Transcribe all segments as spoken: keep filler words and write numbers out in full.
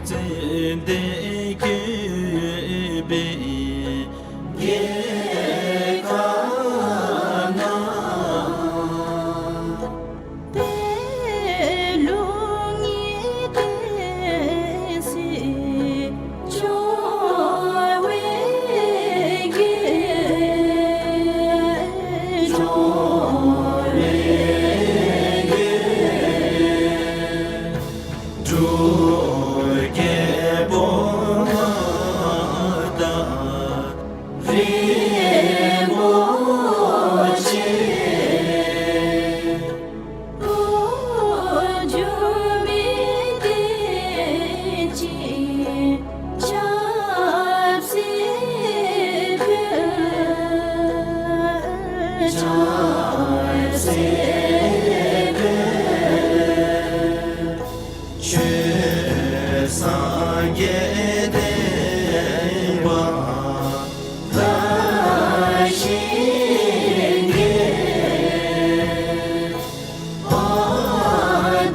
ཙན་དན་བཀོད་པའི་རྒྱལ་ཁབ་ན། པད་ལུང་གི་བསྟན་སྲིད་སྐྱོང་བའི་རྒྱལ། སྐྱོང་བའི་རྒྱལ། འབྲུག་རྒྱལ་པོ་ང་དང་རིན་པོ་ཆེ། འགྲོ་མི་བདེ་སྐྱིད་ཆབ་སྲིད་ཕུན། ཆབ་སྲིད་ཕུན། ཆོས་སངས་རྒྱས་བསྟན་པ་དར་ཞིང་རྒྱས། དཔལ་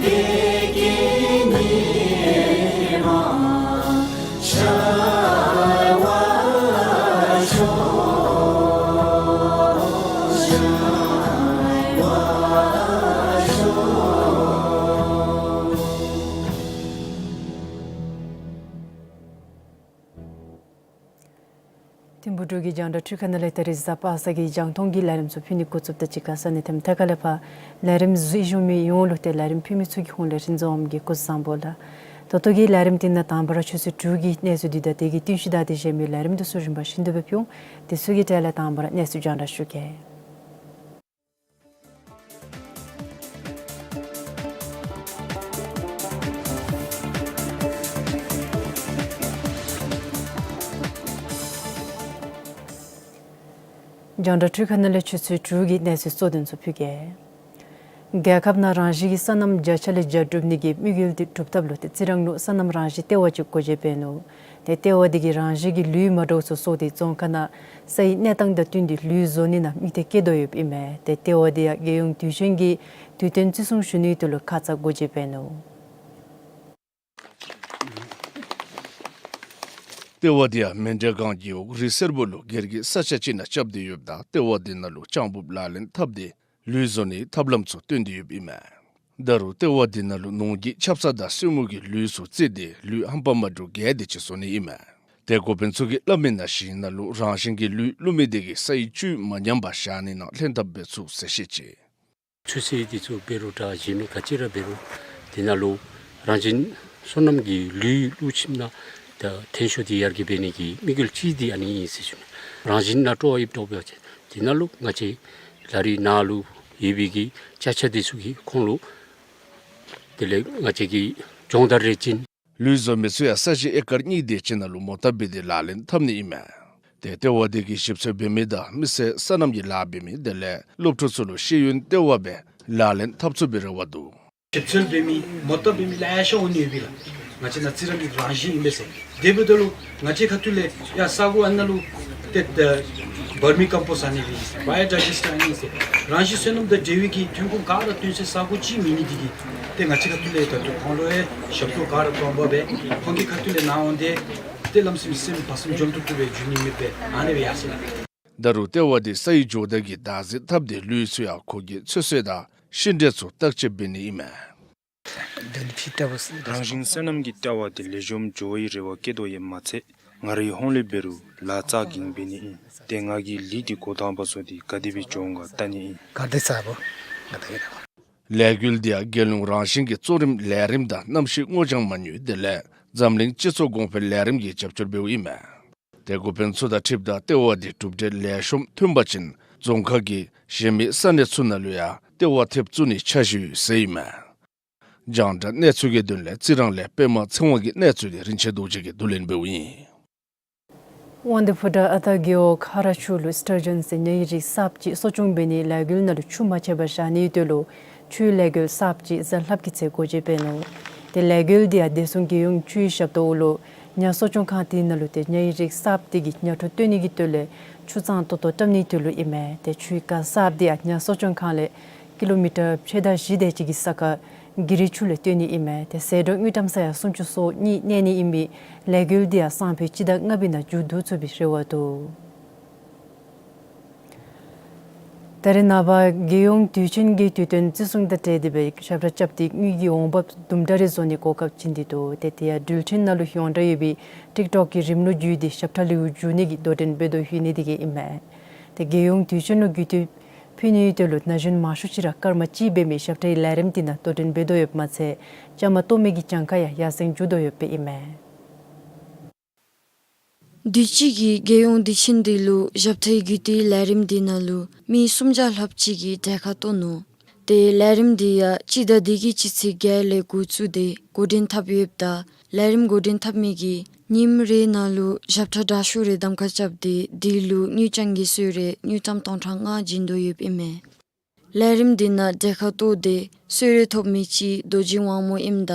བདེ་སྐྱིད་ཉི་མ་ཤར་བར་ཤོག། ཤར་བར་ཤོག། ཐིམ་ཕུག་འབྲུག་གི་རྒྱང་བསྒྲགས་འཕྲུལ་ཁང་ནང་ལས་ད་རིས་གཟའ་པ་སངས་ཀྱི་རྒྱང་མཐོང་གི་ལས་རིམ་ཚུ་ཕུལ་ནི་འགོ་བཙུགསཔ་ད་གཅིག་ཁར་ས་གནས་ཐིམ་ཐ་ཁ་ལས་ཕར་ལས་རིམ་གཟིགས་བཞུགས་མི་ཡོངས་ལུ་ཏེ་ལས་རིམ་ཕུལ་མི་ཚུ་གི་ཧོངས་ལས་རིན་འཛོམས་ཀྱིས་སྐུ་གཟུགས་བཟང་པོ་ལགས། ད་ལྟོ་གི་ལས་རིམ་འདི་ནང་དང་པ་ར་ཆུ་ཚོད་དྲུག་གི་གནས་ཚུལ་འདི་དང་དེ་གི་བསྟུན་གཞི་དང་དེ་གཞན་མི་ལས་རིམ་འདི་ཚུ་རིམ་པ་བཞིན་དུ་སྦེ་ཕུལ་འོང་། དེ་ཚུ་གི་གྲས་ལས་དང་པ་ར་གནས་ཚུལ་རྒྱང་བསྒྲགས་ཞུ་གེ། རྒྱང་བསྒྲགས་འཕྲུལ་ཁང་ནང་ལས་ཆུ་ཚོད་དྲུག་གི་གནས་ཚུལ་གཙོ་དོན་ཚུ་ཕུལ་གེ། རྒྱལ་ཁབ་ནང་རང་བཞིན་གྱི་སོ་ནམ་བརྒྱ་ཆ་ལས་བརྒྱ་སྒྲུབ་ནི་གི་དམིགས་ཡུལ་འདི་སྒྲུབ་ཐབས་ལུ་ཏེ་རྩི་རང་ལུ་སོ་ནམ་རང་བཞིན་ལྟེ་བ་ཅིག་སྒོ་འབྱེད་འབད་ནུག། ཏེ་ལྟེ་བ་འདི་གིས་རང་བཞིན་གྱི་ལུད་མ་འདྲཝ་ཚུ་བཙོ་སྟེ་རྫོང་ཁག་ནང་སའི་གནས་སྟངས་དང་བསྟུན་ཏེ་ལུད་བཟོ་ནི་ནང་དམིགས་གཏད་བསྐྱེད་དོ་ཡོདཔ་ཨིན་མས། ཏེ་ལྟེ་བ་འདི་ཡང་རྒྱལ་ཡོངས་དུས་ཆེན་གྱི་དུས་སྟོན་བརྩི་སྲུང་ཞུ་ནིའི་དོན་ལུ་ཁ་ཙ་སྒོ་འབྱེད་འབད་ནུག། ལྟེ་བ་འདི་ཡང་མཎྜལ་སྒང་གི་འོག་རི་སེར་པོ་ལུ་སྒེར་གྱི་ས་ཆ་ཅིག་ནང་རྐྱབ་སྟེ་ཡོདཔ་ད་ལྟེ་བ་འདི་ནང་ལུ་ལྕང་ཕུབ་ལག་ལེན་འཐབ་སྟེ་ལུད་བཟོ་ནིའི་ཐབས་ལམ་ཚུ་སྟོན་ཏེ་ཡོདཔ་ཨིན་མས། ད་རུང་ལྟེ་བ་འདི་ནང་ལུ་ནོར་གྱི་ཆབ་གསང་དང་སེན་མོ་གི་ལུད་ཚུ་བཙིར་ཏེ་ལུད་ཧམ་པ་མ་འདྲཝ་བརྒལ་ཏེ་ཅིག་བཟོ་ནི་ཨིན་མས། ཏེ་འགོ་དཔོན་ཚུ་གིས་སླབ་མི་ནང་བཞིན་ནང་ལུ་རང་བཞིན་གྱི་ལུད་བླུག་མི་དེ་གིས་སའི་བཅུད་མ་ཉམས་པར་བཞག་ནི་ནང་ལྷན་ཐབས་འབད་ཚུགས་ཟེར་བཤད་ཅི། ཆུ་སེར་འདི་ཚུ་འབད་རུང་འདྲ་གཞན་མི་ག་ཅི་ར་འབད་རུང་དེ་ནང་ལུ་རང་བཞིན་སོ་ནམ་གྱི་ལུད་བླུག་ཞིནམ་ན་ད་ཐོན་ཤུགས་འདི་ཡར་རྒྱས་འབད་ནི་གི་དམིགས་ཡུལ་ཅིག་འདི་ཨ་ནི་ཨིན་ཟེར་ཞུ་ནི། རང་བཞིན་ནང་སྤྲོ་བ་ཡོདཔ་འདྲཝ་འབད་བ་ཅིན་དེ་ནང་ལུ་ང་བཅས་ལ་རི་ནང་ལུ་ཡོད་པའི་གི་ཅ་ཆས་འདི་ཚུ་གིས་ཁོང་ལུ་དེ་ལས་ང་བཅས་ཀྱིས་སྦྱོང་བརྡར་རེ་བྱིན། ལུད་བཟོ་མི་ཚུ་ཡང་ས་གཞི་ཨེ་ཀར་གཉིས་དེ་ཅིག་ནང་ལུ་མོ་བཏབ་སྦེ་ཏེ་ལག་ལེན་འཐབ་ནི་ཨིན་མས། ཏེ་ལྟེ་བ་དེ་གིས་ཞིབ་འཚོལ་འབད་མི་དང་མི་སེར་སོ་ནམ་གྱི་ལཱ་འབད་མི་དེ་ལས་སློབ་ཕྲུག་ཚུ་ལུ་ཤེས་ཡོན་ལྟེ་བ་སྦེ་ལག་ལེན་འཐབ་ཚུགས་པའི་རེ་བ་འདུག། ཞིབ་འཚོལ་འབད་མི་མོ་བཏབ་འབད་མི་ལེ་ཤ་འོང་ནི་ཡོད་པས་ལགས། ང་བཅས་ནཱ་རྩི་རང་གི་རང་བཞིན་ཨིན་པས་ཟེར། དེ་འབདཝ་ད་ལུ་ང་བཅས་ཁ་ཐུག་ལས་ཡ་ས་གོ་ཨ་ནཱ་ལུ་ཏེ་ད་བར་མི་ཀམ་པོསཊ་ཨ་ནི་སྦེ་བའི་ཡོ་ཌའི་ཇེསཊ་ཨ་ནི་ཟེར་རང་བཞིན་སོ་ནམ་དང་འབྲེལ་བའི་གི་ཐོན་ཁུངས་ག་ར་བཏོན་སའི་ས་གོ་ཅིག་མེད་ནི་དེ་གིས་ཏེ་ང་བཅས་ཁ་ཐུག་ལས་ད་ལྟོ་ཁོང་ལུ་ཡང་ཞབས་ཏོག་ག་ར་སྟོན་པ་སྦེ་ཁོང་གི་ཁ་ཐུག་ལས་ནཱ་འོང་སྟེ་ཏེ་ལམ་སེང་སེམས་བག་སེམས་འཇམ་ཏོག་ཏོ་སྦེ་འགྱོ་ནི་མེདཔ་སྦེ་ཨ་ནི་སྦེ་ཡར་སོ་ཡི་ལགས། ད་རུང་ལྟེ་བ་དེ་སའི་ཇོ་བདག་གིས་བདག་འཛིན་འཐབ་སྟེ་ལུད་ཚུ་ཡང་ཁོ་གིས་ཚོད་བསྲེ་དང་ཤིང་འབྲས་ཚུ་བརྟག་དཔྱད་འབད་ནི་ཨིན་མས། རང་བཞིན་སོ་ནམ་གྱི་ལྟེ་བ་དེ་ལེགས་ཤོམ་འགྱོ་བའི་རེ་བ་བསྐྱེད་དོ་ཡོདཔ་མ་ཚད་ང་རའི་ཧོངས་ལས་འབད་རུང་ལཱ་རྩ་འགེངས་འབད་ནི་ཨིན། ཏེ་ང་གིས་ལུད་དེ་འགོ་དང་པ་བཟོ་སྟེ་ག་དེ་སྦེ་འགྱོ་འོང་ག་བལྟ་ནི་ཨིན། ག་དེ་ས་བོ་ག་དེ་སྦེ་ར། ལས་འགུལ་འདི་ཡང་རྒྱལ་ཡོངས་རང་བཞིན་གྱི་གཙོ་རིམ་ལས་རིམ་དང་གནམ་གཤིས་སྔོ་ལྗང་མ་དངུལ་དེ་ལས་འཛམ་གླིང་སྤྱི་ཚོགས་གོང་འཕེལ་ལས་རིམ་གྱིས་རྒྱབ་སྐྱོར་འབདཝ་ཨིན་མས། ཏེ་འགོ་དཔོན་ཚུ་དང་འཁྲིལཝ་ད་ལྟེ་བ་དེ་གྲུབ་འབྲས་ལེགས་ཤོམ་ཐོན་པ་ཅིན་རྫོང་ཁག་གི་གཞན་མི་ས་གནས་ཚུ་ནང་ལུ་ཡང་ལྟེ་བ་ཐེབས་བཙུགས་ནིའི་འཆར་གཞི་ཡོད་ཟེར་ཨིན་མས། རྒྱང་བསྒྲགས་གནས་ཚུལ་གྱི་དོན་ལས་རྩི་རང་ལས་པདྨ་ཚེ་དབང་གི་གནས་ཚུལ་དེ་རིན་ཆེན་རྡོ་རྗེ་གིས་བསྡུ་ལེན་འབདཝ་ཨིན། དབང་འདུས་ཕོ་བྲང་ཨ་སྟག་རྒེད་འོག་ཁ་ར་ཆུ་ལུ་སི་ཊར་ཇཱོན་ཟེར་ཉ་ཡི་རིགས་གསརཔ་ཅིག་གསོ་སྐྱོང་འབད་ནིའི་ལས་འགུལ་ནང་ལུ་ཆུ་མ་ཆད་པར་བཞག་ནིའི་དོན་ལུ་ཆུའི་ལས་འགུལ་གསརཔ་ཅིག་གཟའ་ལྷགཔ་གི་ཚེ་སྒོ་འབྱེད་འབད་ནུག། ཏེ་ལས་འགུལ་འདི་ཡང་བདེ་སྲུང་རྒྱལ་ཡོངས་ཆུའི་ཞབས་ཏོག་འོག་ལུ་ཉ་གསོ་སྐྱོང་ཁང་དེ་ནང་ལུ་ཏེ་ཉ་ཡི་རིགས་གསརཔ་དེ་གིས་ཉ་ཁྲོ་བཏོན་ནི་གི་དོན་ལས་ཆུ་གཙང་ཏོག་ཏོ་བཀྲམ་ནིའི་དོན་ལུ་ཨིན་མས། ཏེ་ཆུའི་ཀ་གསརཔ་དེ་ཡང་ཉ་གསོ་སྐྱོང་ཁང་ལས་ཀི་ལོ་མི་ཊར་ཕྱེད་དང་བཞི་དེ་ཅིག་གི་ས་ཁར་ གི་རི་ཆུ་ལས་བཏོན་ནི་ཨིན་མས། ཏེ་ཟད་འགྲོ་དངུལ་ཀྲམ་ས་ཡ་སུམ་ཅུ་སོ་གཉིས་གནས་ནི་ཨིན་པའི་ལས་འགུལ་འདི་ཡང་སང་ཕོད་སྤྱི་ཟླ་ལྔ་པའི་ནང་མཇུག་བསྡུ་ཚུགས་པའི་རེ་བ་འདུག། ད་རེས་ནངས་པ་རྒྱལ་ཡོངས་དུས་ཆེན་གྱི་དུས་སྟོན་བརྩི་སྲུང་དང་འབྲེལ་ཏེ་སྦེ་ཞབས་ཁྲ་རྐྱབ་སྟེ་དངུལ་གྱི་འོང་འབབ་དུམ་གྲ་རེ་བཟོ་ནི་གོ་སྐབས་བྱིན་ཏེ་འདུག། ཏེ་དེ་ཡང་འགྲུལ་འཕྲིན་ནང་ལུ་ཡོངས་གྲགས་ཡོད་པའི་ཊིཀ་ཊོཀ་གི་རིམ་ལུགས་བརྒྱུད་དེ་ཞབས་ཁྲ་ལེའུ་བསྒྱུར་ནི་གི་དོ་འགྲན་འབད་དོ་ཡོད་ནི་དེ་གིས་ཨིན་མས། ཏེ་རྒྱལ་ཡོངས་དུས་ཆེན་ལུ་གུས་བཏུད་ཕུལ་ནིའི་དོན་ལུ་ན་གཞོན་མང་ཤོས་ཅིག་ར་སྐར་མ་གཅིག་འབད་མི་ཞབས་ཁྲའི་ལས་རིམ་དེ་ནང་དོ་འགྲན་འབད་དོ་ཡོདཔ་མ་ཚད་བཅའ་མར་གཏོགས་མི་གི་གྱངས་ཁ་ཡང་ཡར་སེང་འགྱོ་དོ་ཡོདཔ་ཨིན་མས། དུས་ཅི་གི་རྒྱལ་ཡོངས་དུས་ཆེན་འདི་ལུ་ཞབས་ཁྲའི་གུས་བཏུད་ལས་རིམ་འདི་ནང་ལུ་མི་སུམ་བརྒྱ་ལྷགཔ་ཅིག་གིས་གྲལ་ཁར་གཏོགས་ནུག། ཏེ་ལས་རིམ་འདི་ཡང་སྤྱི་ཟླ་འདི་གི་སྤྱི་ཚེས་བརྒྱད་ལས་འགོ་བཙུགས་ཏེ་འགོ་འདྲེན་འཐབ་ཡོདཔ་ད་ལས་རིམ་འགོ་འདྲེན་འཐབ་མི་གིས་ཉིནམ་རེ་ནང་ལུ་ཞབས་ཁྲ་དྲག་ཤོས་རེ་གདམ་ཁ་རྐྱབ་སྟེ་དེ་ལུ་དངུལ་རྐྱང་གི་གསོལ་རས་དངུལ་ཀྲམ་སྟོང་ཕྲག་ལྔ་བྱིན་དོ་ཡོདཔ་ཨིན་མས། ལས་རིམ་འདི་ནང་གྲལ་ཁར་གཏོགས་ཏེ་གསོལ་རས་ཐོབ་མི་ཅིག་རྡོ་རྗེ་དབང་མོ་ཨིནམ་ད་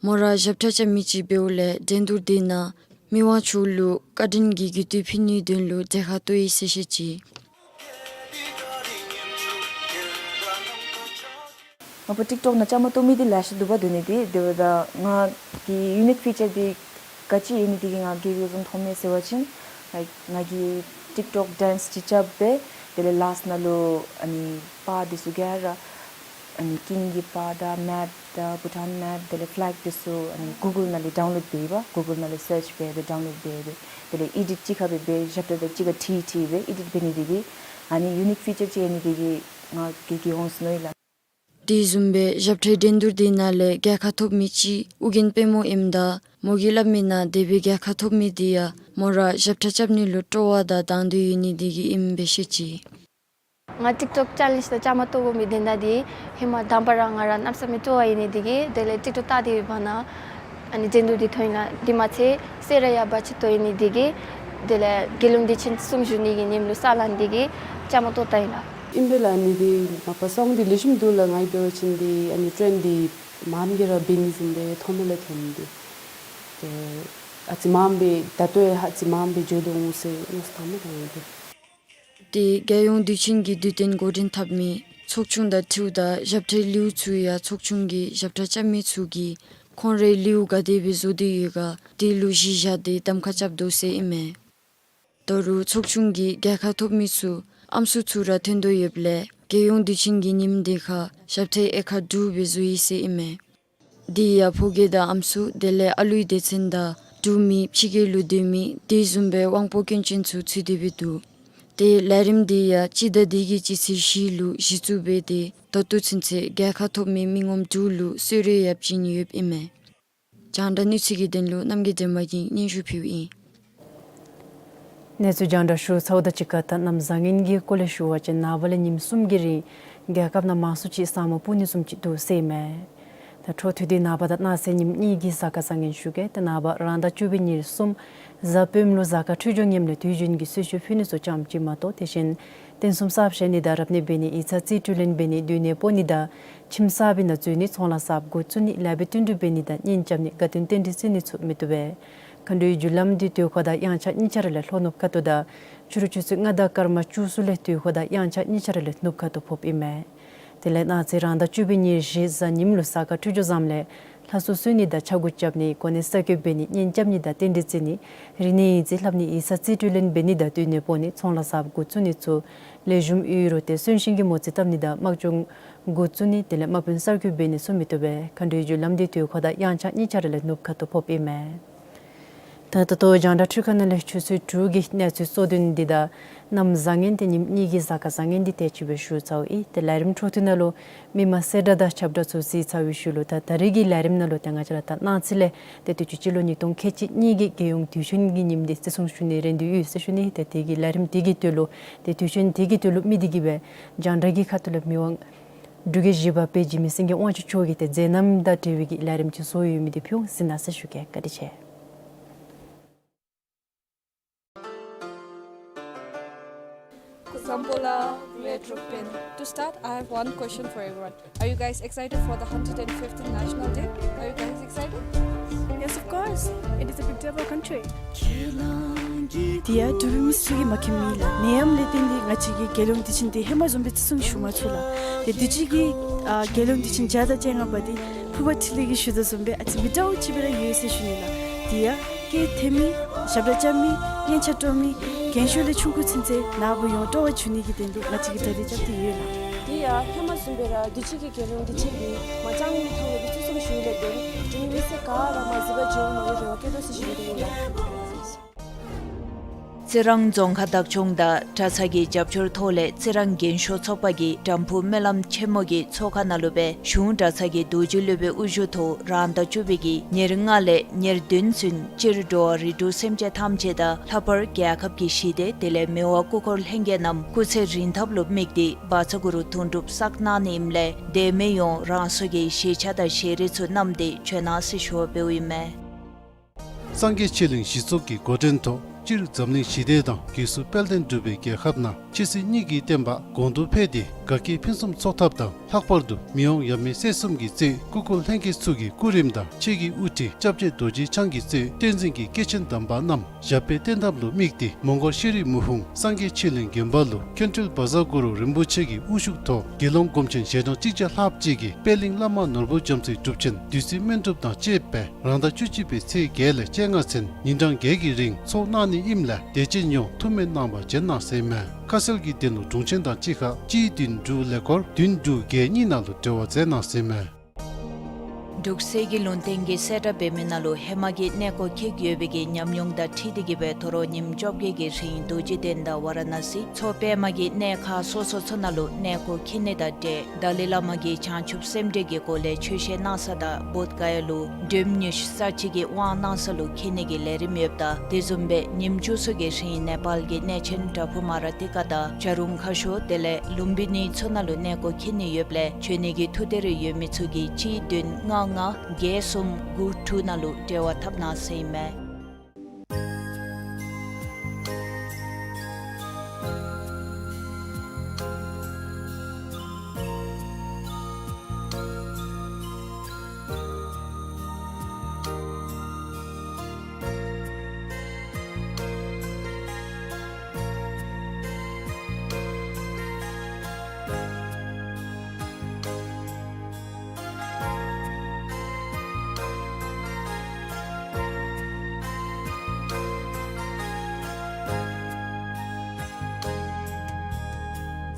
མོ་ར་ཞབས་ཁྲ་རྐྱབ་མི་ཅིག་འབདཝ་ལས་འགྲན་བསྡུར་འདི་ནང་མི་དབང་མཆོག་ལུ་བཀའ་དྲིན་གྱི་གུས་བཏུད་ཕུལ་ནིའི་དོན་ལུ་གྲལ་ཁར་གཏོགས་ཡི་ཟེར་བཤད་ཅི། ང་བུ་ཊིཀ་ཊོཀ་ནང་བཅའ་མར་གཏོགས་མི་འདི་ལེ་ཤ་འདུག་པ། འདུག་ནི་འདི་དེ་འབདཝ་ད་ང་གི་ཡུ་ནིཀ་ཕི་ཅར་འདི་ག་ཅི་ཨིན་ནི་འདི་གིས་ང་གིས་ག་ཅི་བཟུམ་མཐོང་མས་ཟེར་བ་ཅིན་ང་གིས་ཊིཀ་ཊོཀ་ཌེནསི་ཅིག་རྐྱབ་སྦེ་དེ་ལས་ལཱསཊ་ནང་ལུ་ཨ་ནི་པར་འདི་ཚུ་ག་ར་ཨ་ནི་ཀིང་གི་པར་དང་མེཔ་དང་བུ་ཊཱན་མེཔ་དེ་ལས་ཕི་ལེག་འདི་ཚུ་ཨ་ནི་གུ་གཱལ་ནང་ལས་ཌའུན་ལོཌ་འབད་ཡི་པ། གུ་གཱལ་ནང་ལས་སརཆ་འབད་སྦེ་ཌའུན་ལོཌ་འབད་སྦེ་དེ་ལས་ཨེ་ཌིཊ་གཅིག་ཁར་སྦེ་འབད་ཞབས་ཁྲ་དང་གཅིག་ཁར་འཁྲིལ་འཁྲིལ་སྦེ་ཨེ་ཌིཊ་འབད་ནི་འདི་གིས་ཨ་ནི་ཡུ་ནིཀ་ཕི་ཅར་ཅིག་ཨིན་ནི་འདི་གིས་ང་གིས་གིས་འོང་ཟེར་མནོ་ཡི་ལགས། དེ་བཟུམ་སྦེ་ཞབས་ཁྲའི་འགྲན་བསྡུར་འདི་ནང་ལས་རྒྱལ་ཁ་ཐོབ་མི་ཅིག་ཨོ་རྒྱན་དཔལ་མོ་ཨིནམ་ད་མོ་གིས་སླབ་མི་ནང་དེ་སྦེ་རྒྱལ་ཁ་ཐོབ་མི་འདི་ཡང་མོ་ར་ཞབས་ཁྲ་རྐྱབ་ནི་ལུ་སྤྲོ་བ་དང་དང་འདོད་ཡོད་ནི་འདི་གིས་ཨིནམ་སྦེ་བཤད་ཅི། ང་ཊིཀ་ཊོཀ་ཅེ་ལེནཇ་དང་བཅའ་མར་གཏོགས་དགོ་མི་དོན་དག་འདི་ཧེ་མ་དང་པ་ར་ང་ར་གནམ་མེད་ས་མེད་སྤྲོ་བ་ཡོད་ནི་འདི་གིས་དེ་ལས་ཊིཀ་ཊོཀ་བལྟ་སྟེ་ཡོདཔ་ནང་ཨ་ནི་འགྲན་བསྡུར་འདི་མཐོང་ཡི་ལགས། དེ་མ་ཚད་གསོལ་རས་ཡང་འབག་ཆི་ཏོ་ཡོད་ནི་འདི་གིས་དེ་ལས་རྒྱལ་ཡོངས་དུས་ཆེན་གསུམ་བཞུགས་ནི་གི་ཉིནམ་ལུ་ས་ལང་འདི་གིས་བཅའ་མར་གཏོགས་བལྟ་ཡི་ལགས། ཨིན་པས་ལགས། ཨ་ནི་འདི་མ་པ་སོང་འདི་ལེགས་ཤོམ་འདུག་ལགས། ང་གིས་འབད་བ་ཅིན་འདི་ཨ་ནི་ཊེན་འདི་མངམ་གིས་ར་འབད་ནི་བཟུམ་སྦེ་མཐོང་ནུག་ལགས། ཊེན་འདི་ཏེ་ཨ་ཙི་མངམ་སྦེ་ད་ལྟོ་ཡང་ཨ་ཙི་མངམ་སྦེ་འགྱོ་དོ་འོང་ཟེར་མནོ་བསམ་བཏངམ་མས་ལགས་ང་གིས། ཏེ་རྒྱལ་ཡོངས་དུས་ཆེན་གྱི་དུས་སྟོན་འགོ་འདྲེན་འཐབ་མི་ཚོགས་ཆུང་དང་འཁྲིལཝ་ད་ཞབས་ཁྲའི་ལེའུ་ཚུ་ཡང་ཚོགས་ཆུང་གི་ཞབས་ཁྲ་རྐྱབ་མི་ཚུ་གིས་ཁོང་རའི་ལེའུ་ག་དེ་སྦེ་བཟོ་སྟེ་ཡོད་ག་དེ་ལུ་གཞི་བཞག་སྟེ་གདམ་ཁ་རྐྱབ་དོ་ཟེར་ཨིན་མས། ད་རུང་ཚོགས་ཆུང་གིས་རྒྱལ་ཁ་ཐོབ་མི་ཚུ་ཨམ་སྲུ་ཚུ་ར་ཐོན་དོ་ཡོདཔ་ལས་རྒྱལ་ཡོངས་དུས་ཆེན་གྱི་ཉིནམ་དེ་ཁར་ཞབས་ཁྲའི་དབྱེ་ཁག་དྲུག་སྦེ་བཟོ་ཡི་ཟེར་ཨིན་མས། དེ་ཡང་ཕོ་སྐྱེས་དང་ཨམ་སྲུ་དེ་ལས་ཨ་ལུའི་སྡེ་ཚན་དང་འབྲུག་མི་ཕྱི་རྒྱལ་ལུ་སྡོད་མི་དེ་བཟུམ་སྦེ་དབང་པོ་སྐྱོན་ཅན་ཚུ་ཚུད་དེ་སྦེ་འདུག། ཏེ་ལས་རིམ་འདི་ཡང་སྤྱི་ཟླ་འདི་གི་སྤྱི་ཚེས་བཞི་ལུ་གཞི་བཙུགས་འབད་དེ་ད་ལྟོ་ཚུན་ཚོད་རྒྱལ་ཁ་ཐོབ་མི་མི་ངོམ་དྲུག་ལུ་གསོལ་རས་ཡང་བྱིན་ཡོདཔ་ཨིན་མས། རྒྱང་བསྒྲགས་གནས་ཚུལ་གྱི་དོན་ལུ་རྣམ་རྒྱལ་སྒྲོལ་མ་གིས་སྙན་ཞུ་ཕུལཝ་ཨིན། གནས་ཚུལ་རྒྱང་བསྒྲགས་ཞུ་ཚརཝ་དང་གཅིག་ཁར་ད་གནམ་བཟང་ངན་གྱི་སྐོར་ལས་ཞུ་བ་ཅིན་ནངས་པ་ལས་ཉིནམ་གསུམ་གྱི་རིང་རྒྱལ་ཁབ་ནང་མང་སུ་ཅིག་ས་སྨུག་སྤུབ་ནི་བཟུམ་ཅིག་འདུག་ཟེར་ཨིན་མས། ད་འཕྲོ་མཐུད་དེ་ནངས་པ་དང་གནངས་ཚེ་ཉིནམ་གཉིས་ཀྱི་གཟའ་སྐར་བཟང་ངན་ཞུ་གེ། ད་ནངས་པ་རང་ཟླ་བཅུ་པའི་ཉེར་གསུམ་གཟའ་སྤེནམ་ལུ་གཟའ་སྐར་འཕྲོད་སྦྱོར་ངནམ་ལས་དུས་རྒྱུན་གྱི་གསོལ་མཆོད་ཕུལ་ནི་ཚུ་ཙམ་ཅིག་མ་གཏོགས་དེ་བཞིན་རྟེན་གསུམ་གསར་བཞེངས་ནི་དང་རབ་གནས་འབད་ནི་ཡིག་ཚང་རྩིས་སྤྲོད་ལེན་འབད་ནི་སྡོད་གནས་སྤོ་ནི་དང་ཁྱིམ་གསར་པའི་ནང་འཛུལ་ནི་ཚོང་ལཱ་གསརཔ་འགོ་བཙུགས་ནི་ལེགས་པའི་བསྟུན་གྲོས་འབད་ནི་དང་གཉེན་རྐྱབ་ནི་དགའ་སྟོན་རྟེན་འབྲེལ་བརྩི་ནི་ཚུ་མི་བཏུབ་པས། མཁའ་འགྲོའི་རྒྱུ་ལམ་འདི་དུས་འཁོར་དང་དབྱངས་འཆར་གཉིས་ཆ་ར་ལས་ལྷོ་ནུབ་ཁ་ཐུག་དང་ཕྱི་རུ་ཆུ་ཚོད་ལྔ་དང་སྐར་མ་བཅུ་གསུམ་ལས་དུས་འཁོར་དང་དབྱངས་འཆར་གཉིས་ཆ་ར་ལས་ནུབ་ཁ་ཐུག་ཕོགཔ་ཨིན་མས། དེ་ལས་གནངས་ཚེ་རང་ཟླ་བཅུ་པའི་ཉེར་བཞི་གཟའ་ཉིམ་ལུ་གཟའ་སྐར་འཕྲོད་སྦྱོར་བཟངམ་ལས་ལྷ་གསོལ་གསོལ་ནི་དང་ཕྱྭ་འགུགས་རྐྱབ་ནི་གོ་གནས་གསར་བསྐོ་འབད་ནི་གཉེན་རྐྱབ་ནི་དང་རྟེན་འབྲེལ་བརྩི་ནི་རིག་གནས་ཡིག་རྩིས་ལྷབ་ནི་ཡིག་ཚང་རྩིས་སྤྲོད་ལེན་འབད་ནི་དང་སྡོད་གནས་སྤོ་ནི་ཚོང་ལཱ་གསརཔ་འགོ་བཙུགས་ནི་ཚུ་ལེགས་ཤོམ་ཡོད་རུང་ཏེ་གསོན་གཤིན་གྱི་མོ་རྩིས་བཏབ་ནི་དང་དམག་སྦྱོང་འགོ་བཙུགས་ནི་དེ་ལས་དམག་དཔོན་གསར་བསྐོ་འབད་ནི་ཚུ་མི་བཏུབ་པས། མཁའ་འགྲོའི་རྒྱུ་ལམ་འདི་དུས་འཁོར་དང་དབྱངས་འཆར་གཉིས་ཆ་ར་ལས་ནུབ་ཁ་ཐུག་ཕོགཔ་ཨིན་མས། ད་ད་ལྟོ་རྒྱང་བསྒྲགས་འཕྲུལ་ཁང་ནང་ལས་ཆུ་ཚོད་དྲུག་གི་གནས་ཚུལ་གཙོ་དོན་འདི་དང་གནམ་བཟང་ངན་ཏེ་ཉིནམ་གཉིས་ཀྱི་གཟའ་སྐར་བཟང་ངན་འདི་དེ་ཅིག་སྦེ་ཞུ་ཚརཝ་ཨིན། ཏེ་ལས་རིམ་འཕྲོ་མཐུད་ནང་ལུ་མི་མང་གསལ་བསྒྲགས་དང་ཁྱབ་བསྒྲགས་ཚུ་གཟིགས་ཚར་བའི་ཤུལ་ལུ་ད་ད་རིས་ཀྱི་ལས་རིམ་ནང་ལུ་ཏེ་ང་བཅས་ར་ད་གནངས་ཚེ་ལས་ཏེ་དུས་ཅི་སྤྱི་ལོ་ཉིས་སྟོང་ཁལ་གཅིག་གཉིས་ཀྱི་རྒྱལ་ཡོངས་དུས་ཆེན་གྱི་ཉིནམ་འདི་བརྩི་སྲུང་ཞུ་ནི་རན་དོ་ཡོད་ཟེར་ཞུ་ནི། ཏེ་དེ་གི་ལས་རིམ་དེ་གི་དོན་ལུ་ཏེ་དུས་ཆེན་དེ་གི་དོན་ལུ་དམིགས་ཏེ་གིས་སྦེ་རྒྱང་བསྒྲགས་ཀྱི་ཁ་ཐུག་ལས་མི་དབང་འབྲུག་རྒྱལ་བཞི་པ་དཔལ་འཇིགས་མེད་སེང་གེ་དབང་ཕྱུག་མཆོག་གིས་ཏེ་མཛད་རྣམ་དང་འབྲེལ་བའི་གི་ལས་རིམ་ཅིག་བཟོ་ཡོད་མི་འདི་ཕུལ་འོང་། གཟིགས་གནང་ཟེར་ཞུ་གེ། བཀའ་དྲིན་ཆེ། སྐུ་གཟུགས་བཟང་པོ་ལགས། ཝེ་ཀྲུག་པིན། To start, I have one question for everyone. Are you guys excited for the hundred and fifth National Day? Are you guys excited? Of course, it is a big day for our country. དེ་ཡང་འབྲུག་པའི་མི་སེར་གྱིས་མ་མཁྱེན་མེད་ལགས། ནད་ཡམས་ལས་བརྟེན་ཏེ་ང་བཅས་ཀྱི་རྒྱལ་ཡོངས་དུས་ཆེན་འདི་ཧེ་མ་བཟུམ་སྦེ་བརྩི་སྲུང་ཞུ་མ་ཚུགས་ལགས། ཏེ་དུས་ཅི་གི་ཨ་རྒྱལ་ཡོངས་དུས་ཆེན་བརྒྱ་དང་བཅོ་ལྔ་པ་འདི་ཕུར་པ་འཕྲིན་ལས་ཀྱིས་ཞུ་དོ་བཟུམ་སྦེ་ཨ་ཙི་མི་འདྲཝ་ཅིག་སྦེ་ར་ཡོད་ཟེར་ཞུ་ནི་ལགས། དེ་ཡང་སྐད་འཐེན་མི་ཞབས་ཁྲ་རྐྱབ་མི་སྙན་ཆ་དཀྲོལ་མི་རྒན་ཤོས་ལས་ཆུང་ཀུ་ཚུན་ཚོད་ནཱ་བུ་ཡོངས་སྤྲོ་བ་འབྱུང་ནི་གི་དོན་ལུ་ང་བཅས་ཀྱིས་གྲ་སྒྲིག་རྐྱབ་སྟེ་ཡོད་ལགས། དེ་ཡང་ཧེ་མ་བཟུམ་སྦེ་ར་དུས་ཅི་གི་རྒྱལ་ཡོངས་དུས་ཆེན་འདི་མ་འགྱངས་ནི་ཐོག་ལས་བརྩི་སྲུང་ཞུ་ནི་ལས་བརྟེན་འབྲུག་མི་སེར་ག་ར་མ་འཛེམ་པར་འབྱོན་འོང་བའི་རེ་བ་བསྐྱེད་དོ་ཟེར་ཞུ་ནི་ཨིན་ལགས། རྩི་རང་རྫོང་ཁག་བདག་སྐྱོང་དང་གྲྭ་ཚང་གི་རྒྱབ་སྐྱོར་ཐོག་ལས་རྩི་རང་རྒན་ཤོས་ཚོགས་པ་གིས་དམ་ཕུ་སྨོན་ལམ་ཆེན་མོ་གི་ཚོགས་ཁང་ནང་ལུ་སྦེ་གཞུང་གྲྭ་ཚང་གི་རྡོ་རྗེ་སློབ་དཔོན་དབུ་བཞུགས་ཐོག་རང་ཟླ་བཅུ་པའི་གི་ཉེར་ལྔ་ལས་ཉེར་བདུན་ཚུན་སྤྱིར་འགྲོ་བ་རིགས་དྲུག་སེམས་ཅན་ཐམས་ཅད་དང་ལྷག་པར་རྒྱལ་ཁབ་ཀྱི་ཞི་བདེ་དེ་ལས་མི་དབང་སྐུ་འཁོར་ལྷན་རྒྱས་རྣམས་སྐུ་ཚེ་རིང་ཐབས་ལུ་དམིགས་ཏེ་བཛྲ་གུ་རུ་དུང་སྒྲུབ་བསགས་གནང་ནི་ཨིནམ་ལས་དད་མོས་ཡོངས་རང་སོ་གི་ཞལ་ཆས་དང་ཞལ་རས་ཚུ་བསྣམས་ཏེ་བྱོན་གནང་ཟེར་ཞུ་བ་འབདཝ་ཨིན་མས། སངས་རྒྱས་ཆོས་གླིང་གཞི་ཚོགས་ཀྱི་འགོ་འདྲེན་ཐོག་སྤྱིར་འཛམ་གླིང་ཞི་བདེ་དང་རྒྱལ་སྲུང་དཔལ་ལྡན་འབྲུག་པའི་རྒྱལ་ཁབ་ནང་ཆོས་སྲིད་གཉིས་ཀྱི་བསྟན་པ་གོང་དུ་འཕེལ་ཏེ་དགའ་སྐྱིད་ཕུན་སུམ་ཚོགས་ཐབས་དང་ལྷག་པར་དུ་མི་དབང་ཡབ་མེས་སྲས་གསུམ་གྱིས་གཙོས་སྐུ་འཁོར་ལྷན་རྒྱས་ཚུ་གི་སྐུ་རིམ་དང་ཆོས་ཀྱི་དབུ་ཁྲིད་སྐྱབས་རྗེ་རྡོ་རྗེ་འཆང་གིས་གཙོས་བསྟན་འཛིན་གྱི་སྐྱེས་ཆེན་དམ་པ་རྣམས་ཞབས་པད་བརྟན་ཐབས་ལུ་དམིགས་ཏེ་མོང་སྒར་ཤེས་རིག་མུ་ཧྥུང་སངས་རྒྱས་ཆོས་གླིང་དགོན་པ་ལུ་མཁན་སྤྲུལ་བཛྲ་གུ་རུ་རིན་པོ་ཆེ་གི་དབུ་བཞུགས་ཐོག་དགེ་སློང་སྒོམ་ཆེན་ཞལ་གྲངས་གཅིག་བརྒྱ་ལྷགཔ་ཅིག་གིས་པད་གླིང་བླ་མ་ནོར་བུ་རྒྱ་མཚོའི་སྒྲུབ་ཆེན་བདུད་རྩི་སྨན་སྒྲུབ་དང་བཅས་པའི་རང་ཟླ་བཅུ་གཅིག་པའི་ཚེས་བརྒྱད་ལས་བཅོ་ལྔ་ཚུན་ཉིན་གྲངས་བརྒྱད་ཀྱི་རིང་ཚོགས་གནང་ནི་ཨིནམ་ལས་དད་ཅན་ཡོངས་ཐུགས་སྨོན་གནང་བར་བྱོན་གནང་ཟེར་ཨིན་མས། ཁ་གསལ་གྱི་དོན་ལུ་དྲུང་ཆེན་དང་གཅིག་ཁར་གཅིག་བདུན་དྲུག་ཀླད་ཀོར་བདུན་དྲུག་བརྒྱད་གཉིས་ནང་ལུ་འབྲེལ་བ་མཛད་གནང་ཟེར་ཨིན་མས། འབྲུག་གསེར་གྱི་ལུང་བསྟན་གྱི་གསལ་བསྒྲགས་འབད་མི་ནང་ལུ་ཧེ་མ་གི་གནས་སྐོར་འཁྱིད་ཡོད་པའི་གི་ཉམས་མྱོང་དང་འཁྲིལ་ཏེ་གི་སྦེ་དོ་རུང་ཉིནམ་བཅོ་བརྒྱད་ཀྱི་རིང་རྡོ་རྗེ་གདན་དང་ཝ་ར་ཎ་སི་མཚོ་པདྨ་གི་གནས་ཁག་སོ་སོ་ཚུ་ནང་ལུ་གནས་སྐོར་འཁྱིད་ནི་དང་འབྲེལ་ཏཱ་ལའི་བླ་མ་གིས་བྱང་ཆུབ་སེམས་འགྲེལ་གྱི་སྒོ་ལས་ཆོས་བཤད་གནང་ས་དང་བོདྷ་ག་ཡ་ལུ་འགྲེམ་ཉི་ཤུ་རྩ་གཅིག་གི་དབང་གནང་ས་ལུ་འཁྱིད་ནི་གི་ལས་རིམ་ཡོདཔ་ད་དེ་བཟུམ་སྦེ་ཉིནམ་བཅུ་གསུམ་གྱི་རིང་ནེ་པཱལ་གྱི་གནས་ཆེན་པྲ་བྷུ་མ་ར་ཏི་ཀ་དང་བྱ་རུང་ཁ་ཤོར་དེ་ལས་ལུམ་བི་ནི་ཚུ་ནང་ལུ་གནས་སྐོར་འཁྱིད་ནི་ཡོདཔ་ལས་བྱོན་ནི་གི་ཐུགས་འདོད་རེ་ཡོད་མི་ཚུ་གིས་གཅིག་བདུན་ལྔ་ལྔ་བརྒྱད་གསུམ་དགུ་དྲུག་ནང་ལུ་འབྲེལ་བ་འཐབ་གནང་ཟེར་ཨིན་མས།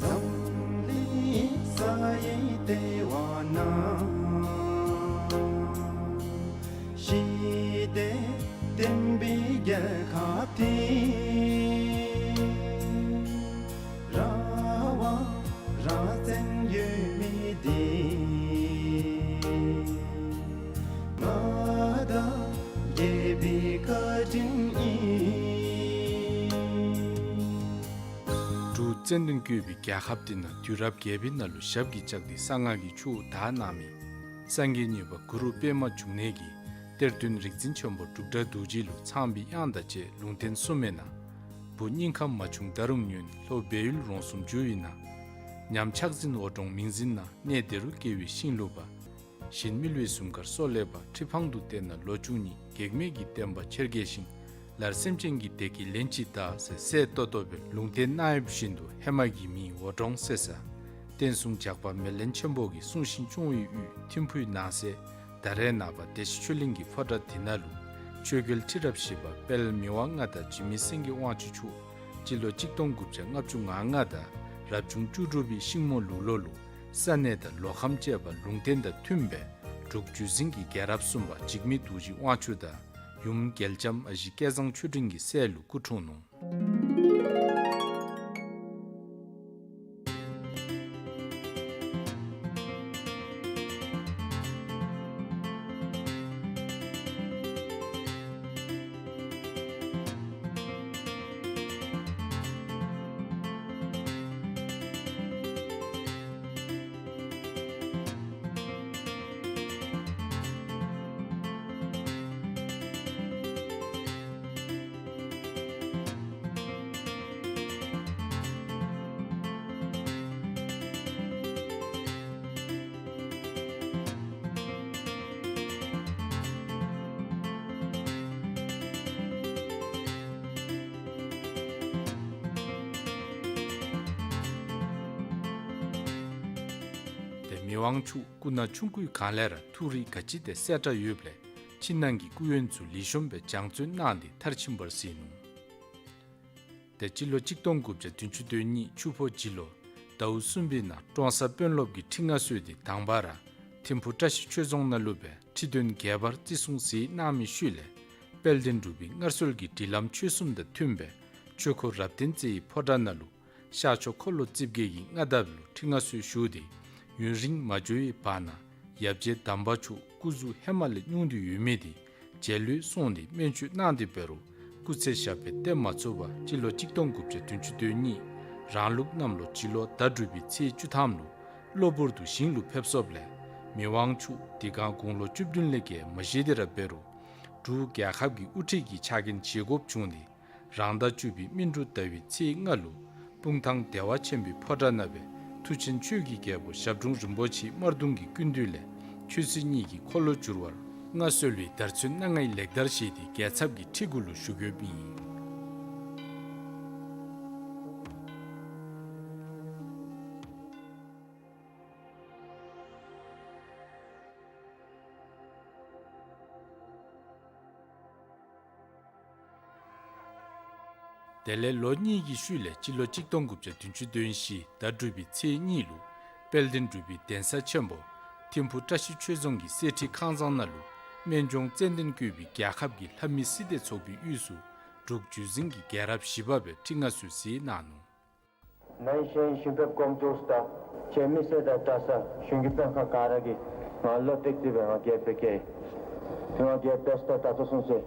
འཛམ་གླིང་ས་ཡི་ལྟེ་བ་ན། ཞི་བདེ་བསྟན་པའི་རྒྱལ་ཁབ་འདི། ར་བ་ར་བཙན་ཡོད་མི་འདི། ང་དང་རྒྱལ་པོའི་བཀའ་དྲིན་ཨིན། འབྲུག་བཙན་དུག་གིས་བསྐོར་བའི་རྒྱལ་ཁབ་འདི་ནང་དུས་རབས་བརྒྱད་པའི་ནང་ལུ་ཞབས་ཀྱིས་བཅགས་ཏེ་གསང་སྔགས་ཀྱི་ཆུ་བོ་དར་གནང་མི་སངས་རྒྱས་གཉིས་པ་གུ་རུ་པདྨ་འབྱུང་གནས་ཀྱིས་གཏེར་སྟོན་རིག་འཛིན་ཆེན་པོ་འབྲུག་སྒྲ་རྡོ་རྗེ་ལུ་ཚངས་པའི་དབྱངས་དང་བཅས་ལུང་བསྟན་གསུངས་མི་ནང་། བུ་སྙིང་ཁམས་མ་བྱུང་ད་རུང་ཉོན། ལྷོ་སྦས་ཡུལ་རོང་ཟོམ་རྒྱུ་ཡི་ནང་། ཉམས་ཆག་འཛིན་འོད་འདྲོངས་མིང་འཛིན་ནང་། གནས་དེ་རུ་སྐྱེ་བའི་ཤིང་ལུག་པ། བཞིན་མིལ་བའི་ཟུང་མཁར་སོ་ལེབ་པ། ཁྲི་འཕང་དུ་བལྟས་ན་ལོ་བཅུ་གཉིས། གེགས་མེད་ཀྱི་བསྟན་པ་ཆེར་རྒྱས་ཤིང་། ལར་སེམས་ཅན་གྱི་བདེ་སྐྱིད་ལན་གཅིག་བདའ་ཟེར་གསལ་ཏོག་ཏོ་སྦེ་ལུང་བསྟན་གནང་ཡོདཔ་བཞིན་དུ་ཧེ་མ་གི་མིང་འོད་འདྲོངས་ཟེར་ས་བསྟན་སྲུང་ཇག་པ་མེ་ལེན་ཆེན་པོ་གིས་སྲུང་ཞིང་སྐྱོང་བའི་དབུས་ཐིམ་ཕུའི་ནང་གསེས་ད་རེས་ནངས་པ་བདེ་ཆེན་ཆོས་གླིང་གི་ཕོ་བྲང་འདི་ནང་ལུ་ཆོས་རྒྱལ་ཁྲི་རབས་བཞི་པ་དཔལ་མི་དབང་མངའ་བདག་འཇིགས་མེད་སེང་གེ་དབང་ཕྱུག་མཆོག་སྤྱི་ལོ་གཅིག་སྟོང་དགུ་བརྒྱ་ལྔ་བཅུ་ང་ལྔ་དང་རབ་བྱུང་བཅུ་དྲུག་པའི་ཤིང་མོ་ལུག་ལོ་ལུ་ས་གནས་དང་ལོ་ཁམས་བཅས་པ་ལུང་བསྟན་དང་མཐུནམ་སྦེ་འབྲུག་བརྒྱུད་འཛིན་གྱི་རྒྱལ་རབས་གསུམ་པ་འཇིགས་མེད་རྡོ་རྗེ་དབང་ཕྱུག་དང་ཡུམ་རྒྱལ་ལྕམ་ཨ་ཞེ་སྐལ་བཟང་ཆོས་སྒྲོན་གྱི་སྲས་ལུ་སྐུ་འཁྲུངས་ནུག། མི་དབང་མཆོག་སྐུ་ན་ཆུང་ཀུའི་སྒང་ལས་ར་ཐུགས་རིག་ག་ཅི་དེ་གསལ་དྲགས་ཡོདཔ་ལས་ཕྱི་ནང་གི་སྐུ་ཡོན་ཚུ་ལེགས་ཤོམ་སྦེ་སྦྱང་བརྩོན་གནང་སྟེ་མཐར་ཕྱིན་པར་གཟིགས་ནུག། ཏེ་སྤྱི་ལོ་གཅིག་སྟོང་དགུ་བརྒྱ་བདུན་ཅུ་དོན་གཉིས་ཆུ་ཕོ་བྱི་ལོ་ཟླཝ་གསུམ་པའི་ནང་ཀྲོང་གསར་དཔོན་སློབ་ཀྱི་ཁྲི་མངའ་གསོལ་ཏེ་དང་པ་ར་ཐིམ་ཕུ་བཀྲ་ཤིས་ཆོས་རྫོང་ནང་ལུ་སྦེ་ཁྲི་འདོན་རྒྱས་པར་བརྩི་སྲུང་མཛད་གནང་མི་ཤུལ་ལས་དཔལ་ལྡན་འབྲུག་པའི་སྔར་སྲོལ་གྱི་སྒྲིག་ལམ་ཆོས་གསུམ་དང་མཐུནམ་སྦེ་ཆོས་འཁོར་རབ་བརྟན་རྩེ་ཡི་ཕོ་བྲང་ནང་ལུ་ཤར་ཕྱོགས་འཁོར་ལོ་རྩིབས་བརྒྱད་ཀྱི་མངའ་བདག་ལུ་ཁྲི་མངའ་གསོལ་ཞུ་སྟེ་ཡུན་རིང་མ་འགྱོ་བའི་བར་ན་ཡབ་རྗེ་དམ་པ་མཆོག་སྐུ་གཟུགས་ཧེ་མ་ལས་སྙུང་དུ་ཡོད་མི་དེ་མཇལ་ལུས་སོང་སྟེ་སྨན་བཅོས་གནང་སྟེ་འབད་རུང་སྐུ་ཚེ་ཞབས་པད་བརྟན་མ་ཚུགས་པར་སྤྱི་ལོ་གཅིག་སྟོང་དགུ་བརྒྱ་བདུན་ཅུ་དོན་གཉིས་རང་ལུགས་གནམ་ལོ་བྱི་ལོ་ཟླ་དྲུག་པའི་ཚེས་བཅུ་ཐམ་ལུ་གློ་བུར་དུ་ཞིང་ལུ་ཕེབས་སོཔ་ལས་མི་དབང་མཆོག་དེ་སྒང་དགུང་ལོ་བཅུ་བདུན་ལས་བརྒལ་མ་བཞེས་ཏེ་ར་འབད་རུང་འབྲུག་རྒྱལ་ཁབ་ཀྱི་དབུ་ཁྲིད་ཀྱི་ཕྱག་འགན་བཞེས་དགོཔ་བྱུང་སྟེ་རང་ཟླ་བཅུ་པའི་སྨིན་དྲུག་ཟླ་བའི་ཚེས་ལྔ་ལུ་སྤུངས་ཐང་བདེ་བ་ཆེན་པོའི་ཕོ་བྲང་ནང་སྦེ་མཐུ་ཆེན་ཆོས་ཀྱི་རྒྱལ་པོ་ཞབས་དྲུང་རིན་པོ་ཆེ་དམར་གདུང་གི་སྐུ་མདུན་ལས་ཆོས་སྲིད་གཉིས་ཀྱི་འཁོར་ལོ་བསྒྱུར་བར་མངའ་གསོལ་བའི་དར་ཚོན་སྣ་ལྔའི་ལེགས་དར་བཞེས་ཏེ་རྒྱལ་ཚབ་ཀྱི་ཁྲི་གུ་ལུ་བཞུགས་ཡོདཔ་ཨིན། དེ་ལས་ལོ་གཉིས་ཀྱི་ཤུལ་ལས་སྤྱི་ལོ་གཅིག་སྟོང་དགུ་བརྒྱ་བདུན་ཅུ་དོན་བཞི་ཟླ་དྲུག་པའི་ཚེས་གཉིས་ལུ་དཔལ་ལྡན་འབྲུག་པའི་གདན་ས་ཆེན་པོ་ཐིམ་ཕུ་བཀྲ་ཤིས་ཆོས་རྫོང་གི་གསེར་ཁྲི་ཁང་བཟང་ནང་ལུ་སྨན་ལྗོངས་ཙན་དན་བཀོད་པའི་རྒྱལ་ཁབ་ཀྱི་ལྷ་མི་སྲིད་སྡེ་ཚོགས་པའི་དབུས་སུ་འབྲུག་བརྒྱུད་འཛིན་གྱི་རྒྱལ་རབས་བཞི་པ་སྦེ་ཁྲི་མངའ་གསོལ་མཛད་གནང་ནུག། ན་ཧིང་གཞེས་ཧིང་ཤུལ་འབེབས་གོམ་བཅུག་ས་ད་ཁྱེད་མི་སེར་དང་གྲྭ་ས་གཞུང་གི་དཔོན་ཁག་ག་ར་གིས་ང་བློ་གཏད་དེ་སྦེ་ང་རྒྱལཔོ་སྦེ་བསྐོས། དེ་ང་རྒྱལཔོ་སྦེ་ས་ད་ད་ལྟོ་ཚུན་ཚོད་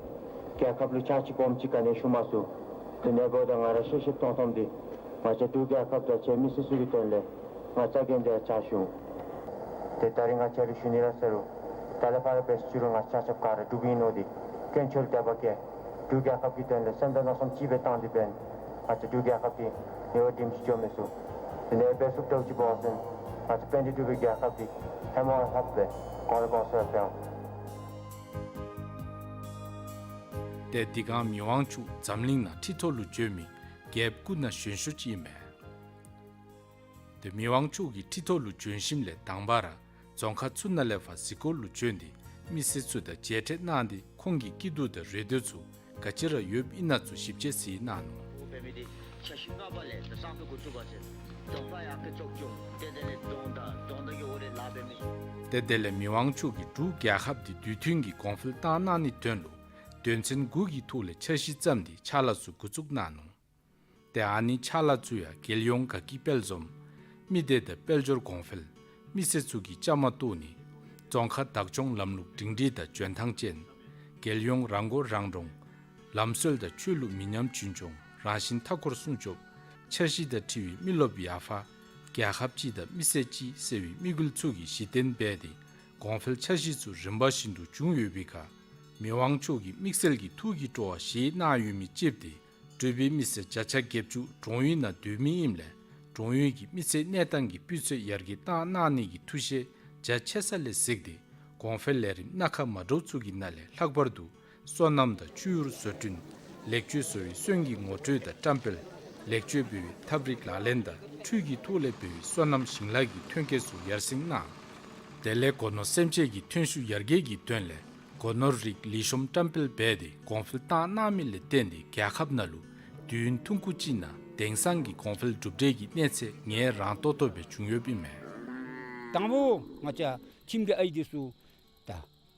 རྒྱལ་ཁབ་ལུ་ཕྱག་ཕྱིད་སྦོམ་ཅིག་ག་ནི་ཞུ་མ་ཚུགས། དེ་ནང་འབདཝ་ད་ང་ར་ཤེས་ཤེས་མཐོང་མཐོངམ་འདི་ང་བཅས་འབྲུག་རྒྱལ་ཁབ་དང་ཁྱེད་མི་སེར་ཚུ་གི་དོན་ལས་ང་རྩ་འགེངས་ཏེ་ཕྱག་ཞུ། ཏེ་ད་རིས་ང་བཅས་ར་ཞུ་ནི་ར་ཟེར་རུང་ད་ལས་ཕར་འབད་ཞུ་རུང་ང་བཅས་ཆ་ཁྱབ་ག་ར་འབྲུག་པ་ཨིན་ནོ་འདི་དཀོན་མཆོག་ལུ་དད་པ་བསྐྱེད། འབྲུག་རྒྱལ་ཁབ་ཀྱི་དོན་ལས་སེམས་དང་མནོ་བསམ་གཅིག་སྦེ་བཏང་སྟེ་འབདན་ང་བཅས་འབྲུག་རྒྱལ་ཁབ་འདི་ཉེ་བར་དྲིམ་ཅིག་འགྱོ་མི་ཚུགས། དེ་ལས་འབད་ཚུགསཔ་འདྲཝ་ཅིག་འབད་བ་ཅིན་ང་བཅས་དཔལ་ལྡན་འབྲུག་པའི་རྒྱལ་ཁབ་འདི་ཧེ་མ་ལྷགཔ་སྦེ་གོང་ལས་གོང་སུ་ཡར་འཕེལ་འོང་། ཏེ་དེ་སྒང་མི་དབང་མཆོག་འཛམ་གླིང་ནང་ཁྲི་ཐོག་ལུ་བྱོན་མི་རྒྱལཔོ་སྐུ་ན་གཞོན་ཤོས་ཅིག་ཨིན་མས། ཏེ་མི་དབང་མཆོག་གིས་ཁྲི་ཐོག་ལུ་བྱོན་ཞིནམ་ལས་དང་པ་ར་རྫོང་ཁག་ཚུ་ནང་ལས་ཕར་གཟིགས་སྐོར་ལུ་བྱོན་ཏེ་མི་སེར་ཚུ་དང་མཇལ་འཕྲད་གནང་སྟེ་ཁོང་གི་སྐྱིད་སྡུག་དང་རེ་འདོད་ཚུ་ག་ཅི་ར་ཡོདཔ་ཨིན་ན་ཚུ་ཞིབ་དཔྱད་གཟིགས་གནང་ནུག། འབད་མི་འདི་ཆ་ཤས་ལྔ་པ་ལས་ད་སང་ཕོད་འགོ་བཙུགས་པ་ཟེར། གདོང་ཁ་ཡར་ཁ་ཙོགས་བྱུང་། ཏེ་དེ་ལས་གདོང་དང་གདོང་དང་གི་འོག་ལས་ལཱ་འབད་མི། ཏེ་དེ་ལས་མི་དབང་མཆོག་གིས་འབྲུག་རྒྱལ་ཁབ་འདི་དུས་མཐུན་གྱི་གོང་འཕེལ་བཏང་གནང་ནིའི་དོན་ལུ་དོན་ཚན་དགུ་གི་ཐོག་ལས་འཆར་གཞི་བརྩམས་ཏེ་ཕྱག་ལཱ་ཚུ་འགོ་བཙུགས་གནང་ནུག། ཏེ་ཨ་ནི་ཕྱག་ལཱ་ཚུ་ཡང་རྒྱལ་ཡོངས་དགའ་སྐྱིད་དཔལ་འཛོམས། མི་སྡེ་དང་དཔལ་འབྱོར་གོང་འཕེལ། མི་སེར་ཚུ་གི་བཅའ་མར་གཏོགས་ནི། རྫོང་ཁག་བདག་སྐྱོང་ལམ་ལུགས་སྒྲིང་སྒྲིང་དང་འཇོན་ཐང་ཅན། རྒྱལ་ཡོངས་རང་མགོ་རང་འདྲོངས། ལམ་སྲོལ་དང་ཆོས་ལུགས་མི་ཉམས་རྒྱུན་སྐྱོང་རང་བཞིན་མཐའ་འཁོར་སྲུང་སྐྱོབ། འཆར་གཞི་དང་འཁྲིལ་བའི་མི་རློབས་ཡར་འཕར། རྒྱལ་ཁབ་སྤྱི་དང་མི་སེར་སྤྱི་ཟེར་བའི་དམིགས་ཡུལ་ཚུ་གི་གཞི་རྟེན་འབད་དེ་གོང་འཕེལ་འཆར་གཞི་ཚུ་རིམ་པ་བཞིན་དུ་བྱུང་ཡོད་པའི་ཁར་མི་དབང་མཆོག་གིས་དམིགས་བསལ་གྱི་ཐུགས་ཀྱི་སྤྲོ་བ་བཞེས་གནང་ཡོད་མི་ཅིག་དེ་འབྲུག་པའི་མི་སེར་བརྒྱ་ཆ་བརྒྱད་ཅུ་གྲོང་ཡུལ་ནང་སྡོད་མི་ཨིནམ་ལས་གྲོང་ཡུལ་གྱི་མི་ཚེ་གནས་སྟངས་ཀྱི་སྤུས་ཚད་ཡར་རྒྱས་བཏང་གནང་ནི་གི་ཐུགས་བཞེད་རྒྱ་ཆེ་ས་ལས་གཟིགས་ཏེ་གོང་འཕེལ་ལས་རིམ་སྣ་ཁ་མ་འདྲཝ་ཚུ་གི་ནང་ལས་ལྷག་པར་དུ་སོ་ནམ་དང་ཆུ་ཡུར་བཟོ་སྐྲུན། ལེགས་བཅོས་བཟོ་བའི་སོན་གྱི་ངོ་སྤྲོད་དང་བཀྲམ་སྤེལ། ལེགས་བཅོས་འབད་བའི་ཐབས་རིག་ལག་ལེན་དང་འཕྲུལ་གྱི་ཐོག་ལས་འབད་བའི་སོ་ནམ་ཞིང་ལཱ་གི་ཐོན་སྐྱེད་ཚུ་ཡར་སེང་གནང་། དེ་ལས་སྒོ་ནོར་སེམས་ཅན་གྱི་ཐོན་ཤུགས་ཡར་རྒྱས་ཀྱི་དོན་ལས་སྒོ་ནོར་རིགས་ལེགས་ཤོམ་བཀྲམ་སྤེལ་འབད་དེ་གོང་འཕེལ་བཏང་གནང་མི་ལས་བརྟེན་ཏེ་རྒྱལ་ཁབ་ནང་ལུ་དུས་ཡུན་ཐུང་ཀུ་ཅིག་ནང་དེང་སང་གི་གོང་འཕེལ་གྲུབ་འབྲས་ཀྱི་གནས་ཚད་ངེས་རང་ཏོག་ཏོ་སྦེ་བྱུང་ཡོདཔ་ཨིན་མས། དང་པ་ང་བཅས་ཁྱིམ་གྱི་ཨའི་འདི་ཚུ་ད་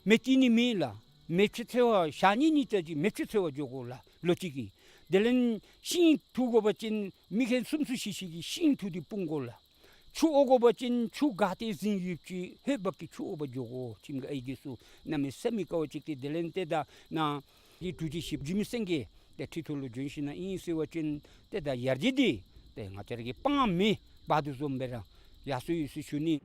མེ་བཏོན་ནི་མེད་ལགས། མེ་ཆུ་འཚོལ་བར་ཞག་གཉིས་གཉིས་ཙམ་ཅིག་མེ་ཆུ་འཚོལ་བར་འགྱོ་དགོ་ལགས་ལོ་གཅིག་གི། དེ་ལས་ཤིང་འཐུ་དགོ་པ་ཅིན་མི་རྒན་གསུམ་གསུམ་བཞི་བཞི་གིས་ཤིང་འཐུ་སྟེ་སྤུངས་དགོ་ལགས། ཆུ་དབོ་དགོ་པ་ཅིན་ཆུ་ག་ཏེ་འཛིང་ཡོདཔ་ཅིག་ཧེ་བབ་ཀྱི་ཆུ་དབོ་བར་འགྱོ་དགོ། ཁྱིམ་གྱི་ཨའི་འདི་ཚུ་གནམ་མེད་ས་མེད་དཀའཝ་སྤྱད་དེ་དེ་ལས་ཏེ་ད་ནཱ་འདི་འབྲུག་རྒྱལ་ཞིབ་འཇུག་མི་སེང་གེ་ཏེ་ཁྲི་ཐོག་ལུ་བྱོན་ཞིནམ་ལས་ཨིན་ཟེར་བ་ཅིན་ཏེ་ད་ཡར་རྒྱས་འདི་ཏེ་ང་བཅས་ར་གིས་སྤང་མེ་འབག་དོ་བཟུམ་སྦེ་ར་ཡར་སོང་ཡི་ཟེར་ཞུ་ནི།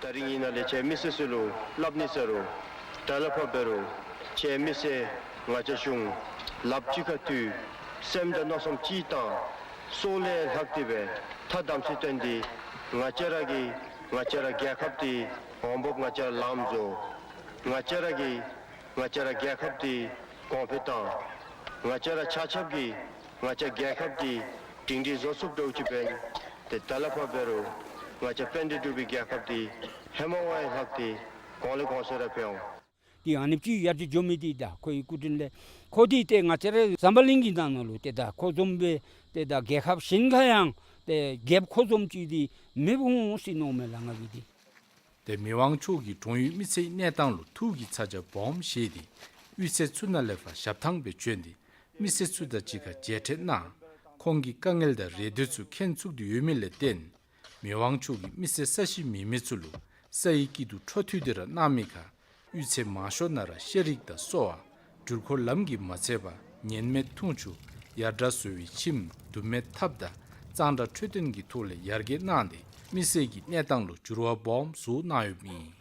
ད་རིས་ཨིན་ན་ལས་ཁྱེད་མི་སེར་ཚུ་ལུ་སླབ་ནི་ཟེར་རུང་ད་ལས་ཕར་འབད་རུང་ཁྱེད་མི་སེར་ང་བཅས་གཞུང་ལགཔ་གཅིག་ཁར་མཐུད་སེམས་དང་མནོ་བསམ་གཅིག་བཏང་སྲོག་ལས་ལྷག་སྟེ་སྦེ་ཐ་དམ་ཚིག་བསྟེན་ཏེ་ང་བཅས་ར་གིས་ང་བཅས་ར་རྒྱལ་ཁབ་འདི་འོང་འབབ་ང་བཅས་ར་ལངམ་བཟོ། ང་བཅས་ར་གིས་ང་བཅས་ར་རྒྱལ་ཁབ་འདི་གོང་འཕེལ་བཏང་ ང་བཅས་ར་ཆ་ཁྱབ་ཀྱིས་ང་བཅས་རྒྱལ་ཁབ་འདི་སྒྲིང་སྒྲི་བཟོ་ཚུགསཔ་འདྲཝ་ཅིག་འབད་ནི་དེ་ད་ལས་ཕར་འབད་རུང་ང་བཅས་དཔལ་ལྡན་འབྲུག་པའི་རྒྱལ་ཁབ་འདི་ཧེ་མ་བ་ཡང་ལྷག་སྟེ་གོང་ལས་གོང་སུ་ར་འཕེལ་འོང་། ཏེ་ཨ་ནེམ་ཅིག་ཡར་ཅིག་འགྱོ་མི་འདི་ད་ཁོ་གི་སྐུ་དྲིན་ལས། ཁོ་འདི་ཏེ་ང་བཅས་རའི་ཟམ་པ་གླིང་གི་ནང་ན་ལུ་ཏེ་ད་ཁོ་བཟུམ་སྦེ་ཏེ་ད་རྒྱལ་ཁབ་གཞན་ཁར་ཡང་ཏེ་རྒྱལཔོ་ཁོ་བཟུམ་ཅིག་འདི་མེདཔ་འོང་ཟེར་མནོཝ་མས་ལགས་ང་གིས་འདི། ཏེ་མི་དབང་མཆོག་གིས་གྲོང་ཡུལ་མི་སེར་གནས་སྟངས་ལུ་ཐུགས་ཀྱི་ཚ་གྱང་སྦོམ་བཞེས་ཏེ་དབུས་ཚད་ཚུ་ནང་ལས་ཕར་ཞབས་ཐང་སྦེ་བྱོན་ཏེ་མི་སེར་ཚུ་དང་གཅིག་ཁར་མཇལ་འཕྲད་གནང་། ཁོང་གིས་དཀའ་ངལ་དང་རེ་འདོད་ཚུ་མཁྱེན་ཚུགས་ཏེ་ཡོད་མི་ལས་བརྟེན་མི་དབང་མཆོག་གིས་མི་སེར་ས་གཞི་མེད་མི་ཚུ་ལུ་སའི་སྐྱིད་སྡུག་འཕྲོ་མཐུད་དེ་ར་གནང་མི་ཁར་དབུས་ཚད་མང་ཤོས་ནང་ར་ཤེས་རིག་དང་གསོ་བ། འགྲུལ་འཁོར་ལམ་གྱིས་མ་ཚད་པར་ཉེན་མེད་འཐུང་ཆུ། ཡར་དྲག་བཟོ་བའི་ཁྱིམ། དུམ་མེད་ཐབ་དང་གཙང་སྦྲ་འཕྲོད་བསྟེན་གྱི་ཐོག་ལས་ཡར་རྒྱས་གནང་སྟེ་མི་སེར་གྱི་གནས་སྟངས་ལུ་འགྱུར་བ་སྦོམ་བཟོ་གནང་ཡོདཔ་ཨིན།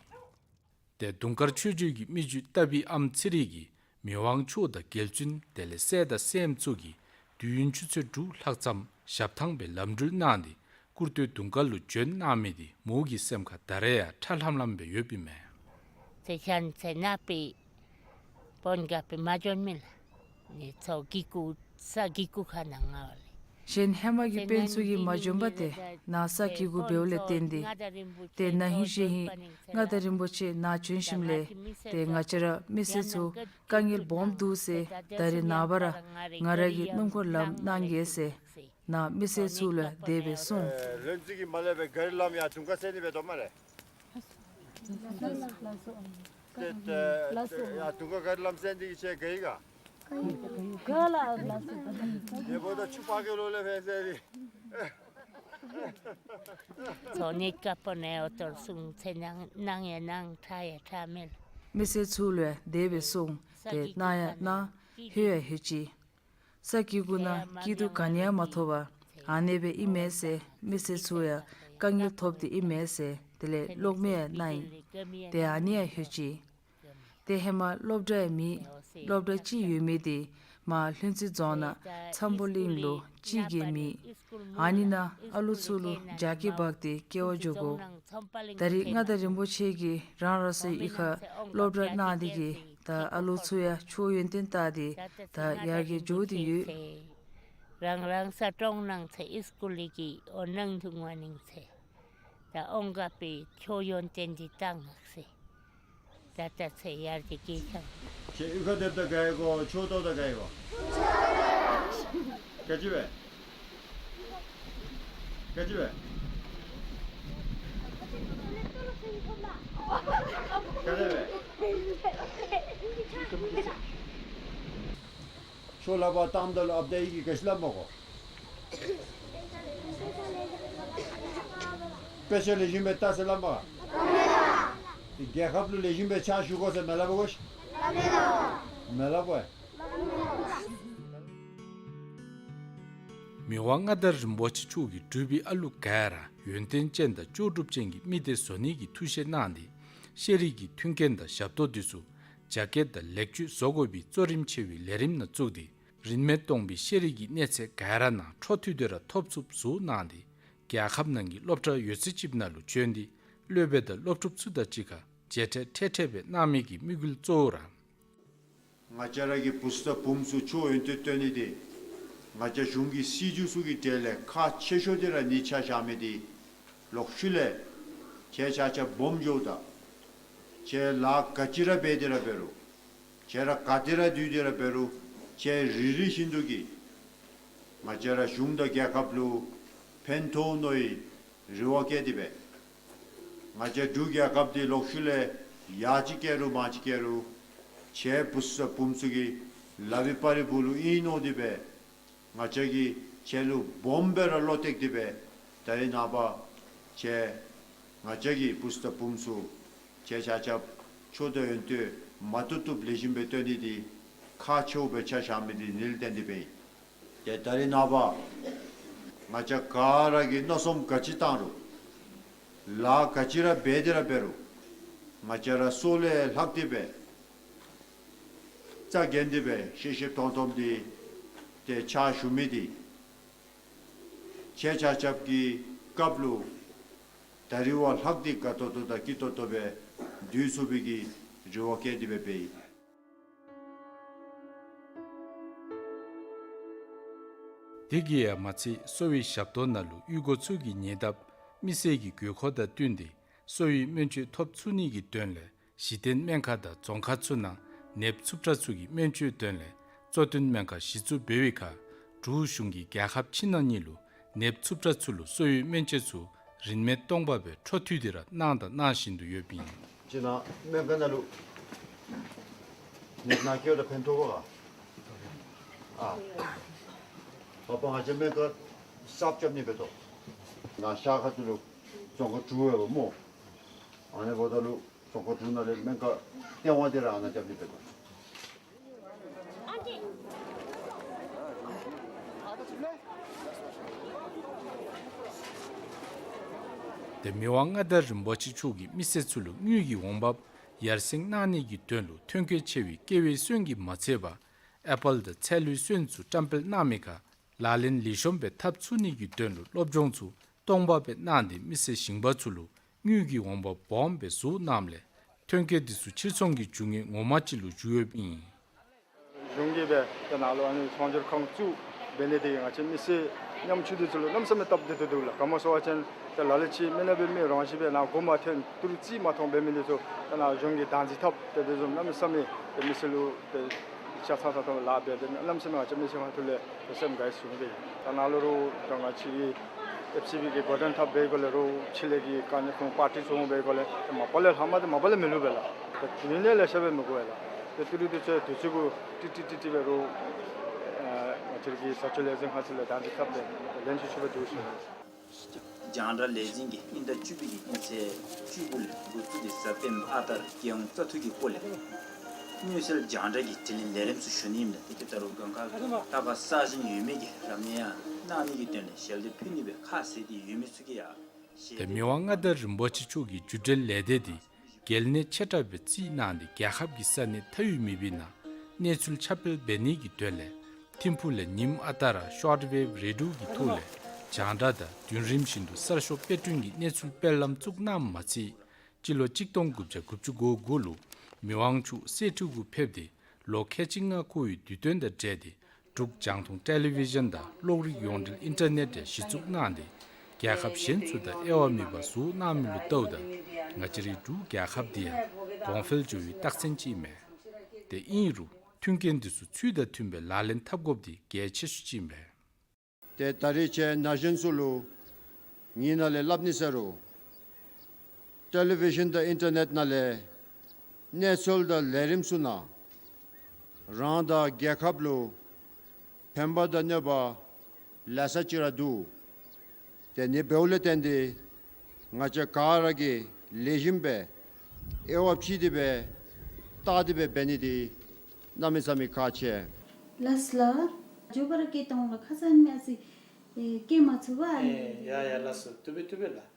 ཏེ་དུང་དཀར་ཆོས་སྤྱོད་ཀྱི་མི་རྒྱུད་ཏ་པི་ཨམ་ཚེ་རིང་གིས་མི་དབང་མཆོག་དང་རྒྱལ་བཙུན་དེ་ལས་སྲས་དང་སྲསམོ་ཚུ་གིས་དུས་ཡུན་ཆུ་ཚོད་དྲུག་ལྷག་ཙམ་ཞབས་ཐང་སྦེ་ལམ་འགྲུལ་གནང་སྟེ་སྐུར་སྟོད་དུང་དཀར་ལུ་བྱོན་གནང་མི་དེ་མོ་གི་སེམས་ཁར་ད་རེས་ཡང་ཁྲ་ལྷམ་ལྷམ་སྦེ་ཡོདཔ་ཨིན་མས། ཚེ་ཤན་ཚེ་ནག་པའི་བོན་ག་པའི་མ་འབྱོན་མི་ལགས། ནི་ཚོ་གི་གུ་ས་གི་གུ་ཁ་ནང་ང་བ་ལས། གཞན་ཧེ་མ་གི་དཔོན་ཚུ་གིས་མ་འབྱོན་པ་ཏེ་ནཱ་ས་གི་གུ་འབདཝ་ལས་བརྟེན་ཏེ། ཏེ་ན་ཧིང་གཞེས་ཧིང་མངའ་བདག་རིན་པོ་ཆེ་ནཱ་བྱོན་ཞིནམ་ལས་ཏེ་ང་བཅས་ར་མི་སེར་ཚུ་དཀའ་ངལ་སྦོམ་འདུག་ཟེར་ད་རེས་ནངས་པ་ར་ང་ར་གིས་སྣུམ་འཁོར་ལམ་གནང་གེ་ཟེར་ནཱ་མི་སེར་ཚུ་ལུ་དེ་སྦེ་གསུངས། ལྷུན་རྩེ་གི་མར་ལས་སྦེ་གཱ་རི་ལམ་ཡར་དུང་དཀར་ཚུན་ནི་སྦེ་འགྱོཝ་མས་ལགས། ཏེ་ཏེ་ཡར་དུང་དཀར་གཱ་རི་ལམ་ཚུན་འདི་གིས་ཁྱེད་ག་ཡི་ག། ག་ལ་ལགས་སོ། ངེ་འབོ་ད་ཆུ་ཕར་གི་ལོགས་ལས་ཕན་ཟེར་རི། ཚོ་ནི་ཀ་པོ་ནེ་འོ་ཏོར་སུང་ཚེ་ནང་ནང་ཡ་ནང་ཁྲ་ཡ་ཁྲ་མེད། མི་སེར་ཚུ་ལུ་ཡང་དེ་སྦེ་གསུངས་ཏེ་གནང་ཡ་གནང་ལྷོད་ཡ་ལྷོད་ཅི། ས་གི་གུ་ནང་སྐྱིད་སྡུག་ག་ནི་ཡང་མ་ཐོབ་པར་ཨ་ནེ་སྦེ་ཨིན་མས་ཟེར་མི་སེར་ཚུ་ཡང་དཀའ་ངལ་ཐོབ་སྟེ་ཨིན་མས་ཟེར་དེ་ལས་གློག་མེ་ཡང་གནང་ཡི། ཏེ་ཨ་ནི་ཡང་ལྷོད་ཅི། ཏེ་ཧེ་མ་སློབ་གྲྭ་ཡང་མེད། སློབ་གྲྭ་གཅིག་ཡོད་མི་དེ་མར་ལྷུན་རྩེ་རྫོང་ནང་འཚམས་པོ་གླིང་ལུ་གཅིག་གིས་མེད། ཨ་ནི་ནང་ཨ་ལོ་ཚུ་ལུ་རྒྱ་སྐྱེད་འབག་སྟེ་སྐྱེ་བ་འགྱོ་དགོ། ད་རེས་མངའ་བདག་རིན་པོ་ཆེ་གིས་རང་རང་སོའི་གཡུས་ཁར་སློབ་གྲྭ་གནང་སྟེ་གིས་ད་ཨ་ལོ་ཚུ་ཡང་ཆོས་ཡོན་ཏན་བཏང་སྟེ་ད་ཡར་རྒྱས་འགྱོ་སྟེ་ཡོད། རང་རང་ས་གྲོང་ནང་ཚེ་ཨིས་ཀུལ་གི་འོ་ནང་དུ་ངོ་ནིང་ཚེ་ད་ཨོང་ག་པའི་ཆོས་ཡོན་ཏན་འདི་བཏང་ངག་ཟེར། ད་ད་ཚེ་ཡར་གྱི་གི་ཆང་། ཁྱེད་གཡུས་ཁར་སྡོདཔ་ད་ག་ཡི་གོ། ཆོས་ཐོབ་ད་ག་ཡི་གོ། ག་ཅི་སྦེ། ག་ཅི་སྦེ། ག་དེ་སྦེ། ཆོས་ལག་པར་བཏངམ་ད་ལུ་ཨཔ་ད་ཨིན་གྱི་ག་ཅི་སླབ་མས་གོ། དཔེ་ཆ་ལེགས་ཤོམ་སྦེ་བལྟ་ཟེར་སླབ་མས་ག། རྒྱལ་ཁབ་ལུ་ལེགས་ཤོམ་སྦེ་ཕྱག་ཞུ་དགོ་ཟེར་མི་སླབ་གོ་ཤིག། མི་སླབ་གོ། མི་དབང་མངའ་བདག་རིན་པོ་ཆེ་མཆོག་གིས་འབྲུག་པའི་ཨ་ལུ་ག་ར་ཡོན་ཏན་ཅན་དང་ལྕོགས་གྲུབ་ཅན་གྱི་མི་སྡེ་བཟོ་ནི་གི་ཐུགས་བཞེད་གནང་སྟེ་ཤེས་རིག་གི་མཐུན་རྐྱེན་དང་ཞབས་ཏོག་འདི་ཚུ་རྒྱ་སྐྱེད་དང་ལེགས་བཅོས་བཟོ་དགོ་པའི་གཙོ་རིམ་ཆེ་བའི་ལས་རིམ་ནང་བཙུགས་ཏེ་རིན་མེད་སྟོང་པའི་ཤེས་རིག་གི་གནས་ཚད་ག་ར་ནང་འཕྲོ་མཐུད་དེ་ར་ཐོབ་ཚུགསཔ་བཟོ་གནང་སྟེ་རྒྱལ་ཁབ་ནང་གི་སློབ་གྲྭ་ཡོད་ཚད་ཅིག་ནང་ལུ་བྱོན་ཏེ་སློབ་དཔོན་དང་སློབ་ཕྲུག་ཚུ་དང་གཅིག་ཁར་མཇལ་འཕྲད་འཕྲད་འཕྲད་སྦེ་གནང་མི་གི་དམིགས་ཡུལ་གཙོ་བོ་ར། ང་བཅས་ར་གི་བུ་ཚ་བུམོ་ཚུ་ཆོས་ཡོན་ཏན་སྟོན་ནི་དེ་ང་བཅས་གཞུང་གི་སྲིད་བྱུས་ཚུ་གི་གྲས་ལས་ཁག་ཆེ་ཤོས་དེ་ར་ནི་ཆ་བཞག་མི་དེ་ལོག་ཤུལ་ལས་ཁྱེད་ཆ་ཁྱབ་སྦོམ་འགྱོཝ་ད་ཁྱེད་ལཱ་ག་ཅི་ར་འབད་དེ་ར་འབད་རུང་ཁྱེད་ར་ག་ཏེ་ར་འདུས་ཏེ་ར་འབད་རུང་ཁྱེད་རེ་རེ་བཞིན་དུ་གིས་ང་བཅས་ར་གཞུང་དང་རྒྱལ་ཁབ་ལུ་ཕན་ཐོགས་ནི་རེ་བ་བསྐྱེད་དེ་སྦེ་ང་བཅས་འབྲུག་རྒྱལ་ཁབ་འདི་ལོག་ཤུལ་ལས་ཡར་ཅིག་བསྐྱལ་རུང་མར་ཅིག་བསྐྱལ་རུང་ཁྱེད་བུ་ཚ་བུམོ་ཚུ་གི་ལག་པའི་པར་རིས་སྦུག་ལུ་ཨིན་མནོ་སྟེ་སྦེ་ང་བཅས་ཀྱིས་ཁྱེད་ལུ་སྦོམ་སྦེ་ར་བློ་གཏད་དེ་སྦེ་ད་རེས་ནངས་པ་ཁྱེད་ང་བཅས་ཀྱི་བུ་ཚ་བུམོ་ཚུ་ཁྱེད་ཆ་ཁྱབ་ཆོས་དང་ཡོན་ཏན་མ་བཏུབ་བཏུབ་ལེགས་ཤོམ་སྦེ་སྟོན་ནི་དེ་ཁག་ཆེཝ་སྦེ་ཆ་བཞག་མི་དེ་ནི་ལུ་བརྟེན་ཏེ་སྦེ་ཨིན། ཏེ་ད་རེས་ནངས་པ་ང་བཅས་ག་ར་གིས་མནོ་བསམ་ག་ཅི་བཏང་རུང་ལཱ་ག་ཅི་ར་འབད་དེ་ར་འབད་རུང་ང་བཅས་ར་སྲོག་ལས་ལྷག་སྟེ་སྦེ་རྩ་འགེངས་ཏེ་སྦེ་ཤེས་ཤེསཔ་མཐོང་མཐོངམ་དེ་ཏེ་ཕྱག་ཞུ་མི་དེ་ཁྱེད་ཆ་ཁྱབ་ཀྱི་སྐབས་ལུ་ད་རེས་བ་ལྷག་སྟེ་དགའ་ཏོག་ཏོ་དང་སྐྱིད་ཏོག་ཏོ་སྦེ་སྡོད་ཚུགས་པའི་གི་རེ་བ་བསྐྱེད་དེ་སྦེ་འབད་ཡི། དེ་གིས་ཡང་མ་ཚད་གསོ་བའི་ཞབས་ཏོག་ནང་ལུ་གཡུས་སྒོ་ཚུ་གི་ཉེ་འདབས་མི་སེར་གྱི་དགོས་མཁོ་དང་བསྟུན་ཏེ་གསོ་བའི་སྨན་བཅོས་ཐོབ་ཚུགས་ནི་གི་དོན་ལས་གཞི་རྟེན་སྨན་ཁང་དང་རྫོང་ཁག་ཚུ་ནང་ནདཔ་འཚུབ་དྲགས་ཚུ་གི་སྨན་བཅོས་དོན་ལས་གཙོ་བསྟེན་སྨན་ཁང་གཞི་བཙུགས་འབད་བའི་ཁར་འབྲུག་གཞུང་གིས་རྒྱལ་ཁབ་ཕྱི་ནང་གཉིས་ལུ་ནདཔ་འཚུབ་དྲགས་ཚུ་ལུ་གསོ་བའི་སྨན་བཅོས་ཚུ་རིན་མེད་སྟོང་པ་སྦེ་འཕྲོ་མཐུད་དེ་ར་གནང་དང་གནང་བཞིན་དུ་ཡོདཔ་ཨིན། ཅིག་ནང་སྨན་ཁང་ནང་ལུ་ནདཔ་ནང་འཁྱིད་དེ་ཕན་ཐོགས་ག། ཨ་མ་པ་ང་བཅས་སྨན་ཁང་གསརཔ་རྐྱབ་ནི་འབད་དོ། ནཱ་ཤར་ཁ་ཐུག་ལུ་རྫོང་ཁག་དྲུག་ཡོདཔ་སྨོ། ཨ་ནི་འབདཝ་ད་ལུ་རྫོང་ཁག་དྲུག་ནང་ལས་སྨན་ཁང་ལྟེ་བ་འདི་ར་ཨ་ནཱ་རྐྱབ་ནི་འབད་དོ། ཏེ་མི་དབང་མངའ་བདག་རིན་པོ་ཆེ་མཆོག་གིས་མི་སེར་ཚུ་ལུ་དངུལ་གྱི་འོང་འབབ་ཡར་སེང་གནང་ནི་གི་དོན་ལུ་ཐོན་སྐྱེད་ཆེ་བའི་ཀེ་ཝིའི་སོན་གྱིས་མ་ཚད་པར་ཨེ་པཱལ་དང་ཚལ་ལུའི་སོན་ཚུ་བཀྲམ་སྤེལ་གནང་མི་ཁར་ལག་ལེན་ལེགས་ཤོམ་སྦེ་འཐབ་ཚུགས་ནི་གི་དོན་ལུ་སློབ་སྦྱོང་ཚུ་སྟོང་པ་སྦེ་གནང་སྟེ་མི་སེར་ཞིང་པ་ཚུ་ལུ་དངུལ་གྱི་འོང་འབབ་སྦོམ་སྦེ་བཟོ་གནངམ་ལས་ཐོན་སྐྱེད་འདི་ཚུ་ཕྱིར་ཚོང་གི་རྒྱུ་དངོས་ངོ་མ་ཅིག་ལུ་འགྱུར་ཡོདཔ་ཨིན། གཞུང་གིས་སྦེ་ཏེ་ནཱ་ལུ་ཨ་ནི་ཚོང་སྒྱུར་ཁང་བཙུགས་འབད་ནི་དེ་གིས་ང་བཅས་མི་སེར་ཉམ་ཆུང་འདི་ཚུ་ལུ་གནམ་མེད་ས་མེད་སྟབས་བདེ་ཏོག་ཏོ་ལགས། ག་མོ་ཟེར་བ་ཅིན་ཏེ་ལ་ལུ་ཅིག་མི་ནག་པའི་མི་རང་བཞིན་སྦེ་ནཱ་སྒོ་མ་ཐོན་ཏི་རུ་རྩིས་མ་མཐོང་འབད་མི་འདི་ཚུ་ཏེ་ནཱ་གཞུང་གིས་བདག་འཛིན་འཐབ་སྟེ་དེ་བཟུམ་གནམ་མེད་ས་མེད་ཏེ་མི་སེར་ལུ་ཏེ་ཆ་ཚང་ཚང་ཐོབ་ལཱ་འབད་དེ་གནམ་མེད་ས་མེད་ང་བཅས་མི་སེར་ཁ་ཐུག་ལས་ཏེ་སེམས་དགའ་བསུ་འོང་པས། ད་ནཱ་ལུ་རུང་ད་ང་བཅས་ཀྱི་ཨེཕ་སི་བི་གི་འགོ་འདྲེན་འཐབ་འབད་དགོཔ་ལས་རུང་ཕྱི་ལས་ཀྱི་ག་ནི་ཁོང་པར་ཊི་ཚུ་འོང་འབད་དགོཔ་ལས་ཏེ་མ་པ་ལས་ལྷག་མ་དེ་མ་པ་ལས་མི་ལུས་པས་ལགས། ཏེ་དུས་ནི་ལེ་ཤ་སྦེ་མི་དགོ་པས་ལགས། ཏེ་ཏི་རུ་འདི་ཚུ་དུས་ཚོད་གུ་ཏིག་ཏིག་ཏིག་ཏིག་སྦེ་རུང་ཨ་ང་བཅས་ཀྱི་བཟའ་སྤྱོད་ལས་འཛིན་ཁང་ཚུ་ལས་བདག་འཛིན་འཐབ་སྟེ་ལེན་ཚུགས་ཚུགས་པར་འདུག་ཟེར། རྒྱང་བསྒྲགས་ལས་འཛིན་གྱིས་སྤྱི་ཟླ་བཅུ་པའི་གི་སྤྱི་ཚེས་བཅུ་དགུ་ལས་འགོ་བཙུགས་ཏེ་གཟའ་སྤེནམ་ཨ་རྟག་ར་རྒྱལ་ཡོངས་བཙག་འཐུ་གི་སྐོར་ལས་དངུལ་རྩིས་རྒྱང་བསྒྲགས་ཀྱི་དྲི་ལན་ལས་རིམ་ཚུ་ཞུ་ནི་ཨིནམ་ལས་དེ་གིས་ད་རུང་གང་ག་ལྟ་བ་གསར་བཞེངས་ཡོད་མི་གིས་རབ་གནས་ཡང་གནང་ནི་གི་དོན་ལས་ཞལ་འདེབས་ཕུལ་ནི་སྦེ་ཁ་བཟེད་དེ་ཡོད་མི་ཚུ་གིས་ཡང་ཏེ་མི་དབང་མངའ་བདག་རིན་པོ་ཆེ་མཆོག་གི་བརྒྱུད་འབྲེལ་ལས་སྡེ་འདི་གལ་གནད་ཆེ་དྲགས་སྦེ་བརྩིས་གནང་སྟེ་རྒྱལ་ཁབ་ཀྱི་ས་གནས་མཐའ་དབུས་མེད་པའི་ནང་གནས་ཚུལ་ཁྱབ་སྤེལ་འབད་ནི་གི་དོན་ལས་ཐིམ་ཕུག་ལས་ཉིམ་ཨ་རྟག་ར་ཤོཊ་ཝེབ་རེ་ཌིའོ་གི་ཐོག་ལས་རྒྱང་བསྒྲགས་དང་དུས་རིམ་བཞིན་དུ་གསར་ཤོག་དཔེ་སྐྲུན་གྱི་གནས་ཚུལ་སྤེལ་ལམ་བཙུགས་གནངམ་མ་ཚད་སྤྱི་ལོ་གཅིག་སྟོང་དགུ་བརྒྱ་དགུ་བཅུ་གོ་དགུ་ལུ་མི་དབང་མཆོག་སེ་འབྲུག་གུ་ཕེབས་ཏེ་ལོ་ཁལ་གཅིག་ལྔ་འཁོར་བའི་དུས་སྟོན་དང་འབྲེལ་ཏེ་འབྲུག་རྒྱང་མཐོང་ཊེ་ལི་ཝི་ཤཱན་དང་གློག་རིག་ཡོངས་འབྲེལ་ཨིན་ཊར་ནེཊ་ཡང་གཞི་བཙུགས་གནང་སྟེ་རྒྱལ་ཁབ་གཞན་ཚུ་དང་དབྱེ་བ་མེད་པར་བཟོ་གནང་མི་ལུ་བལྟཝ་ད་ང་བཅས་རའི་འབྲུག་རྒྱལ་ཁབ་འདི་ཡང་གོང་འཕེལ་འགྱོ་བའི་རྟགས་མཚན་ཅིག་མས། དེ་ཨིན་རུང་མཐུན་རྐྱེན་འདི་ཚུ་ཚུལ་དང་མཐུན་པའི་ལག་ལེན་འཐབ་དགོཔ་འདི་གལ་ཆེ་ཤོས་ཅིག་མས། ཏེ་ད་རིས་ཁྱེད་ན་གཞོན་ཚུ་ལུ་ངེའི་ནང་ལས་སླབ་ནི་ཟེར་རུང་ཊེ་ལི་ཝི་ཤཱན་དང་ཨིན་ཊར་ནེཊ་ནང་ལས་གནས་ཚུལ་དང་ལས་རིམ་ཚུ་ནང་རང་དང་རྒྱལ་ཁབ་ལུ་ཕན་པ་དང་གནོད་པ་ལེ་ཤ་ཅིག་ར་འདུག། དེ་ནི་འབདཝ་ལས་བརྟེན་ཏེ་ང་བཅས་ག་ར་གིས་ལེགས་ཤོམ་སྦེ་དབྱེ་བ་ཕྱེ་སྟེ་སྦེ་བལྟ་སྟེ་སྦེ་འབད་ནི་འདི་གནམ་མེད་ས་མེད་ཁག་ཆེ། ལགས་ལགས། མགྱོགས་པ་ར་སྐྱེལ་གཏང་ལགས། ཁ་ཙ་ཨ་ནི་ཨ་ཙི་ཨེ་སྐྱེལ་མ་ཚུགས་པས། ཨེ་ཡ་ཡ་ལགས་སོ། བཏུབ་པས་བཏུབ་པས་ལགས།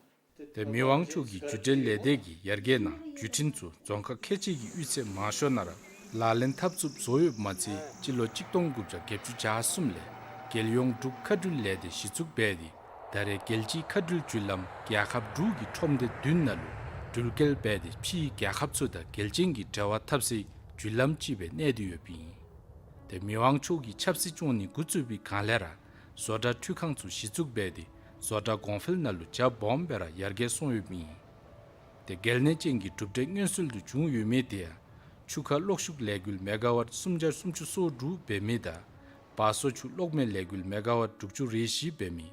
ཏེ་མི་དབང་མཆོག་གི་བརྒྱུད་འབྲེལ་ལས་སྡེ་གི་ཡར་རྒྱས་ནང་བརྒྱུད་འཕྲིན་ཚུ་རྫོང་ཁག་ཁལ་གཅིག་གི་གཡུས་ཚན་མང་ཤོས་ནང་ར་ལག་ལེན་འཐབ་ཚུགསཔ་བཟོ་ཡོདཔ་མ་ཚད་སྤྱི་ལོ་གཅིག་སྟོང་དགུ་བརྒྱ་བརྒྱད་ཅུ་གྱ་གསུམ་ལས་རྒྱལ་ཡོངས་འབྲུག་མཁའ་འགྲུལ་ལས་སྡེ་གཞི་བཙུགས་འབད་དེ་ད་རེས་རྒྱལ་སྤྱིའི་མཁའ་འགྲུལ་བརྒྱུད་ལམ་རྒྱལ་ཁབ་འབྲུག་གི་ཁྲོམ་སྡེ་བདུན་ནང་ལུ་འགྲུལ་སྐྱེལ་འབད་དེ་ཕྱིའི་རྒྱལ་ཁབ་ཚུ་དང་རྒྱལ་ཅན་གྱི་འབྲེལ་བ་འཐབ་སའི་བརྒྱུད་ལམ་ཅིག་སྦེ་གནས་ཏེ་ཡོདཔ་ཨིན། ཏེ་མི་དབང་མཆོག་གིས་ཆབ་སྲིད་སྐྱོང་ནི་འགོ་བཙུགས་པའི་སྒང་ལས་ར་བཟོ་གྲྭ་འཕྲུལ་ཁང་ཚུ་གཞི་བཙུགས་འབད་དེ་བཟོ་གྲྭ་གོང་འཕེལ་ནང་ལུ་རྒྱ་སྦོམ་སྦེ་ར་ཡར་རྒྱས་སོང་ཡོདཔ་ཨིན། ཏེ་གལ་གནད་ཅན་གྱི་གྲུབ་འབྲས་མངོན་གསལ་དུ་བྱུང་ཡོད་མི་དེ་ཡང་ཆུ་ཁ་གློག་ཤུགས་ལས་འགུལ་མེ་ག་ཝཊ་སུམ་བརྒྱ་སུམ་ཅུ་སོ་དྲུག་འབད་མི་དང་བ་སོ་ཆུ་གློག་མེ་ལས་འགུལ་མེ་ག་ཝཊ་དྲུག་ཅུ་རེ་བཞི་འབད་མི་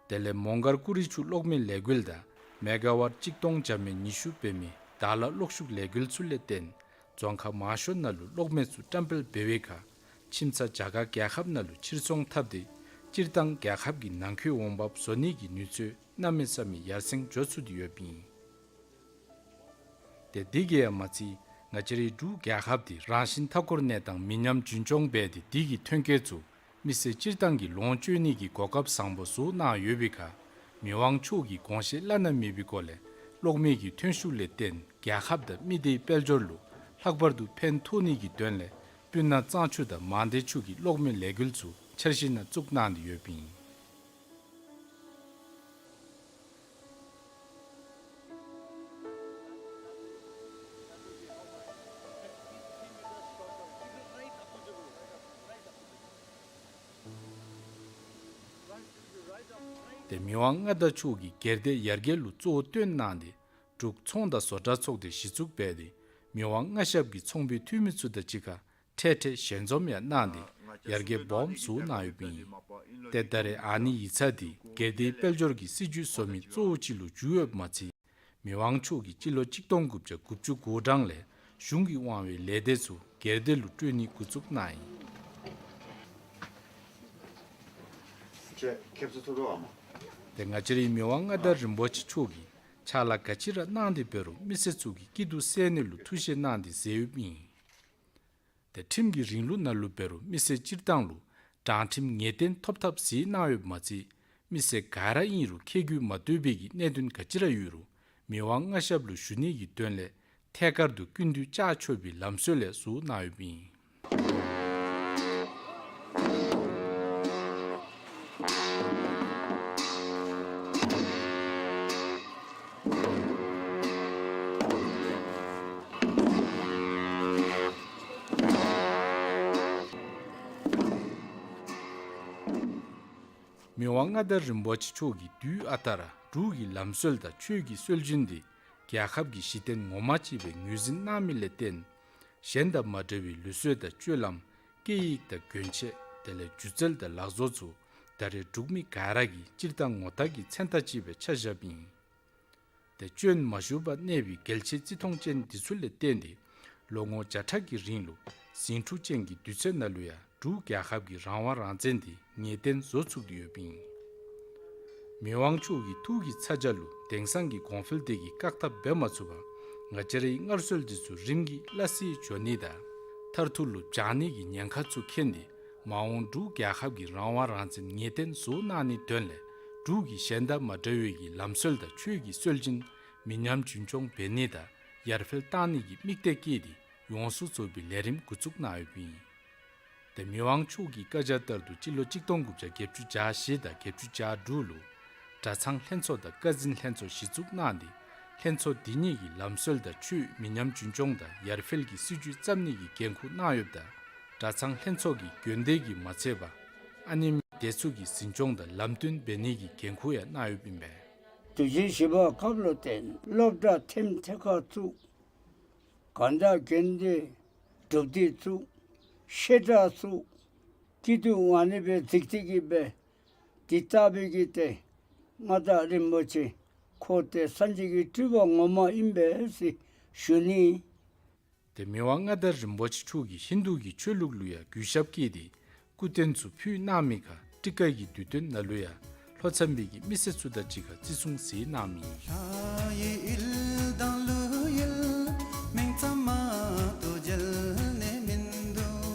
དེ་ལས་མོང་སྒར་ཀུ་རི་ཆུ་གློག་མེ་ལས་འགུལ་དང་མེ་ག་ཝཊ་གཅིག་སྟོང་བརྒྱ་མེད་ཉི་ཤུ་འབད་མི་དྭགས་ལྷ་གློག་ཤུགས་ལས་འགུལ་ཚུ་ལས་བརྟེན་རྫོང་ཁག་མང་ཤོས་ནང་ལུ་གློག་མེ་ཚུ་བཀྲམ་སྤེལ་འབད་བའི་ཁར་ཁྱིམ་ཚང་རྒྱ་གར་རྒྱལ་ཁབ་ནང་ལུ་ཕྱིར་ཚོང་འཐབ་སྟེ་སྤྱིར་བཏང་རྒྱལ་ཁབ་ཀྱི་ནང་འཁོད་འོང་འབབ་བཟོ་ནི་གི་ནུས་ཚོད་གནམ་མེད་ས་མེད་ཡར་སེང་འགྱོ་ཚུགས་ཏེ་ཡོདཔ་ཨིན། ཏེ་དེ་གིས་ཡང་མ་ཚད་ང་བཅས་རའི་འབྲུག་རྒྱལ་ཁབ་འདི་རང་བཞིན་མཐའ་འཁོར་གནས་སྟངས་མི་ཉམས་རྒྱུན་འཁྱོངས་འབད་དེ་དེ་གི་ཐོན་སྐྱེད་ཚུ་མི་སེར་སྤྱིར་བཏང་གི་ལོངས་སྤྱོད་ནི་གི་གོ་སྐབས་བཟང་པོ་བཟོ་གནང་ཡོད་པའི་ཁར་མི་དབང་མཆོག་གི་དགོངས་བཞེད་བླ་ན་མེད་པའི་སྒོ་ལས་གློག་མེ་གི་ཐོན་ཤུགས་ལས་བརྟེན་རྒྱལ་ཁབ་དང་མི་སྡེའི་དཔལ་འབྱོར་ལུ་ལྷག་པར་དུ་ཕན་ཐོགས་ནི་གི་དོན་ལས་སྤུ་ན་གཙང་ཆུ་དང་མང་སྡེ་ཆུ་གི་གློག་མེ་ལས་འགུལ་ཚུ་འཆར་གཞི་ནང་བཙུགས་གནང་སྟེ་ཡོདཔ་ཨིན། ཏེ་མི་དབང་མངའ་བདག་མཆོག་གིས་སྒེར་སྡེ་ཡར་རྒྱས་ལུ་གཙོ་བོ་བཏོན་གནང་སྟེ་འབྲུག་ཚོང་དང་བཟོ་གྲྭ་ཚོགས་སྡེ་གཞི་བཙུགས་འབད་དེ་མི་དབང་མངའ་ཞབས་ཀྱི་ཚོང་པའི་འཐུས་མི་ཚུ་དང་གཅིག་ཁར་འཕྲལ་འཕྲལ་ཞལ་འཛོམས་ཡང་གནང་སྟེ་ཡར་རྒྱས་སྦོམ་བཟོ་གནང་ཡོདཔ་ཨིན། ཏེ་ད་རེས་ཨ་ནི་ཡིག་ཚང་འདི་སྒེར་སྡེའི་དཔལ་འབྱོར་གྱི་སྲིད་བྱུས་བཟོ་མི་གཙོ་བོ་ཅིག་ལུ་གྱུར་ཡོདཔ་མ་ཚད་མི་དབང་མཆོག་གིས་སྤྱི་ལོ་གཅིག་སྟོང་དགུ་བརྒྱ་དགུ་བཅུ་གོ་གྲངས་ལས་གཞུང་གིས་དབང་བའི་ལས་སྡེ་ཚུ་སྒེར་སྡེ་ལུ་སྤྲོད་ནི་འགོ་བཙུགས་གནང་ཡི། ཁྱེད་ཁེབ་སུ་ཐུག་རོགས་ཨ་མ། ཏེ་ང་བཅས་རའི་མི་དབང་མངའ་བདག་རིན་པོ་ཆེ་མཆོག་གིས་ཕྱག་ལཱ་ག་ཅི་ར་གནང་སྟེ་འབད་རུང་མི་སེར་ཚུ་གི་སྐྱིད་སྡུག་སེལ་ནི་ལུ་ཐུགས་བཞེད་གནང་སྟེ་མཛད་ཡོདཔ་ཨིན། ཏེ་ཁྲིམས་ཀྱི་རིང་ལུགས་ནང་ལུ་འབད་རུང་མི་སེར་སྤྱིར་བཏང་ལུ་དྲང་ཁྲིམས་ངེས་གཏན་ཐོབ་ཐབས་གཟིགས་གནང་ཡོདཔ་མ་ཚད་མི་སེར་ག་ར་ཨིན་རུང་ཁེ་གྱོང་མ་བཏོན་པའི་གི་གནད་དོན་ག་ཅི་ར་ཡོད་རུང་མི་དབང་མངའ་ཞབས་ལུ་ཞུ་ནི་གི་དོན་ལས་ཐད་ཀར་དུ་སྐུ་མདུན་བཅར་ཆོག་པའི་ལམ་སྲོལ་ལས་བཟོ་གནང་ཡོདཔ་ཨིན། མི་དབང་མངའ་བདག་རིན་པོ་ཆེ་མཆོག་གིས་དུས་ཨ་རྟག་ར་འབྲུག་གི་ལམ་སྲོལ་དང་ཆོས་ཀྱི་སྲོལ་རྒྱུན་འདི་རྒྱལ་ཁབ་ཀྱི་གཞི་རྟེན་ངོ་མ་ཅིག་སྦེ་ངོས་འཛིན་གནང་མི་ལས་བརྟེན། གཞན་དང་མ་འདྲ་བའི་ལུགས་སྲོལ་དང་སྤྱོད་ལམ། སྐད་ཡིག་དང་གྱོན་ཆས། དེ་ལས་སྒྱུ་རྩལ་དང་ལག་བཟོ་ཚུ་ད་རེས་འབྲུག་མི་ག་ར་གིས་སྤྱིར་བཏང་ངོ་རྟགས་ཀྱི་མཚོན་རྟགས་ཅིག་སྦེ་ཆ་བཞགཔ་ཨིན། ཏེ་སྐྱོན་མ་ཞུགས་པར་གནས་པའི་གལ་ཆེ་བརྩི་མཐོང་ཅན་འདི་ཚུ་ལས་བརྟེན་ཏེ་ལོ་ངོ་བརྒྱ་ཕྲག་གི་རིང་ལུ་ཟིང་འཁྲུག་ཅན་གྱི་དུས་ཚོད་ནང་ལུ་ཡང་འབྲུག་རྒྱལ་ཁབ་ཀྱི་རང་དབང་རང་བཙན་འདི་ངེས་གཏན་བཟོ་ཚུགས་ཏེ་ཡོདཔ་ཨིན། མི་དབང་མཆོག་གི་ཐུགས་ཀྱི་ཚ་གྱང་ལུ་དེང་སང་གི་གོང་འཕེལ་དེ་གིས་བཀག་ཐབས་འབད་མ་ཚུགས་པར་ང་བཅས་རའི་སྔར་སྲོལ་འདི་ཚུ་རིམ་གྱིས་སླ་བསྲེ་འགྱོ་ནི་དང་མཐར་ཐུག་ལུ་བྱང་ནི་གི་ཉེན་ཁ་ཚུ་མཁྱེན་ཏེ་མ་འོངས་འབྲུག་རྒྱལ་ཁབ་ཀྱི་རང་དབང་རང་བཙན་ངེས་གཏན་བཟོ་གནང་ནིའི་དོན་ལས་འབྲུག་གི་གཞན་དང་མ་འདྲ་བའི་གི་ལམ་སྲོལ་དང་ཆོས་ཀྱི་སྲོལ་རྒྱུན་མི་ཉམས་རྒྱུན་འཁྱོངས་འབད་ནི་དང་ཡར་འཕེལ་གཏང་ནི་གི་དམིགས་གཏད་བསྐྱེད་དེ་ཡོངས་སུ་རྫོགས་པའི་ལས་རིམ་འགོ་བཙུགས་གནང་ཡོདཔ་ཨིན། ཏེ་མི་དབང་མཆོག་གི་བཀའ་རྒྱ་ལྟར་དུ་སྤྱི་ལོ་གཅིག་སྟོང་དགུ་བརྒྱ་བརྒྱད་ཅུ་གྱ་བཞི་དང་བརྒྱད་ཅུ་གྱ་དྲུག་ལུ་གྲྭ་ཚང་ལྷན་ཚོགས་དང་བཀའ་འཛིན་ལྷན་ཚོགས་གཞི་བཙུགས་གནང་སྟེ་ལྷན་ཚོགས་འདི་གཉིས་ཀྱིས་ལམ་སྲོལ་དང་ཆོས་མི་ཉམས་རྒྱུན་འཁྱོངས་དང་ཡར་འཕེལ་གྱི་སྲིད་བྱུས་བརྩམ་ནི་གི་འགན་ཁུར་གནང་ཡོདཔ་ད་གྲྭ་ཚང་ལྷན་ཚོགས་ཀྱི་འགན་དེ་གིས་མ་ཚད་པར་ཨ་ནེམ་སྡེ་ཚུ་གི་འཛིན་སྐྱོང་དང་ལམ་སྟོན་འབད་ནི་གི་འགན་ཁུར་ཡང་གནང་ཡོདཔ་ཨིན་པས། དུས་ཆེན་བཞི་པའི་སྐབས་ལུ་བརྟེན་སློབ་གྲྭ་ཐེམ་ཐེ་ཁ་བཙུགས། གན་དང་དགོན་སྡེ་སྒྲུབ་སྡེ་བཙུགས། བཤད་གྲྭ་བཙུགས། སྐྱིད་སྡུག་ངང་ནི་སྦེ་གཟིགས་ཏེ་གིས་སྦེ་འདི་ལྟ་བུའི་གི་ཏེ་མངའ་བདག་རིན་པོ་ཆེ་ཁོ་ཏེ་སངས་རྒྱས་ཀྱི་སྤྲུལ་པ་ངོ་མ་ཨིན་པས་ཟེར་ཞུ་ནི། ཏེ་མི་དབང་མངའ་བདག་རིན་པོ་ཆེ་མཆོག་གིས་ཧིན་དུ་གི་ཆོས་ལུགས་ལུ་ཡང་གུས་ཞབས་བསྐྱེད་དེ་སྐུ་རྟེན་ཚུ་ཕུལ་གནང་མི་ཁར་ཊི་ཀ་གི་དུས་སྟོན་ནང་ལུ་ཡང་ལྷོ་མཚམས་པའི་གི་མི་སེར་ཚུ་དང་གཅིག་ཁར་བརྩི་སྲུང་མཛད་གནང་མི་ཨིན། ལྷ་ཡི་ཡུལ་དང་ཀླུ་ཡུལ་མིང་ཙམ་མ་གཏོགས་མཇལ་ནི་མིན་འདུག།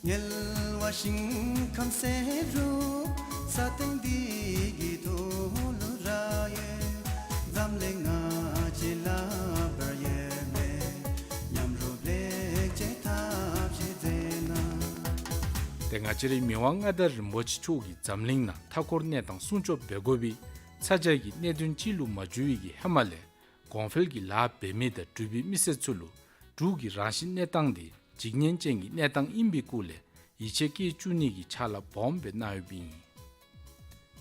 དམྱལ་བ་ཞིང་ཁམས་བསལ་རུང་ས་སྟེང་འདི་གི་ཐོག་ལུ་ར་ཡོད། འཛམ་གླིང་ང་བཅས་ལ་བར་ཡོད་མེད་མཉམ་རུབ་ལེགས་བཅས་ཐབས་ཤེས་མཛད་གནང་། ཏེ་ང་བཅས་རའི་མི་དབང་མངའ་བདག་རིན་པོ་ཆེ་མཆོག་གིས་འཛམ་གླིང་ནང་མཐའ་འཁོར་གནས་སྟངས་སྲུང་སྐྱོབ་འབད་དགོ་པའི་ཚ་གྱང་གི་གནད་དོན་ཅིག་ལུ་མ་འགྱུར་བའི་གི་ཧེ་མ་ལས་གོང་འཕེལ་གྱི་ལཱ་འབད་མི་དང་འབྲུག་པའི་མི་སེར་ཚུ་ལུ་འབྲུག་གི་རང་བཞིན་གནས་སྟངས་འདི་འཇིགས་ཉེན་ཅན་གྱི་གནས་སྟངས་ཨིན་པའི་སྐོར་ལས་ཡིད་ཆེས་བསྐྱེད་བཅུག་ནི་གི་ཕྱག་ལཱ་སྦོམ་སྦེ་གནང་ཡོདཔ་ཨིན།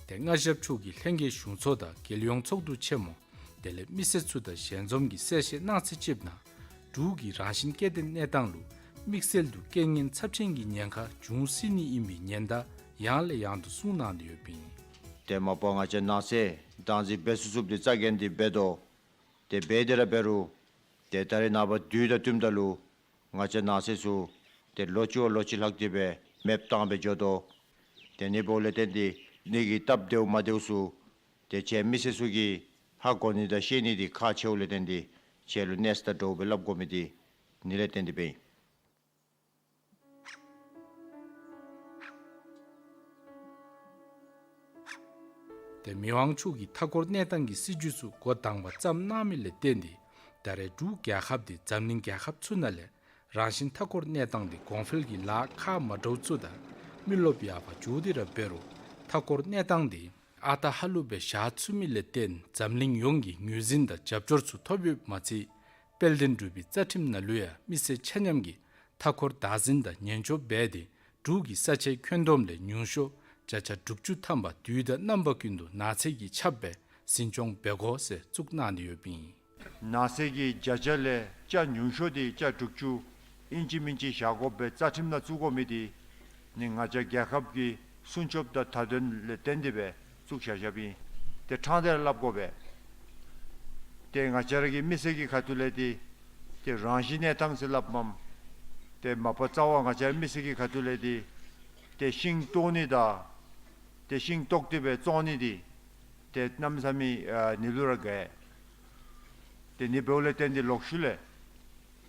ཏེ་མངའ་ཞབས་མཆོག་གིས་ལྷན་རྒྱས་གཞུང་ཚོགས་དང་རྒྱལ་ཡོངས་ཚོགས་འདུ་ཆེན་མོ་དེ་ལས་མི་སེར་ཚུ་དང་ཞལ་འཛོམས་ཀྱི་གསལ་བཤད་གནང་ཚད་ཅིག་ནང་འབྲུག་གི་རང་བཞིན་སྐྱེ་ལྡན་གནས་སྟངས་ལུ་དམིགས་བསལ་དུ་རྐྱེན་ངན་ཚབས་ཆེན་གྱི་ཉེན་ཁ་འབྱུང་སྲིད་ནི་ཨིན་པའི་ཉེན་བརྡ་ཡང་ལས་ཡང་དུ་གསུངས་གནང་སྟེ་ཡོདཔ་ཨིན། ཏེ་མ་པ་ང་བཅས་ནང་གསེས་བདག་འཛིན་འབད་ཚུགས་ཚུགསཔ་འདི་རྩ་འགེངས་ཏེ་འབད་དོ། ཏེ་འབད་དེ་ར་འབད་རུང་ཏེ་ད་རེས་ནངས་པ་དུས་དང་བསྟུནམ་ད་ལུ་ང་བཅས་ནང་གསེས་ཚུ་ཏེ་ལོ་གཅིག་བ་ལོ་གཅིག་ལྷག་སྟེ་སྦེ་མེདཔ་བཏང་སྦེ་འགྱོ་དོ། ཏེ་ཨ་ནི་འབདཝ་ལས་བརྟེན་ཏེ་ཨ་ནི་གི་སྟབས་བདེཝ་མ་བདེཝ་ཚུ་ཏེ་ཁྱེད་མི་སེར་ཚུ་གིས་ཧ་གོ་ནི་དང་ཤེས་ནི་འདི་ཁག་ཆེཝ་ལས་བརྟེན་ཏེ་ཁྱེད་ལུ་གནས་ས་དང་འདྲཝ་སྦེ་སླབ་དགོ་མི་འདི་ཨ་ནི་ལས་བརྟེན་ཏེ་སྦེ་ཨིན། ཏེ་མི་དབང་མཆོག་གིས་མཐའ་འཁོར་གནས་སྟངས་ཀྱི་སྲིད་བྱུས་ཚུ་འགོ་དང་པ་བརྩམས་གནང་མི་ལས་བརྟེན་ཏེ་ད་རེས་འབྲུག་རྒྱལ་ཁབ་འདི་འཛམ་གླིང་རྒྱལ་ཁབ་ཚུ་ནང་ལས་རང་བཞིན་མཐའ་འཁོར་གནས་སྟངས་འདི་གོང་འཕེལ་གྱི་ལཱ་ཁག་མ་འདྲཝ་ཚུ་དང་མི་རློབས་ཡར་འཕར་འགྱོ་སྟེ་ར་འབད་རུང་མཐའ་འཁོར་གནས་སྟངས་འདི་ཨ་རྟག་ཧ་ལུགས་སྦེ་བཞག་ཚུགས་མི་ལས་བརྟེན་འཛམ་གླིང་ཡོངས་ཀྱི་ངོས་འཛིན་དང་རྒྱབ་སྐྱོར་ཚུ་ཐོབ་ཡོདཔ་མ་ཚད་དཔལ་ལྡན་འབྲུག་པའི་རྩ་ཁྲིམས་ནང་ལུ་ཡང་མི་སེར་ཆ་མཉམ་གྱིས་མཐའ་འཁོར་བདག་འཛིན་དང་ཉེན་སྐྱོབ་འབད་དེ་འབྲུག་གི་ས་ཆའི་ཁྱོན་བསྡོམས་ལས་ཉུང་ཤོས་ བརྒྱ་ཆ་དྲུག་ཅུ་ཐམ་པ་དུས་དང་རྣམ་པ་ཀུན་ཏུ་ནགས་ཚལ་གྱིས་ཁྱབ་པའི་འཛིན་སྐྱོང་འབད་དགོ་ཟེར་བཙུགས་གནང་སྟེ་ཡོདཔ་ཨིན། ནགས་ཚལ་གྱི་བརྒྱ་ཆ་ལས་ཆ་ཉུང་ཤོས་དེ་ཆ་དྲུག་ཅུ་ཨིན་ཅི་མིན་ཅི་བཞག་དགོ་པའི་རྩ་ཁྲིམས་ནང་བཙུགས་དགོ་མི་དེ་ནི་ང་བཅས་རྒྱལ་ཁབ་ཀྱི་སྲུང་སྐྱོབ་དང་མཐའ་དོན་ལས་བརྟེན་ཏེ་སྦེ་བཙུགས་བཞག་བཞགཔ་ཨིན། དེ་ཕྲང་སྟེ་ར་སླབ་དགོ་པས། དེ་ང་བཅས་ར་གི་མི་སེར་གྱི་ཁ་ཐུག་ལས་དེ་དེ་རང་བཞིན་གནས་སྟངས་ཟེར་སླབ་མས། དེ་མ་པ་རྩ་བ་ང་བཅས་ར་མི་སེར་གྱི་ཁ་ཐུག་ལས་དེ་དེ་ཤིང་བཏོག་ནི་དང་དེ་ཤིང་བཏོག་སྟེ་སྦེ་བཙོང་ནི་དེ་དེ་གནམ་མེད་ས་མེད་ཨ་ནི་ལུ་ར་དགའ། དེ་ནི་འབདཝ་ལས་བརྟེན་ཏེ་ལོག་ཤུལ་ལས་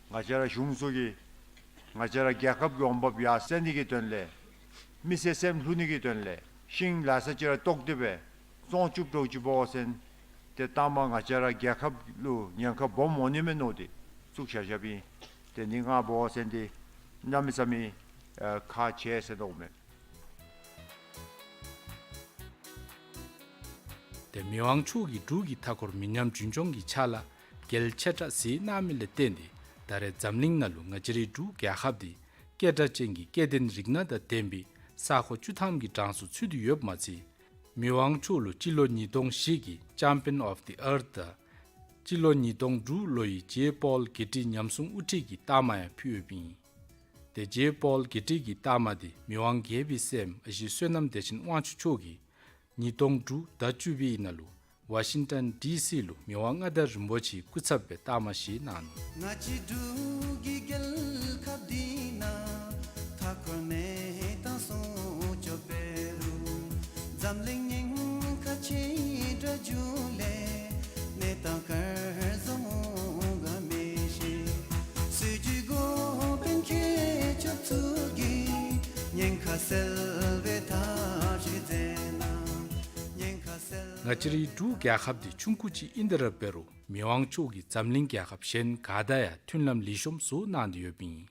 ང་བཅས་ར་གཞུང་ཚུ་གིས་ང་བཅས་ར་རྒྱལ་ཁབ་ཀྱི་འོང་འབབ་ཡར་སེང་ནི་གི་དོན་ལས་མི་སེར་སེམས་ལྷོད་ནི་གི་དོན་ལས་ཤིང་ལ་ས་ཅིག་ར་བཏོག་སྟེ་སྦེ་བཙོང་བཅུག་འགྱོ་ཅི་འབད་བ་ཅིན་དེ་ལྟ་མ་ང་བཅས་ར་རྒྱལ་ཁབ་ལུ་ཉེན་ཁ་སྦོམ་འོང་ནི་མས་མནོ་སྟེ་བཙུགས་བཞག་བཞགཔ་ཨིན། དེ་ནི་ང་འབད་བ་ཅིན་དེ་གནམ་མེད་ས་མེད་ཨ་ཁག་ཆེ་ཟེར་མནོཝ་མས། དེ་མི་དབང་མཆོག་གིས་འབྲུག་གི་མཐའ་འཁོར་མི་ཉམས་རྒྱུན་སྐྱོང་གི་ཕྱག་ལཱ་གལ་ཆེ་དྲགས་གཟིགས་གནང་མི་ལས་བརྟེན་ཏེ་ད་རེས་འཛམ་གླིང་ནང་ལུ་ང་བཅས་རའི་འབྲུག་རྒྱལ་ཁབ་འདི་སྐད་གྲགས་ཅན་གྱི་སྐྱེ་ལྡན་རིགས་སྣ་དང་ལྡན་པའི་ས་ཁོངས་བཅུ་ཐམ་གྱི་གྲངས་སུ་ཚུད་དེ་ཡོདཔ་མ་ཚད་མི་དབང་མཆོག་ལུ་སྤྱི་ལོ་ཉིས་སྟོང་བཞི་གི་Champion of the Earth དང་སྤྱི་ལོ་ཉིས་སྟོང་དྲུག་ལོའི་ཇེ་པོལ་གྷེ་ཊི་ཉམས་སྲུང་དབུ་ཁྲིད་ཀྱི་རྟགས་མ་ཡང་ཕུལ་ཡོདཔ་ཨིན། དེ་ཇེ་པོལ་གྷེ་ཊི་གི་རྟགས་མ་དེ་མི་དབང་རྒྱལ་པོའི་སྲསམོ་ཨ་ཞེ་བསོད་ནམས་བདེ་ཆེན་དབང་ཕྱུག་མཆོག་གིས་ཉིས་སྟོང་དྲུག་ཟླ་བཅུ་པའི་ནང་ལུ་ཝ་ཤིང་ཊོན་ཌི་སི་ལུ་མི་དབང་མངའ་བདག་རིན་པོ་ཆེའི་སྐུ་ཚབ་སྦེ་རྟགས་མ་བཞེས་གནང་ནུག། ང་བཅས་འབྲུག་གི་རྒྱལ་ཁབ་འདི་ནང་མཐའ་འཁོར་གནས་སྟངས་སྲུང་སྐྱོབ་འབད་རུང་འཛམ་གླིང་ཉེན་ཁ་ཆེ་དྲགས་འགྱོ་ལས་གནས་སྟངས་ག་བཟུམ་འོང་ག་མི་ཤེས། སྲིད་ཇུས་འགོ་དཔོན་མཁས་མཆོག་ཚུ་གིས་ཉེན་ཁ་སེལ་བའི་ཐབས་ཤེས་མཛད་གནང་། ཉེན་ཁ་སེལ། ང་བཅས་རའི་འབྲུག་རྒྱལ་ཁབ་འདི་ཆུང་ཀུ་ཅིག་ཨིན་ཏེ་ར་འབད་རུང་མི་དབང་མཆོག་གིས་འཛམ་གླིང་རྒྱལ་ཁབ་གཞན་ག་དང་ཡང་མཐུན་ལམ་ལེགས་ཤོམ་བཟོ་གནང་སྟེ་ཡོདཔ་ཨིན།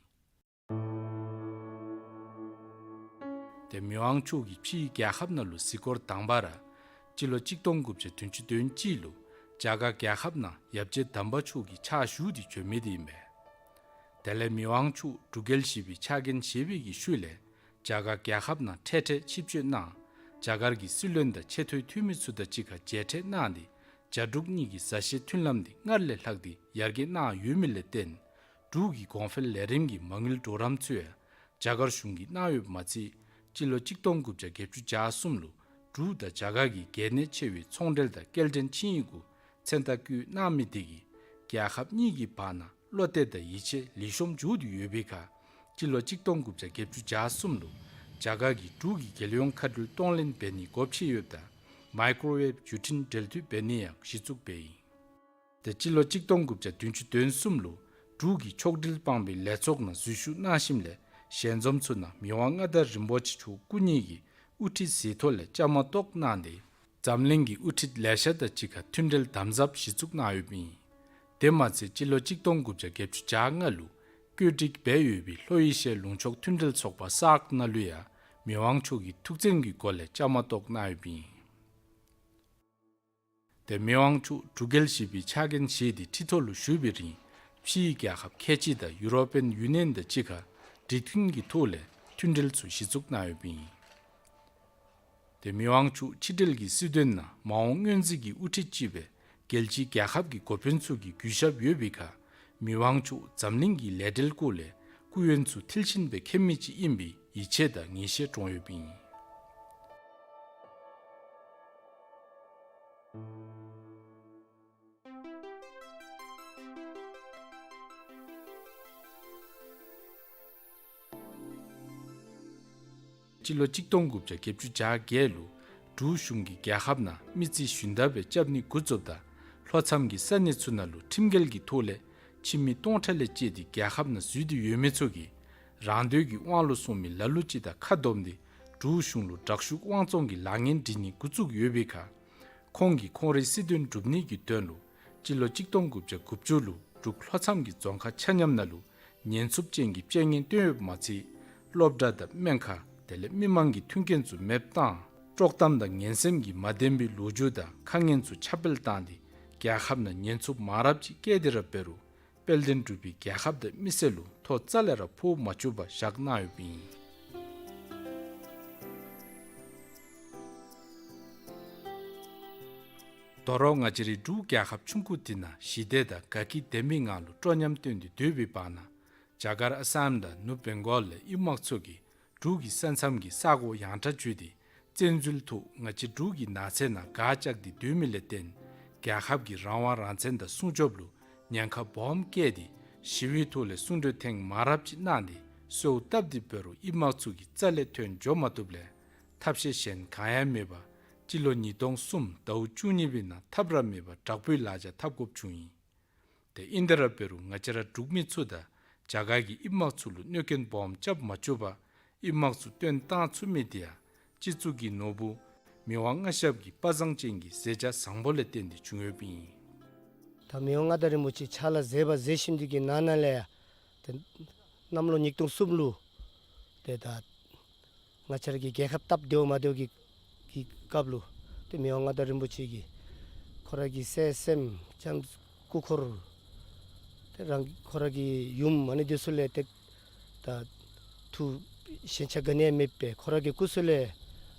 དེ་མི་དབང་མཆོག་གིས་ཕྱིའི་རྒྱལ་ཁབ་ནང་ལུ་གཟིགས་སྐོར་དང་པ་ར་སྤྱི་ལོ་གཅིག་སྟོང་དགུ་བརྒྱ་བདུན་ཅུ་དོན་གཅིག་ལུ་རྒྱ་གར་རྒྱལ་ཁབ་ནང་ཡབ་རྗེ་དམ་པ་མཆོག་གི་ཕྱག་ཞུ་སྟེ་བྱོན་མི་དེ་ཨིན་པས། དེ་ལས་མི་དབང་མཆོག་འབྲུག་རྒྱལ་བཞི་པའི་ཕྱག་འགན་བཞེས་པའི་གི་ཤུལ་ལས་རྒྱ་གར་རྒྱལ་ཁབ་ནང་འཕྲལ་འཕྲལ་ཆིབས་བསྐྱོད་གནང་། རྒྱ་གར་གྱི་སྲིད་བློན་དང་ཆེ་མཐོའི་འཐུས་མི་ཚུ་དང་གཅིག་ཁར་མཇལ་འཕྲད་གནང་སྟེ་རྒྱ་འབྲུག་གཉིས་ཀྱི་མཛའ་བཤེས་མཐུན་ལམ་འདི་སྔར་ལས་ལྷག་སྟེ་ཡར་རྒྱས་གནང་ཡོད་མི་ལས་བརྟེན་འབྲུག་གི་གོང་འཕེལ་ལས་རིམ་གྱི་མ་དངུལ་གྲོགས་རམ་ཚུ་ཡང་རྒྱ་གར་གཞུང་གིས་གནང་ཡོདཔ་མ་ཚད་སྤྱི་ལོ་གཅིག་སྟོང་དགུ་བརྒྱ་བརྒྱད་ཅུ་གྱ་གསུམ་ལུ་འབྲུག་དང་རྒྱ་གར་གྱི་གལ་གནད་ཆེ་བའི་ཚོང་འབྲེལ་དང་སྐྱེལ་འདྲེན་ཆིངས་ཡིག་གུ་མཚན་རྟགས་བཀོད་གནང་མི་དེ་གིས་རྒྱལ་ཁབ་གཉིས་ཀྱི་བར་ན་བློ་གཏད་དང་ཡིད་ཆེས་ལེགས་ཤོམ་འགྱོ་སྟེ་ཡོད་པའི་ཁར་སྤྱི་ལོ་གཅིག་སྟོང་དགུ་བརྒྱ་བརྒྱད་ཅུ་གྱ་གསུམ་ལུ་རྒྱ་གར་གྱིས་འབྲུག་གི་རྒྱལ་ཡོངས་མཁའ་འགྲུལ་གཏོང་ལེན་འབད་ནི་སྒོ་ཕྱེ་ཡོདཔ་དང་མའི་ཀོརོ་ཝེབ་བརྒྱུད་འཕྲིན་འབྲེལ་མཐུད་འབད་ནི་ཡང་གཞི་བཙུགས་འབད་ཡི། དེ་སྤྱི་ལོ་གཅིག་སྟོང་དགུ་བརྒྱ་བདུན་ཅུ་དོན་གསུམ་ལུ་འབྲུག་གིས་ཕྱོགས་སྒྲིག་སྤངས་པའི་ལས་ཚོགས་ནང་འཛུལ་ཞུགས་གནང་ཞིནམ་ལས་ཞལ་འཛོམས་ཚུ་ནང་མི་དབང་མངའ་བདག་རིན་པོ་ཆེ་མཆོག་སྐུ་ཉིད་ཀྱིས་དབུ་ཁྲིད་གཟིགས་ཐོ་ལས་བཅའ་མར་གཏོགས་གནང་སྟེ་འཛམ་གླིང་གི་དབུ་ཁྲིད་ལེ་ཤ་དང་གཅིག་ཁར་མཐུན་འབྲེལ་དམ་ཟབ་གཞི་བཙུགས་གནང་ཡོདཔ་ཨིན། དེ་མ་ཚད་སྤྱི་ལོ་གཅིག་སྟོང་དགུ་བརྒྱ་བརྒྱད་ཅུ་གྱ་ལྔ་ལུ་བཀོད་སྒྲིག་འབད་ཡོད་པའི་ལྷོ་ཨེ་ཤི་ཡའི་ལུང་ཕྱོགས་མཐུན་འབྲེལ་ཚོགས་པ་སཱརཀ་ནང་ལུ་ཡང་མི་དབང་མཆོག་གིས་ཐུགས་བཙན་གྱི་སྒོ་ལས་བཅའ་མར་གཏོགས་གནང་ཡོདཔ་ཨིན། དེ་མི་དབང་མཆོག་འབྲུག་རྒྱལ་བཞི་པའི་ཕྱག་འགན་བཞེས་ཏེ་ཁྲི་ཐོག་ལུ་བཞུགས་པའི་རིང་ཕྱིའི་རྒྱལ་ཁབ་ཁལ་གཅིག་དང་ཡུ་རོ་པིའན་ཡུ་ནི་ཡཱན་དང་གཅིག་ཁར་འབྲེལ་མཐུན་གྱི་ཐོག་ལས་མཐུན་འབྲེལ་ཚུ་གཞི་བཙུགས་གནང་ཡོདཔ་ཨིན། དེ་མི་དབང་མཆོག་ཕྱི་འབྲེལ་གྱི་སྲིད་དོན་ནང་མ་འོངས་སྔོན་རྩིས་ཀྱི་དབུ་ཁྲིད་ཅིག་སྦེ་རྒྱལ་སྤྱིའི་རྒྱལ་ཁབ་ཀྱི་འགོ་དཔོན་ཚུ་གིས་གུས་ཞབས་ཡོད་པའི་ཁར་མི་དབང་མཆོག་འཛམ་གླིང་གི་ལས་འབྲེལ་སྐོར་ལས་སྐུ་ཡོན་ཚུ་མཐིལ་ཕྱིན་སྦེ་མཁྱེན་མི་ཅིག་ཨིན་པའི་ཡིད་ཆེས་དང་ངེས་ཤེས་འདྲོངས་ཡོདཔ་ཨིན། སྤྱི་ལོ་གཅིག་སྟོང་དགུ་བརྒྱ་བརྒྱད་ཅུ་གྱ་བརྒྱད་ལུ་འབྲུག་གཞུང་གིས་རྒྱལ་ཁབ་ནང་མི་རྩིས་ཞུན་དག་སྦེ་རྐྱབ་ནི་འགོ་བཙུགསཔ་ད་ལྷོ་མཚམས་ཀྱི་ས་གནས་ཚུ་ནང་ལུ་ཁྲིམས་འགལ་གྱི་ཐོག་ལས་ཕྱི་མི་སྟོང་ཕྲག་ལས་བཅད་དེ་རྒྱལ་ཁབ་ནང་འཛུལ་ཏེ་ཡོད་མི་ཚུ་གིས་རང་འདོད་ཀྱིས་དབང་ལུ་སོང་མི་ལ་ལུ་ཅིག་དང་ཁ་བསྡོམས་ཏེ་འབྲུག་གཞུང་ལུ་དྲག་ཤུགས་དབང་བཙོང་གི་ལཱ་ངན་སྒྲིག་ནི་འགོ་བཙུགས་ཡོད་པའི་ཁར་ཁོང་གིས་ཁོང་རའི་སྲིད་དོན་སྒྲུབ་ནི་གི་དོན་ལུ་སྤྱི་ལོ་གཅིག་སྟོང་དགུ་བརྒྱ་དགུ་བཅུ་ལུ་འབྲུག་ལྷོ་མཚམས་ཀྱི་རྫོང་ཁག་ཆ་མཉམ་ནང་ལུ་ཉེན་འཚུབ་ཅན་གྱི་རྐྱེན་ངན་བཏོན་ཡོདཔ་མ་ཚད་སློབ་གྲྭ་དང་སྨན་ཁང་དེ་ལས་མི་མང་གི་མཐུན་རྐྱེན་ཚུ་མེདཔ་བཏང་དཀྲོག་གཏམ་དང་ངན་སེམས་ཀྱི་མ་བདེན་པའི་ལོ་རྒྱུས་དང་ཁ་ངན་ཚུ་ཁྱབ་སྤེལ་བཏང་སྟེ་རྒྱལ་ཁབ་ནང་ཉེན་འཚུབ་མང་རབས་ཅིག་བསྐྱལ་ཏེ་ར་འབད་རུང་དཔལ་ལྡན་འབྲུག་པའི་རྒྱལ་ཁབ་དང་མི་སེར་ལུ་ཐོ་རྩ་ལས་ར་ཕོག་མ་བཅུག་པར་བཞག་གནང་ཡོདཔ་ཨིན། དོ་རུང་ང་བཅས་རའི་འབྲུག་རྒྱལ་ཁབ་ཆུང་ཀུ་འདི་ནང་ཞི་བདེ་དང་དགའ་སྐྱིད་ལྡན་པའི་ངང་ལུ་སྤྲོ་ཉམས་སྟོན་ཏེ་སྡོད་པའི་བར་ན་རྒྱ་གར་ཨ་སམ་དང་ནུབ་བེང་གོལ་ལས་ཨིན་དམག་ཚུ་གིས་འབྲུག་གི་ས་མཚམས་ཀྱི་ས་གོ་ཡངས་དྲགས་བརྒྱུད་དེ་བཙན་འཛུལ་ཐོག་ང་བཅས་འབྲུག་གི་ནགས་ཚལ་ནང་སྒར་བཅགས་ཏེ་སྡོད་མི་ལས་བརྟེན་རྒྱལ་ཁབ་ཀྱི་རང་དབང་རང་བཙན་དང་སྲུང་སྐྱོབ་ལུ་ཉེན་ཁ་སྦོམ་བཀལ་ཏེ་ཞི་བའི་ཐོག་ལས་གསུང་གྲོས་ཐེངས་མང་རབས་ཅིག་གནང་སྟེ་གསོལཝ་བཏབ་སྟེ་འབད་རུང་ཨིན་དམག་ཚུ་གིས་རྩ་ལས་ཐོན་འགྱོ་མ་བཏུབ་ལས་ཐབས་ཤེས་གཞན་གང་ཡང་མེད་པར་སྤྱི་ལོ་ཉིས་སྟོང་གསུམ་ཟླཝ་བཅུ་གཉིས་པའི་ནང་ཐབས་ར་མེད་པར་དྲག་པོའི་ལག་ཆ་འཐབ་དགོཔ་བྱུང་ཡི། ཏེ་ཨིན་ཏེ་ར་འབད་རུང་ང་བཅས་ར་འབྲུག་མི་ཚུ་དང་རྒྱ་གར་གྱི་ཨིན་དམག་ཚུ་ལུ་གནོད་སྐྱོན་སྦོམ་རྐྱབ་མ་བཅུག་པར་ཨིན་དམག་ཚུ་བཏོན་བཏང་ཚུགས་མི་དེ་ཡང་སྤྱི་གཙུག་གི་ནོར་བུ་མི་དབང་མངའ་ཞབས་ཀྱི་དཔའ་མཛངས་ཅན་གྱི་མཛད་བྱ་བཟང་པོ་ལས་བརྟེན་ཏེ་བྱུང་ཡོདཔ་ཨིན། ད་མི་དབང་མངའ་བདག་རིན་པོ་ཆེ་ཕྱག་ལཱ་མཛད་པ་མཛད་བཞིན་དུ་གི་ནང་ན་ལས་ཡང་ཏེ་གནམ་ལོ་ཉིས་སྟོང་གསུམ་ལུ་ཏེ་ད་ང་བཅས་ར་གི་རྒྱལ་ཁབ་སྟབས་བདེཝ་མ་བདེཝ་གི་གི་སྐབས་ལུ་ཏེ་མི་དབང་མངའ་བདག་རིན་པོ་ཆེ་གིས་ཁོ་ར་གི་བསད་སེམས་ཅང་སྐུ་འཁོར་ཏེ་རང་ཁོ་ར་གི་ཡུམ་ཨ་ནི་འདི་ཚུ་ལས་ཏེ་ད་ཐུགས་ཞེན་ཆགས་ག་ནི་ཡང་མེད་པས། ཁོ་ར་གི་སྐུ་སྲོག་ལས་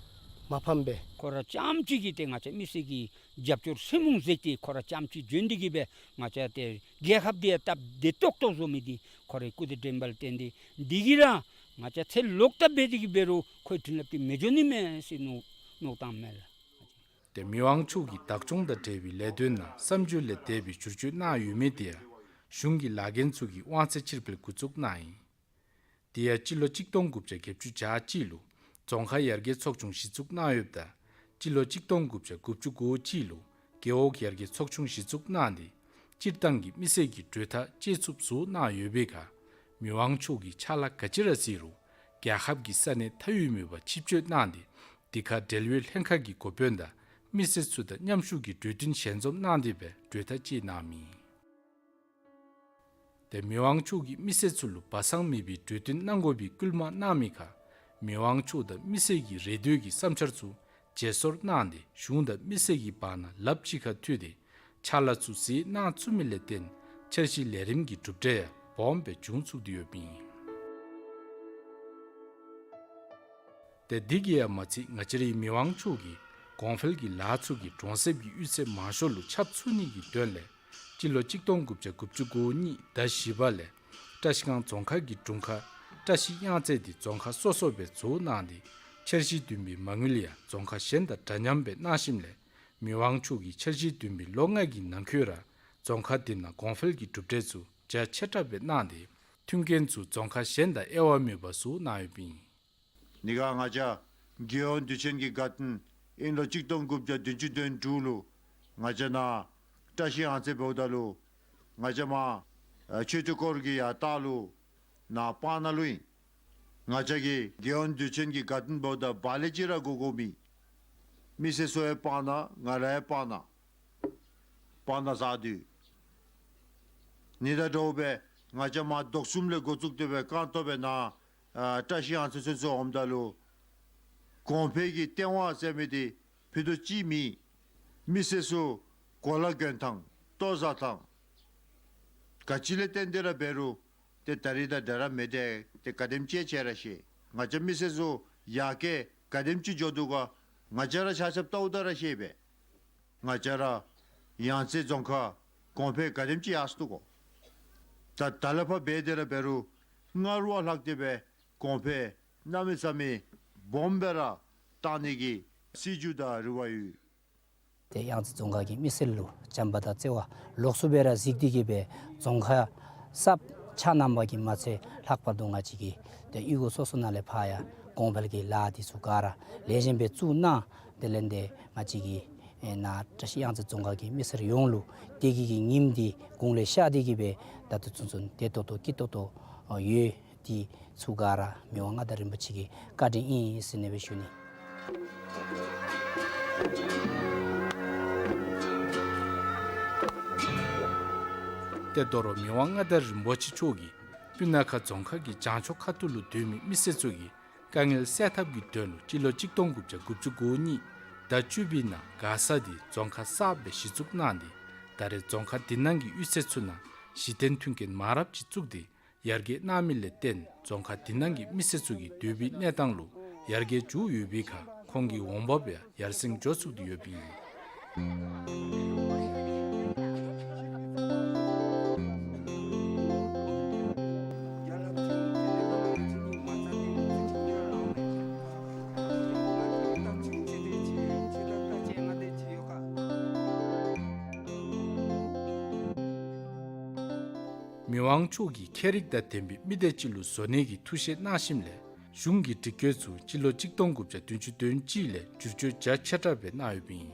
མ་ཕམ་པས། ཁོ་ར་རྐྱངམ་གཅིག་གིས་ཏེ་ང་བཅས་མི་སེར་གྱི་རྒྱབ་སྐྱོར་སེམས་ལུ་བཞེས་ཏེ་ཁོ་ར་རྐྱངམ་གཅིག་བྱོན་ཏེ་གི་སྦེ་ང་བཅས་ཏེ་རྒྱལ་ཁབ་འདི་ཡང་སྟབས་བདེ་ཏོག་ཏོ་བཟོ་མི་འདི་ཁོ་རའི་སྐུ་ཚེ་དྲན་པ་ལུ་བརྟེན་ཏེ་འདི་གིས་ར་ང་བཅས་ཚེ་ལོག་ལྟབ་འབད་དེ་གི་འབད་རུང་ཁོའི་འཕྲིན་ལས་འདི་མི་འགྱོ་ནི་མས་ཟེར་མནོ་མནོ་བསམ་མས་ལགས། ཏེ་མི་དབང་མཆོག་གིས་བདག་སྐྱོང་དང་འབྲེལ་བའི་ལས་དོན་ནང་བསམ་སྤྱོད་ལས་འདས་པའི་བསྒྱུར་བཅོས་གནང་ཡོད་མི་དེ་ཡང་གཞུང་གི་ལཱ་འགན་ཚུ་གི་དབང་ཚད་ཕྱིར་སྤེལ་འགོ་བཙུགས་གནང་ཡི། དེ་ཡང་སྤྱི་ལོ་གཅིག་སྟོང་དགུ་བརྒྱ་བརྒྱད་ཅུ་གྱ་གཅིག་ལུ་རྫོང་ཁ་ཡར་རྒྱས་ཚོགས་ཆུང་གཞི་བཙུགས་གནང་ཡོདཔ་ད་སྤྱི་ལོ་གཅིག་སྟོང་དགུ་བརྒྱ་དགུ་བཅུ་གོ་གཅིག་ལུ་རྒེད་འོག་ཡར་རྒྱས་ཚོགས་ཆུང་གཞི་བཙུགས་གནང་སྟེ་སྤྱིར་བཏང་གི་མི་སེར་གྱི་གྲོས་ཐག་བཅད་ཚུགསཔ་བཟོ་གནང་ཡོད་པའི་ཁར་མི་དབང་མཆོག་གིས་ཕྱག་ལཱ་ག་ཅི་ར་གཟིགས་རུང་རྒྱལ་ཁབ་ཀྱི་ས་གནས་མཐའ་དབུས་མེད་པར་ཕྱིར་བསྐྱོད་གནང་སྟེ་དེ་ཁར་འབྲེལ་ཡོད་ལྷན་ཁག་གི་འགོ་དཔོན་དང་མི་སེར་ཚུ་དང་མཉམ་ཞུགས་ཀྱིས་གྲོས་བསྟུན་ཞལ་འཛོམས་གནང་སྟེ་སྦེ་གྲོས་ཐག་བཅད་གནངམ་ཨིན། ཏེ་མི་དབང་མཆོག་གིས་མི་སེར་ཚུ་ལུ་སྦ་གསང་མེད་པའི་གྲོས་བསྟུན་གནང་དགོ་པའི་སྐུལ་མ་གནང་མི་ཁར་མི་དབང་མཆོག་དང་མི་སེར་གྱི་རེ་འདོད་ཀྱི་བསམ་འཆར་ཚུ་བརྗེ་སོར་གནང་སྟེ་གཞུང་དང་མི་སེར་གྱི་བར་ན་ལགཔ་གཅིག་ཁར་མཐུད་དེ་ཕྱག་ལཱ་ཚུ་གཟིགས་གནང་ཚུགས་མི་ལས་བརྟེན་འཆར་གཞི་ལས་རིམ་གྱི་གྲུབ་འབྲས་ཡང་སྦོམ་སྦེ་འབྱུང་ཚུགས་ཏེ་ཡོདཔ་ཨིན། ཏེ་འདི་གིས་ཡང་མ་ཚད་ང་བཅས་རའི་མི་དབང་མཆོག་གིས་གོང་འཕེལ་གྱི་ལཱ་ཚུ་གི་གྲོང་གསེབ་ཀྱི་གཡུས་ཚན་མང་ཤོས་ལུ་ཁྱབ་ཚུགས་ནི་གི་དོན་ལས་སྤྱི་ལོ་གཅིག་སྟོང་དགུ་བརྒྱ་དགུ་བཅུ་གོ་གཉིས་ཟླ་བཞི་པ་ལས་བཀྲ་ཤིས་སྒང་རྫོང་ཁག་གི་དྲུང་ཁག་བཀྲ་ཤིས་གཡང་རྩེ་འདི་རྫོང་ཁག་སོ་སོ་སྦེ་བཟོ་གནང་སྟེ་འཆར་གཞི་བདུན་པའི་མ་དངུལ་ཡང་རྫོང་ཁག་གཞན་དང་འདྲ་མཉམ་སྦེ་གནང་ཞིནམ་ལས་མི་དབང་མཆོག་གིས་འཆར་གཞི་བདུན་པའི་ལོ་ལྔ་གི་ནང་འཁོད་ར་རྫོང་ཁག་འདི་ནང་གོང་འཕེལ་གྱི་གྲུབ་འབྲས་ཚུ་རྒྱ་ཆེ་དྲགས་སྦེ་གནང་སྟེ་མཐུན་རྐྱེན་ཚུ་རྫོང་ཁག་གཞན་དང་དབྱེ་བ་མེད་པར་བཟོ་གནང་ཡོདཔ་ཨིན། ནི་ག་ང་བཅས་རྒྱལ་ཡོངས་དུས་ཆེན་གྱི་དགའ་སྟོན་ཨིན་ལོ་གཅིག་སྟོང་དགུ་བརྒྱ་བདུན་ཅུ་དོན་དྲུག་ལུ་ང་བཅས་ནཱ་བཀྲ་ཤིས་གཡང་རྩེ་འབདཝ་ད་ལུ་ང་བཅས་མར་ཨ་ཆོས་རྩེ་སྐོར་གྱི་ཡར་ལྟག་ལུ་ནཱ་སྤང་ནང་ལུ་ཨིན། ང་བཅས་ཀྱི་རྒྱལ་ཡོངས་དུས་ཆེན་གྱི་དགའ་སྟོན་འབདཝ་ད་བག་ལེབ་ཅིག་ར་དགོ་དགོ་མི་མི་སེར་ཚུ་ཡང་སྤང་ནང་ང་ར་ཡང་སྤང་ནང་སྤང་ནང་བཟའ་དོ། ནི་དང་འདྲཝ་སྦེ་ང་བཅས་མར་དོག་གསུམ་ལས་འགོ་བཙུགས་ཏེ་སྦེ་རྐང་སྟོང་སྦེ་ནཱ་ཨ་བཀྲ་ཤིས་གཡང་རྩེ་ཚུན་ཚོད་འོངམ་ད་ལུ་གོང་འཕེལ་གྱི་ལྟེ་བ་ཟེར་མི་འདི་ཕུད་རྡོག་གཅིག་མེད། མི་སེར་ཚུ་གོ་ལ་གྱོན་ཐངས་ལྟོ་བཟའ་ཐངས་ག་ཅི་ལས་བརྟེན་ཏེ་ར་འབད་རུང་ཏེ་ད་རིས་དང་འདྲ་ར་མེད། ཏེ་ག་དེམ་ཅིག་ཆེ་ར་ཆེ། ང་བཅས་མི་སེར་ཚུ་ཡར་རྒྱས་ག་དེམ་ཅིག་འགྱོ་དོ་ག་ང་བཅས་ར་ཆ་ཁྱབ་བལྟཝ་ད་ར་ཤེས་པས། ང་བཅས་ར་གཡང་རྩེ་རྫོང་ཁག་གོང་འཕེལ་ག་དེམ་ཅིག་ཡར་སོ་དོ་ག། ད་ད་ལས་ཕར་འབད་དེ་ར་འབད་རུང་སྔར་བ་ལྷག་སྟེ་སྦེ་གོང་འཕེལ་གནམ་མེད་ས་མེད་སྦོམ་སྦེ་ར་གཏང་ནི་གི་སྲིད་བྱུས་དང་རེ་བ་ཡོད། ཏེ་གཡང་རྩེ་རྫོང་ཁག་གི་མི་སེར་ལུ་བྱམས་པ་དང་བརྩེ་བ་ལོགས་སུ་སྦེ་ར་གཟིགས་ཏེ་གི་སྦེ་རྫོང་ཁག་གསརཔ་ཆགས་གནང་བ་གིས་མ་ཚད་ལྷག་པར་དུ་ང་བཅས་ཀྱི་ཏེ་གཡུས་སྒོ་སོ་སོ་ནང་ལས་ཕར་ཡང་གོང་འཕེལ་གྱི་ལཱ་འདི་ཚུ་ག་ར་ལེགས་ཤོམ་སྦེ་བཙུགས་གནང་། དེ་ལས་ཏེ་ང་བཅས་ཀྱི་ཨེ་ནཱ་བཀྲ་ཤིས་གཡང་རྩེ་རྫོང་ཁག་གི་མི་སེར་ཡོངས་ལུ་བདེ་སྐྱིད་ཀྱི་ཉིམ་འདི་དགུང་ལས་ཤར་ཏེ་གི་སྦེ་ད་ལྟོ་ཚུན་ཚོད་བདེ་ཏོག་ཏོ་སྐྱིད་ཏོག་ཏོ་ཡོད། འདི་ཚུ་ག་ར་མི་དབང་མངའ་བདག་རིན་པོ་ཆེ་གི་བཀའ་དྲིན་ཨིན་ཟེར་ནི་སྦེ་ཞུ་ནི། ཏེ་དོ་རུང་མི་དབང་མངའ་བདག་རིན་པོ་ཆེ་མཆོག་གིས་སྤུ་ན་ཁ་རྫོང་ཁག་གི་བྱང་ཕྱོགས་ཁ་ཐུག་ལུ་སྡོད་མི་མི་སེར་ཚུ་གི་དཀའ་ངལ་སེལ་ཐབས་ཀྱི་དོན་ལུ་སྤྱི་ལོ་གཅིག་སྟོང་དགུ་བརྒྱ་དགུ་བཅུ་གོ་གཉིས་ཟླ་བཅུ་པའི་ནང་མགར་ས་འདི་རྫོང་ཁག་གསརཔ་སྦེ་གཞི་བཙུགས་གནང་སྟེ་ད་རེས་རྫོང་ཁག་འདི་ནང་གི་གཡུས་ཚན་ཚུ་ནང་གཞི་རྟེན་མཐུན་རྐྱེན་མང་རབས་ཅིག་བཙུགས་ཏེ་ཡར་རྒྱས་གནང་མི་ལས་བརྟེན་རྫོང་ཁག་འདི་ནང་གི་མི་སེར་ཚུ་གི་སྡོད་པའི་གནས་སྟངས་ལུ་ཡར་རྒྱས་འགྱོ་ཡོད་པའི་ཁར་ཁོང་གི་འོང་འབབ་ཡང་ཡར་སེང་འགྱོ་ཚུགས་ཏེ་ཡོདཔ་ཨིན། མི་དབང་མཆོག་གིས་ཁྱད་རིག་དང་ལྡན་པའི་མི་སྡེ་ཅིག་ལུ་བཟོ་ནི་གི་ཐུགས་བཞེད་གནང་ཞིནམ་ལས་གཞུང་གི་སྒྲིག་བཀོད་ཚུ་སྤྱི་ལོ་གཅིག་སྟོང་དགུ་བརྒྱ་བདུན་ཅུ་དོན་གཅིག་ལས་བསྒྱུར་བཅོས་རྒྱ་ཆེ་དྲགས་སྦེ་གནང་ཡོདཔ་ཨིན།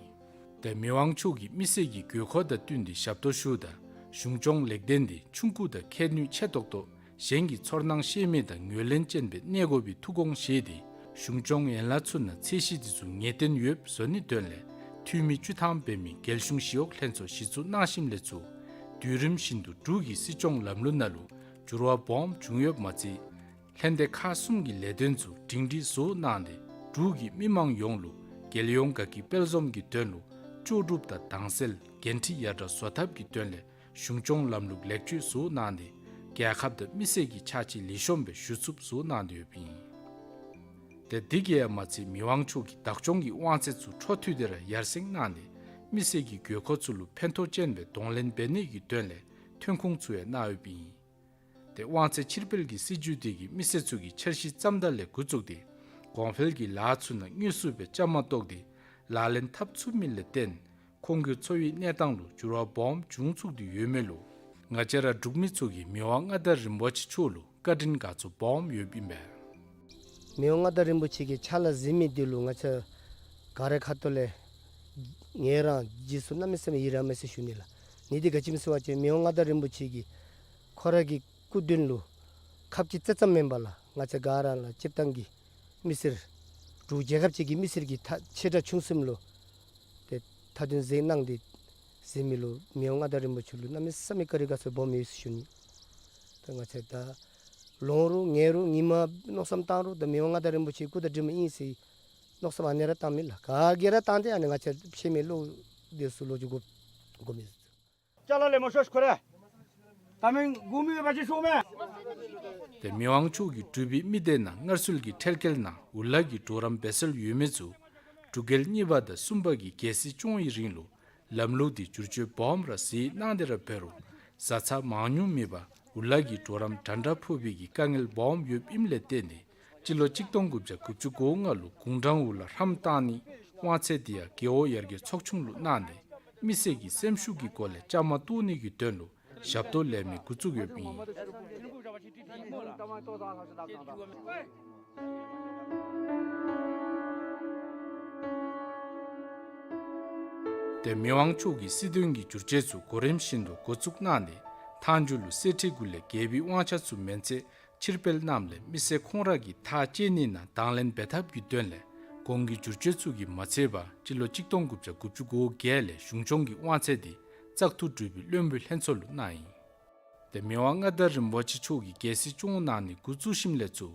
ཏེ་མི་དབང་མཆོག་གིས་མི་སེར་གྱི་དགོས་མཁོ་དང་བསྟུན་ཏེ་ཞབས་ཏོག་ཞུཝ་ད་གཞུང་སྐྱོང་ལེགས་ལྡན་འདི་ཆུང་ཀུ་དང་ཁྱད་ནུས་ཆེ་ཏོག་ཏོ་གཞན་གྱི་ཚོར་སྣང་ཤེས་མི་དང་ངོས་ལེན་ཅན་སྦེ་གནས་དགོ་པའི་ཐུགས་དགོངས་བཞེས་ཏེ་གཞུང་སྐྱོང་ཡན་ལག་ཚུ་ནང་ཚད་གཞི་འདི་ཚུ་ངེས་གཏན་ཡོདཔ་བཟོ་ནིའི་དོན་ལས་འཐུས་མི་བཅུ་ཐམ་འབད་མི་རྒྱལ་གཞུང་ཞི་གཡོག་ལྷན་ཚོགས་གཞི་བཙུགས་གནང་ཞིནམ་ལས་ཚུར་དུས་རིམ་བཞིན་དུ་འབྲུག་གི་སྲིད་སྐྱོང་ལམ་ལུགས་ནང་ལུ་འགྱུར་བ་སྦོམ་བྱུང་ཡོདཔ་མ་ཚད་ལྷན་སྡེ་ཁག་གསུམ་གྱི་ལས་དོན་ཚུ་སྒྲིང་སྒྲིང་བཟོ་གནང་སྟེ་འབྲུག་གི་མི་མང་ཡོངས་ལུ་རྒྱལ་ཡོངས་དགའ་སྐྱིད་དཔལ་འཛོམས་ཀྱི་དོན་ལུ་ལྕོགས་གྲུབ་དང་དྭངས་གསལ་འགན་འཁྲི་ཡར་དྲག་བཟོ་ཐབས་ཀྱི་དོན་ལས་གཞུང་སྐྱོང་ལམ་ལུགས་ལེགས་བཅོས་བཟོ་གནང་སྟེ་རྒྱལ་ཁབ་དང་མི་སེར་གྱི་ཕྱག་ཕྱི་ལེགས་ཤོམ་སྦེ་ཞུ་ཚུགསཔ་བཟོ་གནང་སྟེ་ཡོདཔ་ཨིན། ཏེ་དེ་གིས་ཡང་མ་ཚད་མི་དབང་མཆོག་གིས་བདག་སྐྱོང་གི་དབང་ཚད་ཚུ་འཕྲོ་མཐུད་དེ་ར་ཡར་སེང་གནང་སྟེ་མི་སེར་གྱི་དགོས་མཁོ་ཚུ་ལུ་ཕན་ཐོགས་ཅན་སྦེ་གདོང་ལེན་འབད་ནི་གི་དོན་ལས་ཐོན་ཁུངས་ཚུ་ཡང་གནང་ཡོདཔ་ཨིན། ཏེ་དབང་ཚད་ཕྱིར་སྤེལ་གྱི་སྲིད་བྱུས་དེ་གིས་མི་སེར་ཚུ་གིས་འཆར་གཞི་བརྩམ་ད་ལས་འགོ་བཙུགས་ཏེ་གོང་འཕེལ་གྱི་ལཱ་ཚུ་ནང་དངོས་སུ་སྦེ་བཅའ་མར་གཏོགས་ཏེ་ལག་ལེན་འཐབ་ཚུགས་མི་ལས་བརྟེན་ཁོང་གི་འཚོ་བའི་གནས་སྟངས་ལུ་འགྱུར་བ་སྦོམ་བྱུང་ཚུགས་ཏེ་ཡོད་མི་ལུ་ང་བཅས་ར་འབྲུག་མི་ཚུ་གིས་མི་དབང་མངའ་བདག་རིན་པོ་ཆེ་མཆོག་ལུ་བཀའ་དྲིན་དགའ་ཚོར་སྦོམ་ཡོདཔ་ཨིན་པས། མི་དབང་མངའ་བདག་རིན་པོ་ཆེ་གི་ཕྱག་ལཱ་གཟིགས་མི་འདི་ལུ་ང་བཅས་ག་ར་ཁ་ཐུག་ལས་ངེ་རང་རྗེས་སུ་གནམ་མེད་ས་མེད་ཡི་རངས་མས་ཟེར་ཞུ་ནི་ལགས། ནི་འདི་ག་ཅི་སྨོ་ཟེར་བ་ཅིན་མི་དབང་མངའ་བདག་རིན་པོ་ཆེ་གིས་ཁོ་ར་གི་སྐུ་མདུན་ལུ་ཁ་ཅིག་ཙེ་ཙམ་མེན་པར་ལགས་ང་བཅས་ག་ར་ལགས་སྤྱིར་བཏང་གི་མི་སེར་འབྲུག་རྒྱལ་ཁབ་ཅིག་གི་མི་སེར་གྱི་ཐ་ཆེ་དྲགས་ཆུང་གསུམ་ལུ་ཏེ་མཐའ་དོན་གཟིགས་གནང་སྟེ་གཟིགས་མི་ལུ་མི་དབང་མངའ་བདག་རིན་པོ་ཆེ་ལུ་གནམ་མེད་ས་མེད་བཀའ་དྲིན་དགའ་ཚོར་སྦོམ་ཡོད་ཟེར་ཞུ་ནི། ད་ང་བཅས་ད་ལོང་རུང་ངེ་རུང་ཉི་མ་མནོ་བསམ་བཏང་རུང་ད་མི་དབང་མངའ་བདག་རིན་པོ་ཆེ་སྐུ་དང་འབྲེལ་མི་ཨིན་ཟེར་མནོ་བསམ་ཨ་ནི་ར་བཏང་མི་ལགས། ག་གིས་ར་བཏང་སྟེ་ཨ་ནི་ང་བཅས་ཕྱད་མི་ལོ་དེ་ཚུ་ལོ་རྒྱུས་གོ་གོ་མི་ཅ་ལ་ལེ་མོ་ཤོས་ཁོ་རེ། ད་མིང་གུ་མི་ཡོད་པ་ཅིག་ཤོག་མེ། ཏེ་མི་དབང་མཆོག་གིས་འབྲུག་པའི་མི་སྡེ་ནང་སྔར་སྲོལ་གྱི་ཁྲལ་བཀལ་ནང་འུ་ལག་གི་གྲོགས་རམ་འབད་སྲོལ་ཡོད་མི་ཚུ་འབྲུག་རྒྱལ་གཉིས་པ་དང་གསུམ་པ་གི་རྒྱལ་སྲིད་སྐྱོང་བའི་རིང་ལུ་ལམ་ལུགས་འདི་བསྒྱུར་བཅོས་སྦོམ་ར་གཟིགས་གནང་སྟེ་ར་འབད་རུང་བཟའ་ཚང་མང་ཉུང་མེད་པར་འུ་ལག་གི་གྲོགས་རམ་འདྲན་འདྲ་ཕོག་པའི་གི་དཀའ་ངལ་སྦོམ་ཡོདཔ་ཨིནམ་ལས་བརྟེན་ཏེ་སྤྱི་ལོ་གཅིག་སྟོང་དགུ་བརྒྱ་དགུ་བཅུ་གོ་ལྔ་ལུ་དགུང་གྲངས་འུ་ལག་ཧྲམ་བཏང་ནི་དབང་ཚད་དེ་ཡང་རྒེད་འོག་ཡར་རྒྱས་ཚོགས་ཆུང་ལུ་གནང་སྟེ་མི་སེར་གྱི་སེམས་ཤུགས་ཀྱི་སྒོ་ལས་བཅའ་མར་གཏོགས་ནི་གི་དོན་ལུ་ཞབས་ཏོག་ལེན་མི་འགོ་བཙུགས་ཡོདཔ་ཨིན། ཏེ་མི་དབང་མཆོག་གིས་སྲིད་དོན་གྱི་བསྒྱུར་བཅོས་ཚུ་གོ་རིམ་བཞིན་དུ་འགོ་བཙུགས་གནང་སྟེ་མཐའ་མཇུག་ལུ་གསེར་ཁྲི་གུ་ལས་རྒྱལ་པོའི་དབང་ཆ་ཚུ་མེན་ཚེ་ཕྱིར་སྤེལ་གནངམ་ལས་མི་སེར་ཁོང་ར་གིས་ཐག་བཅད་ནི་ནང་དང་ལེན་འབད་ཐབས་ཀྱི་དོན་ལས་གོང་གི་བསྒྱུར་བཅོས་ཚུ་གིས་མ་ཚད་པར་སྤྱི་ལོ་གཅིག་སྟོང་དགུ་བརྒྱ་དགུ་བཅུ་གོ་བརྒྱད་ལས་གཞུང་སྐྱོང་གི་དབང་ཚད་དེ་བཙག་འཐུ་གྲུབ་པའི་བློན་པོའི་ལྷན་ཚོགས་ལུ་གནང་ཡི། ཏེ་མི་དབང་མངའ་བདག་རིན་པོ་ཆེ་མཆོག་གིས་རྒྱལ་སྲིད་སྐྱོང་གནང་ནི་འགོ་བཙུགས་ཞིནམ་ལས་ཚུར་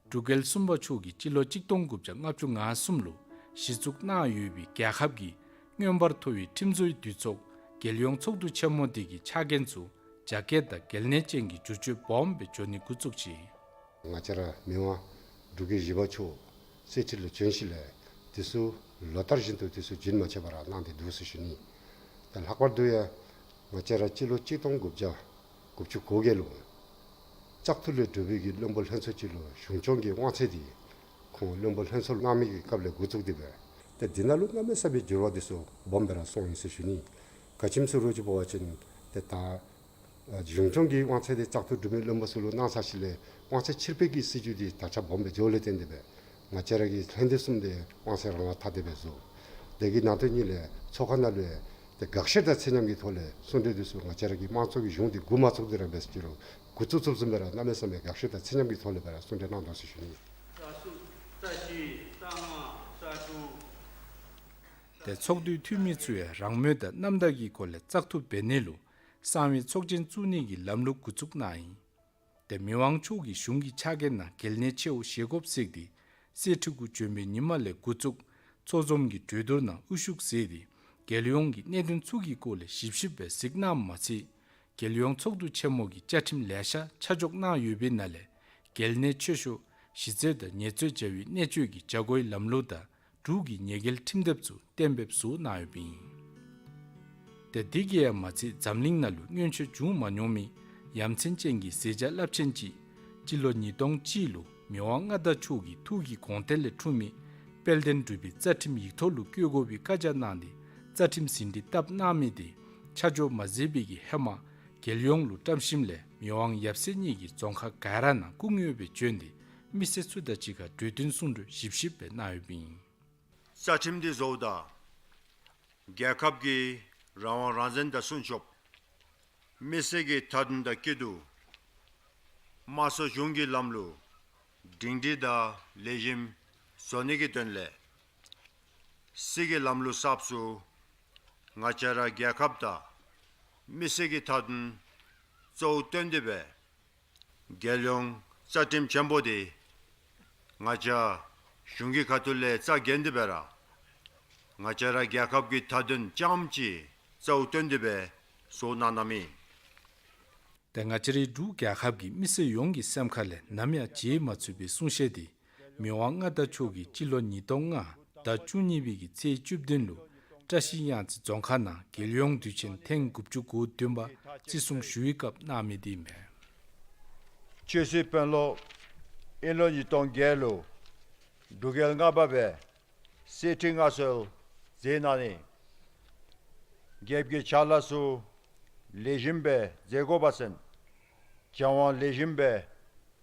འབྲུག་རྒྱལ་གསུམ་པ་མཆོག་གིས་སྤྱི་ལོ་གཅིག་སྟོང་དགུ་བརྒྱ་ལྔ་བཅུ་ང་གསུམ་ལུ་གཞི་བཙུགས་གནང་ཡོད་པའི་རྒྱལ་ཁབ་ཀྱི་མངོན་པར་མཐོ་བའི་ཁྲིམས་བཟོའི་འདུས་ཚོགས་རྒྱལ་ཡོངས་ཚོགས་འདུ་ཆེན་མོ་དེ་གི་ཕྱག་འགན་ཚུ་རྒྱ་སྐྱེད་དང་གལ་གནད་ཅན་གྱི་བསྒྱུར་བཅོས་སྦོམ་སྦེ་འགྱོ་ནི་འགོ་བཙུགས་ཅི། ང་བཅས་ར་མི་དབང་འབྲུག་རྒྱལ་བཞི་པ་མཆོག་གསེར་ཁྲི་ལུ་བྱོན་ཞིནམ་ལས་དེ་ཚུ་ལོ་ལྟར་བཞིན་དུ་དེ་ཚུ་རྒྱུན་མ་ཆད་པར་གནང་སྟེ་འདུག་ཟེར་ཞུ་ནི། ད་ལྷག་པར་དུ་ཡང་ང་བཅས་ར་སྤྱི་ལོ་གཅིག་སྟོང་དགུ་བརྒྱ་དགུ་བཅུ་གོ་བརྒྱད་ལུ་བཙག་འཐུ་ལས་གྲུབ་པའི་གི་བློན་པོ་ལྷན་ཚོགས་ཅིག་ལུ་གཞུང་སྐྱོང་གི་དབང་ཚད་དེ་ཁོང་བློན་པོ་ལྷན་ཚོགས་གནང་མི་གི་སྐབས་ལས་འགོ་བཙུགས་ཏེ་སྦེ་ཏེ་དེ་ནང་ལུ་གནམ་མེད་ས་མེད་འགྱུར་བ་དེ་ཚུ་སྦོམ་སྦེ་ར་སོང་ཡི་ཟེར་ཞུ་ནི། ག་ཅི་སྨོ་ཟེར་རུང་ཅིག་འབད་བ་ཅིན་ཏེ་ད་གཞུང་སྐྱོང་གི་དབང་ཚད་དེ་བཙག་འཐུ་གྲུབ་མི་བློན་པོ་ཚུ་ལུ་གནང་ཚར་ཞིནམ་ལས་དབང་ཚད་ཕྱིར་སྤེལ་གྱི་སྲིད་བྱུས་དེ་དར་ཁྱབ་སྦོམ་སྦེ་འགྱོཝ་ལས་བརྟེན་ཏེ་སྦེ་ང་བཅས་ར་གི་ལྷན་སྡེ་གསུམ་དེ་དབང་ཚད་རང་དབང་ཐ་དད་སྦེ་བཟོ། དེ་གི་ནང་དོན་ཉིད་ལས་ཚོགས་ཁང་ནང་ལུ་ཡང་ཏེ་དགག་བཤེར་དང་ཚད་མཉམ་གྱི་ཐོག་ལས་གསུང་གྲོས་དེ་ཚུ་ང་བཅས་ར་གི་དམངས་གཙོ་གི་གཞུང་དེ་འགོ་མ་བཙུགས་དེ་ར་འབད་ཟེར་ཅི་རུང་འགོ་བཙུགས་ཚུགསཔ་བཟུམ་སྦེ་ར་གནམ་མེད་ས་མེད་དགག་བཤེར་དང་ཚད་མཉམ་གྱི་ཐོག་ལས་སྦེ་ར་གསུང་གྲོས་གནང་དོ་ཟེར་ཞུ་ནི། ཏེ་ཚོགས་འདུའི་འཐུས་མི་ཚུ་ཡང་རང་མོས་དང་རྣམ་དག་གི་སྒོ་ལས་བཙག་འཐུ་འབད་ནི་ལུ་གསང་བའི་ཚོགས་ཆེན་བཙུགས་ནི་གི་ལམ་ལུགས་འགོ་བཙུགས་གནང་ཡི། ཏེ་མི་དབང་མཆོག་གིས་གཞུང་གི་ཕྱག་འགན་ནང་གལ་གནད་ཆེ་བོ་བཞེས་དགོཔ་གཟིགས་ཏེ་གསེར་ཁྲི་གུ་བྱོན་པའི་ཉིནམ་ལས་འགོ་བཙུགས་ཚོགས་འཛོམས་ཀྱི་གྲོས་བསྡུར་ནང་དབུ་བཞུགས་མཛད་དེ་རྒྱལ་ཡོངས་ཀྱི་གནད་དོན་ཚུ་གི་སྐོར་ལས་ཞིབ་ཞིབ་སྦེ་གཟིགས་གནངམ་མ་ཚད་རྒྱལ་ཡོངས་ཚོགས་འདུ་ཆེན་མོ་གི་བཅའ་ཁྲིམས་ལེ་ཤ་ཆ་འཇོག་གནང་ཡོད་པའི་ནང་ལས་གལ་གནད་ཆེ་ཤོས་གཞི་རྩའི་དང་ཉེས་རྩོད་བྱ་བའི་གནད་སྤྱོད་ཀྱི་བྱ་སྒོའི་ལམ་ལུགས་དང་འབྲུག་གི་ཉེས་འགེལ་ཁྲིམས་དེབ་ཚུ་གཏན་འབེབས་བཟོ་གནང་ཡོདཔ་ཨིན། ཏེ་དེ་གིས་ཡང་མ་ཚད་འཛམ་གླིང་ནང་ལུ་སྔོན་ཆད་བྱུང་མ་མྱོང་མི་ཡ་མཚན་ཅན་གྱི་ཟས་བཅའ་རླབས་ཆེན་ཅིག་སྤྱི་ལོ་ཉིས་སྟོང་གཅིག་ལུ་མི་དབང་མངའ་བདག་མཆོག་གི་ཐུགས་ཀྱི་དགོངས་གཏེར་ལས་འཁྲུངས་མི་དཔལ་ལྡན་འབྲུག་པའི་རྩ་ཁྲིམས་ཡིག་ཐོག་ལུ་བཀོད་དགོ་པའི་བཀའ་རྒྱ་གནང་སྟེ་རྩ་ཁྲིམས་ཟིན་བྲིས་བཏབ་གནང་མི་དེ་ཆ་འཇོག་མ་མཛད་པའི་གི་ཧེ་མ་རྒྱལ་ཡོངས་ལུ་བཀྲམ་ཞིནམ་ལས་མི་དབང་ཡབ་སྲས་གཉིས་ཀྱིས་རྫོང་ཁག་ག་ར་ནང་སྐུ་དངོས་སྦེ་བྱོན་ཏེ་མི་སེར་ཚུ་དང་གཅིག་ཁར་གྲོས་བསྟུན་གསུང་གྲོས་ཞིབ་ཞིབ་སྦེ་གནང་ཡོདཔ་ཨིན། རྩ་ཁྲིམས་འདི་བཟོཝ་ད་རྒྱལ་ཁབ་ཀྱི་རང་དབང་རང་བཙན་དང་སྲུང་སྐྱོབ། མི་སེར་གྱི་མཐའ་དོན་དང་སྐྱིད་སྡུག། དམངས་གཙོ་གཞུང་གི་ལམ་ལུགས་སྒྲིང་སྒྲི་དང་ལེགས་ཤོམ་བཟོ་ནི་གི་དོན་ལས་སྲིད་ཀྱི་ལམ་ལུགས་གསརཔ་ཚུ་ང་བཅས་ར་རྒྱལ་ཁབ་དང་མི་སེར་གྱི་མཐའ་དོན་གཙོ་བོ་བཏོན་ཏེ་སྦེ་རྒྱལ་ཡོངས་རྩ་ཁྲིམས་ཆེན་པོ་འདི་ང་བཅས་གཞུང་གི་ཁ་ཐུག་ལས་རྩ་འགེངས་ཏེ་སྦེ་ར་ང་བཅས་ར་རྒྱལ་ཁབ་ཀྱི་མཐའ་དོན་རྐྱངམ་ཅིག་གཙོ་བོ་བཏོན་ཏེ་སྦེ་བཟོ་གནང་གནངམ་ཨིན། ཏེ་ང་བཅས་རའི་འབྲུག་རྒྱལ་ཁབ་ཀྱི་མི་སེར་ཡོངས་ཀྱི་སེམས་ཁ་ལས་ནམ་ཡང་བརྗེད་མ་ཚུགས་པའི་གསུང་བཤད་འདི་མི་དབང་མངའ་བདག་མཆོག་གིས་སྤྱི་ལོ་ཉིས་སྟོང་ལྔ་ཟླ་བཅུ་གཉིས་པའི་གི་ཚེས་བཅུ་བདུན་ལུ་བཀྲ་ཤིས་གཡང་རྩེ་རྫོང་ཁག་ནང་རྒྱལ་ཡོངས་དུས་ཆེན་ཐེངས་དགུ་བཅུ་གོ་བདུན་པ་བརྩི་སྲུང་ཞུ་བའི་སྐབས་གནང་མི་འདི་མས། ཆོས་སྲིད་དཔོན་སློབ་དབྱིན་ལོ་ཉིས་སྟོང་བརྒྱད་ལུ་འབྲུག་རྒྱལ་ལྔ་པ་སྦེ་གསེར་ཁྲི་མངའ་གསོལ་མཛད་གནང་ནི། རྒྱལཔོ་གི་ཕྱག་ལཱ་ཚུ་ལེགས་ཤོམ་སྦེ་མཛད་དགོ་པ་ཅིན་བྱང་དབང་ལེགས་ཤོམ་སྦེ་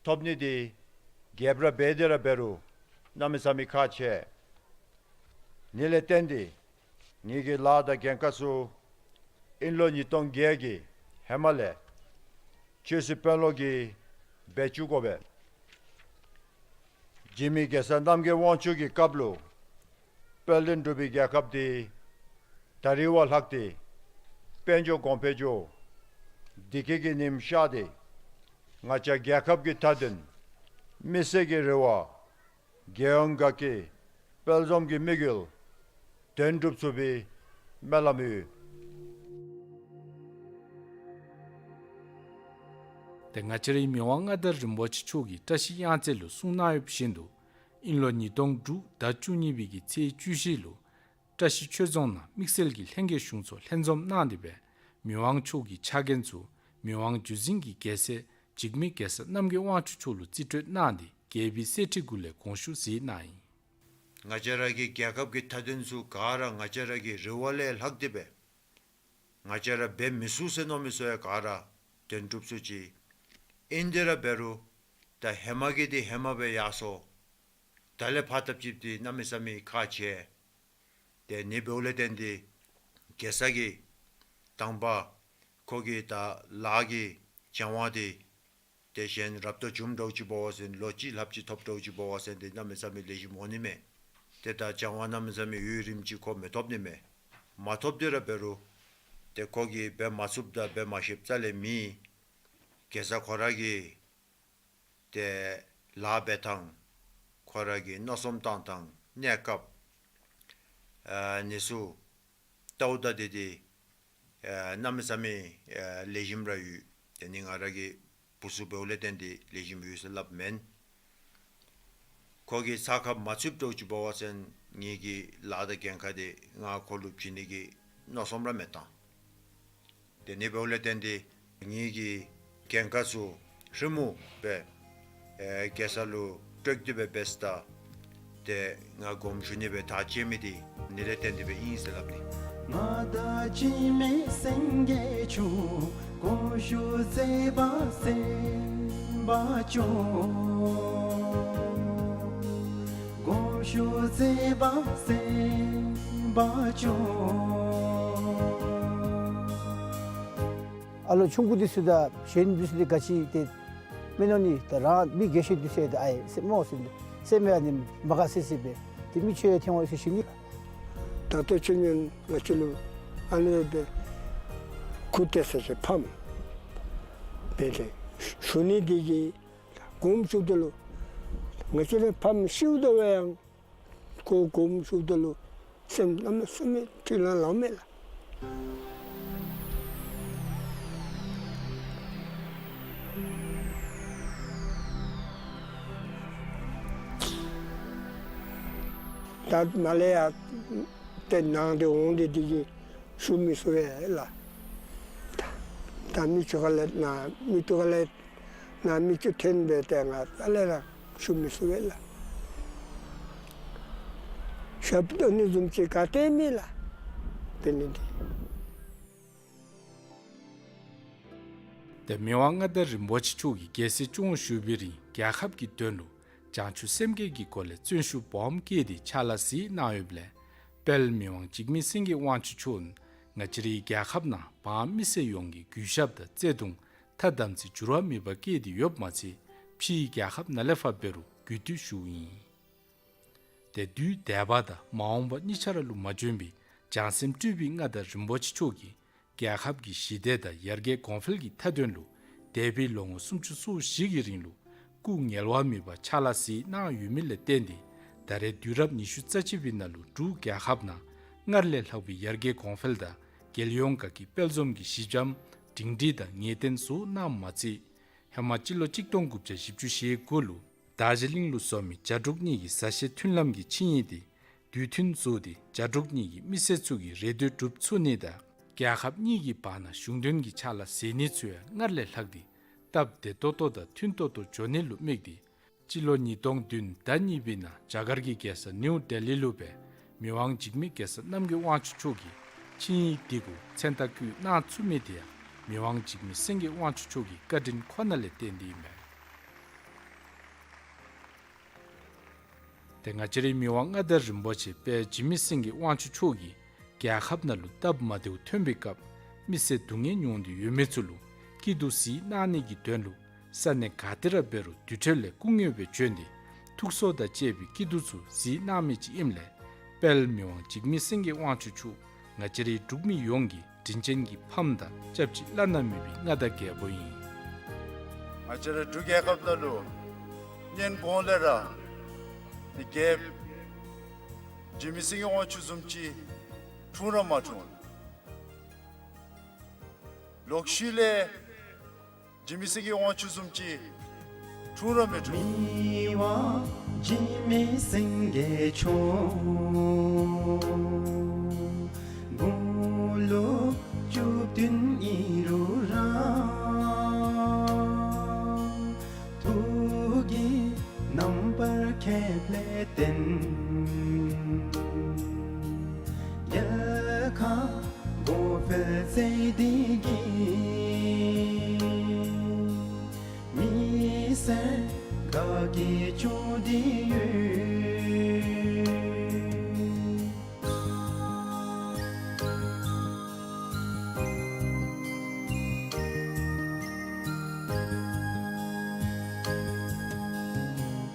ཐོབ་ནི་འདི་རྒྱལཔོ་ར་འབད་དེ་ར་འབད་རུང་གནམ་མེད་ས་མེད་ཁག་ཆེ། དེ་ལས་བརྟེན་ཏེ་ངེ་གི་ལཱ་དང་འགན་ཁག་ཚུ་དབྱིན་ལོ་ཉིས་སྟོང་བརྒྱད་ཀྱི་ཧེ་མ་ལས་ཆོས་སྲིད་དཔོན་སློབ་ཀྱིས་འབད་བཅུག་དགོ་པས། འཇིགས་མེད་གེ་སར་རྣམ་རྒྱལ་དབང་ཕྱུག་གི་སྐབས་ལུ་དཔལ་ལྡན་འབྲུག་པའི་རྒྱལ་ཁབ་འདི་ད་རིས་བ་ལྷག་སྟེ་དཔལ་འབྱོར་གོང་འཕེལ་འགྱོ། བདེ་སྐྱིད་ཀྱི་ཉིམ་ཤར་ཏེ་ང་བཅས་རྒྱལ་ཁབ་ཀྱི་མཐའ་དོན་མི་སེར་གྱི་རེ་བ་རྒྱལ་ཡོངས་དགའ་སྐྱིད་དཔལ་འཛོམས་ཀྱི་དམིགས་ཡུལ་དོན་འགྲུབ་ཚུགས་པའི་སྨོན་ལམ་ཡོད། ཏེ་ང་བཅས་རའི་མི་དབང་མངའ་བདག་རིན་པོ་ཆེ་མཆོག་གིས་བཀྲ་ཤིས་གཡང་རྩེ་ལུ་གསུངས་གནང་ཡོདཔ་བཞིན་དུ་དབྱིན་ལོ་ཉིས་སྟོང་དྲུག་ཟླ་བཅུ་གཉིས་པའི་གི་ཚེས་བཅུ་བཞི་ལུ་བཀྲ་ཤིས་ཆོས་རྫོང་ནང་དམིགས་བསལ་གྱི་ལྷན་རྒྱས་གཞུང་ཚོགས་ལྷན་འཛོམས་གནང་སྟེ་སྦེ་མི་དབང་མཆོག་གི་ཕྱག་འགན་ཚུ་མི་དབང་བརྒྱུད་འཛིན་གྱི་རྒྱལ་སྲས་འཇིགས་མེད་གེ་སར་རྣམ་རྒྱལ་དབང་ཕྱུག་མཆོག་ལུ་རྩིས་སྤྲོད་གནང་སྟེ་རྒྱལ་པོའི་གསེར་ཁྲི་གུ་ལས་དགོངས་ཞུ་མཛད་གནང་ཡི། ང་བཅས་ར་གི་རྒྱལ་ཁབ་ཀྱི་མཐའ་དོན་ཚུ་ག་ར་ང་བཅས་ར་གི་རེ་བ་ལས་ལྷག་སྟེ་སྦེ་ང་བཅས་ར་འབད་མི་ཚུགས་ཟེར་མནོ་མི་ཚུ་ཡང་ག་ར་དོན་འགྲུབ་ཚུགས་ཅི། ཨིན་ཏེ་ར་འབད་རུང་ད་ཧེ་མ་གི་འདི་ཧེ་མ་སྦེ་ཡར་སོང་། ད་ལས་ཕར་བཏབ་ཅིག་འདི་གནམ་མེད་ས་མེད་ཁག་ཆེ། ཏེ་ཨ་ནི་འབདཝ་ལས་བརྟེན་ཏེ་གེ་སར་གྱི་དང་པ་ཁོ་གི་ད་ལཱ་གི་བྱ་བ་འདི་ཏེ་གཞན་རབ་ཏུ་བྱུང་འདྲཝ་ཅིག་འབད་བ་ཅིན་ལོ་གཅིག་ལྷགཔ་ཅིག་ཐོབ་འདྲཝ་ཅིག་འབད་བ་ཅིན་ཏེ་གནམ་མེད་ས་མེད་ལེགས་ཤོམ་འོང་ནི་མས། ཏེ་ད་བྱ་བ་གནམ་མེད་ས་མེད་ཡུན་རིངམོ་ཅིག་ཁོ་མི་ཐོབ་ནི་མས། མ་ཐོབ་སྟེ་ར་འབད་རུང་ཏེ་ཁོ་གིས་འབད་མ་ཚུགསཔ་དང་འབད་མ་ཤེསཔ་རྩ་ལས་མེད། གེ་སར་ཁོ་ར་གིས་ཏེ་ལཱ་འབད་ཐངས་ཁོ་ར་གི་མནོ་བསམ་བཏང་ཐངས་གནས་སྐབས་ཨ་ནི་ཚུ་ལྟཝ་ད་འདི་འདི་ཨ་གནམ་མེད་ས་མེད་ཨ་ལེགས་ཤོམ་ར་ཡོད། ཏེ་ཨ་ནི་ང་ར་གི་བུ་ཚུ་འབདཝ་ལས་བརྟེན་ཏེ་ལེགས་ཤོམ་ཡོད་ཟེར་སླབ་མེན། ཁོ་གིས་ཚ་ཁ་མ་ཚུདཔ་འདྲཝ་ཅིག་འབད་བ་ཅིན་ངེ་གི་ལཱ་དང་འགན་ཁག་འདི་ང་ཁོ་ལུ་བྱིན་ནི་གི་མནོ་བསམ་ར་མི་བཏང་། ཏེ་ཨ་ནི་འབདཝ་ལས་བརྟེན་ཏེ་ངེ་གི་འགན་ཁག་ཚུ་ཧྲིལ་མོ་སྦེ་ཨེ་གེ་སར་ལུ་སྤྲོད་དེ་སྦེ་འབད་ས་ད་ཏེ་ང་དགོངསམ་ཞུ་ནི་སྦེ་ཐག་བཅད་མི་འདི་ཨ་ནི་ལས་བརྟེན་ཏེ་སྦེ་ཨིན་ཟེར་སླབ་ནི། ཨ་ལོ་ཆུང་ཀུ་འདི་ཚུ་དང་གཞན་འདི་ཚུ་འདི་ག་ཅི་ཏེ་མི་མནོ་ནི། ད་རང་མི་རྒས་ཤོས་འདི་ཚུ་ཡང་ཏེ་ཨའི་སེམས་མོ་ཟེར་ཏེ་སེམས་ཡང་ནི་མ་དགའ་སི་སི་སྦེ་ཏེ་མི་ཆོས་ཡང་ཐོན་འོང་ཟེར་ཞུ་ནི། ད་ལྟོ་ཆུ་ཉན་ང་བཅས་ལུ་ཨ་ནི་སྦེ་སྐུ་ཏེ་ས་ཆེ་ཕམ་སྦེ་ཏེ་ཞུ་ནི་འདི་གིས་དགོངསམ་ཞུཝ་ད་ལུ་ང་བཅས་ར་ཕམ་ཤིཝ་ད་ལུ་ཡང་ཁོ་དགོངསམ་ཞུཝ་ད་ལུ་སེམས་གནམ་མེད་ས་མེད་འཁྲུལ་ལང་ལང་མས་ལགས། ད་མ་ལས་ཡར་ཏེ་ནང་འདི་འོང་སྟེ་འདི་གིས་ ཞུ་མི་ཚུགས་པས་ལགས། ད་མི་ཅོག་ལས་ན་མི་ཅོག་ལས་ན་མི་ཅོག་འཐེན་སྦེ་ཏེ་ང་ད་ལས་ར་ཞུ་མི་ཚུགས་པས་ལགས། ཞབས་ཏོག་ནི་བཟུམ་ཅིག་ག་ཏེ་མེད་ལགས། དེ་ནི་འདི། ཏེ་མི་དབང་མངའ་བདག་རིན་པོ་ཆེ་མཆོག་གིས་རྒྱལ་སྲིད་སྐྱོང་བཞུགས་པའི་རིང་རྒྱལ་ཁབ་ཀྱི་དོན་ལུ་བྱང་ཆུབ་སེམས་བསྐྱེད་ཀྱི་སྒོ་ལས་བརྩོན་ཤུགས་སྦོམ་བསྐྱེད་དེ་ཕྱག་ལཱ་གཟིགས་གནང་ཡོདཔ་ལས། དཔལ་མི་དབང་འཇིགས་མེད་སེང་གེ་དབང་ཕྱུག་མཆོག་ང་བཅས་རའི་རྒྱལ་ཁབ་ནང་འབངས་མི་སེར་ཡོངས་ཀྱི་གུས་ཞབས་དང་བརྩེ་གདུང་ཐ་དམ་ཚིག་འགྱུར་བ་མེད་པར་བསྐྱེད་དེ་ཡོདཔ་མ་ཚད་ཕྱིའི་རྒྱལ་ཁབ་ནང་ལས་ཕར་འབད་རུང་གུས་འདུད་ཞུཝ་ཨིན། ཏེ་དུས་འདས་པ་དང་མ་འོངས་པ་གཉིས་ཆ་ར་ལུ་མ་འཇོན་པའི་བྱང་སེམས་སྤྲུལ་པའི་མངའ་བདག་རིན་པོ་ཆེ་མཆོག་གིས་རྒྱལ་ཁབ་ཀྱི་ཞི་བདེ་དང་ཡར་རྒྱས་གོང་འཕེལ་གྱི་མཐའ་དོན་ལུ་འདས་པའི་ལོ་ངོ་སུམ་ཅུ་སོ་བཞི་གི་རིང་ལུ་སྐུ་ངལ་བ་མེད་པར་ཕྱག་ལཱ་གཟིགས་གནང་ཡོད་མི་ལས་བརྟེན་ཏེ་ད་རེས་དུས་རབས་ཉི་ཤུ་རྩ་གཅིག་པའི་ནང་ལུ་འབྲུག་རྒྱལ་ཁབ་ནང་སྔར་ལས་ལྷག་པའི་ཡར་རྒྱས་གོང་འཕེལ་དང་རྒྱལ་ཡོངས་དགའ་སྐྱིད་དཔལ་འཛོམས་ཀྱི་གཞི་འགྱམ་སྒྲིང་སྒྲིང་དང་ངེས་གཏན་བཟོ་གནངམ་མ་ཚད་ཧེ་མ་སྤྱི་ལོ་གཅིག་སྟོང་དགུ་བརྒྱ་བཞི་བཅུ་ཞེ་དགུ་ལུ་དར་ཇི་གླིང་ལུ་བཟོ་མི་བྱ་འབྲུག་གཉིས་ཀྱི་ས་ཤེད་མཐུན་ལམ་གྱི་ཆིངས་ཡིག་དེ་དུས་མཐུན་བཟོ་སྟེ་བྱ་འབྲུག་གཉིས་ཀྱི་མི་སེར་ཚུ་གི་རེ་འདོད་སྒྲུབ་ཚུགས་ནི་དང་རྒྱལ་ཁབ་གཉིས་ཀྱི་བར་ན་གཞུང་དོན་གྱི་ཕྱག་ལཱ་མཛད་ནི་ཚུ་ཡང་སྔར་ལས་ལྷག་སྟེ་སྟབས་བདེ་ཏོག་ཏོ་དང་མཐུན་ཏོག་ཏོ་འགྱོ་ནི་ལུ་དམིགས་ཏེ་སྤྱི་ལོ་ཉིས་སྟོང་བདུན་ཟླ་གཉིས་པའི་ནང་རྒྱ་གར་གྱི་རྒྱལ་ས་ནིའུ་ལྡི་ལི་ལུ་སྦེ་མི་དབང་འཇིགས་མེད་རྒྱལ་སྲས་རྣམ་རྒྱལ་དབང་ཕྱུག་མཆོག་གིས་ཆིངས་ཡིག་དེ་གུ་མཚན་རྟགས་བཀོད་གནང་ཚུགས་མི་དེ་ཡང་མི་དབང་འཇིགས་མེད་སེང་གེ་དབང་ཕྱུག་མཆོག་གི་བཀའ་དྲིན་ཁོ་ན་ལས་བརྟེན་ཏེ་ཨིན་མས། ཏེ་ང་བཅས་རའི་མི་དབང་མངའ་བདག་རིན་པོ་ཆེ་དཔལ་འཇིགས་མེད་སེང་གེ་དབང་ཕྱུག་མཆོག་གིས་རྒྱལ་ཁབ་ནང་ལུ་སྟབས་མ་བདེཝ་ཐོན་པའི་སྐབས་མི་སེར་སྡུག་བསྔལ་མྱོང་སྟེ་ཡོད་མི་ཚུ་ལུ་སྐྱིད་སྡུག་གཟིགས་གནང་ནི་གི་དོན་ལུ་ས་གནས་ག་ཏེ་ར་འབད་རུང་དུར་ཁྲོད་ལས་སྐུ་དངོས་སྦེ་བྱོན་ཏེ་ཐུགས་གསོ་དང་བཅས་པའི་སྐྱིད་སྡུག་ཚུ་གཟིགས་གནང་མི་ཅིག་ཨིནམ་ལས་དཔལ་མི་དབང་འཇིགས་མེད་སེང་གེ་དབང་ཕྱུག་མཆོག་ང་བཅས་རའི་འབྲུག་མི་ཡོངས་ཀྱི་དྲིན་ཅན་གྱི་ཕམ་དང་སྐྱབས་གཅིག་བླ་ན་མེད་པའི་མངའ་བདག་རྒྱལ་པོ་ཨིན། ང་བཅས་ར་འབྲུག་རྒྱལ་ཁབ་ནང་ལུ་སྔོན་གོང་ལས་ར་ཏེ་རྒྱལཔོ་འཇིགས་མེད་སེང་གེ་དབང་ཕྱུག་བཟུམ་ཅིག་འཁྲུངས་ར་མ་འཁྲུངས། ལོག་ཤུལ་ལས་འཇིགས་མེད་སེང་གེ་དབང་ཕྱུག་བཟུམ་ཅིག་འཁྲུངས་ར་མི་འཁྲུངས། མི་དབང་འཇིགས་མེད་སེང་གེ་མཆོག་དགུང་ལོ་བཅུ་བདུན་ཨིན་རུང་ར་ཐུགས་ཀྱི་རྣམ་པར་ཁྱབ་ལས་བརྟེན་རྒྱལ་ཁ་གོང་འཕེལ་མཛད་དེ་གིས་མི་སེར་དགའ་སྐྱིད་བྱུང་སྟེ་ཡོད།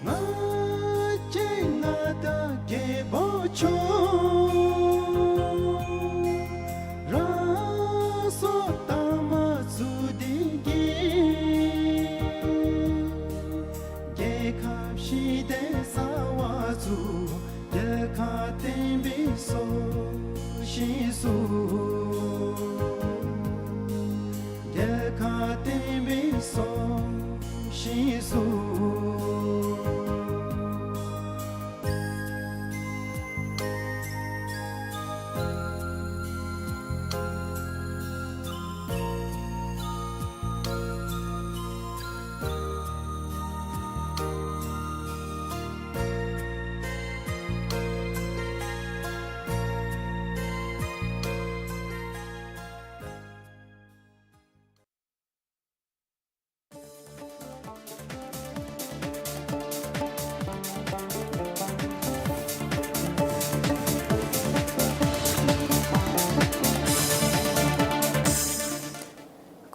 ང་བཅས་མངའ་བདག་རྒྱལ་པོ་མཆོག་རང་སྲོག་དམ་པ་བཙུགས་ཏེ་གིས་རྒྱལ་ཁབ་ཞི་བདེ་གསར་བ་བཙུགས། རྒྱལ་ཁ་བརྟན་པའི་སྲོག་ཤིང་བཙུགས། རྒྱལ་ཁ་བརྟན་པའི་སྲོག་ཤིང་བཙུགས།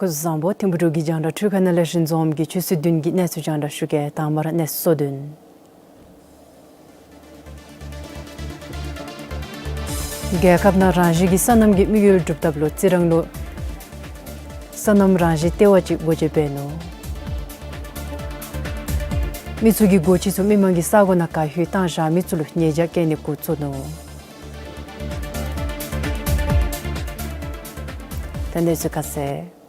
སྐུ་གཟུགས་བཟང་པོ། ཐིམ་ཕུག་འབྲུག་གི་རྒྱང་བསྒྲགས་འཕྲུལ་ཁང་ནང་ལས་རིན་འཛོམས་ཀྱིས་ཆུ་ཚོད་བདུན་གྱི་གནས་ཚུལ་རྒྱང་བསྒྲགས་ཞུ་གེ། དང་པ་ར་གནས་ཚུལ་སོ་བདུན། རྒྱལ་ཁབ་ནང་རང་བཞིན་གྱི་སོ་ནམ་གྱི་དམིགས་ཡུལ་སྒྲུབ་ཐབས་ལུ་རྩི་རང་ལུ་སོ་ནམ་རང་བཞིན་ལྟེ་བ་ཅིག་སྒོ་འབྱེད་འབད་ནུག། མི་ཚུ་གིས་སྒོ་ཁྱི་ཚུ་མི་མང་གི་ས་གོ་ནང་བཀལ་ལྷོད་བཏང་བཞག་མི་ཚུ་ལུ་ཉེས་ཆད་བཀལ་ནི་འགོ་བཙུགས་ནུག། ད་གནས་ཚུལ་ཁ་གསལ།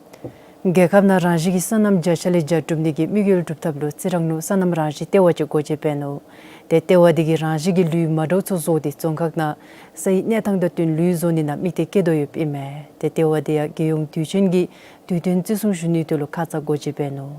རྒྱལ་ཁབ་ནང་རང་བཞིན་གྱི་སོ་ནམ་བརྒྱ་ཆ་ལས་བརྒྱ་སྒྲུབ་ནི་གི་དམིགས་ཡུལ་སྒྲུབ་ཐབས་ལུ་རྩི་རང་ལུ་སོ་ནམ་རང་བཞིན་ལྟེ་བ་ཅིག་སྒོ་འབྱེད་འབད་ནུག། ཏེ་ལྟེ་བ་འདི་གིས་རང་བཞིན་གྱི་ལུད་མ་འདྲཝ་ཚུ་བཟོ་སྟེ་རྫོང་ཁག་ནང་ས་ཡི་གནས་སྟངས་དང་བསྟུན་ལུད་བཟོ་ནི་ནང་དམིགས་གཏད་བསྐྱེད་དོ་ཡོདཔ་ཨིན་མས། ཏེ་ལྟེ་བ་འདི་ཡང་རྒྱལ་ཡོངས་དུས་ཆེན་གྱི་དུས་སྟོན་བརྩི་སྲུང་ཞུ་ནིའི་དོན་ལུ་ཁ་ཙ་སྒོ་འབྱེད་འབད་ནུག།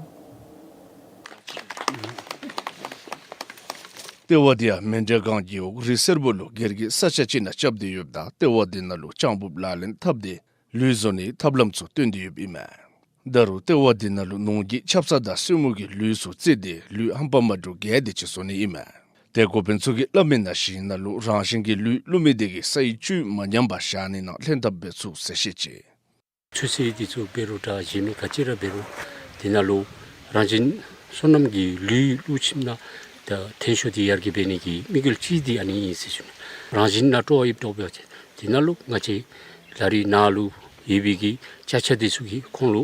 ལྟེ་བ་འདི་ཡང་མཎྜལ་སྒང་རྒེད་འོག་རི་སེར་པོ་ལུ་སྒེར་གྱི་ས་ཆ་ཅིག་ནང་རྐྱབ་སྟེ་ཡོདཔ་ད་ལྟེ་བ་འདི་ནང་ལུ་ལྕང་ཕུབ་ལག་ལེན་འཐབ་སྟེ་ལུད་བཟོ་ནིའི་ཐབས་ལམ་ཚུ་སྟོན་ཏེ་ཡོདཔ་ཨིན་མས། ད་རུང་ལྟེ་བ་འདི་ནང་ལུ་ནོར་གྱི་ཆབ་གསང་དང་སེན་མོ་གི་ལུད་ཚུ་བརྩིས་ཏེ་ལུད་ཧམ་པ་མ་འདྲཝ་རྒྱས་ཏེ་ཅིག་བཟོ་ནི་ཨིན་མས། ཏེ་འགོ་དཔོན་ཚུ་གིས་སླབ་མི་ནང་བཞིན་ནཱ་ལུ་རང་བཞིན་གྱི་ལུད་བླུག་མི་འདི་གིས་ས་ཡི་བཅུད་མ་ཉམས་པར་བཞག་ནི་ནང་ལྷན་ཐབས་འབད་ཚུགས་ཟེར་བཤད་ཅི། ཚོད་བསྲེ་འདི་ཚུ་འབད་རུང་འདྲ་གཞན་མི་ག་ཅི་ར་འབད་རུང་དེ་ནང་ལུ་རང་བཞིན་སོ་ནམ་གྱི་ལུད་བླུག་ཞིནམ་ན་ད་ཐོན་ཤུགས་འདི་ཡར་རྒྱས་འབད་ནི་གི་དམིགས་ཡུལ་གཅིག་འདི་ཨ་ནི་ཨིན་ཟེར་ཞུ་ནི། རང་བཞིན་ནང་སྤྲོ་བ་ཡོདཔ་འདྲཝ་འབད་བ་ཅིན་དེ་ནང་ལུ་ང་བཅས་ལ་རི་ནང་ལུ་ཡོད་པའི་གི་ཅ་ཆས་འདི་ཚུ་གིས་ཁོང་ལུ་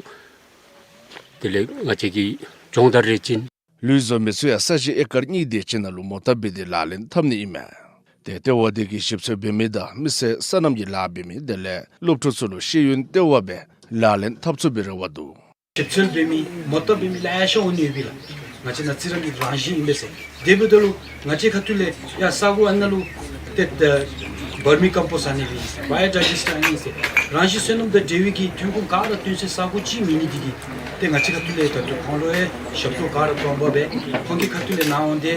དེ་ལས་ང་བཅས་ཀྱི་སྦྱོང་བརྡར་རེ་བྱིན། ལུད་བཟོ་མི་ཚུ་ཡང་ས་གཞི་ཨེ་ཀར་གཉིས་དེ་ཅིག་ནང་ལུ་མོ་བཏབ་འབད་དེ་ལག་ལེན་འཐབ་ནི་ཨིན་མས། ཏེ་ལྟེ་བ་འདི་གིས་ཞིབ་འཚོལ་འབད་མི་དང་མི་སེར་སོ་ནམ་གྱི་ལཱ་འབད་མི་དེ་ལས་སློབ་ཕྲུག་ཚུ་ལུ་ཤེས་ཡོན་ལྟེ་བ་སྦེ་ལག་ལེན་འཐབ་ཚུགས་པའི་རེ་བ་འདུག། ཞིབ་འཚོལ་འབད་མི་མོ་བཏབ་འབད་མི་ལེ་ཤ་འོང་ནི་ཡོད་པས་ལགས། ང་བཅས་ནཱ་རྩི་རང་གི་རང་བཞིན་ཨིན་པས་ཟེར། དེ་འབདཝ་ད་ལུ་ང་བཅས་ཁ་ཐུག་ལས་ཡ་ས་གོ་ཨ་ནཱ་ལུ་ཏེ་ད་བར་མི་ཀམ་པོསཊ་ཨ་ནི་སྦེ་བའི་ཡོ་ཌའི་ཇེསཊ་ཨ་ནི་ཟེར་རང་བཞིན་སོ་ནམ་དང་འབྲེལ་བའི་གི་ཐོན་ཁུངས་ག་ར་བཏོན་སའི་ས་གོ་ཅིག་མེད་ནི་འདི་གིས་ཏེ་ང་བཅས་ཁ་ཐུག་ལས་ད་ལྟོ་ཁོང་ལུ་ཡང་ཞབས་ཏོག་ག་ར་སྟོན་པ་སྦེ་ཁོང་གི་ཁ་ཐུག་ལས་ནཱ་འོང་སྟེ་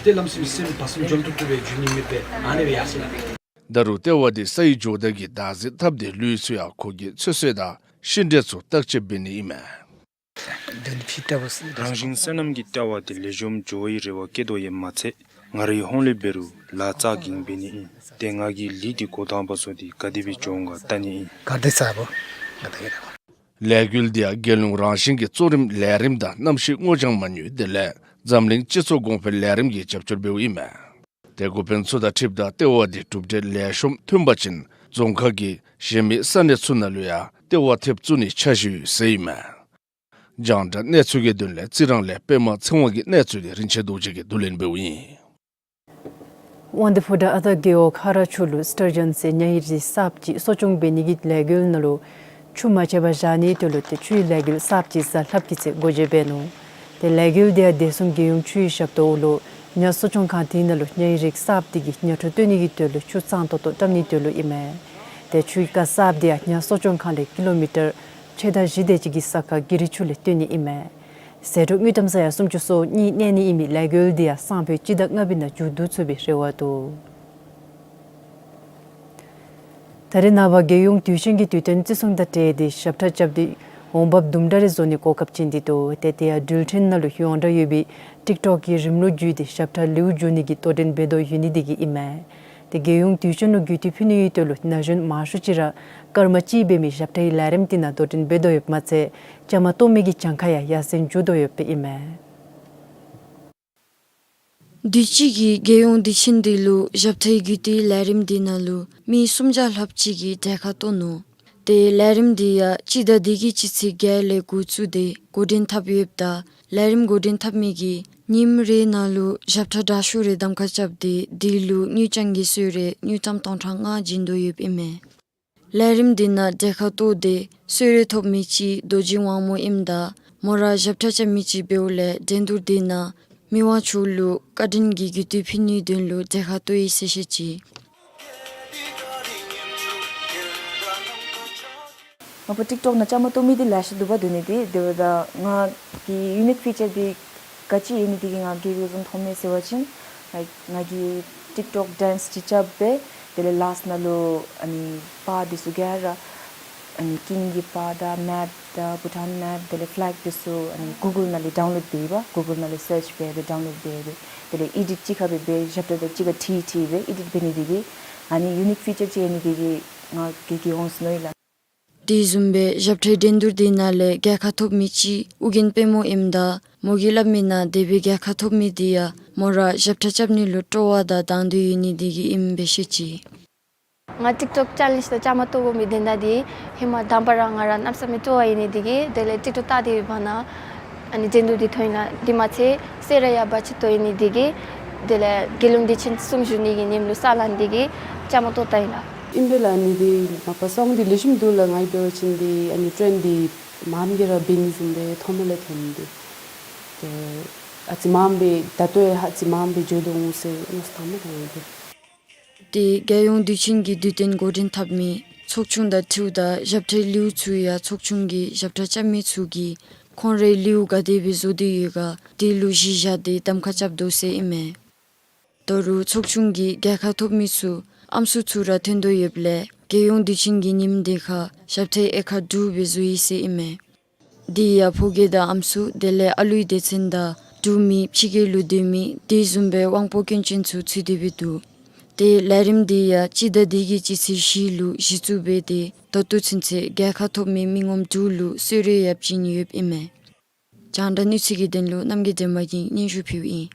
ཏེ་ལམ་སེང་སེམས་བག་ཚ་འཇམ་ཏོག་ཏོ་སྦེ་འགྱོ་ནི་མེདཔ་སྦེ་ཨ་ནི་སྦེ་ཡར་སོ་ཡི་ལགས། ད་རུང་ལྟེ་བ་འདི་ས་ཡི་འཇོག་བདག་གིས་བདག་འཛིན་འཐབ་སྟེ་ལུད་ཚུ་ཡང་ཁོ་གིས་ཚོད་བསྲེ་དང་ཤིང་འབྲས་ཚུ་བརྟག་དཔྱད་འབད་ནི་ཨིན་མས། རང་བཞིན་སོ་ནམ་གྱི་ལྟེ་བ་འདི་ལེགས་ཤོམ་འགྱོ་བའི་རེ་བ་བསྐྱེད་དོ་ཡོདཔ་མ་ཚད་ང་རའི་ཧོངས་ལས་འབད་རུང་ལཱ་རྩ་འགེངས་འབད་ནི་ཨིན། ཏེ་ང་གིས་ལུད་འདི་འགོ་དང་པ་བཟོ་སྟེ་ག་དེ་སྦེ་འགྱོ་འོང་ག་བལྟ་ནི་ཨིན། ག་དེ་ས་བོ་ག་དེ་ག་དེ། ལས་འགུལ་འདི་ཡང་རྒྱལ་ཡོངས་རང་བཞིན་གྱི་གཙོ་རིམ་ལས་རིམ་དང་གནམ་གཤིས་སྔོ་ལྗང་མ་དངུལ་དེ་ལས་འཛམ་གླིང་སྤྱི་ཚོགས་གོང་འཕེལ་ལས་རིམ་གྱིས་རྒྱབ་སྐྱོར་འབདཝ་ཨིན་མས། ཏེ་འགོ་དཔོན་ཚུ་དང་འཁྲིལཝ་ད་ལྟེ་བ་འདི་གྲུབ་འབྲས་ལེགས་ཤོམ་ཐོན་པ་ཅིན་རྫོང་ཁག་གི་གཞན་མི་ས་གནས་ཚུ་ནང་ལུ་ཡང་ལྟེ་བ་ཐེབས་བཙུགས་ནིའི་འཆར་གཞི་ཡོད་ཟེར་ཨིན་མས། རྒྱང་བསྒྲགས་གནས་ཚུལ་གྱི་དོན་ལས་རྩི་རང་ལས་པདྨ་ཚེ་དབང་གི་གནས་ཚུལ་འདི་རིན་ཆེན་རྡོ་རྗེ་གིས་བསྡུ་ལེན་འབདཝ་ཨིན། དབང་འདུས་ཕོ་བྲང་ཨ་སྟག་རྒེད་འོག་ཁ་རག་ཆུ་ལུ་སི་ཊར་ཇཱན་ཟེར་ཉ་ཡི་རིགས་གསརཔ་ཅིག་གསོ་སྐྱོང་འབད་ནི་གི་ལས་འགུལ་ནང་ལུ་ཆུ་མ་ཆད་པར་བཞག་ནིའི་དོན་ལུ་ཏེ་ཆུའི་ལས་འགུལ་གསརཔ་ཅིག་གཟའ་ལྷགཔ་གི་ཚེ་སྒོ་འབྱེད་འབད་ནུག། ཏེ་ལས་འགུལ་འདི་ཡང་བདེ་སྲུང་རྒྱལ་ཡོངས་ཆུའི་ཞབས་ཏོག་འོག་ལུ་ཉ་གསོ་སྐྱོང་ཁང་དེ་ནང་ལུ་ཉ་ཡི་རིགས་གསརཔ་འདི་གིས་ཉ་ཁྲོད་བཏོན་ནི་གི་དོན་ལུ་ཆུ་གཙང་ཏོག་ཏོ་བཀྲམ་ནིའི་དོན་ལུ་ཨིན་མས། ཏེ་ཆུའི་རྐ་གསརཔ་འདི་ཡང་ཉ་གསོ་སྐྱོང་ཁང་ལས་ཀི་ལོ་མི་ཊར་ཕྱེད་དང་བཞི་དེ་ཅིག་གི་ས་ཁར་གི་རི་ཆུ་ལས་བཏོན་ནི་ཨིན་མས། ཟད་འགྲོ་དངུལ་ཀྲམ་ས་ཡ་སུམ་ཅུ་སོ་གཉིས་གནས་ནི་ཨིན་མི་ལས་འགུལ་འདི་ཡང་སང་ཕོད་སྤྱི་ཟླ་ལྔ་པའི་ནང་མཇུག་བསྡུ་ཚུགས་པའི་རེ་བ་འདུག། ད་རེས་ནངས་པ་རྒྱལ་ཡོངས་དུས་ཆེན་གྱི་དུས་སྟོན་བརྩི་སྲུང་དང་འབྲེལ་ཏེ་ཞབས་ཁྲ་རྐྱབ་སྟེ་འོང་འབབ་དུམ་གྲ་རེ་བཟོ་ནི་གོ་སྐབས་བྱིན་ཏེ་འདུག། ཏེ་དེ་ཡང་འགྲུལ་འཕྲིན་ནང་ལུ་ཡོངས་གྲགས་ཡོད་པའི་ཊིཀ་ཊོཀ་གི་རིམ་ལུགས་བརྒྱུད་དེ་ཞབས་ཁྲ་ལེའུ་བསྒྱུར་ནི་གི་དོ་འགྲན་འབད་དོ་ཡོད་ནི་འདི་གིས་ཨིན་མས། ཏེ་རྒྱལ་ཡོངས་དུས་ཆེན་ལུ་གུས་བཏུད་ཕུལ་ནིའི་དོན་ལུ་ན་གཞོན་མང་ཤོས་ཅིག་ར་སྐར་མ་གཅིག་འབད་མི་ཞབས་ཁྲའི་ལས་རིམ་འདི་ནང་དོ་འགྲན་འབད་དོ་ཡོདཔ་མ་ཚད་བཅའ་མར་གཏོགས་མི་གི་གྱངས་ཁ་ཡང་ཡར་སེང་འགྱོ་དོ་ཡོདཔ་ཨིན་མས། དུས་ཅི་གི་རྒྱལ་ཡོངས་དུས་ཆེན་འདི་ལུ་ཞབས་ཁྲའི་གུས་བཏུད་ལས་རིམ་འདི་ནང་ལུ་མི་སུམ་བརྒྱ་ལྷགཔ་ཅིག་གིས་གྲལ་ཁར་གཏོགས་ནུག། ཏེ་ལས་རིམ་འདི་ཡང་སྤྱི་ཟླ་འདི་གི་སྤྱི་ཚེས་བརྒྱད་ལས་འགོ་བཙུགས་ཏེ་འགོ་འདྲེན་འཐབ་ཡོདཔ་ད་ལས་རིམ་འགོ་འདྲེན་འཐབ་མི་གིས་ཉིནམ་རེ་ནང་ལུ་ཞབས་ཁྲ་དྲག་ཤོས་རེ་གདམ་ཁ་རྐྱབ་སྟེ་དེ་ལུ་དངུལ་རྐྱང་གི་གསོལ་རས་དངུལ་ཀྲམ་སྟོང་ཕྲག་ལྔ་བྱིན་དོ་ཡོདཔ་ཨིན་མས། ལས་རིམ་འདི་ནང་གྲལ་ཁར་གཏོགས་ཏེ་གསོལ་རས་ཐོབ་མི་ཅིག་རྡོ་རྗེ་དབང་མོ་ཨིནམ་ད་མོ་ར་ཞབས་ཁྲ་རྐྱབ་མི་ཅིག་འབདཝ་ལས་འགྲན་བསྡུར་འདི་ནང་མི་དབང་མཆོག་ལུ་བཀའ་དྲིན་གྱི་གུས་བཏུད་ཕུལ་ནིའི་དོན་ལུ་གྲལ་ཁར་གཏོགས་ཡི་ཟེར་བཤད་ཅི། ང་བཅས་ཊིཀ་ཊོཀ་ནང་བཅའ་མར་གཏོགས་མི་འདི་ལེ་ཤ་འདུག་པ། འདུག་ནི་འདི་དེ་འབདཝ་ད་ང་གི་ཡུ་ནིཀ་ཕི་ཅར་འདི་ག་ཅི་ཨིན་ནི་འདི་གིས་ང་གིས་བཟུམ་མཐོང་མི་ཟེར་བ་ཅིན་ང་གིས་ཊིཀ་ཊོཀ་ཌེནསི་ཅིག་རྐྱབ་སྦེ་དེ་ལས་ལཱསཊ་ནང་ལུ་ཨ་ནི་པར་འདི་ཚུ་ག་ར་ཨ་ནི་ཀིང་གི་པར་དང་མེཔ་དང་བྷུ་ཊཱན་མེཔ་དེ་ལས་ཕི་ལེག་འདི་ཚུ་ཨ་ནི་གུ་གཱལ་ནང་ལས་ཌའུན་ལོཌ་འབད་ཡི་པ། གུ་གཱལ་ནང་ལས་སརཆ་འབད་སྦེ་ཌའུན་ལོཌ་འབད་སྦེ་དེ་ལས་ཨེ་ཌིཊ་གཅིག་ཁར་སྦེ་སྦེ་ཞབས་ཁྲ་དང་གཅིག་ཁར་འཁྲིལ་འཁྲིལ་སྦེ་ཨེ་ཌིཊ་འབད་ནི་འདི་གིས་ཨ་ནི་ཡུ་ནིཀ་ཕི་ཅར་ཅིག་ཨིན་ནི་འདི་གིས་ང་གིས་གིས་འོང་ཟེར་མནོ་ཡི་ལགས། དེ་བཟུམ་སྦེ་ཞབས་ཁྲའི་འགྲན་བསྡུར་འདི་ནང་ལས་རྒྱལ་ཁ་ཐོབ་མི་ཅིག་ཨོ་རྒྱན་དཔལ་མོ་ཨིནམ་ད་མོ་གིས་སླབ་མི་ནང་དེ་སྦེ་རྒྱལ་ཁ་ཐོབ་མི་འདི་ཡང་མོ་ར་ཞབས་ཁྲ་རྐྱབ་ནི་ལུ་སྤྲོ་བ་དང་དང་འདོད་ཡོད་ནི་འདི་གིས་ཨིནམ་སྦེ་བཤད་ཅི། ང་ཊིཀ་ཊོཀ་ཅེ་ལེནཇ་ནང་བཅའ་མར་གཏོགས་དགོ་མི་དོན་དག་འདི་ཧེ་མ་དང་པ་ར་ང་ར་གནམ་མེད་ས་མེད་སྤྲོ་བ་ཡོད་ནི་འདི་གིས་དེ་ལས་ཊིཀ་ཊོཀ་བལྟ་སྟེ་ཡོདཔ་ནང་ཨ་ནི་འགྲན་བསྡུར་འདི་ཐོན་ཡི་ལགས། དེ་མ་ཚད་གསོལ་རས་ཡང་འབག་ཆི་ཏོག་ཏོ་ཡོད་ནི་འདི་གིས་དེ་ལས་རྒྱལ་ཡོངས་དུས་ཆེན་བརྩི་སྲུང་ཞུ་ནི་གི་ཉིནམ་ལུ་ས་ལང་འདི་གིས་བཅའ་མར་གཏོགས་ད་ཡི་ལགས། ཨིན་པས་ལགས། ཨ་ནི་འདི་མ་པ་སོང་འདི་ལེགས་ཤོམ་འདུག་ལགས། ང་གིས་འབད་བ་ཅིན་འདི་ཨ་ནི་ཊེན་འདི་མངམ་གིས་ར་འབད་ནི་བཟུམ་སྦེ་མཐོང་མས་ལགས་ཐོནམ་འདི། ཏེ་ཨ་ཙི་མངམ་སྦེ་ད་ལྟོ་ཡང་ཨ་ཙི་མངམ་སྦེ་འགྱོ་དོ་འོང་ཟེར་མནོ་བསམ་བཏངམ་མས་ལགས་ང་གིས། ཏེ་རྒྱལ་ཡོངས་དུས་ཆེན་གྱི་དུས་སྟོན་འགོ་འདྲེན་འཐབ་མི་ཚོགས་ཆུང་དང་འཁྲིལཝ་ད་ཞབས་ཁྲའི་ལེའུ་ཚུ་ཡང་ཚོགས་ཆུང་གིས་ཞབས་ཁྲ་རྐྱབ་མི་ཚུ་གིས་ཁོང་རའི་ལེའུ་ག་དེ་སྦེ་བཟོ་སྟེ་ཡོད་ག་དེ་ལུ་གཞི་བཞག་སྟེ་གདམ་ཁ་རྐྱབ་དོ་ཟེར་ཨིན་མས། ད་རུང་ཚོགས་ཆུང་གིས་རྒྱལ་ཁ་ཐོབ་མི་ཚུ་ཨམ་སྲུ་ཚུ་ར་ཐོན་དོ་ཡོདཔ་ལས་རྒྱལ་ཡོངས་དུས་ཆེན་གྱི་ཉིནམ་དེ་ཁར་ཞབས་ཁྲའི་དབྱེ་ཁག་དྲུག་སྦེ་བཟོ་ཡི་ཟེར་ཨིན་མས། དེ་ཡང་ཕོ་སྐྱེས་དང་ཨམ་སྲུ་དེ་ལས་ཨ་ལུའི་སྡེ་ཚན་དང་འབྲུག་མི་ཕྱི་རྒྱལ་ལུ་སྡོད་མི་དེ་བཟུམ་སྦེ་དབང་པོ་སྐྱོན་ཅན་ཚུ་ཚུད་དེ་སྦེ་འདུག། ཏེ་ལས་རིམ་དེ་ཡང་སྤྱི་ཟླ་འདི་གི་སྤྱི་ཚེས་བཞི་ལུ་གཞི་བཙུགས་འབད་དེ་ད་ལྟོ་ཚུན་ཚོད་རྒྱལ་ཁ་ཐོབ་མི་མི་ངོམ་དྲུག་ལུ་གསོལ་རས་ཡང་བྱིན་ཡོདཔ་ཨིན་མས། རྒྱང་བསྒྲགས་གནས་ཚུལ་གྱི་དོན་ལུ་རྣམ་རྒྱལ་སྒྲོལ་མ་གིས་སྙན་ཞུ་ཕུལཝ་ཨིན།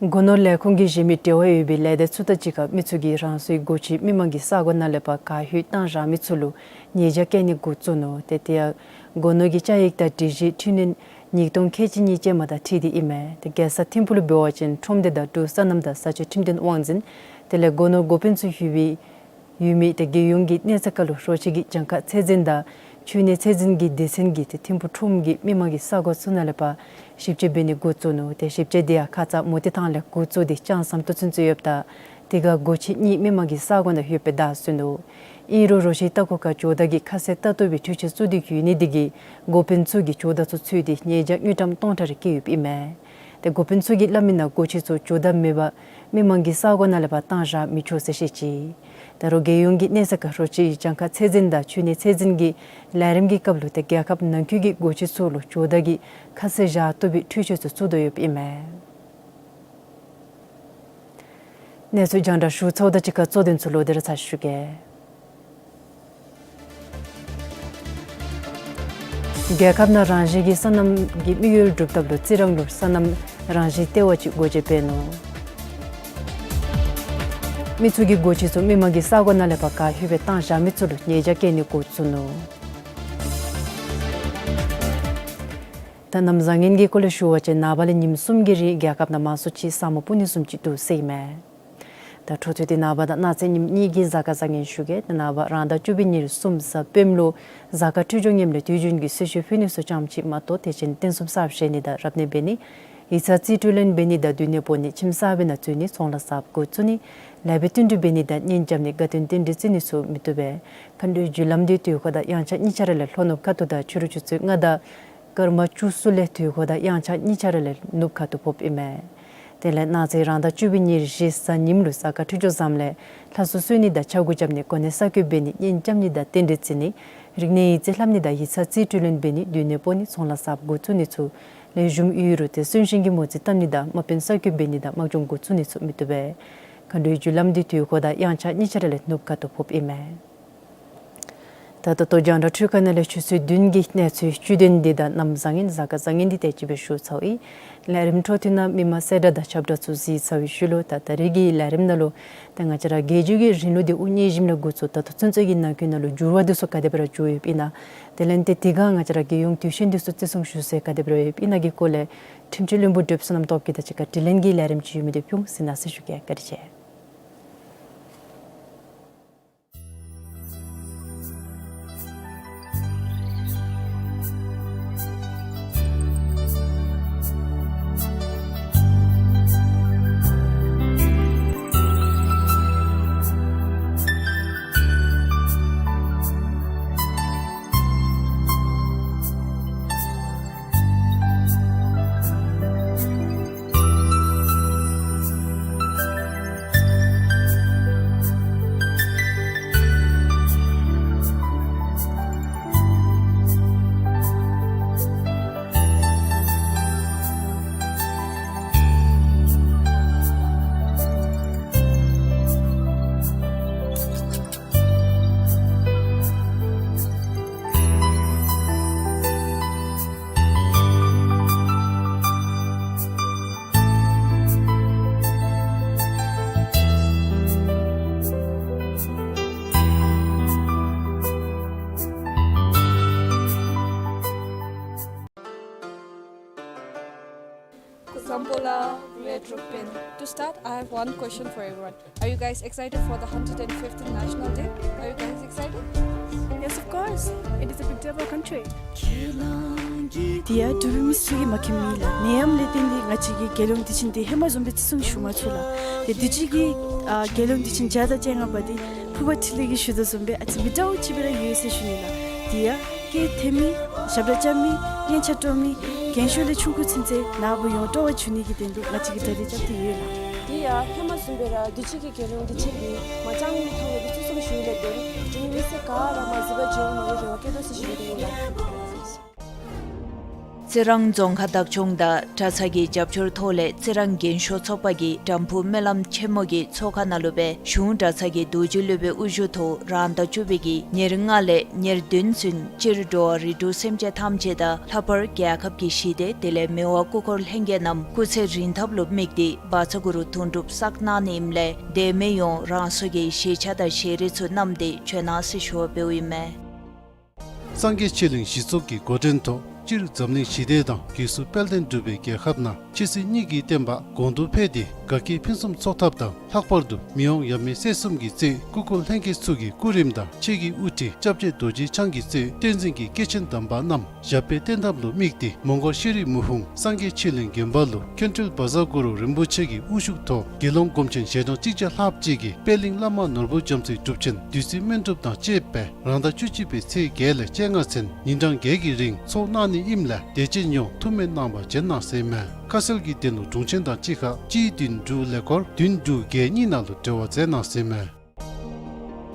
སྒོ་ནོར་ལས་ཁུངས་ཀྱིས་གཞན་མི་འབྲེལ་བ་ཡོད་པའི་ལས་སྡེ་ཚུ་དང་གཅིག་ཁར་མི་ཚུ་གིས་རང་སོའི་སྒོ་ཁྱིའི་མི་མང་གི་ས་གོ་ནང་ལས་ཕར་གར་ལྷོད་བཏང་བཞག་མི་ཚུ་ལུ་ཉེས་བྱ་བཀལ་ནི་འགོ་བཙུགས་ནུག། ཏེ་དེ་ཡང་སྒོ་ནོར་གྱི་བཅའ་ཡིག་དང་སྒྲིག་གཞི་འཕྲི་སྣོན་ཉིས་སྟོང་ཁལ་གཅིག་གཉིས་ཅན་མ་དང་འཁྲིལ་ཏེ་ཨིན་མས། ཏེ་རྒྱལ་ས་ཐིམ་ཕུག་ལུ་འབད་བ་ཅིན་ཁྲོམ་སྡེ་དང་འབྲུག་སོ་ནམ་དང་བཟའ་སྤྱོད་ཁྲིམས་དོན་དབང་འཛིན་དེ་ལས་སྒོ་ནོར་འགོ་དཔོན་ཚུ་ཡོད་པའི་ཡོད་མི་ཏེ་རྒྱལ་ཡོངས་ཀྱི་གནས་ཚད་ཁར་ལུ་རོགས་བྱེད་ཀྱི་གྱངས་ཁ་ཚད་འཛིན་དང་འཕྲུལ་གནས་ཚད་འཛིན་གྱི་སྡེ་ཚན་གྱིས་ཏེ་ཐིམ་ཕུག་ཁྲོམ་གྱི་མི་མང་གི་ས་གོ་ཚུ་ནང་ལས་ཕར་ཞིབ་དཔྱད་འབད་ནི་འགོ་བཙུགས་ནུག། ཏེ་ཞིབ་དཔྱད་དེ་ཡང་ཁ་ཙ་མུ་སྟེགས་ཐང་ལས་འགོ་བཙུགས་ཏེ་ལྕང་ཟམ་ཏོག་ཚུན་ཚོད་ཡོདཔ་ད་དེ་ཁར་སྒོ་ཁྱིའི་མི་མང་གི་ས་གོ་ནང་ལྷོད་པའི་བརྡ་སོང་ནུག། ཨིན་རུང་རོགས་བྱེད་ལྟ་སྐོར་ཁར་ཇོ་བདག་གིས་ཁ་གསལ་ལྟ་བཏུབ་པའི་འཕྲུལ་ཆས་བཙུགས་ཏེ་ཡོད་ནི་དེ་གིས་འགོ་དཔོན་ཚུ་གིས་ཇོ་བདག་ཚུ་འཚོལ་ཏེ་ཉེས་བྱ་དངུལ་ཀྲམ་སྟོང་ཕྲག་རེ་བཀལ་ཡོདཔ་ཨིན་མས། ཏེ་འགོ་དཔོན་ཚུ་གིས་སླབ་མིའི་ནང་སྒོ་ཁྱི་ཚུ་ཇོ་བདག་མེད་པར་མི་མང་གི་ས་གོ་ནང་ལས་ཕར་བཏང་བཞག་མི་ཆོག་ཟེར་བཤད་ཅི། ད་རུང་རྒྱལ་ཡོངས་ཀྱི་གནས་ཚད་ཁར་རོགས་བྱེད་ཀྱི་གྱངས་ཁ་ཚད་འཛིན་དང་འཕྲུལ་གནས་ཚད་འཛིན་གྱི་ལས་རིམ་གྱི་སྐབས་ལུ་ཏེ་རྒྱལ་ཁབ་ནང་འཁོད་ཀྱི་སྒོ་ཁྱི་ཚུ་ལུ་ཇོ་བདག་གིས་ཁ་གསལ་བཞག་བཏུབ་པའི་འཕྲུལ་ཆས་ཚུ་བཙུགས་དོ་ཡོདཔ་ཨིན་མས། གནས་ཚུལ་རྒྱང་བསྒྲགས་ཞུ་ཚརཝ་དང་གཅིག་ཁར་གཙོ་དོན་ཚུ་ལོག་སྟེ་ར་ཚར་ཞུ་གེ། རྒྱལ་ཁབ་ནང་རང་བཞིན་གྱི་སོ་ནམ་གྱི་དམིགས་ཡུལ་སྒྲུབ་ཐབས་ལུ་རྩི་རང་ལུ་སོ་ནམ་རང་བཞིན་ལྟེ་བ་ཅིག་སྒོ་འབྱེད་འབད་ནུག། མི་ཚུ་གིས་སྒོ་ཁྱི་ཚུ་མི་མང་གི་ས་གོ་ནང་ལས་ཕར་གར་ལྷོད་པའི་བཏང་བཞག་མི་ཚུ་ལུ་ཉེས་བྱ་བཀལ་ནི་འགོ་བཙུགས་ནུག། ད་གནམ་བཟང་ངན་གྱི་སྐོར་ལས་ཞུ་བ་ཅིན་ནངས་པ་ལས་ཉིནམ་གསུམ་གྱི་རིང་རྒྱལ་ཁབ་ནང་མང་སུ་ཅིག་ས་སྨུག་སྤུབས་ནི་བཟུམ་ཅིག་འདུག་ཟེར་ཨིན་མས། ད་འཕྲོ་མཐུད་དེ་ནངས་པ་དང་གནངས་ཚེ་ཉིནམ་གཉིས་ཀྱི་གཟའ་སྐར་བཟང་ངན་ཞུ་གེ། ད་ནངས་པ་རང་ཟླ་བཅུ་པའི་ཉེར་གསུམ་གཟའ་སྤེནམ་ལུ་གཟའ་སྐར་འཕྲོད་སྦྱོར་ངནམ་ལས་དུས་རྒྱུན་གྱི་གསོལ་མཆོད་ཕུལ་ནི་ཚུ་ཙམ་ཅིག་མ་གཏོགས་དེ་ཅིན་རྟེན་གསུམ་གསར་བཞེངས་ནི་དང་རབ་གནས་འབད་ནི་ཡིག་ཚང་རྩིས་སྤྲོད་ལེན་འབད་ནི་དང་མདུན་གནས་སྤོ་ནི་ཁྱིམ་གསར་པའི་ནང་འཛུལ་ནི་ཚོང་ལཱ་གསརཔ་འགོ་བཙུགས་ནི་ལེགས་པའི་བསྟུན་གྲོས་འབད་ནི་དང་གཉེན་རྐྱབ་ནི་དགའ་སྟོན་རྟེན་འབྲེལ་བརྩི་ནི་ཚུ་མི་བཏུབ་པས། མཁའ་འགྲོའི་རྒྱུ་ལམ་འདི་དུས་འཁོར་དང་དབྱངས་འཆར་གཉིས་ཆ་ར་ལས་ལྷོ་ནུབ་ཁ་ཐུག་དང་ཕྱི་རུ་ཆུ་ཚོད་ལྔ་དང་སྐར་མ་བཅུ་གསུམ་ལས་དུས་འཁོར་དང་དབྱངས་འཆར་གཉིས་ཆ་ར་ལས་ནུབ་ཁ་ཐུག་ཕོགཔ་ཨིན་མས། དེ་ལས་གནངས་ཚེ་རང་ཟླ་བཅུ་པའི་ཉེར་བཞི་གཟའ་ཉིམ་ལུ་གཟའ་སྐར་འཕྲོད་སྦྱོར་བཟངམ་ལས་ལྷ་སྲུང་གསོལ་ནི་དང་ཕྱག་མགུ་རྐྱབ་ནི་གོ་གནས་གསར་བསྐོ་འབད་ནི་གཉེན་རྐྱབ་ནི་དང་རྟེན་འབྲེལ་བརྩི་ནི་རིག་གནས་ཡིག་རྩིས་ལྷབ་ནི་དང་ཡིག་ཚང་རྩིས་སྤྲོད་ལེན་འབད་ནི་མདུན་གནས་སྤོ་ནི་ཚོང་ལཱ་གསརཔ་འགོ་བཙུགས་ནི་ཚུ་ལེགས་ཤོམ་ཡོད་རུང་ཏེ་གསོན་གཤིན་གྱི་མོ་རྩིས་བཏབ་ནི་དང་དམག་དཔོན་གསར་བསྐོ་འབད་ནི་དང་དམག་སྦྱོང་འགོ་བཙུགས་ནི་ཚུ་མི་བཏུབ་པས། མཁའ་འགྲོའི་རྒྱུ་ལམ་འདི་དུས་འཁོར་དང་དབྱངས་འཆར་གཉིས་ཆ་ར་ལས་ནུབ་ཁ་ཐུག་ཕོགཔ་ཨིན་མས། ད་ད་ལྟོ་རྒྱང་བསྒྲགས་འཕྲུལ་ཁང་ནང་ལས་ཆུ་ཚོད་བདུན་གྱི་གནས་ཚུལ་བཅུད་དོན་འདི་དང་གནམ་བཟང་ངན་གཟའ་སྐར་བཟང་ངན་འདི་དེ་ཅིག་སྦེ་ཞུ་ཚརཝ་ཨིན། ལས་རིམ་འཕྲོ་མཐུད་ནང་མི་མང་གསལ་བསྒྲགས་དང་ཁྱབ་བསྒྲགས་ཚུ་གཟིགས་ཚར་བའི་ཤུལ་ལུ་ད་ད་རིས་ཀྱི་ལས་རིམ་ནང་ལུ་ད་ང་བཅས་ར་རྒྱལ་བརྒྱུད་ཀྱི་རིང་ལུགས་འདི་དབུ་བརྙེས་ཞིནམ་ལས་འགོ་བཙུགས་ད་ལྟོ་ཚུན་ཚོད་ཀྱི་ནང་འཁོད་ནང་ལུ་འགྱུར་བ་འདི་ཚུ་ག་དེ་སྦེ་ར་བྱུང་ཡོདཔ་ཨིན་ན། དེ་ལས་ཏེ་དེ་ཁར་ང་བཅས་ར་རྒྱལ་ཡོངས་དུས་ཆེན་འདི་ཚུ་བརྩི་སྲུང་ཞུ་སྲོལ་ག་དེ་སྦེ་ར་ཡོདཔ་ཨིན་ན་གི་སྐོར་ལས་ཁྲིམས་སྤྱི་བློན་པོ་བགྲེསཔ་བསོད་ནམས་སྟོབས་རྒྱས་དང་གཅིག་ཁར་དྲི་ལན་གྱི་ལས་རིམ་ཅིག་ཡོད་མི་འདི་ཕུལ་ཟེར་གནང་ཟེར་ཞུ་གེ། བཀའ་དྲིན་ཆེ། སྐུ་གཟུགས་བཟང་པོ་ལགས། To start, I have one question for everyone. Are you guys excited for the hundred and fifth National Day? Are you guys excited? Yes, of course. It is a big day of our country. དེ་ཡང་འབྲུག་པའི་མི་སེར་གྱིས་མ་མཁྱེན་མི་ལགས། ནད་ཡམས་ལས་བརྟེན་ཏེ་ང་བཅས་ཀྱི་རྒྱལ་ཡོངས་དུས་ཆེན་འདི་ཧེ་མ་བཟུམ་སྦེ་བརྩི་སྲུང་ཞུ་མ་ཚུགས་ལགས། དེ་དུས་ཅི་གི་ཨ་རྒྱལ་ཡོངས་དུས་ཆེན་བརྒྱ་དང་བཅོ་ལྔ་པ་འདི་ཕུརཔ་འཕྲིན་ལས་ཀྱིས་ཞུ་དོ་བཟུམ་སྦེ་ཨ་ཙི་མི་འདྲཝ་ཅིག་སྦེ་ར་ཡོད་ཟེར་ཞུ་ནི་ལགས། དེ་ཡང་སྐད་འཐེན་མི་ཞབས་ཁྲ་རྐྱབ་མི་སྙན་ཆ་དཀྲོག་མི་རྒན་ཤོས་ལས་ཆུང་ཀུ་ཚུན་ཚོད་ནཱ་བུ་ཡོངས་སྤྲོ་བ་འབྱུང་ནི་གི་དོན་ལུ་ང་བཅས་ཀྱིས་གྲ་སྒྲིག་རྐྱབ་སྟེ་ཡོད་ལགས། དེ་ཡང་ཧེ་མ་བཟུམ་སྦེ་ར་དུས་ཅི་གི་རྒྱལ་ཡོངས་དུས་ཆེན་འདི་མ་འགྱངས་མི་ཐོག་ལས་བརྩི་སྲུང་ཞུ་ནི་ལས་བརྟེན་འབྲུག་མི་སེར་ག་ར་མ་འཛེམས་པར་འབྱོན་ནི་གི་རེ་བ་བསྐྱེད་དོ་ཟེར་ཞུ་ནི་ཨིན་ལགས། རྩི་རང་རྫོང་ཁག་བདག་སྐྱོང་དང་གྲྭ་ཚང་གི་རྒྱབ་སྐྱོར་ཐོག་ལས་རྩི་རང་རྒན་ཤོས་ཚོགས་པ་གིས་དམ་ཕུ་སྨོན་ལམ་ཆེན་མོ་གི་ཚོགས་ཁང་ནང་ལུ་སྦེ་གཞུང་གྲྭ་ཚང་གི་རྡོ་རྗེ་སློབ་དཔོན་དབུ་བཞུགས་ཐོག་རང་ཟླ་བཅུ་པའི་གི་ཉེར་ལྔ་ལས་ཉེར་བདུན་ཚུན་སྤྱིར་འགྲོ་བ་རིགས་དྲུག་སེམས་ཅན་ཐམས་ཅད་དང་ལྷག་པར་རྒྱལ་ཁབ་ཀྱི་ཞི་བདེ་དེ་ལས་མི་དབང་སྐུ་འཁོར་ལྷན་རྒྱས་རྣམས་སྐུ་ཚེ་རིང་ཐབས་ལུ་དམིགས་ཏེ་བཛྲ་གུ་རུ་དུང་སྒྲུབ་བསགས་གནང་ནི་ཨིནམ་ལས་དད་མོས་ཡོངས་རང་སོ་གི་ཞལ་ཆས་དང་ཞལ་རས་ཚུ་བསྣམས་ཏེ་བྱོན་གནང་ཟེར་ཞུ་བ་འབདཝ་ཨིན་མས། སངས་རྒྱས་ཆོས་གླིང་གཞི་ཚོགས་ཀྱི་འགོ་འདྲེན་ཐོག་སྤྱིར་འཛམ་གླིང་ཞི་བདེ་དང་སྒོས་སུ་དཔལ་ལྡན་འབྲུག་པའི་རྒྱལ་ཁབ་ནང་ཆོས་སྲིད་གཉིས་ཀྱི་བསྟན་པ་གོང་དུ་འཕེལ་ཏེ་དགའ་སྐྱིད་ཕུན་སུམ་ཚོགས་ཐབས་དང་ལྷག་པར་དུ་མི་དབང་ཡབ་མེས་སྲས་གསུམ་གྱི་གཙོས་སྐུ་འཁོར་ལྷན་རྒྱས་ཚུ་གི་སྐུ་རིམ་དང་ཆོས་ཀྱི་དབུ་ཁྲིད་སྐྱབས་རྗེ་རྡོ་རྗེ་འཆང་གི་གཙོས་བསྟན་འཛིན་གྱི་སྐྱེས་ཆེན་དམ་པ་རྣམས་ཞབས་པད་བརྟན་ཐབས་ལུ་དམིགས་ཏེ་མོང་སྒར་ཤེས་རིག་མུག་དཔུང་སངས་རྒྱས་ཆོས་གླིང་དགོན་པ་ལུ་མཁན་སྤྲུལ་བཛྲ་གུ་རུ་རིན་པོ་ཆེ་གི་དབུ་བཞུགས་ཐོག་དགེ་སློང་སྒོམ་ཆེན་ཞལ་གྲངས་གཅིག་བརྒྱ་ལྷགཔ་ཅིག་གིས་པད་གླིང་བླ་མ་ནོར་བུ་རྒྱ་མཚོའི་སྒྲུབ་ཆེན་བདུད་རྩི་སྨན་སྒྲུབ་དང་བཅས་པའི་རང་ཟླ་བཅུ་གཅིག་པའི་ཚེས་བརྒྱད་ལས་བཅོ་ལྔ་ཚུན་ཉིན་གྲངས་བརྒྱད་ཀྱི་རིང་ཚོགས་གནང་ནི་ཨིནམ་ལས་དད་ཅན་ཡོངས་ཐུགས་སྨོན་གནང་བར་བྱོན་གནང་ཟེར་ཨིན་མས། ཁ་གསལ་གྱི་དོན་ལུ་དྲུང་ཆེན་དང་གཅིག་ཁར་གཅིག་བདུན་དྲུག་ཀླད་ཀོར་བདུན་དྲུག་བརྒྱད་གཉིས་ནང་ལུ་འབྲེལ་བ་མཛད་གནང་ཟེར་ཨིན་མས།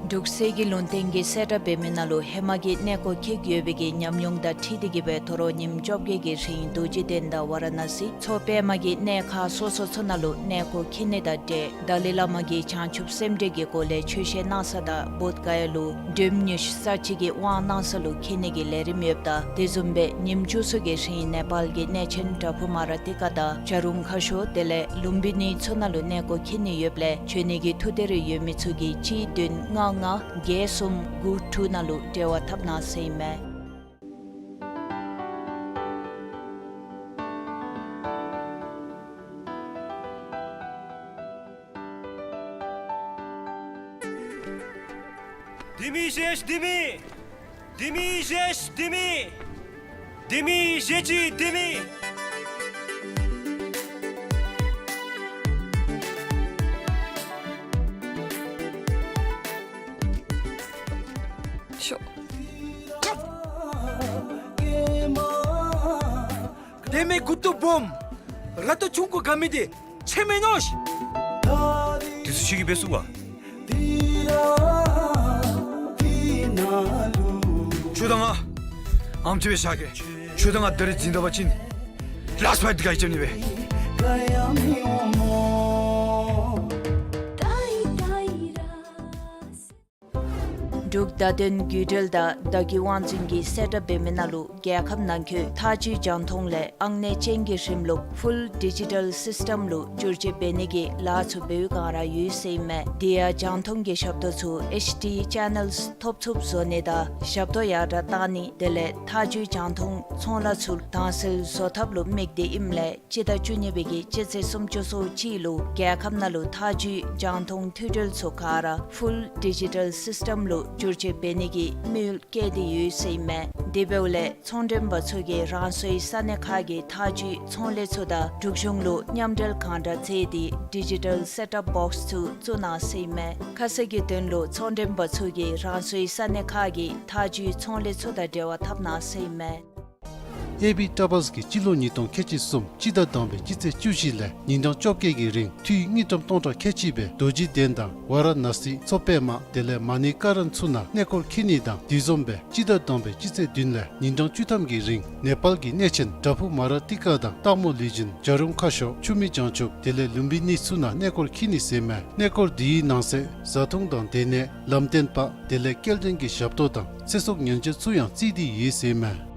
འབྲུག་གསེར་གྱི་ལུང་བསྟན་གྱི་གསལ་བསྒྲགས་འབད་མི་ནང་ལུ་ཧེ་མ་གི་གནས་སྐོར་འཁྱིད་ཡོད་པའི་གི་ཉམས་མྱོང་དང་འཁྲིལ་ཏེ་གིས་སྦེ་དོ་རུང་ཉིནམ་བཅོ་བརྒྱད་ཀྱི་རིང་རྡོ་རྗེ་གདན་དང་ཝ་ར་ཎ་སི་མཚོ་པདྨ་གི་གནས་ཁག་སོ་སོ་ཚུ་ནང་ལུ་གནས་སྐོར་འཁྱིད་ནི་དང་འབྲེལ་ཏཱ་ལའི་བླ་མ་གིས་བྱང་ཆུབ་སེམས་འགྲེལ་གྱི་སྒོ་ལས་ཆོས་བཤད་གནང་ས་དང་བོདྷ་ག་ཡ་ལུ་སྒྲོལ་མ་ཉི་ཤུ་རྩ་གཅིག་གི་དབང་གནང་ས་ལུ་འཁྱིད་ནི་གི་ལས་རིམ་ཡོདཔ་ད་དེ་བཟུམ་སྦེ་ཉིནམ་བཅུ་གསུམ་གྱི་རིང་ནེ་པཱལ་གྱི་གནས་ཆེན་བྲག་ཕུག་མ་ར་ཏི་ཀ་དང་བྱ་རུང་ཁ་ཤོར་དེ་ལས་ལུམ་བི་ནི་ཚུ་ནང་ལུ་གནས་སྐོར་འཁྱིད་ནི་ཡོདཔ་ལས་བྱོན་ནི་གི་ཐུགས་འདོད་རེ་ཡོད་མི་ཚུ་གིས་གཅིག་བདུན་ལྔ་ལྔ་བརྒྱད་གསུམ་དགུ་དྲུག་ནང་ལུ་འབྲེལ་བ་འཐབ་གནང་ཟེར་ཨིན་མས། ལྡེ་མིག་བཞེས་ལྡེ་མིག། ལྡེ་མིག་བཞེས་ལྡེ་མིག། ལྡེ་མིག་བཞེས་ཅི་ལྡེ་མིག། ཤོག། ལྡེ་མིག་མགུ་ཏོ་སྦོམ། ར་ཏོ་ཆུང་ཀུ་དགའ་མི་འདི་ཆེ་མེན་ནོ་ཤིག། དེ་ཚུ་ཁྱོད་ཀྱིས་འབད་ཚུགས་པ། ཁྱོད་དང་ང་ཨམ་ཅིག་སྦེ་བཞག་གེ། ཁྱོད་དང་ང་ད་རིས་འཛིང་ད་པ་ཅིན་ལཱསཊ་ཕའིཊ་འདི་ག་གིས་རྐྱབ་ནི་སྦེ། འབྲུག་བརྡ་དོན་བརྒྱུད་འབྲེལ་དང་བརྡ་བརྒྱུད་དབང་འཛིན་གྱིས་གསལ་བསྒྲགས་འབད་མི་ནང་ལུ་རྒྱལ་ཁབ་ནང་འཁོད་ཐག་གཅོད་རྒྱང་མཐོང་ལས་ཨང་གནས་ཅན་གྱི་རིམ་ལུགས་ཕུལ་ཌི་ཇི་ཊཱལ་སིསི་ཊམ་ལུ་བསྒྱུར་བཅོས་འབད་ནི་གི་ལཱ་ཚུ་འབད་བའི་སྒང་ར་ཡོད་ཟེར་ཨིན་མས། དེ་ཡང་རྒྱང་མཐོང་གི་ཞབས་ཏོག་ཚུ་ཨེཆ་ཌི་ཆེ་ནཱལསི་ཐོབ་ཚུགསཔ་བཟོ་ནི་དང་ཞབས་ཏོག་ཡར་དྲགས་གཏང་ནི་དེ་ལས་ཐག་གཅོད་རྒྱང་མཐོང་ཚོང་ལཱ་ཚུ་དྭངས་གསལ་བཟོ་ཐབས་ལུ་དམིགས་ཏེ་ཨིནམ་ལས་སྤྱི་ཟླ་བཅུ་གཉིས་པའི་གི་སྤྱི་ཚེས་སུམ་ཅུ་སོ་གཅིག་ལུ་རྒྱལ་ཁབ་ནང་ལུ་ཐག་གཅོད་རྒྱང་མཐོང་མཐུད་འབྲེལ་ཚུ་ག་ར་ཕུལ་ཌི་ཇི་ཊཱལ་སིསི་ཊམ་ལུ་བསྒྱུར་བཅོས་འབད་ནི་གི་དམིགས་ཡུལ་བསྐྱེད་དེ་ཡོད་ཟེར་ཨིན་མས། དེ་འབདཝ་ལས་ཚོང་མགྲོན་པ་ཚུ་གིས་རང་སོའི་ས་གནས་ཁག་གི་ཐག་གཅོད་ཚོང་ལས་ཚུ་དང་འབྲུག་གཞུང་ལུ་མཉམ་འབྲེལ་གང་དྲག་མཛད་དེ་ཌི་ཇི་ཊཱལ་སེཊ་ཨཔ་བོགསི་ཚུ་བཙུགས་གནང་ཟེར་ཨིན་མས། ཁ་གསལ་གྱི་དོན་ལུ་ཚོང་མགྲོན་པ་ཚུ་གིས་རང་སོའི་ས་གནས་ཁག་གི་ཐག་གཅོད་ཚོང་ལས་ཚུ་དང་འབྲེལ་བ་འཐབ་གནང་ཟེར་ཨིན་མས། ཨེ་བི་ཊ་བཱསི་གིས་སྤྱི་ལོ་ཉིས་སྟོང་ཁལ་གཅིག་གསུམ་སྤྱི་ཟླ་དང་པའི་སྤྱི་ཚེས་བཅུ་བཞི་ལས་ཉིན་གྲངས་བཅོ་བརྒྱད་ཀྱི་རིང་འཐུས་དངུལ་ཀྲམ་སྟོང་ཕྲག་ཁལ་གཅིག་སྦེ་རྡོ་རྗེ་གདན་དང་ཝཱ་ར་ཎ་སི་མཚོ་པདྨ་དེ་ལས་མ་ཎི་ཀ་རན་ཚུ་ནང་གནས་སྐོར་འཁྱིད་ནི་དང་དེ་བཟུམ་སྦེ་སྤྱི་ཟླ་དང་པའི་སྤྱི་ཚེས་བདུན་ལས་ཉིན་གྲངས་བཅུ་ཐམ་གྱི་རིང་ནེ་པཱལ་གྱི་གནས་ཆེན་བྲག་ཕུག་མ་ར་ཏི་ཀ་དང་སྟག་མོ་ལུས་སྦྱིན་བྱ་རུང་ཁ་ཤོར་ཆུ་མིག་བྱང་ཆུབ་དེ་ལས་ལུམ་བི་ནི་ཚུ་ནང་གནས་སྐོར་འཁྱིད་ནི་ཟེར་ཨིན་མས། གནས་སྐོར་འདི་ཡི་ནང་གསེས་བཟའ་འཐུང་དང་སྡོད་གནས་ལམ་སྟོན་པ་དེ་ལས་སྐྱེལ་འདྲེན་གྱི་ཞབས་ཏོག་དང་ཚེ་སྲོག་ཉེན་བཅོལ་ཚུ་ཡང་བརྩིས་ཏེ་ཡོད་ཟེར་ཨིན་མས།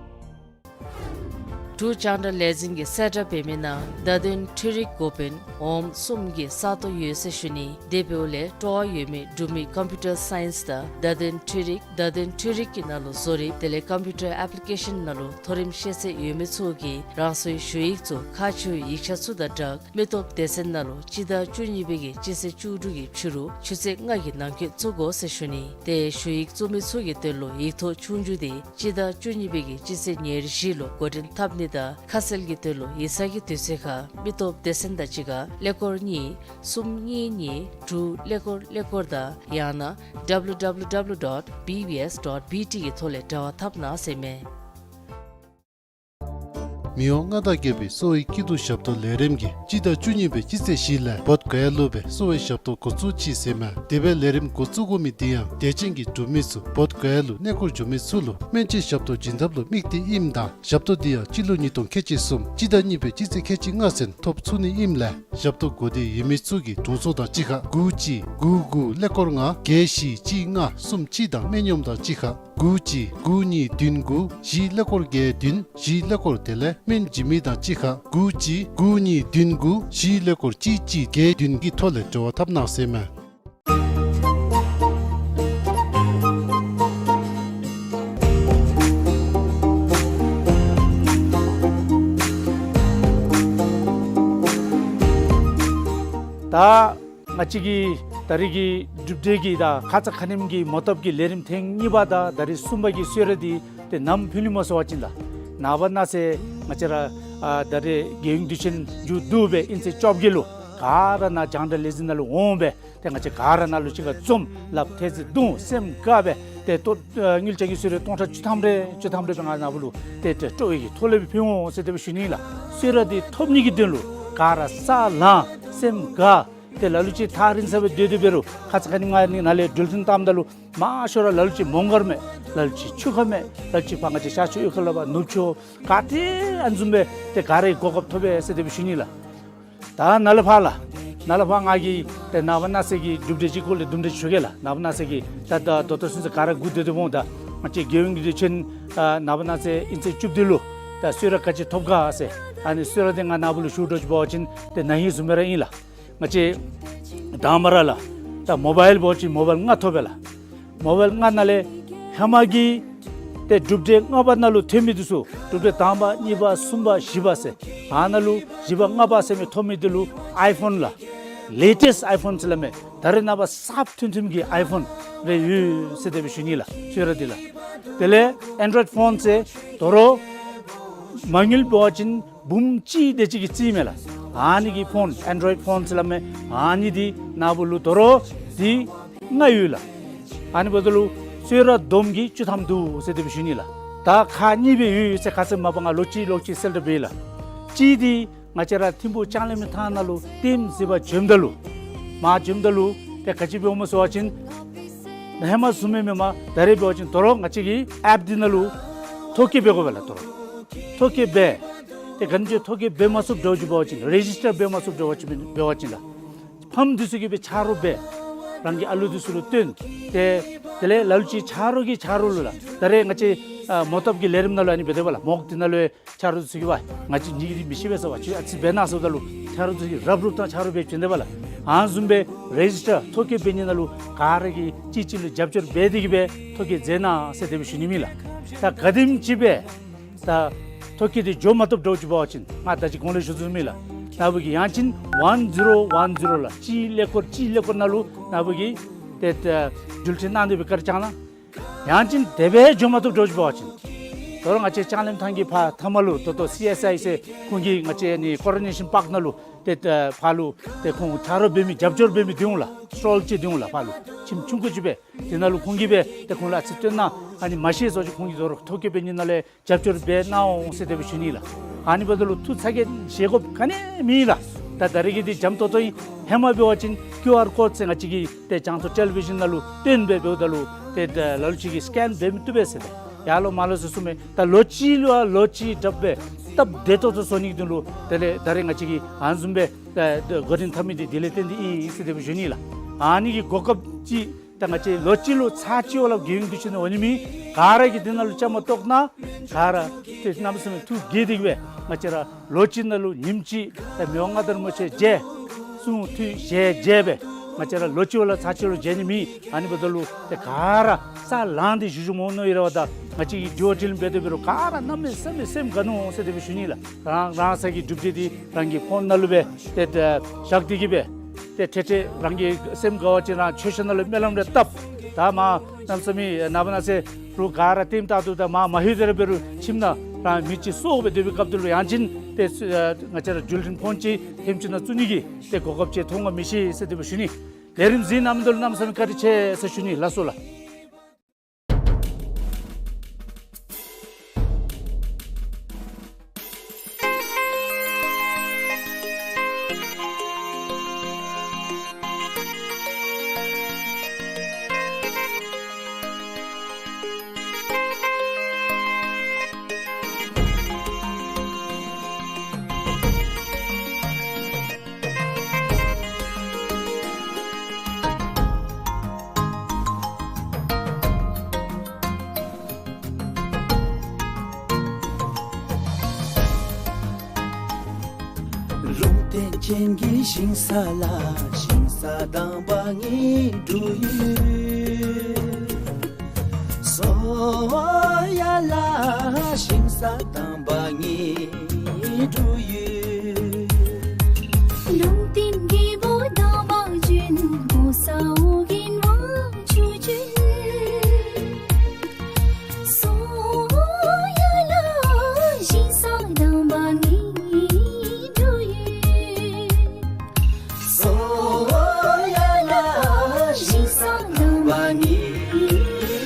འབྲུག་རྒྱང་བསྒྲགས་ལས་འཛིན་གྱིས་གསལ་བསྒྲགས་འབད་མི་ནང་བརྡ་དོན་འཕྲུལ་རིག་འགོ་དཔོན་འོགམ་གསུམ་གྱི་ས་སྟོང་ཡོད་ཟེར་ཞུ་ནི། དེ་འབདཝ་ལས་སྤྲོ་བ་ཡོད་མི་འབྲུག་མི་ཀམ་པིའུ་ཊར་སའིནསི་དང་བརྡ་དོན་འཕྲུལ་རིག་བརྡ་དོན་འཕྲུལ་རིག་གི་ནང་ལུ་བཟོ་རིག་དེ་ལས་ཀམ་པིའུ་ཊར་ཨེཔ་ལི་ཀེ་ཤཱན་ནང་ལུ་མཐོ་རིམ་ཤེས་ཚད་ཡོད་མི་ཚུ་གིས་རང་སོའི་ཞུ་ཡིག་ཚུ་ཁག་ཆེ་བའི་ཡིག་ཆ་ཚུ་དང་སྦྲགས་མི་སྟོབས་སྡེ་ཚན་ནང་ལུ་སྤྱི་ཟླ་བཅུ་གཉིས་པའི་གི་སྤྱི་ཚེས་བཅུ་དྲུག་གི་ཕྱི་རུ་ཆུ་ཚོད་ལྔ་གི་ནང་འཁོད་བཙུགས་དགོ་ཟེར་ཞུ་ནི། ཏེ་ཞུ་ཡིག་བཙུགས་མི་ཚུ་གི་དོན་ལུ་ཡིག་ཐོག་ཆོས་རྒྱུགས་དེ་སྤྱི་ཟླ་བཅུ་གཉིས་པའི་གི་སྤྱི་ཚེས་ཉེར་བཞི་ལུ་འགོ་འདྲེན་འཐབ་ནི་དང་ཁ་གསལ་གྱི་དོན་ལུ་ཡིག་ཚང་གི་དུས་ཚོད་ཁར་མི་སྟོབས་སྡེ་ཚན་དང་གཅིག་ཁར་ཀླད་ཀོར་གཉིས་གསུམ་གཉིས་གཉིས་དྲུག་ཀླད་ཀོར་ཀླད་ཀོར་དང་ཡང་ན་ཌབ་ལུ་ཌབ་ལུ་ཌབ་ལུ་ཌོཊ་བི་བི་ཨེསི་ཌོཊ་བི་ཊི་གི་ཐོག་ལས་འབྲེལ་བ་འཐབ་གནང་ཟེར་མས། མི་དབང་མངའ་བདག་རྒྱལ་པོའི་གསོ་བའི་སྐྱིད་སྡུག་ཞབས་ཏོག་ལས་རིམ་གྱིས་སྤྱི་ཟླ་བཅུ་གཉིས་པའི་སྤྱི་ཚེས་བཞི་ལས་བོདྷ་ག་ཡ་ལུ་སྦེ་གསོ་བའི་ཞབས་ཏོག་འགོ་བཙུགས་ཅི་ཟེར་མས། དེ་སྦེ་ལས་རིམ་འགོ་བཙུགས་དགོ་མི་དེ་ཡང་དད་ཅན་གྱི་འབྲུག་མི་ཚུ་བོདྷ་ག་ཡ་ལུ་གནས་སྐོར་འགྱོ་མི་ཚུ་ལུ་སྨན་བཅོས་ཞབས་ཏོག་བྱིན་ཐབས་ལུ་དམིགས་ཏེ་ཨིནམ་དང་ཞབས་ཏོག་དེ་ཡང་སྤྱི་ལོ་ཉིས་སྟོང་ཁལ་གཅིག་གསུམ་སྤྱི་ཟླ་གཉིས་པའི་སྤྱི་ཚེས་ཁལ་གཅིག་ལྔ་ཚུན་ཐོབ་ཚུགས་ནི་ཨིནམ་ལས་ཞབས་ཏོག་དགོ་འདོད་ཡོད་མི་ཚུ་གིས་དྲུང་འཚོ་དང་གཅིག་ཁར་དགུ་གཅིག་དགུ་དགུ་ཀླད་ཀོར་ལྔ་བརྒྱད་བཞི་གཅིག་ལྔ་གསུམ་གཅིག་དང་སྨན་གཡོགམོ་དང་གཅིག་ཁར་དགུ་གཅིག་དགུ་གཉིས་བདུན་དགུ་བཞི་ཀླད་ཀོར་བརྒྱད་བདུན་བཞི་ཀླད་ཀོར་དེ་ལས་སྨན་བྱིན་མི་དང་གཅིག་ཁར་དགུ་གཅིག་དགུ་གཉིས་བདུན་དགུ་བཞི་ཀླད་ཀོར་གཅིག་གཅིག་བརྒྱད་བདུན་གྱི་ཐོག་ལས་འབྲེལ་བ་འཐབ་གནང་ཟེར་མས། ད་ང་བཅས་ཀྱི་ད་རེས་ཀྱི་གྲུབ་འབྲས་ཀྱི་ད་ཁ་ཙ་ཁ་ཉིནམ་གྱི་མོ་བཏབ་ཀྱི་ལས་རིམ་ཐེངས་གཉིས་པ་དང་ད་རེས་གསུམ་པ་གི་གསོལ་རས་འདི་ཏེ་ནམ་ཕུལ་ནི་སྨོ་ཟེར་བ་ཅིན་ལགས། ནངས་པ་གནངས་ཚེ་ང་བཅས་ར་ཨ་ད་རེས་རྒྱལ་ཡོངས་དུས་ཆེན་མཇུག་བསྡུ་སྦེ་ཨིན་ཚེ་བཅོ་བརྒྱད་ལུ་ག་ར་ནཱ་རྒྱང་བསྒྲགས་ལས་འཛིན་ནང་ལུ་འོང་སྦེ་ཏེ་ང་བཅས་ག་ར་ནཱ་ལུ་གཅིག་ཁར་འཛོམས་ལགཔ་ཐལ་རྩེད་བརྡུང་སེམས་དགའ་སྦེ་ཏེ་ལྟོ་ཨ་དངུལ་ཆང་གི་གསོལ་རས་སྟོང་ཕྲག་བཅུ་ཐམ་རེ་བཅུ་ཐམ་རེ་སྦེ་ང་ནཱ་བུ་ལུ་ཏེ་ཏེ་སྤྲོ་བའི་གི་ཐོག་ལས་སྦེ་ཕུལ་འོང་ཟེར་དེ་སྦེ་ཞུ་ནི་ལགས། གསོལ་རས་འདི་ཐོབ་ནི་གི་དོན་ལུ་ག་ར་ས་ལངས་སེམས་དགའ། ཏེ་ལ་ལུ་ཅིག་ཐག་རིང་ས་སྦེ་སྡོད་སྡོད་འབད་རུང་ཁ་ཙ་ཁ་ཉིནམ་ང་ནཱ་ལས་འགྲུལ་འཕྲིན་བཏངམ་ད་ལུ་མང་ཤོས་ར་ལ་ལུ་ཅིག་མོང་སྒར་མས། ལ་ལུ་ཅིག་ཆུ་ཁ་མས། ལ་ལུ་ཅིག་ཕར་ང་བཅས་ཤར་ཕྱོགས་གཡུས་ཁ་ལས་ཕར་ནུབ་ཕྱོགས་ག་ཏེ་ཨ་ནི་བཟུམ་སྦེ་ཏེ་ག་ར་གོ་སྐབས་ཐོབ་པས་ཟེར་དེ་སྦེ་ཞུ་ནི་ལགས། ད་ནཱ་ལས་ཕར་ལགས། ནཱ་ལས་ཕར་ང་གིས་ཏེ་ནངས་པ་གནངས་ཚེ་གི་གྲུབ་འབྲས་ཅིག་སྐོར་ལས་དུམ་གྲ་ཅིག་ཞུ་གེ་ལགས། ནངས་པ་གནངས་ཚེ་གི་ད་ད་ད་ལྟོ་ཚུན་ཚོད་ག་ར་སྒུག་སྡོད་སྡོདཔ་འོང་། ད་ང་བཅས་རྒྱལ་ཡོངས་ཀྱི་དུས་ཆེན་ཨ་ནངས་པ་གནངས་ཚེ་ཨིན་ཚེ་བཅུ་བདུན་ལུ་ད་གསོལ་རས་ག་ཅི་ཐོབ་ག་ཟེར། ཨ་ནི་གསོལ་རས་འདི་ང་ནཱ་བུ་ལུ་ཞུ་འདྲཝ་ཅིག་འབད་བ་ཅིན་ཏེ་ན་ཧིང་བཟུམ་སྦེ་ར་ཨིན་ལགས། ང་བཅས་དང་པ་ར་ལགས། ད་མོ་བཱའིལ་འབད་བ་ཅིན་མོ་བཱའིལ་ལྔ་ཐོབ་པས་ལགས། མོ་བཱའིལ་ལྔ་ནང་ལས་ཧེ་མ་གི་ཏེ་གྲུབ་འབྲས་ལྔ་པ་ནང་ལུ་ཐོན་མི་འདི་ཚུ་གྲུབ་འབྲས་དང་པ་གཉིས་པ་གསུམ་པ་བཞི་པ་ཟེར་ཨ་ནཱ་ལུ་བཞི་པ་ལྔ་པ་ཟེར་མི་ཐོབ་མི་འདི་ལུ་ཨའི་ཕོན་ལགས། ལེ་ཊེསཊ་ཨའི་ཕོན་ཟེར་སླབ་མས། ད་རེས་ནངས་པ་གསརཔ་ཐོན་ཐོནམ་གི་ཨའི་ཕོན་རེ་ཡོད་ཟེར་དེ་སྦེ་ཞུ་ནི་ལགས། གསོལ་རས་འདི་ལགས། དེ་ལས་ཨེན་ཌོའིཌ་ཕོན་ཟེར་དོ་རུང་མ་དངུལ་འབད་བ་ཅིན་འབུམ་གཅིག་དེ་ཅིག་གི་རྩིས་མས་ལགས། ཨ་ནི་གི་ཕོན་ཨེན་ཌོའིཌ་ཕོན་ཟེར་སླབ་མས། ཨ་ནི་འདི་ནཱ་བུ་ལུ་དོ་རུང་འདི་ལྔ་ཡོད་ལགས། ཨ་ནི་འབདཝ་ད་ལུ་གསོལ་རས་བསྡོམས་ཀྱིས་བཅུ་ཐམ་འདུག་ཟེར་དེ་སྦེ་ཞུ་ནི་ལགས། ད་ཁག་གཉིས་སྦེ་ཡོད་ཟེར་ཁ་ཙ་མ་པ་ང་ལོག་ཅི་ལོག་ཅི་གསལ་བསྒྲགས་འབད་ཡི་ལགས། གཅིག་འདི་ང་བཅས་ར་ཐིམ་ཕུག་ལྕང་གླིང་མི་ཐང་ནང་ལུ་ལྟདམོ་གཟིགས་པར་འགྱོཝ་ད་ལུ་མར་འགྱོཝ་ད་ལུ་ཏེ་ག་ཅི་འབད་འོང་སྨོ་ཟེར་བ་ཅིན་ཧེ་མ་བཟུམ་མེན་མས། ད་རེས་འབད་བ་ཅིན་དོ་རུང་ང་བཅས་ཀྱི་ཨེཔ་འདི་ནང་ལུ་ཐོ་བཀོད་འབད་དགོ་པས་ལགས། དོ་རུང་ཐོ་བཀོད་འབད། ཏེ་ག་ནི་ཅིག་ཐོ་བཀོད་འབད་མ་ཚུགསཔ་འདྲཝ་ཅིག་འབད་བ་ཅིན་རེ་ཇིས་ཊར་འབད་མ་ཚུགསཔ་འདྲཝ་ཅིག་འབད་བ་ཅིན་ལགས། ཕམ་འདི་ཚུ་གིས་སྦེ་ཆ་རོགས་འབད། རང་གི་ཨ་ལུ་འདི་ཚུ་ལུ་སྟོན། ཏེ་དེ་ལས་ལ་ལུ་ཅིག་ཆ་རོགས་ཀྱི་ཆ་རོགས་ལུ་ལགས། ད་རེས་ང་བཅས་ཨ་མོ་བཏབ་ཀྱི་ལས་རིམ་ནང་ལུ་ཨ་ནི་འབད་དེ་འབདཝ་ལགས། མོག་འདི་ནང་ལུ་ཆ་རོགས་འདི་ཚུ་གིས་འབད་ང་བཅས་ངེ་གི་འདི་མི་ཤེས་པས་ཟེར་བ་ཅིན་ཨ་ཙི་འབད་གནང་ཟེརཝ་ད་ལུ་ཆ་རོགས་འདི་ཚུ་གིས་རབ་རུབ་དང་ཆ་རོགས་འབད་བྱིན་དེ་འབདཝ་ལགས། ཨ་ནི་བཟུམ་སྦེ་རེ་ཇིས་ཊར་ཐོ་བཀོད་འབད་ནི་ནང་ལུ་ག་ར་གིས་གཅིག་གཅིག་ལུ་རྒྱབ་སྐྱོར་འབད་དེ་གིས་སྦེ་ཐོ་བཀོད་མཛད་གནང་ཟེར་དེ་སྦེ་ཞུ་ནི་ཨིན་ལགས། ད་ག་དེམ་ཅིག་སྦེ་ད་ཐོ་བཀོད་འདི་འགྱོ་མ་བཏུབ་འདྲཝ་ཅིག་འབད་བ་ཅིན་ང་ད་ཅི་གོང་ལས་ཞུ་དོ་བཟུམ་ཨིན་ལགས། ནཱ་བུ་གིས་ཡང་ཅིན་ཝན་ཛི་རོ་ཝན་ཛི་རོ་ལགས། གཅིག་ཀླད་ཀོར་གཅིག་ཀླད་ཀོར་ནང་ལུ་ནཱ་བུ་གིས་ཏེ་ད་འགྲུལ་འཕྲིན་གནང་སྟེ་སྦེ་བཀའ་དྲིན་བསྐྱང་གནང་། ཡང་ཅིན་དེ་སྦེ་འགྱོ་མ་བཏུབ་འདྲཝ་ཅིག་འབད་བ་ཅིན་དོ་རུང་ང་བཅས་ལྕང་གླིང་མི་ཐང་གི་ཕར་མཐའ་མ་ལུ་ད་ལྟོ་སི་ཨེསི་ཨའི་ཟེར་ཁོང་གིས་ང་བཅས་ཨ་ནི་ཀོ་རོ་ནེ་ཤཱན་པཱརཀ་ནང་ལུ་ཏེ་ད་ཕར་ལུ་ཏེ་ཁོང་ཆ་རོགས་འབད་མི་རྒྱབ་སྐྱོར་འབད་མི་འདི་འོང་ལགས། སི་ཊོལ་ཅིག་འདི་འོང་ལགས། ཕར་ལུ་ཁྱིམ་ཆུང་ཀུ་ཅིག་སྦེ་དེ་ནང་ལུ་ཁོང་གིས་སྦེ་ཏེ་ཁོང་ལུ་ཨ་ཙི་སྟོན་གནང་། ཨ་ནི་མ་ཤེས་ཟེར་བ་ཅིན་ཁོང་གིས་དོ་རུང་ཐོ་བཀོད་འབད་ནི་ནང་ལས་རྒྱབ་སྐྱོར་འབད་གནང་འོང་ཟེར་དེ་སྦེ་ཞུ་ནི་ལགས། ཨ་ནི་འབདཝ་ད་ལུ་ཐུགས་ཚ་གྱང་བཞེས་དགོཔ་ག་ནི་མེད་ལགས། ད་ད་རེས་ཀྱི་འདི་འཇམ་ཏོང་ཏོ་ཨིན། ཧེ་མ་འབད་བ་ཅིན་ཀིའུ་ཨར་ཀོཌ་ཟེར་ང་བཅས་ཀྱིས་ཏེ་རྒྱང་མཐོང་ཊེ་ལི་བི་ཤཱན་ནང་ལུ་སྟོན་སྦེ་འབདཝ་ད་ལུ་ཏེ་ད་ལ་ལུ་ཅིག་གིས་སི་ཀེན་འབད་མི་བཏུབ་པས་ཟེར་ཏེ་ཡར་ལོག་མར་ལོག་ཟེར་གསུངས་མས། ད་ལོགས་གཅིག་ལུ་ཡང་ལོགས་གཅིག་དྲགཔ་སྦེ་སྟབས་བདེ་ཏོག་ཏོ་བཟོ་ནི་གི་དོན་ལུ་དེ་ལས་ད་རེས་ང་བཅས་ཀྱིས་ཨ་ནི་བཟུམ་སྦེ་ད་འགོ་འདྲེན་འཐབ་མི་འདི་དེ་ལས་བརྟེན་ཏེ་ཨིན་ཟེར་དེ་སྦེ་ཞུ་ནི་ལགས། ཨ་ནི་གི་གོ་སྐབས་ཅིག་ ད་ང་བཅས་ལོ་གཅིག་ལུ་ཚར་གཅིག་བ་ལ་དགེ་བའི་འདུ་ཤེས་ནི་འོང་ནི་མེད། ག་ར་གིས་འདི་ནང་ལུ་བཅའ་མར་གཏོགས་ན་ག་ར་ཏེ་གནམ་མེད་ས་མེད་ཐུགས་དགྱེས་ཏེ་གི་སྦེ་ང་བཅས་ར་ལོ་གཅིག་ནང་ལུ་ཉིནམ་གཅིག་ད་མི་དབང་མངའ་བདག་རིན་པོ་ཆེ་མཇལ། གསུང་ཐོས་ཞལ་མཇལ་སྦེ་ང་བཅས་ར་ལོ་གཅིག་བ་ལ་ཚར་གཅིག་ལུ་མཇལ་ནི་མེད། ཨ་ནི་འབདཝ་ད་ལུ་ཏེ་ག་ར་ས་ལངས་ཏེ་བཞུགས་བཞུགསཔ་འོང་མནོ་ཡི་ར་བ། ད་ང་བཅས་ཀྱིས་དྲི་བ་དྲིས་ལན་འབད་དེ་འབད་རུང་ག་ར་གནམ་མེད་ས་མེད་སེམས་དགའ་ནུག་ཟེར་དེ་སྦེ་ཞུ་ནི་ལགས། རང་རང་སོ་གི་སྒྲུབ་སྡེ་འདི་རང་གི་ཕོན་ནང་ལུ་སྦེ་ཏེ་ཏེ་བཞག་སྟེ་གི་སྦེ་ཏེ་ཏེ་ཏེ་རང་གི་སེམས་དགའ་བ་ཅིན་རང་མཆོད་བཤམ་ནང་ལུ་སྨོན་ལམ་རེ་བཏབ། ད་མར་གནམ་མེད་ས་མེད་ནངས་པ་གནངས་ཚེ་རུང་ག་ར་ལྟདམོ་བལྟ་སྟེ་ད་མར་མ་ལྷོད་དེ་ར་འབད་རུང་ཁྱིམ་ནང་རང་མི་ཅིག་གསོ་སྦེ་སྡོད་པའི་སྐབས་དེ་ལུ་ཡང་ཅིན་ཏེ་ང་བཅས་ར་བརྒྱུད་འཕྲིན་ཕོན་ཅིག་ལྷན་ཅིག་ནང་བཙུགས་ནི་གི་ཏེ་གོ་སྐབས་ཅིག་མཐོང་ག་མི་ཤེས་ཟེར་དེ་སྦེ་ཞུ་ནི། ལས་རིམ་གཟིགས་གནང་མི་འདི་ལུ་གནམ་མེད་ས་མེད་བཀའ་དྲིན་ཆེ་ཟེར་ཞུ་ནི། ལགས་སོ་ལགས། ལུང་བསྟན་ཅན་གྱི་ཞིང་ས་ལ་ཞིང་ས་དང་པ་ངེའི་འབྲུག་ཡུལ། སོ་ཡ་ལ་ཞིང་ས་དང་པ་ངེའི་འབྲུག་ཡུལ། ལུང་བསྟན་རྒྱལ་པོ་དང་པ་བྱོན། གོ་ས་ཨོ་རྒྱན་དབང་ཕྱུག་བྱོན། སོ་ཡ་ལ་ཞིང་ས་དང་པ་ངེའི་འབྲུག་ཡུལ། སོ་ཡ་ལ་ཞིང་ས་དང་པ་ངེའི་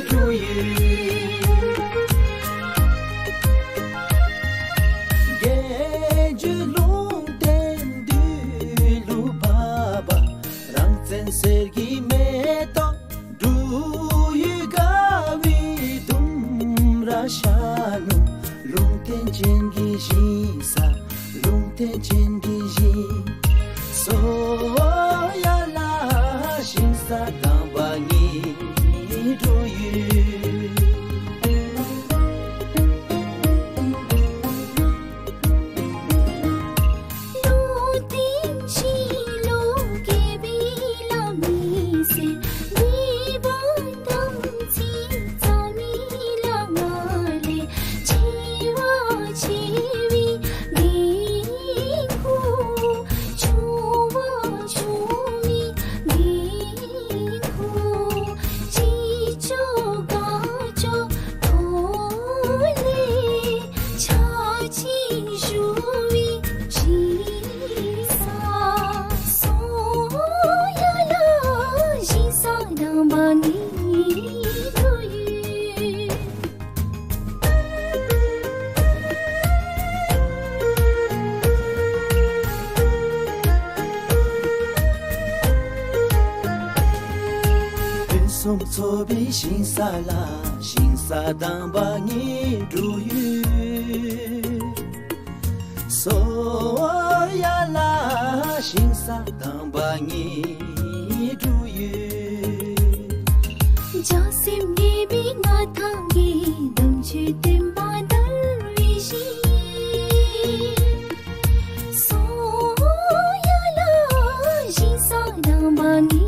འབྲུག་ཡུལ། རྒྱལ་བརྒྱུད་ལུང་བསྟན་འདི་ལུ་བབ་པ། རང་བཙན་གསེར་གྱི་མེ་ཏོག་འབྲུག་ཡུལ་དགའ་བའི་ལྡུམ་ར་ཤར་ནུག། ལུང་བསྟན་ཅན་གྱི་ཞིང་ས། ལུང་བསྟན་ཅན་གྱི་ཞིང་། སོ་ཡ་ལ་ཞིང་ས་དང་པ་ངེའི་འབྲུག་ཡུལ། ལུང་བསྟན་ཞིང་ལུ་རྒྱལ་པོའི་བླ་མའི་སྲས། སྡེ་པ་དམ་ཚིག་རྩ་མེད་ལ་ང་ལས་ཆེ་བ་ཆེ་བའི་དགོས་མཁོ། ཆུང་བ་ཆུང་བའི་དགོས་མཁོ། ཅི་ལྕོགས་གང་ལྕོགས་ཐོག་ལས་ཕྱག་ཕྱིད་ཞུ་བའི་ཞིང་ས། སོ་ཡ་ལ་ཞིང་ས་དང་པ་ངེའི་འབྲུག་ཡུལ། ཕུན་སུམ་ཚོགས་པའི་ཞིང་ས་ལ་ཞིང་ས་དང་པ་ངེའི་འབྲུག་ཡུལ། སོ་ཡ་ལ་ཞིང་ས་དང་པ་ངེའི་འབྲུག་ཡུལ། བྱང་སེམས་རྒྱས་པའི་མངའ་ཐང་གི། དམ་ཆོས་བསྟན་པ་དར་བའི་ཞིང་། སོ་ཡ་ལ་ཞིང་ས་དང་པ་ངེའི་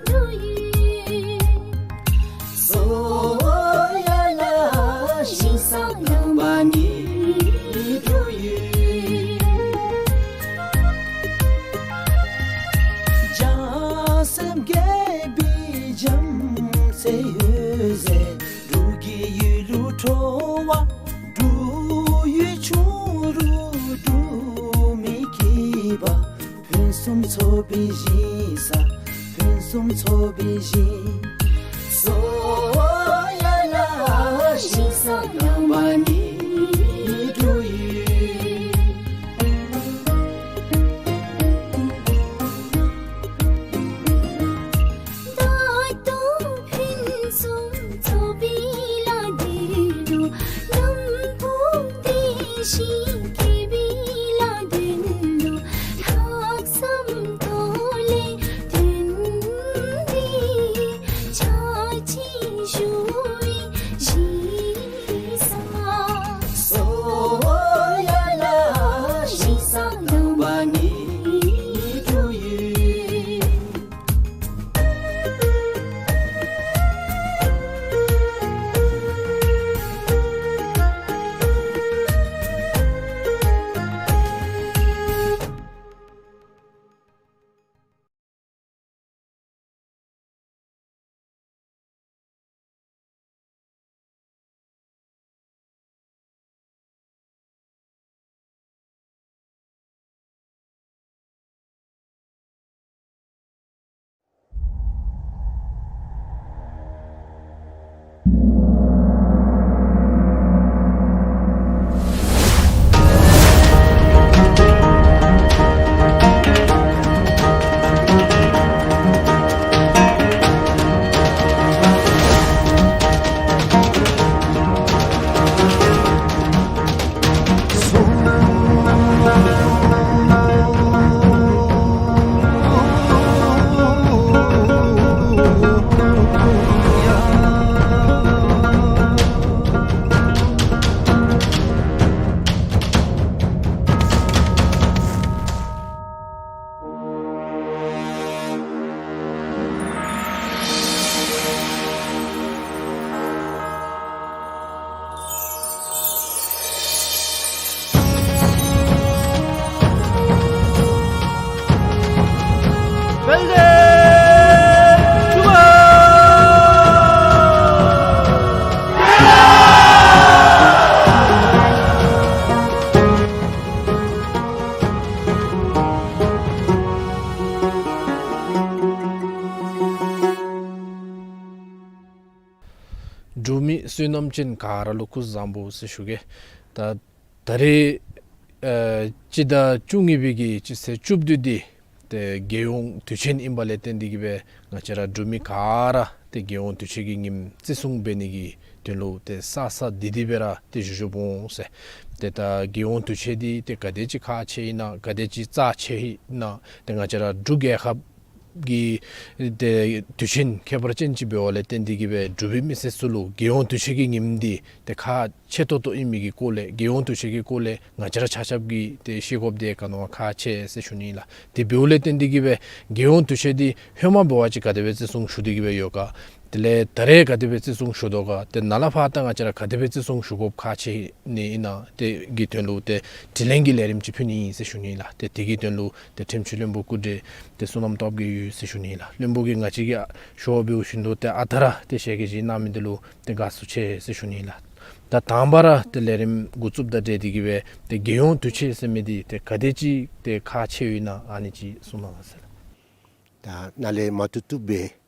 འབྲུག་ཡུལ། སོ་ཡ་ལ་ཞིང་ས་དང་པ་ངེའི་འབྲུག་ཡུལ། བྱང་སེམས་རྒྱས་པའི་བྱམས་བརྩེའི་འོད་ཟེར། འབྲུག་གི་ཡུལ་ལུ་འཕྲོ་བ། འབྲུག་ཡུལ་ཆུང་རུ་འབྲུག་མི་སྐྱིད་པ། ཕུན་སུམ་ཚོགས་པའི་ཞིང་ས། ཕུན་སུམ་ཚོགས་པའི་ཞིང་། སོ་ཡ་ལ་ཞིང་ས་དང་པ་ངེའི་འབྲུག་ཡུལ། ད་ལྟོ་ཕུན་སུམ་ཚོགས་པའི་ལ་འདི་ལུ། ནམ་བུ་བདེ་ཞིང་སྐྱིད་པའི་ལ་འདི་ལུ། ལྷག་བསམ་ཐོག་ལས་བརྟེན་ཏེ། བསོད་ནམས་ཅན་ག་ར་ལུ་སྐུ་གཟུགས་བཟང་པོ་ཟེར་ཞུ་གེ། ད་ད་རེས་ཨ་སྤྱི་ཟླ་བཅུ་གཉིས་པའི་གི་སྤྱི་ཚེས་བཅུ་བདུན་འདི་ཏེ་རྒྱལ་ཡོངས་དུས་ཆེན་ཨིནམ་ལས་བརྟེན་ཏེ་གིས་སྦེ་ང་བཅས་ར་འབྲུག་མི་ག་ར་ཏེ་རྒྱལ་ཡོངས་དུས་ཆེན་གྱི་ཉིནམ་བརྩི་སྲུང་འབད་ནི་གི་དོན་ལུ་ཏེ་ས་ས་འདི་འདི་སྦེ་ར་ཏེ་བཞུགས་བཞུགསཔ་འོང་ཟེར། ཏེ་ད་རྒྱལ་ཡོངས་དུས་ཆེན་འདི་ཏེ་ག་དེ་ཅིག་ཁག་ཆེ་ཨིན་ན་ག་དེ་ཅིག་རྩ་ཆེ་ཨིན་ན་ཏེ་ང་བཅས་ར་འབྲུག་རྒྱལ་ཁབ་ཀྱི་ཏེ་དུས་ཆེན་ཁྱད་པར་ཅན་ཅིག་འབདཝ་ལས་བརྟེན་ཏེ་གིས་སྦེ་འབྲུག་པའི་མི་སེར་ཚུ་ལུ་རྒྱལ་ཡོངས་དུས་ཆེན་གྱི་ཉིནམ་འདི་ཏེ་ཁག་ཆེ་ཏོག་ཏོ་ཨིན་མི་གི་སྐོར་ལས་རྒྱལ་ཡོངས་དུས་ཆེན་གྱི་སྐོར་ལས་ང་བཅས་ར་ཆ་ཁྱབ་ཀྱིས་ཏེ་ཤེས་དགོཔ་འདི་ག་ནི་བ་ཁག་ཆེ་ཟེར་ཞུ་ནི་ལགས། དེ་འབདཝ་ལས་བརྟེན་ཏེ་གིས་སྦེ་རྒྱལ་ཡོངས་དུས་ཆེན་འདི་ཧེ་མ་འབད་བ་ཅིན་ག་དེ་སྦེ་བརྩི་སྲུང་ཞུ་སྟེ་གིས་སྦེ་ཡོད་ག། དེ་ལས་ད་རེས་ག་དེ་སྦེ་བརྩི་སྲུང་ཞུ་དོ་ག། ཏེ་ནཱ་ལས་ཕར་ད་ང་བཅས་ར་ག་དེ་སྦེ་བརྩི་སྲུང་ཞུ་དགོཔ་ཁག་ཆེ་ནི་ཨིན་ན་དེ་གི་དོན་ལུ་ཏེ་དྲི་ལན་གྱི་ལས་རིམ་ཅིག་ཕུལ་ནི་ཨིན་ཟེར་ཞུ་ནི་ལགས། ཏེ་དེ་གི་དོན་ལུ་ཏེ་ཁྲིམས་སྤྱི་བློན་པོ་སྐུ་བགྲེས་ཏེ་བསོད་ནམས་སྟོབས་རྒྱས་ཡོད་ཟེར་ཞུ་ནི་ལགས། བློན་པོ་གིས་ང་བཅས་ཀྱི་ཞུ་བ་འབད་བ་ཅིན་ད་ད་ར་ཏེ་ཞལ་གྱིས་བཞེས་གནང་མི་འདི་ལུ་ཏེ་དགའ་བསུ་ཆེ་ཟེར་ཞུ་ནི་ལགས། ད་དང་པ་ར་ཏེ་ལས་རིམ་འགོ་བཙུགསཔ་དང་འབྲེལ་ཏེ་གིས་སྦེ་ཏེ་རྒྱལ་ཡོངས་དུས་ཆེན་ཟེར་མི་འདི་ཏེ་ག་དེ་ཅིག་ཏེ་ཁག་ཆེཝ་ཨིན་ན་ཨ་ནི་ཅིག་གསུང་གནང་ཟེར་ལགས། ད་ནཱ་ལས་མར་ཏོག་ཏོ་སྦེ་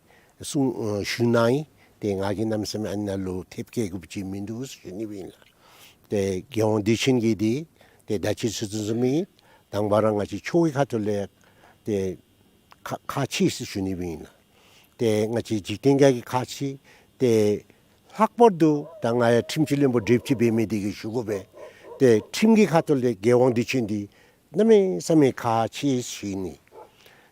གསུང་ཨ་ཞུ་གནང་ཡི། ཏེ་ང་གིས་གནམ་མེད་ས་མེད་ཨ་ནཱ་ལུ་ཐེབས་བཀལ་དགོཔ་ཅིག་མིན་འདུག་ཟེར་ཞུ་ནི་སྦེ་ཨིན་ལགས། ཏེ་རྒྱལ་ཡོངས་དུས་ཆེན་གྱི་འདི་ཏེ་ད་ཅི་ཞུ་དོ་བཟུམ་སྦེ་དང་པ་ར་ང་བཅས་ཆོས་ཀྱི་ཁ་ཐུག་ལས་ཏེ་ཁག་ཁག་ཆེ་ཟེར་ཞུ་ནི་སྦེ་ཨིན་ལགས། ཏེ་ང་བཅས་འཇིག་རྟེན་གྱི་ཁག་ཆེ། ཏེ་ལྷག་པར་དུ་ད་ང་ཡང་ཁྲིམས་སྤྱི་བློན་པོ་བགྲེསཔ་ཅིག་འབད་མི་འདི་གིས་ཞུ་དགོ་པས། ཏེ་ཁྲིམས་ཀྱི་ཁ་ཐུག་ལས་རྒྱལ་ཡོངས་དུས་ཆེན་འདི་གནམ་མེད་ས་མེད་ཁག་ཆེ་ཟེར་ཞུ་ནི།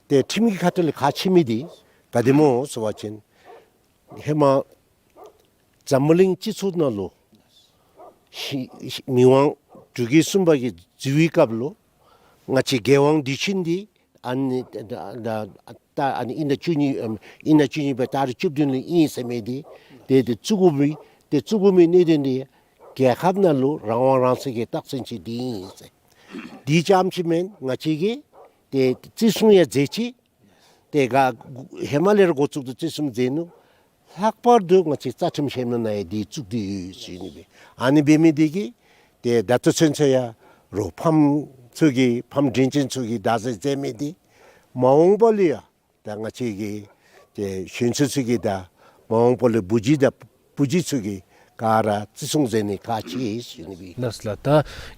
ཏེ་ཁྲིམས་ཀྱི་ཁ་ཐུག་ལས་ཁག་ཆེ་མི་འདི་ག་དེ་སྨོ་ཟེར་བ་ཅིན་ཧེ་མ་འཛམ་བུ་གླིང་སྤྱི་ཚོགས་ནང་ལུ་ཤི་ཤི་མི་དབང་འབྲུག་རྒྱལ་གསུམ་པ་གི་རྩིས་པའི་སྐབས་ལུ་ང་བཅས་རྒྱལ་ཡོངས་དུས་ཆེན་འདི་ཨ་ནི་ད་ད་ད་ད་ཨ་ནི་དབྱིན་ཟླ་བཅུ་གཉིས་ཨམ་དབྱིན་ཟླ་བཅུ་གཉིས་པའི་ཏ་རིག་བཅུ་བདུན་ལུ་ཨིན་ཟེར་མི་འདི་ཏེ་ཏེ་བཙུགས་དགོ་མི་ཏེ་བཙུགས་དགོ་མི་གནད་དོན་འདི་རྒྱལ་ཁབ་ནང་ལུ་རང་དབང་རང་བཙན་གྱི་རྟགས་མཚན་ཅིག་འདི་ཨིན་ཟེར། འདི་ཙམ་ཅིག་མེན་ང་བཅས་ཀྱིས་ཏེ་བརྩི་སྲུང་ཡང་མཛད་ཅི། ཏེ་ག་ཧེ་མ་ལས་ར་འགོ་བཙུགས་ཏེ་བརྩི་སྲུང་མཛད་ནུག། ལྷག་པར་དུ་ང་བཅས་རྩ་ཁྲིམས་ཞལ་ནང་ན་ཡང་འདི་བཙུགས་ཏེ་ཡོད་ཟེར་ཞུ་ནི་སྦེ། ཨ་ནི་འབད་མི་འདི་གིས་ཏེ་ད་ལྟོ་ཚུན་ཚོད་ཡང་རོགས་ཕམ་ཚུ་གིས་ཕམ་དྲིན་ཅན་ཚུ་གིས་བདག་འཛིན་མཛད་མི་འདི་མ་འོངས་པ་ལུ་ཡང་ད་ང་བཅས་ཀྱི་ཏེ་གཞོན་ཚུ་ཚུ་གིས་ད་མ་འོངས་པ་ལུ་བུ་གཞི་དང་བུ་གཞི་ཚུ་གིས་ག་ར་བརྩི་སྲུང་མཛད་ནི་ཁག་ཆེ་ཟེར་ཞུ་ནི་སྦེ། ལགས་ལགས། ད་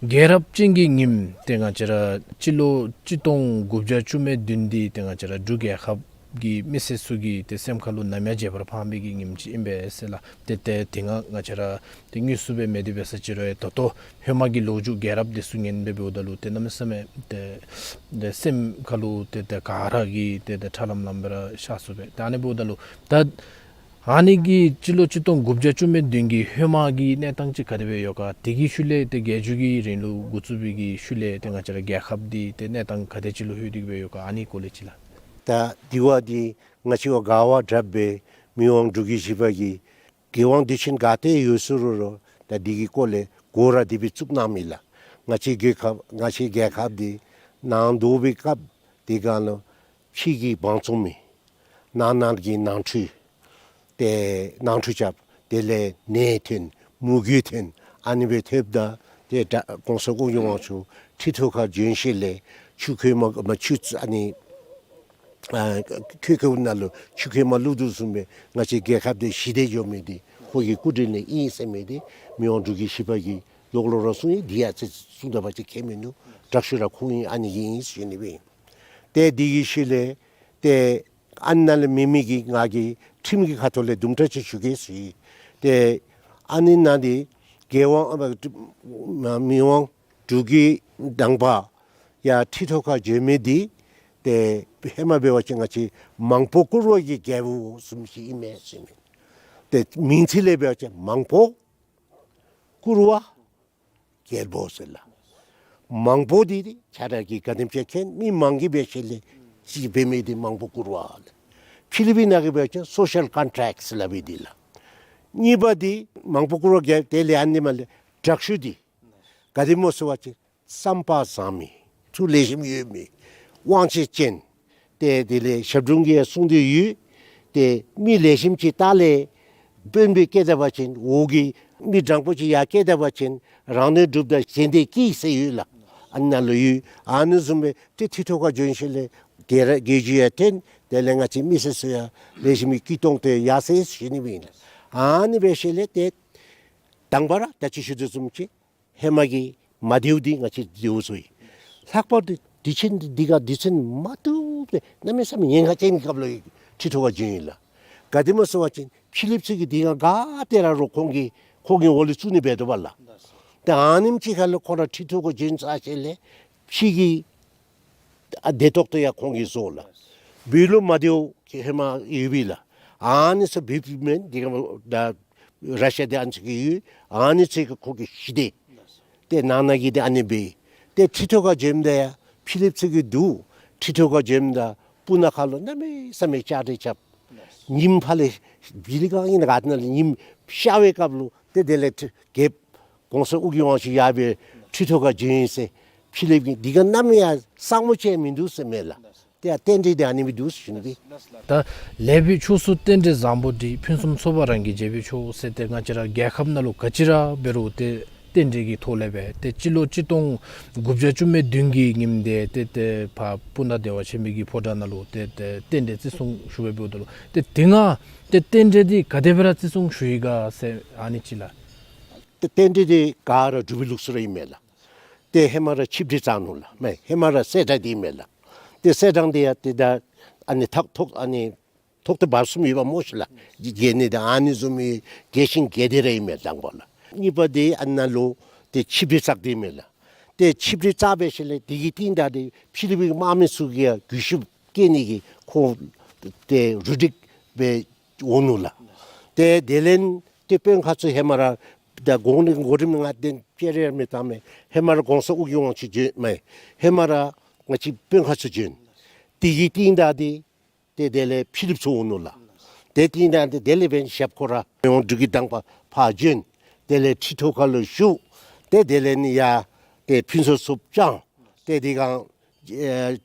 རྒྱལ་རབས་ཅན་གྱི་ཉིནམ་ཏེ་ང་བཅས་ར་སྤྱི་ལོ་གཅིག་སྟོང་དགུ་བརྒྱ་བཅུ་མེད་བདུན་འདི་ཏེ་ང་བཅས་ར་འབྲུག་རྒྱལ་ཁབ་ཀྱི་མི་སེར་ཚུ་གི་ཏེ་སེམས་ཁ་ལུ་ནམ་ཡང་བརྗེད་པར་འཕངས་པའི་གི་ཉིནམ་ཅིག་ཨིན་པས་ཟེར་ལགས། ཏེ་ཏེ་དེ་སྔ་ང་བཅས་ར་ཏེ་དངོས་སུ་སྦེ་མེད་དེ་འབད་ས་ཅིག་རུང་ཡང་ད་ལྟོ་ཧེ་མ་གི་ལོ་རྒྱུས་རྒྱལ་རབས་འདི་ཚུ་ཉན་སྦེ་འབདཝ་ད་ལུ་ཏེ་གནམ་མེད་ས་མེད་ཏེ་ཏེ་སེམས་ཁ་ལུ་ཏེ་ཏེ་ག་ར་གིས་ཏེ་ཏེ་ཁྲ་ལམ་ལམ་སྦེ་ར་ཤར་སོང་པས། ཏེ་ཨ་ནི་འབདཝ་ད་ལུ་ད་ཨ་ནི་གི་སྤྱི་ལོ་གཅིག་སྟོང་དགུ་བརྒྱ་བཅུ་མེད་བདུན་གྱི་ཧེ་མ་གི་གནས་སྟངས་ཅིག་ག་དེ་སྦེ་ཡོད་ག། དེ་གི་ཤུལ་ལས་ཏེ་རྒྱལ་བརྒྱུད་ཀྱི་རིང་ལུགས་འགོ་བཙུགས་པའི་གི་ཤུལ་ལས་ཏེ་ང་བཅས་ར་རྒྱལ་ཁབ་འདི་ཏེ་གནས་སྟངས་ག་དེ་ཅིག་ལུ་ལྷོད་དེ་གི་སྦེ་ཡོད་ག། ཨ་ནི་སྐོར་ལས་ཅིག་ལགས། ད་དེ་བ་འདི་ང་བཅས་བ་ག་བ་དྲགཔ་སྦེ་མི་དབང་འབྲུག་རྒྱལ་བཞི་པ་གིས་རྒྱལ་དབང་དུས་ཆེན་ག་ཏེ་ཡོད་ཟེར་རུང་རུང་ད་འདི་གི་སྐོར་ལས་འགོ་ར་དེ་སྦེ་བཙུགས་གནང་མི་ལགས། ང་བཅས་རྒྱལ་ཁབ་ང་བཅས་རྒྱལ་ཁབ་འདི་ནང་དོག་པའི་སྐབས་དེ་སྒང་ལུ་ཕྱི་གི་དབང་བཙོང་མི་ནང་ནང་གི་ནང་འཁྲུག་ཏེ་ནང་འཁྲུག་རྐྱབ། དེ་ལས་ནད་ཐོན་མུ་གེ་ཐོན་ཨ་ནི་སྦེ་ཐོནམ་ད་ཏེ་ད་གོང་ས་སྐུ་ངོ་དབང་ཕྱུག་ཁྲི་ཐོག་ཁར་བྱོན་ཞིནམ་ལས་ཆུ་ཁོལ་མ་མ་ཆུ་ཨ་ནི་ཨ་ཁོལ་ཁོལཝ་ནང་ལུ་ཆུ་ཁོལ་མ་བླུག་དོ་བཟུམ་སྦེ་ང་བཅས་རྒྱལ་ཁབ་འདི་ཞི་བདེ་འགྱོ་མི་འདི་ཁོ་གི་སྐུ་དྲིན་ལས་ཨིན་ཟེར་མི་འདི་མི་དབང་འབྲུག་རྒྱལ་བཞི་པ་གིས་ལོག་ལོག་ར་གསུངས་ཡི། འདི་ཡང་ཚིག་གསུང་ད་པ་ཅིན་ཁྱད་མིན་འདུག། དྲག་ཤོས་ར་ཁོ་ཨིན། ཨ་ནི་གིས་ཨིན་ཟེར་ཞུ་ནི་སྦེ་ཨིན། ཏེ་འདི་གི་ཤུལ་ལས་ཏེ་ཨ་ནཱ་ལས་མེད་མི་གི་ང་གིས་ཁྲིམས་ཀྱི་ཁ་ཐུག་ལས་དུམ་གྲ་ཅིག་ཞུ་གེ་ཟེར། ཏེ་ཨ་ནི་ནང་འདི་རྒྱལ་དབང་ཨ་མི་དབང་འབྲུག་གི་དང་པ་ཡར་ཁྲི་ཐོག་ཁར་བྱོན་མི་འདི་ཏེ་ཧེ་མ་འབད་བ་ཅིན་ང་བཅས་མང་པོ་བཀུར་བ་གི་རྒྱལ་པོ་བཟུམ་ཅིག་ཨིན་མས་ཟེར་མི། ཏེ་མིང་ཚིག་ལས་འབད་བ་ཅིན་མང་པོ་བཀུར་བ་རྒྱལ་པོ་ཟེར་ལགས། མང་པོ་འདི་ཆ་ར་གིས་ག་དེམ་ཅིག་མཁྱེན། མི་མང་གིས་འབད་ཞིནམ་ལས་ཅིག་འབད་མི་འདི་མང་པོ་བཀུར་བ་ལགས། ཕྱི་གླིང་པའི་ནང་གི་འབད་བ་ཅིན་social contract ཟེར་སླབ་མི་འདི་ལགས། གཉིས་པ་འདི་མང་པོ་བཀུར་བ་རྒྱལ་དེ་ལས་ཨ་ནི་མ་ལས་དྲག་ཤོས་འདི་ག་དེ་སྨོ་ཟེར་བ་ཅིན་བསམ་པ་བཟང་མི་ཐུགས་ལེགས་ཤོམ་ཡོད་མི་དབང་ཆ་ཅན། ཏེ་དེ་ལས་ཞབས་དྲུང་གིས་གསུངས་ཏེ་ཡོད། ཏེ་མི་ལེགས་ཤོམ་ཅིག་ལྟག་ལས་དཔོན་པོ་བསྐོ་ད་པ་ཅིན་འོག་གི་མི་དྲང་པོ་ཅིག་ཡར་བསྐོ་ད་པ་ཅིན་རང་དོན་སྒྲུབ་ད་གཞན་དོན་སྐྱིད་ཟེར་ཡོད་ལགས། ཨ་ནཱ་ལུ་ཡོད། ཨ་ནི་བཟུམ་སྦེ་ཏེ་ཁྲི་ཐོག་ཁར་བྱོན་ཞིནམ་ལས་རྒྱལ་ར་རྒྱལ་རྒྱུད་ཡང་ཐོན། དེ་ལས་ང་བཅས་མི་སེར་ཚུ་ཡང་ལེགས་ཤོམ་སྦེ་སྐྱིད་ཏོང་ཏོ་ཡར་སོ་ཡི་ཟེར་ཞུ་ནི་སྦེ་ཨིན་ལགས། ཨ་ནི་འབད་ཞིནམ་ལས་ཏེ་ དང་པ་ར་ད་ཅི་ཞུ་དོ་བཟུམ་ཅིག་ཧེ་མ་གི་མ་བདེཝ་འདི་ང་བཅས་བདེཝ་བཟོ་ཡི། ལྷག་པར་དུ་དུས་ཆེན་འདི་ག་དུས་ཆེན་མ་བཏུབ་སྦེ་གནམ་མེད་ས་མེད་ཉེན་ཁ་ཅན་གྱི་སྐབས་ལུ་ཁྲི་ཐོག་ཁར་བྱོན་ཡི་ལགས། ག་དེ་སྨོ་ཟེར་བ་ཅིན་ཕྱི་གླིངཔ་ཚུ་གིས་དེ་སྒང་ག་ཏེ་ར་རུང་ཁོང་གི་ཁོང་གི་འོག་ལུ་བཙུགས་ནི་འབད་དོ་བ་ལགས། ཏེ་ཨ་ནེམ་ཅིག་ཁར་ལུ་ཁོང་ར་ཁྲི་ཐོག་ཁར་བྱོན་ཚར་ཞིནམ་ལས་ཕྱི་གི་ཨ་བདེ་ཏོག་ཏོ་ཡང་ཁོང་གིས་བཟོ་ལགས། བོད་ལུ་མ་བདེཝ་ཧེ་མ་ཡོད་པས་ལགས། ཨ་ནི་ཚུ་བོད་པའི་མེན་འདི་ག་ད་ར་ཤི་ཡ་འདི་ཨ་ནི་ཚུ་གིས་ཡོད། ཨ་ནི་ཚུ་གིས་ཁོང་གིས་ཤི་དེས། ཏེ་ནང་ན་གི་འདི་ཨ་ནི་སྦེ། ཏེ་ཁྲི་ཐོག་ཁར་བྱོནམ་ད་ཡང་ཕྱི་གླིངཔ་ཚུ་གིས་འདུག། ཁྲི་ཐོག་ཁར་བྱོནམ་ད་སྤུ་ན་ཁ་ལུ་གནམ་མེད་ས་མེད་དཔྱ་ཁྲལ་རྐྱབ། ཉིམ་ཕར་ལས་བི་ལི་གང་ཨིན་ན་ག་ཏེ་ན་ལས་ཉིམ་ཤར་བའི་སྐབས་ལུ་ཏེ་དེ་ལས་ཁྲི་རྒྱལཔོ་གོང་ས་ཨོ་རྒྱན་དབང་ཕྱུག་ཡར་སྦེ་ཁྲི་ཐོག་ཁར་བྱོན་ཡི་ཟེར་ཕྱི་གླིངཔ་གིས་འདི་ག་གནམ་ཡང་ས་སྨུག་ཅིག་མིན་འདུག་ཟེར་མས་ལགས། ཏེ་ཡང་རྟེན་འབྲེལ་འདི་ཨ་ནི་སྦེ་འདུག་ཟེར་ཞུ་ནི་སྦེ། ད་ལེགས་པའི་ཕྱོགས་སུ་རྟེན་འབྲེལ་བཟང་པོ་འདི། ཕུན་སུམ་ཚོགས་པ་རང་གིས་བྱས་པས་ཆོག་ཟེར་ཏེ་ང་བཅས་ར་རྒྱལ་ཁབ་ནང་ལུ་ག་ཅི་ར་འབད་རུང་ཏེ་རྟེན་འབྲེལ་གྱི་ཐོག་ལས་སྦེ་ཏེ་སྤྱི་ལོ་གཅིག་སྟོང་དགུ་བརྒྱ་བཅུ་མེད་བདུན་གྱི་ཉིནམ་འདི་ཏེ་ཏེ་ཕར་སྤུ་ན་བདེ་བ་ཆེན་པོའི་གི་ཕོ་བྲང་ནང་ལུ་ཏེ་ཏེ་རྟེན་འབྲེལ་བརྩི་སྲུང་ཞུ་སྦེ་འབདཝ་ད་ལུ་ཏེ་དེ་སྒང་ཏེ་རྟེན་འབྲེལ་འདི་ག་དེ་སྦེ་ར་བརྩི་སྲུང་ཞུ་ཡི་ག་ཟེར་ཨ་ནི་ཅིག་ལགས། ཏེ་རྟེན་འབྲེལ་འདི་ག་ར་འབྲུག་པའི་ལུགས་སྲོལ་ར་ཨིན་མས་ལགས། ཏེ་ཧེ་མ་ར་ཆིབས་གྲལ་བརྩམ་ནུག་ལགས། མེན་ཧེ་མ་ར་གསལ་བསྒྲགས་འདི་ཨིན་མས་ལགས། ཏེ་གསལ་བསྒྲགས་འདི་ཡང་ཏེ་ད་ཨ་ནི་ཐོག་ཐོག་ཨ་ནི་ཐོག་ཏུ་བབས་གསུམ་ཡོདཔ་སྨོ་ཤིག་ལགས། རྒྱལ་ནི་དང་ཨ་ནི་བཟུམ་མའི་རྒྱས་ཤིང་རྒྱས་ཏེ་ར་ཨིན་མས་དང་པ་ལགས། གཉིས་པ་འདི་ཨ་ནཱ་ལུ་ཏེ་ཆིབས་གྲལ་བརྩམས་ཏེ་ཨིན་མས་ལགས། ཏེ་ཆིབས་གྲལ་བརྩམས་འབད་ཞིནམ་ལས་དེ་གི་རྟིང་བདའ་སྟེ་ཕྱི་གླིང་པའི་དམག་མི་ཚུ་གིས་ཡང་གུས་ཞབས་བསྐྱེད་ནི་གི་ཁོང་ཏེ་རུ་སྒྲིག་སྦེ་འོང་ནུག་ལགས། ཏེ་དེ་ལས་ཏེ་དཔོན་ཁག་ཚུ་ཧེ་མ་ར་ད་གོང་ནི་གོ་རིམ་ང་བདེན་ཅི་རེ་མི་བཏང་མས། ཧེ་མ་ར་གོང་ས་ཨོ་རྒྱན་དབང་ཕྱུག་བྱོན་མས། ཧེ་མ་ར་ང་བཅས་དཔོན་ཁག་ཚུ་བྱོན། དེ་གི་རྟིང་བདའ་སྟེ་ཏེ་དེ་ལས་ཕྱི་གླིངཔ་ཚུ་འོང་ནུག་ལགས། ཏེ་རྟིང་བདའ་སྟེ་དེ་ལས་འབདན་ཞབས་ཁོ་ར་མི་དབང་འབྲུག་རྒྱལ་དང་པ་ཕར་བྱོན། དེ་ལས་ཁྲི་ཐོག་ཁར་ལུ་བཞུགས། ཏེ་དེ་ལས་ནི་ཡར་ཏེ་ཕུན་ཚོགས་ཚབ་བསྐྱངས། ཏེ་དེ་སྒང་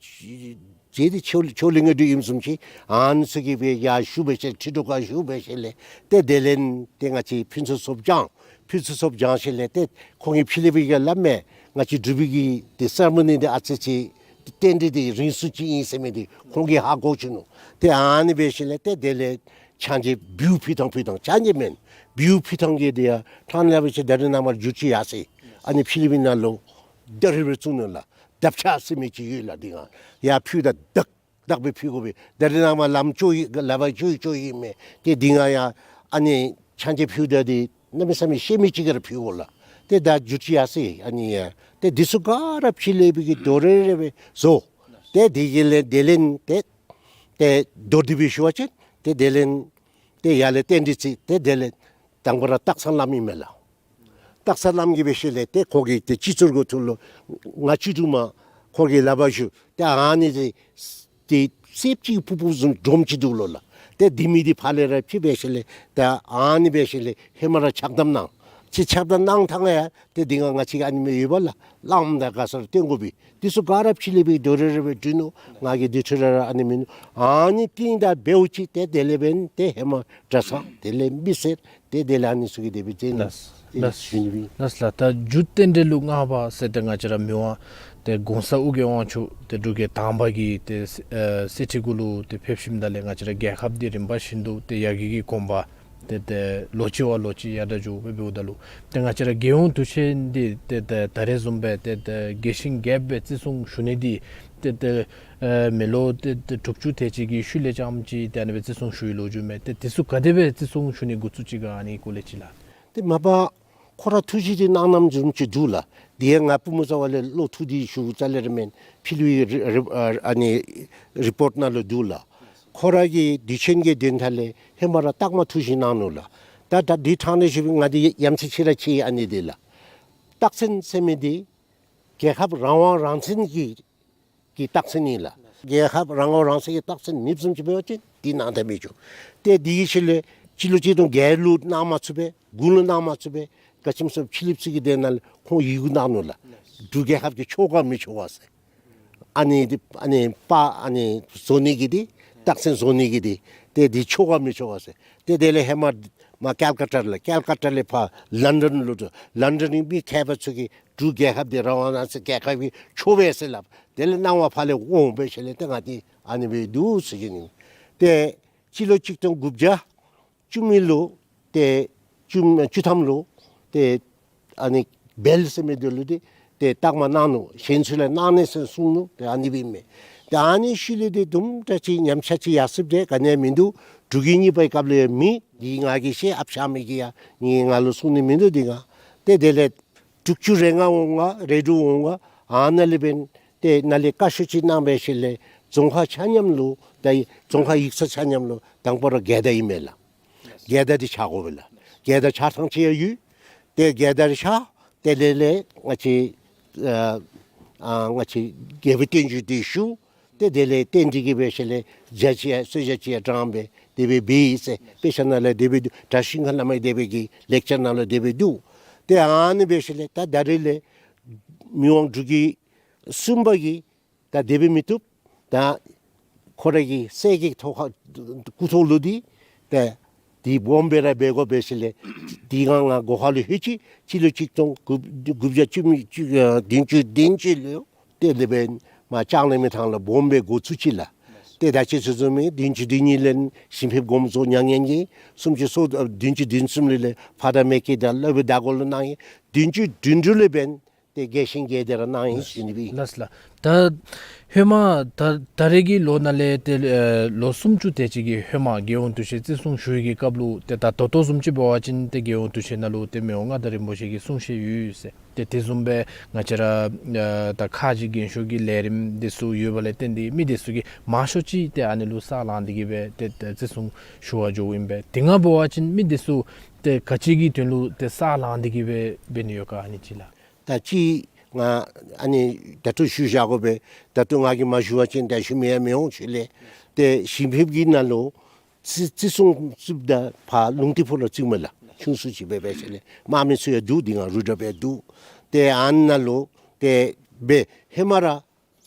ཨེ་ཏེ་ཆོས་ཆོས་གླིང་གི་འདུ་ཨིནམ་བཟུམ་ཅིག་ཨ་ནི་ཚུ་གིས་སྦེ་ཡར་བཞུགས་འབད་ཞིནམ་ཁྲི་ཐོག་ཁར་བཞུགས་འབད་ཞིནམ་ལས་ཏེ་དེ་ལས་ཏེ་ང་བཅས་ཕུན་ཚོགས་ཚབ་བསྐྱངས། ཕུན་ཚོགས་ཚབ་བསྐྱངས་ཞིནམ་ལས་ཏེ་ཁོང་གིས་ཕྱི་གླིང་པའི་གི་སླབ་མས། ང་བཅས་འབྲུག་པའི་གི་ཏེ་སེ་ར་མོ་ནི་འདི་ཨ་ཙི་ཅིག་རྟེན་འབྲེལ་འདི་རིང་སུ་ཅིག་ཨིན་ཟེར་མི་འདི་ཁོང་གིས་ཧ་གོ་བཅུག་ནུག། ཏེ་ཨ་ནི་འབད་ཞིནམ་ལས་ཏེ་དེ་ལས་ཕྱག་མཇལ་བེའུ་ཕུལ་ཐངས་ཕུལ་ཐངས་ཕྱག་མཇལ་མེན། བེའུ་ཕུལ་ཐངས་ཀྱི་འདི་ཡང་ཕྲང་ལས་འབད་ཞིནམ་ད་རེས་ནངས་པ་འགྱུར་ཅིག་ཡར་སོ་ཡི། ཨ་ནི་ཕྱི་གླིང་པའི་ནང་ལུ་ད་རེས་འབད་བཙུགས་ནུག་ལགས། དབ་ཆག་ཟེར་མི་ཅིག་ཡོད་ལགས། འདི་ང་ཡར་ཕུལཝ་ད་དག་དག་སྦེ་ཕུལ་དགོ་པས། ད་རེས་ནངས་པ་ལམ་ཅོག་ཡི་ལག་པར་ཅོག་ཅོག་ཨིན་མས། ཏེ་འདི་ང་ཡང་ཨ་ནི་ཕྱག་མཇལ་ཕུལཝ་ད་འདི་གནམ་མེད་ས་མེད་ཤེས་མི་ཅིག་ག་ར་ཕུལ་དགོ་ལགས། ཏེ་ད་འགྱུར་ཅིག་ཡར་སོ་ཡི། ཨ་ནི་ཡང་ཏེ་འདི་ཚུ་ག་ར་ཕྱི་གླིང་པའི་གི་རྡོ་རེ་རེ་སྦེ་བཟོ། ཏེ་དེ་གི་ལས་དེ་ལས་ཏེ་ཏེ་མདོར་བསྡུས་སྦེ་ཞུ་བ་ཅིན་ཏེ་དེ་ལས་ཏེ་ཡར་ལས་རྟེན་འབྲེལ་བརྩི། ཏེ་དེ་ལས་དང་པ་ར་སྟག་ཚང་བླམ་ཨིན་མས་ལགས། སྟག་ཚང་བླམ་གྱིས་འབད་ཞིནམ་ལས་ཏེ་ཁོ་གིས་ཏེ་སྤྱི་གཙུག་གི་ཐོག་ལུ་ང་བཅུད་དྲུག་མ་ཁོ་གི་ལག་པར་ཞུ། ཏེ་ཨ་ནི་ཏེ་ཏེ་གསེརཔ་ཅིག་ཕུབ་ཕུབ་བཟུམ་སྒྲོམ་ཅིག་འདུག་ལོ་ལགས། ཏེ་འདི་མི་འདི་ཕར་ལས་ར་ཕྱེ་འབད་ཞིནམ་ལས་ཏེ་ཨ་ནི་འབད་ཞིནམ་ལས་ཧེ་མ་ར་ཕྱག་དམ་གནང་། ཅིག་ཕྱག་དམ་གནང་ཐངས་ཡང་ཏེ་འདི་ང་ང་བཅས་ཀྱི་ཨ་ནི་མི་ཡོད་པ་ལགས། བླམ་དང་ག་ས་ར་བསྟེན་དགོ་པས། འདི་ཚུ་ག་ར་ཕྱི་གླིང་པའི་རྡོ་རེ་རེ་སྦེ་བྲིས་ནུག། ང་གིས་འདི་འཕྲོ་ར་ར་ཨ་ནི་མིན་ནུག། ཨ་ནི་རྟིང་བདའ་འབདཝ་ཅིག་ཏེ་དེ་ལས་འབདན་ཏེ་ཧེ་མ་གྲྭ་ཚང་དེ་ལས་མི་སེར་ཏེ་དེ་ལས་ཨ་ནི་ཚུ་གིས་དེ་སྦེ་མཛད་ནུག། ལགས་ལགས། ཞུ་ནི་སྦེ། ལགས་ལགས། ད་རྒྱུ་རྟེན་འབྲེལ་ལུ་མངའ་བ་ཟེར་ཏེ་ང་བཅས་ར་མི་དབང་ཏེ་གོང་ས་ཨོ་རྒྱན་དབང་ཕྱུག་ཏེ་འབྲུག་རྒྱལ་དང་པ་གིས་ཏེ་ཨེ་གསེར་ཁྲི་གུ་ལུ་ཏེ་ཕེབས་ཞིནམ་ད་ལས་ང་བཅས་ར་རྒྱལ་ཁབ་འདི་རིམ་པ་བཞིན་དུ་ཏེ་ཡར་རྒྱས་ཀྱི་གོམ་པ་ཏེ་ཏེ་ལོ་གཅིག་བ་ལོ་གཅིག་ཡར་དྲག་འགྱོ་སྦེ་འབདཝ་ད་ལུ་ཏེ་ང་བཅས་ར་རྒྱལ་ཡོངས་དུས་ཆེན་འདི་ཏེ་ཏེ་ད་རེས་བཟུམ་སྦེ་ཏེ་ཏེ་རྒྱས་ཤིང་རྒྱས་པ་སྦེ་བརྩི་སྲུང་ཞུ་ནི་འདི་ཏེ་ཏེ་ཨེ་མི་ལོ་ཏེ་ཏེ་དྲུག་ཅུ་དེ་ཅིག་གི་ཤུལ་ལས་རྐྱངམ་ཅིག་ཏེ་ཨ་ནི་སྦེ་བརྩི་སྲུང་ཞུ་བའི་ལོ་རྒྱུས་མས། ཏེ་འདི་ཚུ་ག་དེ་སྦེ་བརྩི་སྲུང་ཞུ་ནི་འགོ་བཙུགས་ཅི་ག་ཨ་ནི་སྐོར་ལས་ཅིག་ལགས། ཏེ་མ་པ་ཁོ་ར་ཐུགས་བཞེད་འདི་གནང་གནངམ་བཟུམ་ཅིག་འདུག་ལགས། འདི་ཡང་ང་པུས་མོ་རྩ་བ་ལས་བློ་ཐུག་སྟེ་ཞུ་རྩ་ལས་ར་མེན། ཕྱི་གླིང་པའི་རི་རི་ཨ་ནི་རི་པོརཊ་ནང་ལུ་འདུག་ལགས། ཁོ་ར་གིས་དུས་ཆེན་གྱི་དོན་དག་ལས་ཧེ་མ་ར་རྟགས་མ་ཐུགས་བཞེད་གནང་ནུག་ལགས། ད་ད་འདི་ཐང་ནས་ཞུ་བའི་ང་འདི་ཡ་ཡ་མཚན་ཆེ་ར་ཆེ་ཨ་ནི་འདི་ལགས། རྟགས་མཚན་ཟེར་མི་འདི་རྒྱལ་ཁབ་རང་དབང་རང་བཙན་གྱི་གི་རྟགས་མཚན་ཨིན་ལགས། རྒྱལ་ཁབ་རང་དབང་རང་བཙན་གྱི་རྟགས་མཚན་མེདཔ་བཟུམ་ཅིག་འབད་བ་ཅིན་འདི་གནང་ད་མི་ཆོག། ཏེ་འདི་གི་ཤུལ་ལས་སྤྱི་ལོ་གཅིག་སྟོང་བརྒྱད་ལུ་གནང་མ་ཚུགས་པས། དགུ་ལུ་གནང་མ་ཚུགས་པས། ག་ཅི་སྨོ་ཟེར་བ་ཕྱི་གླིངཔ་ཚུ་གི་དེ་ནང་ལུ་ཁོང་ཡི་གུ་གནང་ནུག་ལགས། འབྲུག་རྒྱལ་ཁབ་ཀྱི་ཆོ་ག་མི་ཆོ་ག་ཟེར། ཨ་ནི་འདི་ཨ་ནི་པར་ཨ་ནི་བཟོ་ནི་གི་འདི་རྟགས་མཚན་བཟོ་ནི་གི་འདི་ཏེ་འདི་ཆོ་ག་མི་ཆོ་ག་ཟེར། ཏེ་དེ་ལས་ཧེ་མ་མར་ཀལ་ཀ་ཏ་ལས་ཀལ་ཀ་ཏ་ལས་ཕར་ལོན་ཌོན་ལུ་འགྱོ། ལོན་ཌོན་གྱི་མི་མཁས་པ་ཚུ་གིས་འབྲུག་རྒྱལ་ཁབ་འདི་རང་དབང་རང་བཙན་རྒྱལ་ཁབ་ཀྱི་ཆོ་ག་ཨིན་ཟེར་སླབ། དེ་ལས་གནང་བ་ཕར་ལས་འོང་འབད་ཞིནམ་ལས་ཏེ་ང་འདི་ཨ་ནི་སྦེ་འདུག་ཟེར་ཞུ་ནི། ཏེ་སྤྱི་ལོ་གཅིག་སྟོང་དགུ་བརྒྱ་བཅུ་གཉིས་ལུ་ཏེ་བཅུ་བཅུ་ཐམ་ལུ་ ཏེ་ཨ་ནི་བེལ་ཟེར་མི་འདི་ལུ་འདི་ཏེ་རྟགས་མ་གནང་ནུག། གཞན་ཚུ་ལུ་གནང་ནི་ཟེར་གསུངས་ནུག། ཏེ་ཨ་ནི་སྦེ་མས། ཏེ་ཨ་ནི་ཤུལ་ལས་འདི་དུམ་གྲ་ཅིག་ཉམས་ཆག་ཅིག་ཡར་སོཔ་འདི་ག་ནི་ཡང་མིན་འདུག། འབྲུག་རྒྱལ་གཉིས་པའི་སྐབས་ལས་ཡང་མེད། འདི་ང་གིས་བཤད་ཨཔ་ཤ་མི་གིས་ཡང་ངེ་ང་ལུ་གསུང་ནི་མིན་འདུག། འདི་ང་ཏེ་དེ་ལས་དྲུག་ཅུ་རེ་ལྔ་འོང་ག་རེ་དྲུག་འོང་ག་ཨ་ནཱ་ལས་འབདན་ཏེ་ནཱ་ལས་བཀའ་ཤོག་ཅིག་གནང་སྦེ་ཞིནམ་ལས་རྫོང་ཁག་ཆ་མཉམ་ལུ་ད་རྫོང་ཁག་ཡིག་ཚང་ཆ་མཉམ་ལུ་དང་པ་ར་རྒྱལ་དར་ཨིན་མས་ལགས། རྒྱལ་དར་འདི་འཕྱར་དགོ་པས་ལགས། རྒྱལ་དར་འཕྱར་ཐངས་ཅིག་ཡང་ཡོད། ཏེ་རྒྱལ་དར་འཕྱར། ཏེ་དེ་ལས་ང་བཅས་ཨ་ཨ་ང་བཅས་རྒྱལ་པོའི་བརྟན་བཞུགས་འདི་ཞུ། ཏེ་དེ་ལས་རྟེན་འབྲེལ་གྱི་སྦེ་ཞིནམ་ལས་ཇ་ཅིག་ཡང་གསོལ་ཇ་ཅིག་ཡང་དྲངས་སྦེ་དེ་སྦེ་འབད་ཡི་ཟེར་དཔེ་ཆ་ནང་ལས་དེ་སྦེ་འདུག། གྲྭ་ཤིང་ཁ་བླ་མའི་དེ་སྦེ་གི་ལེགས་ཆ་ནང་ལུ་དེ་སྦེ་འདུག། ཏེ་ཨ་ནི་སྦེ་ཞིནམ་ལས་ད་ད་རེས་ལས་མི་དབང་འབྲུག་རྒྱལ་གསུམ་པ་གིས་ད་དེ་སྦེ་མི་བཏུབ། ད་ཁོ་ར་གི་སྲས་ཀྱི་ཐོག་ཁར་སྐུ་ཐོག་ལུ་འདི་ད་འདི་སྦོམ་སྦེ་ར་འབད་དགོ་པས་ཟེར་ལས་འདི་གང་ང་སྒོ་ཁར་ལུ་ལྷོད་ཅི། སྤྱི་ལོ་གཅིག་སྟོང་དགུ་དགུ་བརྒྱ་བཅུ་མེད་བཅུ་ཨ་བདུན་ཅུ་དོན་གཅིག་ལུ་ཏེ་དེ་སྦེ་མར་ལྕང་གླིང་མི་ཐང་ལུ་སྦོམ་སྦེ་འགོ་བཙུགས་ཅི་ལགས། ཏེ་ད་ཅི་ཚུ་བཟུམ་མའི་བདུན་ཅུ་དོན་གཉིས་ལས་ཞིང་ཕེབས་དགོངས་རྫོགས་མྱ་ངན་གྱིས། སུམ་ཅུ་སོ་བདུན་ཅུ་དོན་གསུམ་ལས་ལས་ཕ་དང་མེ་སྐྱེས་དང་སློབ་དཔོན་ཟླ་སྒོ་ལུ་གནང་ཡི། བདུན་ཅུ་དོན་དྲུག་ལས་འབདན་ཏེ་རྒྱས་ཤིང་རྒྱས་འདེབས་ར་གནང་ཡི་ཟེར་ནི་སྦེ་ཨིན། ལགས་ལགས། ད་ཧེ་མ་ད་ད་རེས་ཀྱི་ལོ་ནང་ལས་ཏེ་ཨེ་ལོ་སུམ་ཅུ་དེ་ཅིག་གི་ཧེ་མ་རྒྱལ་ཡོངས་འདུ་ཤེས་བརྩི་སྲུང་ཞུ་ཡི་གི་སྐབས་ལུ་ཏེ་ད་ད་ལྟོ་བཟུམ་ཅིག་འབད་བ་ཅིན་ཏེ་རྒྱལ་ཡོངས་འདུ་ཤེས་ནང་ལུ་ཏེ་མི་དབང་མངའ་བདག་རིན་པོ་ཆེ་གིས་གསུང་བཤད་ཡོད་ཟེར། ཏེ་དེ་བཟུམ་སྦེ་ང་བཅས་ར་ཨེ་ད་ཁག་ཅིག་འགན་ཤོག་གི་ལས་རིམ་འདི་ཚུ་ཡོད་པ་ལས་བརྟེན་ཏེ་མི་འདི་ཚུ་གིས་མང་ཤོས་ཅིག་ཏེ་ཨ་ནི་ལུ་ས་ལངས་ཏེ་གི་སྦེ་ཏེ་ཏེ་བརྩི་སྲུང་ཞུ་བར་འགྱོཝ་ཨིན་པས། དེ་སྒང་འབད་བ་ཅིན་མི་འདི་ཚུ་ཏེ་ག་ཅི་གི་དོན་ལུ་ཏེ་ས་ལངས་ཏེ་གི་སྦེ་འབད་ནི་ཡོད་ག་ཨ་ནི་ཅིག་ལགས། ད་ཅི་ང་ཨ་ནི་ད་ལྟོ་ཞུ་བཞག་དགོ་པས། ད་ལྟོ་ང་གིས་མ་ཞུ་བ་ཅིན་ད་ཞུ་མི་ཡང་མི་འོང་ཞུ་ལས། ཏེ་ཞིང་ཕེབས་ཀྱི་ནང་ལུ་བརྩི་བརྩི་སྲུང་བརྩིཝ་ད་ཕར་ལུང་རྟའི་ཕུ་ལུ་བརྩིཝ་མས་ལགས། ཆུང་སུ་ཅིག་སྦེ་འབད་ཞིནམ་ལས་དམག་མི་ཚུ་ཡང་འདུག། འདི་གང་རུ་དྲག་སྦེ་འདུག། ཏེ་ཨ་ནཱ་ལུ་ཏེ་སྦེ་ཧེ་མ་ར་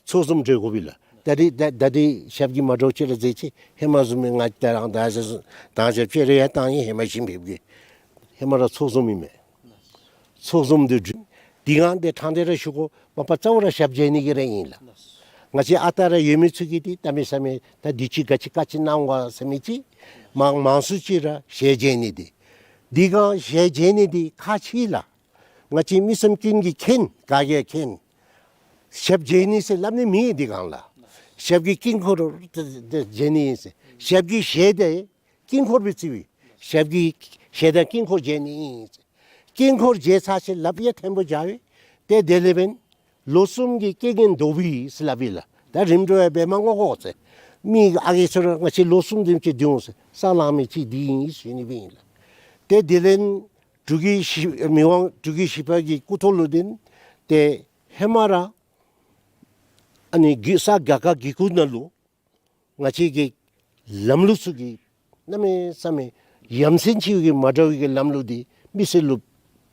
ཚོགས་འཛོམས་གྲོལ་དགོ་པས་ལགས། ད་འདི་ད་ད་འདི་ཞབས་ཀྱིས་མ་འདྲཝ་ཅིག་ར་མཛད་ཅི། ཧེ་མ་བཟུམ་མའི་ང་ད་རང་ད་ད་ཞབས་ཅིག་ར་ཡང་བཏང་ཡི། ཧེ་མ་ཞིང་ཕེབས་ཀྱི་ཧེ་མ་ར་ཚོགས་འཛོམས་ཨིན་མས། ཚོགས་འཛོམས་འདི་འདི་གང་འདི་ཕྲང་སྟེ་ར་ཞུ་དགོ། མ་པ་རྩ་བ་ར་ཞབས་མཇལ་ནི་གི་ར་ཨིན་ལགས། ང་བཅས་ཨ་རྟག་ར་ཡོད་མི་ཚུ་གིས་འདི་གནམ་མེད་ས་མེད་ད་འདི་ཅིག་ག་ཅི་བཀའ་ཅིག་གནང་དགོ་ཟེར་མི་ཅིག་མང་མང་སུ་ཅིག་ར་ཞལ་མཇལ་ནི་འདི་འདི་གང་ཞལ་མཇལ་ནི་འདི་ཁག་ཆེ་ལགས། ང་བཅས་མི་སེམས་ཀུན་གྱིས་མཁྱེན། ག་གིས་མཁྱེན། ཞབས་མཇལ་ནི་ཟེར་སླབ་ནི་མེད་འདི་གང་ལགས། ཞབས་ཀྱི་དཀྱིལ་འཁོར་དེ་དེ་མཇལ་ནི་ཨིན་ཟེར། ཞབས་ཀྱི་ཞལ་དེ་དཀྱིལ་འཁོར་སྦེ་བརྩིཝ་ཨིན། ཞབས་ཀྱི་ཞལ་དང་དཀྱིལ་འཁོར་མཇལ་ནི་ཨིན་ཟེར། དཀྱིལ་འཁོར་མཇལ་ཚར་ཞིནམ་ལས་ཡང་ཐེངས་པོ་མཇལ་བས། ཏེ་དེ་ལས་འབདན་ལོ་གསུམ་གྱི་རྐྱེན་ངན་བཟློག་པའི་ཟེར་སླབ་ཨིན་ལགས། ད་རིམ་གྲོ་ཡང་འབད་མ་དགོ་དགོ་ཟེར། མི་ཨ་རྒས་ཚུ་ར་ང་བཅས་ལོ་གསུམ་དེམ་ཅིག་སྡོད་འོང་ཟེར། ས་ལངས་མི་ཅིག་འདི་ཨིན་ཟེར་ཞུ་ནི་སྦེ་ཨིན་ལགས། ཏེ་དེ་ལས་འབྲུག་གི་ཞི་མི་དབང་འབྲུག་གི་ཞི་བ་གི་སྐུ་ཐོག་ལུ་འབདན་ཏེ་ཧེ་མ་ར་ཨ་ནི་གི་ས་རྒྱ་གར་གྱི་གུར་ནང་ལུ་ང་བཅས་ཀྱི་ལམ་ལུགས་ཚུ་གི་གནམ་མེད་ས་མེད་ཡ་མཚན་ཆེ་བའི་གི་མ་འདྲ་བའི་གི་ལམ་ལུགས་འདི་མི་སེར་ལུ་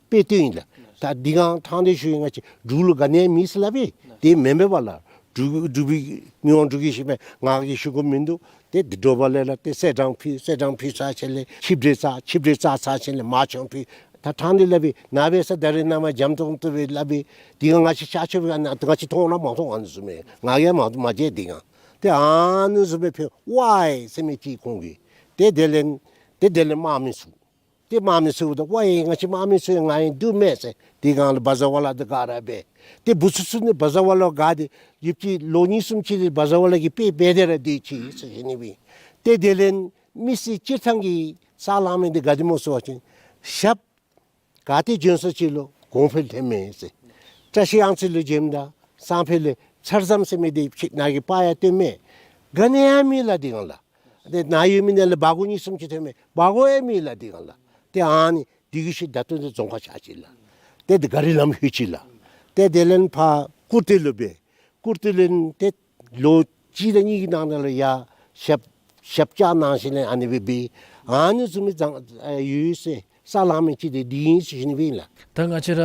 སྤེལ་ཏེ་ཨིན་ལགས། ད་འདི་གང་ཕྲང་སྟེ་ཞུ་ཡི། ང་བཅས་འབྲུག་ལུ་ག་ནི་ཡང་མེད་ཟེར་སླབ་པས། དེ་མེན་པས་པ་ལགས། འབྲུག་འབྲུག་པའི་མི་དབང་འབྲུག་གི་ཞི་བ་ང་གིས་ཞུ་དགོཔ་མིན་འདུག། ཏེ་འདི་དྲོ་པ་ལས་ར་ཏེ་གསེར་སྦྲང་ཕུལ། གསེར་སྦྲང་ཕུལ་ཚར་ཞིནམ་ལས་ཆིབས་གྲལ་བཅག། ཆིབས་གྲལ་བཅག་ཚར་ཞིནམ་ལས་མར་ཆང་ཕུལ། ད་ཕྲང་སྟེ་སླབ་པས། ནཱ་འབད་ས་ད་རེས་ནངས་པ་འཇམ་ཏོང་ཏོ་སྦེ་སླབ་པས། འདི་གང་ང་བཅས་ཤར་ཕྱོགས་ཀྱི་ཨ་ནཱ་ང་བཅས་མཐོང་ར་མ་མཐོང་། ཨ་ནི་བཟུམ་མའི་ང་གིས་མ་མ་མཇལ། འདི་གང་ཏེ་ཨ་ནི་བཟུམ་སྦེ་ཕར་ཝའི་ཟེར་མི་ཅིག་ཁོང་གིས་ཏེ་དེ་ལས་ཏེ་དེ་ལས་དམག་མི་ཚུ་ཏེ་དམག་མི་ཚུ་འབདཝ་ད་ཝའི་ང་བཅས་དམག་མི་ཚུ་ཡང་ང་ཡང་འདུག་མས་ཟེར། འདི་གང་ལུ་བ་ཛ་ཝ་ལ་འདི་ག་ར་འབད། ཏེ་བུ་ཚུ་ཚུ་ནི་བ་ཛ་ཝ་ལ་ག་འདི་ཡུདཔ་ཅིག་ལོ་གཉིས་གསུམ་ཅིག་ལས་བ་ཛ་ཝ་ལ་གིས་དཔེ་འབད་དེ་ར་སྡོད་ཅི་ཟེར་ཞུ་ནི་སྦེ་ཨིན། ཏེ་དེ་ལས་མི་སེར་སྤྱིར་བཏང་གིས་ས་ལངས་མི་འདི་ག་དེ་སྨོ་ཟེར་བ་ཅིན་ཞབས་ག་ཏེ་བྱོན་ས་ཅིག་ལུ་གོང་འཕེལ་ཐོནམ་མས་ཟེར། བཀྲ་ཤིས་གཡང་རྩེ་ལུ་བྱོནམ་ད་སང་ཕོད་ལས་ཚར་ཟམ་ཟེར་མི་འདི་ཅིག་ནཱ་གིས་པར་ཡང་སྟོནམ་མས། ག་ནི་ཡང་མེད་ལགས་འདི་གང་ལགས། ཏེ་ནཱ་ཡོད་མི་ནང་ལས་སྦ་སྒོར་གཉིས་གསུམ་ཅིག་ཐོནམ་མས། སྦ་སྒོར་ཡང་མེད་ལགས་འདི་གང་ལགས། ཏེ་ཨ་ནི་འདི་གི་ཤུལ་ད་ལྟོ་འདི་རྫོང་ཁག་ཆགས་ཅི་ལགས། ཏེ་འདི་ག་རི་ལམ་ལྷོད་ཅི་ལགས། ཏེ་དེ་ལས་ཕར་ཀུར་སྟོད་ལུ་འབད། ཀུར་སྟོད་ལས་ཏེ་ལོ་གཅིག་དང་གཉིས་ཀྱི་ནང་ན་ལུ་ཡར་ཞབས་ཞབས་བཅགས་གནང་ཞིནམ་ལས་ཨ་ནི་སྦེ་འབད། ཨ་ནི་བཟུམ་མའི་ད་ཡོད་ཟེར། ས་ལངས་མི་ཅིག་འདི་འདི་ཨིན་ཟེར་ཞུ་ནི་སྦེ་ཨིན་ལགས། ད་ང་བཅས་ར་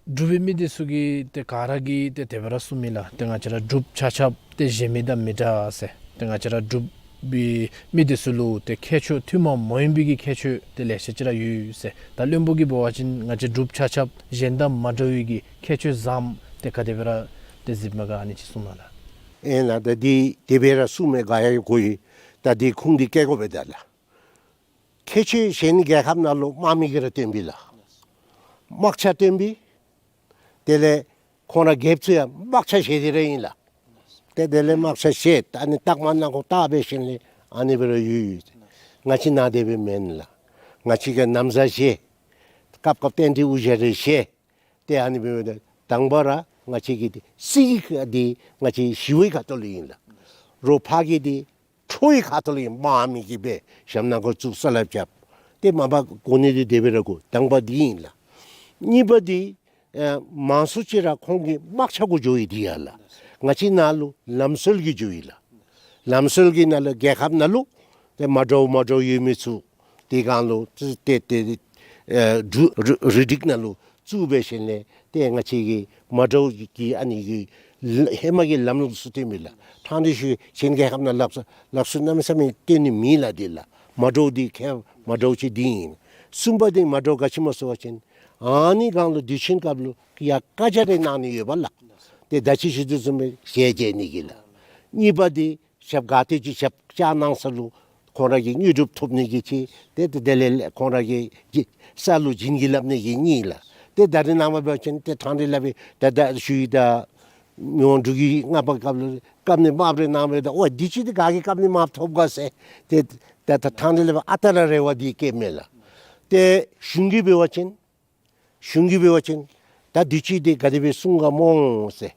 འབྲུག་པའི་མི་འདི་ཚུ་གིས་ཏེ་ག་ར་གིས་ཏེ་དེ་སྦེ་ར་གསུངམ་ཨིན་ལགས། ཏེ་ང་བཅས་ར་འབྲུགཔ་ཆ་ཁྱབ་ཏེ་གཞན་མི་དང་མི་འདྲ་ཟེར། ཏེ་ང་བཅས་ར་འབྲུག་པའི་མི་འདི་ཚུ་ལུ་ཏེ་ཁྱད་ཆོས་ཐུན་མོང་མ་ཡིན་པའི་གི་ཁྱད་ཆོས་ཏེ་ལེ་ཤ་ཅིག་ར་ཡོད་ཟེར། ད་བློན་པོ་གིས་འབད་བ་ཅིན་ང་བཅས་འབྲུགཔ་ཆ་ཁྱབ་གཞན་དང་མ་འདྲ་བའི་གི་ཁྱད་ཆོས་བཟངམ་ཏེ་ག་དེ་སྦེ་ར་ཏེ་གཟིགས་མས་ག་ཨ་ནི་ཅིག་གསུང་གནང་ལགས། ཨེ་ལགས། ད་འདི་དེ་སྦེ་ར་གསུངས་མས། ག་ཡང་གོ་ཡི། ད་འདི་ཁུངས་འདི་བཀལ་དགོ་པས་ད་ལགས། ཁྱད་ཆོས་གཞན་རྒྱལ་ཁབ་ནང་ལུ་དམག་མི་གིས་ར་སྟོན་པས་ལགས། དམག་ཆ་བཏོན་པས། དེ་ལས་ཁོང་ར་རྒྱལཔོ་ཚུ་ཡང་དམག་ཆ་བཞེས་ཏེ་ར་ཨིན་ལགས། ཏེ་དེ་ལས་དམག་ཆ་བཞེས། ཨ་ནི་རྟགས་མ་ནང་ཁོ་བལྟ་འབད་ཞིནམ་ལས་ཨ་ནི་སྦེ་ར་ཡོད་ཡོད། ང་བཅས་ནཱ་དེ་སྦེ་མེན་ལགས། ང་བཅས་ཀྱིས་ན་བཟའ་བཞེས། སྐབས་སྐབས་རྟེན་འབྲེལ་དབུ་ཞྭ་རེ་བཞེས། ཏེ་ཨ་ནི་སྦེ་མེན་ཏེ་དང་པ་ར་ང་བཅས་ཀྱི་སྲིད་འདི་ང་བཅས་ཞི་བའི་ཁ་ཐུག་ལུ་ཨིན་ལགས། རོགས་ཕར་གྱི་འདི་ཁྲོ་བོའི་ཁ་ཐུག་ལུ་ཨིན། དམག་མི་གིས་སྦེ་ཞབས་ནང་ཁར་བཙུགས་ས་ལ་རྐྱབ། ཏེ་མ་པ་གོ་ནི་འདི་དེ་སྦེ་ར་གོ། དང་པ་འདི་ཨིན་ལགས། གཉིས་པ་འདི་ཨེ་མང་སུ་ཅིག་ར་ཁོང་གི་དམག་ཆ་གུ་འགྱོ་ཡི་འདི་ཡ་ལགས། ང་བཅས་ནཱ་ལུ་ལམ་སྲོལ་གྱིས་འགྱོ་ཡི་ལགས། ལམ་སྲོལ་གྱི་ནང་ལུ་རྒྱལ་ཁབ་ནང་ལུ་ཏེ་མ་འདྲཝ་མ་འདྲཝ་ཡོད་མི་ཚུ་དེ་སྒང་ལུ་ཏེ་ཏེ་ཏེ་ཨེ་འབྲུ་རུ་རུ་སྒྲིག་ནང་ལུ་བཙུགས་འབད་ཞིནམ་ལས་ཏེ་ང་བཅས་ཀྱི་མ་འདྲཝ་གི་ཨ་ནི་གི་ཧེ་མ་གི་ལམ་ལུགས་ཚུ་སྟོན་མི་ལགས། ཐང་འདི་ཤུལ་གཞན་རྒྱལ་ཁབ་ནང་ལུ་ལགས་སོ་ལགས་སོ་གནམ་མེད་ས་མེད་སྟོན་ནི་མེད་ལགས། འདི་ལགས་མ་འདྲཝ་འདི་ཁྱད་མ་འདྲཝ་ཅིག་འདི་ཨིན། གསུམ་པ་འདི་མ་འདྲཝ་ག་ཅི་སྨོ་ཟེར་བ་ཅིན་ཨ་ནི་སྒང་ལུ་དུས་ཆེན་སྐབས་ལུ་ཡ་བཀའ་རྒྱ་རེ་གནང་ནི་ཡོདཔ་ལགས། ཏེ་ད་ཅི་ཞུ་དོ་བཟུམ་སྦེ་ཞལ་མཇལ་ནི་གི་ལགས། གཉིས་པ་འདི་ཞབས་ག་ཏེ་ཅིག་ཞབས་བཅགས་གནང་ས་ལུ་ཁོང་ར་གི་དངོས་གྲུབ་ཐོབ་ནི་གི་ཅིག། ཏེ་ཏེ་དེ་ལས་ཁོང་ར་གི་ས་ལུ་བྱིན་གྱིས་བརླབ་ནི་གི་གཉིས་ལགས། ཏེ་ད་རེས་ནངས་པ་འབད་བ་ཅིན་ཏེ་ཐང་འདི་ལགས་སྦེ་ད་ད་ཞུ་ཡི། ད་མི་དབང་འབྲུག་རྒྱལ་ལྔ་པ་སྐབས་ལུ་བཀབ་ནི་དམརཔོ་རེ་གནང་སྦེ་ད་འོ་འདི་ཅིག་འདི་ག་གིས་བཀབ་ནི་དམརཔོ་ཐོབ་ག་ཟེར། ཏེ་ད་ད་ཐང་འདི་ལགས་སྦེ་ཨ་རྟག་ར་རེ་བ་འདི་བསྐྱེདཔ་མས་ལགས། ཏེ་གཞུང་གིས་འབད་བ་ཅིན་གཞུང་གིས་འབད་བ་ཅིན་ད་དུས་ཅི་འདི་ག་དེ་སྦེ་སྲུང་ག་སྨོ་ཟེར།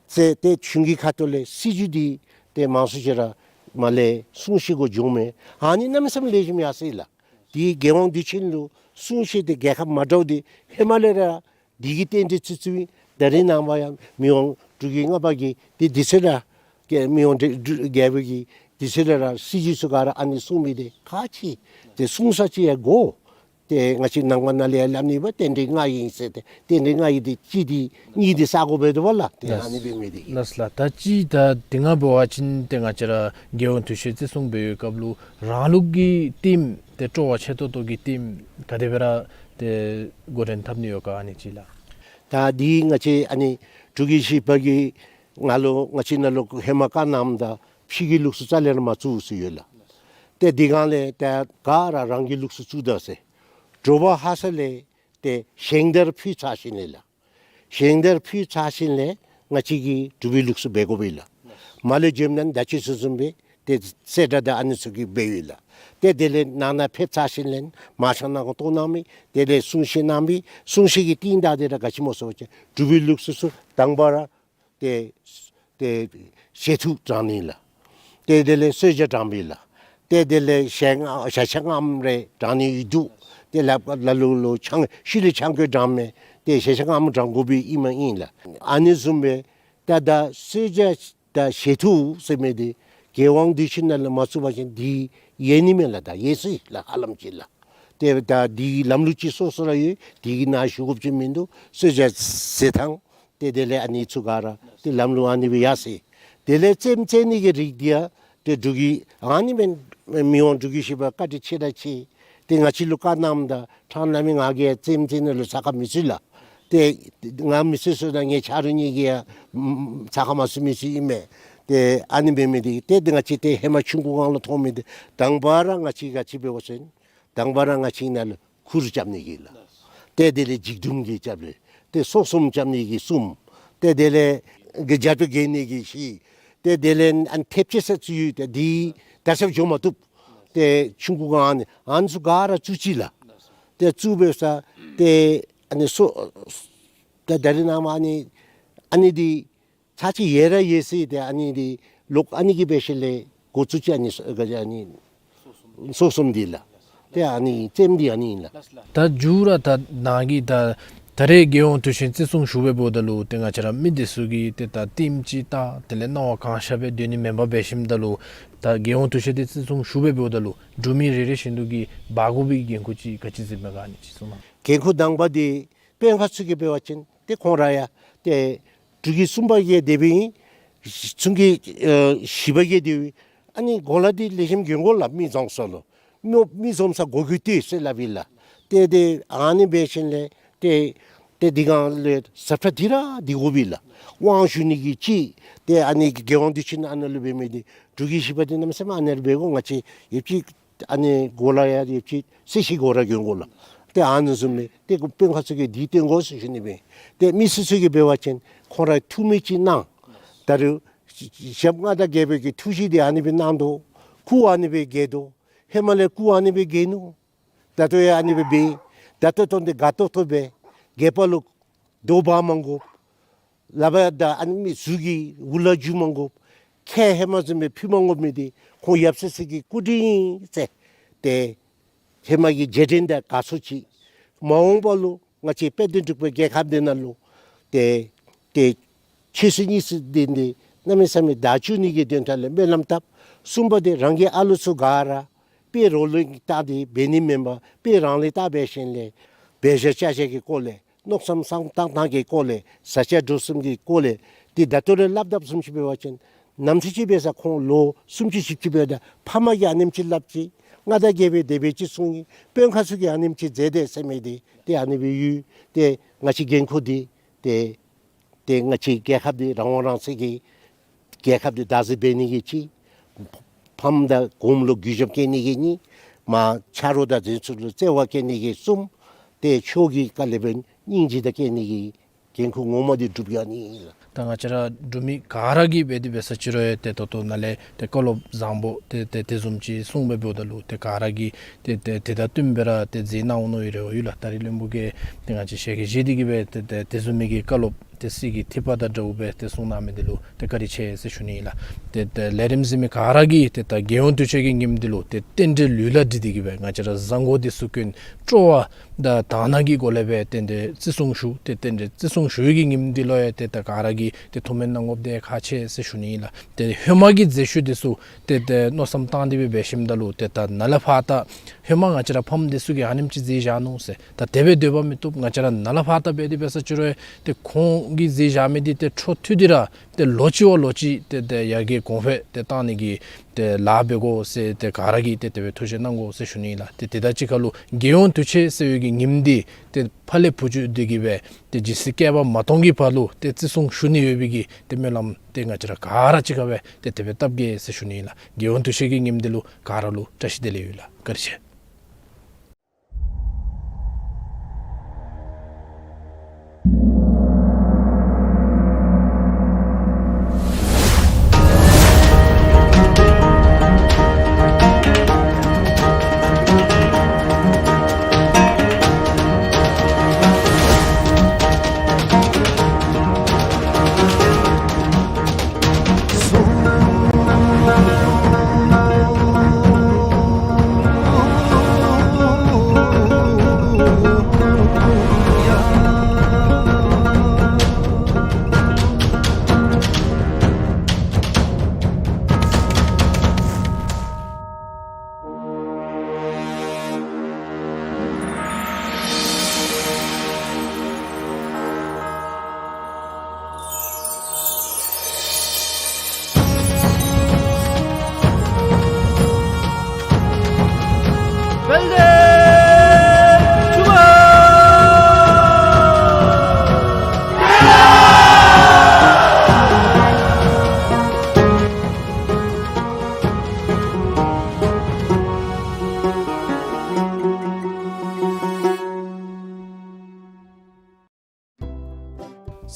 ཟེར་ཏེ་གཞུང་གི་ཁ་ཐུག་ལས་སྲིད་བྱུས་འདི་ཏེ་མང་སུ་ཅིག་ར་མར་ལས་སྲུང་བཤད་གུ་འགྱོཝ་མས། ཨ་ནི་གནམ་མེད་ས་མེད་ལེགས་ཤོམ་ཡར་སོ་ཡི་ལགས། འདི་རྒྱལ་དབང་དུས་ཆེན་ལུ་སྲུང་བཤད་འདི་རྒྱལ་ཁབ་མ་འདྲཝ་འདི་ཧེ་མ་ལས་ར་འདི་གི་རྟེན་འབྲེལ་བརྩི་བརྩིཝ་ཨིན། ད་རེས་ནངས་པ་ཡང་མི་དབང་འབྲུག་རྒྱལ་ལྔ་པ་གིས་འདི་འདི་ཚུ་ར་ཀྱེ་མི་དབང་འབྲུག་རྒྱལ་པོ་གིས་འདི་ཚུ་ར་ར་སྲིད་བྱུས་ཚུ་ག་ར་ཨ་ནི་སྲུང་མི་འདི་ག་ཅི་ཏེ་སྲུང་ས་ཅིག་ཡང་དགོ། ཏེ་ང་བཅས་ནང་པ་ནང་ལས་ཡང་སླབ་ནི་འབད་རྟེན་འབྲེལ་ལྔ་ཨིན་ཟེར། ཏེ་རྟེན་འབྲེལ་ལྔ་ཨིན་ཏེ་གཅིག་འདི་གཉིས་འདི་ས་གོ་འབད་དོ་བ་ལགས། ཏེ་ཨ་ནི་འབད་མི་འདི་ལགས་ལགས། ད་གཅིག་ད་དེ་སྔ་འབད་བ་ཅིན་ཏེ་ང་བཅས་ར་རྒྱལ་དབང་དུས་ཆེན་བརྩི་སྲུང་འབད་བའི་སྐབས་ལུ་རང་ལུགས་ཀྱི་ལྟདམོ་ཏེ་སྤྲོ་བ་ཆེ་ཏོག་ཏོ་གི་ལྟདམོ་ག་དེ་སྦེ་ར་ཏེ་འགོ་འདྲེན་འཐབ་ནི་ཡོད་ག་ཨ་ནི་ཅིག་ལགས། ད་འདི་ང་བཅས་ཨ་ནི་འབྲུག་རྒྱལ་བཞི་པ་གིས་ང་ལུ་ང་བཅས་ནང་ལུ་ཧེ་མ་བཀའ་གནངམ་ད་ཕྱི་གི་ལུགས་སྲོལ་རྩ་ལས་ར་མ་བཙུགས་ཟེར་ཡོད་ལགས། ཏེ་འདི་སྒང་ལས་ཏེ་ག་ར་རང་གི་ལུགས་སྲོལ་བཙུགས་ད་ཟེར། དྲོ་པ་ཧ་སག་ལས་ཏེ་ཞིང་དར་ཕུལ་ཚར་ཞིནམ་ལས་ལགས། ཞིང་དར་ཕུལ་ཚར་ཞིནམ་ལས་ང་བཅས་ཀྱིས་སྒྲུབ་པའི་ལུགས་སྲོལ་འབད་དགོ་པས་ལགས། མར་ལས་བྱོནམ་ད་ད་ཅི་ཞུ་དོ་བཟུམ་སྦེ་ཏེ་གསེར་སྒྲེང་དང་ཨ་ནི་ཚུ་གིས་འབདཝ་ཨིན་ལགས། ཏེ་དེ་ལས་ནང་ན་ཕེབས་ཚར་ཞིནམ་ལས་མར་ཤང་ནང་ཁོང་གཏོར་གནང་མི་དེ་ལས་སྲུང་བཤད་གནང་མི་སྲུང་བཤད་ཀྱི་རྟིང་བདའ་སྟེ་ར་ག་ཅི་སྨོ་ཟེར་བ་ཅིན་སྒྲུབ་པའི་ལུགས་སྲོལ་ཚུ་དང་པ་ར་ཏེ་ཏེ་ཞལ་ཐུག་དྲང་ནི་ལགས། ཏེ་དེ་ལས་གསོལ་ཇ་དྲང་པས་ལགས། ཏེ་དེ་ལས་ཞལ་ལྔ་ཞལ་ཆ་ལྔ་རེ་དྲང་ནི་ཡོད་དོ། ཏེ་ལགཔ་ལ་ལུ་ལུ་ཆང་ཤུལ་ལས་ཆང་གོས་དྲང་མི་ཏེ་ཞལ་ཆ་ལྔ་དྲང་དགོ་པའི་ཨིནམ་ཨིན་ལགས། ཨ་ནི་བཟུམ་སྦེ་ད་ད་གསོལ་ཇ་དང་ཞལ་ཐུག་ཟེར་མི་འདི་རྒྱལ་དབང་དུས་ཆེན་ནང་ལུ་མ་བཙུགས་པ་ཅིན་འདི་ཡལ་ནི་མས་ལགས། ད་ཡལ་སོ་ཡི་ལགས་ཧ་ལམ་ཅིག་ལགས། ཏེ་ད་འདི་ལམ་ལུགས་ཅིག་སོ་སོ་ར་ཡོད། འདི་གི་ནང་ཞུ་དགོཔ་ཅིག་མིན་འདུག། གསོལ་ཇ་ཟེར་ཐངས་ཏེ་དེ་ལས་ཨ་ནི་ཚུ་ག་ར་ཏེ་ལམ་ལུགས་ཨ་ནི་སྦེ་ཡར་སོ་ཡི། དེ་ལས་རྩེདམོ་རྩེ་ནི་གི་རིགས་འདི་ཡང་ཏེ་འབྲུག་གི་ཨ་ནི་མེན་མི་དབང་འབྲུག་རྒྱལ་བཞི་པ་བཀའ་དྲིན་ཆེ་དྲགས་ཆེ། ཏེ་ང་བཅས་ལུ་བཀའ་གནངམ་ད་ཕྲང་ལས་མི་ང་གིས་རྩེདམོ་རྩེ་ནི་ལུ་ཚ་ཁ་མི་ཚུད་ལགས། ཏེ་ང་མི་ཚུད་ཟེརཝ་ད་ངེའི་ཆ་རོགས་གཉིས་ཀྱིས་ཡང་ཚ་ཁ་མ་ཚུད་མི་ཚུད་ཨིན་མས། ཏེ་ཨ་ནི་འབད་མི་འདི་ཏེ་ཏེ་ང་བཅས་ཏེ་ཧེ་མ་ཆུང་ཀུ་སྒང་ལུ་མཐོང་མི་འདི་དང་པ་ར་ང་བཅས་ག་ཅི་འབད་བ་ཅིན་དང་པ་ར་ང་བཅས་ནང་ལུ་ཁུར་རྐྱབ་ནི་གི་ལགས། ཏེ་དེ་ལས་འཇིགས་རྡུང་གི་རྐྱབ་ལས་ཏེ་སྲོག་གསུམ་རྐྱབ་ནི་གི་གསུམ། ཏེ་དེ་ལས་གི་རྒྱབ་ཏུ་འགེལ་ནི་གི་བཞི། ཏེ་དེ་ལས་ཨ་ནི་ཐེབས་ཅིག་ཟེར་ཚུ་ཡོད། ཏེ་འདི་ད་ཟེར་འགྱོ་མ་བཏུབ། ཏེ་ཆུང་ཀུ་སྒང་ཨ་ནི་ཨ་ནི་ཚུ་ག་ར་བཙུགས་ཅི་ལགས། ཏེ་བཙུགས་འབདཝ་ད་ཏེ་ཨ་ནི་སོ་ད་ད་རེས་ནངས་པ་ཨ་ནི་ཨ་ནི་འདི་ཚར་གཅིག་ཡལ་ར་ཡལ་སོ་ཡི། ཏེ་ཨ་ནི་འདི་ལོག་ཨ་ནི་གི་འབད་ཞིནམ་ལས་འགོ་བཙུགས་ཅི། ཨ་ནི་སོ་ག་ཅི་ཨ་ནི་སྲོག་གསུམ་འདི་ལགས། ཏེ་ཨ་ནི་རྩེདམོ་འདི་ཨ་ནི་ཨིན་ལགས། ད་མཇུག་ར་ད་ནཱ་གིས་ད་ད་རེས་རྒྱལ་དབང་དུས་ཆེན་བརྩི་སྲུང་ཞུ་བའི་འབདཝ་ད་ལུ་ཏེ་ང་བཅས་ར་མི་སྡེ་ཚུ་གིས་ཏེ་ད་ལྟདམོ་ཅིག་བལྟ་དེ་ལས་སྣང་བ་གང་ཤར་སྦེ་སྡོད་ནི་མེན་པར་འབད་ཞིནམ་ད་ལུ་ད་རྒྱལ་དབང་དུས་ཆེན་འདི་བརྩི་སྲུང་ཞུ་བའི་འབདཝ་ད་ལུ་འབྲུག་མི་རེ་རེ་བཞིན་དུ་གིས་འབག་དགོ་པའི་འགན་ཁུར་ཅིག་ག་ཅི་གཟིགས་མས་ག་ཨ་ནི་ཅིག་གསུངས་གནང་། འགན་ཁུར་དང་པ་འདི་དཔོན་ཁག་ཚུ་གིས་འབད་བ་ཅིན་ཏེ་ཁོང་ར་ཡང་ཏེ་འབྲུག་གི་གསུམ་པ་གིས་དེ་སྦེ་ཨིན། གསུམ་གྱི་ཨེ་བཞི་པ་གིས་དེ་སྦེ་ཨིན། ཨ་ནི་གོ་ལ་འདི་ལེགས་ཤོམ་གྱོན་དགོ་ལགས། མི་འཛོམས་ས་ལུ་མི་མི་འཛོམས་ས་སྒོ་གུ་ལྟོས་ཟེར་སླབ་ཨིན་ལགས། ཏེ་ཏེ་ཨ་ནི་འབད་ཞིནམ་ལས་ཏེ་ཏེ་འདི་སྒང་ལས་ཟབ་ཁྲ་འདི་ར་འདི་དགོ་པས་ལགས། དབང་ཞུ་ནི་གི་གཅིག། ཏེ་ཨ་ནི་རྒྱལ་དབང་དུས་ཆེན་ཨ་ནཱ་ལུ་འབད་མི་འདི་འབྲུག་གི་བཞི་པ་འདི་གནམ་མེད་ས་མེད་ཨ་ནཱ་ལུ་འབད་དགོ། ང་བཅས་ཡོདཔ་ཅིག་ཨ་ནི་གོ་ལ་ཡང་ཡོདཔ་ཅིག་གསལ་ཤིང་གོ་ར་གྱོན་དགོ་ལགས། ཏེ་ཨ་ནི་བཟུམ་སྦེ་ཏེ་དཔོན་ཁག་ཚུ་གིས་འདི་སྟོན་དགོ་ཟེར་ཞུ་ནི་སྦེ། ཏེ་མི་སེར་ཚུ་གིས་འབད་བ་ཅིན་ཁོང་ར་ཐུགས་མོས་ཅིག་གནང་། ད་རུང་ཞབས་མངའ་བདག་རྒྱལ་པོ་གི་ཐུགས་བཞེད་འདི་ཨ་ནི་སྦེ་གནང་དོ། སྐུ་ཨ་ནི་སྦེ་རྒྱས་དོ། ཧེ་མ་ལས་སྐུ་ཨ་ནི་སྦེ་རྒྱས་ནུག། ད་ལྟོ་ཡང་ཨ་ནི་སྦེ་འབད། ད་ལྟོ་བཏོན་ཏེ་དགའ་ཏོག་ཏོ་སྦེ་རྒྱས་པ་ལུ་དོ་འབག་མ་དགོ། ལགཔ་དང་ཨ་ནི་མི་གཟུགས་ཀྱི་འུ་ལག་འཇུ་མ་དགོ། ཁལ་ཧེ་མ་བཟུམ་སྦེ་ཕུད་མ་དགོ་མི་འདི་ཁོང་ཡབ་སྲས་ཚུ་གི་སྐུ་དྲིན་ཨིན་ཟེར། ཏེ་ཧེ་མ་གི་རྗེས་དྲན་དང་དགའ་ཚོར་ཅིག། མ་འོངས་པ་ལུ་ང་བཅས་དཔལ་ལྡན་འབྲུག་པའི་རྒྱལ་ཁབ་འདི་ནང་ལུ་ཏེ་ཏེ་ཆོས་སྲིད་གཉིས་སྲིད་འདི་འདི་གནམ་མེད་ས་མེད་དར་ཚུགས་ནི་གི་དོན་དག་ལུ་སྨོན་ལམ་བཏབ། གསུམ་པ་འདི་རང་གི་ཨ་ལུ་ཚུ་ག་ར་དཔེ་རོགས་ལུ་བལྟ་སྟེ་འབད་ནི་མེན་པར་དཔེ་རང་ལུ་བལྟ་འབད་ཞིནམ་ལས་འབད་བཞག་བཅའ་བཞག་གི་སྐོར་ལས་མནོ་བསམ་བསམ་བཏང་བཏང་གི་སྐོར་ལས་བཟའ་བཅའ་འགྲོ་གསུམ་གྱི་སྐོར་ལས་ཏེ་ད་ལྟོ་ར་སླབ་དཔ་བཟུམ་ཅིག་འབད་བ་ཅིན་ནམ་ཚུན་ཅིག་འབད་ས་ཁོང་ལོ་སུམ་ཅུ་བཞི་བཅུ་འབདཝ་ད་ཕམ་གིས་ཨ་ནེམ་ཅིག་སླབ་ཅི། མངའ་བདག་རྒྱལ་པོའི་དེ་སྦེ་ཅིག་གསུངས་ཡི། དཔོན་ཁག་ཚུ་གིས་ཨ་ནེམ་ཅིག་མཛད་དེ་ཟེར་མི་འདི་ཏེ་ཨ་ནི་སྦེ་ཡོད། ཏེ་ང་བཅས་འགན་ཁུར་འདི་ཏེ་ཏེ་ང་བཅས་རྒྱལ་ཁབ་འདི་རང་དབང་རང་བཙན་གྱི་རྒྱལ་ཁབ་འདི་བདག་འཛིན་འབད་ནི་གི་ཅིག། ཕམ་དང་གོངམ་ལུ་གུས་ཞབས་བསྐྱེད་ནི་གི་གཉིས། མ་ཆ་རོགས་དང་འཛིན་ཚུ་ལུ་བརྩེ་བ་བསྐྱེད་ནི་གི་གསུམ། ཏེ་ཆོས་ཀྱི་དཀའ་ལས་འབད་སྙིང་རྗེ་དང་བསྐྱེད་ནི་གི་འགན་ཁུར་ངོ་མ་འདི་སྒྲུབ་ཡོད་ནི་ཨིན་ལགས། ད་ང་བཅས་ར་འབྲུག་མི་ག་ར་གིས་འབད་དེ་འབད་ས་ཅིག་རུང་ཡང་ཏེ་ད་ལྟོ་ནཱ་ལས་ཏེ་བཀའ་སློབ་བཟང་པོ་ཏེ་ཏེ་དེ་བཟུམ་ཅིག་གསུངས་སྦེ་འབདཝ་ད་ལུ་ཏེ་ག་ར་གིས་ཏེ་ཏེ་དེ་དང་བསྟུན་སྦེ་ར་ཏེ་མཛད་གནང་འོང་མནོ་ཡི་རེ་བ་ཡོད་ལགས། ད་རིས་བློན་པོ་གིས་ཏེ་ང་བཅས་ཞལ་གྱིས་བཞེས་ཏེ་གིས་སྦེ་ཏེ་ཏེ་དེ་བཟུམ་མའི་གི་བཀའ་སློབ་ཏེ་གསེར་གྱི་ཐིགས་པ་དང་འདྲཝ་སྦེ་ཏེ་གསུང་གནང་མི་འདི་ལུ་ཏེ་བཀའ་དྲིན་ཆེ་ཟེར་ཞུ་ནི་ཨིན་ལགས། ཏེ་ཏེ་ལས་རིམ་གཟིགས་མི་ག་ར་གིས་ཏེ་ད་རྒྱལ་ཡོངས་དུས་ཆེན་གྱི་ཉིནམ་འདི་ལུ་ཏེ་རྟེན་འབྲེལ་ལུས་ལ་འདྲིས་ཏེ་གིས་སྦེ་ང་བཅས་ར་གཟའ་འཁོར་འདི་ཚུ་ཀུན་སྤྲོ་བ་དང་དག་སྣང་གི་སྒོ་ལས་སྦེ་རྟེན་འབྲེལ་བརྩི་སྲུང་ཞུ། ཏེ་རྟེན་འབྲེལ་བརྩི་སྲུང་ཞུ་བའི་གི་ཉིནམ་འདི་ལུ་ཡང་ཏེ་ད་ག་ར་གིས་ཏེ་ཐུགས་སྨོན་གནང་དགོཔ་འདི་ཁག་ཆེ་ཟེར་ཞུ་ནི་ཨིན་ལགས། ཏེ་ཧེ་མ་གི་མཛད་ཤུལ་འདི་ཚུ་ཏེ་ཏེ་མནོ་བསམ་བཏང་སྟེ་སྦེ་འབད་ཞིནམ་ད་ལུ་ཏེ་ད་ནཱ་ལས་ཕར་ད་ཧེ་མ་ང་བཅས་ར་ཕམ་འདི་ཚུ་གིས་ཨ་ནེམ་ཅིག་མཛད་བཞག་ནུག་ཟེར། ད་དེ་སྦེ་སྡོད་པ་མི་བཏུབ། ང་བཅས་ར་ནཱ་ལས་ཕར་ད་འབད་དེ་འབད་ས་ཅིག་རུང་ཡང་ཏེ་ཁོང་གིས་མཛད་བཞག་མི་འདི་ཏེ་འཕྲོ་མཐུད་དེ་ར་ཏེ་ལོ་གཅིག་བ་ལོ་གཅིག་ཏེ་ཏེ་ཡར་རྒྱས་གོང་འཕེལ་ཏེ་བཏང་ནི་གི་ཏེ་ལཱ་འབད་དགོ་ཟེར་ཏེ་ག་ར་གིས་ཏེ་དེ་སྦེ་ཐུགས་བཞེས་གནང་དགོ་ཟེར་ཞུ་ནི་ཨིན་ལགས། ཏེ་དེ་དང་གཅིག་ཁར་ལུ་རྒྱལ་ཡོངས་དུས་ཆེན་ཟེར་བའི་གི་ཉིནམ་འདི་ཏེ་ཕར་ལས་བུ་བཅུད་འདི་གིས་སྦེ་ཏེ་ཇི་སྲིད་བསྐལ་པ་མ་སྟོང་གི་བར་ལུ་ཏེ་བརྩི་སྲུང་ཞུ་ནི་ཡོད་པའི་གི་ཏེ་སྨོན་ལམ་ཏེ་ང་བཅས་ར་ག་ར་གཅིག་ཁར་སྦེ་ཏེ་དེ་སྦེ་བཏབ་གེ་ཟེར་ཞུ་ནི་ཨིན་ལགས། རྒྱལ་ཡོངས་དུས་ཆེན་གྱི་ཉིནམ་འདི་ལུ་ག་ར་ལུ་བཀྲ་ཤིས་བདེ་ལེགས་ཡོད་ལགས། བཀའ་དྲིན་ཆེ།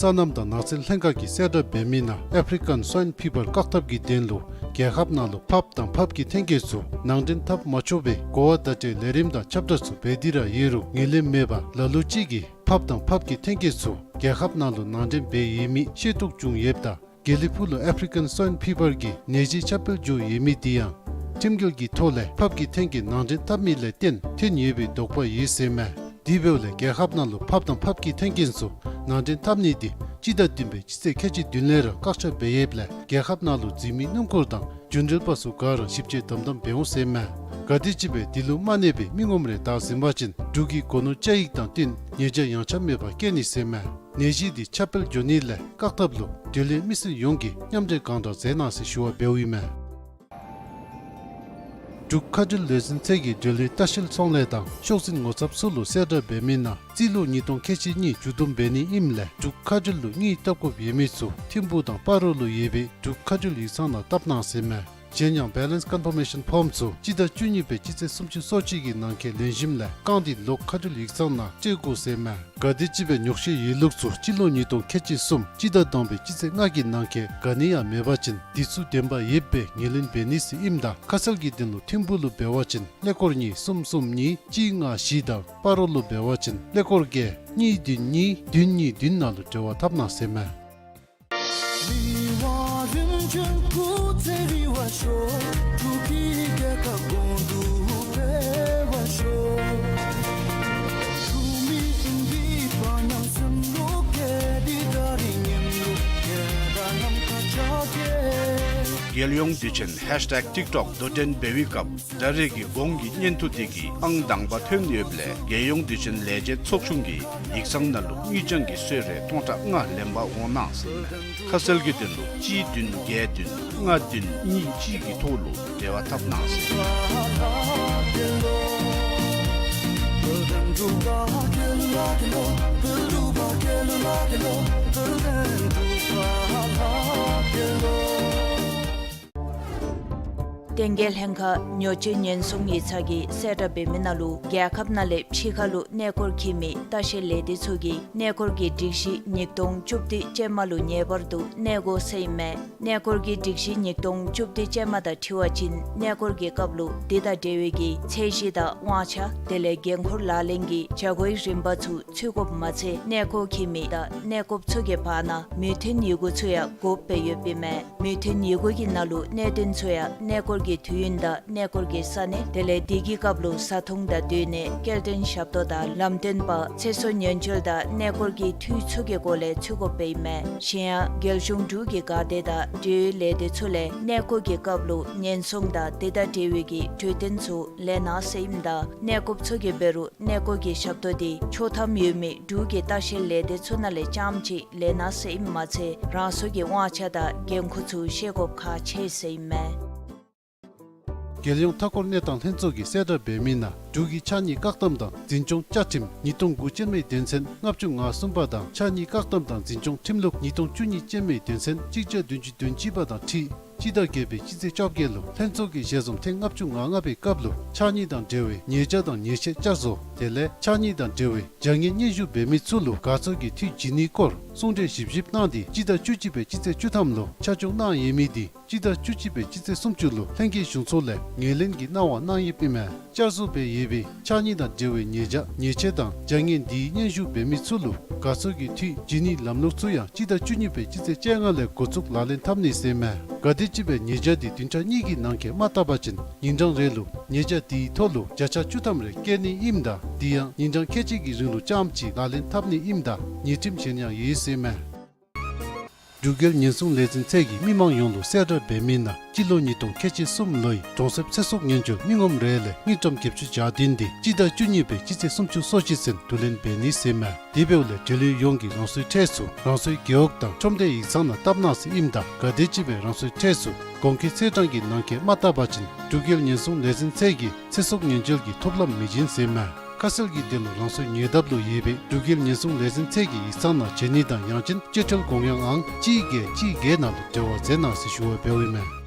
སོ་ནམ་དང་ནགས་ཚལ་ལྷན་ཁག་གིས་གསལ་བསྒྲགས་འབད་མི་ནང་ཨེཕ་རི་ཀན་སྭའིན་ཕི་བར་བཀག་ཐབས་ཀྱི་དོན་ལུ་རྒྱལ་ཁབ་ནང་ལུ་ཕགཔ་དང་ཕགཔ་གི་ཐོན་སྐྱེད་ཚུ་ནང་འདྲེན་འཐབ་མ་ཆོག་པའི་གོ་བ་བརྡ་སྤྲོད་ལས་རིམ་དང་ཁྱབ་བསྒྲགས་ཚུ་འབད་དེ་ར་ཡོད་རུང་ངོས་ལེན་མེད་པར་ལ་ལུ་ཅིག་གིས་ཕགཔ་དང་ཕགཔ་གི་ཐོན་སྐྱེད་ཚུ་རྒྱལ་ཁབ་ནང་ལུ་ནང་འདྲེན་འབད་ཡོད་མི་ཤེས་རྟོགས་བྱུང་ཡོདཔ་ད་དགེ་ལེགས་ཕུག་ལུ་ཨེཕ་རི་ཀན་སྭའིན་ཕི་བར་གྱི་ནད་གཞི་ཁྱབ་སྤེལ་འགྱོ་ཡོད་མི་འདི་ཡང་ཁྲིམས་འགལ་གྱི་ཐོག་ལས་ཕགཔ་གི་ཐོན་སྐྱེད་ནང་འདྲེན་འཐབ་མི་ལས་བརྟེན་ཐོན་ཡོད་པའི་དོགས་པ་ཡོད་ཟེར་མས། དེ་འབདཝ་ལས་རྒྱལ་ཁབ་ནང་ལུ་ཕགཔ་དང་ཕགཔ་གི་ཐོན་སྐྱེད་ཚུ་ནང་འདྲེན་འཐབ་ནི་འདི་སྤྱི་ཟླ་བདུན་པའི་སྤྱི་ཚེས་ཁལ་གཅིག་བདུན་ལས་ར་བཀག་ཆ་འབད་ཡོདཔ་ལས་རྒྱལ་ཁབ་ནང་ལུ་འཛུལ་མི་སྣུམ་འཁོར་དང་རྒྱུན་འགྲུལ་པ་ཚུ་ག་ར་ཞིབ་དཔྱད་དམ་དམ་འབད་འོང་ཟེར་མས། ག་དེམ་ཅིག་སྦེ་འདི་ལུ་མ་གནས་པའི་མི་ངོམ་རེ་བདའ་ཟུན་པ་ཅིན་འབྲུག་གི་སྒོ་ནོར་བཅའ་ཡིག་དང་བསྟུན་ཉེས་བྱ་ཡངས་ཆག་མེད་པར་བཀལ་ནི་ཟེར་མས། ནད་གཞི་འདི་ཁྱབ་སྤེལ་འགྱོ་ནི་ལས་བཀག་ཐབས་ལུ་འབྲེལ་ཡོད་མི་སེར་ཡོངས་ཀྱིས་མཉམ་འབྲེལ་གང་དྲག་མཛད་གནང་ཟེར་ཞུ་བ་འབདཝ་ཨིན་མས། འབྲུག་མཁའ་འགྲུལ་ལས་འཛིན་ཚད་ཀྱིས་འབྲེལ་ཡོད་ལྟ་བཤལ་ཚོང་ལས་དང་ཤོག་འཛིན་ངོ་ཚབ་ཚུ་ལུ་གསལ་བསྒྲགས་འབད་མི་ནང་རྩིས་ལོ་ཉིས་སྟོང་ཁལ་གཅིག་གཉིས་མཇུག་བསྡོམས་འབད་ནི་ཨིནམ་ལས་འབྲུག་མཁའ་འགྲུལ་ལུ་དངུལ་བཏབ་དགོཔ་ཡོད་མི་ཚུ་ཐིམ་ཕུག་དང་སྤ་རོ་ལུ་ཡོད་པའི་འབྲུག་མཁའ་འགྲུལ་ཡིག་ཚང་ནང་བཏབ་གནང་ཟེར་མས། གཞན་ཡང་བེ་ལེནསི་ཀོན་ཕར་མེ་ཤཱན་ཕོརམ་ཚུ་སྤྱི་ཟླ་བཅུ་གཉིས་པའི་སྤྱི་ཚེས་སུམ་ཅུ་སོ་གཅིག་གི་ནང་འཁོད་ལེན་ཞིནམ་ལས་བཀང་སྟེ་ལོག་མཁའ་འགྲུལ་ཡིག་ཚང་ནང་སྤྲོད་དགོ་ཟེར་མས། ག་དེམ་ཅིག་སྦེ་ཉོག་བཤད་ཡོད་ལུགས་ཚུ་སྤྱི་ལོ་ཉིས་སྟོང་ཁལ་གཅིག་གསུམ་སྤྱི་ཟླ་དང་པའི་སྤྱི་ཚེས་ལྔ་གི་ནང་འཁོད་ག་ནི་ཡང་མེད་པ་ཅིན་དུས་ཚོད་བདེན་པ་ཡོདཔ་སྦེ་ངོས་ལེན་འབད་ནི་ཟེར་ཨིནམ་ད་ཁ་གསལ་གྱི་དོན་ལུ་ཐིམ་ཕུག་ལུ་འབད་བ་ཅིན་ཀླད་ཀོར་གཉིས་གསུམ་གསུམ་གཉིས་གཅིག་ལྔ་བཞི་དང་སྤ་རོ་ལུ་འབད་བ་ཅིན་ཀླད་ཀོར་བརྒྱད་གཉིས་བདུན་གཉིས་བདུན་གཉིས་བདུན་ནང་ལུ་འབྲེལ་བ་འཐབ་གནང་ཟེར་མས། རྒྱལ་ཡོངས་དུས་ཆེན་ཧེཤ་ཊེག་ཊིག་ཊོག་དོ་འགྲན་འབད་བའི་སྐབས་ད་རེས་ཀྱི་གོང་གི་བརྙན་ཐུང་དེ་གིས་ཨང་དང་པ་ཐོན་ཡོདཔ་ལས་རྒྱལ་ཡོངས་དུས་ཆེན་ལས་བྱེད་ཚོགས་ཆུང་གི་ཡིག་ཚང་ནང་ལུ་དངུལ་རྐྱང་གི་གསོལ་རས་སྟོང་ཕྲག་ལྔ་ལེན་པར་འོང་གནང་ཟེར་ཨིན་མས། ཁ་གསལ་གྱི་དོན་ལུ་གཅིག་བདུན་བརྒྱད་བདུན་ལྔ་བདུན་གཉིས་གཅིག་གི་ཐོག་ལུ་འབྲེལ་བ་འཐབ་གནང་ཟེར། བསྟན་རྒྱས་ལྷན་ཁག་ཉོ་སྤྱོད་ཉེན་སྲུང་ཡིག་ཚང་གིས་གསལ་བསྒྲགས་འབད་མི་ནང་ལུ་རྒྱལ་ཁབ་ནང་ལས་ཕྱི་ཁ་ལུ་གནས་སྐོར་འཁྱིད་མི་ལྟ་བཤལ་ལས་སྡེ་ཚུ་གིས་གནས་སྐོར་གྱི་སྒྲིག་གཞི་ཉིས་སྟོང་བཅུ་བདུན་ཅན་མ་ལུ་ངེས་པར་དུ་གནས་དགོ་ཟེར་ཨིན་མས། གནས་སྐོར་གྱི་སྒྲིག་གཞི་ཉིས་སྟོང་བཅུ་བདུན་ཅན་མ་དང་འཁྲིལ་བ་ཅིན་གནས་སྐོར་གྱི་སྐབས་ལུ་དེ་དང་འབྲེལ་བའི་གི་ཚད་གཞི་དང་དབང་ཆ་དེ་ལས་འགན་ཁུར་ལག་ལེན་གྱི་བྱ་སྒོའི་རིམ་པ་ཚུ་ཚུད་དགོཔ་མ་ཚད་གནས་སྐོར་འཁྱིད་མི་དང་གནས་སྐོརཔ་ཚུ་གི་བར་ན་མོས་མཐུན་ཡི་གུ་ཚུ་ཡང་དགོཔ་སྦེ་ཡོདཔ་ཨིན་མས། མོས་མཐུན་ཡི་གུ་གི་ནང་ལུ་གནད་དོན་ཚུ་ཡང་གནས་སྐོར་གྱི་དུས་ཡུན་དང་གནས་སྐོར་གྱི་ས་གནས་དེ་ལས་དེ་གི་སྐབས་ལུ་བཟའ་འཐུང་དང་སྡོད་གནས་སྐྱེལ་འདྲེན་ཞབས་ཏོག་དང་ལམ་སྟོན་པ་ཚེ་སྲོག་ཉེན་བཅོལ་དང་གནས་སྐོར་གྱི་འཐུས་ཚུ་གི་སྐོར་ལས་ཚུད་དགོཔ་ཨིན་མས། གཞན་ཡང་རྒྱལ་གཞུང་འབྲུག་གི་འགག་སྡེ་དང་འབྲེལ་ཡོད་ལས་སྡེ་ཚུ་ལས་གནས་སྐོར་གྱི་སྐབས་ལུ་ཉེན་སྲུང་དང་དེ་དང་འབྲེལ་བའི་གི་གྲོས་དོན་ཚུ་ལེན་གནང་ཟེར་ཨིནམ་ད་གནས་སྐོརཔ་ཚུ་གིས་འབད་རུང་གནས་སྐོར་གྱི་ཞབས་ཏོག་དེ་ཆོག་ཐམ་ཡོད་མི་འབྲུག་གི་ལྟ་བཤལ་ལས་སྡེ་ཚུ་ནང་ལས་རྐྱངམ་ཅིག་ལེན་གནང་ཟེར་ཨིནམ་མ་ཚད་རང་སོའི་གི་དབང་ཆ་དང་འགན་ཁུར་ཚུ་ཤེས་དགོཔ་ཁག་ཆེ་ཟེར་ཨིན་མས། རྒྱལ་ཡོངས་མཐའ་འཁོར་གནས་སྟངས་ལྷན་ཚོགས་ཀྱིས་གསལ་བསྒྲགས་འབད་མི་ནང་འབྲུག་གི་ཕྱགས་སྙིགས་བཀག་སྡོམ་དང་འཛིན་སྐྱོང་བཅའ་ཁྲིམས་ཉིས་སྟོང་དགུ་ཅན་མའི་དོན་ཚན་ལྔ་བཅུ་ང་གསུམ་པ་དང་ཕྱགས་སྙིགས་བཀག་སྡོམ་དང་འཛིན་སྐྱོང་ཁྲིམས་ལུགས་ཉིས་སྟོང་བཅུ་གཉིས་ཅན་མའི་དོན་ཚན་གཅིག་བརྒྱ་བདུན་ཅུ་དོན་གཅིག་པ་དང་འཁྲིལ་སྤྱི་ཟླ་བརྒྱད་པའི་སྤྱི་ཚེས་བཅོ་བརྒྱད་ལུ་ལྷན་ཚོགས་ཀྱི་ཞལ་འཛོམས་ཐེངས་ལྔ་བཅུ་ང་ལྔ་པའི་སྐབས་ལུ་ཕྱགས་སྙིགས་དང་འབྲེལ་བའི་ཉེས་བྱ་དང་ཉེས་ཆད་བསྐྱར་བཟོ་དེ་ལས་ཕྱགས་སྙིགས་དང་འབྲེལ་བའི་བྱ་ངན་སྙན་ཞུ་འབད་མི་ཚུ་ལུ་དགའ་ཚོར་གྱི་འཐུས་བྱིན་ནིའི་སྐོར་གསུང་གྲོས་ཞིབ་ཞིབ་གནང་སྟེ་སྤྱི་ཟླ་བཅུ་གཅིག་པའི་སྤྱི་ཚེས་བཅུ་ཐམ་ལུ་ཆ་འཇོག་གནང་ཡོད་མི་དེ་སྤྱི་ཟླ་བཅུ་གཅིག་པའི་སྤྱི་ཚེས་སུམ་ཅུ་ལུ་ལྷན་རྒྱས་གཞུང་ཚོགས་ལས་ངོས་ལེན་གྱི་གནང་བ་གནང་ཡོདཔ་ཨིན་མས། བསྐྱར་བཟོ་འབད་ཡོད་པའི་ཕྱགས་སྙིགས་དང་འབྲེལ་བའི་ཉེས་བྱ་ཉེས་ཆད་དང་བྱ་ངན་དེའི་སྙན་ཞུ་འབད་མི་ཚུ་ལུ་དགའ་ཚོར་གྱི་འཐུས་བྱིན་ནིའི་ལམ་ལུགས་ཚུ་ཡང་སྤྱི་ཟླ་བཅུ་གཉིས་པའི་སྤྱི་ཚེས་བཅོ་ལྔ་ལས་འགོ་བཙུགས་ལག་ལེན་འཐབ་ནི་ཟེར་ཨིན་མས། ག་དེམ་ཅིག་སྦེ་ཉེས་བྱ་དེ་བདུན་ཕྲག་གཉིས་ཀྱི་ནང་འཁོད་མ་བཏབ་པ་ཅིན་ཉིན་གྲངས་རེ་ལུ་ཉེས་བྱ་དེའི་ཐོག་ལུ་བརྒྱ་ཆ་བཅུ་ཐམ་རེ་བཀལ་ནི་ཨིནམ་ད་དེ་ཡང་ཉིན་གྲངས་ཁལ་གཅིག་གི་རིང་ལུ་རྐྱངམ་ཅིག་ལག་ལེན་འཐབ་ནི་ཨིནམ་ད་ཉེས་ཁྲིམས་གཞན་ཡང་ཡོད་ཟེར་ཨིན་མས། འབྲུག་རྒྱལ་ཉེན་སྲུང་ལས་འཛིན་ཚད་ཀྱིས་མི་མང་ཡོངས་ལུ་གསལ་བསྒྲགས་འབད་མི་ནང་སྤྱི་ལོ་ཉིས་སྟོང་ཁལ་གཅིག་གསུམ་ལོའི་གྲོང་གསེབ་ཚེ་སྲོག་ཉེན་བཅོལ་མི་ངོམ་རེ་ལས་དངུལ་ཀྲམ་བརྒྱད་ཅུ་གྱ་བདུན་དེ་སྤྱི་ཟླ་བཅུ་གཉིས་པའི་སྤྱི་ཚེས་སུམ་ཅུ་སོ་གཅིག་ཚུན་བསྡུ་ལེན་འབད་ནི་ཟེར་ཨིན་མས། དེ་འབདཝ་ལས་འབྲེལ་ཡོད་ཡོངས་ཀྱིས་རང་སོའི་ཁྲལ་ཚུ་རང་སོའི་རྒེད་འོག་དང་ཁྲོམ་སྡེ་ཡིག་ཚང་ནང་བཏབ་གནང་ཟེར་ཨིནམ་ད་ག་དེམ་ཅིག་སྦེ་རང་སོའི་ཁྲལ་ཚུ་གོང་འཁོད་ཚེས་གྲངས་ཀྱི་ནང་འཁོད་མ་བཏབ་པ་ཅིན་འབྲུག་རྒྱལ་ཉེན་སྲུང་ལས་འཛིན་ཚད་ཀྱིས་ཚེ་སྲོག་ཉེན་བཅོལ་གྱི་ཐོབ་ལམ་མི་བྱིན་ཟེར་ཨིན་མས། ཁ་གསལ་གྱི་དོན་ལུ་རང་སོའི་ཉེ་འདབས་ལུ་ཡོད་པའི་འབྲུག་རྒྱལ་ཉེན་སྲུང་ལས་འཛིན་ཚད་ཀྱི་ཡིག་ཚང་ནང་བྱོན་ནི་དང་ཡང་ཅིན་སྤྱོད་ཁྲལ་དགོངས་ཡངས་ཨང་གཅིག་བརྒྱད་གཅིག་བརྒྱད་ནང་ལུ་འབྲེལ་བ་མཛད་གནང་ཟེར་ཞུ་བ་འབདཝ་ཨིན་མས།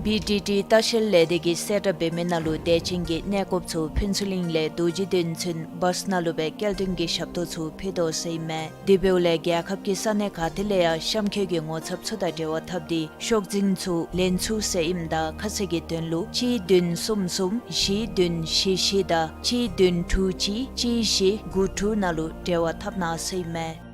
བི་ཌི་ཊི་ལྟ་བཤལ་ལས་སྡེ་གིས་གསལ་བསྒྲགས་འབད་མི་ནང་ལུ་དད་ཅན་གྱི་གནས་སྐོརཔ་ཚུ་ཕུན་ཚོགས་གླིང་ལས་རྡོ་རྗེ་གདན་ཚུན་བཱསི་ནང་ལུ་སྦེ་སྐྱེལ་འདྲེན་གྱི་ཞབས་ཏོག་ཚུ་ཕུལ་དོ་ཟེར་ཨིན་མས། དེ་འབདཝ་ལས་རྒྱལ་ཁབ་ཀྱི་ས་གནས་ག་ཏེ་ལས་ཡང་གཤམ་འཁོད་ཀྱི་ངོ་ཚབ་ཚུ་དང་འབྲེལ་བ་འཐབ་སྟེ་ཤོག་འཛིན་ཚུ་ལེན་ཚུགས་ཟེར་ཨིནམ་ད་ཁ་གསལ་གྱི་དོན་ལུ་གཅིག་བདུན་གསུམ་གསུམ་བཞི་བདུན་བཞི་བཞི་དང་གཅིག་བདུན་དྲུག་གཅིག་གཅིག་བཞི་དགུ་དྲུག་ནང་ལུ་འབྲེལ་བ་འཐབ་གནང་ཟེར་ཨིན་མས།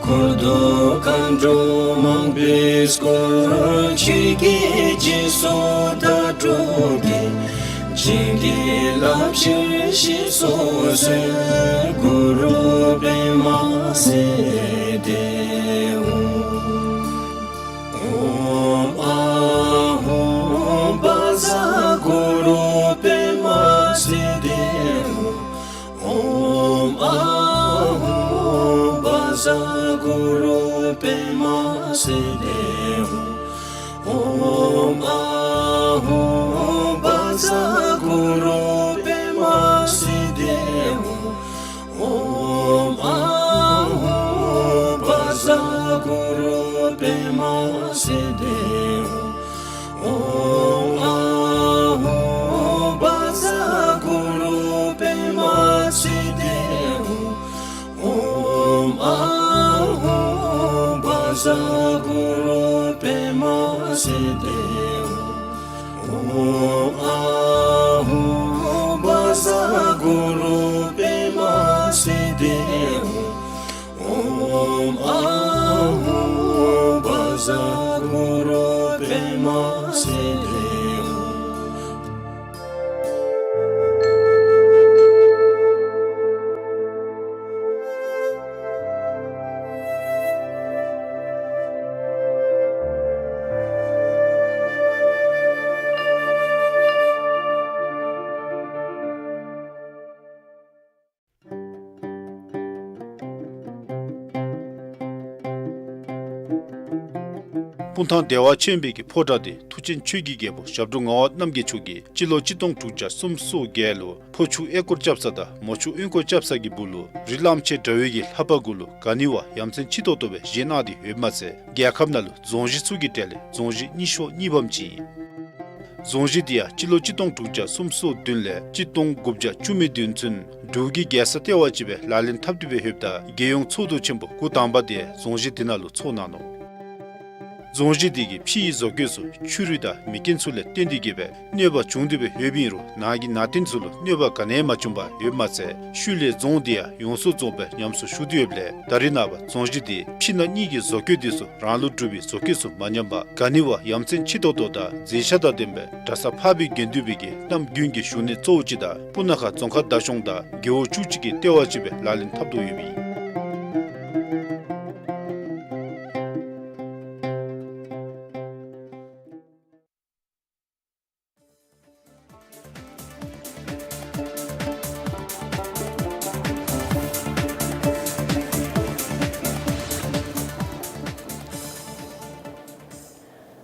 འཁོར་དུ་མཁའ་འགྲོ་མང་པོས་བསྐོར། ཆོས་ཀྱི་སྦྱིན་སོགས་དང་གྲོགས་བསྐྱེད། བྱིན་གྱིས་བརླབ་ཕྱིར་ཞེས་སོགས་གསོལ། གུ་རུ་པདྨ་སིདྡྷི་ཧཱུྃ། ཨཱཿཧཱུྃ་བཛྲ་གུ་རུ་པདྨ་སིདྡྷི་ཧཱུྃ། ཨོཾ་ཨཱཿཧཱུྃ་བཛྲ་གུ་རུ་པདྨ་སིདྡྷི་ཧཱུྃ། ཨོཾ་ཨཱཿཧཱུྃ་བཛྲ་གུ་རུ་པདྨ་སིདྡྷི་ཧཱུྃ། ཨོཾ་ཨཱཿཧཱུྃ་བཛྲ་གུ་རུ་པདྨ་སིདྡྷི་ཧཱུྃ། ཨོཾ་ཨཱཿཧཱུྃ་བཛྲ་གུ་རུ་པདྨ་སིདྡྷི་ཧཱུྃ། ཨོཾ་ཨཱཿཧཱུྃ་བཛྲ་གུ་རུ་པདྨ་སིདྡྷི་ཧཱུྃ། ཨོཾ་ཨཱཿཧཱུྃ་བཛྲ་གུ་རུ་པདྨ་སིདྡྷི་ཧཱུྃ། སྤུངས་ཐང་བདེ་བ་ཆེན་པོའི་གི་ཕོ་བྲང་དེ་མཐུ་ཆེན་ཆོས་ཀྱི་རྒྱལ་པོ་ཞབས་དྲུང་ངག་དབང་རྣམ་རྒྱལ་མཆོག་གིས་སྤྱི་ལོ་གཅིག་སྟོང་དྲུག་བརྒྱ་སུམ་ཅུ་སོ་བརྒྱད་ལུ་ཕོ་ཆུ་གཡས་སྐོར་རྐྱབ་ས་དང་མོ་ཆུ་གཡོན་སྐོར་རྐྱབ་ས་གི་སྦུག་ལུ་རི་གླང་ཆེན་འདྲ་བའི་གི་ལྷ་པ་གུ་ལུ་ག་ནི་བ་ཡ་མཚན་ཆེ་ཏོག་ཏོ་སྦེ་བཞེངས་གནང་སྟེ་ཡོདཔ་མ་ཚད་རྒྱལ་ཁབ་ནང་ལུ་རྫོང་གཞི་ཚུ་གི་གྲས་ལས་རྫོང་གཞི་རྙིང་ཤོས་གཉིས་པམ་ཅིག་ཨིན། རྫོང་གཞི་འདི་ཡང་སྤྱི་ལོ་གཅིག་སྟོང་དྲུག་བརྒྱ་སུམ་ཅུ་སོ་བདུན་ལས་གཅིག་སྟོང་དགུ་བརྒྱ་བཅུ་མེད་བདུན་ཚུན་འབྲུག་གི་རྒྱལ་ས་ལྟེ་བ་ཅིག་སྦེ་ལག་ལེན་འཐབ་སྟེ་སྦེ་ཡོདཔ་ད་རྒྱལ་ཡོངས་ཚོགས་འདུ་ཆེན་པོ་འགོ་དང་པ་དེ་རྫོང་གཞི་འདི་ནང་ལུ་ཚོགས་གནང་ནུག། རྫོང་གཞི་འདི་གི་ཕྱི་ཡི་བཟོ་བཀོད་ཚུ་ཆུ་རུད་དང་མེ་རྐྱེན་ཚུ་ལས་བརྟེན་ཏེ་གིས་སྦེ་གནོད་པ་བྱུང་སྟེ་སྦེ་ཡོདཔ་ཨིན་རུང་ནང་གི་ནང་རྟེན་ཚུ་ལུ་གནོད་པ་ག་ནི་ཡང་མ་བྱུང་པར་ཡོདཔ་མ་ཚད་ཤུལ་ལས་རྫོང་འདི་ཡང་ཡོངས་སུ་རྫོགས་སྦེ་ཉམས་སུ་ཞུགས་ཏེ་ཡོདཔ་ལས་ད་རེས་ནངས་པ་རྫོང་གཞི་འདི་ཕྱི་ནང་གཉིས་ཀྱི་བཟོ་བཀོད་འདི་ཚུ་རང་ལུགས་གྲུབ་པའི་བཟོ་བཀོད་ཚུ་མ་ཉམས་པར་ག་ནི་བ་ཡ་མཚན་ཆེ་ཏོག་ཏོ་དང་མཛེས་ཆ་དང་ལྡན་པའི་གྲྭ་ས་འཕགས་པའི་དགེ་འདུན་པའི་གི་གནམ་དགུན་གྱི་བཞུགས་གནས་གཙོ་བོ་ཅིག་དང་སྤུ་ན་ཁ་རྫོང་ཁག་བདག་སྐྱོང་དང་རྒེད་འོག་བཅུ་གཅིག་གི་ལྟེ་བ་ཅིག་སྦེ་ལག་ལེན་འཐབ་དོ་ཡོདཔ་ཨིན།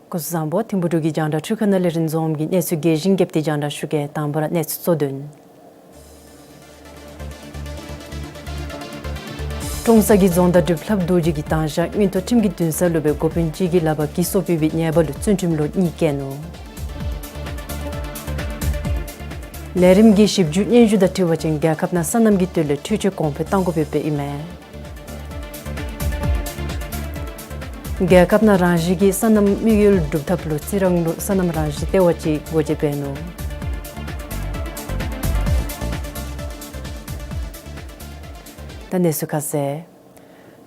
སྐུ་གཟུགས་བཟང་པོ། ཐིམ་ཕུག་འབྲུག་གི་རྒྱང་བསྒྲགས་འཕྲུལ་ཁང་ནང་ལས་རིན་འཛོམས་ཀྱིས་གནས་ཚུལ་རྒྱས་ཤིང་རྒྱས་པ་དེ་རྒྱང་བསྒྲགས་ཞུ་གེ། དང་པ་ར་གནས་ཚུལ་གཙོ་དོན། ཀྲོང་གསར་གྱི་རྫོང་བདག་སྒྲུབ་ལྷབ་རྡོ་རྗེ་གིས་དང་ཞག་མངོན་མཐོ་ཁྲིམས་ཀྱི་འདུན་ས་ལུ་སྦེ་འགོ་དཔོན་ཅིག་གི་ལག་པར་གྱི་སོ་ཕུལ་བའི་ཉེས་པ་ལུ་བཙོན་ཁྲིམས་ལོ་གཉིས་བཀལ་ནུག། ལས་རིམ་གྱི་ཞིབ་འཇུག་སྙན་ཞུ་དང་འཁྲིལ་བ་ཅིན་རྒྱལ་ཁབ་ནང་སོ་ནམ་གྱི་དོན་ལས་འཕྲུལ་ཆས་གོང་འཕེལ་གཏང་དགོཔ་ཡོདཔ་ཨིན་མས། རྒྱལ་ཁབ་ནང་རང་བཞིན་གྱི་སོ་ནམ་དམིགས་ཡུལ་སྒྲུབ་ཐབས་ལུ་རྩི་རང་ལུ་སོ་ནམ་རང་བཞིན་ལྟེ་བ་ཅིག་སྒོ་འབྱེད་འབད་ནུག། ད་གནས་ཚུལ་ཁ་གསལ།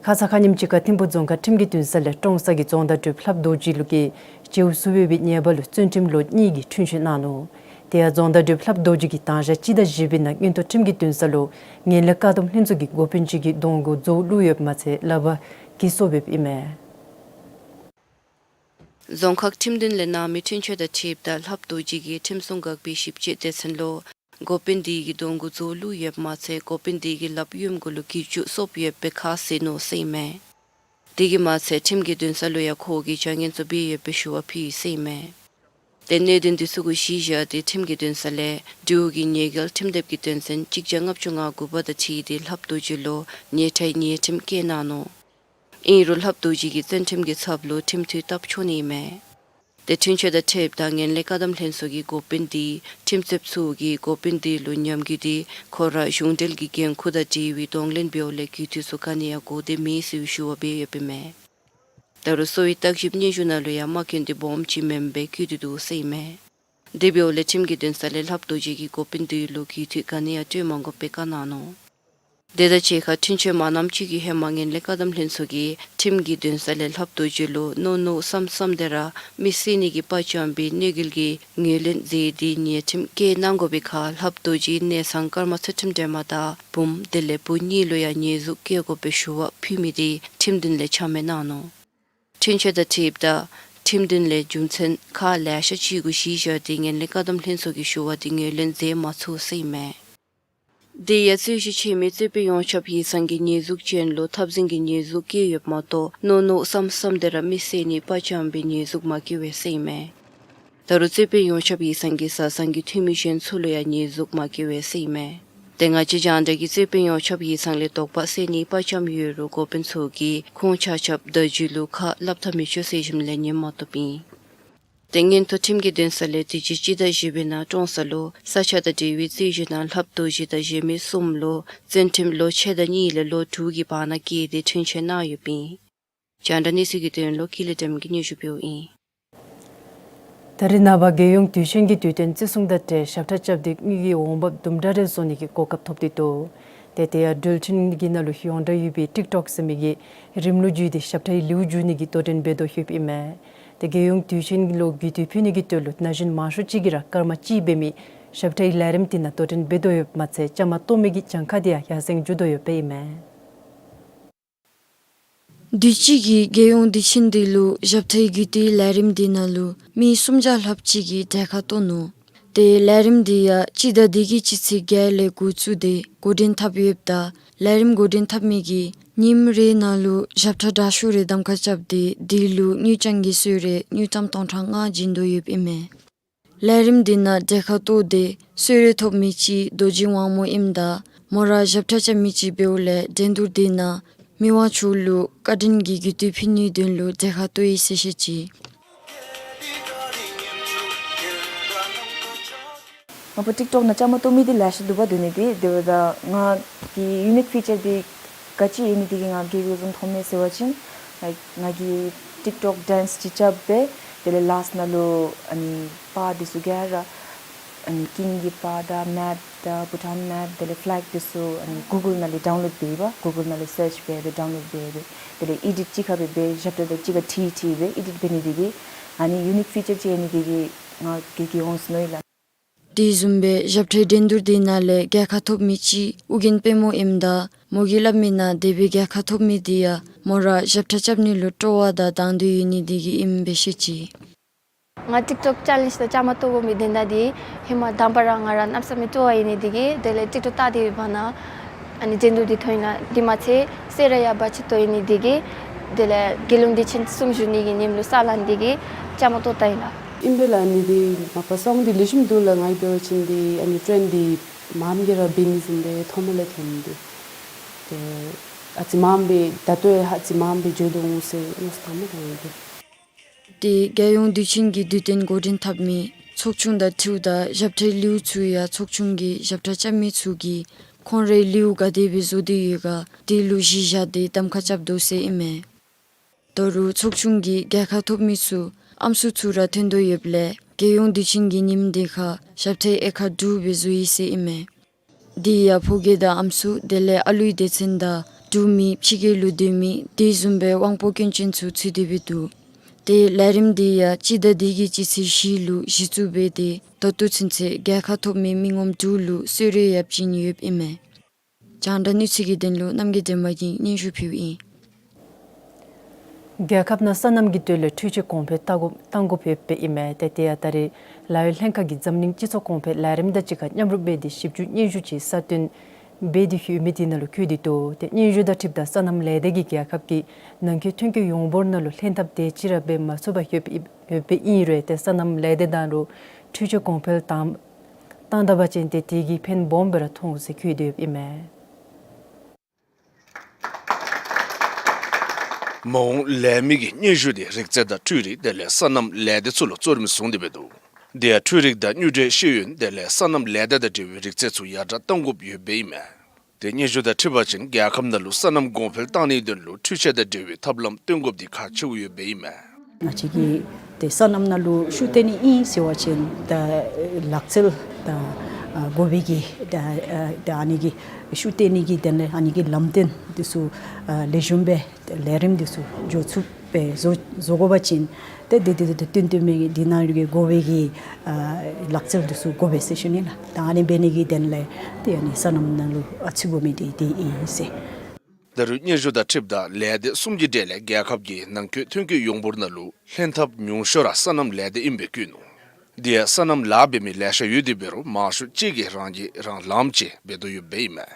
ཁ་ཙ་ཁ་ཉིནམ་ཅིག་ཁར་ཐིམ་ཕུག་རྫོང་ཁག་ཁྲིམས་ཀྱི་འདུན་ས་ལས་ཀྲོང་གསར་གྱི་རྫོང་བདག་སྒྲུབ་ལྷབ་རྡོ་རྗེ་ལུ་གྱི་བྱེའུ་གསོ་བའི་ཉེས་པ་ལུ་བཙོན་ཁྲིམས་ལོ་གཉིས་ཀྱི་འཁྲུན་ཆོད་གནང་ནུག། དེ་ཡང་རྫོང་བདག་སྒྲུབ་ལྷབ་རྡོ་རྗེ་གིས་དང་ཞག་སྤྱི་ཟླ་བཞི་པའི་ནང་མངོན་མཐོ་ཁྲིམས་ཀྱི་འདུན་ས་ལུ་ངན་ལྷད་བཀག་སྡོམ་ལྷན་ཚོགས་ཀྱི་འགོ་དཔོན་ཅིག་གི་གདོང་གུ་རྫོགས་བླུགས་ཡོདཔ་མ་ཚད་ལག་པར་གྱི་སོ་ཕུལཝ་ཨིན་མས། རྫོང་ཁག་ཁྲིམས་འདུན་ལས་གནང་མི་འཁྲུན་ཆོད་དང་འཁྲིལཝ་ད་ལྷབ་རྡོ་རྗེ་གིས་ཁྲིམས་སྲུང་འགག་པའི་ཞིབ་དཔྱད་སྡེ་ཚན་ལུ་འགོ་དཔོན་དེ་གི་གདོང་གུ་རྫོགས་བླུགས་ཡོདཔ་མ་ཚད་འགོ་དཔོན་དེ་གི་ལགཔ་གཡོནམ་གུ་ལུ་གྱི་ཅུང་སོཔ་ཡོདཔ་སྦེ་ཁ་བཟེད་ནུག་ཟེར་ཨིན་མས། དེ་གིས་མ་ཚད་ཁྲིམས་ཀྱི་འདུན་ས་ལུ་ཡང་ཁོ་གིས་བྱ་ངན་ཚུ་འབད་ཡོདཔ་སྦེ་ཞུ་བ་ཕུལ་ཡི་ཟེར་ཨིན་མས། ཏེ་གནད་དོན་འདི་ཚུ་གུ་གཞི་བཞག་སྟེ་ཁྲིམས་ཀྱི་འདུན་ས་ལས་འབྲུག་གི་ཉེས་འགེལ་ཁྲིམས་དེབ་ཀྱི་དོན་ཚན་གཅིག་བརྒྱ་ལྔ་བཅུ་ང་དགུ་པ་དང་འཁྲིལ་ཏེ་ལྷབ་རྡོ་རྗེ་ལུ་ཉེས་ཁྲལ་ཉེས་ཁྲིམས་བཀལ་གནང་ནུག། ཨིན་རུང་ལྷབ་རྡོ་རྗེ་གིས་བཙོན་ཁྲིམས་ཀྱི་ཚབ་ལུ་ཁྲིམས་མཐུན་བཏབ་ཆོག་ནི་ཨིན་མས། ཏེ་འཁྲུན་ཆོད་དང་འཁྲིལཝ་ད་ངན་ལྷད་བཀག་སྡོམ་ལྷན་ཚོགས་ཀྱི་འགོ་དཔོན་དེ་ཁྲིམས་རྩོདཔ་ཚུ་གིས་འགོ་དཔོན་དེ་ལུ་ཉམས་རྒུད་དེ་ཁོ་ར་གཞུང་འབྲེལ་གྱི་འགན་ཁུར་དང་འབྲེལ་བའི་གདོང་ལེན་འབདཝ་ལས་རྒུད་འཐུས་ཚུ་ག་ནི་ཡང་དགོ་དེ་མེད་ཟེར་ཞུ་བ་འབད་ཡོདཔ་ཨིན་མས། ད་རུང་གསོ་བའི་བརྟག་ཞིབ་སྙན་ཞུ་ནང་ལུ་ཡང་མ་ཁོན་ཏེ་སྦོམ་ཅིག་མེནམ་སྦེ་བཀོད་དེ་འདུག་ཟེར་ཨིན་མས། དེ་འབདཝ་ལས་ཁྲིམས་ཀྱི་འདུན་ས་ལས་ལྷབ་རྡོ་རྗེ་གིས་འགོ་དཔོན་དེ་ལུ་རྒུད་འཐུས་ག་ནི་ཡང་སྤྲོད་མ་དགོཔ་སྦེ་བཀའ་གནང་ནུག། དེ་དང་གཅིག་ཁར་འཁྲུན་ཆོད་མ་གནངམ་ཅིག་གི་ཧེ་མ་ངན་ལྷད་བཀག་སྡོམ་ལྷན་ཚོགས་ཀྱིས་ཁྲིམས་ཀྱི་འདུན་ས་ལས་ལྷབ་རྡོ་རྗེ་ལུ་མནོ་མནོ་བསམ་བསམ་དེ་ར་མི་བསད་ནི་གི་དཔའ་བཅམ་པའི་གནོད་འགེལ་གྱི་ངོས་ལེན་མཛད་དེ་ཉེས་ཁྲིམས་བཀལ་གནང་དགོ་པའི་ཁར་ལྷབ་རྡོ་རྗེ་གནས་ཚང་ཀརྨ་ཚུལ་ཁྲིམས་སྒྲོལ་མ་དང་བུམོ་དེ་ལས་བུ་གཉིས་ལུ་ཡང་ཉེས་འཛུགས་བཀལ་དགོ་པའི་ཞུ་བ་ཕུལ་མི་དེ་ཁྲིམས་འདུན་ལས་ཆ་མེད་གནང་ནུག། འཁྲུན་ཆོད་དང་འཁྲིལཝ་ད་ཁྲིམས་འདུན་ལས་རྒྱུ་མཚན་ཁག་ལེ་ཤ་ཅིག་གུ་གཞི་བཞག་སྟེ་ངན་ལྷད་བཀག་སྡོམ་ལྷན་ཚོགས་ཀྱི་ཞུ་བ་དེ་ངོས་ལེན་མཛད་མ་ཚུགས་ཟེར་ཨིན་མས། དེ་ཡང་རྩོད་གཞི་ཆེ་མི་རྩོད་དཔོན་ཡོངས་ཁྱབ་ཡིག་ཚང་གི་ཉེས་འཛུགས་ཅན་ལུ་འཐབ་འཛིང་གི་ཉེས་འཛུགས་བཀལ་ཡོདཔ་མ་གཏོགས་མནོ་མནོ་བསམ་བསམ་དེ་ར་མི་བསད་ནི་དཔའ་བཅམ་པའི་ཉེས་འཛུགས་མ་བཀལ་བས་ཟེར་ཨིན་མས། ད་རུང་རྩོད་དཔོན་ཡོངས་ཁྱབ་ཡིག་ཚང་གི་བཟའ་ཚང་གི་འཐུས་མི་གཞན་ཚུ་ལུ་ཡང་ཉེས་འཛུགས་མ་བཀལ་བས་ཟེར་ཨིན་མས། ཏེ་ང་བཅས་རྒྱང་བསྒྲགས་ཀྱིས་རྩོད་དཔོན་ཡོངས་ཁྱབ་ཡིག་ཚང་ལས་དོགས་པ་སེལ་ནི་དཔའ་བཅམ་ཡོད་རུང་འགོ་དཔོན་ཚུ་གིས་ཁོང་ཆ་ཁྱབ་བརྡ་བརྒྱུད་ལུ་ཁ་སླབ་ཐབས་མི་ཆོག་ཟེར་ཞིནམ་ལས་ཉན་མ་བཏུབ་ཨིན། ཏེ་མངོན་མཐོ་ཁྲིམས་ཀྱི་འདུན་ས་ལས་དུས་ཅི་སྤྱི་ཟླ་བཞི་པའི་ནང་ཀྲོང་གསར་ལུ་ས་ཆ་དང་འབྲེལ་བའི་རྩོད་གཞི་ནང་ལྷབ་རྡོ་རྗེ་དང་གཞན་མི་གསུམ་ལུ་བཙོན་ཁྲིམས་ལོ་ཕྱེད་དང་གཉིས་ལས་ལོ་དྲུག་གི་བར་ན་བཀལ་ཏེ་འཁྲུན་ཆོད་གནང་ཡོདཔ་ཨིན། རྒྱང་བསྒྲགས་གནས་ཚུལ་གྱི་དོན་ལུ་ཀུན་ལེགས་སྒྲོལ་མ་གིས་སྙན་ཞུ་ཕུལཝ་ཨིན། ད་རེས་ནངས་པ་རྒྱལ་ཡོངས་དུས་ཆེན་གྱི་དུས་སྟོན་བརྩི་སྲུང་དང་འབྲེལ་ཞབས་ཁྲ་རྐྱབ་སྟེ་དངུལ་གྱི་འོང་འབབ་དུམ་གྲ་རེ་བཟོ་ནི་གི་གོ་སྐབས་ཐོབ་སྟེ་འདུག། ཏེ་དེ་ཡང་འགྲུལ་འཕྲིན་གྱི་ནང་ལུ་ཡོངས་གྲགས་ཡོད་པའི་ཊིཀ་ཊོཀ་ཟེར་མི་གི་རིམ་ལུ་བརྒྱུད་དེ་ཞབས་ཁྲའི་ལེའུ་བསྒྱུར་ནི་གི་དོ་འགྲན་འབད་དོ་ཡོདཔ་ཨིན་མས། ཏེ་རྒྱལ་ཡོངས་དུས་ཆེན་ལུ་གུས་བཏུད་ཕུལ་ནི་གི་དོན་ལུ་ན་གཞོན་མང་ཤོས་ཅིག་གིས་ར་སྐར་མ་གཅིག་འབད་མི་ཞབས་ཁྲའི་ལས་རིམ་དེ་ནང་དོ་འགྲན་འབད་དོ་ཡོདཔ་མ་ཚད་བཅའ་མར་གཏོགས་མི་གི་གྱངས་ཁ་དེ་ཡང་ཡར་སེང་འགྱོ་དོ་ཡོདཔ་ཨིན་མས། དུས་ཅི་གི་རྒྱལ་ཡོངས་དུས་ཆེན་དེ་ལུ་ཞབས་ཁྲའི་གུས་བཏུད་ལས་རིམ་དེ་ནང་ལུ་མི་སུམ་བརྒྱ་ལྷགཔ་ཅིག་གིས་གྲལ་ཁར་གཏོགས་ནུག། ཏེ་ལས་རིམ་དེ་ཡང་སྤྱི་ཟླ་འདི་གི་སྤྱི་ཚེས་བརྒྱད་ལས་འགོ་བཙུགས་ཏེ་འགོ་འདྲེན་འཐབ་ཡོདཔ་ད་ལས་རིམ་འགོ་འདྲེན་འཐབ་མི་གིས་ཉིནམ་རེ་ནང་ལུ་ཞབས་ཁྲ་དྲག་ཤོས་རེ་གདམ་ཁ་རྐྱབ་སྟེ་དེ་ལུ་དངུལ་རྐྱང་གི་གསོལ་ར་དངུལ་ཀྲམ་སྟོང་ཕྲག་ལྔ་བྱིན་དོ་ཡོདཔ་ཨིན་མས། ལས་རིམ་དེ་ནང་གྲལ་ཁར་གཏོགས་ཏེ་གསོལ་ར་ཐོབ་མི་ཅིག་རྡོ་རྗེ་དབང་མོ་ཨིནམ་ད་མོ་ར་ཞབས་ཁྲ་རྐྱབ་མི་ཅིག་འབདཝ་ལས་འགྲན་བསྡུར་དེ་ནང་མི་དབང་མཆོག་ལུ་བཀའ་དྲིན་གྱི་གུས་བཏུད་ཕུལ་ནིའི་དོན་ལུ་གྲལ་ཁར་གཏོགས་ཡི་ཟེར་བཤད་ཅི། ང་བུ་ཊིཀ་ཊོཀ་ནང་བཅའ་མར་གཏོགས་མི་འདི་ལེ་ཤ་འདུག་པ། འདུག་ནི་འདི་དེ་འབདཝ་ད་ང་གི་ཡུ་ནིཀ་ཕི་ཅར་འདི་ག་ཅི་ཨིན་ནི་འདི་གིས་ང་གིས་ག་བཟུམ་མཐོངམ་མས་ཟེར་བ་ཅིན་ལའིཀ་ང་གིས་ཊིཀ་ཊོཀ་ཌེནསི་ཅིག་རྐྱབ་སྦེ་དེ་ལས་ལཱསཊ་ནང་ལུ་ཨ་ནི་པར་འདི་ཚུ་ག་ར་ཨ་ནི་ཀིང་གི་པར་དང་མེཔ་དང་བྷུ་ཊཱན་མེཔ་དེ་ལས་ཕི་ལེག་འདི་ཚུ་ཨ་ནི་གུ་གཱལ་ནང་ལས་ཌའུན་ལོཌ་འབད་བ། གུ་གཱལ་ནང་ལས་སརཆ་འབད་སྦེ་ཌའུན་ལོཌ་འབད་སྦེ་དེ་ལས་ཨེ་ཌིཊ་གཅིག་ཁར་སྦེ་འབད་ཞབས་ཁྲ་དང་གཅིག་ཁར་འཁྲིལ་འཁྲིལ་སྦེ་ཨེ་ཌིཊ་འབད་ནི་འདི་གིས་ཨ་ནི་ཡུ་ནིཀ་ཕི་ཅར་ཅིག་ཨ་ནི་འདི་གིས་ང་གིས་གིས་འོང་ཟེར་མནོ་ཡི་ལགས། དེ་བཟུམ་སྦེ་ཞབས་ཁྲའི་འགྲན་བསྡུར་དེ་ནང་ལས་རྒྱལ་ཁ་ཐོབ་མི་ཅིག་ཨོ་རྒྱན་དཔལ་མོ་ཨིནམ་ད་མོ་གིས་སླབ་མི་ནང་དེ་སྦེ་རྒྱལ་ཁ་ཐོབ་མི་དེ་ཡང་མོ་ར་ཞབས་ཁྲ་རྐྱབ་ནི་ལུ་སྤྲོ་བ་དང་དང་འདོད་ཡོད་ནི་དེ་གིས་ཨིནམ་སྦེ་བཤད་ཅི། ང་ཊིཀ་ཊོཀ་ཅེ་ལེནཇ་ནང་བཅའ་མར་གཏོགས་དགོ་མི་དོན་དག་འདི་ཧེ་མ་དང་པ་ར་ང་ར་གནམ་མེད་ས་མེད་སྤྲོ་བ་ཡོད་ནི་དེ་གིས་དེ་ལས་ཊིཀ་ཊོཀ་བལྟ་སྟེ་བར་ན་ཨ་ནི་འགྲན་བསྡུར་འདི་མཐོང་ཡི་ལགས། དེ་མ་ཚད་གསོལ་ར་ཡང་འབག་ཅི་བཏོན་ཡོད་ནི་དེ་གིས་དེ་ལས་རྒྱལ་ཡོངས་དུས་ཆེན་གསུམ་བཞུགས་ནི་གི་ཉིནམ་ལུ་ས་ལ་ནི་དེ་གིས་བཅའ་མར་གཏོགས་བལྟ་ཡི་ལགས། ཨིན་པས་ལགས། ཨ་ནི་འདི་མ་པ་སོང་འདི་ལེགས་ཤོམ་འདུག་ལགས། ང་གིས་འབད་བ་ཅིན་འདི་ཨ་ནི་ཊེན་འདི་མངམ་གིས་ར་འབད་ནི་བཟུམ་སྦེ་མཐོངམ་ལས་ཐོན་འདུག། ཏེ་ཨ་ཙི་མངམ་སྦེ་ད་ལྟོ་ཡང་ཨ་ཙི་མངམ་སྦེ་འགྱོ་དོ་འོང་ཟེར་མནོ་བསམ་བཏངམ་ད་ཡོད་དེ། ཏེ་རྒྱལ་ཡོངས་དུས་ཆེན་གྱི་དུས་སྟོན་འགོ་འདྲེན་འཐབ་མི་ཚོགས་ཆུང་དང་འཁྲིལཝ་ད་ཞབས་ཁྲའི་ལེའུ་ཚུ་ཡང་ཚོགས་ཆུང་གི་ཞབས་ཁྲ་རྐྱབ་མི་ཚུ་གིས་ཁོང་རའི་ལེའུ་ག་དེ་སྦེ་བཟོ་སྟེ་ཡོད་ག་དེ་ལུ་གཞི་བཞག་སྟེ་གདམ་ཁ་རྐྱབ་དོ་ཟེར་ཨིན་མས། ད་རུང་ཚོགས་ཆུང་གི་རྒྱལ་ཁ་ཐོབ་མི་ཚུ་ཨམ་སྲུ་ཚུ་ར་ཐོན་དོ་ཡོདཔ་ལས་རྒྱལ་ཡོངས་དུས་ཆེན་གྱི་ཉིནམ་དེ་ཁར་ཞབས་ཁྲའི་དབྱེ་ཁག་དྲུག་སྦེ་བཟོ་ཡི་ཟེར་ཨིན་མས། དེ་ཡང་ཕོ་སྐྱེས་དང་ཨམ་སྲུ་དེ་ལས་ཨ་ལུའི་སྡེ་ཚན་དང་འབྲུག་མི་ཕྱི་རྒྱལ་ལུ་སྡོད་མི་དེ་བཟུམ་སྦེ་དབང་པོ་སྐྱོན་ཅན་ཚུ་ཚུད་དེ་སྦེ་འདུག། ཏེ་ལས་རིམ་དེ་ཡང་སྤྱི་ཟླ་འདི་གི་སྤྱི་ཚེས་བཞི་ལུ་གཞི་བཙུགས་འབད་དེ་ད་ལྟོ་ཚུན་ཚོད་རྒྱལ་ཁ་ཐོབ་མི་མི་ངོམ་དྲུག་ལུ་གསོལ་ར་ཡང་བྱིན་ཡོདཔ་ཨིན་མས། རྒྱང་བསྒྲགས་གནས་ཚུལ་གྱི་དོན་ལུ་རྣམ་རྒྱལ་སྒྲོལ་མ་གིས་སྙན་ཞུ་ཕུལཝ་ཨིན། རྒྱལ་ཁབ་ནང་སོ་ནམ་གྱི་དོན་ལས་འཕྲུལ་ཆས་གོང་འཕེལ་གཏང་དགོ་གཏང་དགོཔ་ཡོདཔ་ཨིན་མས། ཏེ་དེ་ཡང་ད་རེས་ལཱ་གཡོག་ལྷན་ཁག་གིས་འཛམ་གླིང་སྤྱི་ཚོགས་གོང་འཕེལ་ལས་རིམ་དང་གཅིག་ཁར་མཉམ་རུབ་འབད་དེ་ཞིབ་འཇུག་སྙན་ཞུ་ཅིག་གསར་བཏོན་འབད་དེ་ཡོད་མི་དེ་ནང་ལུ་བཀོད་དེ་འདུག། ཏེ་སྙན་ཞུ་དང་འཁྲིལཝ་ད་སོ་ནམ་ལས་སྡེ་གིས་རྒྱལ་ཁབ་ཀྱི་ནང་འཁོད་ཐོན་སྐྱེད་ཡོངས་འབོར་ནང་ལུ་ལྷན་ཐབས་དེ་ཅིག་ར་འབད་མ་ཚུགས་པར་ཡོདཔ་ཨིན་རུང་ཏེ་སོ་ནམ་ལས་སྡེ་ནང་ལུ་འཕྲུལ་ཆས་གོང་འཕེལ་བཏང་བཏང་ད་པ་ཅིན་ཏེ་དེ་གིས་ཕན་སྦོམ་སྦེ་ར་ཐོགས་ཟེར་བཀོད་དེ་ཡོདཔ་ཨིན་མས། མ་འོངས་ལས་མི་གི་སྙན་ཞུ་དེ་རིག་རྩལ་དང་འཕྲུལ་རིག་དེ་ལས་སོ་ནམ་ལས་སྡེ་ཚུ་ལུ་གཙོ་རིམ་བཟུང་སྟེ་འབད་འདུག། དེ་ཡང་འཕྲུལ་རིག་དང་དངུལ་འབྲེལ་ཤེས་ཡོན་དེ་ལས་སོ་ནམ་ལས་སྡེ་དང་འབྲེལ་བའི་རིག་རྩལ་ཚུ་ཡར་དྲག་གཏང་དགོཔ་ཡོདཔ་ཨིན་མས། ཏེ་སྙན་ཞུ་དང་འཁྲིལ་བ་ཅིན་རྒྱལ་ཁབ་ནང་ལུ་སོ་ནམ་གོང་འཕེལ་གཏང་ནིའི་དོན་ལུ་འཕྲུལ་ཆས་དང་འབྲེལ་བའི་ཐབས་ལམ་སྟོན་དགོཔ་དེ་ཁག་ཆེཝ་ཡོདཔ་ཨིན་མས། ང་བཅས་ཀྱིས་ཏེ་སོ་ནམ་ནང་ལུ་ཤུགས་བཏོན་ནི་ཨིན་ཟེར་བ་ཅིན་ད་ལག་རྩལ་དང་ཨ་དགོ་པའི་གི་ད་ཨ་ད་ཨ་ནི་གི་ཤུགས་བཏོན་ནི་གི་དོན་ལས་ཨ་ནི་གི་ལམ་སྟོན་འདི་ཚུ་ཨ་ལེགས་ཤོམ་སྦེ་ལས་རིམ་འདི་ཚུ་འགྱོ་ཚུགསཔ་སྦེ་བཟོ་བཟོ་དགོ་པ་ཅིན་ཏེ་དེ་དེ་དེ་བསྟུན་བསྟུན་མི་འདི་ནང་གི་དགོ་པའི་གི་ཨ་ལག་རྩལ་འདི་ཚུ་དགོ་པས་ཟེར་ཞུ་ནི་ལགས། ད་ཨ་ནི་འབད་ནི་གི་དོན་ལས་ཏེ་ཨ་ནི་སོ་ནམ་ནང་ལུ་ཨ་ཚུད་དགོ་མི་འདི་འདི་ཨིན་ཟེར། ད་རུང་སྙན་ཞུ་དང་འཁྲིལཝ་ད་ལས་སྡེ་གསུམ་གྱི་གྲས་ལས་རྒྱལ་ཁབ་ཀྱི་ནང་འཁོད་ཐོན་སྐྱེད་ཡོངས་འབོར་ནང་ལུ་ལྷན་ཐབས་ཉུང་ཤོས་ར་སོ་ནམ་ལས་སྡེ་ཨིནམ་སྦེ་བཀོད་ནུག། དེ་ཡང་སོ་ནམ་ལཱ་འབད་མི་ལེ་ཤ་ཡོད་དེ་འབད་རུང་མང་ཤོས་ཅིག་གིས་རང་གིས་རང་ལངམ་ཅིག་འབད་དོ་ཡོདཔ་ཨིན་མས།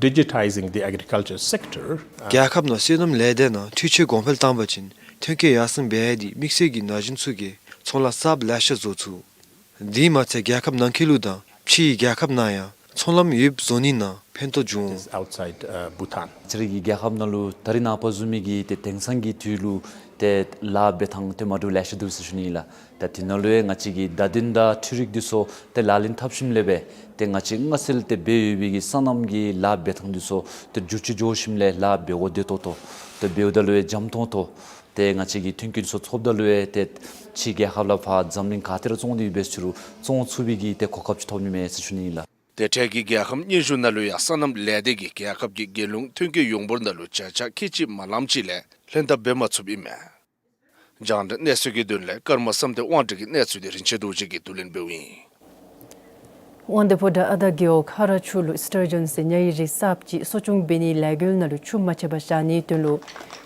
Digitizing the agriculture sector. རྒྱལ་ཁབ་ནང་སོ་ནམ་ལས་སྡེ་ནང་འཕྲུལ་ཆས་གོང་འཕེལ་བཏང་པ་ཅིན་ཐོན་སྐྱེད་ཡར་སེང་འབད་ཡ་དེ་དམིགས་བསལ་གྱིས་ན་གཞོན་ཚུ་གིས་ཚོང་ལཱ་གསརཔ་ལེ་ཤ་བཟོ་ཚུགས། དེ་མ་ཚད་རྒྱལ་ཁབ་ནང་འཁོད་ལུ་དང་ཕྱིའི་རྒྱལ་ཁབ་ནང་ཡང་ཚོང་ལམ་ཡོདཔ་བཟོ་ནི་ནང་ཕན་ཐོགས་འབྱུང་འོང་། Outside, uh, Bhutan. ང་བཅས་ར་གི་རྒྱལ་ཁབ་ནང་ལུ་ད་རེས་ནངས་པ་བཟུམ་མའི་གི་ཏེ་དེང་སང་གི་དུས་ལུ་ཏེ་ལཱ་འབད་ཐངས་ཏེ་མ་འདྲཝ་ལེ་ཤ་འདུག་ཟེར་ཞུ་ནི་ཨིན་ལགས། ད་དེ་ནང་ལུ་ཡང་ང་བཅས་ཀྱིས་བརྡ་དོན་དང་འཕྲུལ་རིག་འདི་ཚུ་ཏེ་ལག་ལེན་འཐབ་ཞིནམ་ལས་སྦེ་ཏེ་ང་བཅས་སྔར་སྲོལ་ཏེ་འབད་ཡོད་པའི་གི་སོ་ནམ་གྱི་ལཱ་འབད་ཐངས་འདི་ཚུ་ཏེ་འགྱུར་བཅོས་འགྱོ་ཞིནམ་ལས་ལཱ་འབད་དགོཔ་བདེ་ཏོག་ཏོ་ཏེ་འབདཝ་ད་ལུ་ཡང་འཇམ་ཏོང་ཏོ་ཏེ་ང་བཅས་ཀྱིས་ཐོན་སྐྱེད་འདི་ཚུ་ཚོགསཔ་ད་ལུ་ཡང་ཏེ་ཕྱི་རྒྱལ་ཁབ་ལས་ཕར་འཛམ་གླིང་ག་ཏེ་ར་བཙོང་སྟེ་ཡོད་པའི་ཕྱི་རུ་བཙོང་ཚུགས་པའི་གི་ཏེ་གོ་སྐབས་ཅིག་ཐོབ་ནི་མས་ཟེར་ཞུ་ནི་ཨིན་ལགས། ཏེ་འཕྲལ་གྱི་རྒྱལ་ཁབ་སྙན་ཞུ་ནང་ལུ་ཡང་སོ་ནམ་ལས་སྡེ་གིས་རྒྱལ་ཁབ་ཀྱི་རྒྱལ་ཡོངས་ཐོན་སྐྱེད་ཡོངས་འབོར་ནང་ལུ་བརྒྱ་ཆ་ཁལ་གཅིག་མ་ལངམ་ཅིག་ལས་ལྷན་ཐབས་འབད་མ་ཚུགསཔ་ཨིན་མས། རྒྱང་བསྒྲགས་གནས་ཚུལ་གྱི་དོན་ལས་ཀརྨ་བསམ་གཏན་དབང་འདུས་ཀྱི་གནས་ཚུལ་འདི་རིན་ཆེན་རྡོ་རྗེ་གིས་བསྡུ་ལེན་འབདཝ་ཨིན། དབང་འདུས་ཕོ་བྲང་ཨ་དར་རྒེད་འོག་ཧ་ར་ཆུ་ལུ་སི་ཊར་ཇཱན་ཟེར་ཉ་ཡི་རིགས་གསརཔ་ཅིག་གསོ་སྐྱོང་འབད་ནིའི་ལས་འགུལ་ནང་ལུ་ཆུ་མ་ཆད་པར་བཞག་ནིའི་དོན་ལུ་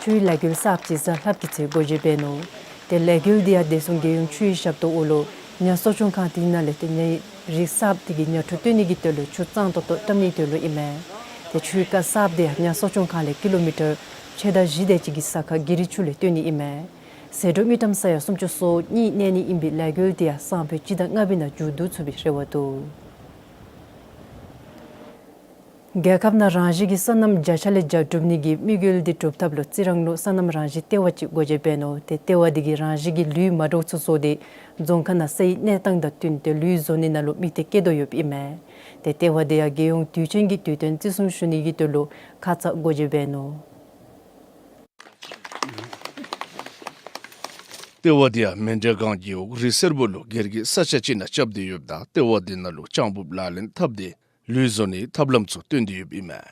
ཆུའི་ལས་འགུལ་གསརཔ་ཅིག་གཟའ་ལྷགཔ་ཀྱི་ཚེ་འགོ་འབྱེད་འབད་ནུག། ཏེ་ལས་འགུལ་འདི་ཡང་བདེ་སྲུང་རྒྱལ་ཡོངས་ཆུའི་ཞབས་ཏོག་འོག་ལུ་ཉ་གསོ་སྐྱོང་ཁང་དེ་ནང་ལས་ཏེ་ཉ་ཡི་རིགས་གསརཔ་དེ་གི་ཉ་ཕྲུག་བཏོན་ནི་གི་དོན་ལུ་ཆུ་གཙང་ཏོག་ཏོ་བཀྲམ་ནིའི་དོན་ལུ་ཨིན་མས། ཏེ་ཆུའི་རྐ་གསརཔ་དེ་ཡང་ཉ་གསོ་སྐྱོང་ཁང་ལས་ཀི་ལོ་མི་ཊར་ཕྱེད་དང་བཞི་དེ་ཅིག་གི་ས་ཁར་གྷི་རི་ཆུ་ལས་བཏོན་ནི་ཨིན་མས། ཟད་འགྲོ་མི་གྲངས་ས་ཡ་སུམ་ཅུ་སོ་གཉིས་གནས་ནི་ཨིན་པའི་ལས་འགུལ་དེ་ཡང་སང་ཕོད་སྤྱི་ཟླ་ལྔ་པའི་ནང་མཇུག་བསྡུ་ཚུགས་པའི་རེ་བ་འདུག། རྒྱལ་ཁབ་ནང་རང་བཞིན་གྱི་སོ་ནམ་བརྒྱ་ཆ་ལས་བརྒྱ་སྒྲུབ་ནི་གི་དམིགས་ཡུལ་འདི་སྒྲུབ་ཐབས་ལུ་རྩི་རང་ལུ་སོ་ནམ་རང་བཞིན་ལྟེ་བ་ཅིག་སྒོ་འབྱེད་འབད་ནུག། ཏེ་ལྟེ་བ་འདི་གིས་རང་བཞིན་གྱི་ལུད་མ་འདྲཝ་ཚུ་བཟོ་སྟེ་རྫོང་ཁག་ནང་སའི་གནས་སྟངས་དང་བསྟུན་ཏེ་ལུད་བཟོ་ནི་ནང་ལུ་དམིགས་གཏད་བསྐྱེད་དོ་ཡོདཔ་ཨིན་མས། ཏེ་ལྟེ་བ་འདི་ཡང་རྒྱལ་ཡོངས་དུས་ཆེན་གྱི་དུས་སྟོན་བརྩི་སྲུང་ཞུ་ནི་གི་དོན་ལུ་ཁ་ཙ་སྒོ་འབྱེད་འབད་ནུག། ལྟེ་བ་འདི་ཡང་མཎྜལ་སྒང་རྒེད་འོག་རི་སེར་པོ་ལུ་སྒེར་གྱི་ས་ཆ་ཅིག་ནང་རྐྱབ་སྟེ་ཡོདཔ་ད་ལྟེ་བ་འདི་ནང་ལུ་ལྕང་ཕུབ་ལག་ལེན་འཐབ་སྟེ་ལུད་བཟོ་ནིའི་ཐབས་ལམ་ཚུ་སྟོན་ཏེ་ཡོདཔ་ཨིན་མས།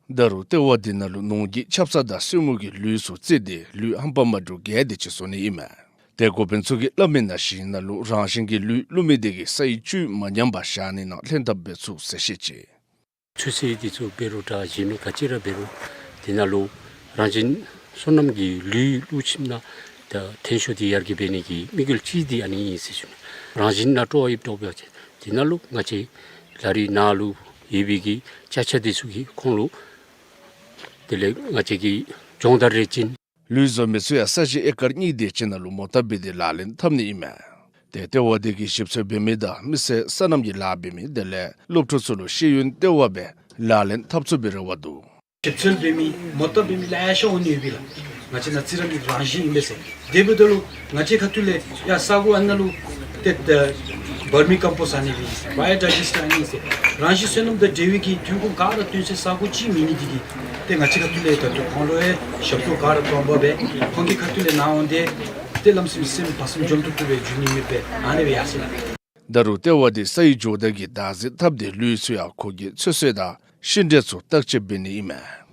ད་རུང་ལྟེ་བ་འདི་ནང་ལུ་ནོར་གྱི་ཆབ་གསང་དང་སེར་མོ་གི་ལུད་ཚུ་བཙེ་སྟེ་ལུད་ཧམ་པ་མ་འདྲཝ་རྒྱས་ཏེ་ཅིག་བཟོ་ནི་ཨིན་མས། ཏེ་འགོ་དཔོན་ཚུ་གིས་སླབ་མི་ནང་བཞིན་ནང་ལུ་རང་བཞིན་གྱི་ལུད་བླུག་མི་དེ་གིས་སའི་བཅུད་མ་ཉམས་པར་བཞག་ནི་ནང་ལྷན་ཐབས་འབད་ཚུགས་ཟེར་བཤད་ཅི། ཚོད་བསྲེ་འདི་ཚུ་འབད་རུང་འདྲ་གཞན་མི་ག་ཅི་ར་འབད་རུང་དེ་ནང་ལུ་རང་བཞིན་སོ་ནམ་གྱི་ལུད་བླུག་ཞིནམ་ན་ད་ཐོན་ཤུགས་འདི་ཡར་རྒྱས་འབད་ནི་གི་དམིགས་ཡུལ་ཅིག་འདི་ཨ་ནི་ཨིན་ཟེར་ཞུ་ནི། རང་བཞིན་ནང་སྤྲོ་བ་ཡོདཔ་འདྲཝ་འབད་བ་ཅིན་དེ་ནང་ལུ་ང་བཅས་ལ་རི་ནང་ལུ་ཡོད་པའི་གི་ཅ་ཆས་འདི་ཚུ་གིས་ཁོང་ལུ་དེ་ལས་ང་བཅས་ཀྱིས་སྦྱོང་བརྡར་རེ་བྱིན། ལུད་བཟོ་མི་ཚུ་ཡང་ས་གཞི་ཨེ་ཀར་གཉིས་དེ་ཅིག་ནང་ལུ་མོ་ཊ་འབད་དེ་ལག་ལེན་འཐབ་ནི་ཨིན་མས། ཏེ་ལྟེ་བ་འདི་གིས་ཞིབ་འཚོལ་འབད་མི་དང་མི་སེར་སོ་ནམ་གྱི་ལཱ་འབད་མི་དེ་ལས་སློབ་ཕྲུག་ཚུ་ལུ་ཤེས་ཡོན་ལྟེ་བ་སྦེ་ལག་ལེན་འཐབ་ཚུགས་པའི་རེ་བ་འདུག། ཞིབ་འཚོལ་འབད་མི་མོ་ཊ་འབད་མི་ལེ་ཤ་འོང་ནི་ཡོད་པས་ལགས། ང་བཅས་ནང་རྩི་རང་གི་རང་བཞིན་ཨིན་པས་ཟེར། དེ་འབདཝ་ད་ལུ་ང་བཅས་ཁ་ཐུག་ལས་ཡ་ས་གོ་ཨ་ནཱ་ལུ་ཏེ་ད་བར་མི་ཀམ་པོསཊ་ཨ་ནི་སྦེ་བའི་ཌའི་ཇེསཊ་ཨ་ནི་ཟེར་རང་བཞིན་སོ་ནམ་དང་འབྲེལ་བའི་གི་ཐོན་ཁུངས་ག་ར་བཏོན་སའི་ས་གོ་ཅིག་མེད་ནི་འདི་གིས་ཏེ་ང་བཅས་ཁ་ཐུག་ལས་ད་ལྟོ་ཁོང་ལུ་ཡང་ཞབས་ཏོག་ག་ར་སྟོན་པ་སྦེ་ཁོང་གི་ཁ་ཐུག་ལས་ནཱ་འོང་སྟེ་ཏེ་ལམ་སེང་སེམས་བག་ཚ་འཇམ་ཏོག་ཏོ་སྦེ་འགྱོ་ནི་ཡོདཔ་སྦེ་ཨ་ནི་སྦེ་ཡར་སོ་ཡི་ལགས། ད་རུང་ལྟེ་བ་འདི་སའི་ཇོ་བདག་གིས་བདག་འཛིན་འཐབ་སྟེ་ལུད་ཚུ་ཡང་ཁོ་གིས་ཚོད་བསྲེ་དང་ཤིང་འབྲས་ཚུ་བརྟག་དཔྱད་འབད་ནི་ཨིན་མས།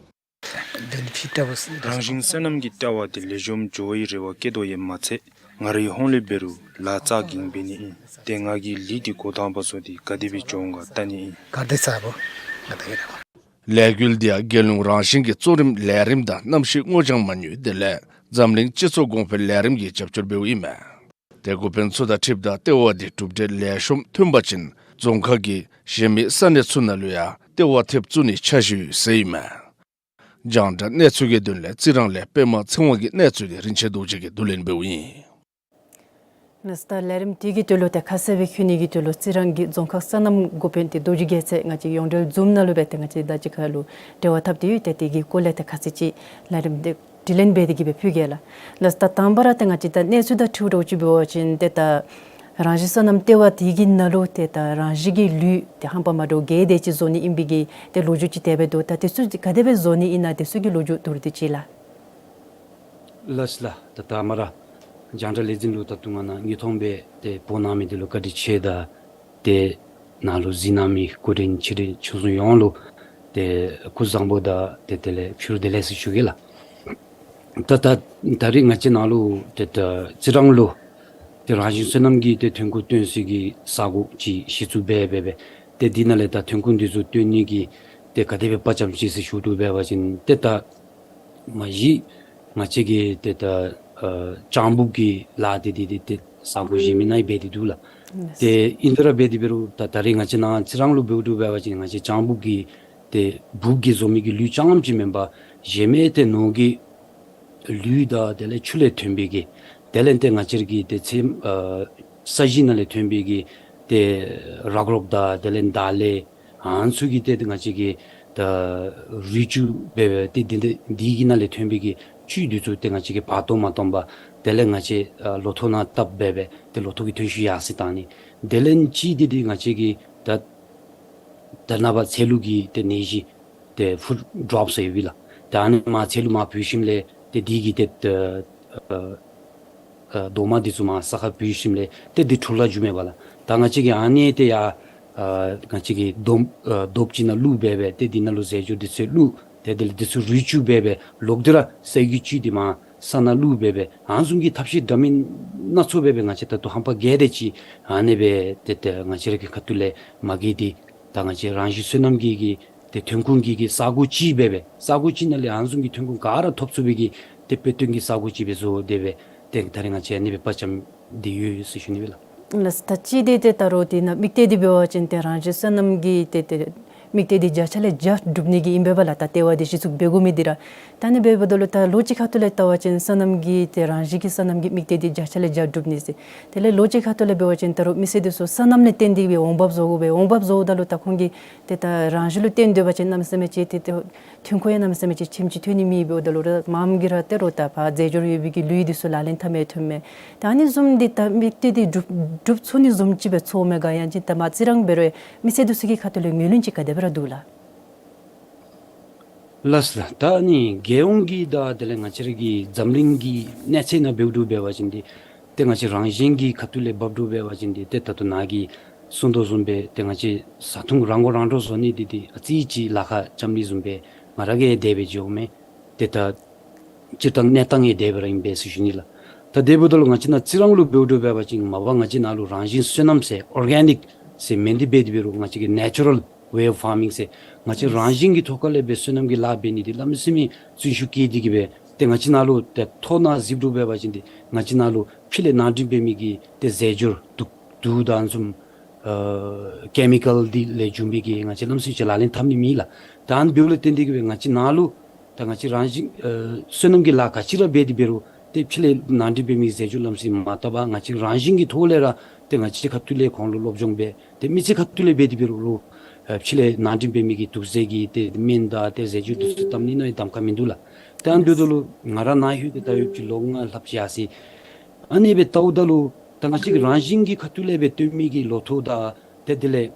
རང་བཞིན་སོ་ནམ་གྱི་ལྟེ་བ་འདི་ལེགས་ཤོམ་འགྱོ་བའི་རེ་བ་བསྐྱེད་དོ་ཡོདཔ་མ་ཚད་ང་རའི་ཧོངས་ལས་འབད་རུང་ལཱ་རྩ་འགེངས་འབད་ནི་ཨིན། ཏེ་ང་གིས་ལུད་འདི་འགོ་དང་པ་བཟོ་སྟེ་ག་དེ་སྦེ་འགྱོ་འོང་ག་བལྟ་ནི་ཨིན། ག་དེ་ས་བོ་ག་དེ་ར་ལས་འགུལ་འདི་ཡང་རྒྱལ་ཡོངས་རང་བཞིན་གྱི་གཙོ་རིམ་ལས་རིམ་དང་གནམ་གཤིས་སྔོ་ལྗང་མ་དངུལ་དེ་ལས་འཛམ་གླིང་སྤྱི་ཚོགས་གོང་འཕེལ་ལས་རིམ་གྱིས་རྒྱབ་སྐྱོར་འབདཝ་ཨིན་མས། ཏེ་འགོ་དཔོན་ཚུ་དང་འཁྲིལཝ་ད་ལྟེ་བ་འདི་གྲུབ་འབྲས་ལེགས་ཤོམ་ཐོན་པ་ཅིན་རྫོང་ཁག་གི་གཞན་མི་ས་གནས་ཚུ་ནང་ལུ་ཡང་ལྟེ་བ་ཐེབས་བཙུགས་ནིའི་འཆར་གཞི་ཡོད་ཟེར་ཨིན་མས། རྒྱང་བསྒྲགས་གནས་ཚུལ་གྱི་དོན་ལས་རྩི་རང་ལས་པདྨ་ཚེ་དབང་གི་གནས་ཚུལ་འདི་རིན་ཆེན་རྡོ་རྗེ་གིས་བསྡུ་ལེན་འབདཝ་ཨིན། ལགས་སོ། ད་ལས་རིམ་འདི་གི་དོན་ལུ་ཏེ་ཁ་གསལ་སྦེ་ཞུ་ནི་གི་དོན་ལུ་རྩི་རང་གི་རྫོང་ཁག་སོ་ནམ་འགོ་དཔོན་ཏེ་རྡོ་རྗེ་རྒྱལ་མཚན་ང་བཅས་ཡོངས་འབྲེལ་ཛུམ་ནང་ལུ་སྦེ་ཏེ་ང་བཅས་དང་གཅིག་ཁར་ལུ་འབྲེལ་བ་འཐབ་སྟེ་ཡོད། ཏེ་དེ་གི་སྐོར་ལས་ཏེ་ཁ་ཙ་ཅིག་ལས་རིམ་འདི་དྲི་ལན་འབད་དེ་གི་སྦེ་ཕུལ་གེ་ལགས། ལགས་སོ། ད་དང་པ་ར་ཏེ་ང་བཅས་ད་གནས་ཚུལ་དང་འཁྲིལཝ་ད་ཅིག་འབད་བ་ཅིན་ཏེ་ད་རང་བཞིན་སོ་ནམ་ལྟེ་བ་འདི་གི་ནང་ལུ་ཏེ་ད་རང་བཞིན་གྱི་ལུད་ཏེ་ཧམ་པ་མ་འདྲཝ་རྒྱས་ཏེ་ཅིག་བཟོ་ནི་ཨིན་པའི་གི་ཏེ་ལོ་རྒྱུས་ཅིག་དེ་སྦེ་འདུག། ད་དེ་ཚུ་ག་དེ་སྦེ་བཟོ་ནི་ཨིན་ན་དེ་ཚུ་གི་ལོ་རྒྱུས་བསྡུ་སྟེ་ཅིག་ལགས། ལགས་ལགས། ད་དང་པ་ར་རྒྱང་བསྒྲགས་ལས་འཛིན་ལུ་ད་ལྟོ་ང་ནཱ་དངོས་མཐོང་སྦེ་ཏེ་འབོ་གནང་མི་འདི་ལུ་བཀའ་དྲིན་ཆེ་ད། ཏེ་ནཱ་ལུ་གཟིགས་གནང་མི་སྐུ་མགྲོན་ཆེ་འབྲིང་ཆུང་གསུམ་ཡོངས་ལུ་ཏེ་སྐུ་གཟུགས་བཟང་པོ་དང་ཏེ་དེ་ལས་ཕྱི་རུ་བདེ་ལེགས་ཟེར་ཞུ་གེ་ལགས། ད་ད་ད་རེས་ང་བཅས་ནཱ་ལུ་ཏེ་ད་རྩི་རང་ལུ་ཏེ་རང་བཞིན་སོ་ནམ་གྱི་ཏེ་ཐོན་ཁུངས་བཏོན་སའི་གི་ས་གོ་ཅིག་གཞི་བཙུགས་འབད་འབད་འབད་ཏེ་འདི་ནང་ལས་ད་ཐོན་ཁུངས་འདི་ཚུ་བཏོན་ནི་གི་ཏེ་ག་དེ་སྦེ་དཔའ་བཅམ་ཅི་ཟེར་ཞུ་དོ་འབད་བ་ཅིན་ཏེ་ད་མ་གཞི་ང་བཅས་ཀྱི་ཏེ་ད་ཨ་ལྕང་ཕུབ་ཀྱི་ལཱ་འདི་འདི་འདི་ཏེ་ས་གོ་གཞན་མི་ནང་འབད་དེ་འདུག་ལགས། ཏེ་ཨིན་དེ་ར་འབད་དེ་འབད་རུང་ད་ད་རེས་ང་བཅས་ནཱ་རྩི་རང་ལུ་འབདཝ་འདྲཝ་འབད་བ་ཅིན་ང་བཅས་ལྕང་སྦུག་གི་ཏེ་སྦུག་གིས་བཟོ་མི་གི་ལུད་རྐྱངམ་ཅིག་མེན་པར་གཞན་མི་ཏེ་ནོར་གྱི་ལུད་དང་དེ་ལས་ཆུ་ལས་ཐོན་པའི་གི་དེ་ལས་ཏེ་ང་བཅས་ར་གི་ཏེ་ཚེ་ཨ་ས་གཞི་ནང་ལས་ཐོན་པའི་གི་ཏེ་རག་རོག་དང་དེ་ལས་འདག་ལེབ་ཨ་ནི་ཚུ་གི་ཏེ་ང་བཅས་ཀྱིས་ད་རུལ་བཅུག་འབད་འབད་ཏེ་འདི་འདི་འདི་གི་ནང་ལས་ཐོན་པའི་གི་བཅུད་འདི་ཚུ་ཏེ་ང་བཅས་ཀྱིས་བར་སྟོང་མ་བཏོན་པར་དེ་ལས་ང་བཅས་ཨ་ལོ་ཐོག་ནང་བཏབ་འབད་འབད་ཏེ་ལོ་ཐོག་གི་ཐོན་ཤུགས་ཡར་སེང་བཏང་ནི། དེ་ལས་གཅིག་འདི་འདི་ང་བཅས་ཀྱིས་ད་ད་རེས་ནངས་པ་ཚལ་ལུ་གི་ཏེ་ནད་གཞི་ཏེ་ཕུཌ་ཌོརོབ་ཟེར་ཡོདཔ་ཨིན་ལགས། ད་ཨ་ནི་མར་ཚལ་ལུ་མར་བུད་ཞིནམ་ལས་ཏེ་འདི་གི་ཏེ་ཨ་ཨ་ཨ་རྡོག་མ་འདི་ཚུ་མར་ས་ཁར་བུད་ཞིནམ་ལས་ཏེ་འདི་འཕྲོ་བརླག་འགྱོཝ་མས་པ་ལགས། ད་ང་བཅས་ཀྱིས་ཨ་ནི་ཏེ་ཡར་ཨ་ང་བཅས་ཀྱིས་རྡོ་ཨ་རྡོབ་ཅིག་ནང་བླུགས་འབད་འབད་ཏེ་འདི་ནང་ལུ་རྫས་སྦྱོར་འདི་ཚུ་བླུགས་ཏེ་དེ་ལས་འདི་ཚུ་རུལ་བཅུག་འབད་འབད་ལོག་སྟེ་ར་ས་གི་བཅུད་འདི་མར་ས་ནང་བླུགས་འབད་འབད་ཨ་ནི་བཟུམ་གྱི་ཐབས་ཤེས་འདྲ་མིན་སྣ་ཚོགས་འབད་འབད་ང་བཅས་ད་ལྟོ་ཧམ་པ་བརྒྱབ་སྟེ་ཅིག་ཨ་ནི་འབད་ཏེ་ཏེ་ང་བཅས་ར་གི་ཁ་ཐུག་ལས་མ་གི་འདི་ད་ང་བཅས་རང་བཞིན་སོ་ནམ་གྱི་གི་ཏེ་ཐོན་ཁུངས་ཀྱི་གི་ས་གོ་ཅིག་འབད་འབད་ས་གོ་ཅིག་ནང་ལས་ཨ་ནི་བཟུམ་གྱི་ཐོན་ཁུངས་ག་ར་ཐོབ་ཚུགས་པའི་གི་ཏེ་དཔེ་སྟོན་གྱི་ས་གོ་ཅིག་སྦེ་བཟོ་སྟེ་འབད་ཏེ་ད་རེས་ང་བཅས་ཨ་ནི་སྦེ་དཔའ་བཅམ་སྟེ་ཡོད་ཟེར་ཞུ་ནི་ཨིན་ལགས། ལགས། ད་ཅི་འདི་ཏེ་ད་རུང་འདི་ནང་དམིགས་གཏད་འདི་འབད་བ་ཅིན་ཏེ་རང་བཞིན་སོ་ནམ་གྱི་ཏེ་ཏེ་དམིགས་གཏད་འདི་བརྒྱ་ཆ་ལས་བརྒྱ་སྒྲུབ་ནི་གི་ཨིན་པས་པ་ལགས། ད་ལྟེ་བ་འདི་གཞི་བཙུགས་འབད་དགོ་མི་འདི་ར། ད་ཨ་ནི་འབདཝ་ད་ལུ་ད་ལོ་གཅིག་ཁ་ཐུག་ལས་བལྟ་བ་ཅིན་སོ་ནམ་གྱི་ཏེ་རང་བཞིན་གྱི་སོ་ནམ་གྱི་དམིགས་གཏད་འདི་བརྒྱ་ཆ་ལས་བརྒྱ་སྒྲུབ་ནི་ཟེར། དེ་ལས་ལོ་གཅིག་ཁ་ཐུག་ལས་འབད་བ་ཅིན་ད་རུང་མི་སེར་འདི་ཚུ་སོ་ནམ་ལས་བརྟེན་ཏེ་སྦེ་འོང་འབབ་བཟོ་དགོ་པས། འོང་འབབ་བཟོཝ་ད་ལུ་ད་ཁོང་གིས་ཏེ་ད་རང་བཞིན་ལུ་བརྟེན་སྡོད་པ་ཅིན་གནམ་མེད་ས་མེད་ཅིག་ཏེ་ཏེ་ཐོན་ཁུངས་ཡང་གནམ་མེད་ས་མེད་ཅིག་ཁྱིམ་ཅིག་ཐོན་ནི་མེདཔ་འབདཝ་ད་ལུ་ར་མངམ་གིས་ར་ད་རུང་ད་ཕར་རྫས་སྦྱོར་ཡོད་པའི་གི་ལུད་འདི་ཚུ་ལག་ལེན་འཐབ་མི་ཐོནམ་མས། ད་ཨ་ནི་བཟུམ་འདི་ད་དམིགས་གཏད་འདི་སྒྲུབ་སྒྲུབ་ཚུགས་ནི་བཟུམ་ཅིག་སྦེ་ཚོརཝ་མས་ག། ཡང་ཅིན་ད་མར་རྩི་རང་འབད་རུང་མི་སེར་འདི་ཚུ་གི་ཁ་ཐུག་ལས་ངོས་ལེན་ཅིག་ག་དེ་སྦེ་ར་འདུག་ལགས། ལགས་ལགས། ད་ཨ་ནི་རྒྱལ་ཡོངས་ཀྱི་དང་དེ་ལས་ང་བཅས་ར་གི་འཛམ་གླིང་གི་གནས་ཚད་ནང་འབདཝ་འདྲཝ་འབད་བ་ཅིན་འདི་ཏེ་ང་བཅས་རང་བཞིན་གྱི་ཁ་ཐུག་ལས་འབདཝ་འདྲཝ་འབད་བ་ཅིན་འདི་ཏེ་ད་ལྟོ་ནཱ་གིས་གསུངས་དོ་བཟུམ་སྦེ་ཏེ་ང་བཅས་བཟའ་འཐུང་རང་མགོ་རང་འདྲོངས་བཟོ་ནི་འདི་ཏེ་ཨ་ཙི་ཅིག་ལཱ་ཁག་རྐྱབ་ནི་བཟུམ་སྦེ་ང་ར་གིས་དེ་སྦེ་མཇལཝ་མས། ཏེ་ད་སྤྱིར་བཏང་གནས་སྟངས་ཡང་དེ་སྦེ་ར་ཨིན་པས་ཟེར་ཞུ་ནི་ལགས། ད་དེ་འབདཝ་ད་ལུ་ང་བཅས་ནཱ་རྩི་རང་ལུ་འབདཝ་འདྲཝ་འབད་བ་ཅིན་མ་པ་ང་བཅས་ནཱ་ལུ་རང་བཞིན་སོ་ནམ་ཟེར་ཨོར་གེ་ནིཀ་ཟེར་མེན། དེ་འབད་དེ་འབད་རུང་ང་བཅས་ཀྱི་ནེ་ཅུ་རཱལ་ཝེ་ཨོཕ་ཕར་མིང་ཟེར་ང་བཅས་རང་བཞིན་གྱི་ཐོག་ཁ་ལས་སྦེ་སོ་ནམ་གྱི་ལཱ་འབད་ནི་འདི་གནམ་མེད་ས་མེད་བརྩོན་ཤུགས་བསྐྱེད་དེ་གིས་སྦེ་ཏེ་ང་བཅས་ནཱ་ལུ་ཏེ་ཐོག་ནང་གཟིགསཔ་འདྲཝ་འབད་བ་ཅིན་འདི་ང་བཅས་ནཱ་ལུ་ཕྱི་ལས་ནང་འདྲེན་འབད་མི་གི་ཏེ་རྫས་སྦྱོར་དུག་དུག་དང་ཨ་ནི་བཟུམ་ཨ་ཀེ་མི་ཀཱལ་འདི་ལས་བྱུང་བའི་གི་ང་བཅས་གནམ་མེད་ས་མེད་ཅིག་ལག་ལེན་འཐབ་ནི་མེད་ལགས། ད་ཨ་ནི་འབདཝ་ལས་བརྟེན་ཏེ་གིས་སྦེ་ང་བཅས་ནཱ་ལུ་ད་ང་བཅས་རང་བཞིན་ཨ་སོ་ནམ་གྱི་ལཱ་ག་ཅི་ར་འབད་དེ་འབད་རུང་ཏེ་ཕྱི་ལས་ནང་འདྲེན་འབད་མི་རྫས་སྦྱོར་གནམ་མེད་ས་མེད་མ་བཏབ་པར་ང་བཅས་རང་བཞིན་གྱི་ཐོག་ལས་ར་ཏེ་ང་བཅས་ཁ་ཐུག་ལས་ཁོང་ལུ་སློབ་སྦྱོང་འབད་ཏེ་མི་ཚེ་ཁ་ཐུག་ལས་འབད་དེ་འབད་རུང་ལུ་ཨ་ཕྱི་ལས་ནང་འདྲེན་འབད་མི་གི་དུག་རྫས་ཀྱི་ཏེ་སྨན་དང་ཏེ་རྫས་སྦྱོར་འདི་ཚུ་བཏབ་ནི་ནང་གདམ་ཁ་མིན་འདུག་ལགས། ཏེ་ཨ་ནི་འབདཝ་ད་ལུ་ང་ར་ནཱ་ལྷོད་དེ་ད་ཡོདཔ་ཅིག་ལོ་ལྔ་ལྷགཔ་ཅིག་ཡར་སོ་ཡི། ཨ་ནི་སྦེ་བལྟཝ་ད་ལུ་ད་ང་བཅས་ཀྱི་རང་བཞིན་གྱི་ཁ་ཐུག་ལས་སྦེ་བཏོན་མི་གི་ལོ་ཐོག་དང་ཏེ་དེ་ལས་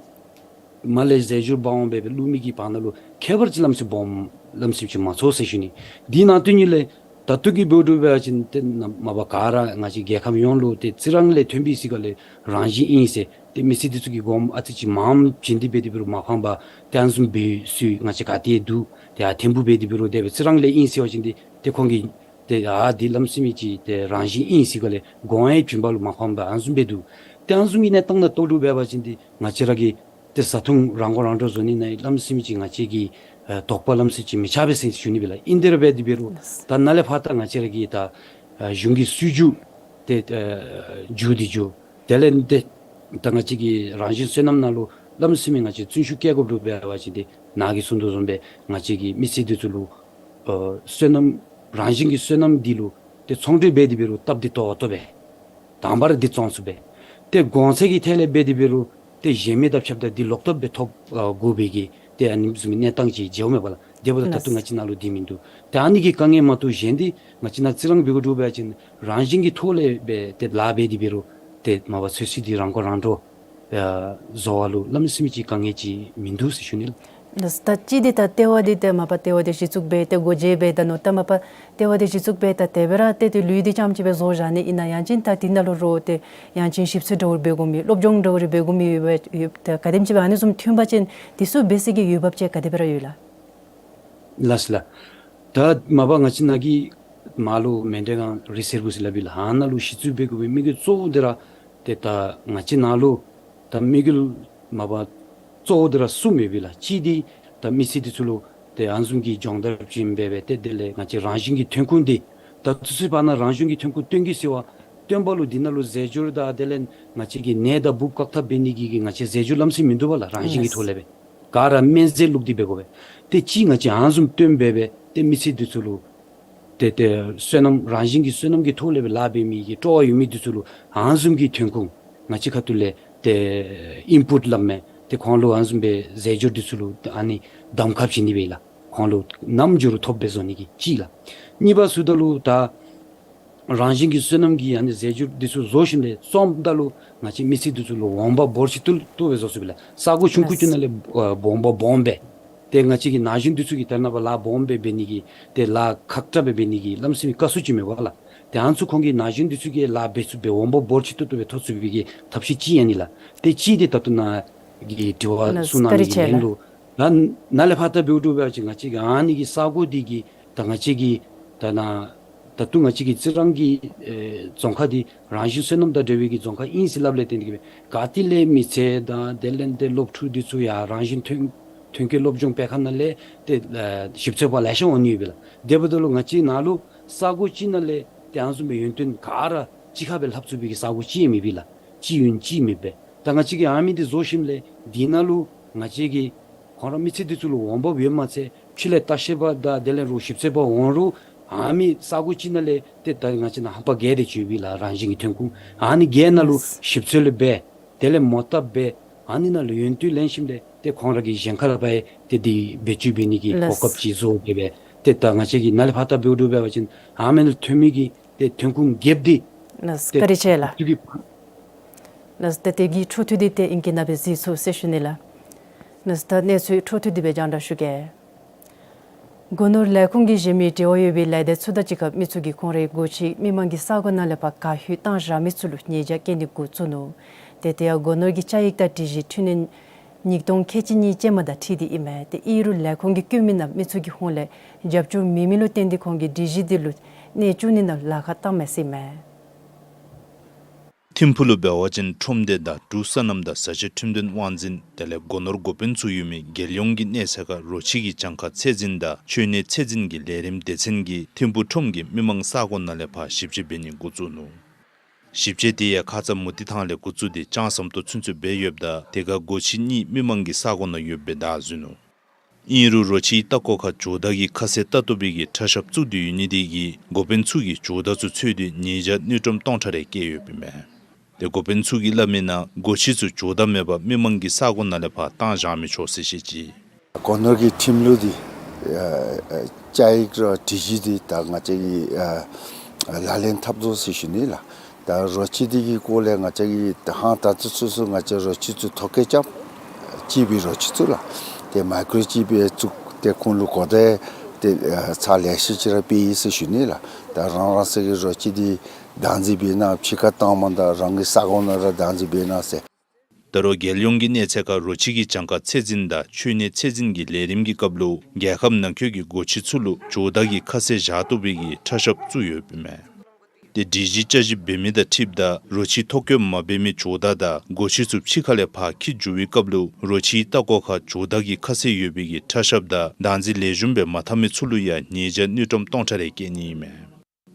མར་ལས་རྫས་སྦྱོར་འབག་འོང་སྦེ་སྦེ་བླུགས་མི་གི་བར་ན་ལུ་ཁྱད་པར་ཅིག་གནམ་མེད་ས་མེད་སྦོམ་གནམ་མེད་ས་མེད་ཅིག་མ་ཚོར་ཟེར་ཞུ་ནི། དེ་ནང་དོན་ཉིད་ལས་ད་ལྟོ་གི་འབདཝ་འདྲཝ་འབད་བ་ཅིན་ཏེ་ནཱ་མ་པ་ག་ར་ང་བཅས་རྒྱལ་ཁབ་ཡོངས་ལུ་ཏེ་རྩི་རང་ལས་ཐོན་པའི་ཟེར་ག་ལས་རང་བཞིན་ཨིན་ཟེར་ཏེ་མི་སེར་འདི་ཚུ་གིས་དགོངསམ་ཨ་ཙི་ཅིག་མངམ་བྱིན་ཏེ་འབད་དེ་འབད་རུང་མ་ཕངས་པར་ཏེ་ཨ་ནི་བཟུམ་སྦེ་སུ་ང་བཅས་ག་ཏེ་འདུག་ཏེ་ཨ་ཐེམ་བུ་འབད་དེ་འབད་རུང་དེ་སྦེ་རྩི་རང་ལས་ཨིན་ཟེར་བ་ཅིན་འདི་ཏེ་ཁོང་གིས་ཏེ་ཨ་འདི་གནམ་མེད་ས་མེད་ཅིག་ཏེ་རང་བཞིན་ཨིན་ཟེར་ག་ལས་དགོངསམ་ཡང་བྱིན་པ་ལུ་མ་ཕངས་པར་ཨ་ནི་བཟུམ་སྦེ་འདུག། ཏེ་ཨ་ནི་བཟུམ་གྱི་གནས་སྟངས་ནང་ལྟཝ་འདྲཝ་འབད་བ་ཅིན་འདི་ང་བཅས་ར་གི་ཏེ་བཟའ་འཐུང་རང་མགོ་རང་འདྲོངས་བཟོ་ནི་ནང་གནམ་མེད་ས་མེད་ཅིག་ང་བཅས་ཀྱི་ཨ་དོགས་པ་གནམ་མེད་ས་མེད་ཅིག་མི་ཆགས་པས་ཟེར་ཞུ་ནི་སྦེ་ལགས། ཨིན་དེ་ར་འབད་དེ་འབད་རུང་ད་ནཱ་ལས་ཕར་ད་ང་བཅས་ར་གི་ད་ཨ་གཞུང་གི་སྲིད་བྱུས་ཏེ་ཨ་བསྒྱུར་ཏེ་འགྱོ། དེ་ལས་ཏེ་ད་ང་བཅས་ཀྱི་རང་བཞིན་སོ་ནམ་ནང་ལུ་གནམ་མེད་ས་མེད་ང་བཅས་བརྩོན་ཤུགས་བསྐྱེད་དགོཔ་འདྲཝ་འབད་བ་ཅིན་ཏེ་ནཱ་གིས་གསུངས་དོ་བཟུམ་སྦེ་ང་བཅས་ཀྱི་མི་སེར་འདི་ཚུ་ལུ་ཨ་སོ་ནམ་རང་བཞིན་གྱི་སོ་ནམ་འདི་ལུ་ཏེ་ཚོང་འབྲེལ་འབད་དེ་འབད་རུང་སྟབས་བདེ་ཏོག་ཏོ་སྦེ་དང་པ་ར་འདི་བཙོང་ཚུགས་པས། ཏེ་གོང་ཚད་ཀྱི་ཐད་ལས་འབད་དེ་འབད་རུང་ཏེ་གཞན་མི་དང་ཕྱདཔ་ད་འདི་ལོག་སྟབས་སྦེ་ཐོབ་ཨ་དགོ་པའི་གི་ཏེ་ཨ་ནི་བཟུམ་མའི་གནས་སྟངས་ཅིག་མཇལཝ་མས་པ་ལགས། དེ་འབདཝ་ད་ད་ལྟོ་ང་བཅས་ནཱ་ལུ་འདི་མིན་འདུག། ཏེ་ཨ་ནི་གི་དཀའ་ངལ་མ་གཏོགས་གཞན་འདི་ང་བཅས་ནཱ་རྩི་རང་འབདཝ་འདྲཝ་འབད་བ་ཅིན་རང་བཞིན་གྱི་ཐོག་ལས་སྦེ་ཏེ་ལཱ་འབད་དེ་འབད་རུང་ཏེ་མ་པ་ཚོད་བསྲེ་འདི་རང་མགོ་རང་འདྲོངས་ཨ་བཟོ་བ་ལུ་གནམ་མེད་ས་མེད་ཅིག་དཀའ་ངལ་ཅིག་མིན་འདུག་ཟེར་ཞུ་ནི་ལགས། ལགས། ད་ཅི་འདི་ད་ལྟེ་བ་འདི་ཏེ་མ་པ་ལྟེ་བ་འདི་གཞི་བཙུགས་འབད་ཏེ་སྒོ་འབྱེད་འབད་ད་ནུག། ད་མ་པ་ལྟེ་བ་འདི་གཞི་བཙུགས་འབད་ད་དེ་སྦེ་ར་ཏེ་ཏེ་ལུད་འདི་རྐྱངམ་ཅིག་སྦེ་བཟོ་བཞག་ནི་ཨིན་ན་ཡང་ཅིན་ད་འདི་ནང་ལུ་རོགས་ཏེ་ཡང་ཅིན་ཞིབ་འཚོལ་འདྲཝ་འབད་དགོ་མི་སློབ་སྦྱོང་འདྲཝ་རེ་འབད་དགོ་མི་ཡོད་པ་ཡོད་ད་ག་དེམ་ཅིག་སྦེ་ཨ་ནི་བཟུམ་ཐོན་པ་ཅིན་འདི་ཚུ་འབད་ས་གི་འོས་འབབ་ཅིག་ག་དེ་སྦེ་ར་ཡོད་ལགས། ལགས་ལགས། ད་མ་པ་ང་བཅས་ནཱ་གི་མར་ལུ་མཎྜལ་ཁང་རི་སེར་བུ་ཟེར་སླབ་ཨིན་ལགས། ཨ་ནཱ་ལུ་གཞི་བཙུགས་འབད་དགོ་པའི་དམིགས་ཡུལ་གཙོ་བོ་འདི་ར་ཏེ་ད་ང་བཅས་ནཱ་ལུ་ད་དམིགས་ཡུལ་མ་པ་གཙོ་བོ་འདི་ར་གསུམ་ཡོད་པས་ལགས། གཅིག་འདི་ད་མི་སེར་འདི་ཚུ་ལུ་ཏེ་ཨ་ནི་བཟུམ་གྱི་སྦྱོང་བརྡར་བྱིན་འབད་འབད་ཏེ་དེ་ལས་ང་བཅས་རང་བཞིན་གྱི་ཐོན་ཁུངས་འདི་ད་ཚུན་ཚོད་བར་ན་རང་བཞིན་གྱི་ཐོན་ཁུངས་བཏོན་གེ་ཟེར་བ་ སྟོན་པ་ལུ་འདི་ནང་ལུ་རྫས་སྦྱོར་དང་དེ་ལས་ང་བཅས་ཀྱི་ནད་དང་འབུཔ་བཀག་ཐབས་འབད་ནི་གི་གི་ང་བཅས་རྫས་སྦྱོར་ལམ་སྲོལ་མིན་འདུག་པ་ལགས། རང་བཞིན་གྱི་ཐོག་ལས་སྦེ་ག་ར་སྨན་རྫས་བླུགས་ཏེ་འབད་དགོ་པས། ཏེ་ཅིག་ང་བཅས་ཨ་ནི་བཟུམ་སྟོན་འབད་སྦེ་ཏེ་མི་སེར་འདི་ཚུ་ལུ་ཏེ་ཏེ་བསོད་ནམས་རང་བཞིན་གྱི་བསོད་ནམས་ཀྱི་ཐོག་ལས་སྦེ་ལཱ་འབད་མི་གི་སྤྲོ་བ་ཡོད་མི་འདི་ཚུ་ལུ་ཨ་ནི་བཟུམ་གྱི་ཐོན་ཁུངས་ང་བཅས་ཁ་ཐུག་ལས་ཏེ་ཨིན་པུཊ་སླབ་མས། ཏེ་ཁོང་ལུ་ཨ་ནི་བཟུམ་སྦེ་རྫས་སྦྱོར་འདི་ཚུ་ལུ་ཨ་ནི་གདམ་ཁ་བྱིན་ནི་སྦེ་ལགས། ཁོང་ལུ་ནམ་འགྱུར་ཐོབ་སྦེ་བཟོ་ནི་གི་ཅིག་ལགས། གཉིས་པ་ཟེརཝ་ད་ལུ་ད་རང་བཞིན་གྱི་བསོད་ནམས་ཀྱི་ཨ་ནི་རྫས་སྦྱོར་འདི་ཚུ་བཟོ་ཞིནམ་ལས་བཙོངམ་ད་ལུ་ང་བཅས་མི་སེར་འདི་ཚུ་ལུ་འོང་འབབ་འབོར་ཆེ་ཏོག་ཏོ་སྦེ་བཟོ་ཚུགས་པས་ལགས། ས་གོ་ཆུང་ཀུ་ཅིག་ནང་ལས་ཨ་འོང་འབབ་སྦོམ་སྦེ། ཏེ་ང་བཅས་ཀྱི་ན་གཞོན་འདི་ཚུ་གིས་ད་ནཱ་ཕར་ལཱ་སྦོམ་སྦེ་འབད་ནི་གི་ཏེ་ལཱ་ཁག་དྲགས་སྦེ་འབད་ནི་གི་ལམ་སེང་བཀག་ཚུགས་ཅིག་མེད་པ་ལགས། ཏེ་ཨ་ནི་ཚུ་ཁོང་གིས་ན་གཞོན་འདི་ཚུ་གིས་ལཱ་འབད་ཚུགས་པའི་འོང་འབབ་འབོར་ཆེ་ཏོག་ཏོ་སྦེ་ཐོབ་ཚུགས་པའི་གི་ཐབས་ཤེས་ཅིག་ཨ་ནི་ལགས། ཏེ་ཅིག་འདི་ད་ལྟོ་ནཱ་གི་དྲི་བ་གསུང་གནང་མི་གི་ལན་ལུ་ད་ནཱ་ལས་ཕར་ད་འབདཝ་འདྲཝ་སྦེ་ཅིག་ང་བཅས་ཀྱི་ཨ་ནི་གི་ས་གོ་འདི་གི་ད་ང་བཅས་ཀྱི་ད་ནཱ་ད་ལྟོ་ང་བཅས་ཀྱི་རྩི་རང་གི་ཨེ་རྫོང་ཁག་འདི་རང་བཞིན་བསོད་ནམས་དང་འབྲེལ་བའི་གི་རྫོང་ཁག་ཨིན་ཟེར་སླབ་ལས་བརྟེན་ཏེ་གིས་སྦེ་ག་ཏེ་ལས་མི་ཚེ་དང་དེ་ལས་ཏེ་སློབ་ཕྲུག་འདི་ཚུ་ཡང་རང་བཞིན་ཐོན་ཐོན་སྐྱེད་སློབ་སྦྱོང་སྤེལ་ཁང་ནང་ལས་ཏེ་ཨེ་ཞིབ་འཚོལ་པ་ལེ་ཤ་འོང་ནི་ཡོད་པས་ལགས། དེ་འབདཝ་ད་ལུ་ང་བཅས་ནཱ་ལུ་ས་གོ་ཅིག་ནང་ལས་ཏེ་ཨ་ནི་བཟུམ་སྦེ་ཡོན་ཏན་ག་ར་གཅིག་ཁར་སྦེ་ལྷབ་ཚུགས་པའི་གི་ས་གོ་ཅིག་ཡང་མེད་པས་ལགས། ཅིག་ཡོད་ཅིག་མེད་པས། ད་ང་བཅས་ཀྱིས་ཨ་མི་འདི་བཟོ་ཞིནམ་ལས་འདི་ནང་ལུ་ང་བཅས་ཀྱིས་ཁོང་ར་མི་སེར་འདི་ཚུ་ལུ་འོང་འབབ་ཡོད་མ་ཚད་ཕྱི་ལས་ལྟ་བཤལ་པ་དང་དེ་ལས་རོགས་ཞིབ་འཚོལ་པ་འོང་རུང་ཨ་མི་ས་གོ་ཅིག་ནང་ལས་ཏེ་ད་ང་བཅས་ནཱ་ཧམ་པ་བརྒལ་ཏེ་འགྱོ་བས་ལགས། རང་བཞིན་གྱི་ཐོན་ཁུངས་ཨ་ནི་གི་ནང་ལུ་ཞིབ་འཚོལ་འབད་དེ་ལས་མོ་བཏབ་འབད་ཨ་ནི་ནང་ལུ་ཡོན་ཏན་ལེན་ཞིནམ་ལས་ཏེ་ཁོང་ར་གིས་གཞན་ཁར་ཕར་ཡང་ཏེ་འདི་བེད་སྤྱོད་འབད་ནི་གི་གོ་སྐབས་ཅིག་བཟོ་སྟེ་སྦེ་ཏེ་ད་ང་བཅས་ཀྱིས་ནཱ་ལས་ཕར་ད་འབདཝ་འདྲཝ་འབད་བ་ཅིན་ཨ་མི་ནང་ལུ་ཐོན་མི་གི་ཏེ་ཐོན་ཁུངས་རྒྱསཔ་འདི་ལགས། ཏེ་བཀའ་དྲིན་ཆེ་ལགས། ཏེ་ཏེ་དེ་གི་འཕྲོ་མཐུད་འདི་ཏེ་ཨིང་སྐད་ནང་སྦེ་གཟིགས་ཚུགས་ཟེར་ཞུ་ནི་ལགས། ལགས་ད་གནས་ཚུལ་འཕྲོ་མཐུད་འདི་སྦེ་རྒྱང་བསྒྲགས་ཞུ་གེ། སྒོ་ནོར་ལས་ཁུངས་ཀྱིས་གཞན་མི་འབྲེལ་བ་ཡོད་པའི་ལས་སྡེ་ཚུ་དང་གཅིག་ཁར་མི་ཚུ་གིས་ཁོང་རའི་སྒོ་ཁྱིའི་མི་མང་གི་ས་གོ་ནང་ལས་ཕར་གར་ཤུལ་བཏང་བཞག་མི་ཚུ་ལུ་ཉེས་བྱ་བཀལ་ནི་འགོ་བཙུགས་ནུག། ཏེ་དེ་ཡང་སྒོ་ནོར་གྱི་བཅའ་ཡིག་དང་སྒྲིག་གཞི་འཕྲུལ་གནས་ཉིས་སྟོང་ཁལ་གཅིག་གཉིས་ཅན་མ་དང་འཁྲིལ་ཏེ་ཨིན་མས། ཏེ་ཨིན་རུང་ལས་ཁུངས་ཀྱིས་བཀོད་མི་རྣམས་མི་ཚུ་གི་ཧོངས་ལས་རྒྱབ་སྐྱོར་མེད་མི་ལུ་བརྟེན་ཏེ་ཁོང་གིས་སྒྲིག་གཞི་འདི་ལུ་གནས་བཅུག་ནི་ནང་ལཱ་ཁག་བཏངམ་མས་ཟེར་ཨིན་མས། ཐིམ་ཕུག་ལུ་འབད་བ་ཅིན་ཁྲོམ་སྡེ་དང་འབྲུག་སོ་ནམ་དང་བཟའ་ཆས་ཁྲིམས་དོན་དབང་འཛིན་དེ་ལས་སྒོ་ནོར་འགོ་དཔོན་ཚུ་ཡོད་མི་རྒྱལ་ཡོངས་ཀྱི་གནས་ཚད་ཁར་རོ་ཁྱི་གི་གྱངས་ཁ་ཚད་འཛིན་དང་འཆོལ་ནད་ཚད་འཛིན་གྱི་ལས་རིམ་སྡེ་ཚན་གྱིས་ཐིམ་ཕུག་ཁྲོམ་གྱི་མི་མང་ས་གོ་ནང་ལས་ཕར་ཞིབ་དཔྱད་འབད་ནི་འགོ་བཙུགས་ནུག། ཞིབ་དཔྱད་དེ་ཡང་ཁ་ཙ་མུ་ཏིག་ཐང་ལས་འགོ་བཙུགས་ཏེ་ལྕང་ཟམ་ཏོག་ཚུན་ཚོད་འབད་ཡོདཔ་ད་དེ་ཁར་སྒོ་ཁྱི་གཉིས་མི་མང་གི་ས་གོ་ནང་ཡོདཔ་སྦེ་བདའ་ཟུན་ནུག། ཨིན་རུང་རོ་ཁྱིའི་ལྟ་སྐོར་ཁར་ཇོ་བདག་གིས་ཁ་གསལ་བལྟ་བཏུབ་པའི་གི་ཁྲ་ཤབ་བཙུགས་ཏེ་ཡོད་ནི་དེ་གིས་འགོ་དཔོན་ཚུ་གིས་ཇོ་བདག་ཚུ་འཚོལ་ཏེ་ཉེས་བྱ་དངུལ་ཀྲམ་སྟོང་ཕྲག་རེ་བཀལ་ཡོདཔ་ཨིན་མས། ཏེ་འགོ་དཔོན་ཚུ་གིས་སླབ་མིའི་ནང་སྒོ་ཁྱི་ཚུ་ཇོ་བདག་མེད་པར་མི་མང་གི་ས་གོ་ནང་ལས་ཕར་བཏང་བཞག་མི་ཆོག་ཟེར་བཤད་ཅི། སྒོ་ནོར་གྱི་ཁྲིམས་ལུགས་འདི་ཨ་ཨ་བཅའ་ཡིག་ར་སྒྲིག་གཞི་འདི་ད་ང་བཅས་ཀྱིས་ཨ་ཨ་ལག་ལེན་འཐབ་དོ་ཟེར་ཞུ་ནི་ལགས། ད་རོ་ཁྱི་འདི་གི་སྐོར་ལས་ང་བཅས་ཀྱིས་ད་ཧང་ད་ལྟོ་ཚུན་ཚོད་ང་བཅས་རོ་ཁྱི་ཚུ་ཐོ་བཀོད་རྐྱབ་ཅིག་སྦེ་རོ་ཁྱི་ཚུ་ལགས། ཏེ་མའི་ཀོརོ་ཅིབ་སྦེ་བཙུགས་ཏེ་ཁོང་ལུ་གོ་བརྡ་ཏེ་ཨ་ཚར་ལེ་ཤ་ཅིག་ར་སྤེལ་ཡི་ཟེར་ཞུ་ནི་ལགས། ད་རང་རང་སོའི་གི་རོ་ཁྱི་འདི་བདག་འཛིན་འབད་གནང་ཕྱི་ཁར་བཏངམ་ད་རང་གི་ས་གོ་ནང་ར་བདག་འཛིན་འབད་གནང་ཟེར། ད་རུང་རྒྱལ་ཡོངས་ཀྱི་གནས་ཚད་ཁར་རོ་ཁྱི་གི་གྱངས་ཁ་ཚད་འཛིན་དང་འཆོལ་ནད་ཚད་འཛིན་གྱི་ལས་རིམ་གྱི་སྐབས་ལུ་རྒྱལ་ཁབ་ནང་འཁོད་ཀྱི་སྒོ་ཁྱི་ཚུ་ལུ་ཇོ་བདག་གིས་ཁ་གསལ་བཞག་བཏུབ་པའི་གི་ཁྲ་ཤབ་བཙུགས་ཡོདཔ་ཨིན་མས། ཏེ་སྒྲིག་གཞི་བསྐྱར་ཞིབ་འབད་མི་དང་འཁྲིལཝ་ད་རོ་ཁྱི་ཐོ་བཀོད་མ་འབད་མི་ཇོ་བདག་དང་སྒོ་ཁྱི་ཚུ་ཕྱི་ཁ་ལས་ཕར་འཁྱིད་འགྱོ་བའི་སྐབས་ལུ་རོ་ཁྱིའི་ལྟ་སྐོར་ཁར་ཇོ་བདག་གི་ཁ་གསལ་ཡོད་པའི་གི་ཁྲ་ཤབ་དང་བདག་འཛིན་ལེགས་ཤོམ་སྦེ་མ་འཐབ་མི་ཚུ་ལུ་ཡང་ཉེས་བྱ་དངུལ་ཀྲམ་སྟོང་ཕྲག་རེ་བཀལ་ནི་ཨིན་མས།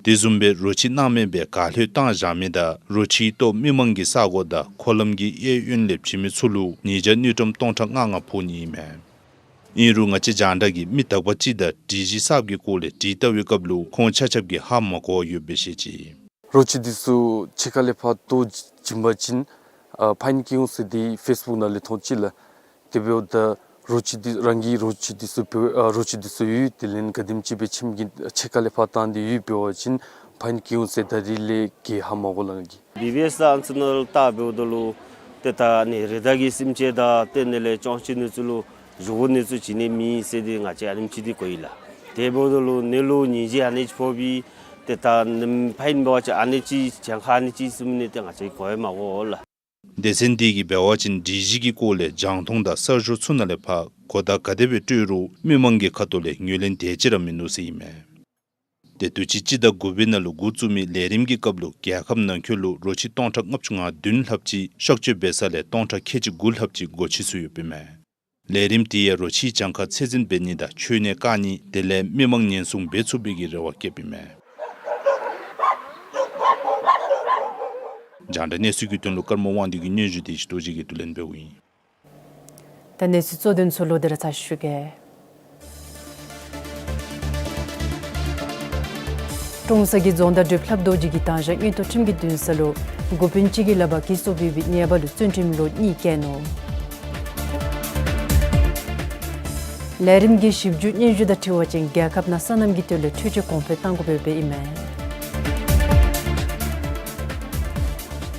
དེ་བཟུམ་སྦེ་རོ་ཁྱི་སྣང་མེད་སྦེ་ག་ལྷོད་བཏང་བཞག་མི་དང་རོ་ཁྱིའི་ལྟོ་མི་མང་གི་ས་གོ་དང་འཁོར་ལམ་གྱི་གཡས་གཡོན་ལས་བྱིན་མི་ཚུ་ལུ་ཉེས་བྱ་དངུལ་ཀྲམ་སྟོང་ཕྲག་ལྔ་ལྔ་ཕོག་ནི་ཨིན་མས། ཨིན་རུང་ང་བཅས་རྒྱང་བསྒྲགས་ཀྱིས་མི་དག་པ་ཅིག་དང་སྒྲིག་གཞི་གསརཔ་གི་སྐོར་ལས་དྲི་བལྟ་བའི་སྐབས་ལུ་ཁོང་ཆ་ཁྱབ་ཀྱིས་ཧ་མ་གོ་བར་ཡོདཔ་སྦེ་བཤད་ཅི། རོ་ཁྱི་འདི་ཚུ་ཕྱི་ཁ་ལས་ཕར་ལྟོ་བྱིན་པ་ཅིན་ཨ་ཕའིན་བཀལ་འོང་ཟེར་ཏེ་ཕེསི་བུཀ་ནང་ལས་མཐོང་ཅི་ལགས། དེ་འབདཝ་ད་རོ་ཁྱི་འདི་རང་གི་རོ་ཁྱི་འདི་ཚུ་འབད་ཨ་རོ་ཁྱི་འདི་ཚུ་ཡོད། དེ་ལས་ག་དེམ་ཅིག་སྦེ་ཁྱིམ་གྱི་ཕྱི་ཁ་ལས་ཕར་བཏང་སྟེ་ཡོདཔ་འབད་བ་ཅིན་ཕའིན་བཀལ་འོང་ཟེར་ད་རིས་ལས་ག་ཧ་མ་གོ་ལགས་ང་གིས། བི་བི་ཨེསི་དང་ཨ་ནི་ཚུ་ནང་ལྟ་འབདཝ་ད་ལུ་ཏེ་ད་ཨ་ནི་རི་དྭགས་ཀྱི་སེམས་ཅན་དང་ཏེ་ཨ་ནི་ལས་སྤྱང་ཀི་ནི་ཚུ་ལུ་གཞུང་གི་ནི་ཚུ་བྱིན་ནི་མེད་ཟེར་ཏེ་ང་བཅས་ཨ་ནེམ་ཅིག་འདི་གོ་ཡི་ལགས། དེ་འབདཝ་ད་ལུ་ཨ་ནི་ལུ་ཉེས་བྱ་ཨ་ནི་ཅིག་ཕོག་པའི་ཏེ་ད་ཨ་ནི་ཕའིན་འབད་བ་ཅིན་ཨ་ནི་ཅིག་གྱངས་ཁ་ཨ་ནི་ཅིག་གསུངས་ནི་ཏེ་ང་བཅས་གོ་ཡང་མ་གོ་ལགས། སྡེ་ཚན་འདི་གིས་འབད་བ་ཅིན་སྒྲིག་གཞི་གི་སྐོར་ལས་རྒྱང་མཐོང་དང་གསར་ཤོག་ཚུ་ནང་ལས་ཕར་གོ་བརྡ་ག་དེ་སྦེ་སྤྲོད་རུང་མི་མང་གི་ཁ་ཐུག་ལས་ངོས་ལེན་དེ་ཅིག་ར་མིན་ནུག་ཟེར་ཨིན་མས། ཏེ་དུས་ཅི་སྤྱི་ཟླ་དགུ་པའི་ནང་ལུ་འགོ་བཙུགས་མི་ལས་རིམ་གྱི་སྐབས་ལུ་རྒྱལ་ཁབ་ནང་འཁོད་ལུ་རོ་ཁྱི་སྟོང་ཕྲག་ལྔ་བཅུ་ང་བདུན་ལྷགཔ་ཅིག་གཤག་བཅོས་འབད་ས་ལས་སྟོང་ཕྲག་ཁལ་གཅིག་དགུ་ལྷགཔ་ཅིག་སྒོ་ཁྱི་ཚུ་ཡོདཔ་ཨིན་མས། ལས་རིམ་དེ་ཡང་རོ་ཁྱིའི་གྱངས་ཁ་ཚད་འཛིན་འབད་ནི་དང་འཆོལ་ནད་བཀག་ནི་དེ་ལས་མི་མང་ཉེན་སྲུང་འབད་ཚུགས་པའི་གི་རེ་བ་བསྐྱེདཔ་ཨིན་མས། རྒྱང་བསྒྲགས་གནས་ཚུལ་གྱི་དོན་ལུ་ཀརྨ་དབང་འདུས་ཀྱི་སྙན་ཞུ་དེ་ཞིག་ཏོ་ཅིག་གིས་བསྡུ་ལེན་འབདཝ་ཨིན། ད་གནས་ཚུལ་གཙོ་དོན་ཚུ་ལོག་སྟེ་ར་ཚར་ཞུ་གེ། ཀྲོང་གསར་གྱི་རྫོང་བདག་བགྲེསཔ་ལྷབ་རྡོ་རྗེ་གིས་དང་ཞག་མངོན་མཐོ་ཁྲིམས་ཀྱི་འདུན་ས་ལུ་འགོ་དཔོན་གཅིག་གིས་ལག་པར་གྱི་སོ་བུད་པའི་ཉེས་པ་ལུ་བཙོན་ཁྲིམས་ལོ་གཉིས་བཀལ་ནུག། ལས་རིམ་གྱི་ཞིབ་འཇུག་སྙན་ཞུ་དང་འཁྲིལ་བ་ཅིན་རྒྱལ་ཁབ་ནང་སོ་ནམ་གྱི་དོན་ལས་འཕྲུལ་ཆས་གོང་འཕེལ་གཏང་དགོཔ་ཡོདཔ་ཨིན་མས།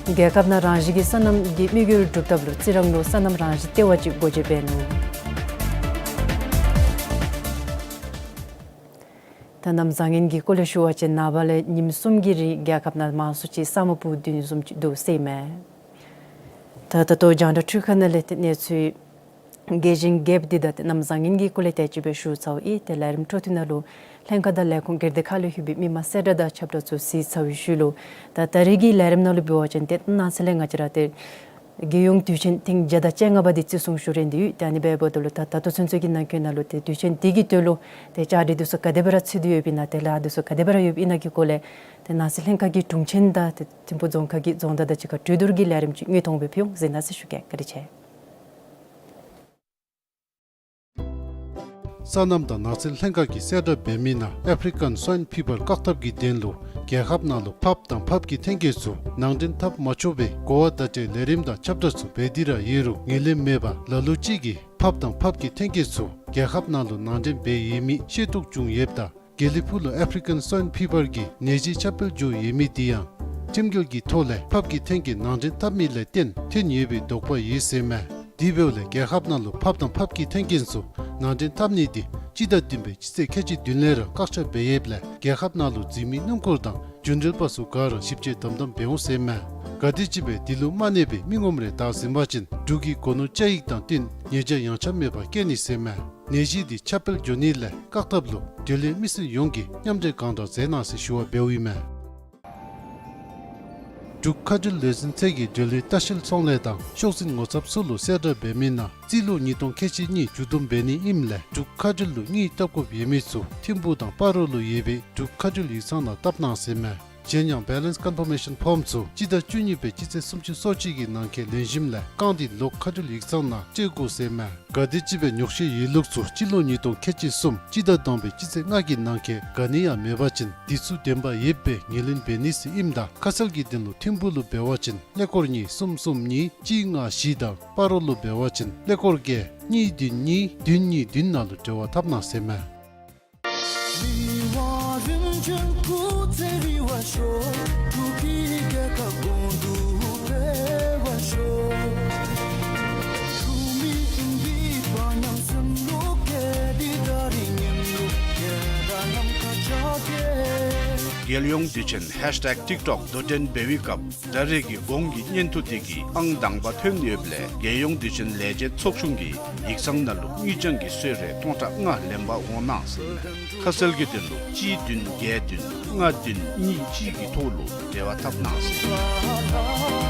རྒྱལ་ཁབ་ནང་རང་བཞིན་གྱི་སོ་ནམ་གྱི་དམིགས་ཡུལ་སྒྲུབ་ཐབས་ལུ་རྩི་རང་ལུ་སོ་ནམ་རང་བཞིན་ལྟེ་བ་ཅིག་སྒོ་འབྱེད་འབད་ནུག། ད་གནམ་བཟང་ངན་གྱི་སྐོར་ལས་ཞུ་བ་ཅིན་ནངས་པ་ལས་ཉིནམ་གསུམ་གྱི་རིང་རྒྱལ་ཁབ་ནང་མང་སུ་ཅིག་ས་སྨུག་སྤུབས་དོ་བཟུམ་ཅིག་འདུག་ཟེར་ཨིན་མས། ད་ད་ལྟོ་རྒྱང་བསྒྲགས་འཕྲུལ་ཁང་ནང་ལས་ཏེ་གནས་ཚུལ་རྒྱས་ཤིང་རྒྱསཔ་འདི་དང་ཏེ་གནམ་བཟང་ངན་གྱི་སྐོར་ལས་དེ་ཅིག་སྦེ་ཞུ་ཚརཝ་ཨིན། ཏེ་ལས་རིམ་འཕྲོ་མཐུད་ནང་ལུ་ལྷན་ཁག་དང་ལས་ཁུངས་སྒེར་སྡེ་ཁག་ལུ་ཡོད་པའི་མི་མང་གསལ་བསྒྲགས་དང་ཁྱབ་བསྒྲགས་ཚུ་གཟིགས་ཚར་བའི་ཤུལ་ལུ་ད་ད་རེས་ཀྱི་ལས་རིམ་ནང་ལུ་འབད་བ་ཅིན་ཏེ་ནང་གསེས་ལས་ང་བཅས་ར་ཏེ་རྒྱལ་ཡོངས་དུས་ཆེན་ཐེངས་བརྒྱ་དང་བཅོ་ལྔ་པ་འདི་བརྩི་སྲུང་ཞུ་རན་ཏེ་ཡོད། ཏེ་ཨ་ནི་འབདཝ་ད་ལུ་ད་ད་ལྟོ་ཚུན་ཚོད་ཀྱི་ནང་འཁོད་ནང་ལུ་ཏེ་དུས་ཆེན་འདི་གི་དོན་ལུ་ཏེ་བཅའ་སྒྲིག་འདི་ཚུ་ག་དེ་སྦེ་ར་ཚུད་དེ་ཡོདཔ་ཨིན་ན་ཏེ་ལཱ་འདི་ཚུ་ག་དེ་སྦེ་ར་ཡོདཔ་ཨིན་ན་གི་སྐོར་ལས་ཏེ་ནང་གསེས་ལྷན་ཁག་གི་དྲུང་ཆེན་དང་ཏེ་ཐིམ་ཕུག་རྫོང་ཁག་གི་རྫོང་བདག་དང་གཅིག་ཁར་གྲོས་བསྡུར་གྱི་ལས་རིམ་ཅིག་དངོས་མཐོང་སྦེ་ཕུལ་འོང་། གཟིགས་གནང་ཟེར་ཞུ་གེ། བཀའ་དྲིན་ཆེ། སོ་ནམ་དང་ནགས་ཚལ་ལྷན་ཁག་གིས་གསལ་བསྒྲགས་འབད་མི་ནང་ཨེཕ་རི་ཀན་སྭའིན་ཕི་བར་བཀག་ཐབས་ཀྱི་དོན་ལུ་རྒྱལ་ཁབ་ནང་ལུ་ཕགཔ་དང་ཕགཔ་གི་ཐོན་སྐྱེད་ཚུ་ནང་འདྲེན་འཐབ་མ་ཆོག་པའི་གོ་བ་བརྡ་སྤྲོད་ལས་རིམ་དང་ཁྱབ་བསྒྲགས་ཚུ་འབད་དེ་ར་ཡོད་རུང་ངོས་ལེན་མེད་པར་ལ་ལུ་ཅིག་གིས་ཕགཔ་དང་ཕགཔ་གི་ཐོན་སྐྱེད་ཚུ་རྒྱལ་ཁབ་ནང་ལུ་ནང་འདྲེན་འབད་ཡོད་མི་ཤེས་རྟོགས་བྱུང་ཡོདཔ་ད་དགེ་ལེགས་ཕུག་ལུ་ཨེཕ་རི་ཀན་སྭའིན་ཕི་བར་གྱི་ནད་གཞི་ཁྱབ་སྤེལ་འགྱོ་ཡོད་མི་དེ་ཡང་ཁྲིམས་འགལ་གྱི་ཐོག་ལས་ཕགཔ་གི་ཐོན་སྐྱེད་ནང་འདྲེན་འཐབ་མི་ལས་བརྟེན་ཐོན་ཡོད་པའི་དོགས་པ་ཡོད་ཟེར་མས། དེ་འབདཝ་ལས་རྒྱལ་ཁབ་ནང་ལུ་ཕགཔ་དང་ཕགཔ་གི་ཐོན་སྐྱེད་ཚུ་ནང་འདྲེན་འཐབ་ནི་དེ་སྤྱི་ཟླ་བདུན་པའི་སྤྱི་ཚེས་ཁལ་གཅིག་བདུན་ལས་ར་བཀག་ཆ་འབད་ཡོདཔ་ལས་རྒྱལ་ཁབ་ནང་ལུ་འཛུལ་མི་སྣུམ་འཁོར་དང་རྒྱུན་འགྲུལ་པ་ཚུ་ག་ར་ཞིབ་དཔྱད་དམ་དམ་འབད་འོང་ཟེར་མས། ག་དེམ་ཅིག་སྦེ་དེ་ལུ་མ་གནས་པའི་མི་ངོམ་རེ་བདའ་ཟིན་པ་ཅིན་འབྲུག་གི་སྒོ་ནོར་བཅའ་ཡིག་དང་བསྟུན་ཉེས་བྱ་ཡངས་ཆག་མེད་པར་བཀལ་ནི་ཟེར་མས། ནད་གཞི་འདི་ཁྱབ་སྤེལ་འགྱོ་ནི་ལས་བཀག་ཐབས་ལུ་འབྲེལ་ཡོད་མི་སེར་ཡོངས་ཀྱིས་མཉམ་འབྲེལ་གང་དྲག་མཛད་གནང་ཟེར་ཞུ་བ་འབདཝ་ཨིན་མས། འབྲུག་མཁའ་འགྲུལ་ལས་འཛིན་ཚད་ཀྱི་འབྲེལ་ཡོད་ལྟ་བཤལ་ཚོང་ལས་དང་ཤོག་འཛིན་ངོ་ཚབ་ཚུ་ལུ་གསལ་བསྒྲགས་འབད་མི་ནང་རྩིས་ལོ་ཉིས་སྟོང་ཁལ་གཅིག་གཉིས་མཇུག་བསྡོམས་འབད་ནི་ཨིནམ་ལས་འབྲུག་མཁའ་འགྲུལ་ལུ་དངུལ་བཏབ་དགོཔ་ཡོད་མི་ཚུ་ཐིམ་ཕུག་དང་སྤ་རོ་ལུ་ཡོད་པའི་འབྲུག་མཁའ་འགྲུལ་ཡིག་ཚང་ནང་བཏབ་གནང་ཟེར་མས། གཞན་ཡང་བེ་ལེནསི་ཀོན་ཕར་མེ་ཤཱན་ཕོརམ་ཚུ་སྤྱི་ཟླ་བཅུ་གཉིས་པའི་སྤྱི་ཚེས་སུམ་ཅུ་སོ་གཅིག་གི་ནང་འཁོད་ལེན་ཞིནམ་ལས་བཀང་སྟེ་ལོག་མཁའ་འགྲུལ་ཡིག་ཚང་ནང་སྤྲོད་དགོ་ཟེར་མས། ག་དེམ་ཅིག་སྦེ་ཉོག་བཤད་ཡོད་ལུགས་ཚུ་སྤྱི་ལོ་ཉིས་སྟོང་ཁལ་གཅིག་གསུམ་སྤྱི་ཟླ་བསྡོམས་པའི་སྤྱི་ཚེས་ལྔ་གི་ནང་འཁོད་ག་ནི་ཡང་མེད་པ་ཅིན་དེ་ཚུ་བདེན་པ་ཡོདཔ་སྦེ་ངོས་ལེན་འབད་ནི་ཟེར་ཨིནམ་ད་ཁ་གསལ་གྱི་དོན་ལུ་ཐིམ་ཕུག་ལུ་འབད་བ་ཅིན་ཀླད་ཀོར་གཉིས་གསུམ་གསུམ་གཉིས་གཅིག་ལྔ་བཞི་དང་སྤ་རོ་ལུ་འབད་བ་ཅིན་ཀླད་ཀོར་བརྒྱད་གཉིས་བདུན་གཉིས་བདུན་གཉིས་བདུན་ནང་ལུ་འབྲེལ་བ་འཐབ་གནང་ཟེར་མས། རྒྱལ་ཡོངས་དུས་ཆེན་ཧེཤ་ཊེག་ཊིག་ཊོག་དོ་འགྲན་འབད་བའི་སྐབས་ད་རེས་ཀྱི་གོང་གི་བརྙན་ཐུང་དེ་གིས་ཨང་དང་པ་ཐོན་ཡོདཔ་ལས་རྒྱལ་ཡོངས་དུས་ཆེན་ལས་བྱེད་ཚོགས་ཆུང་གི་ཡིག་ཚང་ནང་ལུ་དངུལ་རྐྱང་གི་གསོལ་རས་སྟོང་ཕྲག་ལྔ་ལེན་པར་འོང་གནང་ཟེར་མས། ཁ་གསལ་གྱི་དོན་ལུ་གཅིག་བདུན་བརྒྱད་བདུན་ལྔ་བདུན་གཉིས་གཅིག་གི་ཐོག་ལུ་འབྲེལ་བ་འཐབ་གནང་ཟེར།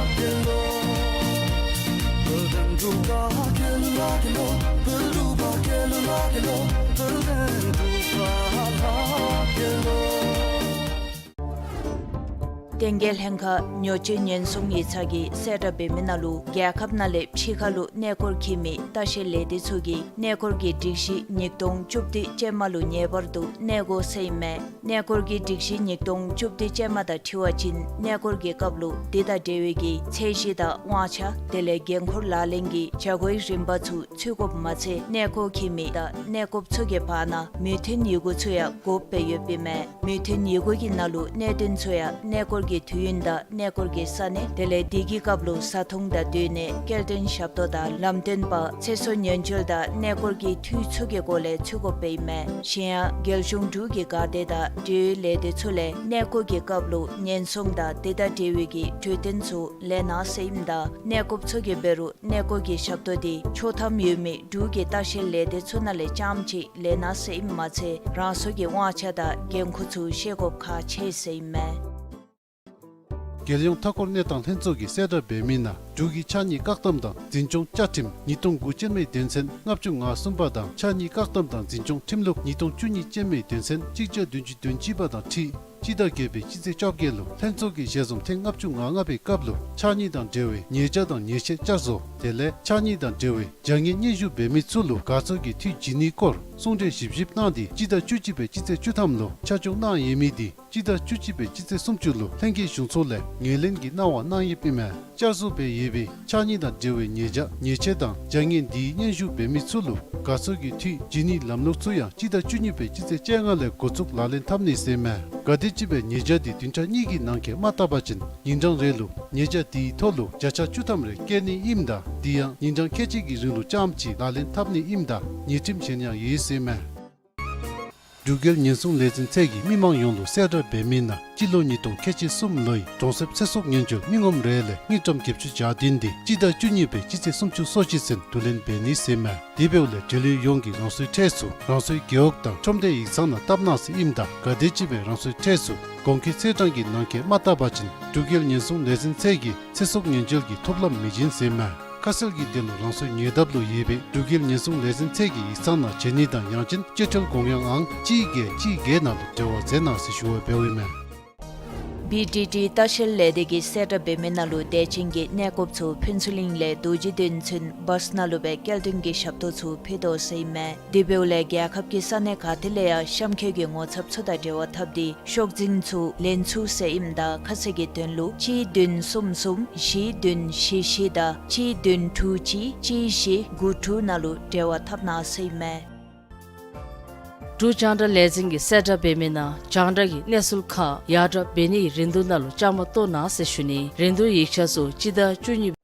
བསྟན་རྒྱས་ལྷན་ཁག་ཉོ་སྤྱོད་ཉེན་སྲུང་ཡིག་ཚང་གིས་གསལ་བསྒྲགས་འབད་མི་ནང་ལུ་རྒྱལ་ཁབ་ནང་ལས་ཕྱི་ཁ་ལུ་གནས་སྐོར་འཁྱིད་མི་ལྟ་བཤལ་ལས་སྡེ་ཚུ་གིས་གནས་སྐོར་གྱི་སྒྲིག་གཞི་ཉིས་སྟོང་བཅུ་བདུན་ཅན་མ་ལུ་ངེས་པར་དུ་གནས་དགོ་ཟེར་ཨིན་མས། གནས་སྐོར་གྱི་སྒྲིག་གཞི་ཉིས་སྟོང་བཅུ་བདུན་ཅན་མ་དང་འཁྲིལ་བ་ཅིན་གནས་སྐོར་གྱི་སྐབས་ལུ་དེ་དང་འབྲེལ་བའི་གི་ཚད་གཞི་དང་དབང་ཆ་དེ་ལས་འགན་ཁུར་ལག་ལེན་གྱི་བྱ་སྒོའི་རིམ་པ་ཚུ་ཚུད་དགོཔ་མ་ཚད་གནས་སྐོར་འཁྱིད་མི་དང་གནས་སྐོརཔ་ཚུ་གི་བར་ན་མོས་མཐུན་ཡི་གུ་ཚུ་ཡང་དགོཔ་སྦེ་ཡོདཔ་ཨིན་མས། མོས་མཐུན་ཡི་གུ་གི་ནང་ལུ་གནད་དོན་ཚུ་ཡང་གནས་སྐོར་གྱི་དུས་ཡུན་དང་གནས་སྐོར་གྱི་ས་གནས་དེ་ལས་དེ་གི་སྐབས་ལུ་བཟའ་འཐུང་དང་སྡོད་གནས་སྐྱེལ་འདྲེན་ཞབས་ཏོག་དང་ལམ་སྟོན་པ་ཚེ་སྲོག་ཉེན་བཅོལ་དང་གནས་སྐོར་གྱི་འཐུས་ཚུ་གི་སྐོར་ལས་ཚུད་དགོཔ་ཨིན་མས། གཞན་ཡང་རྒྱལ་གཞུང་འབྲུག་གི་འགག་སྡེ་དང་འབྲེལ་ཡོད་ལས་སྡེ་ཚུ་ལས་གནས་སྐོར་གྱི་སྐབས་ལུ་ཉེན་སྲུང་དང་དེ་དང་འབྲེལ་བའི་གི་གྲོས་དོན་ཚུ་ལེན་གནང་ཟེར་ཨིནམ་ད་གནས་སྐོརཔ་ཚུ་གིས་འབད་རུང་གནས་སྐོར་གྱི་ཞབས་ཏོག་དེ་ཆོག་ཐམ་ཡོད་མི་འབྲུག་གི་ལྟ་བཤལ་ལས་སྡེ་ཚུ་ནང་ལས་རྐྱངམ་ཅིག་ལེན་གནང་ཟེར་ཨིནམ་མ་ཚད་རང་སོའི་གི་དབང་ཆ་དང་འགན་ཁུར་ཚུ་ཤེས་དགོཔ་ཁག་ཆེ་ཟེར་ཨིན་མས། རྒྱལ་ཡོངས་མཐའ་འཁོར་གནས་སྟངས་ལྷན་ཚོགས་ཀྱིས་གསལ་བསྒྲགས་འབད་མི་ནང་ འབྲུག་གི་ཕྱགས་སྙིགས་བཀག་སྡོམ་དང་འཛིན་སྐྱོང་བཅའ་ཁྲིམས་ཉིས་སྟོང་དགུ་ཅན་མའི་དོན་ཚན་ལྔ་བཅུ་ང་གསུམ་པ་དང་ཕྱགས་སྙིགས་བཀག་སྡོམ་དང་འཛིན་སྐྱོང་ཁྲིམས་ལུགས་ཉིས་སྟོང་བཅུ་གཉིས་ཅན་མའི་དོན་ཚན་གཅིག་བརྒྱ་བདུན་ཅུ་དོན་གཅིག་པ་དང་འཁྲིལ། སྤྱི་ཟླ་བརྒྱད་པའི་སྤྱི་ཚེས་བཅོ་བརྒྱད་ལུ་ལྷན་ཚོགས་ཀྱི་ཞལ་འཛོམས་ཐེངས་ལྔ་བཅུ་ང་ལྔ་པའི་སྐབས་ལུ་ཕྱགས་སྙིགས་དང་འབྲེལ་བའི་ཉེས་བྱ་དང་ཉེས་ཆད་བསྐྱར་བཟོ་དེ་ལས་ཕྱགས་སྙིགས་དང་འབྲེལ་བའི་བྱ་ངན་སྙན་ཞུ་འབད་མི་ཚུ་ལུ་དགའ་ཚོར་གྱི་འཐུས་བྱིན་ནིའི་སྐོར་གསུང་གྲོས་ཞིབ་ཞིབ་གནང་སྟེ་སྤྱི་ཟླ་བཅུ་གཅིག་པའི་སྤྱི་ཚེས་བཅུ་ཐམ་ལུ་ཆ་འཇོག་གནང་ཡོད་མི་དེ་སྤྱི་ཟླ་བཅུ་གཅིག་པའི་སྤྱི་ཚེས་སུམ་ཅུ་ལུ་ལྷན་རྒྱས་གཞུང་ཚོགས་ལས་ངོས་ལེན་གྱི་གནང་བ་གནང་ཡོདཔ་ཨིན་མས། བསྐྱར་བཟོ་འབད་ཡོད་པའི་ཕྱགས་སྙིགས་དང་འབྲེལ་བའི་ཉེས་བྱ་ཉེས་ཆད་དང་བྱ་ངན་དེའི་སྙན་ཞུ་འབད་མི་ཚུ་ལུ་དགའ་ཚོར་གྱི་འཐུས་བྱིན་ནིའི་ལམ་ལུགས་ཚུ་ཡང་སྤྱི་ཟླ་བཅུ་གཉིས་པའི་སྤྱི་ཚེས་བཅོ་ལྔ་ལས་འགོ་བཙུགས་ལག་ལེན་འཐབ་ནི་ཟེར་ཨིན་མས། ག་དེམ་ཅིག་སྦེ་ཉེས་བྱ་དེ་བདུན་ཕྲག་གཉིས་ཀྱི་ནང་འཁོད་མ་བཏབ་པ་ཅིན་ཉིན་གྲངས་རེ་ལུ་ཉེས་བྱ་དེའི་ཐོག་ལུ་བརྒྱ་ཆ་བཅུ་ཐམ་རེ་བཀལ་ནི་ཨིནམ་ད་དེ་ཡང་ཉིན་གྲངས་ཁལ་གཅིག་གི་རིང་ལུ་རྐྱངམ་ཅིག་ལག་ལེན་འཐབ་ནི་ཨིནམ་ད་ཉེས་ཁྲིམས་གཞན་ཡང་ཡོད་ཟེར་ཨིན་མས། འབྲུག་རྒྱལ་ཉེན་སྲུང་ལས་འཛིན་ཚད་ཀྱིས་མི་མང་ཡོངས་ལུ་གསལ་བསྒྲགས་འབད་མི་ནང་སྤྱི་ལོ་ཉིས་སྟོང་ཁལ་གཅིག་གསུམ་ལོའི་གྲོང་གསེབ་ཚེ་སྲོག་ཉེན་བཅོལ་མི་ངོམ་རེ་ལས་དངུལ་ཀྲམ་བརྒྱད་ཅུ་གྱ་བདུན་དེ་སྤྱི་ཟླ་བཅུ་གཉིས་པའི་སྤྱི་ཚེས་སུམ་ཅུ་སོ་གཅིག་ཚུན་བསྡུ་ལེན་འབད་ནི་ཟེར་ཨིན་མས། དེ་འབདཝ་ལས་འབྲེལ་ཡོད་ཡོངས་ཀྱིས་རང་སོའི་ཁྲལ་ཚུ་རང་སོའི་རྒེད་འོག་དང་ཁྲོམ་སྡེ་ཡིག་ཚང་ནང་བཏབ་གནང་ཟེར་ཨིནམ་ད་ག་དེམ་ཅིག་སྦེ་རང་སོའི་ཁྲལ་ཚུ་གོང་འཁོད་ཚེས་གྲངས་ཀྱི་ནང་འཁོད་མ་བཏབ་པ་ཅིན་འབྲུག་རྒྱལ་ཉེན་སྲུང་ལས་འཛིན་ཚད་ཀྱིས་ཚེ་སྲོག་ཉེན་བཅོལ་གྱི་ཐོབ་ལམ་མི་བྱིན་ཟེར་ཨིན་མས། ཁ་གསལ་གྱི་དོན་ལུ་རང་སོའི་ཉེ་འདབས་ལུ་ཡོད་པའི་འབྲུག་རྒྱལ་ཉེན་སྲུང་ལས་འཛིན་ཚད་ཀྱི་ཡིག་ཚང་ནང་བྱོན་ནི་དང་ཡང་ཅིན་སྤྱི་འབྲེལ་གོང་ཡང་ཨང་གཅིག་བརྒྱད་གཅིག་བརྒྱད་ནང་ལུ་འབྲེལ་བ་མཛད་གནང་ཟེར་ཞུ་བ་འབདཝ་ཨིན་མས། བི་ཌི་ཌི་ལྟ་བཤལ་ལས་སྡེ་གིས་གསལ་བསྒྲགས་འབད་མི་ནང་ལུ་དད་ཅན་གྱི་གནས་སྐོརཔ་ཚུ་ཕུན་ཚོགས་གླིང་ལས་རྡོ་རྗེ་གདན་ཚུན་བཱསི་ནང་ལུ་སྦེ་སྐྱེལ་འདྲེན་གྱི་ཞབས་ཏོག་ཚུ་ཕུལ་དོ་ཟེར་ཨིན་མས། དེ་འབདཝ་ལས་རྒྱལ་ཁབ་ཀྱི་ས་གནས་ག་ཏེ་ལས་ཡང་གཤམ་འཁོད་ཀྱི་ངོ་ཚབ་ཚུ་དང་འབྲེལ་བ་འཐབ་སྟེ་ཤོག་འཛིན་ཚུ་ལེན་ཚུགས་ཟེར་ཨིནམ་ད་ཁ་གསལ་གྱི་དོན་ལུ་གཅིག་བདུན་གསུམ་གསུམ་བཞི་བདུན་བཞི་བཞི་དང་གཅིག་བདུན་དྲུག་གཅིག་གཅིག་བཞི་དགུ་དྲུག་ནང་ལུ་འབྲེལ་བ་འཐབ་གནང་ཟེར་ཨིན་མས། འབྲུག་རྒྱང་བསྒྲགས་ལས་འཛིན་གྱིས་གསལ་བསྒྲགས་འབད་མི་ནང་རྒྱང་བསྒྲགས་ཀྱི་གནས་ཚུལ་ཁག་ཡར་དྲག་འབད་ནིའི་རིན་བསྡུར་ནང་ལུ་བཅའ་མར་གཏོགས་གནང་ཟེར་ཞུ་ནི། རིན་བསྡུར་ཡིག་ཆ་ཚུ་སྤྱི་ཟླ་བཅུ་གཉིས།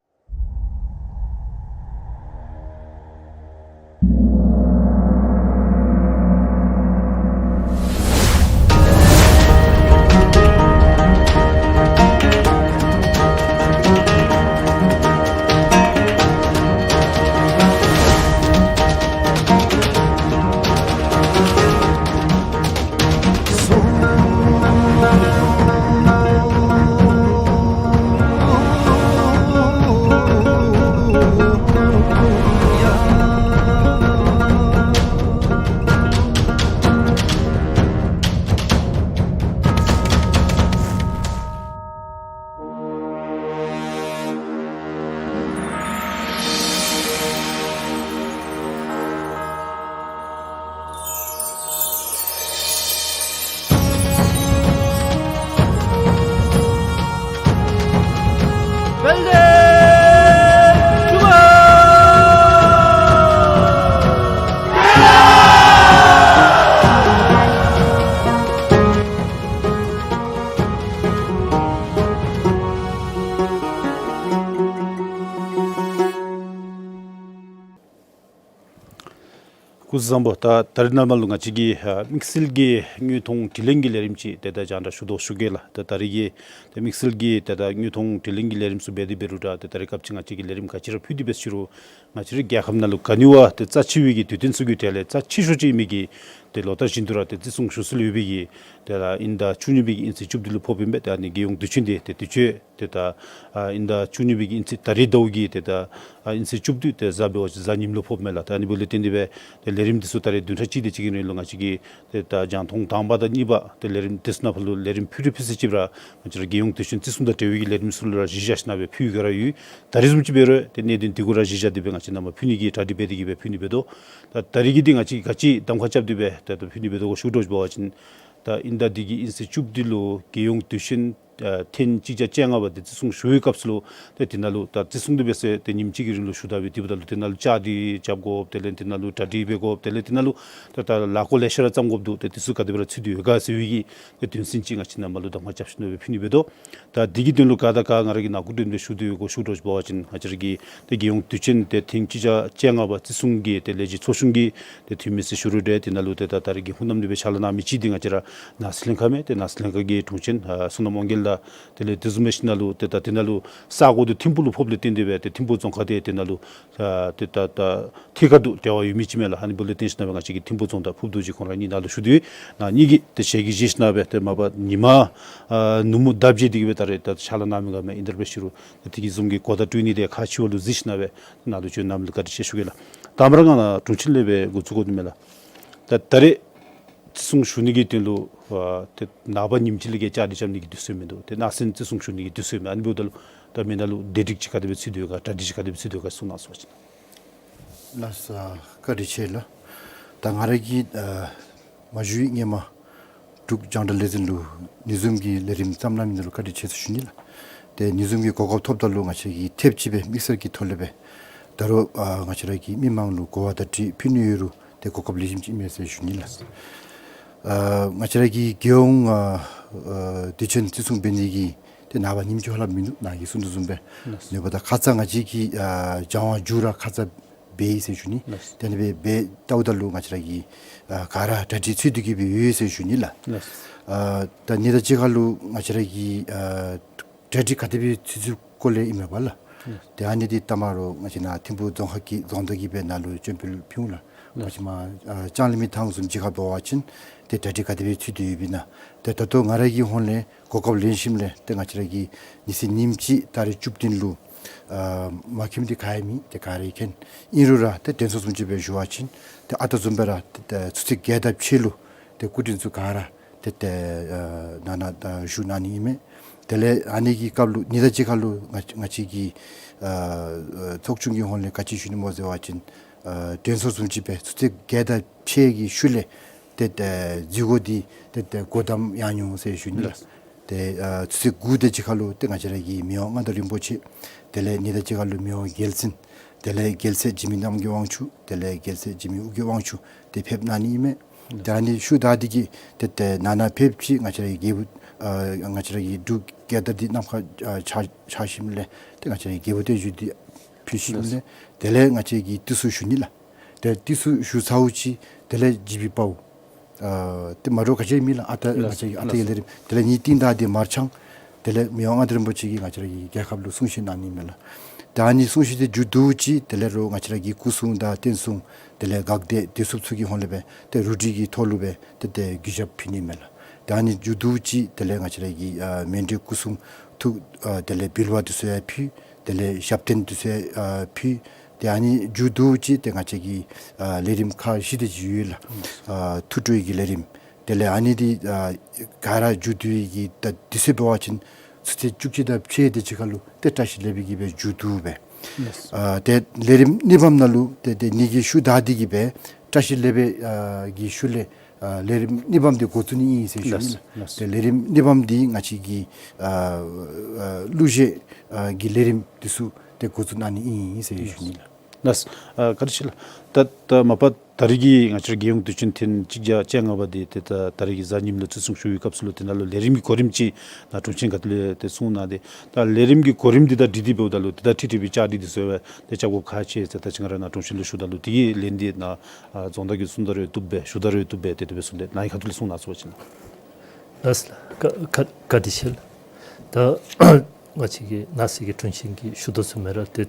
སྐུ་གཟུགས་བཟང་པོ། ད་ད་རིས་ནངས་པ་ལུ་ང་བཅས་ཀྱིས་ཨ་དམིགས་བསལ་གྱི་དངོས་མཐོང་དྲི་ལན་གྱི་ལས་རིམ་ཅིག་ཏེ་ད་རྒྱང་བསྒྲགས་ཞུ་དོ་ཞུ་གེ་ལགས། ད་ད་རིས་ཀྱི་ཏེ་དམིགས་བསལ་གྱི་ཏེ་ད་དངོས་མཐོང་དྲི་ལན་གྱི་ལས་རིམ་ཚུ་འབད་དེ་འབད་རུང་འདྲ་ཏེ་ད་རིས་སྐབས་ཅིག་ང་བཅས་ཀྱིས་ལས་རིམ་ག་ཅི་ར་ཕུལ་ཏེ་འབད་ཞུ་རུང་ང་བཅས་རའི་རྒྱལ་ཁབ་ནང་ལུ་ག་ནི་བ་ཏེ་རྩ་ཆེ་བའི་གི་དུས་སྟོན་ཚུ་གི་གྲས་ལས་རྩ་ཆེ་ཤོས་ཅིག་ཨིན་མི་གི་ཏེ་ལོ་ལྟར་བཞིན་དུ་ར་ཏེ་བརྩི་སྲུང་ཞུ་སྲོལ་ཡོད་པའི་གི་ཏེ་ད་དབྱིན་ཟླ་བཅུ་གཉིས་པའི་གི་དབྱིན་ཚེས་བཅུ་བདུན་ལུ་ཕོགཔ་ཨིན་པས། ཏེ་ཨ་ནི་རྒྱལ་ཡོངས་དུས་ཆེན་དེ་ཏེ་དུས་ཆེན་ཏེ་ད་ཨ་དབྱིན་ཟླ་བཅུ་གཉིས་པའི་གི་དབྱིན་ཚེས་ད་རིས་ཟླཝ་གི་ཏེ་ད་ཨ་དབྱིན་ཚེས་བཅུ་བདུན་ཏེ་གཟའ་འབད་བ་ཅིན་གཟའ་ཉིམ་ལུ་ཕོགཔ་མས་ལགས། ད་ཨ་ནི་འབདཝ་ལས་བརྟེན་ཏེ་སྦེ་ཏེ་ལས་རིམ་འདི་ཚུ་ད་རིས་བདུན་ཕྲག་གཅིག་དེ་ཅིག་གི་རིང་ལུ་ང་བཅས་ཀྱིས་ཏེ་ད་རྒྱང་མཐོང་དང་པ་དང་གཉིས་པ་ཏེ་ལས་རིམ་འདི་ཚུ་ནང་ཕར་ལུ་ལས་རིམ་ཕུལ་རིམ་ཕུལ་ཚད་ཅིག་ར་ང་བཅས་ར་རྒྱལ་ཡོངས་དུས་ཆེན་བརྩི་སྲུང་དང་འབྲེལ་བའི་གི་ལས་རིམ་ཚུ་ལུ་ར་གཞི་བཞག་ཞིན་ན་སྦེ་ཕུལ་ཡི་ག་ར་ཡོད། ད་རིས་བཟུམ་ཅིག་འབད་རུང་ཏེ་གནད་དོན་འདི་གུ་ར་གཞི་བཞག་སྟེ་སྦེ་ང་བཅས་ནང་མར་ཕུལ་ནི་གི་གྲ་སྒྲིག་འབད་དེ་གིས་སྦེ་ཕུལ་ནི་འབད་དོ། ད་ད་རིས་ཀྱི་འདི་ང་བཅས་ག་ཅི་གདམ་ཁ་རྐྱབ་སྟེ་སྦེ་ད་ལྟོ་ཕུལ་ནི་འབད་དོ་གོ་ཞུ་དོ་ཅིག་འབད་བ་ཅིན་ད་དབྱིན་ཟླ་འདི་གི་དབྱིན་ཚེས་བཅུ་བདུན་ལུ་རྒྱལ་ཡོངས་དུས་ཆེན་ཨ་ཐེངས་གཅིག་བརྒྱ་བཅོ་ལྔ་པ་འདི་བརྩི་སྲུང་ཞུ་བའི་སྐབས་སུ་ལུ་ཏེ་འདི་ནང་ལུ་ད་བརྩི་སྲུང་འདི་འབད་ཟེར་ཏེ་ཉིནམ་གཅིག་གི་རིང་ལུ་ཞུ་ད་སྦེ་དེ་འབདཝ་ད་ལུ་དེ་ནང་ལུ་བཅའ་སྒྲིག་རྐྱབ་དགོཔ་དེ་ལས་དེ་ནང་ལུ་གྲ་སྒྲིག་འབད་དགོཔ་དེ་ལས་དེ་ནང་ལུ་ད་ད་ལཱ་འགོ་ལེ་ཤ་ར་བརྩམ་དགོཔ་འདུག། ཏེ་དེ་ཚུ་ག་དེ་སྦེ་ར་ཚུད་དེ་ཡོད་ག་ཟེར་བའི་གི་ཏེ་དོན་ཚན་ཅིག་ང་བཅས་ནང་མར་ལུ་གདམ་ཁ་རྐྱབ་ཞིན་ན་སྦེ་ཕུལ་ནི་འབད་དོ། ད་འདི་གི་དོན་ལུ་ག་དང་ག་ང་ར་གིས་ནཱ་གུ་སྟོན་སྦེ་ཞུ་དོ་ཡོད་གོ་ཞུ་དོ་ཅིག་འབད་བ་ཅིན་ང་བཅས་ར་གི་ཏེ་རྒྱལ་ཡོངས་དུས་ཆེན་ཏེ་ཐེངས་གཅིག་བརྒྱ་བཅོ་ལྔ་པ་བརྩི་སྲུང་གི་ཏེ་ལས་བྱེད་ཚོགས་ཆུང་གི་ཏེ་འཐུས་མི་ཟེར་ཞུ་རུང་འདྲ་དེ་ནང་ལུ་ཏེ་ད་ད་རིས་ཀྱི་ཧུ་ནམ་འདི་སྦེ་ཕྱག་ལཱ་གནང་མི་ཅིག་འདི་ང་བཅས་ར་ནང་སྲིད་བློན་ཁག་མས། ཏེ་ནང་སྲིད་བློན་ཁག་གི་དྲུང་ཆེན་ཨ་བསོད་ནམས་དབང་རྒྱལ་ དེ་ལས་དེ་བཟུམ་མའི་ཤུལ་ནང་ལུ་ཏེ་ད་དེ་ནང་ལུ་ས་གོ་འདི་ཐིམ་ཕུག་ལུ་ཕོགཔ་ལས་བརྟེན་ཏེ་སྦེ་ཏེ་ཐིམ་ཕུག་རྫོང་ཁག་འདི་དེ་ནང་ལུ་ཨ་ཏེ་ད་ད་ཐད་ཀར་དུ་འབྲེལ་བ་ཡོད་མི་ཅིག་མས་ལགས། ཨ་ནི་འབདཝ་ལས་བརྟེན་ཞིནམ་ལས་ང་བཅས་ཀྱི་ཐིམ་ཕུག་རྫོང་དང་ཕུརཔ་རྡོ་རྗེ་ཁོང་ར་གཉིས་ནང་ལུ་ཞུ་དོ་ཡོད། ནཱ་གཉིས་ཀྱིས་ཏེ་ཞལ་གྱིས་བཞེས་ཞིནམ་ལས་ཏེ་མ་པ་ཉིན་མ་ཨ་ནུབ་མོ་ཟླཝ་བརྗེ་སྟེ་གི་སྦེ་ད་རེས་ད་ཕྱག་ལཱ་གནང་མི་ག་མེད། ཨིན་དེ་སྦེ་ཞུ་རུང་ཏེ་དེ་གི་བཟུམ་གྱི་གོ་བརྡ་སྤྲོད་ནི་དེ་ཁག་ཆེ་བ་ལུ་གཟིགས་ཞིནམ་ལས་ནཱ་ལུ་བྱོན་གནང་མི་ལུ་བཀའ་དྲིན་ཆེ་ཞུ་གེ་ལགས། ད་མར་ང་ནཱ་དྲུང་ཆེན་ལས་སྦེ་འགོ་བཙུགས་དགོ་དོ་མས་ལགས། ད་ད་རེས་བརྩི་སྲུང་ཞུ་ནི་གི་དོན་ལུ་ཨ་ཏེ་ནངས་པ་ཉིནམ་གཅིག་ལས་བརྒལ་བཅའ་སྒྲིག་རྐྱབ་ནི་གི་དུས་ཚོད་མིན་འདུག། ཏེ་གནངས་ཚེ་བརྩི་སྲུང་ཞུ་ནི་གི་དུས་ཚོད་མས། ཨ་ནི་འབདཝ་ད་ལུ་ད་མི་ནང་ལུ་བདེ་སྒྲིག་ཅིག་ག་དེ་སྦེ་ཚུད་དོ་ཡོད་ག། གྲ་སྒྲིག་ཅིག་ག་དེ་སྦེ་ཚུད་དོ་ཡོད་ག་གསུང་གནང་ཟེར་བ་ཅིན། ལགས་སོ། བཀའ་དྲིན་ཆེ་ལགས། ད་ང་ར་གིས་ཨ་མ་ཞུ་བའི་སྔོན་མ་འབྲུག་རྒྱང་བསྒྲགས་ལས་འཛིན་ལུ་ཨ་ནི་བཟུམ་གྱི་ལས་རིམ་བརྩམས་གནང་མི་ནང་ལུ་བཀའ་དྲིན་ཆེ་ཟེར་ཞུ་ནི་ལགས། ཏེ་ཨ་ནི་བཟུམ་གྱི་གོ་སྐབས་ཐོབ་ད་ལུ་ང་བཅས་ཀྱིས་ཐེབས་ཅིག་སྦེ་དམིགས་བསལ་གྱི་ཐོག་ལས་སྦེ་ད་རུང་ཨ་ང་བཅས་ར་གི་མི་མང་ལུ་གོ་བ་དང་འཁྲིལ་ཕུལ་ནི་ཡོད་རུང་ཏེ་གོ་སྐབས་ལེགས་ཤོམ་ཅིག་ཨིན་མས་ཟེར་ཞུ་ནི་ལགས། ཨ་ང་བཅས་ར་གི་རྒྱལ་ཡོངས་ཨ་ཨ་དུས་ཆེན་བརྩི་སྲུང་འབད་ནི་གི་ཏེ་ནངས་པ་ཉིནམ་གཅིག་ལྷགཔ་མིན་འདུག། ནཱ་གིས་གསུང་དོ་བཟུམ་སྦེ། ལགས། ཨ་ནི་འབདཝ་ད་ཁ་ཙ་ང་བཅས་ཀྱིས་ཨ་སྦྱང་བ་མཇུག་ར་ཁ་ཙ་འབད་ཡི་ཟེར་ཞུ་ནི། ལགས། ཏེ་ཨ་ནི་སྦེ་འབད་བལྟཝ་ད་ལུ་ང་བཅས་ར་གིས་ཨ་ག་ར་གྲ་སྒྲིག་ཚུད་དེ་གི་སྦེ་ཡོད་ཟེར་ཞུ་ནི་ལགས། ལགས། ཨ་ད་ཨ་ནི་དང་གཅིག་ཁར་ལུ་ང་བཅས་ར་གིས་ཨ་གྲ་སྒྲིག་ག་དེ་སྦེ་ཚུད་ཚུདཔ་སྐོར་ལས་ཨིན་མས་པ་ལགས། ལགས། ཏེ་ཨ་ནི་འདི་ད་མ་རོགས་ང་བཅས་ནཱ་ཐིམ་ཕུག་རྫོང་ཁག་གི་རྫོང་བདག་གིས་སྦེ་ནཱ་ལུ་སྤྱན་འབུལ་ཕུལ་འོང་ལགས། ལགས། ང་བཅས་མ་ཨ་ལྕང་གླིང་མི་ཐང་བཟུམ་ཅིག་ཁར་འབད་བ་ཅིན་ཏེ་གྲ་སྒྲིག་ག་དེ་སྦེ་ཚུད་དེ་ཡོདཔ་ཨིན་ན། ཏེ་ད་ལྟོ་ང་ར་གི་ཧོངས་ལས་གོ་སྐབས་ལེན་ཞིནམ་ལས་ཏེ་ང་བཅས་ར་གིས་ཨ་ནི་ཚེ་ཉིནམ་གཅིག་ཏ་རིག་བཅུ་བདུན་ལུ་ཨ་མ་མཁྱེནམ་འདི་ག་ཡང་མེད། ཏེ་ག་ར་མཁྱེན། ཨིན་རུང་ར་ཏེ་དྲན་གསོ་བཟུམ་ཅིག་སྦེ་ཞུ་བ་ཅིན་ཏེ་ཨ་རྟག་བཟུམ་སྦེ་ར་ཏེ་ཏེ་ཆུ་ཚོད་བརྒྱད་དང་ཕྱེད་ལུ་ཏེ་སྐུ་མགྲོན་ཚུ་ག་ར་ཏེ་ཏེ་ཨ་ནཱ་ནཱ་ཨ་བཞུགས་གནང་ནི་ཨིན་མས། དེ་ལས་ཨ་ནི་གི་སྐབས་ལུ་ཨ་ནི་དང་གཅིག་ཁར་ལུ་ང་ང་བཅས་ཀྱི་ཨ་ཨ་ཚོགས་ཆུང་གི་ཧོངས་ལས་ག་ཅི་ཞུ་ནི་སྨོ་ཟེར་བ་ཅིན་ཨ་དྲན་གསོ་བཟུམ་ཅིག་སྦེ་ཆུ་ཚོད་བརྒྱད་དང་ཕྱེད་ཀྱི་ཤུལ་ལས་ཏེ་ཏེ་འཛུལ་སྒོ་འདི་ཏེ་ཏེ་སྒོ་བསྡམ་ཡང་ནི་ཟེར་ཞུ་ནི་ལགས། ལགས། ཏེ་ཨ་ཆུ་ཚོད་དགུ་དེ་ཅིག་ཁར་ལུ་ཏེ་ང་བཅས་ར་གི་མི་དབང་མངའ་བདག་རིན་པོ་ཆེ་དེ་ལས་ཨ་ནི་དང་གཅིག་ཁར་ལུ་མི་དབང་རྒྱལ་བཙུན་དེ་ལས་རྒྱལ་སྲས་འཇིགས་མེད་རྣམ་རྒྱལ་དབང་ཕྱུག་དེ་ལས་རྒྱལ་སྲས་འཇིགས་མེད་ཨོ་རྒྱན་དབང་ཕྱུག་ཏེ་ཕེབས་གནང་ནི་ཨིན་མས། ཏེ་ཨ་ནི་ཤུལ་ད་འདི་གིས་ཏེ་ཏེ་ནང་ན་ཕེབས་ཅི། ང་བཅས་ར་གི་རྒྱལ་པོ་ཨ་ང་བཅས་ར་གི་འབྲུག་རྒྱལ་དར་འདི་གནམ་ཁར་ཨ་འཕྱར་འཕྱར་ཞིནམ་ལས་ཏེ་ང་བཅས་ར་གི་རྒྱལ་པོ་བརྟན་བཞུགས་འདི་ཕུལ་ཞིནམ་ལས་དེ་ལས་ང་བཅས་ཀྱིས་དེ་ཚུ་ཞུ་ནི་ལགས། ཏེ་དེ་ཚུ་ཞུ་ཚརཝ་ཅིག་དེ་ལས་ཇི་བི་པའོ་ཨ་ཏེ་མ་འདྲཝ་ག་ཅི་མེད་ལགས། ཨ་རྟག་ང་བཅས་ཀྱི་ཨ་རྟག་གི་ལས་རིམ་དེ་ལས་ཨ་ནི་རྟིང་བདའ་འདི་མར་འཕྱང་། དེ་ལས་མི་དབང་མངའ་བདག་རིན་པོ་ཆེ་གིས་ང་བཅས་ར་གི་རྒྱལ་ཁབ་ལུ་གསུང་བཤད་གནང་ནི་མས་ལགས། ཏེ་ཨ་ནི་གསུང་བཤད་འདི་མཇུག་བསྡུཝ་ཅིག་དེ་ལས་རོགས་ང་བཅས་ར་གི་སྐུ་སྲུང་དང་བསྟན་སྲུང་དེ་ལས་འགག་སྡེ་བདེ་སྲུངཔ་ཚུ་གི་ཧོངས་ལས་སྦེ་ཏེ་རུ་སྒྲིག་གི་ཐོག་ལུ་སྦེ་ཏེ་ཏེ་གུས་ཞབས་ཕུལ་ནི་མས་ལགས། ཏེ་ཨ་ནི་མཇུག་བསྡུཝ་ཅིག་དེ་ལས་ང་བཅས་ར་གི་ཨ་མཎྜལ་སྐུ་གསུང་ཐུགས་ཨ་དེ་ལས་འབུལ་བ་འདི་ཚུ་ཡང་ཕུལ། དེ་ལས་ཞབས་བརྟན་འདི་ཚུ་ཡང་ཨ་ཕུལ། ཏེ་ཨ་ནི་མཇུག་བསྡུཝ་ཅིག་ཏེ་ང་བཅས་ཀྱི་ཨ་ལས་རིམ་ཁག་བཞི་དེ་ཅིག་ཡོད་ལགས། ཨ་ཐུགས་སྤྲོ་གི་ལས་རིམ། དེ་ལས་ཨ་ནི་འདི་ཨ་ག་ར་མཇུག་བསྡུ་ཡི་གི་ད་དུས་ཚོད་འབད་བ་ཅིན་ཆུ་ཚོད་བཅུ་གཅིག་དང་ཕྱེད་དེ་ཅིག་ཁར་ལུ་ཏེ་བཀྲ་ཤིས་ལེགས་པའི་གི་སྦེ་མཇུག་བསྡུ་སྦེ། ལགས། ཨ་ཏེ་ལས་རིམ་གཉིས་པམ་ནང་ལུ་ཏེ་ཏེ་ཨ་ནི་གི་ཤུལ་ད་འདི་གི་སྦེ་བཀྲ་ཤིས་ལེགས་པའི་ཨ་གི་ཤུལ་ལས་ཨ་ལས་རིམ་གཉིས་པམ་འདི་འགོ་བཙུགས་ནི་ཨིན་ཟེར་ཞུ་ནི་ལགས། ལགས། ཏེ་ལས་རིམ་གཉིས་པམ་འདི་ང་བཅས་ཀྱི་ཨ་ཨ་གླུ་གཞས་ཨ་གི་ལས་རིམ་འདི་ཚུ་ཏེ་འགོ་བཙུགས་གནང་ནི་ཨིན་ཟེར་ཞུ་ནི་ལགས། ལགས། ཨ་བཀའ་དྲིན་ཆེ་ལགས། ད་ད་མ་པ་ད་རེས་ཀྱི་ང་བཅས་ར་རྒྱལ་ཡོངས་དུས་ཆེན་ཐེངས་གཅིག་བརྒྱ་བཅོ་ལྔ་པ་འདི་ཏེ་ད་ད་རེས་ཀྱི་གཟའ་ཉིམ་ལུ་བརྩི་སྲུང་ཞུ་བའི་སྐབས་སུ་ལུ་ཏེ་ནཱ་ལུ་ལས་རིམ་གྱི་གོ་རིམ་ཅིག་ནཱ་དྲུང་ཆེན་ག་ཏེ་ལས་ཏེ་གསུང་གནང་སྟེ། ད་ལས་རིམ་གྱི་གོ་རིམ་འདི་དང་འཁྲིལ་ཏེ་འབདཝ་ད་ལུ་ཏེ་ད་ཁྲིག་ཁྲི་སྦེ་བཅའ་སྒྲིག་འདི་ཚུ་ཡང་ཏེ་རྐྱབ་དགོཔ་ཁག་ཆེ་ཟེར་ད་ཅི་ང་ར་ནཱ་དྲུང་ཆེན་ལུ་ཞུཝ་ད་ལུ་དེ་གི་ལན་འདི་ནཱ་ཨ་རྫོང་བདག་གིས་གསུང་ད་རུང་བཏུབ་པས། ཞུ་ད་རུང་བཏུབ་པས། ཏེ་དེ་སྦེ་གསུངས་ཏེ་ནཱ་གི་ཁ་ཐུག་ལས་གསུང་གནང་ཚུགས་པ་ཅིན་ལགས། ལགས་ལགས། བཀའ་བཀའ་བཀའ་དྲིན་ཆེ་ལགས། ད་ང་བཅས་ཀྱི་ནང་སྲིད་ཀྱི་དྲུང་ཆེན་གྱིས་ཞུ་དོ་བཟུམ་སྦེ་ར་ཏེ་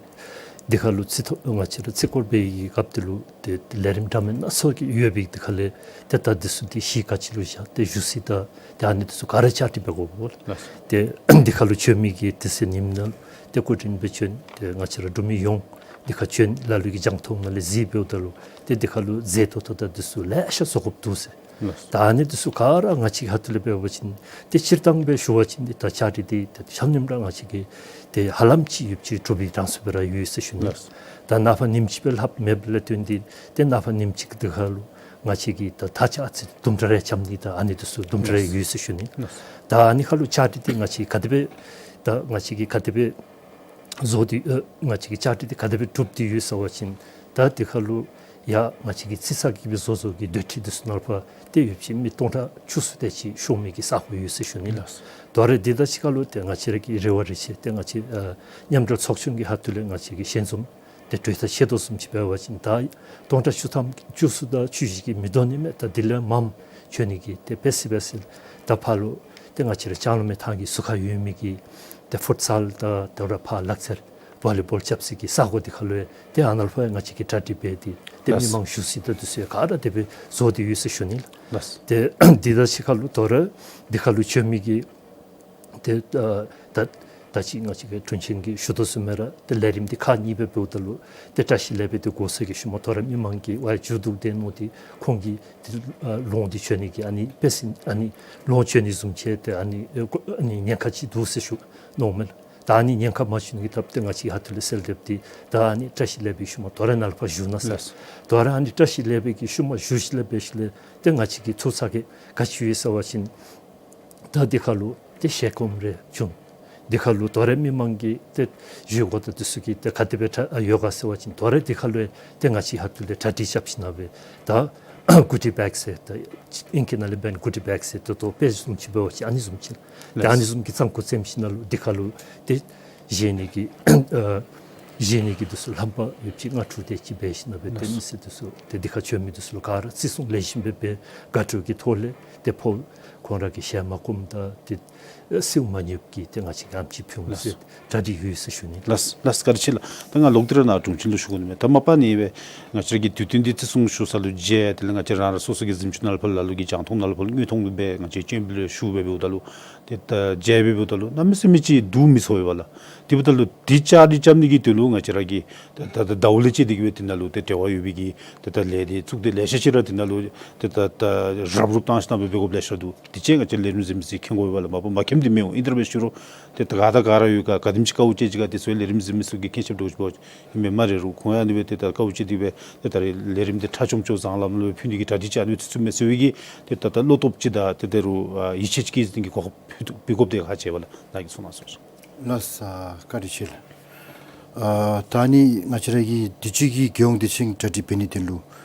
འདི་ཁར་ལུ་རྩིས་ཐོ་ང་བཅས་ར་རྩིས་སྐོར་འབད་བའི་སྐབས་འདི་ལུ་ཏེ་ལས་རིམ་འདྲ་མིན་སྣ་ཚོགས་ཀྱི་ཡོད་པའི་འདི་ཁར་ལས་ཏེ་ད་འདི་ཚུ་འདི་གཞི་ག་ཅི་ལུ་བཞག་སྟེ་བཞུགས་ས་དང་ཏེ་ཨ་ནི་འདི་ཚུ་ག་ར་བཅའ་སྒྲིག་འབད་དགོཔ་ལགས། ཏེ་འདི་ཁར་ལུ་བྱོན་མི་གི་དེ་ཚེ་ཉིནམ་ནང་ལུ་ཏེ་སྐུ་མགྲོན་སྦེ་བྱོན་ཏེ་ང་བཅས་ར་འབྲུག་མི་ཡོངས་འདི་ཁར་བྱོན་ལ་ལུ་གིས་རྒྱང་མཐོང་ནང་ལས་གཟིགས་འབདཝ་ད་ལུ་ཏེ་འདི་ཁར་ལུ་མཛེས་ཏོག་ཏོ་དང་འདི་ཚུ་ལེ་ཤ་བཟོ་དགོཔ་འདུག་ཟེར། ལགས། ད་ཨ་ནི་འདི་ཚུ་ག་ར་ང་བཅས་ཀྱི་ཁ་ཐུག་ལས་འབད་བ་ཅིན་ཏེ་སྤྱིར་བཏང་སྦེ་ཞུ་བ་ཅིན་ཏེ་ད་བཅའ་སྒྲིག་འདི་ཏེ་ཆ་མཉམ་ར་ང་བཅས་ཀྱིས་ཏེ་ཧ་ལམ་ཅིག་ཡོདཔ་ཅིག་གྲུབ་པའི་གྲངས་སུ་སྦེ་ར་ཡོད་ཟེར་ཞུ་ནི། ལགས། ད་ནངས་པ་ཉིནམ་གཅིག་སྦེ་ལྷགཔ་མེདཔ་ལས་བརྟེན་ཏེ་ཏེ་ནངས་པ་ཉིནམ་གཅིག་འདི་ཁར་ལུ་ང་བཅས་ཀྱིས་ད་ད་ཅི་ཨ་ཙི་དུམ་གྲ་རེ་རྐྱབ་ནི་དང་ཨ་ནི་འདི་ཚུ་དུམ་གྲ་རེ་ཡོད་ཟེར་ཞུ་ནི། ལགས། ད་ཨ་ནི་ཁར་ལུ་བཅའ་སྒྲིག་འདི་ང་བཅས་ག་དེ་སྦེ་ད་ང་བཅས་ཀྱིས་ག་དེ་སྦེ་བཟོ་སྟེ་ཨ་ང་བཅས་ཀྱི་བཅའ་སྒྲིག་འདི་ག་དེ་སྦེ་གྲུབ་སྟེ་ཡོད་ཟེར་བ་ཅིན་ད་འདི་ཁར་ལུ་ཡ་ང་བཅས་ཀྱིས་རྩིས་ཚགས་ཀྱིས་སྦེ་བཟོ་བཟོཝ་གི་སྡོད་ཁྲི་འདི་ཚུ་ནང་ལུ་ཕར་ཏེ་ཡོདཔ་ཅིག་མི་སྟོང་ཕྲག་བཅུ་གསུམ་དེ་ཅིག་ཤོང་མི་གི་ས་གོ་ཡོད་ཟེར་ཞུ་ནི་ལགས། ལགས། དོ་རུང་འདི་དང་གཅིག་ཁར་ལུ་ཏེ་ང་བཅས་ར་གི་རེ་བ་རེ་ཆེ་ཏེ་ང་བཅས་ཨ་མཉམ་འབྲེལ་ཚོགས་ཆུང་གི་ཁ་ཐུག་ལས་ང་བཅས་ཀྱིས་ཞལ་འཛོམས་ཏེ་གྲོས་ཐག་བཅད་དོ་བཟུམ་ཅིག་འབད་བ་ཅིན་ད་སྟོང་ཕྲག་བཅུ་ཐམ་བཅུ་གསུམ་དང་བཅུ་བཞི་གིས་མི་དོ་ནི་མས། ད་འདི་ལས་མངམ་བྱོན་ནི་གི་ཏེ་དཔེ་སྲིད་དཔེ་སྲིད་ད་ཕར་ལུ་ ཏེ་ང་བཅས་ར་ལྕང་ལོ་མའི་ཐང་གི་ཟུར་ཁར་ཡོད་མི་གི་ཏེ་ཕུཊ་སཱལ་དང་དོ་རུང་ཕར་ལག་རྩེད་བོ་ལི་བཱོལ་རྐྱབ་ས་གི་ས་གོ་འདི་ཁར་ལུ་ཡང་ཏེ་ཨ་ནཱ་ལུ་ཕར་ཡང་ང་བཅས་ཀྱིས་གྲ་སྒྲིག་འབད་དེ་ཏེ་མི་མང་བཞུགས་ས་དང་འདི་ཚུ་ཡང་ག་ར་དེ་སྦེ་བཟོ་སྟེ་ཡོད་ཟེར་ཞུ་ནི་ལགས། ལགས། ཏེ་འདི་དང་གཅིག་ཁར་ལུ་དོ་རུང་འདི་ཁར་ལུ་བྱོན་མི་གི་ཏེ་ཨ་ད་ད་ཅི་ང་བཅས་ཀྱི་དྲུང་ཆེན་གྱིས་ཞུ་དོ་བཟུམ་སྦེ་ར་ཏེ་ལས་རིམ་འདི་ཁག་གཉིས་སྦེ་འབདཝ་ད་ལུ་ཏེ་བཀྲ་ཤིས་ལེགས་པའི་ཏེ་གོ་ས་གི་ཤུལ་མ་དོ་རུང་མི་མང་གིས་ཝའི་མཇུག་བསྡུ་སྟེ་མནོ་སྟེ་ཁོང་གིས་ཏེ་ཨ་ལོང་འདི་བྱོན་ནི་གི་ཨ་ནི་དཔེ་ཟིན་ཨ་ནི་ལོང་བྱོན་ནི་བཟུམ་ཅིག་ཏེ་ཨ་ནི་ཨ་ནི་ཉེན་ཁ་ཅིག་འདུག་ཟེར་ཞུ་མནོཝ་མས། ད་ཨ་ནི་ཉེན་ཁ་མ་བྱུང་ནི་གི་ཐབས་ཏེ་ང་བཅས་ཧ་ཐུ་ལས་སེལ་འདེབས་ཏེ་ད་ཨ་ནི་བཀྲ་ཤིས་ལེགས་པའི་ཤུལ་མ་དོ་རུང་ནཱ་ལུ་ཕར་བཞུགས་གནང་ཟེར། ལགས། དོ་རུང་ཨ་ནི་བཀྲ་ཤིས་ལེགས་པའི་གི་ཤུལ་མ་བཞུགས་ཞིནམ་ལས་འབད་ཞིནམ་ལས་ཏེ་ང་བཅས་ཀྱི་ཚོགས་ཚ་གི་ག་ཅི་ཡོད་ཟེར་བ་ཅིན་ད་འདི་ཁར་ལུ་ཏེ་ཞལ་སྐོམ་རེ་བྱུང་། འདི་ཁར་ལུ་དོ་རུང་མི་མང་གིས་ཏེ་བཞེས་སྒོ་དང་འདི་ཚུ་གི་ཏེ་ག་དེ་སྦེ་ད་ཡོད་ག་ཟེར་བ་ཅིན་དོ་རུང་འདི་ཁར་ལུ་ཡང་ཏེ་ང་བཅས་ཧ་ཐུ་ལས་གྲ་སྒྲིག་རྐྱབ་ཞིནམ་ལས་ད་གུ་ཊི་བེག་ཟེར་ད་ཨིང་སྐད་ནང་ལས་འབདན་གུ་ཊི་བེག་ཟེར་ཏེ་ཏོ་དཔེ་བཟུམ་ཅིག་འབད་བ་ཅིན་ཨ་ནི་བཟུམ་ཅིག་ད་ཨ་ནི་བཟུམ་གྱི་གཙང་ཁུག་བཙེམ་ཞིནམ་ལས་འདི་ཁར་ལུ་ཏེ་བཞེས་ནི་གི་ཨ་བཞེས་ནི་གི་འདི་ཚུ་ལྷམ་པ་ཡོདཔ་ཅིག་ལྔ་དྲུག་དེ་ཅིག་འབད་ཞིནམ་ལས་ཏེ་མི་སེར་འདི་ཚུ་ཏེ་འདི་ཁར་བྱོན་མི་འདི་ཚུ་ལུ་ག་ར་བརྩི་སྲུང་ལེགས་ཤོམ་སྦེ་འབད་དགའ་སྤྲོ་གི་ཐོག་ལས་ཏེ་ཕོག་ཁོང་ར་གི་ཞལ་མ་སྐོམ་དང་ཏེ་ཨེ་སེརཝ་མ་ཉུབ་ཀྱི་ཏེ་ང་བཅས་ཀྱིས་ཨམ་ཅིག་ཕུལ་འོང་ཟེར་གྲ་སྒྲིག་ཡོད་ཟེར་ཞུ་ནི། ལགས་ལགས། བཀའ་དྲིན་ཆེ་ལགས། ད་ང་ལོག་སྟེ་ར་ནཱ་དྲུང་ཆེན་ལུ་ཞུ་དགོ་ནི་མས། ད་མ་པ་ནི་སྦེ་ང་བཅས་ར་གི་དུས་སྟོན་འདི་བརྩི་སྲུང་ཞུ་ས་ལུ་མཇལ། དེ་ལས་ང་བཅས་རང་རང་སོ་སོ་གི་གཟིམ་ཅུང་ནང་ལུ་ཕར་ལ་ལུ་གིས་རྒྱང་མཐོང་ནང་ལུ་ཕར་ལུ་དངོས་མཐོང་ལུ་སྦེ་ང་བཅས་སྤྱན་འབུལ་ལུ་ཞུ་སྦེ་འབདཝ་ད་ལུ་ཏེ་ད་མཇལ་སྦེ་འབདཝ་ད་ལུ་གནམ་མེད་ས་མེད་ཅིག་སྡུག་མི་ཚོར་བས་ལགས། དེ་འབདཝ་ད་ལུ་འདི་བཅའ་སྒྲིག་རྐྱབ་ནི་གི་དོན་ལུ་ང་བཅས་ར་གི་ད་ད་ད་ཟླཝ་ལས་བཅད་དེ་གི་སྦེ་དེ་ནང་ལུ་ཏེ་འབྲེལ་བ་ཡོད་པའི་གི་ཏེ་ད་ལས་སྡེ་ཚུགས་ཏེ་ལེ་ཤ་ཅིག་ར་དེ་ནང་ལུ་ཏེ་ད་ད་རུབ་རུབ་བཏང་ཞིནམ་ལས་འབད་དགོཔ་ལེ་ཤ་འདུག། དེ་ཅིག་ང་བཅས་ལས་རིམ་གཟིགས་མི་ཚུ་མཁྱེན་དགོ་པས་ལགས། མ་པ་མ་མཁྱེནམ་འདི་མི་འོང་། ཨིན་དེ་སྦེ་ཞུ་རུང་ཏེ་ད་ག་དང་ག་ར་ཡོད་ག་ག་དེམ་ཅིག་དཀའཝ་སྤྱད་ཅི་ག་དེ་ཚུ་ལས་རིམ་གཟིགས་མི་ཚུ་གིས་མཁྱེན་ཆེ་འདྲཝ་ཅིག་འབད་ཨིན་མས་སྨ་རེ། རུང་ཁོང་ཡང་ཨ་ནི་སྦེ་ཏེ་ད་དཀའཝ་སྤྱད་དེ་སྦེ་ཏེ་ད་རེས་ལས་རིམ་འདི་ཁྲ་ཆོམ་ཆོམ་བཟང་ལམ་ལུ་ཕུལ་ནི་གི་གྲ་སྒྲིག་ཅིག་ཨ་ནི་ཚུ་ཚུ་མས་ཟེར་བའི་གི་ཏེ་ད་ད་བློ་སྟོབས་ཅིག་དང་ཏེ་ད་རུང་ཨ་ཡིད་ཆེས་ཅིག་གི་ཏེ་གོ་སྐབས་ཕུལ་ཏེ་འབད་དགོཔ་དེ་ཧ་ཅིག་ཡོད་པས་ལགས། ནཱ་གིས་གསུང་གནང་ཟེར་ཞུ། ལགས་སོ། བཀའ་དྲིན་ཆེ་ལགས། ཨ་ད་ནི་ང་བཅས་ར་གི་དུས་ཅི་གི་རྒྱལ་ཡོངས་དུས་ཆེན་གྲ་སྒྲིག་འབད་ནི་དེ་ལུ་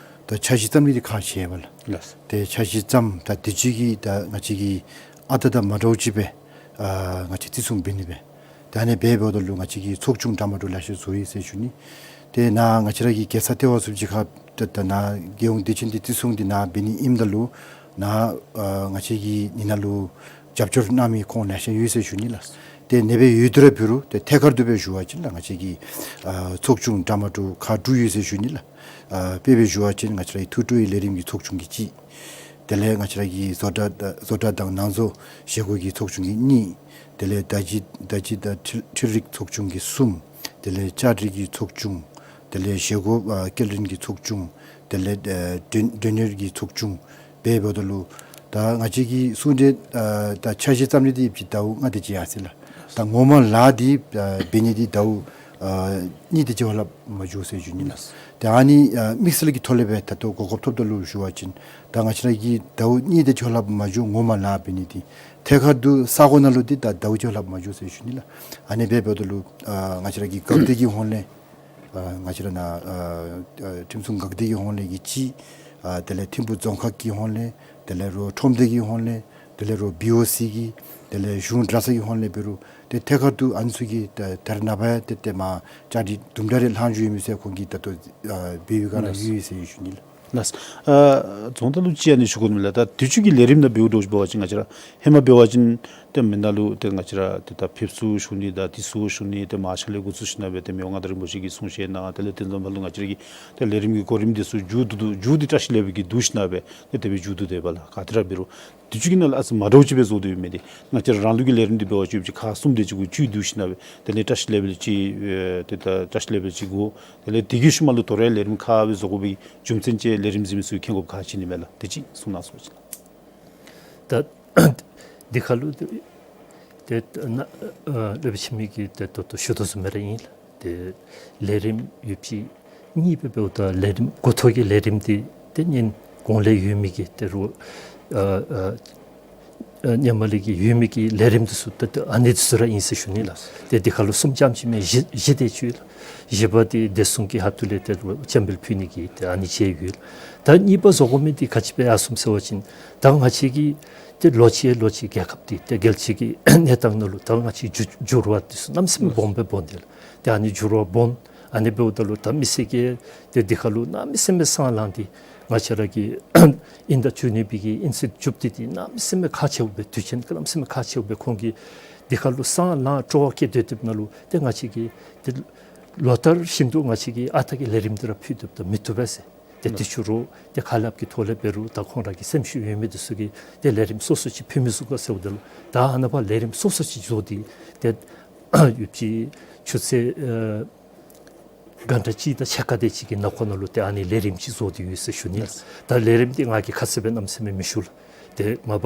ད་འཆར་གཞི་བརྩམ་ནི་འདི་ཁག་ཆེ་བས་ལགས། ལགས། ཏེ་འཆར་གཞི་བརྩམ་ད་དུས་ཅི་གི་ད་ང་བཅས་ཀྱིས་ཨ་རྟག་དང་མ་འདྲཝ་ཅིག་སྦེ་ཨ་ང་བཅས་བརྩི་སྲུང་འབད་ནི་སྦེ། ད་ཨ་ནི་སྦེ་འབདཝ་ད་ལུ་ང་བཅས་ཀྱི་ཚོགས་ཆུང་འདྲ་མ་འདྲཝ་ལེ་ཤ་བཟོ་ཡི་ཟེར་ཞུ་ནི། ཏེ་ནཱ་ང་བཅས་ར་གི་རྒྱལ་ས་ལྟེ་བ་བཟུམ་ཅིག་ཁར་ད་ད་ནཱ་རྒྱལ་ཡོངས་དུས་ཆེན་འདི་བརྩི་སྲུང་འདི་ནཱ་འབད་ནི་ཨིནམ་ད་ལུ་ནཱ་ཨ་ང་བཅས་ཀྱིས་འདི་ནང་ལུ་རྒྱབ་སྐྱོར་གནང་མི་ཁོང་ལེ་ཤ་ཡོད་ཟེར་ཞུ་ནི་ལགས། ཏེ་ཨ་ནི་སྦེ་ཡོད་དེ་ར་འབད་རུང་ཏེ་ཐད་ཀར་དུ་སྦེ་ཞུ་བ་ཅིན་ལགས་ང་བཅས་ཀྱི་ཨ་ཚོགས་ཆུང་འདྲ་མ་འདྲཝ་ཁག་དྲུག་ཡོད་ཟེར་ཞུ་ནི་ལགས། ཨ་དཔེ་སྦེ་ཞུ་བ་ཅིན་ང་བཅས་ར་གི་ཐུགས་སྤྲོ་བའི་ལས་རིམ་གྱི་ཚོགས་ཆུང་གིས་གཅིག། དེ་ལས་ང་བཅས་ར་གི་བཟོ་གྲྭ་དང་བཟོ་གྲྭ་དང་ནང་བཟོ་བཞེས་སྒོ་གི་ཚོགས་ཆུང་གིས་གཉིས། དེ་ལས་བརྡ་བརྒྱུད་བརྡ་བརྒྱུད་དང་འཕྲུལ་འཕྲུལ་རིག་ཚོགས་ཆུང་གིས་གསུམ། དེ་ལས་བཅའ་སྒྲིག་གི་ཚོགས་ཆུང་། དེ་ལས་བཞེས་སྒོ་ཨ་སྐྱེལ་འདྲེན་གྱི་ཚོགས་ཆུང་། དེ་ལས་ཨ་མགྲོན་མགྲོན་གཉེར་གྱི་ཚོགས་ཆུང་སྦེ་འབདཝ་ད་ལུ་ད་ང་བཅས་ཀྱིས་གསུང་གྲོས་ཨ་ད་འཆར་གཞི་བརྩམ་ནི་འདི་ཡོདཔ་ཅིག་ཟླཝ་ལྔ་དེ་ཅིག་ཡར་སོ་ཡི་ལགས། ད་ངོ་མ་ལཱ་འདི་ཨ་འབད་ནི་འདི་ཟླཝ་ཨ་གཉིས་དེ་ཅིག་ལྷགཔ་མ་འགྱོ་ཟེར་ཞུ་ནི་ལགས། ཏེ་ཨ་ནི་ཨ་དམིགས་བསལ་གྱི་ཐོག་ལས་སྦེ་ད་ལྟོ་གོ་སྐབས་ཐོབ་ད་ལུ་ཞུ་བ་ཅིན་ད་ང་བཅས་ར་གིས་ཟླཝ་གཉིས་དེ་ཅིག་ལྷགཔ་མ་འགྱོ། ངོ་མ་ལཱ་འབད་ནི་འདི་ཐད་ཀར་དུ་ས་གོ་ནང་ལུ་འདི་ད་ཟླཝ་གཅིག་ལྷགཔ་མ་འགྱོ་ཟེར་ཞུ་ནི་ལགས། ཨ་ནི་སྦེ་འབདཝ་ད་ལུ་ཨ་ང་བཅས་ར་གི་འགག་སྡེ་གི་ཧོངས་ལས་ཨ་ང་བཅས་ར་ནཱ་ཨ་ཨ་ཁྲིམས་སྲུང་འགག་སྡེ་གི་ཧོངས་ལས་ཀྱི་གཅིག། ཨ་དེ་ལས་ཐིམ་ཕུག་རྫོང་ཁག་གི་ཧོངས་ལས། དེ་ལས་རོགས་ཁྲོམ་སྡེ་གི་ཧོངས་ལས། དེ་ལས་རོགས་བི་ཨོ་སི་གི། དེ་ལས་གཞུང་གྲྭ་ཚང་གི་ཧོངས་ལས་འབད་རུང་ཏེ་ཐད་ཀར་དུ་ཨ་ནི་ཚུ་གིས་ད་ད་རེས་ནངས་པ་ཡང་ཏེ་ཏེ་མར་བཅའ་སྒྲིག་དུམ་གྲ་རེ་ལྷག་འགྱོ་ཡི་མས་ཟེར་ཁོང་གིས་ད་ལྟོ་ཨ་འབད་བའི་སྒང་ལས་ཡོད་ཡོད་ཟེར་ཞུ་ནི་ལགས། ལགས། ཨ་རྫོང་བདག་ལུ་ཅིག་ཨ་ནི་ཞུ་དགོ་ནི་ལགས། ད་དུས་ཅི་གི་ལས་རིམ་ནང་འབདཝ་འདྲཝ་ཅིག་འབད་བ་ཅིན་ང་བཅས་ར་ཧེ་མ་འབད་བ་ཅིན་ཏེ་མི་ནང་ལུ་ཏེ་ང་བཅས་ར་ཏེ་ད་ཕེབས་བསུ་ཞུ་ནི་དང་དེ་ཚུ་ཞུ་ནི་ཏེ་མར་ཞག་ལས་འགོ་བཙུགས་ཞིནམ་ལས་ཏེ་མི་དབང་མངའ་བདག་རིན་པོ་ཆེ་གི་གསུང་བཤད་གནང་། དེ་ལས་དེ་བཟུམ་མ་ལུ་ང་བཅས་ར་གི་ཏེ་ལས་རིམ་གྱི་གོ་རིམ་དེ་ཚུ་མཇུག་བསྡུ་མཇུག་བསྡུ་བཀྲ་ཤིས་ལེགས་པའི་གིས་བསྡུ་ཞིནམ་ལས་ཏེ་དེ་སྦེ་མཇུག་བསྡུ་དེས་པ་ལགས། ག་ཏེ་ར་འབད་རུང་དུས་ཅི་གི་ནང་ལུ་ཨ་ཙི་མ་འདྲཝ་ཅིག་སྦེ་བཟོ་དོ་ཡོད་མི་འདི་ང་བཅས་ར་རང་ལུགས་ཀྱི་ལས་རིམ་འདི་འབད་བ་ཅིན་ཁག་གསུམ་དེ་ཅིག་གུ་བཅུད་བསྡུ་ཞིནམ་ལས་དེ་ལས་བཀྲ་ཤིས་ལེགས་པའི་ཅིག་ཨེ་ཏེ་ད་བཀྲ་ཤིས་ལེགས་པའི་ཅིག་གོ། དེ་ལས་དེ་གི་ཤུལ་མ་ལུ་དོ་རུང་ལས་རིམ་ཁག་སྦེ་བཟོ་དགོ་པའི་རྒྱུ་མཚན་ཅིག་ལས་རིམ་གཟིགས་མི་ཚུ་མཁྱེན་དགོཔ་ཁག་ཆེ་ནི་མས་ལགས། དེ་ཅིག་གསུང་གནང་ཟེར་ཞུ་ནི་ལགས། ད་འདི་ཁར་ལུ་ཏེ་ད་ནཱ་ཨ་སློབ་དཔོན་འཆི་མེད་ཀྱིས་ཏེ་ད་ལྟོ་ཞུ་དོ་བཟུམ་སྦེ་ར་ཨིན་ལགས། ཏེ་ལས་རིམ་ཡོདཔ་ཅིག་གཉིས་སྦེ་འབདཝ་ད་ལས་རིམ་འགོ་ཐོག་གི་ལས་རིམ་འདི་ཏེ་ཨ་ནི་གོང་ལས་ཡོད་མི་གི་ཏེ་རུང་ཨ་ཨ་ཨ་ཧེ་མ་ལས་ཀྱི་ཡོད་མི་གི་ལས་རིམ་འདི་ཚུ་ཏེ་ཏེ་ཨ་ནི་འདི་ཚུ་ར་ཨིན་ཟེར་ཞུ་ནི་ལགས། ཏེ་འདི་ཁར་ལུ་གསུམ་རྐྱངམ་ཅིག་མེན་བཞི་བཞི་དེ་ཅིག་ཡོད་ལགས། བཞི་པ་འདི་བདེ་སྲུང་གི་ཧ་ཐུག་ལས་ཏེ་རུང་སྤྱན་འབུལ་ཕུལ་ནི་གི་ཏེ་ཨ་ནི་ཅིག་ཡོད་ལགས། ད་གཉིས་པ་བཟོ་དགོ་མི་འདི་ག་ཅི་སྦེ་ཡར་སོང་ཟེར་བ་ཅིན་ད་ང་བཅས་ཀྱི་ཏེ་ལོ་གཅིག་ལོ་གཅིག་རྒྱལ་ཁབ་འདི་ཏེ་རྒྱལ་སྤྱི་གི་གནས་སྟངས་ནང་ལུ་ད་ང་བཅས་འགྱུར་འགྱུར་བ་འདི་ཚུ་གནམ་མེད་ས་མེད་སྦོམ་སྦེ་འབྱུང་སྟེ་ལགས། ཏེ་ཨ་ནི་འགྱུར་བ་སྦོམ་ཨ་ནི་འབདཝ་ད་ལུ་ད་མི་སེར་གྱིས་ཏེ་འདི་ཁར་ལུ་གནམ་མེད་ས་མེད་སེམས་ལངས་ཏེ་ ང་བཅས་ར་གི་དབྱིན་ཟླ་བཅུ་གཉིས་པའི་གི་དབྱིན་ཚེས་བཅུ་བདུན་འདི་གནམ་མེད་ས་མེད་ཁག་ཆེཝ་སྦེ་དུས་ཆེན་གནམ་མེད་ས་མེད་ཁག་ཆེཝ་སྦེ་ཁོང་གིས་འདི་ཁར་ལུ་སང་ལང་སྤྲོ་བ་བསྐྱེད་སྡོད་སྡོདཔ་ནང་ལུ་ཏེ་ང་བཅས་ཀྱིས་ཏེ་ལོ་ལྟར་བཞིན་དུ་ང་བཅས་ཀྱིས་ཨ་རྟག་གི་ལས་རིམ་འདི་ར་ཕུལ་སྡོདཔ་ད་མི་བཏུབ་པས་ཟེར། ཏེ་དུས་ཅི་རུ་ཏེ་ཁ་སླབ་ཀྱི་ཐོག་ལས་འབད་རུང་ད་ཁོང་ར་གི་སེམས་ཤུགས་ཡོད་མི་འདི་ཚུ་གིས་ཏེ་ལས་རིམ་སོ་སོ་ཅིག་ཕུལ་མི་ཚུགས་ག་ཟེརཝ་ད་ལུ་ད་ཨ་ནཱ་ཕར་ལས་རིམ་སོ་སོ་ཅིག་བཟོ་སྟེ་ཏེ་ཡུདཔ་ཅིག་ཆུ་ཚོད་ཨ་གྷན་ཊ་གཅིག་དང་ཕྱེད་ཀ་དེ་ཅིག་གི་ནང་འཁོད་ནང་ལུ་ཏེ་ཨ་ནི་ལས་རིམ་ཅིག་བཟོ་སྟེ་ཡོད་ཟེར་ཞུ་ནི་ལགས། ད་ལས་རིམ་འདི་ང་གིས་ཁ་གསལ་སྦེ་གནམ་མེད་ས་མེད་མི་ཞུ་ལགས། ཏེ་མ་པ་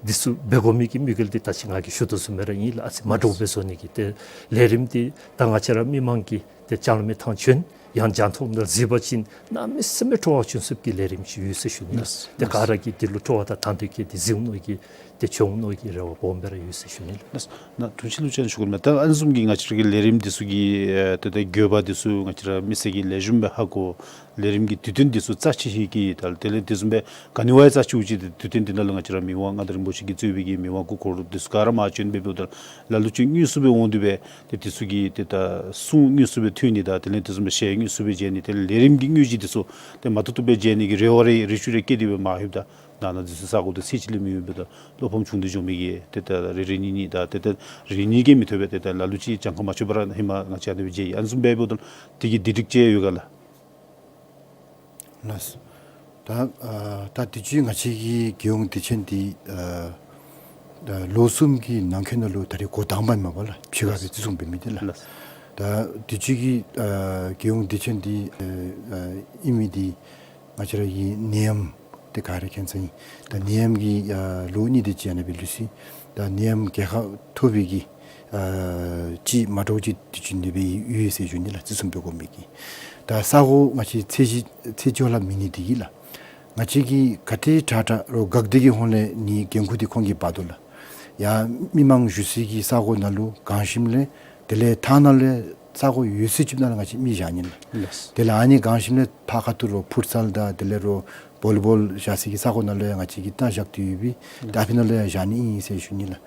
འདི་ཚུ་འབད་དགོ་མི་གི་དམིགས་ཡུལ་འདི་ད་ཅི་ང་གིས་ཞུ་དོ་བཟུམ་སྦེ་ར་ཨིན་ལགས། ཨ་ཙི་མ་འདྲཝ་སྦེ་བཟོ་ནི་གི་ཏེ་ལས་རིམ་འདི་ད་ང་བཅས་ར་མི་མང་གིས་ཏེ་ལྕང་ལོ་མའི་ཐང་བྱོན་ཡང་རྒྱང་མཐོང་ནང་གཟིགས་པ་ཅིན་གནམ་མེད་ས་མེད་སྤྲོ་བ་བྱུང་ཚུགས་ཀྱི་ལས་རིམ་ཅིག་ཡོད་ཟེར་ཞུ་ནི་ལགས། ཏེ་ག་ར་གིས་འདི་ལུ་སྤྲོ་བ་དང་དང་འདོད་བསྐྱེད་དེ་གཟིགས་འོང་མནོ་གི་ཏེ་བྱོན་མནོ་གི་རེ་བ་སྦོམ་སྦེ་ར་ཡོད་ཟེར་ཞུ་ནི་ལགས། ལགས། ན་དྲུང་ཆེན་ལུ་ཅིག་ཞུ་དགོ་མས། ད་ཨ་ནི་བཟུམ་གྱི་ང་བཅས་ར་གི་ལས་རིམ་འདི་ཚུ་གི་ཨེ་ཏེ་ད་དགོས་པ་འདི་ཚུ་ང་བཅས་ར་མི་སེར་གྱིས་ལེགས་ཤོམ་སྦེ་ཧ་གོ། ལས་རིམ་གྱི་དུས་སྟོན་འདི་ཚུ་རྩ་ཆེ་ཤོས་ཀྱི་ད་དེ་ལས་དེ་བཟུམ་སྦེ་ག་ནི་བ་ཡང་རྩ་ཆེཝ་ཅིག་ཏེ་དུས་སྟོན་འདི་ནང་ལུ་ང་བཅས་ར་མི་དབང་མངའ་བདག་རིན་པོ་ཆེ་གིས་གཙོས་པའི་གི་མི་དབང་སྐུ་འཁོར་འདི་ཚུ་ག་ར་མར་བྱོན་སྦེ་འབདཝ་ད་ལ་ལུ་ཅིག་དངོས་སུ་སྦེ་འོང་སྟེ་སྦེ་ཏེ་འདི་ཚུ་གི་ཏེ་ད་གསུང་དངོས་སུ་སྦེ་ཐོས་ནི་དང་དེ་ལས་དེ་བཟུམ་སྦེ་གཞས་དངོས་སུ་སྦེ་མཇལ་ནི་དེ་ལས་ལས་རིམ་གྱི་དངོས་གཞི་འདི་ཚུ་ཏེ་མ་བཏུབ་བཏུབ་སྦེ་མཇལ་ནི་གི་རེ་བ་རེ་རེ་ཤུལ་རེ་བསྐྱེད་དེ་སྦེ་མར་ལྷོདཔ་ད་ནང་ན་འདི་ཚུ་ས་གོ་འདི་ཚད་ཅིག་ལས་མི་ཡོདཔ་ད་བློ་ཕམ་བྱུང་སྟེ་འགྱོ་མི་གི་ཏེ་ད་རེ་རེ་གཉིས་གཉིས་དང་ཏེ་ད་རེ་གཉིས་ཀྱིས་མི་ཐོབ་པས། ཏེ་ད་ལ་ལུ་ཅིག་གྱངས་ཁ་མ་ཆོད་པར་ཧེ་མ་ང་བཅས་ཨ་ནི་སྦེ་མཇལ་ཡི། ཨ་ནི་བཟུམ་སྦེ་འབདཝ་ད་དེ་གི་བདེ་སྒྲིག་ཅིག་ཡོད་ག་ལགས། ལགས། ད་ཨ་ད་དུས་ཅི་ང་བཅས་ཀྱི་རྒྱལ་ཡོངས་དུས་ཆེན་འདི་ཨ་ད་ལོ་གསུམ་གྱི་ནང་འཁོད་ནང་ལུ་ད་རེས་འགོ་དང་པ་ཨིན་མས་པ་ལགས། ཕྱི་ཁ་སྦེ་བརྩི་སྲུང་འབད་མི་འདི་ལགས། ལགས། ད་དུས་ཅི་གི་ཨ་རྒྱལ་ཡོངས་དུས་ཆེན་འདི་ཨ་ཨ་ཨིན་མི་འདི་ང་བཅས་ར་གི་ནད་ཡམས་འདི་ག་ར་མཁྱེན་ས་ཨིན། ད་ནད་ཡམས་ཀྱིས་ཨ་ལོ་གཉིས་དེ་ཅིག་ཨ་ནི་སྦེ་ལུས་སོ་ཡི། ད་ནད་ཡམས་རྒྱལ་ཁ་ཐོབ་པའི་གི་ཨ་ཅིག་མ་འདྲཝ་ཅིག་དུས་ཅི་ཨ་ནི་སྦེ་ཡོད་ཟེར་ཞུ་ནི་ལགས། བརྩི་སྲུང་འབད་དགོ་མི་གི། ད་ས་གོ་ང་བཅས་ཚད་གཞི་ཚད་གཞི་ལས་མི་ནི་འདི་གིས་ལགས། ང་བཅས་ཀྱིས་ག་དེ་དྲག་དྲག་རོགས་འགག་སྡེ་གི་ཧོངས་ལས་ནི་འགན་ཁུར་འདི་ཁོང་གིས་འབག་དོ་ལགས། ཡང་མི་མང་བཞུགས་སའི་གི་ས་གོ་ནང་ལུ་གང་ཞིམ་ལས་དེ་ལས་ཐང་ནང་ལས་ས་གོ་ཡོད་ཚད་ཅིག་ནང་ལུ་ང་བཅས་མི་བཞག་ནི་ལགས། ལགས། དེ་ལས་ཨ་ནི་གང་ཞིམ་ལས་ཕར་ཁ་ཐུག་ལུ་ཕུཊ་སལ་དང་དེ་ལས་རོགས་བོ་ལི་བོལ་བཞག་སའི་གི་ས་གོ་ནང་ལུ་ཡང་ང་བཅས་ཀྱིས་ད་བཞག་སྟེ་ཡོད་པས། ད་ཨ་ཕི་ནང་ལུ་ཡང་བཞག་ནི་ཨིན་ཟེར་ཞུ་ནི་ལགས།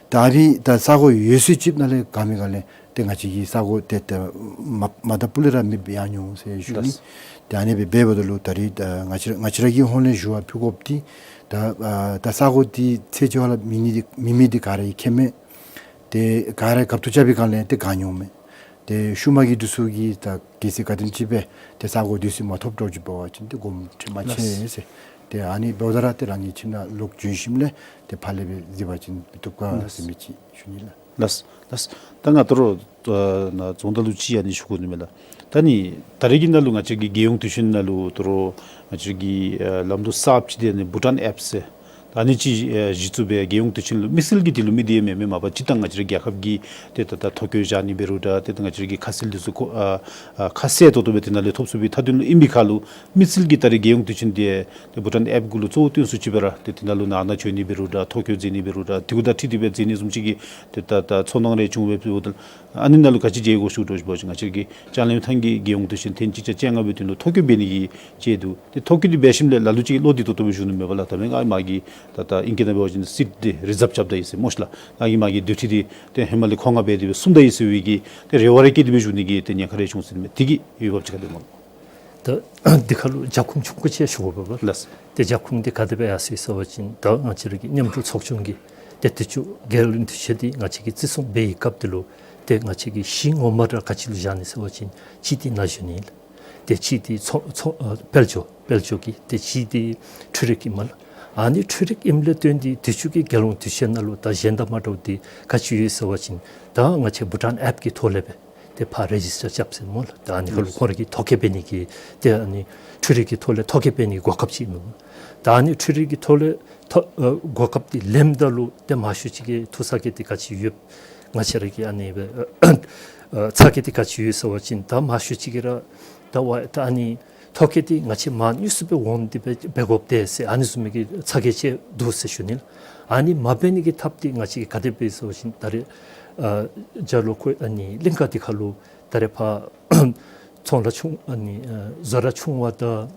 ད་ཨ་ཕི་ད་ས་གོ་ཡོད་ཚད་ཅིག་ནང་ལས་གང་མི་གང་ལས་ཏེ་ང་བཅས་ཀྱི་ས་གོ་ཏེ་ཏེ་མ་མ་དང་ཕུ་ལས་ར་མེདཔ་ཡང་འོང་ཟེར་ཞུ་ནི། ལགས། ཏེ་ཨ་ནི་སྦེ་འབདཝ་ད་ལུ་ད་རེས་ཨ་ང་བཅས་ང་བཅས་ར་གི་ཧོངས་ལས་ཞུ་བ་ཕུལ་དགོཔ་འདི་ད་ཨ་ད་ས་གོ་འདི་ཚད་གཞི་ལས་མི་ནི་འདི་མི་མི་འདི་ག་ར་གིས་མཁྱེན་མས། ཏེ་ག་ར་གིས་རྒཔོ་ཏོ་རྐྱབ་པའི་སྒང་ལས་ཏེ་གང་འོང་མས། ཏེ་ཤུལ་མ་གི་འདི་ཚུ་གིས་ད་གལ་སྲིད་ག་དེམ་ཅིག་སྦེ་ཏེ་ས་གོ་འདི་ཚུ་མ་ཐོབ་འགྱོ་ཅི་འབད་བ་ཅིན་ཏེ་དགོངསམ་ཁྲེལ་མ་ཆེ་ཟེར། ཏེ་ཨ་ནི་འབདཝ་ད་ར་ཏེ་རང་གི་ཁྱིམ་ནང་ལོག་བྱོན་ཞིནམ་ལས་ཏེ་ཕར་ལས་སྦེ་གཟིགས་པ་ཅིན་མི་བཏུབ་ག་ཟེར་མི་ཅིག་ཞུ་ནི་ལགས། ལགས། ལགས། ད་ང་ད་རུང་ཨ་ན་རྫོང་བདག་ལུ་ཅིག་ཨ་ནི་ཞུ་དགོ་ནི་མས་ལགས། ད་ནི་ད་རེས་ཀྱི་ནང་ལུ་ང་བཅས་ཀྱི་རྒྱལ་ཡོངས་དུས་ཆེན་ནང་ལུ་ད་རུང་ང་བཅས་ཀྱི་ཨ་ལམ་ལུགས་གསརཔ་ཅིག་འདི་ནི་བྷུ་ཊཱན་ཨེཔ་ཟེར་ད་ཨ་ནི་ཅིག་ཨ་གཞི་བཙུགས་སྦེ་རྒྱལ་ཡོངས་དུས་ཆེན་ལུ་དམིགས་བསལ་གྱིས་འདི་ལུ་དམིགས་ཏེ་ཡང་མེན་མས། མ་པ་སྤྱིར་བཏང་ང་བཅས་ར་རྒྱལ་ཁབ་ཀྱི་ཏེ་ད་ད་ཐོ་བཀོད་བཞག་ནི་འབད་རུང་འདྲ་ཏེ་ད་ང་བཅས་ར་གི་ཁ་གསལ་འདི་ཚུ་ཁོ་ཨ་ཨ་ཁ་གསལ་ཏོག་ཏོ་སྦེ་དེ་ནང་ལས་ཐོབ་ཚུགས་པའི་མཐའ་དོན་ལུ་ཨིན་པའི་ཁར་ལུ་དམིགས་བསལ་གྱིས་ད་རེས་རྒྱལ་ཡོངས་དུས་ཆེན་འདི་ཏེ་བྷུ་ཊཱན་ཨེཔ་གུ་ལུ་གཙོ་བོ་བཏོན་སུ་ཅིག་སྦེ་ར་ཏེ་དེ་ནང་ལུ་ནང་ན་བྱོན་ནི་འབད་རུང་འདྲ་ཐོ་བཀོད་མཛད་ནི་འབད་རུང་འདྲ་དེ་གུ་དང་འཁྲིལ་ཏེ་སྦེ་མཛད་ནི་བཟུམ་ཅིག་གི་ཏེ་ད་ད་ཚོར་སྣང་རེ་བྱུང་བས་ཟེརཝ་ད་ཨ་ནི་ནང་ལུ་ག་ཅི་མཇལ་དགོ་ཞུ་དོ་ཞུ་བ་ཅིན་ང་བཅས་ཀྱི་ལྕང་གླིང་ཐང་གི་རྒྱལ་ཡོངས་དུས་ཆེན་ཐེངས་གཅིག་ཆ་བཅོ་ལྔ་པའི་དོན་ལུ་ཐོ་བཀོད་འབད་ནི་གི་ཅིག་འདུག། ཏེ་ཐོ་བཀོད་འདི་འབད་ཞིནམ་ལས་ལ་ལུ་ཅིག་བློ་འདི་ཏོག་ཏོ་སྦེ་ཞུ་ནི་མས་པ་ལགས། ད་མེན་ང་མ་གི་ད་ད་ཨིང་སྐད་ནང་འབད་བ་ཅིན་སིཊ་འདི་རི་ཛབ་རྐྱབ་ད་ཡི་ཟེར་སྨོ་ཤ་ལགས། ང་གིས་མ་གི་སྡོད་ཁྲི་འདི་ཏེ་ཧེ་མ་ལས་ཁོ་ང་འབད་དེ་སྦེ་བཟུང་ད་ཡི་ཟེར་བའི་གི་ཏེ་རེ་བ་རེ་བསྐྱེད་དེ་སྦེ་བཞུགས་ནི་གི་ཏེ་ཉེན་ཁ་རེ་བྱུང་ཟེར་མས། དེ་གི་འོས་འབབ་ཅིག་ག་དེ་སྨོ་ལགས། ད་འདི་ཁར་ལུ་རྒྱབ་ཁུངས་ཆུང་ཀུ་ཅིག་ཞུ་དགོ་པས་པ། ལགས། ཏེ་རྒྱབ་ཁུངས་འདི་ག་དེ་སྦེ་ཡར་སོ་ཡི་ཟེར་བ་ཅིན་ད་ང་བཅས་ར་གི་མཉམ་རུབ་ཚོགས་ཆུང་གིས་ཏེ་དུས་ཅི་རྒྱལ་ཡོངས་དུས་ཆེན་འདི་ང་བཅས་ཀྱིས་བརྩི་སྲུང་འབད་བའི་སྐབས་འདི་ལུ་ཏེ་ང་བཅས་ཀྱིས་གཞི་ངོ་མ་ར་ག་ཅི་ལུ་བཞག་ནི་ཟེར་བ་ཅིན་གཅིག་འདི་ན་གཞོན་ཨིན་ལགས། ཏེ་གཅིག་འདི་ཚོ་ཚོ་ཨ་དཔལ་འབྱོར་དཔལ་འབྱོར་གྱི་ཏེ་གཅིག་འདི་འཕྲུལ་རིག་ཨིན་མས་ལགས། ཨ་ནི་འཕྲུལ་རིག་ཨིནམ་ལས་བརྟེན་ཏེ་དུས་ཅི་གི་རྒྱལ་ཡོངས་དུས་ཆེན་ནང་ལུ་ད་གཞན་དང་མ་འདྲཝ་འདི་ག་ཅི་ཡོད་ཟེར་བ་ཅིན་ད་ང་བཅས་བྷུ་ཊཱན་ཨེཔ་གི་ཐོག་ལས་སྦེ་ཏེ་ཕར་རེ་ཇིས་ཊར་རྐྱབ་ཟེར་སྨོ་ལགས། ད་ཨ་ནི་ཁར་ལུ་ཁོང་ར་གིས་ཐོ་བཀོད་འབད་ནི་གི་ཏེ་ཨ་ནི་འཕྲུལ་རིག་གི་ཐོག་ལས་ཐོ་བཀོད་འབད་ནི་གོ་སྐབས་ཅིག་ཨིན་མས། ད་ཨ་ནི་འཕྲུལ་རིག་གི་ཐོག་ལས་ཐོ་ཨ་གོ་སྐབས་འདི་ལེནམ་ད་ལུ་ཏེ་མང་ཤོས་ཅིག་གིས་ཐུགས་ཚ་གྱང་འདི་ག་ཅི་ཡོད། ང་བཅས་ར་གི་ཨ་ནི་སྦེ་ཨ་ཚ་གྱང་འདི་ག་ཅི་ཡོད་ཟེར་བ་ཅིན་ད་མང་ཤོས་ཅིག་གིས་ར་ད་ཝ་ད་ཨ་ནི་ཐོ་བཀོད་འདི་ང་བཅས་མར་དངོས་སུ་སྦེ་འོང་སྟེ་སྦེ་འབད་དགོཔ་འདུག་ཟེར་ཨ་ནི་བཟུམ་མའི་གི་ཚ་གྱང་ཅིག་འདུག་ཟེར་ཞུ་ནི་ལགས། ཨ་ནི་མ་འབད་ནི་གི་ཐབས་འདི་ང་བཅས་ཀྱིས་ག་དེ་འབད་ཟེར་བ་ཅིན་ད་རེས་ཨ་རྒྱ་ལོ་ཁོ་ཨ་ནི་གླིང་ག་འདི་ཁར་ལུ་ད་རེས་ཕར་ཚོང་ར་ཆུང་ཨ་ནི་ཨ་བཟོ་གྲྭ་ཆུང་བ་དང་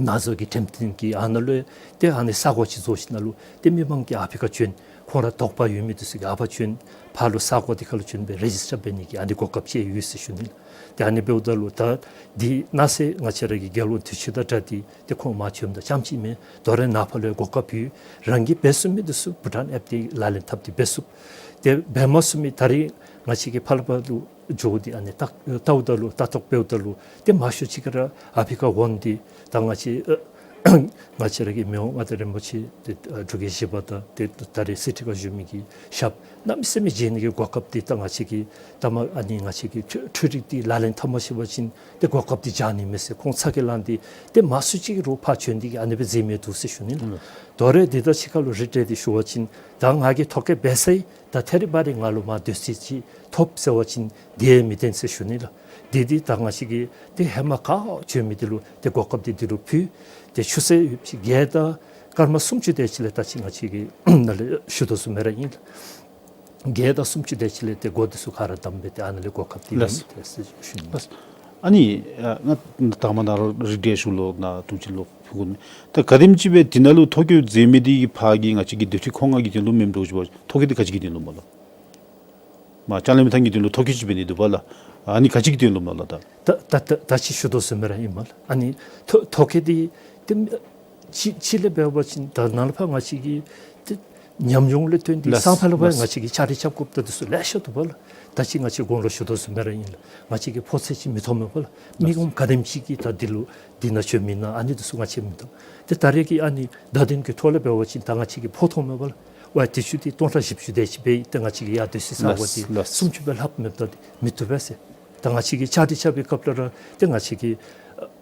ནང་བཟོ་གི་འགྲེམས་སྟོན་གྱི་ཨ་ནཱ་ལུ་ཏེ་ཨ་ནི་ས་གོ་ཅིག་བཟོ་ཞིནམ་ལས་ཏེ་མི་མང་གིས་ཨ་ཕི་ཁར་བྱོན་ཁོང་ར་དོགས་པ་ཡོད་མི་འདི་ཚུ་གིས་ཨ་ཕར་བྱོན་ཕར་ལུ་ས་གོ་འདི་ཁར་ལུ་བྱོན་སྦེ་རེ་ཇིས་ཊར་འབད་ནི་གི་ཨ་ནི་གོ་སྐབས་ཅིག་ཡོད་ཟེར་ཞུ་ནི་ལགས། ཏེ་ཨ་ནི་འབདཝ་ད་ལུ་ད་འདི་ནང་གསེས་ང་བཅས་ར་གི་རྒྱལ་ཡོངས་དུས་ཆེན་དང་སྦྲགས་ཏེ་ཏེ་ཁོང་མར་བྱོནམ་ད་རྐྱངམ་ཅིག་མེན། དོ་རུང་ནངས་པ་ལུ་ཡང་གོ་སྐབས་ཡོད། རང་གིས་འབད་ཚུགས་མི་འདི་ཚུ་བྷུ་ཊཱན་ཨེབ་སྟེ་ལག་ལེན་འཐབ་སྟེ་འབད་ཚུགས། ཏེ་འབད་མ་ཚུགས་མི་ད་རིས་ང་བཅས་ཀྱི་ཕར་ལས་ཕར་ལུ་འགྱོ་སྟེ་ཨ་ནི་ལྟ་ལྟཝ་ད་ལུ་ལྟ་རྟོག་འབདཝ་ད་ལུ་ཏེ་མང་ཤོས་ཅིག་གིས་ར་ཨ་ཕི་ཀ་འོང་སྟེ་ད་ང་བཅས་ཨ་ང་བཅས་ར་གི་མི་དབང་མངའ་བདག་རིན་པོ་ཆེ་ཏེ་ཨ་འབྲུག་རྒྱལ་བཞི་པ་དང་ཏེ་ད་རེས་གསེར་ཁྲི་ཁར་བཞུགས་མི་གི་ཞབས་གནམ་མེད་ས་མེད་མཇལ་ནི་གི་གོ་སྐབས་འདི་ད་ང་བཅས་ཀྱི་ད་མ་ཨ་ནི་ང་བཅས་ཀྱི་འཕྲུལ་འཕྲུལ་རིག་འདི་ལག་ལེན་འཐབ་མ་ཤེས་པ་ཅིན་ཏེ་གོ་སྐབས་འདི་བྱང་ནི་མས་ཟེར་ཁོང་ཚ་གྱང་ལངས་ཏེ་ཏེ་མང་སུ་ཅིག་རོགས་ཕར་བྱོན་ཏེ་གི་ཨ་ནི་སྦེ་མཛད་མི་འདུག་ཟེར་ཞུ་ནི་ལགས། ཨུམ། དོ་རུང་འདི་དང་གཅིག་ཁར་ལུ་རིགས་བསྒྲེས་ཏེ་ཞུ་བ་ཅིན་ད་ང་གིས་ཐོ་བཀོད་འབད་ཚར་ཡི། ད་ཐད་རི་བ་རི་ང་ལུ་མར་སྡོད་ས་ཅིག་ཐོབ་ཟེར་བ་ཅིན་དེ་མི་བདེན་ཟེར་ཞུ་ནི་ལགས། དེ་འདི་ད་ང་བཅས་ཀྱིས་ཏེ་ཧེ་མ་ག་བྱོན་མི་འདི་ལུ་ཏེ་གོ་སྐབས་འདི་འདི་ལུ་ཕུལ། ཏེ་ཆུ་ཚོད་ཡོདཔ་ཅིག་བརྒྱད་དང་སྐར་མ་སུམ་ཅུ་དེ་ཅིག་ལས་ད་ཅི་ང་བཅས་ཀྱིས་ནཱ་ལས་ཞུ་དོ་བཟུམ་སྦེ་ར་ཨིན་ལགས། བརྒྱད་དང་སུམ་ཅུ་དེ་ཅིག་ལས་ཏེ་སྒོ་འདི་ཚུ་ག་ར་བསྡམས་སྦེ་ཏེ་ཨ་ནཱ་ལས་གོ་སྐབས་འདི་ལགས། ལེན་ཏེ་ཟེར་ཞུ་ནི། ལགས། ཨ་ནི་ཨ་ང་དང་པ་ནཱ་རོགས་རིགས་བསྒྲེས་ཞུ་ལོ་ནཱ་ཐུགས་ཆེ་ལོ་ཕུལ་དགོ་ནི། ད་ག་དེམ་ཅིག་སྦེ་འདི་ནང་ལུ་ཐོ་བཀོད་མཛད་མི་འདི་གི་ཕར་གྱི་ང་བཅས་ཀྱི་སྡོད་ཁྲི་ཁོ་ན་གི་དོན་ལུ་མེནམ་འདྲཝ་ཅིག་འབད་ཐོ་བཀོད་འདི་ག་ཅི་གི་དོན་ལུ་སྨོ་ལགས། མར་ལྕང་གླིང་མི་ཐང་གི་དོན་ལུ་ཐོ་བཀོད་ཅིག་འབད་ནི་འདུག་པ་ལགས། ཨ་ནི་ག་ཅི་གི་དོན་ལུ་སྨོ་ལགས། ད་ད་ད་ད་ཅི་ཞུ་དོ་བཟུམ་སྦེ་ར་ཨིན་སྨོ་ལགས། ཨ་ནི་ཐོ་ཐོ་བཀོད་འདི་ཏེ་ཅིག་ཅིག་ལས་འབད་བ་ཅིན་ད་ནཱ་ལས་ཕར་ང་བཅས་ཀྱི་ཏེ་ཉམས་མྱོང་ལས་བརྟེན་ཏེ་ལགས། སང་ཕོད་ལས་ཕར་ལགས། ང་བཅས་ཀྱིས་བཅའ་སྒྲིག་རྐྱབ་དགོཔ་ད་འདི་ཚུ་ལེ་ཤ་འདུག་པ་ལགས། ད་ཅི་ང་བཅས་གོང་ལུ་ཞུ་དོ་བཟུམ་སྦེ་ར་ཨིན་ལགས། ང་བཅས་ཀྱིས་ཕོ་ཚོད་ཅིག་མི་མཐོང་མས་པ་ལགས། མི་ངོམ་ག་དེམ་ཅིག་གིས་ད་འདི་ལུ་འདི་ནང་བྱོན་མི་ཨིན་ན་ཨ་ནི་འདི་ཚུ་ང་བཅས་མི་མཐོང་། ཏེ་ད་རེས་ཀྱི་ཨ་ནི་བརྡ་དོན་གྱི་ཐོག་ལས་འབད་བ་ཅིན་ད་ང་བཅས་ཀྱིས་ཕོ་མཐོང་མས་པ་ལགས། ཝའི་དུས་ཚོད་འདི་སྟོང་ཕྲག་བཞི་བཅུ་དེ་ཅིག་སྦེ་ཏེ་ང་བཅས་ཀྱིས་ཡར་སྡོད་ས་ས་ལགས། གོ་འདི་ལགས། སུམ་ཅུ་སྦེ་ལྷགཔ་མེདཔ་ད་འདི་མི་བཏུབ་པས་ཟེར། ད་ང་བཅས་ཀྱིས་བཅའ་སྒྲིག་རྐྱབ་པའི་སྐབས་ལུ་ར་ཏེ་ང་བཅས་ཀྱིས་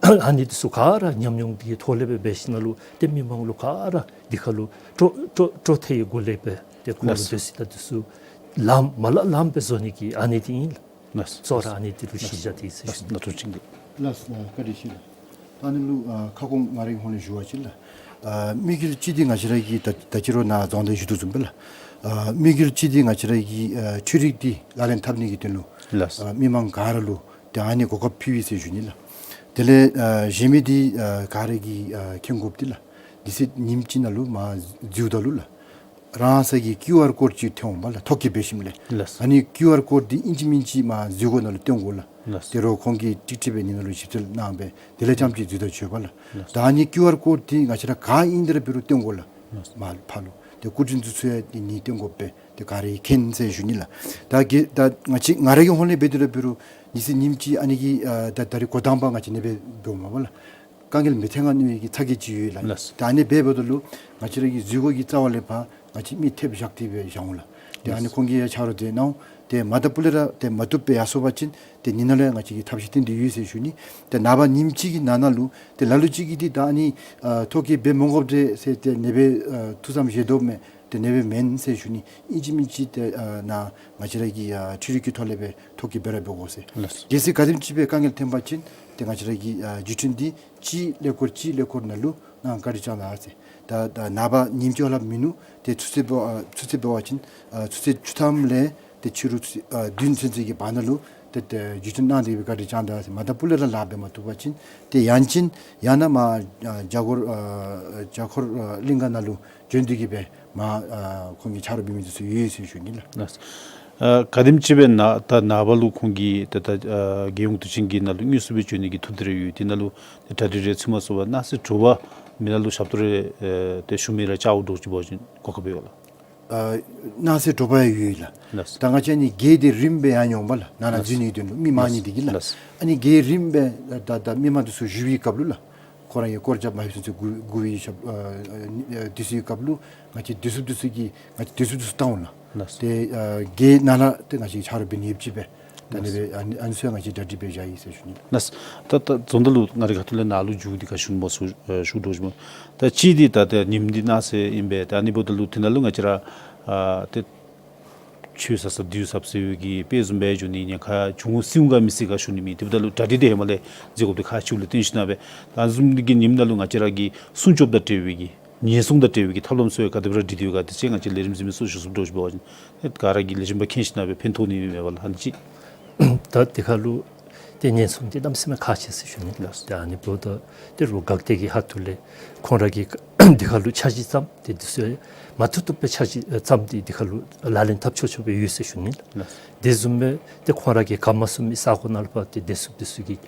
ཨ་ནི་འདི་ཚུ་ག་ར་ཉམས་མྱོང་འདི་གི་ཐོག་ལས་སྦེ་འབད་ཞིནམ་ལས་ཏེ་མི་མང་ལུ་ག་ར་འདི་ཁར་ལུ་སྤྲོ་སྤྲོ་སྤྲོ་ཐེངས་ཀྱི་སྒོ་ལས་སྦེ་ཏེ་ཁོང་ལུ་ལགས། སྡོད་ས་ད་འདི་ཚུ་ལངམ་མ་ལངམ་ལངམ་སྦེ་བཟོ་ནི་གི་ཨ་ནི་འདི་ཨིན་ལགས། ལགས། གཙོ་བོ་ར་ཨ་ནི་འདི་ལུ་ལགས། གཞི་བཞག་སྟེ་ཟེར་ཞུ་ནི། ལགས། ནཱ་ཐུགས་རྗེ་ཆེ་ལགས། ལགས། བཀའ་དྲིན་ཆེ་ལགས། ད་ཨ་ནི་ལུ་ཨ་ཁ་སྐོང་ང་རའི་ཧོངས་ལས་ཞུ་བ་ཅིན་ལགས། ཨ་དམིགས་ཡུལ་གཅིག་འདི་ང་བཅས་ར་གིས་ད་ད་ཅི་རོགས་ནཱ་རྫོང་དང་ཞུ་དོ་བཟུམ་སྦེ་ལགས། ཨ་དམིགས་ཡུལ་གཅིག་འདི་ང་བཅས་ར་གི་ཨ་འཕྲུལ་རིག་འདི་ལག་ལེན་འཐབ་ནི་གི་དོན་ལུ་ལགས། ཨ་མི་མང་ག་ར་ལུ་ཏེ་ཨ་ནི་གོ་སྐབས་ཕུལ་ཡི་ཟེར་ཞུ་ནི་ལགས། དེ་ལས་ཨ་གཞན་མི་འདི་ཨ་ག་ར་གིས་ཨ་མཁྱེན་དགོཔ་འདི་ལགས། དེ་ཚེ་ཉིནམ་གཅིག་ནང་ལུ་མར་འཛུལཝ་ད་ལུ་ལགས། རང་སོའི་གི་ཀིའུ་ཨར་ཀོཌ་ཅིག་ཐོན་འོང་པ་ལགས། ཐོ་བཀོད་འབད་ཞིནམ་ལས། ལགས། ཨ་ནི་ཀིའུ་ཨར་ཀོཌ་འདི་ཨིན་ཅི་མིན་ཅི་མར་འཛུལ་སྒོ་ནང་ལུ་སྟོན་དགོ་ལགས། ལགས། དེ་རུ་ཁོང་གིས་ཀྲིག་ཀྲི་སྦེ་ཨ་ནི་ནང་ལུ་ཞིབ་འཚོལ་གནང་སྦེ་དེ་ལས་རྐྱངམ་ཅིག་འཛུལ་ད་འགྱོ་བ་ལགས། ལགས། ད་ཨ་ནི་ཀིའུ་ཨར་ཀོཌ་འདི་ང་བཅས་ར་ག་ཨིན་དེ་ར་འབད་རུང་སྟོན་དགོ་ལགས། ལགས། མར་ཕར་ལུ་ཏེ་སྐུ་མགྲོན་འདི་ཚུ་ཡང་ཨ་ནི་སྟོན་དགོ་པས། ཏེ་ག་ར་གིས་མཁྱེན་ཟེར་ཞུ་ནི་ལགས། ད་གི་ད་ང་བཅས་ང་ར་གི་ཧོངས་ལས་འབད་དེ་ར་འབད་རུང་དེ་ཚེ་ཉིནམ་གཅིག་ཨ་ནི་གི་ཨ་ད་ད་རིས་འགོ་དང་པ་ང་བཅས་ཨ་ནི་སྦེ་འབདཝ་མས་པ་ལགས། དཀའ་ངལ་མི་ཐོན་ག་མནོ་བའི་གི་ཚ་གྱང་ཅིག་ཡོད་ལགས། ལགས། ད་ཨ་ནི་སྦེ་འབདཝ་ད་ལུ་ང་བཅས་ར་གི་འཛུལ་སྒོ་གི་རྩ་བ་ལས་ཕར་ང་བཅས་མི་ཐེབས་བཞག་སྟེ་སྦེ་བཞག་འོང་ལགས། ཏེ་ཨ་ནི་ལགས། ཁོང་གིས་ཡང་ཆ་རོགས་འདི་གནང་། ཏེ་མ་ད་པུ་ལས་ར་ཏེ་མ་བཏུབ་པས་ཡར་སོང་པ་ཅིན་ཏེ་ཨ་ནི་ནང་ལུ་ཡང་ང་བཅས་ཀྱིས་ཐབས་ཤེས་བཏོན་ཏེ་ཡོད་ཟེར་ཞུ་ནི། ཏེ་ནངས་པ་ཉིནམ་གཅིག་གི་ནང་ན་ལུ་ཏེ་ལ་ལུ་ཅིག་གིས་འདི་ད་ཨ་ནི་ཨ་ཐོ་བཀོད་འབད་མི་དགོཔ་འདྲས་ཟེར་ཏེ་ཨ་ནི་སྦེ་ཨ་ཐུགས་བསམ་བཞེས་དོ་མས། ཏེ་ཨ་ནི་སྦེ་མེན་ཟེར་ཞུ་ནི། ཨིན་ཅི་མིན་ཅི་ཏེ་ཨ་ནཱ་ང་བཅས་ར་གི་ཨ་འཕྲུལ་རིག་གི་ཐོག་ལས་སྦེ་ཐོ་བཀོད་འབད་ར་འབད་དགོ་ཟེར། ལགས། གལ་སྲིད་ག་དེམ་ཅིག་སྦེ་དཀའ་ངལ་ཐོན་པ་ཅིན་ཏེ་ང་བཅས་ར་གི་ཨ་བརྒྱུད་འཕྲིན་འདི་གཅིག་ཀླད་ཀོར་གཅིག་ཀླད་ཀོར་ནང་ལུ་ནཱ་བཀའ་དྲིན་བསྐྱང་ད་ཟེར། ད་ད་ནངས་པ་ཉིནམ་གཅིག་ལྷགཔ་མིན་ནུག། ཏེ་ཆུ་ཚོད་འབད་ཨ་ཆུ་ཚོད་འབད་བ་ཅིན་ཨ་ཆུ་ཚོད་བཅུ་ཐམ་ལས་ཏེ་ཕྱི་རུ་ཨ་བདུན་ཚུན་ཚོད་ཀྱི་བར་ན་ལུ་ཏེ་ཏེ་བརྒྱུད་འཕྲིན་གནང་སྟེ་སྦེ་བཀའ་དྲིན་བསྐྱང་ད་ཟེར། མ་ད་པུ་ལས་ར་ལཱ་འབད་མ་བཏུབ་པ་ཅིན་ཏེ་ཡང་ཅིན་ཡང་ན་མར་ཨ་བརྒྱ་འཁོར་ཨ་བརྒྱ་འཁོར་ཨ་གླིང་ག་ནང་ལུ་བྱོན་ཏེ་གི་སྦེ་མར་ཨ་ཁོང་གི་ཆ་རོགས་འབད་མི་འདི་ཚུ་ཡོད་ཟེར་ཞུ་ནི་ལགས། ལགས། ཨ་ག་དེམ་ཅིག་སྦེ་ནཱ་ད་ནངས་པ་ལུ་ཁོང་གིས་ད་ད་ཨ་རྒྱལ་ཡོངས་དུས་ཆེན་གྱི་ནང་ལུ་དངོས་སུ་སྦེ་བྱོན་ནི་གི་ཐུགས་འདོད་རེ་ཡོད། དེ་ནང་ལུ་ཏེ་གྲ་སྒྲིག་རེ་ཚུད་མ་ཚུགས་པར་གནངས་ཚེ་དྲོ་པ་མི་ནང་ལུ་ཞབས་ཏོག་རེ་ཨེ་ཏེ་ཞུ་མི་ར་བཅའ་བ་འདྲཝ་ཅིག་འབད་བ་ཅིན་གོ་སྐབས་ཡོད་ལགས། ཨ་གནངས་ཚེ་དྲོ་པ་ཡང་ཡོད་ལགས། ལགས། ད་ང་བཅས་ཨ་ནི་གེ་འདི་རིངམ་སྦེ་ཡར་འོང་པ་ལགས། ནཱ་ལུ་ལགས། འཛུལ་ནི་དོན་ལུ་མི་མང་ནི་འདི་གིས་ལགས། ལགས། ཨ་ནི་གེ་རིངམ་སྦེ་ད་ད་མི་མང་འདི་ཚུ་བཞུགས་པའི་སྐབས་ལུ་ལགས། ཁོ་ར་གིས་སྐོར་ར་རྐྱབ་མ་ལྷོད་ཚུན་ཚོད་སྒུག་སྒུག་པའི་ཞབས་ཨ་ཨ་དུས་ཚོད་ཀྱི་སྐབས་ལུ་ང་བཅས་དུས་ཚོད་དུས་ཚོད་ཀྱི་ང་བཅས་དུས་ཚོད་དུས་ཚོད་བཏང་འོང་ལགས། ལགས། ཏེ་ཨ་གེ་ནང་ལུ་ཏེ་ང་བཅས་ཆ་རོགས་འབད་ནི་ཡོདཔ་ཅིག་སྦེ་ད་ཨ་ནི་སྦེ་ཨ་ནི་ཨ་ནི་ཚུ་ཡང་ང་བཅས་གྲ་སྒྲིག་འབད་བཞག་ཡི་ཟེར་ཞུ་ནི། ལགས། ད་ད་རྫོང་བདག་ལུ་ང་རའི་ཁ་ཐུག་ལས་ནཱ་ལུ་མཇུག་འདི་ག་ཞུ་ནི་སྨོ་ཟེར་ཞུ་དོ་ཅིག་སྨོ། ད་གཅིག་འདི་ད་ཏེ་ཉིནམ་འདི་གནངས་ཚེ་ཨིན་པས། ད་ཨ་ནི་འབདཝ་ད་ལུ་དེ་ནང་ལུ་ང་བཅས་ར་ཨ་ཏེ་ཆོས་ཟབ་ཟབ་འདུལ་ཟབ་ཟེར་བའི་གི་དཔེ་བཟུམ་སྦེ་འགྱོ་ནི་ཉེན་ཁ་བྱུང་སྲིད་འོང་ག་མི་སྲིད་ག་ཞུ་ནི་མེད། དེ་འབདཝ་ད་ལུ་གྲ་སྒྲིག་འདི་ཧེ་མ་ལས་མཛད་དགོཔ་འདི་ཁག་ཆེཝ་ལས་བརྟེན་ཞིན་ན་སྦེ་ད་བཟུམ་འདི་གི་ཉིནམ་ནང་ལུ་ང་བཅས་ར་གི་སྲུང་སྐྱོབ་དང་འབྲེལ་བའི་གི་ཉེན་སྲུང་དང་འབྲེལ་བའི་གི་ཐབས་ལམ་ཚུ་ཡང་ག་དེ་སྦེ་ར་སྒྲིག་སྟེ་ཡོད་ག་དེ་ཚུ་ང་བཅས་ལས་རིམ་གཟིགས་མི་ཚུ་ཞུ་ཚུགསཔ་འདྲཝ་ཅིག་འབད་བ་ཅིན་ག་ར་གིས་ལེགས་ཤོམ་སྦེ་མཁྱེན་ཞིན་ན་སྦེ་ཕན་ཐོགས་ནི་མས་པ་ལགས། ཨ་ནི་ཅིག། ད་དེ་ཁར་ལུ་ཏེ་ཉེན་སྲུང་འདི་གནམ་མེད་ས་མེད་ཁག་ཆེ་ཟེར་ཞུ་ནི་ལགས། ཏེ་ཨ་ནི་འབདཝ་ད་ཏེ་རོགས་འགག་སྡེ་གི་ཁ་ཐུག་ལས་ཁོང་ར་གིས་དེ་ཁར་ལུ་འཆར་གཞི་བརྩམས་ཏེ་འདི་ཚུ་ མ་ཐུབ་ཐུབ་སྦེ་ཆ་ཅིག་ཨ་བརྩམས་ཏེ་དེ་ཁར་ལུ་ལག་ལེན་འཐབ་ཆོག་ཆོག་སྦེ་ཡོད་ཟེར་ཞུ་ནི་ལགས། དེ་བཟུམ་སྦེ་ཏེ་ཁོང་ར་གིས་ག་མ་ཚུགས་མི་ས་གོ་ནང་ལུ་ཕར་ཏེ་བདེ་སྲུངཔ་འདི་ཚུ་གིས་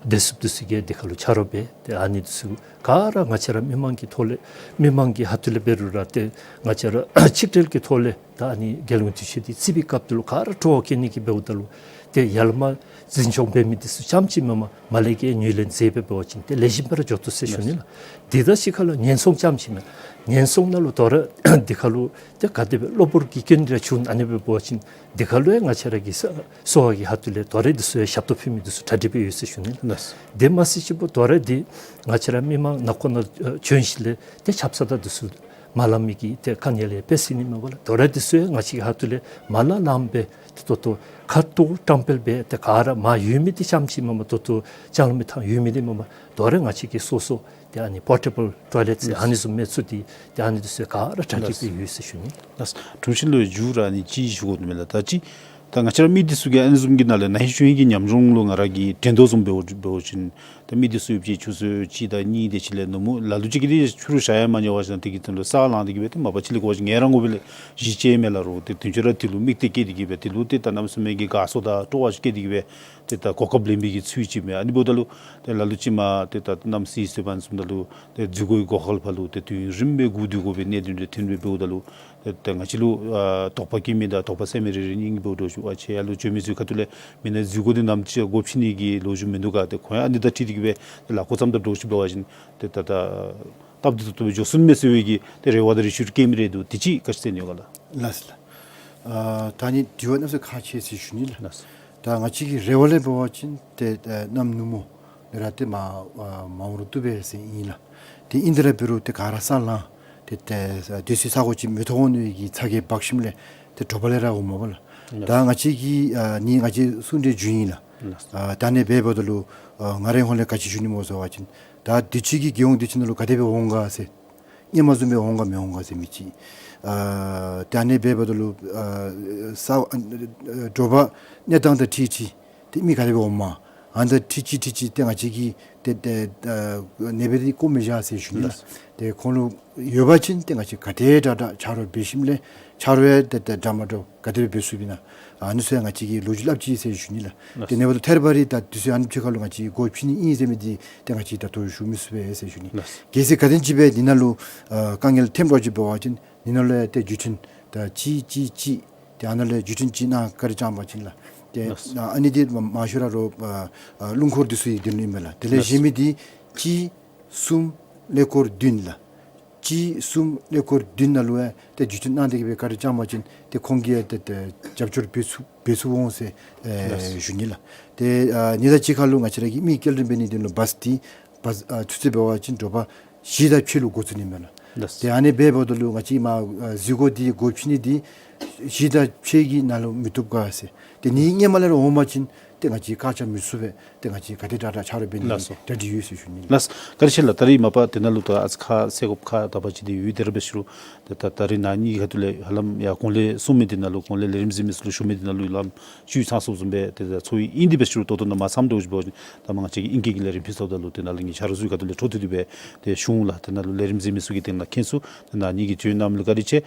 བདེ་སྲུངཔ་འདི་ཚུ་གིས་དེ་ཁར་ལུ་ཆ་རོགས་འབད། ཏེ་ཨ་ནི་འདི་ཚུ་ག་ར་ང་བཅས་ར་མི་མང་གི་ཐོག་ལས་མི་མང་གི་ཁ་ཐུག་ལས་འབད་རུང་ར་ཏེ་ང་བཅས་ར་ཆིག་སྒྲིལ་གྱི་ཐོག་ལས་ད་ཨ་ནི་རྒྱལ་ཡོངས་དུས་ཆེན་འདི་བརྩི་བའི་སྐབས་དེ་ལུ་ག་ར་སྤྲོ་བ་བསྐྱེད་ནི་གི་འབདཝ་ད་ལུ་ཏེ་ཡར་ལས་མར་འཛིན་སྐྱོང་འབད་མི་འདི་ཚུ་རྐྱངམ་ཅིག་མེན་པར་མར་ལས་ཀྱི་ངོས་ལེན་མཛད་སྦེ་འབད་བ་ཅིན་ཏེ་ལེགས་ཤོམ་སྦེ་ར་འགྱོ་བཏུབ་ཟེར་ཞུ་ནི་ལགས། དེ་དང་གཅིག་ཁར་ལུ་ཉེན་སྲུང་རྐྱངམ་ཅིག་མེན། ཉེན་སྲུང་ནང་ལུ་དོ་རུང་དེ་ཁར་ལུ་ཏེ་ག་དེ་སྦེ་གློ་བུར་གྱི་སྐྱོན་རེ་བྱུང་ཨ་ནི་སྦེ་འབད་བ་ཅིན་དེ་ཁར་ལུ་ཡང་ང་བཅས་ར་གི་གསོ་བ་གི་ཁ་ཐུག་ལས་དོ་རུང་འདི་ཚུ་ཡང་ཞབས་ཏོག་ཕུལ་མི་འདི་ཚུ་གྲ་སྒྲིག་སྦེ་ཡོད་ཟེར་ཞུ་ནི་ལགས། དེ་མ་ཚད་ཅིག་འབད་དོ་རུང་འདི་ང་བཅས་ར་མི་མང་ནང་འཁོད་ནང་ཨ་བྱོན་ཞིནམ་ལས་ཏེ་ཆབ་གསང་དང་འདི་ཚུ་མ་ལང་མི་གི་ཏེ་དཀའ་ངལ་ཡང་སྤེལ་སྲིད་ནི་མས་པ་ལགས། དོ་རུང་འདི་ཚུ་ཡང་ང་བཅས་ཀྱི་ཁ་ཐུག་ལས་མ་ལང་ལངམ་སྦེ་ཏེ་ད་ལྟོ་ཁ་ཐུག་དྲང་པོ་སྦེ་ཏེ་ག་ར་མར་ཡོད་མི་འདི་རྐྱངམ་ཅིག་མེན་པར་ད་ལྟོ་ལྕང་ལོ་མི་ཐང་ཡོད་མི་འདི་མེན་པར་དོ་རུང་ང་བཅས་ཀྱིས་སོ་སོ་ཏེ་ཨ་ནི་པོར་ཊེ་བཱལ་ཊོའི་ལེཊ་ཟེར་ཨ་ནི་བཟུམ་མའི་ཚུ་འདི་ཏེ་ཨ་ནི་འདི་ཚུ་ག་ར་གྲ་སྒྲིག་སྦེ་ཡོད་ཟེར་ཞུ་ནི། ལགས། དྲུང་ཆེན་ལུ་མཇུག་ར་ཨ་ནི་ཅིག་ཞུ་དགོ་ནི་མས་ལགས། ད་ཅི་ད་ང་བཅས་ར་མི་འདི་ཚུ་གིས་ཨ་ནི་བཟུམ་གྱི་ནང་ལས་ན་ཧིང་གཞེས་ཧིང་གི་ཉམས་མྱོང་ལུ་ང་ར་གིས་དྲན་དོ་བཟུམ་འབད་བ་འབད་བ་ཅིན་ད་མི་འདི་ཚུ་ཡོདཔ་ཅིག་ཆུ་ཚོད་གཅིག་དང་གཉིས་དེ་ཅིག་ལས་ནུབ་མོ་ལ་ལུ་ཅིག་གིས་ཏེ་ཕྱི་རུ་ཞག་ཡང་མ་ཉལ་བར་ཞིནམ་དེ་གི་དོན་ལུ་ས་ལངས་ཏེ་གི་སྦེ་ཏེ་མ་པ་ཕྱི་ལས་འགོ་བ་ཅིན་ངལ་རངས་དགོ་པས་ལགས། གཞི་བཅས་མས་ལགས་རོགས། ཏེ་དུས་ཚོད་ར་དེ་ལུ་དམིགས་གཏད་བསྐྱེད་དེ་གི་སྦེ་དེ་ལུ་ཏེ་ད་གནམ་མེད་ས་མེད་ཀྱི་དགའ་ཚོར་དང་སྤྲོ་བ་ཅིག་བསྐྱེད་དེ་གི་སྦེ་ཏེ་ད་གོ་སྐབས་ལེན་པའི་གི་ཚུལ་ཅིག་མས། ཨ་ནི་འབདཝ་ད་ལུ་ཏེ་ལ་ལུ་ཅིག་མར་ཏེ་ད་གནམ་སྲོ་སོངམ་བཟུམ་ད་ལུ་ཏེ་འཛུལ་སྒོ་གི་སྒོ་ཁར་ཕར་ལུ་ཏེ་དུས་ཡུན་རིངམོ་སྦེ་སྒུག་སྡོད་དགོ་པའི་གནད་དོན་རེ་ཐོན་སྦེ་འབདཝ་ད་ལུ་ཏེ་ད་ང་བཅས་ལུ་ཨ་དོགས་པ་བསྐྱེད་མི་དང་དོགས་པ་སེལ་མི་རེ་རེ་གཉིས་གཉིས་འབདཝ་འདྲཝ་ཅིག་ཨ་ཅེ་ཡར་ལུ་བྱོན་མི་ཚུ་ཁ་ཐུག་ལས་མི་ནཱ་འཛུལ་སྒོ་འདི་ནམ་ཅིག་སྒོ་ཕྱེ་ནི་གི་ལོ་རྒྱུས་མིན་འདུག་ག། ཏེ་ཁོང་ཡང་ཨ་ནི་དང་འཁྲིལ་ཏེ་གི་སྦེ་ཏེ་ལཱ་འགོ་བརྩམ་ད་འདྲཝ་ཅིག་འབད་བ་ཅིན་ཏེ་ད་ད་སྟབས་བདེ་ཏོག་ཏོ་སྦེ་འགྱོ་ཚུགས་མས་ཟེར་བའི་གི་ཏེ་རེ་བ་དང་རེ་ཞུ་བསྐྱེད་མི་རེ་འདུག། དེ་ཅིག་ག་ཅི་ཟེར་ནི་ཡོད་ག་ལགས། ལགས་སོ་ལགས། ཨ་ད་ཨ་ནི་དྲི་བ་གནམ་མེད་ས་མེད་ཁག་ཆེ་ཟེར་ཞུ་ནི་ལགས། ལགས་སོ། ད་ང་བཅས་ཀྱི་རེ་བ་ལས་འབད་བ་ཅིན་ཏེ་ཨ་གནམ་ནུབ་མོ་ལས་ར་ཏེ་མར་ཨ་མར་འོང་རུང་བཏུབ་པས་ཟེར་ཨིན་ལགས། ཏེ་ཨིན་ཏེ་ར་འབད་རུང་ཏེ་ག་ར་ས་ལངས་ཏེ་ཏེ་དུས་ཚོད་ས་གོ་ཅིག་མི་ཐོབ་འོང་ནི་གི་ཚ་གྱང་འབག་ཞིནམ་ལས་ཏེ་དྲོ་པ་ལས་ར་འོངམ་མས་པ་ལགས། ལགས། ད་ང་བཅས་ཀྱིས་ཨ་ནི་ང་བཅས་གསུང་གྲོས་ཞུ་ཡི་ལགས། ལགས། ཨ་ད་ཨ་ནི་འབདཝ་ད་ལུ་ཨ་ང་རའི་ཧོངས་ལས་ག་ཅི་ཞུ་ནི་སྨོ་ཟེར་བ་ཅིན་ད་དུས་ཅི་གི་རྒྱལ་ཡོངས་དུས་ཆེན་ནང་ལུ་ག་དེ་སྦེ་འོང་ག་ཟེར། སྔོན་མ་བཟུམ་སྦེ་འོང་ག་མི་འོང་ག་ཟེར་མི་ཅིག། ཨ་ད་ཨ་ནི་འབདཝ་ད་ལུ་ཨ་ས་ཨ་དྲོ་པ་གནས་སྟངས་དང་འཁྲིལ་འཁྲིལ་ཏེ་མི་ག་དེ་སྦེ་འོངམ་ཨ་ནི་དང་འཁྲིལ་ཅི་འཁྲིལ་ཅི་ཏེ་ང་བཅས་ཀྱིས་ཏེ་ཏེ་ཨ་ཨ་ནི་སྦེ་ཏེ་བཀོད་མི་བཞག་ཟེར་ཞུ་ནི་ལགས། ལགས། ཏེ་ཁོང་ལུ་ཡོད་པ་ཅིན་ཏེ་ང་བཅས་ག་དེ་དྲག་དྲག་ཆ་རོགས་འབད་ཞིནམ་ལས་ཆ་རོགས་ཡང་ཏེ་ཏེ་འདྲ་མ་འདྲཝ་ག་དེ་སྦེ་འབད་ཚུགས་པས་ན་ཨ་ནི་ཚུ་ཡང་ང་བཅས་ཀྱིས་ལོ་རྒྱུས་སླབ་ཅི་ཟེར་ཞུ་ནི་ལགས། ལགས། ཏེ་ཨ་ནི་འབདཝ་ད་ཐད་རི་བ་རི་ད་དུས་ཚོད་ཨ་ནི་ཅིག་ཁར་ལུ་ང་བཅས་སྒོ་ཕྱེ་ནི་ཨིན་ཟེར་མི་འདི་ཏེ་ང་བཅས་ད་ལྟོ་ཞུ་མི་ཚུགས་པས་ཟེར་ཞུ་ནི། ལགས། གལ་སྲིད་ག་དེམ་ཅིག་སྦེ་འདི་ནང་ལུ་ཨ་དཀའ་ངལ་ཐོནམ་འདྲཝ་ཅིག་འབད་བ་ཅིན་འདི་ནང་ལུ་ཡང་ཏེ་བརྒྱུད་འཕྲིན་ད་གཅིག་གཅིག་གཅིག་ཏེ་ཨ་ནཱ་ལུ་ཡང་བརྒྱུད་འཕྲིན་ཅིག་གནང་བཀའ་དྲིན་བསྐྱང་པ་ཅིན་ལགས། ཏེ་ལགས། ཨ་ཨ་ནི་འདི་མ་མ་ཞུ་ར་རོགས་ཨ་ཨ་སྣུམ་འཁོར་འདི་ཚུ་གི་དོན་ལུ་ཨིན་མས་ལགས། དེ་ལས་ལགས། གཞན་མི་འདི་གཅིག་གསུམ་ཀླད་ཀོར་བདུན་ལགས། གཅིག་གསུམ་ཀླད་ཀོར་བདུན་ནང་ལུ་ཡང་ཏེ་བརྒྱུད་འཕྲིན་གནང་སྟེ་གི་སྦེ་བཀའ་དྲིན་བསྐྱང་པ་ཅིན་ཏེ་ཁོང་གིས་ཡང་ཏེ་ཏེ་རྒྱབ་སྐྱོར་འབད་ཚུགས་འབད་ཚུགས་འོང་ཟེར་ཨེ་ལགས། ཞུ་ནི་ལགས། ཏེ་ཨ་ཨ་ནི་དང་གཅིག་ཁར་ལུ་ང་བཅས་ར་གི་མི་སྐྱེལ་འདྲེན་འབད་ནི་འདི་ལུ་བཱས་འདི་བཱས་ཨ་ཆུ་ཚོད་འབད་བ་ཅིན་དྲོ་པ་བཞི་དང་ཕྱེད་ལུ་འགོ་བཙུགས་ནི་མས་ལགས། ལགས། ཏེ་ཨ་ནི་འབདཝ་ད་ལུ་ང་བཅས་མར་ཨ་འཛུལ་སྒོ་འདི་སྒོ་ཕྱེ་ནི་འདི་བཞི་དང་ཕྱེད་ཀྱི་ནང་ལུ་མི་བཏུབ་ག་ཟེར། ཏེ་ཨ་ནི་སྔོན་མ་ལས་ར་འོངམ་ཅིན་ཏེ་ང་བཅས་བཀག་ཆ་མི་ཚུགས་པས། ཏེ་ང་བཅས་ག་དེ་དྲག་དྲག་ཆ་རོགས་འབད་ནི་ལགས་སོ། གྲ་སྒྲིག་ཡོད་ཟེར་ཞུ་ནི། ལགས། བཀའ་དྲིན་ཆེ་ལགས། ད་རིས་མ་པ་དེ་ནང་ལུ་ད་ཨ་ཙི་ཁ་གསལ་དགོཔ་ཁག་དག་པ་ཅིག་འདི་ཡོད། དེ་ར་འབད་ཞུ་རུང་ད་ད་ད་རིས་ནཱ་ངེ་གི་ཁ་ཐུག་ལས་ཧ་ལམ་ཡར་གོང་ལས་གསུང་མི་དེ་ནང་ལུ་གོང་ལས་ལས་རིམ་གཟིགས་མི་ཚུ་ལུ་ཞུ་མི་དེ་ནང་ལུ་ཧ་ལམ་བཅུད་ཚང་སོངམ་བཟུམ་སྦེ་ཏེ་ད་ཚོར་ཡི་ཨིན། དེ་འབད་ཞུ་རུང་ད་ལྟོ་ནཱ་མར་མཚམས་འདྲཝ་ཅིག་འབད་བ་ཅིན་ད་མར་ང་བཅས་ཀྱི་ཨིང་སྐད་ཀྱི་ལས་རིམ་ཕུལ་ཚརཝ་ད་ལུ་དེ་ནང་ལུ་ངེ་ཆ་རོགས་ཚུ་གི་ཁ་ཐུག་ལས་འཕྲོ་མཐུད་དེ་སྦེ་ཏེ་ཞུ་འོང་ལགས། དེ་ནང་ལུ་ལས་རིམ་གཟིགས་མི་ཚུ་གིས་དེ་ནང་མཁྱེན་ཚུགས། ཏེ་ནཱ་ངེ་གི་བྱོན་གནང་མི་ལུ་བཀའ་དྲིན་ཆེ།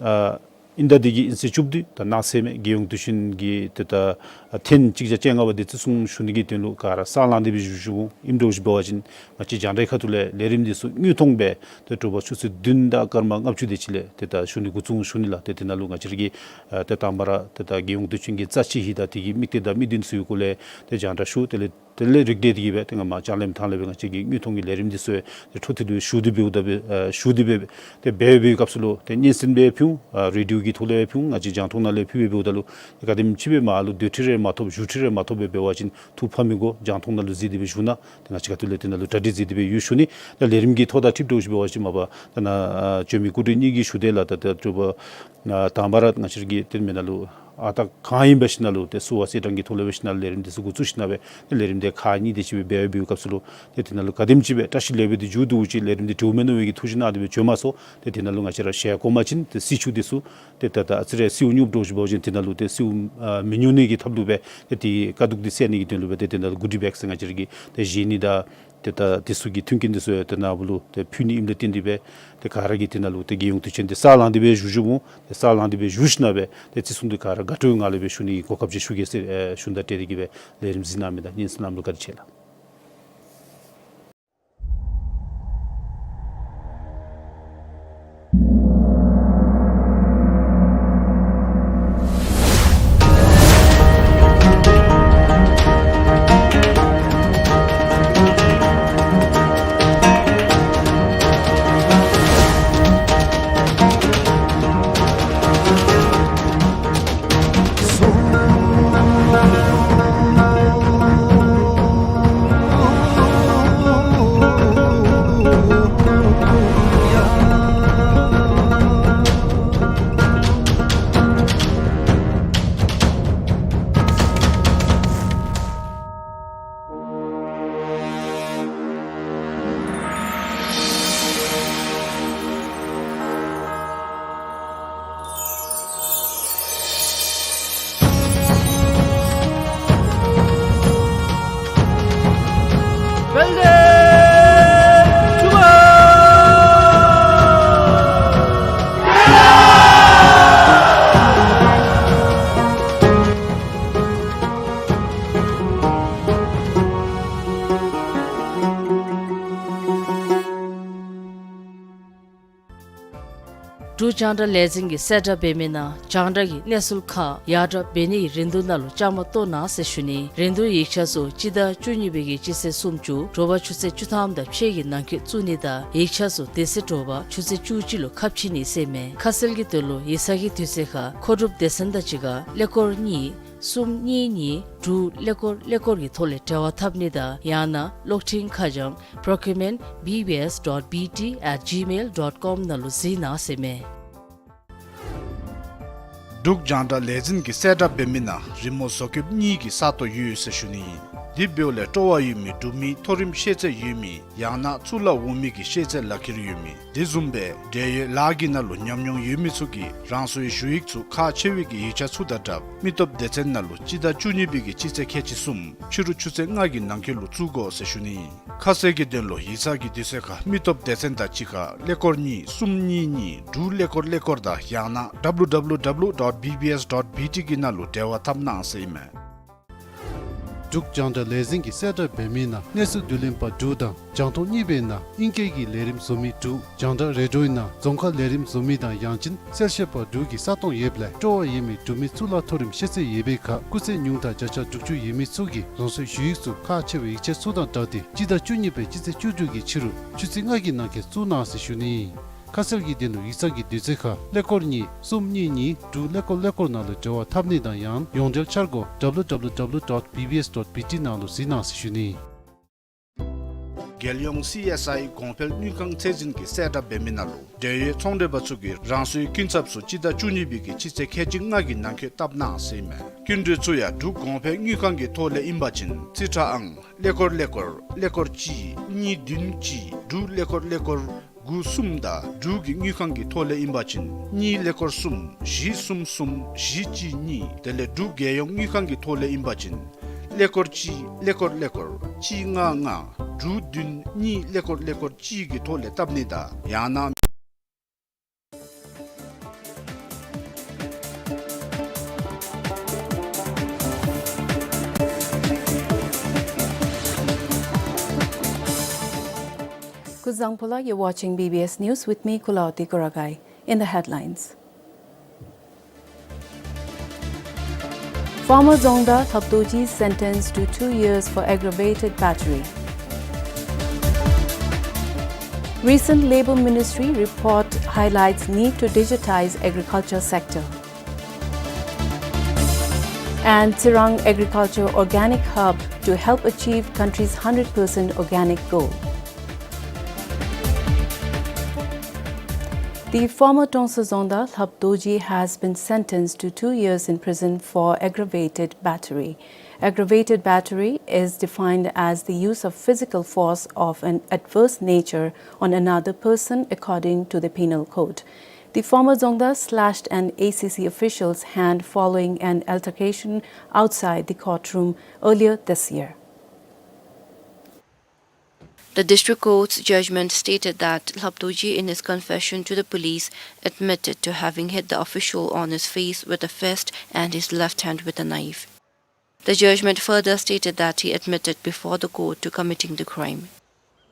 ཨ་དབྱིན་ཟླ་འདི་གི་དབྱིན་ཚེས་བཅུ་བདུན་ད་གནངས་ཚེ་མས། རྒྱལ་ཡོངས་དུས་ཆེན་གྱི་ཏེ་ད་ཐེངས་གཅིག་བརྒྱ་བཅོ་ལྔ་པ་འདི་བརྩི་སྲུང་ཞུ་ནི་གི་དོན་ལུ་ག་ར་ས་ལངས་ཏེ་སྦེ་བཞུགས་བཞུགསཔ་ཨིནམ་འདྲཝ་ཅིག་འབད་བ་ཅིན་ང་བཅས་རྒྱང་བསྒྲགས་ཁ་ཐུག་ལས་ལས་རིམ་འདི་ཚུ་དངོས་མཐོང་སྦེ་ཏེ་དྲོ་པ་ཆུ་ཚོད་བདུན་དང་སྐར་མ་ལྔ་བཅུ་དེ་ཅིག་ལས་ཏེ་ད་ཞུ་ནི་འགོ་བཙུགས་ཞུ་ནི་ལགས། ཏེ་དེ་ནང་ལུ་ང་བཅས་ར་གིས་ཨ་ཏེ་དང་པ་ར་ཏེ་ད་རྒྱལ་ཡོངས་དུས་ཆེན་གྱི་རྩ་ཆེ་ཧིང་དང་དེ་གི་དམིགས་གཏད་དང་དམིགས་འདུན་ཚུ་གི་སྐོར་ལས་ཏེ་རྒྱང་བསྒྲགས་ཞུ། དེ་ལས་དེ་ལས་རིགས་འགྲེ་དེ་གིས་སྦེ་ཏེ་ང་མར་ལྕང་གླིང་ཐང་ལས་སྦེ་ང་བཅས་ཀྱི་དངོས་མཐོང་གི་ལས་རིམ་འདི་ཚུ་ཏེ་འཕྲོ་མཐུད་དེ་ཞུ་སྟེ་འབདཝ་ད་སྦེ་ཨ་ཞུ་སྟེ་སྦེ་ཏེ་འབད་བའི་སྐབས་སུ་ལུ་ཏེ་སྙན་གསན་སྦེ་ཕུལ་འོང་། ཨ་རེ་ཌི་ཡོ་གི་ཐོག་ལས་སྦེ་ཕུལ་འོང་། ང་བཅས་རྒྱང་མཐོང་ནང་ལས་ཕུལ་སྦེ་འབདཝ་ད་ལུ་ག་དེམ་ཅིག་སྦེ་མར་ལུ་སྡོད་ཁྲལ་རེ་མ་ཐོབ་བཞུགས་ཁྲལ་རེ་མ་ཐོབ་སྦེ་འབད་བ་ཅིན་ཐུགས་ཕམ་མི་དགོ། རྒྱང་མཐོང་ནང་ལུ་གཟིགས་ཏེ་སྦེ་བཞུགས་གནང་། ཏེ་ང་བཅས་ཁ་ཐུག་ལས་དེ་ནང་ལུ་གྲ་སྒྲིག་མཛད་དེ་སྦེ་ཡོད་ཞུ་ནི། ད་ལས་རིམ་གྱི་ཐོག་དང་འཁྲིལཝ་འདྲཝ་ཅིག་འབད་བ་ཅིན་མ་པ་ད་ནཱ་ཨ་བྱོན་མི་སྐུ་མགྲོན་གཉིས་ཀྱིས་ཞུ་དོ་ལགས། ད་ད་དྲོ་པ་ཨ་དང་པ་ར་ང་བཅས་ར་གི་ཏེ་མེན་ན་ལུ་ཨ་རྟག་གང་ཨིན་པ་ཅིན་ནཱ་ལུ་ཏེ་བསུ་བ་གསེར་ཊམ་གྱི་ཐོག་ལས་འབད་ཞིནམ་ལས་ལས་རིམ་འདི་ཚུ་འགོ་བཙུགས་ཞིནམ་ལས་ཏེ་ལས་རིམ་འདི་ཁག་གཉིས་དེ་ཅིག་སྦེ་འབད་བའི་སྐབས་སུ་ལུ་ཏེ་དེ་ནང་ལུ་ག་དེམ་ཅིག་སྦེ་བཀྲ་ཤིས་ལེགས་པའི་འདི་མཇུག་བསྡུཝ་ཅིག་ལས་རིམ་འདི་འགྲིག་མེན་ན་འབད་བའི་གི་ཐུགས་བཞེད་གནང་སྟེ་སྦེ་བྱོན་མ་སོང་། ཏེ་དེ་ནང་ལུ་ང་བཅས་ར་ཞལ་གོ་མ་ཅིན་ཏེ་སྲི་ཞུ་འདི་ཚུ་ཏེ་ད་ད་ཨ་ཙི་རེ་སྲིའུ་ཉོབ་འདྲཝ་ཅིག་འབད་བ་ཅིན་དེ་ནང་ལུ་ཏེ་སྲིའུ་ཨ་མི་ཉོ་ནི་གི་ཐབས་ལུ་སྦེ་ཏེ་དེ་དཀའ་སྡུག་འདི་སེལ་ནི་གི་དོན་ལུ་སྦེ་ཏེ་དེ་ནང་ལུ་གུ་ཌི་བེག་ཟེར་ང་བཅས་ར་གི་ཏེ་བཞེས་ནི་དང་ ཏེ་ད་དེ་ཚུ་གི་མཐུན་རྐྱེན་དེ་ཚུ་ཡང་ཏེ་ནཱ་བུ་ལུ་ཏེ་ཕུལ་ནི་ཨིནམ་ལས་བརྟེན་ཏེ་སྦེ་ཏེ་ག་ར་གིས་དེ་ནང་ལུ་ཏེ་རྒྱལ་ཡོངས་དུས་ཆེན་དེ་ས་ལང་སྟེ་སྦེ་བཞུགས་བཞུགསཔ་འོང་། ཏེ་ས་ལང་སྟེ་སྦེ་བཞུགས་ཞིནམ་ལས་སྦེ་ཏེ་བརྩི་སྲུང་དེ་ག་ར་དགའ་སྤྲོའི་ངང་ལས་སྦེ་ཞུ་ནི་གོ་སྐབས་ཅིག་ཞུ་གེ་ཟེར་ཨེ་ཞུ་ནི་དང་འབྲེལ་ཏེ་གིས་སྦེ་ལས་རིམ་གཟིགས་གནང་མི་དང་སྙན་གསན་གནངམ་ལུ་བཀའ་དྲིན་ཆེ་ལགས། འབྲུག་རྒྱང་བསྒྲགས་ལས་འཛིན་གྱིས་གསལ་བསྒྲགས་འབད་མི་ནང་རྒྱང་བསྒྲགས་ཀྱི་གནས་ཚུལ་ཁག་ཡར་དྲག་འབད་ནིའི་རིན་བསྡུར་ནང་ལུ་བཅའ་མར་གཏོགས་གནང་ཟེར་ཞུ་ནི། རིན་བསྡུར་ཡིག་ཆ་ཚུ་སྤྱི་ཟླ་བཅུ་གཉིས་པའི་གི་སྤྱི་ཚེས་སུམ་ཅུ་དྲོ་པ་ཆུ་ཚོད་བཅུ་ཐམ་དང་ཕྱེད་ཀྱི་ནང་འཁོད་བཙུགས་ནི་དང་ཡིག་ཆ་ཚུ་དེ་ཚེ་དྲོ་པ་ཆུ་ཚོད་བཅུ་གཅིག་ལུ་ཁ་ཕྱེ་ནི་ཟེར་མས། ཁ་གསལ་གྱི་དོན་ལུ་ཡིག་ཚང་གི་དུས་ཚོད་ཁར་མཁོ་སྒྲུབ་སྡེ་ཚན་དང་གཅིག་ཁར་ཀླད་ཀོར་གཉིས་གསུམ་གཉིས་གཉིས་དྲུག་ཀླད་ཀོར་ཀླད་ཀོར་གྱི་ཐོག་ལས་འབྲེལ་བ་འཐབ་ནི་དང་ཡང་ན་གློག་འཕྲིན་ཁ་བྱང་procurement B B S dot B T at gmail dot com ནང་ལུ་གཟིགས་གནང་ཟེར་མས། འབྲུག་རྒྱང་བསྒྲགས་ལས་འཛིན་གྱིས་གསལ་བསྒྲགས་འབད་མི་ནང་རི་མོ་བཟོ་བཀོདཔ་གཉིས་ཀྱི་ས་སྟོང་ཡོད་ཟེར་ཞུ་ནི་ཨིན། དེ་འབདཝ་ལས་སྤྲོ་བ་ཡོད་མི་འབྲུག་མི་མཐོ་རིམ་ཤེས་ཚད་ཡོད་མི་ཡང་ན་གཙུག་ལག་འོག་མའི་གི་ཤེས་ཚད་ལག་ཁྱེར་ཡོད་མི་དེ་བཟུམ་སྦེ་འབྲེལ་ཡོད་ལཱ་གི་ནང་ལུ་ཉམས་མྱོང་ཡོད་མི་ཚུ་གིས་རང་སོའི་ཞུ་ཡིག་ཚུ་ཁག་ཆེ་བའི་གི་ཡིག་ཆ་ཚུ་དང་སྦྲགས་མི་སྟོབས་སྡེ་ཚན་ནང་ལུ་སྤྱི་ཟླ་བཅུ་གཉིས་པའི་གི་སྤྱི་ཚེས་ཁལ་གཅིག་གསུམ་ཕྱི་རུ་ཆུ་ཚོད་ལྔ་གི་ནང་འཁོད་ལུ་བཙུགས་དགོ་ཟེར་ཞུ་ནི་ཨིན། ཁ་གསལ་གྱི་དོན་ལུ་ཡིག་ཚང་གི་དུས་ཚོད་ཁར་མི་སྟོབས་སྡེ་ཚན་དང་གཅིག་ཁར་ཀླད་ཀོར་གཉིས་གསུམ་གཉིས་གཉིས་དྲུག་ཀླད་ཀོར་ཀླད་ཀོར་དང་ཡང་ན་W W W dot B B S dot B T གི་ནང་ལུ་འབྲེལ་བ་འཐབ་གནང་ཟེར་ཨིན་མས། འབྲུག་རྒྱང་བསྒྲགས་ལས་འཛིན་གྱིས་གསལ་བསྒྲགས་འབད་མི་ནང་གནས་ཚུལ་བསྡུ་ལེན་པ་དྲུག་དང་རྒྱང་མཐོང་གཉིས་པའི་ནང་ཨིང་སྐད་ཀྱི་ལས་རིམ་བཟོ་མི་དྲུག་རྒྱང་བསྒྲགས་རེ་ཌིའོའི་ནང་རྫོང་ཁ་ལས་རིམ་བཟོ་མི་དང་ཡང་ཅིན་གསལ་བཤད་པ་དྲུག་གི་ས་སྟོང་ཡོདཔ་ལས་སྤྲོ་བ་ཡོད་མི་འབྲུག་མི་གཙུག་ལག་མཐོ་རིམ་ཤེས་ཚད་ཡོད་པའི་ཁར་སྐུགས་ཚད་ཉུང་མཐའ་བརྒྱ་ཆ་དྲུག་ཅུ་ཡོད་མི་ཚུ་གིས་རང་སོའི་ཞུ་ཡིག་ཚུ་ཁག་ཆེ་བའི་ཡིག་ཆ་ཚུ་དང་སྦྲགས་ཏེ་སྤྱི་ཟླ་བཅུ་གཉིས་པའི་སྤྱི་ཚེས་བཅུ་དྲུག་གི་ཕྱི་རུ་ཆུ་ཚོད་ལྔ་གི་ནང་འཁོད་བཙུགས་གནང་ཟེར་ཞུ་ནི་ཨིན། ཁ་གསལ་གྱི་དོན་ལུ་ཡིག་ཚང་གི་དུས་ཚོད་ཁར་ཀླད་ཀོར་གཉིས་གསུམ་གཉིས་གཉིས་དྲུག་ཀླད་ཀོར་ཀླད་ཀོར་ནང་ལུ་འབྲེལ་བ་འཐབ་ནི་དང་ཡང་ཡོངས་འབྲེལ་འཆར་སྒོ་W W W dot B B S dot B T ནང་ལུ་གཟིགས་གནང་ཟེར་ཞུ་ནི། རྒྱལ་ཡོངས་སི་ཨེསི་ཨའི་གོང་འཕེལ་དངུལ་ཁང་ཚད་འཛིན་གྱིས་གསལ་བསྒྲགས་འབད་མི་ནང་ལུ་འབྲེལ་ཡོད་ཚོང་འབྲེལ་པ་ཚུ་གིས་རང་སོའི་སྐྱིན་ཚབ་ཚུ་སྤྱི་ཟླ་བཅུ་གཉིས་པའི་གི་སྤྱི་ཚེས་ཁལ་གཅིག་ལྔ་གི་ནང་འཁོད་བཏབ་གནང་ཟེར་ཨིན་མས། སྐྱིན་འགྲུལ་ཚུ་ཡང་འབྲུག་གོང་འཕེལ་དངུལ་ཁང་གི་ཐོག་ལས་ཨིན་པ་ཅིན་རྩིས་ཁྲ་ཨང་ཀླད་ཀོར་ཀླད་ཀོར་ཀླད་ཀོར་གཅིག་གཉིས་བདུན་གཅིག་དྲུག་ཀླད་ཀོར་ཀླད་ཀོར་དགུ་གསུམ་དང་འབྲུག་གི་དངུལ་ཁང་གི་ཐོག་ལས་ཨིན་པ་ཅིན་གཉིས་ཀླད་ཀོར་གསུམ་བཞི་གསུམ་གསུམ་བཞི་གཅིག་གཉིས། དེ་ལས་འབྲུག་རྒྱལ་ཡོངས་དངུལ་ཁང་གི་ཐོག་ལས་ཨིན་པ་ཅིན་ཀླད་ཀོར་གཅིག་ཀླད་ཀོར་ཀླད་ཀོར་གཅིག་ལྔ་ལྔ་དྲུག་བདུན་གཉིས་ཀླད་ཀོར་ཀླད་ཀོར་གཅིག་གི་ཐོག་ལས་བཏབ་ནི་དང་ཡང་ན། Kuzuzangpo la, you're watching B B S News with me, Kulaoti Kuragai. In the headlines. Former Dzongda Lhap Dorji sentenced to two years for aggravated battery. Recent Labour Ministry report highlights need to digitize agriculture sector. And Tsirang Agriculture Organic Hub to help achieve country's hundred percent organic goal. The former Tongsa Dzongda Lhap Dorji has been sentenced to two years in prison for aggravated battery. Aggravated battery is defined as the use of physical force of an adverse nature on another person according to the Penal Code. The former Dzongda slashed an A C C official's hand following an altercation outside the courtroom earlier this year. The district court's judgment stated that Lhap Dorji, in his confession to the police, admitted to having hit the official on his face with a fist and his left hand with a knife. The judgment further stated that he admitted before the court to committing the crime.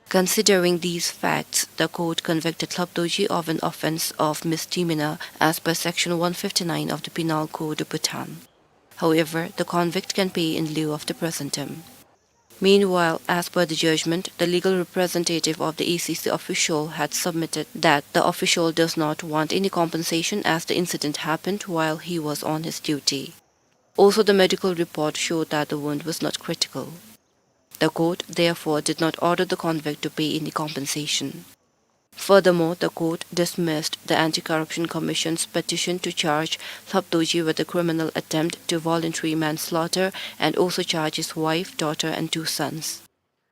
Considering these facts, the court convicted Lhap Dorji of an offense of misdemeanor as per Section one fifty-nine of the Penal Code of Bhutan. However, the convict can pay in lieu of the prison term. Meanwhile, as per the judgment, the legal representative of the A C C official had submitted that the official does not want any compensation as the incident happened while he was on his duty. Also, the medical report showed that the wound was not critical. The court, therefore, did not order the convict to pay any compensation. Furthermore, the court dismissed the Anti-Corruption Commission's petition to charge Lhap Dorji with a criminal attempt to voluntary manslaughter and also charge his wife, daughter, and two sons.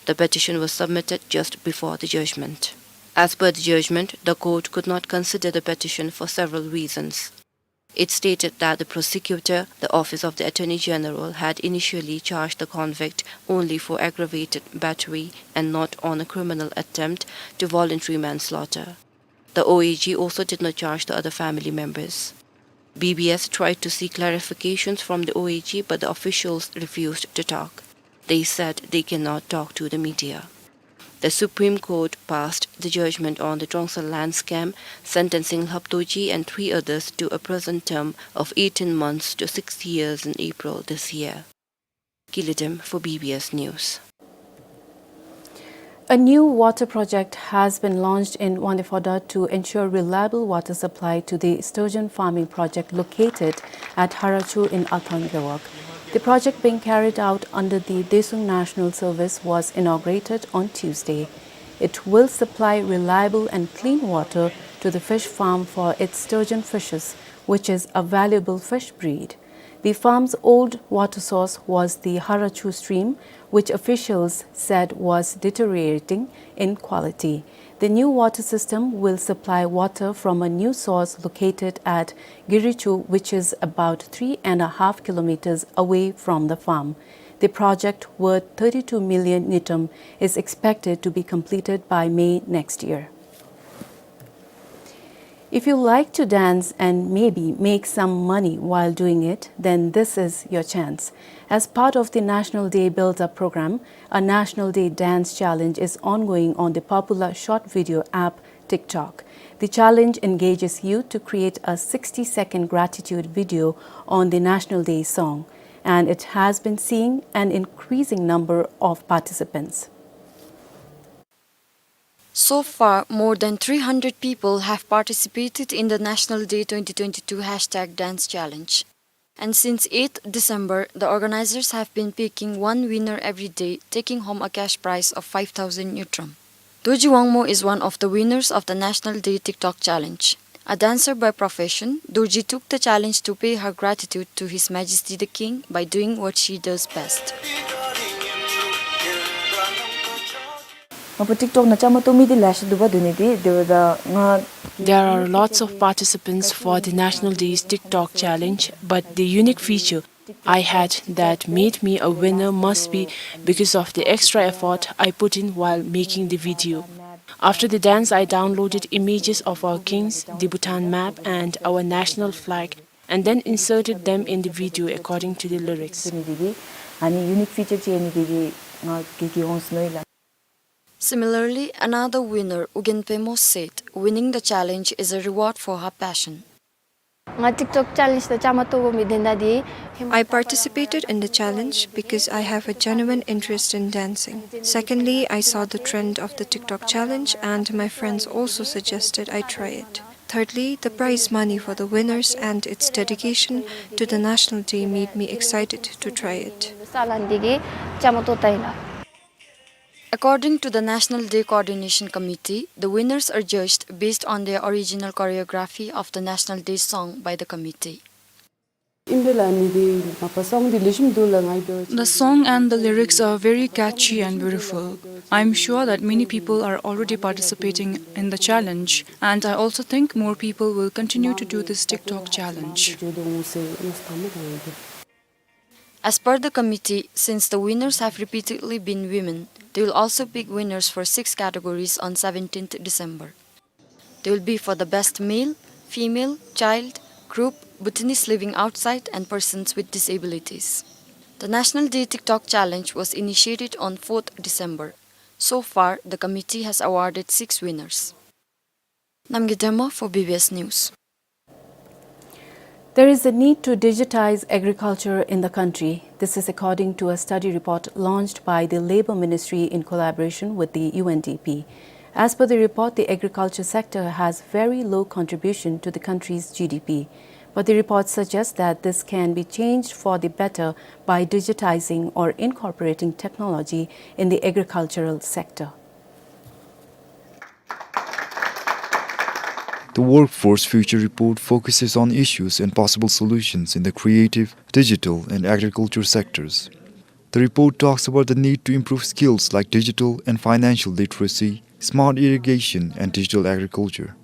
The petition was submitted just before the judgment. As per the judgment, the court could not consider the petition for several reasons. It stated that the prosecutor, the Office of the Attorney General, had initially charged the convict only for aggravated battery and not on a criminal attempt to voluntary manslaughter. The O A G also did not charge the other family members. B B S tried to seek clarifications from the O A G, but the officials refused to talk. They said they cannot talk to the media. The Supreme Court passed the judgment on the Trongsa land scam, sentencing Lhap Dorji and three others to a prison term of eighteen months to six years in April this year. Gili Dem for B B S News. A new water project has been launched in Wangdue Phodrang to ensure reliable water supply to the sturgeon farming project located at Harachu in Althang Gewog. The project being carried out under the Dehsung National Service was inaugurated on Tuesday. It will supply reliable and clean water to the fish farm for its sturgeon fishes, which is a valuable fish breed. The farm's old water source was the Harachu stream, which officials said was deteriorating in quality. The new water system will supply water from a new source located at Girichu, which is about three and a half kilometers away from the farm. The project, worth thirty-two million ngultrum, is expected to be completed by May next year. If you like to dance and maybe make some money while doing it, then this is your chance. As part of the National Day Build-Up program, a National Day Dance Challenge is ongoing on the popular short video app TikTok. The challenge engages youth to create a sixty-second gratitude video on the National Day song, and it has been seeing an increasing number of participants. So far, more than three hundred people have participated in the National Day twenty twenty-two hashtag dance challenge. And since eighth December, the organizers have been picking one winner every day, taking home a cash prize of five thousand ngultrum. Dorji Wangmo is one of the winners of the National Day TikTok challenge. A dancer by profession, Dorji took the challenge to pay her gratitude to His Majesty the King by doing what she does best. ང་བུ་ཊིག་ཊོག་ནང་བཅའ་མར་གཏོགས་མི་འདི་ལེ་ཤ་འདུག་པ། དེ་ནི་འདི་དེ་བ་ད་ང་། There are lots of participants for the National Day's TikTok challenge, but the unique feature I had that made me a winner must be because of the extra effort I put in while making the video. After the dance, I downloaded images of our kings, the Bhutan map, and our national flag, and then inserted them in the video according to the lyrics. དེ་ནི་འདི་གི་ཨ་ནི་ཡུ་ནིག་ཕི་ཅར་ཅིག་ཨ་ནི་འདི་གི་ང་གི་གི་འོང་སོ་ནུག་ལགས། Similarly, another winner, Ugyen Pemo, said, "Winning the challenge is a reward for her passion." ང་ཊིག་ཊོག་ཅེ་ལེནཇ་དང་བཅའ་མར་གཏོགས་མི་འདི་ད་འདི། I participated in the challenge because I have a genuine interest in dancing. Secondly, I saw the trend of the TikTok challenge and my friends also suggested I try it. Thirdly, the prize money for the winners and its dedication to the National Day made me excited to try it. ས་ལ་འདི་གི་བཅའ་མར་གཏོགས་ད་ཡིན་ལགས། According to the National Day Coordination Committee, the winners are judged based on their original choreography of the National Day song by the committee. ཨིན་པས་ལགས། ཨ་ནི་འདི་མ་པ་སོང་འདི་ལེགས་ཤོམ་འདུག་ལགས། ང་ཡི་འདོད། The song and the lyrics are very catchy and beautiful. I'm sure that many people are already participating in the challenge, and I also think more people will continue to do this TikTok challenge. As per the committee, since the winners have repeatedly been women, They will also pick winners for six categories on seventeenth December. They will be for the best male, female, child, group, Bhutanese living outside, and persons with disabilities. The National Day TikTok Challenge was initiated on fourth December. So far, the committee has awarded six winners. Namgay Dema for B B S News. There is a need to digitize agriculture in the country. This is according to a study report launched by the Labour Ministry in collaboration with the U N D P. As per the report, the agriculture sector has very low contribution to the country's G D P. But the report suggests that this can be changed for the better by digitizing or incorporating technology in the agricultural sector. The Workforce Future Report focuses on issues and possible solutions in the creative, digital, and agriculture sectors. The report talks about the need to improve skills like digital and financial literacy, smart irrigation, and digital agriculture.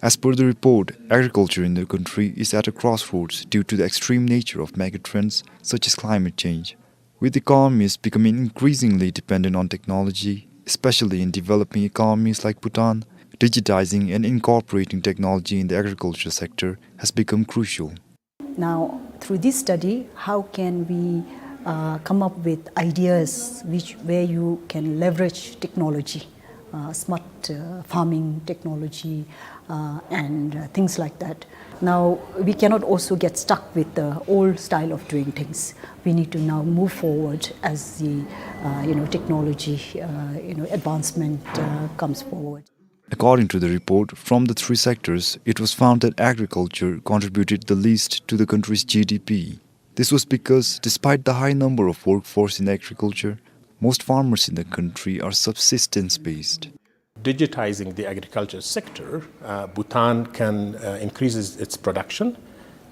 As per the report, agriculture in the country is at a crossroads due to the extreme nature of megatrends such as climate change. With economies becoming increasingly dependent on technology, especially in developing economies like Bhutan, digitizing and incorporating technology in the agriculture sector has become crucial. Now, through this study, how can we, uh, come up with ideas which, where you can leverage technology, uh, smart, uh, farming technology, uh, and, uh, things like that? Now, we cannot also get stuck with the old style of doing things. We need to now move forward as the, uh, you know, technology, uh, you know, advancement, uh, comes forward. According to the report, from the three sectors, it was found that agriculture contributed the least to the country's G D P. This was because, despite the high number of workforce in agriculture, most farmers in the country are subsistence-based. Digitizing the agriculture sector, uh, Bhutan can, uh, increase its, its production,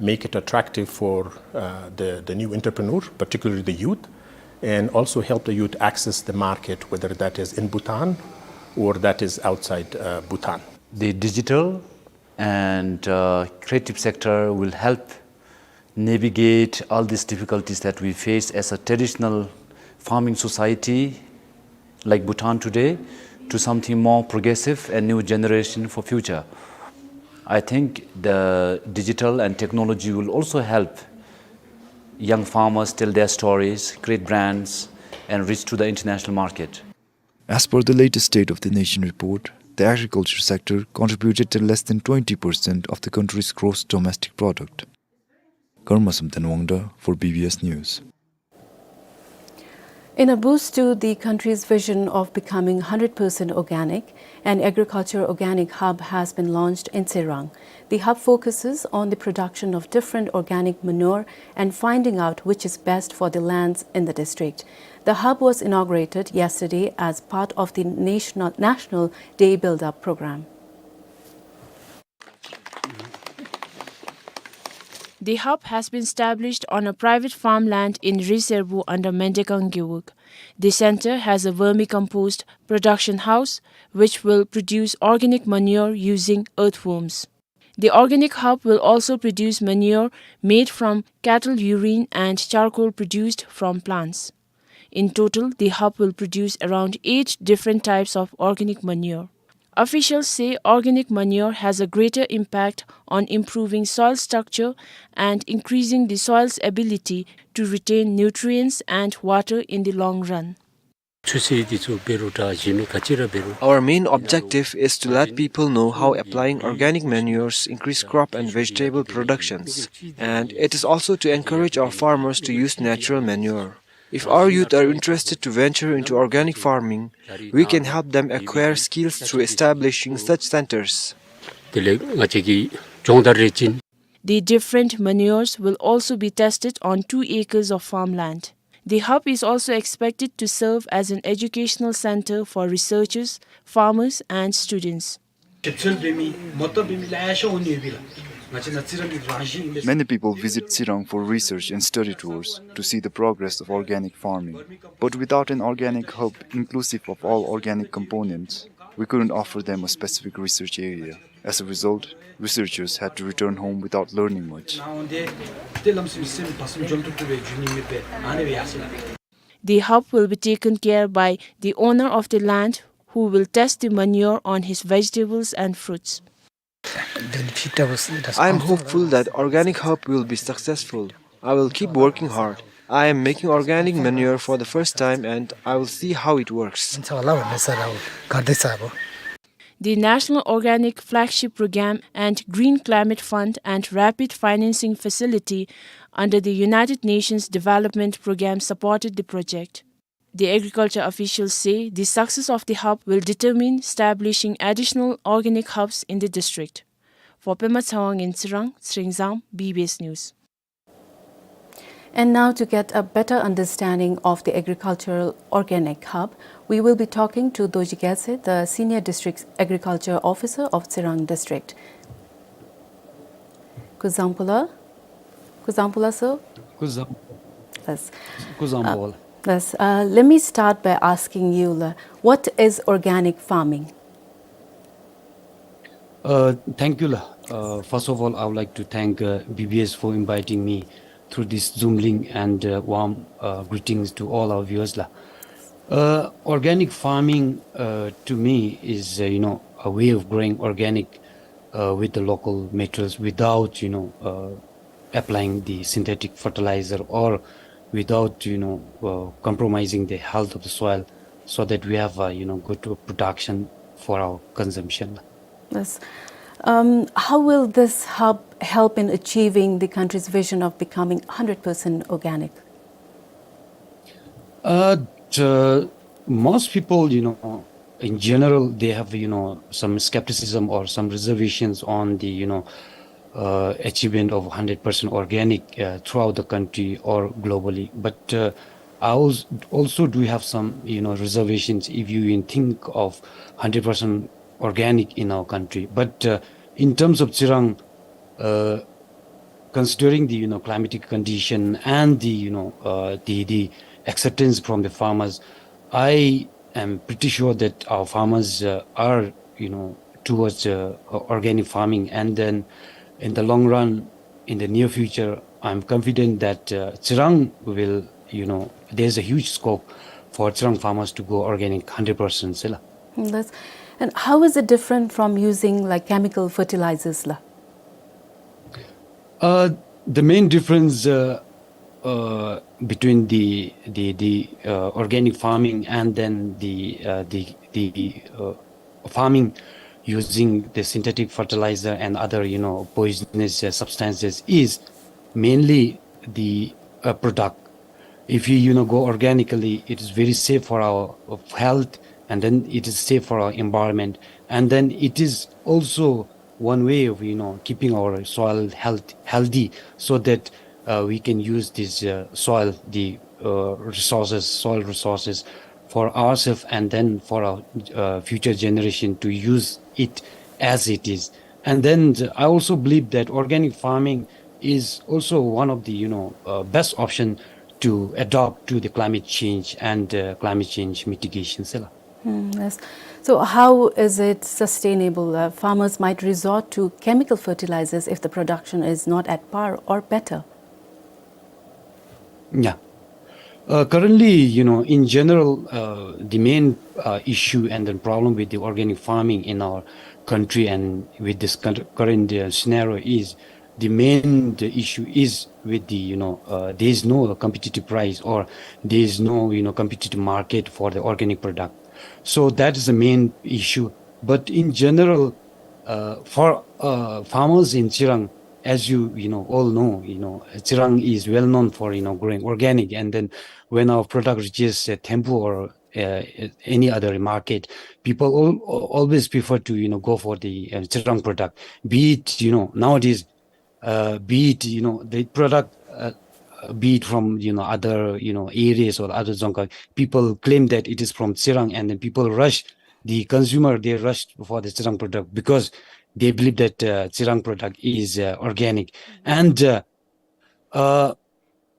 make it attractive for, uh, the, the new entrepreneur, particularly the youth, and also help the youth access the market, whether that is in Bhutan or that is outside, uh, Bhutan. The digital and, uh, creative sector will help navigate all these difficulties that we face as a traditional farming society like Bhutan today to something more progressive and new generation for future. I think the digital and technology will also help young farmers tell their stories, create brands, and reach to the international market. As per the latest State of the Nation report, the agriculture sector contributed to less than twenty percent of the country's gross domestic product. Karma Samten Wangda for B B S News. In a boost to the country's vision of becoming hundred percent organic, an agriculture organic hub has been launched in Tsirang. The hub focuses on the production of different organic manure and finding out which is best for the lands in the district. The hub was inaugurated yesterday as part of the national, National Day Build-Up program. The hub has been established on a private farmland in Riserbu under Mendekang Gewog. The center has a vermicompost production house, which will produce organic manure using earthworms. The organic hub will also produce manure made from cattle urine and charcoal produced from plants. In total, the hub will produce around eight different types of organic manure. Officials say organic manure has a greater impact on improving soil structure and increasing the soil's ability to retain nutrients and water in the long run. Our main objective is to let people know how applying organic manures increase crop and vegetable productions, and it is also to encourage our farmers to use natural manure. If our youth are interested to venture into organic farming, we can help them acquire skills through establishing such centers. དེ་ལས་ང་བཅས་ཀྱིས་སྦྱོང་བརྡར་རེ་བྱིན། The different manures will also be tested on two acres of farmland. The hub is also expected to serve as an educational center for researchers, farmers, and students. Many people visit Tsirang for research and study tours to see the progress of organic farming. But without an organic hub inclusive of all organic components, we couldn't offer them a specific research area. As a result, researchers had to return home without learning much. The hub will be taken care by the owner of the land, who will test the manure on his vegetables and fruits. I am hopeful that organic hub will be successful. I will keep working hard. I am making organic manure for the first time and I will see how it works. The National Organic Flagship Program and Green Climate Fund and Rapid Financing Facility under the United Nations Development Program supported the project. The agriculture officials say the success of the hub will determine establishing additional organic hubs in the district. For Pema Tshewang in Tsirang, Tsering Zam, B B S News. And now, to get a better understanding of the agricultural organic hub, we will be talking to Dorji Gyalse, the Senior District Agriculture Officer of Tsirang District. Kuzuzangpo la, Kuzuzangpo la sir? Kuzuzang. Yes. Kuzuzangpo la. Yes. Uh, let me start by asking you la, what is organic farming? Uh, thank you la. Uh, first of all, I would like to thank uh, B B S for inviting me through this Zoom link and uh, warm uh, greetings to all our viewers la. Uh, organic farming uh, to me is uh, you know, a way of growing organic uh, with the local materials without you know uh, applying the synthetic fertilizer or without you know uh, compromising the health of the soil, so that we have uh, you know good production for our consumption. Yes. Um, how will this hub help in achieving the country's vision of becoming hundred percent organic? Uh, t- most people, you know, in general, they have you know some skepticism or some reservations on the you know uh, achievement of hundred percent organic uh, throughout the country or globally. But uh, I als- also do have some you know reservations if you even think of hundred percent organic in our country. But uh, in terms of Tsirang, uh, considering the you know climatic condition and the you know uh, the the acceptance from the farmers, I am pretty sure that our farmers uh, are you know towards uh, o- organic farming, and then in the long run, in the near future, I'm confident that uh, Tsirang will you know there's a huge scope for Tsirang farmers to go organic hundred percent. Sila. That's, and how is it different from using like chemical fertilizers la? Uh, the main difference uh, uh, between the the the uh, organic farming and then the uh, the the uh, farming using the synthetic fertilizer and other you know poisonous uh, substances is mainly the uh, product. If you you know go organically, it is very safe for our uh, health, and then it is safe for our environment, and then it is also one way of you know keeping our soil health healthy, so that uh, we can use this uh, soil, the uh, resources, soil resources, for ourselves and then for our uh, future generation to use it as it is. And then I also believe that organic farming is also one of the you know uh, best option to adapt to the climate change and uh, climate change mitigation. Sila. Mm, yes. So how is it sustainable? Uh, farmers might resort to chemical fertilizers if the production is not at par or better. Yeah. Uh, currently, you know, in general, uh, the main uh, issue and the problem with the organic farming in our country and with this cur- current uh, scenario is the main the issue is with the you know uh, there is no competitive price, or there is no you know competitive market for the organic product. So that is the main issue. But in general, uh, for uh, farmers in Tsirang, as you you know all know, you know Tsirang is well known for you know growing organic, and then when our product reaches uh, Thimphu or uh, any other market, people al- always prefer to you know go for the uh, Tsirang product. Be it you know nowadays, uh, be it you know the product, uh, be it from you know other you know areas or other Dzongkhag, people claim that it is from Tsirang, and then people rush. The consumer, they rush for the Tsirang product because they believe that uh, Tsirang product is uh, organic, and uh, uh,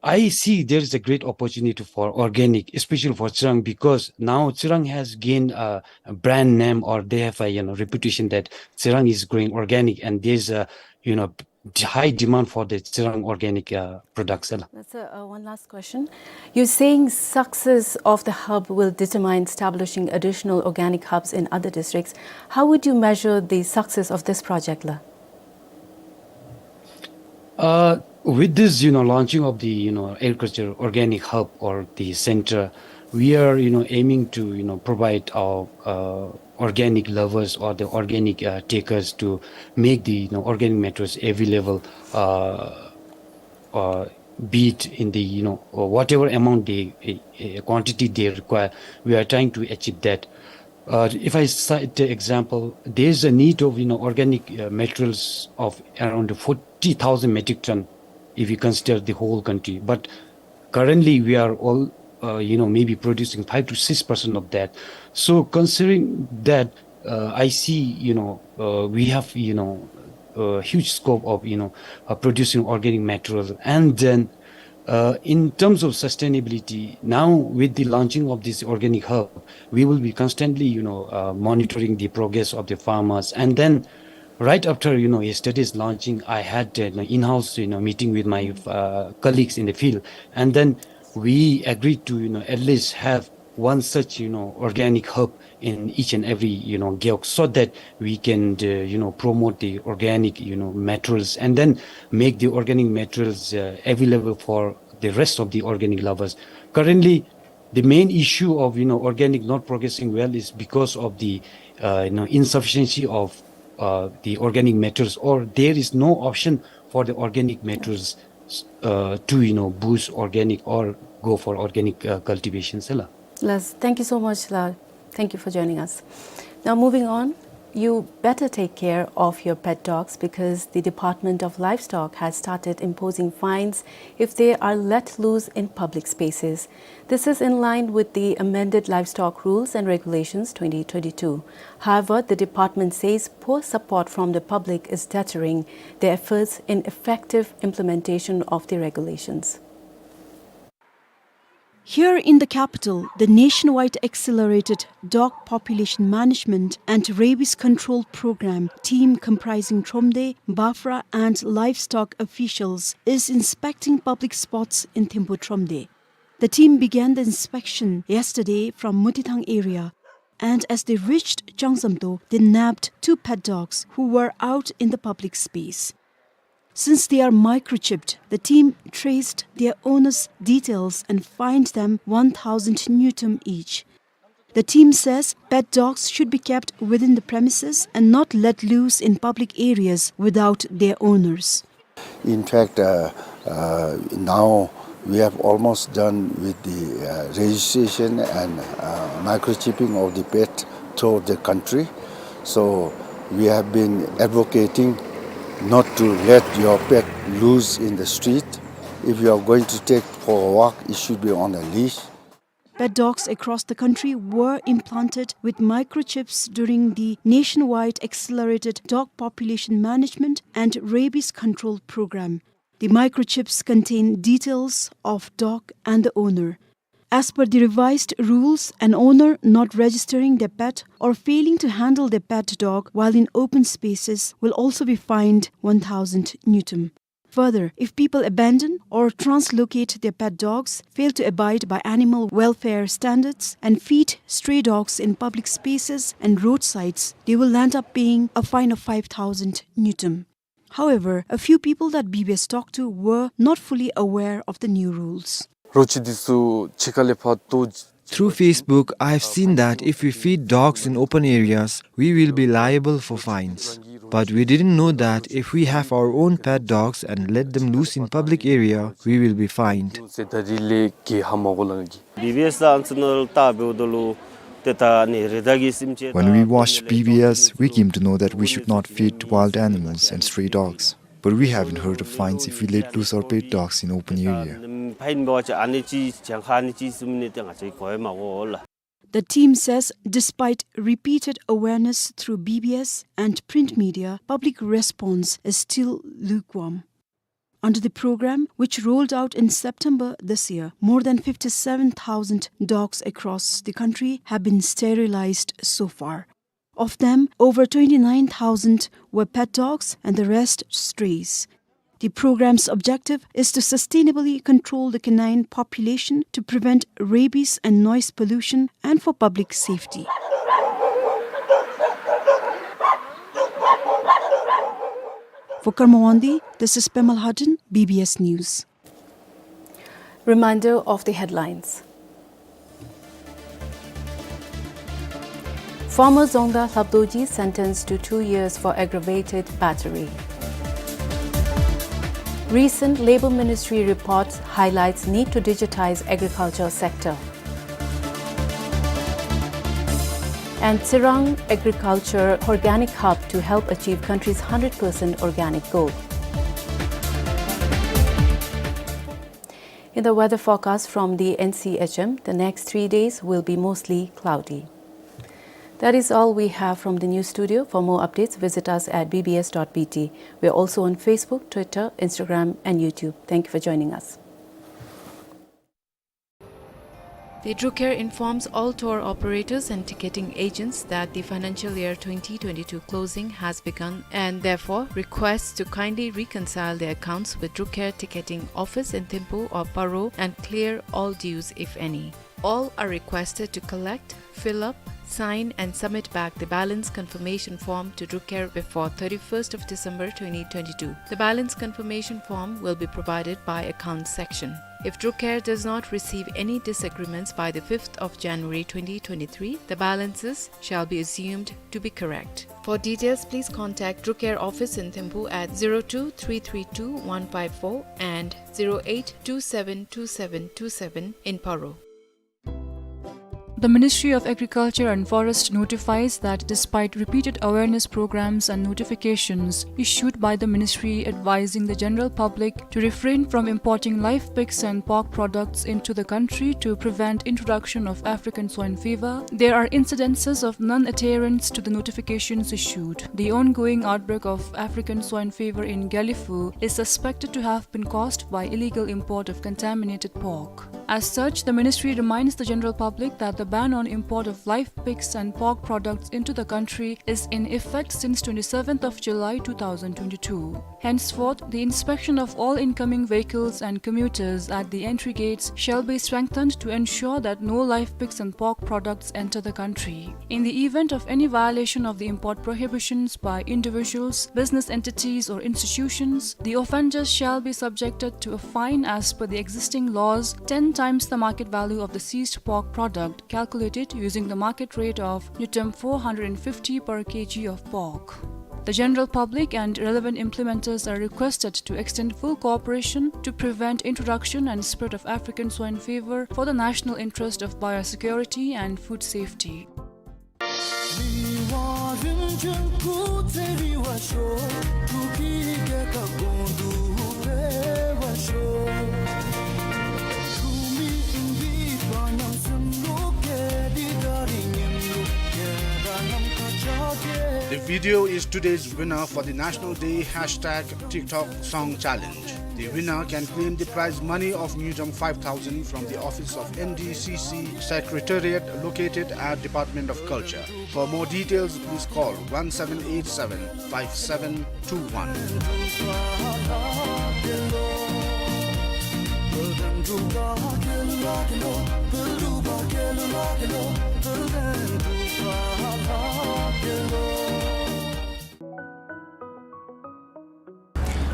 I see there is a great opportunity for organic, especially for Tsirang, because now Tsirang has gained a, a brand name, or they have a you know reputation that Tsirang is growing organic, and there's a you know d-, high demand for the Chirang organic, uh, products, eh, la. That's a, uh, one last question. You're saying success of the hub will determine establishing additional organic hubs in other districts. How would you measure the success of this project, la? Uh, with this, you know, launching of the, you know, agriculture organic hub or the center, we are, you know, aiming to, you know, provide our, uh, organic lovers or the organic, uh, takers to make the, you know, organic materials available, uh, uh, be it in the, you know, uh, whatever amount they, uh, uh, quantity they require. We are trying to achieve that. Uh, if I cite the example, there is a need of, you know, organic, uh, materials of around forty thousand metric ton if we consider the whole country. But currently, we are all, uh, you know, maybe producing five to six percent of that. So considering that, uh, I see, you know, uh, we have, you know, a huge scope of, you know, uh, producing organic materials. And then, uh, in terms of sustainability, now with the launching of this organic hub, we will be constantly, you know, uh, monitoring the progress of the farmers. And then right after, you know, yesterday's launching, I had, uh, an in-house, you know, meeting with my, uh, colleagues in the field. And then we agreed to, you know, at least have one such, you know, organic hub in each and every, you know, gewog, so that we can, uh, you know, promote the organic, you know, materials and then make the organic materials, uh, available for the rest of the organic lovers. Currently, the main issue of, you know, organic not progressing well is because of the, uh, you know, insufficiency of, uh, the organic materials, or there is no option for the organic materials, uh, to, you know, boost organic or go for organic, uh, cultivation, eh, la. Yes, thank you so much, la. Thank you for joining us. Now, moving on, you better take care of your pet dogs because the Department of Livestock has started imposing fines if they are let loose in public spaces. This is in line with the amended Livestock Rules and Regulations twenty twenty-two. However, the department says poor support from the public is deterring their efforts in effective implementation of the regulations. Here in the capital, the nationwide accelerated dog population management and rabies control program team, comprising Thromde, Bafra and livestock officials, is inspecting public spots in Thimphu Thromde. The team began the inspection yesterday from Mutithang area, and as they reached Changzamto, they nabbed two pet dogs who were out in the public space. Since they are microchipped, the team traced their owners' details and fined them one thousand ngultrum each. The team says pet dogs should be kept within the premises and not let loose in public areas without their owners. In fact, uh, uh, now we have almost done with the, uh, registration and, uh, microchipping of the pet throughout the country. So we have been advocating not to let your pet loose in the street. If you are going to take for a walk, it should be on a leash. Pet dogs across the country were implanted with microchips during the nationwide accelerated dog population management and rabies control program. The microchips contain details of dog and the owner. As per the revised rules, an owner not registering their pet or failing to handle their pet dog while in open spaces will also be fined one thousand ngultrum. Further, if people abandon or translocate their pet dogs, fail to abide by animal welfare standards, and feed stray dogs in public spaces and roadsides, they will end up paying a fine of five thousand ngultrum. However, a few people that B B S talked to were not fully aware of the new rules. རོགས་ཀྱིས་འདི་ཚུ་ཕྱི་ཁ་ལས་ཕར་ལྟོ། Through Facebook, I have seen that if we feed dogs in open areas, we will be liable for fines. But we didn't know that if we have our own pet dogs and let them loose in public area, we will be fined. When we watched B B S, we came to know that we should not feed wild animals and stray dogs. But we haven't heard of fines if we let loose our pet dogs in open area. The team says despite repeated awareness through B B S and print media, public response is still lukewarm. Under the program, which rolled out in September this year, more than fifty-seven thousand dogs across the country have been sterilized so far. Of them, over twenty-nine thousand were pet dogs and the rest strays. The program's objective is to sustainably control the canine population to prevent rabies and noise pollution and for public safety. For Karma Wangdi, this is Pema Lhaden, B B S News. Reminder of the headlines. Former Dzongda Lhap Dorji sentenced to two years for aggravated battery. Recent Labour Ministry reports highlights need to digitize agriculture sector. And Tsirang Agriculture Organic Hub to help achieve country's hundred percent organic goal. In the weather forecast from the N C H M, the next three days will be mostly cloudy. That is all we have from the news studio. For more updates, visit us at B B S dot B T. We are also on Facebook, Twitter, Instagram, and YouTube. Thank you for joining us. The Drukair informs all tour operators and ticketing agents that the financial year twenty twenty-two closing has begun and therefore requests to kindly reconcile their accounts with Drukair Ticketing Office in Thimphu or Paro and clear all dues, if any. All are requested to collect, fill up, sign and submit back the balance confirmation form to Drukair before thirty-first of December twenty twenty-two. The balance confirmation form will be provided by Accounts section. If Drukair does not receive any disagreements by the fifth of January twenty twenty-three, the balances shall be assumed to be correct. For details, please contact Drukair office in Thimphu at zero two three three two one five four and zero eight two seven two seven two seven in Paro. The Ministry of Agriculture and Forest notifies that despite repeated awareness programs and notifications issued by the ministry advising the general public to refrain from importing live pigs and pork products into the country to prevent introduction of African swine fever, there are incidences of non-adherence to the notifications issued. The ongoing outbreak of African swine fever in Gelephu is suspected to have been caused by illegal import of contaminated pork. As such, the ministry reminds the general public that the ban on import of live pigs and pork products into the country is in effect since twenty-seventh of July two thousand twenty-two. Henceforth, the inspection of all incoming vehicles and commuters at the entry gates shall be strengthened to ensure that no live pigs and pork products enter the country. In the event of any violation of the import prohibitions by individuals, business entities or institutions, the offenders shall be subjected to a fine as per the existing laws, ten times the market value of the seized pork product, calculated using the market rate of Ngultrum four hundred and fifty per K G of pork. The general public and relevant implementers are requested to extend full cooperation to prevent introduction and spread of African swine fever for the national interest of biosecurity and food safety. The video is today's winner for the National Day hashtag TikTok Song Challenge. The winner can claim the prize money of Ngultrum five thousand from the office of N D C C Secretariat located at Department of Culture. For more details, please call one seven eight seven five seven two one.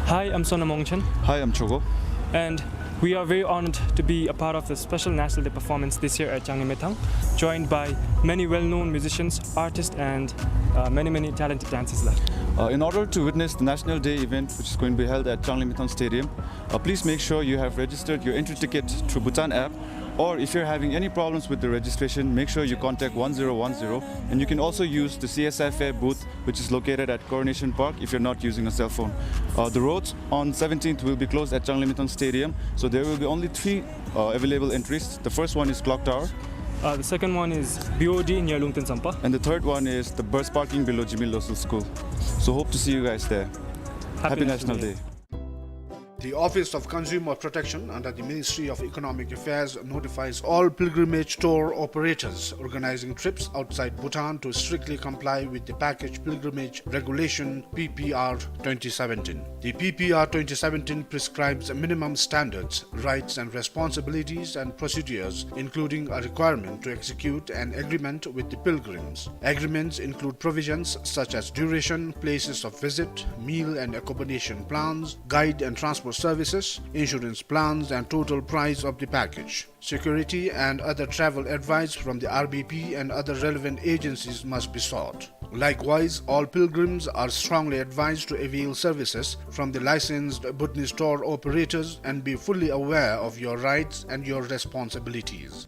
Hi, I'm Sonam Wangchuk. Hi, I'm Chogo. And we are very honored to be a part of the special National Day performance this year at Changlimethang, joined by many well-known musicians, artists, and, uh, many, many talented dancers. Uh, in order to witness the National Day event, which is going to be held at Changlimethang Stadium, uh, please make sure you have registered your entry ticket through Bhutan app, or if you're having any problems with the registration, make sure you contact one zero one zero, and you can also use the C S I Fair booth, which is located at Coronation Park, if you're not using a cell phone. Uh, the roads on seventeenth will be closed at Changlimethang Stadium, so there will be only three, uh, available entries. The first one is Clock Tower. Uh, the second one is B O D near Lungten Sampa. And the third one is the bus parking below Jimmy Losel School. So hope to see you guys there. Happy National Day. The Office of Consumer Protection under the Ministry of Economic Affairs notifies all pilgrimage tour operators organizing trips outside Bhutan to strictly comply with the Package Pilgrimage Regulation, P P R twenty seventeen. The P P R twenty seventeen prescribes minimum standards, rights and responsibilities and procedures, including a requirement to execute an agreement with the pilgrims. Agreements include provisions such as duration, places of visit, meal and accommodation plans, guide and transport services, insurance plans, and total price of the package. Security and other travel advice from the R B P and other relevant agencies must be sought. Likewise, all pilgrims are strongly advised to avail services from the licensed Bhutanese tour operators and be fully aware of your rights and your responsibilities.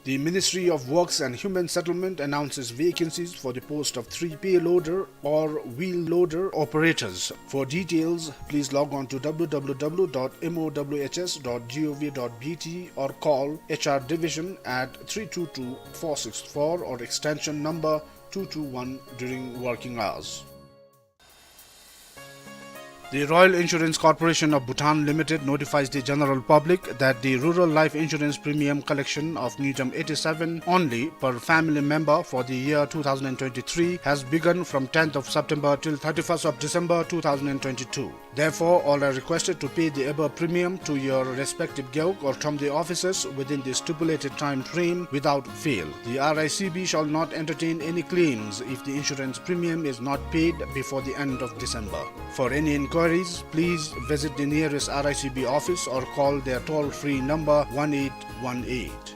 The Ministry of Works and Human Settlement announces vacancies for the post of three pay loader or wheel loader operators. For details, please log on to W W W dot M O W H S dot G O V dot B T or call H R division at three two two four six four or extension number two two one during working hours. The Royal Insurance Corporation of Bhutan Limited notifies the general public that the rural life insurance premium collection of Ngultrum eighty-seven only per family member for the year two thousand twenty-three has begun from tenth of September till thirty-first of December two thousand twenty-two. Therefore, all are requested to pay the above premium to your respective gewog or thromde offices within the stipulated time frame without fail. The R I C B shall not entertain any claims if the insurance premium is not paid before the end of December. For any inquiries, please visit the nearest R I C B office or call their toll-free number one eight one eight.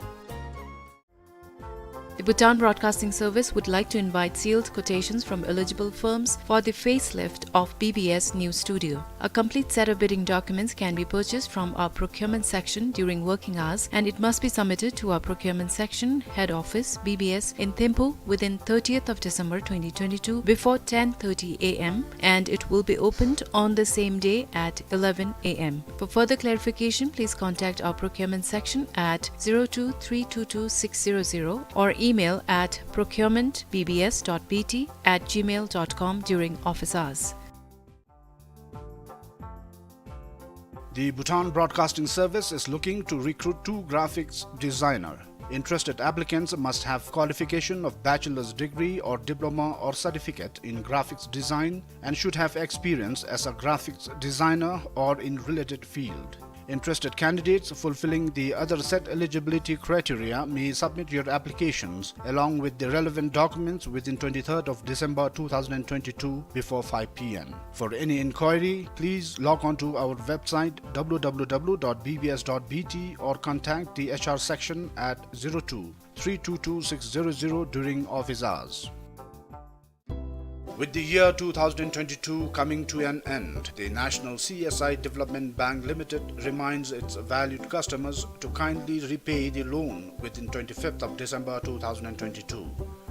The Bhutan Broadcasting Service would like to invite sealed quotations from eligible firms for the facelift of B B S News Studio. A complete set of bidding documents can be purchased from our procurement section during working hours, and it must be submitted to our procurement section, head office, B B S, in Thimphu within thirtieth of December twenty twenty-two before ten thirty A M, and it will be opened on the same day at eleven A M. For further clarification, please contact our procurement section at zero two three two two six zero zero or email at procurement B B S dot B T at gmail dot com during office hours. The Bhutan Broadcasting Service is looking to recruit two graphics designer. Interested applicants must have qualification of bachelor's degree or diploma or certificate in graphics design and should have experience as a graphics designer or in related field. Interested candidates fulfilling the other set eligibility criteria may submit your applications along with the relevant documents within twenty-third of December two thousand twenty-two before five P M. For any inquiry, please log on to our website W W W dot B B S dot B T or contact the H R section at zero two three two two six zero zero during office hours. With the year two thousand twenty-two coming to an end, the National C S I Development Bank Limited reminds its valued customers to kindly repay the loan within twenty-fifth of December two thousand twenty-two.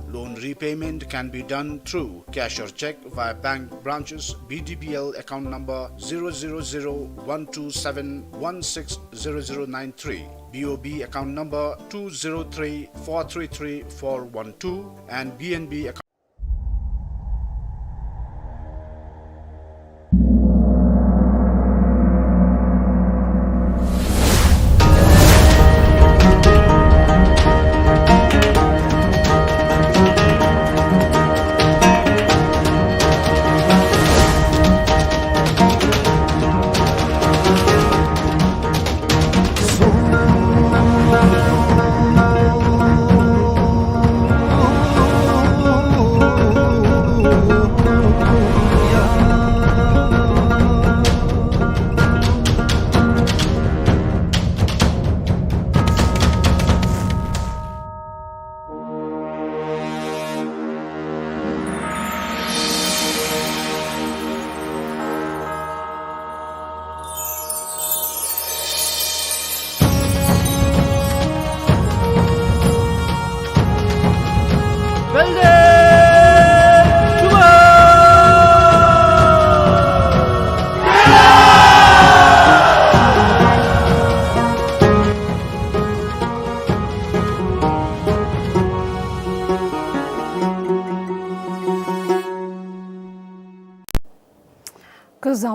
Loan repayment can be done through cash or cheque via bank branches, B D B L account number zero zero zero one two seven one six zero zero nine three, B O B account number two zero three four three three four one two, and B N B account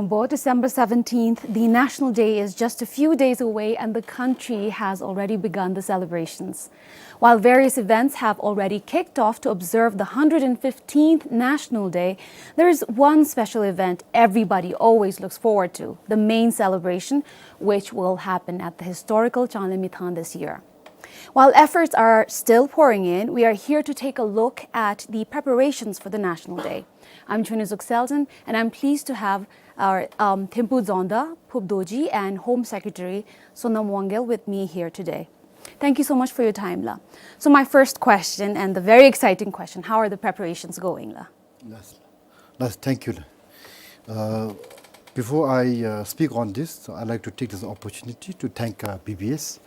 But December seventeenth, the National Day is just a few days away, and the country has already begun the celebrations. While various events have already kicked off to observe the hundred and fifteenth National Day, there is one special event everybody always looks forward to, the main celebration, which will happen at the historical Changlimithang this year. While efforts are still pouring in, we are here to take a look at the preparations for the National Day. I'm Chunizuk Selden, and I'm pleased to have our, um, Thimphu Dzongda, Phub Dorji, and Home Secretary Sonam Wangyel with me here today. Thank you so much for your time, la. So my first question, and the very exciting question, how are the preparations going, la? Yes. Yes, thank you. Uh, before I, uh, speak on this, I'd like to take this opportunity to thank, uh, B B S.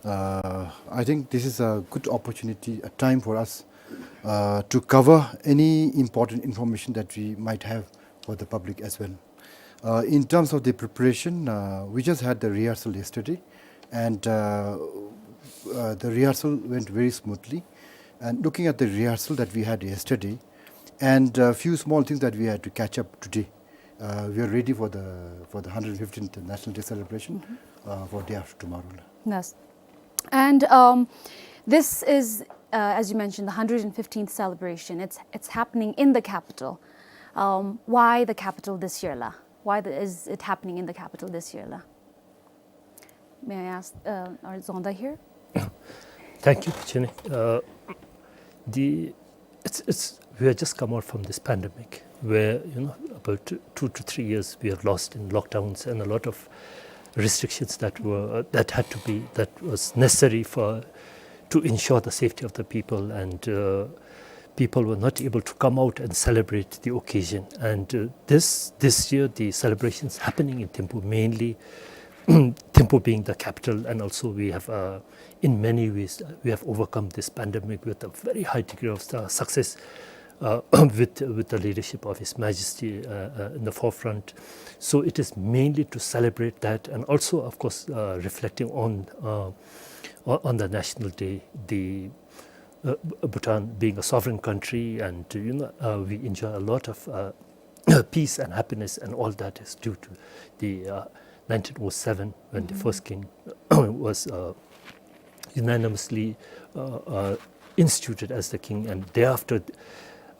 Uh, I think this is a good opportunity, a time for us, uh, to cover any important information that we might have for the public as well. Uh, in terms of the preparation, uh, we just had the rehearsal yesterday, and, uh, uh, the rehearsal went very smoothly. And looking at the rehearsal that we had yesterday, and a few small things that we had to catch up today, uh, we are ready for the, for the hundred fifteenth National Day celebration, uh, for day after tomorrow. Yes. And, um, this is, uh, as you mentioned, the hundred and fifteenth celebration. It's, it's happening in the capital. Um, why the capital this year, la? Why the, is it happening in the capital this year, la? May I ask, uh, our Dzongda here? Thank you, Chini. Uh, the, it's, it's, we have just come out from this pandemic where, you know, about two, two to three years we have lost in lockdowns and a lot of restrictions that were, uh, that had to be, that was necessary for, to ensure the safety of the people, and, uh, people were not able to come out and celebrate the occasion. And, uh, this, this year, the celebrations happening in Thimphu, mainly Thimphu being the capital, and also we have, uh, in many ways, uh, we have overcome this pandemic with a very high degree of, uh, success, uh, with, with the leadership of His Majesty, uh, uh, in the forefront. So it is mainly to celebrate that, and also, of course, uh, reflecting on, uh, on on the National Day, the, uh, Bhutan being a sovereign country, and, you know, uh, we enjoy a lot of, uh, peace and happiness, and all that is due to the, uh, nineteen oh seven, when the first king was, uh, unanimously, uh, uh, instituted as the king, and thereafter,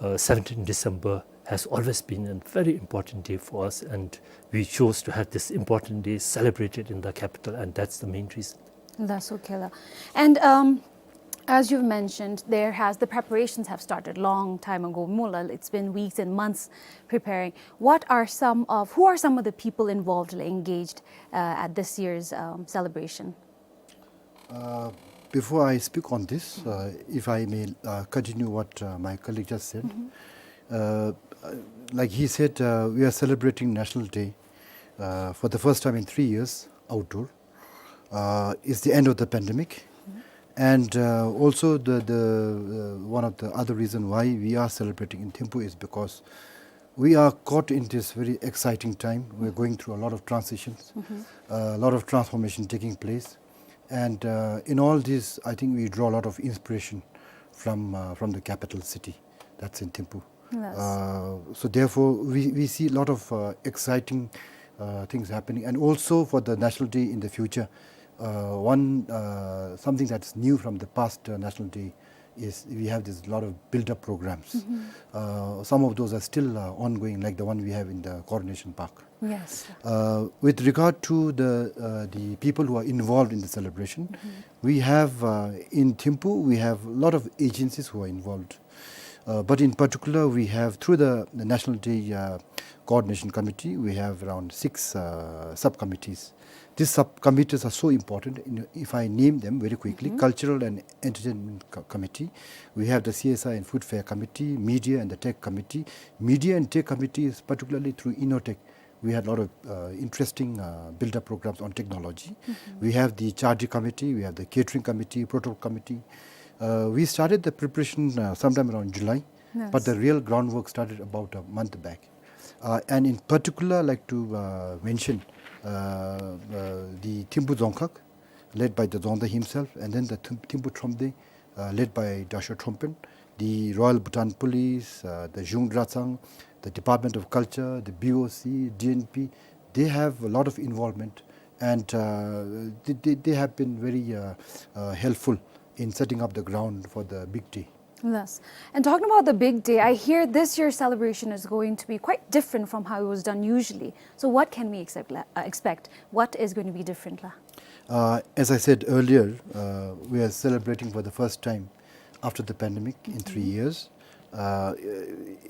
uh, seventeenth December has always been a very important day for us, and we chose to have this important day celebrated in the capital, and that's the main reason. That's okay, la. And, um, as you've mentioned, there has, the preparations have started long time ago, mo la. It's been weeks and months preparing. What are some of, who are some of the people involved, la, engaged, uh, at this year's, um, celebration? Uh, before I speak on this, uh, if I may, uh, continue what, uh, my colleague just said. Uh, uh, like he said, uh, we are celebrating National Day, uh, for the first time in three years, outdoor. Uh, it's the end of the pandemic. And, uh, also the, the, uh, one of the other reason why we are celebrating in Thimphu is because we are caught in this very exciting time. We're going through a lot of transitions, a lot of transformation taking place. And, uh, in all this, I think we draw a lot of inspiration from, uh, from the capital city, that's in Thimphu. Yes. Uh, so therefore, we, we see a lot of, uh, exciting, uh, things happening. And also for the National Day in the future, uh, one, uh, something that's new from the past, uh, National Day is we have this lot of build-up programs. Uh, some of those are still, uh, ongoing, like the one we have in the Coronation Park. Yes. Uh, with regard to the, uh, the people who are involved in the celebration, we have, uh, in Thimphu, we have a lot of agencies who are involved. Uh, but in particular, we have, through the, the National Day, uh, Coordination Committee, we have around six, uh, subcommittees. These subcommittees are so important. In, if I name them very quickly, Cultural and Entertainment Co-, Committee, we have the C S I and Food Fair Committee, Media and the Tech Committee. Media and Tech Committee is particularly through Innotech. We had a lot of, uh, interesting, uh, build-up programs on technology. We have the Charity Committee, we have the Catering Committee, Protocol Committee. Uh, we started the preparation, uh, sometime around July, but the real groundwork started about a month back. Uh, and in particular, I'd like to, uh, mention, uh, uh, the Thimphu Dzongkhag, led by the Dzongda himself, and then the Thim-, Thimphu Thromde, uh, led by Dasho Thrompen. the Royal Bhutan Police, uh, the Zhung Drachang, the Department of Culture, the B O C, D N P, they have a lot of involvement, and, uh, they, they, they have been very, uh, uh, helpful in setting up the ground for the big day. Yes. And talking about the big day, I hear this year's celebration is going to be quite different from how it was done usually. So what can we accept, uh, expect? What is going to be different, la? Uh, as I said earlier, uh, we are celebrating for the first time after the pandemic in three years. Uh,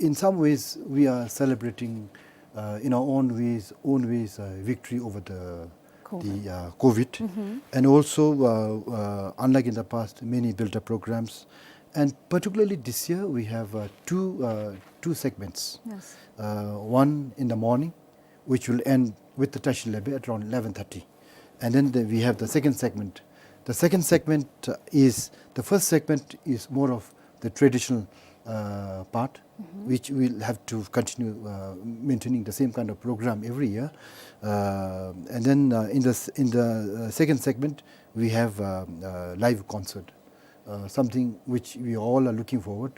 in some ways, we are celebrating, uh, in our own ways, own ways, uh, victory over the COVID. The, uh, COVID. And also, uh, uh, unlike in the past, many build-up programs. And particularly this year, we have, uh, two, uh, two segments. Yes. Uh, one in the morning, which will end with the Tashi Lebe at around eleven thirty. And then the, we have the second segment. The second segment, uh, is, the first segment is more of the traditional, uh, part, which we'll have to continue, uh, maintaining the same kind of program every year. Uh, and then, uh, in the s-, in the, uh, second segment, we have, uh, uh, live concert, uh, something which we all are looking forward,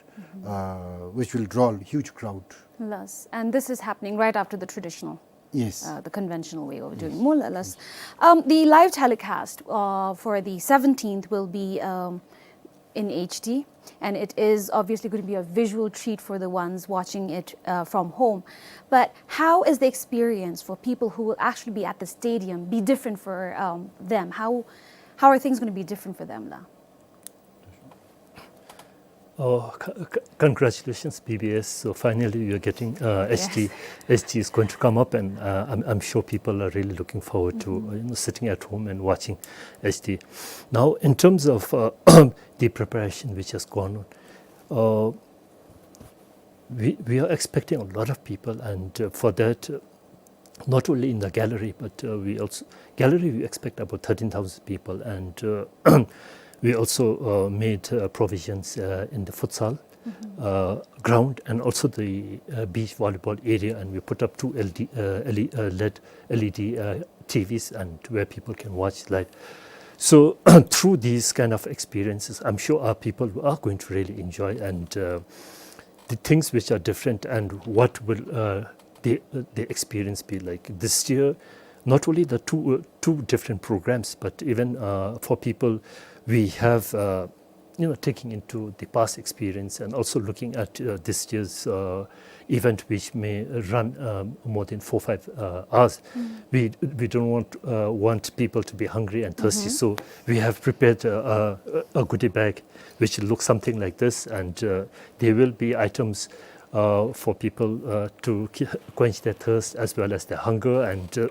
uh, which will draw a huge crowd. Yes, and this is happening right after the traditional, yes, uh, the conventional way of doing. Yes. More or less. Yes. Um, the live telecast, uh, for the seventeenth will be, um, in H D, and it is obviously going to be a visual treat for the ones watching it, uh, from home. But how is the experience for people who will actually be at the stadium be different for, um, them? How, how are things going to be different for them, la? Oh, c-, c-, congratulations, B B S. So finally, you're getting, uh, H D. Yes. H D is going to come up, and, uh, I'm, I'm sure people are really looking forward to, uh, you know, sitting at home and watching H D. Now, in terms of, uh, the preparation which has gone on, uh, we, we are expecting a lot of people, and, uh, for that, uh, not only in the gallery, but, uh, we also, gallery, we expect about thirteen thousand people, and, uh, we also, uh, made, uh, provisions, uh, in the futsal, uh, ground, and also the, uh, beach volleyball area, and we put up two L E D, uh, L E D, uh, L E D, uh, T Vs, and where people can watch live. So through these kind of experiences, I'm sure our people are going to really enjoy, and, uh, the things which are different and what will, uh, the, the experience be like this year. Not only the two, uh, two different programs, but even, uh, for people, we have, uh, you know, taking into the past experience and also looking at, uh, this year's, uh, event, which may run, um, more than four, five, uh, hours. We, we don't want, uh, want people to be hungry and thirsty, so we have prepared a, a, a goodie bag which looks something like this, and, uh, there will be items, uh, for people, uh, to ki-, quench their thirst as well as their hunger, and, uh,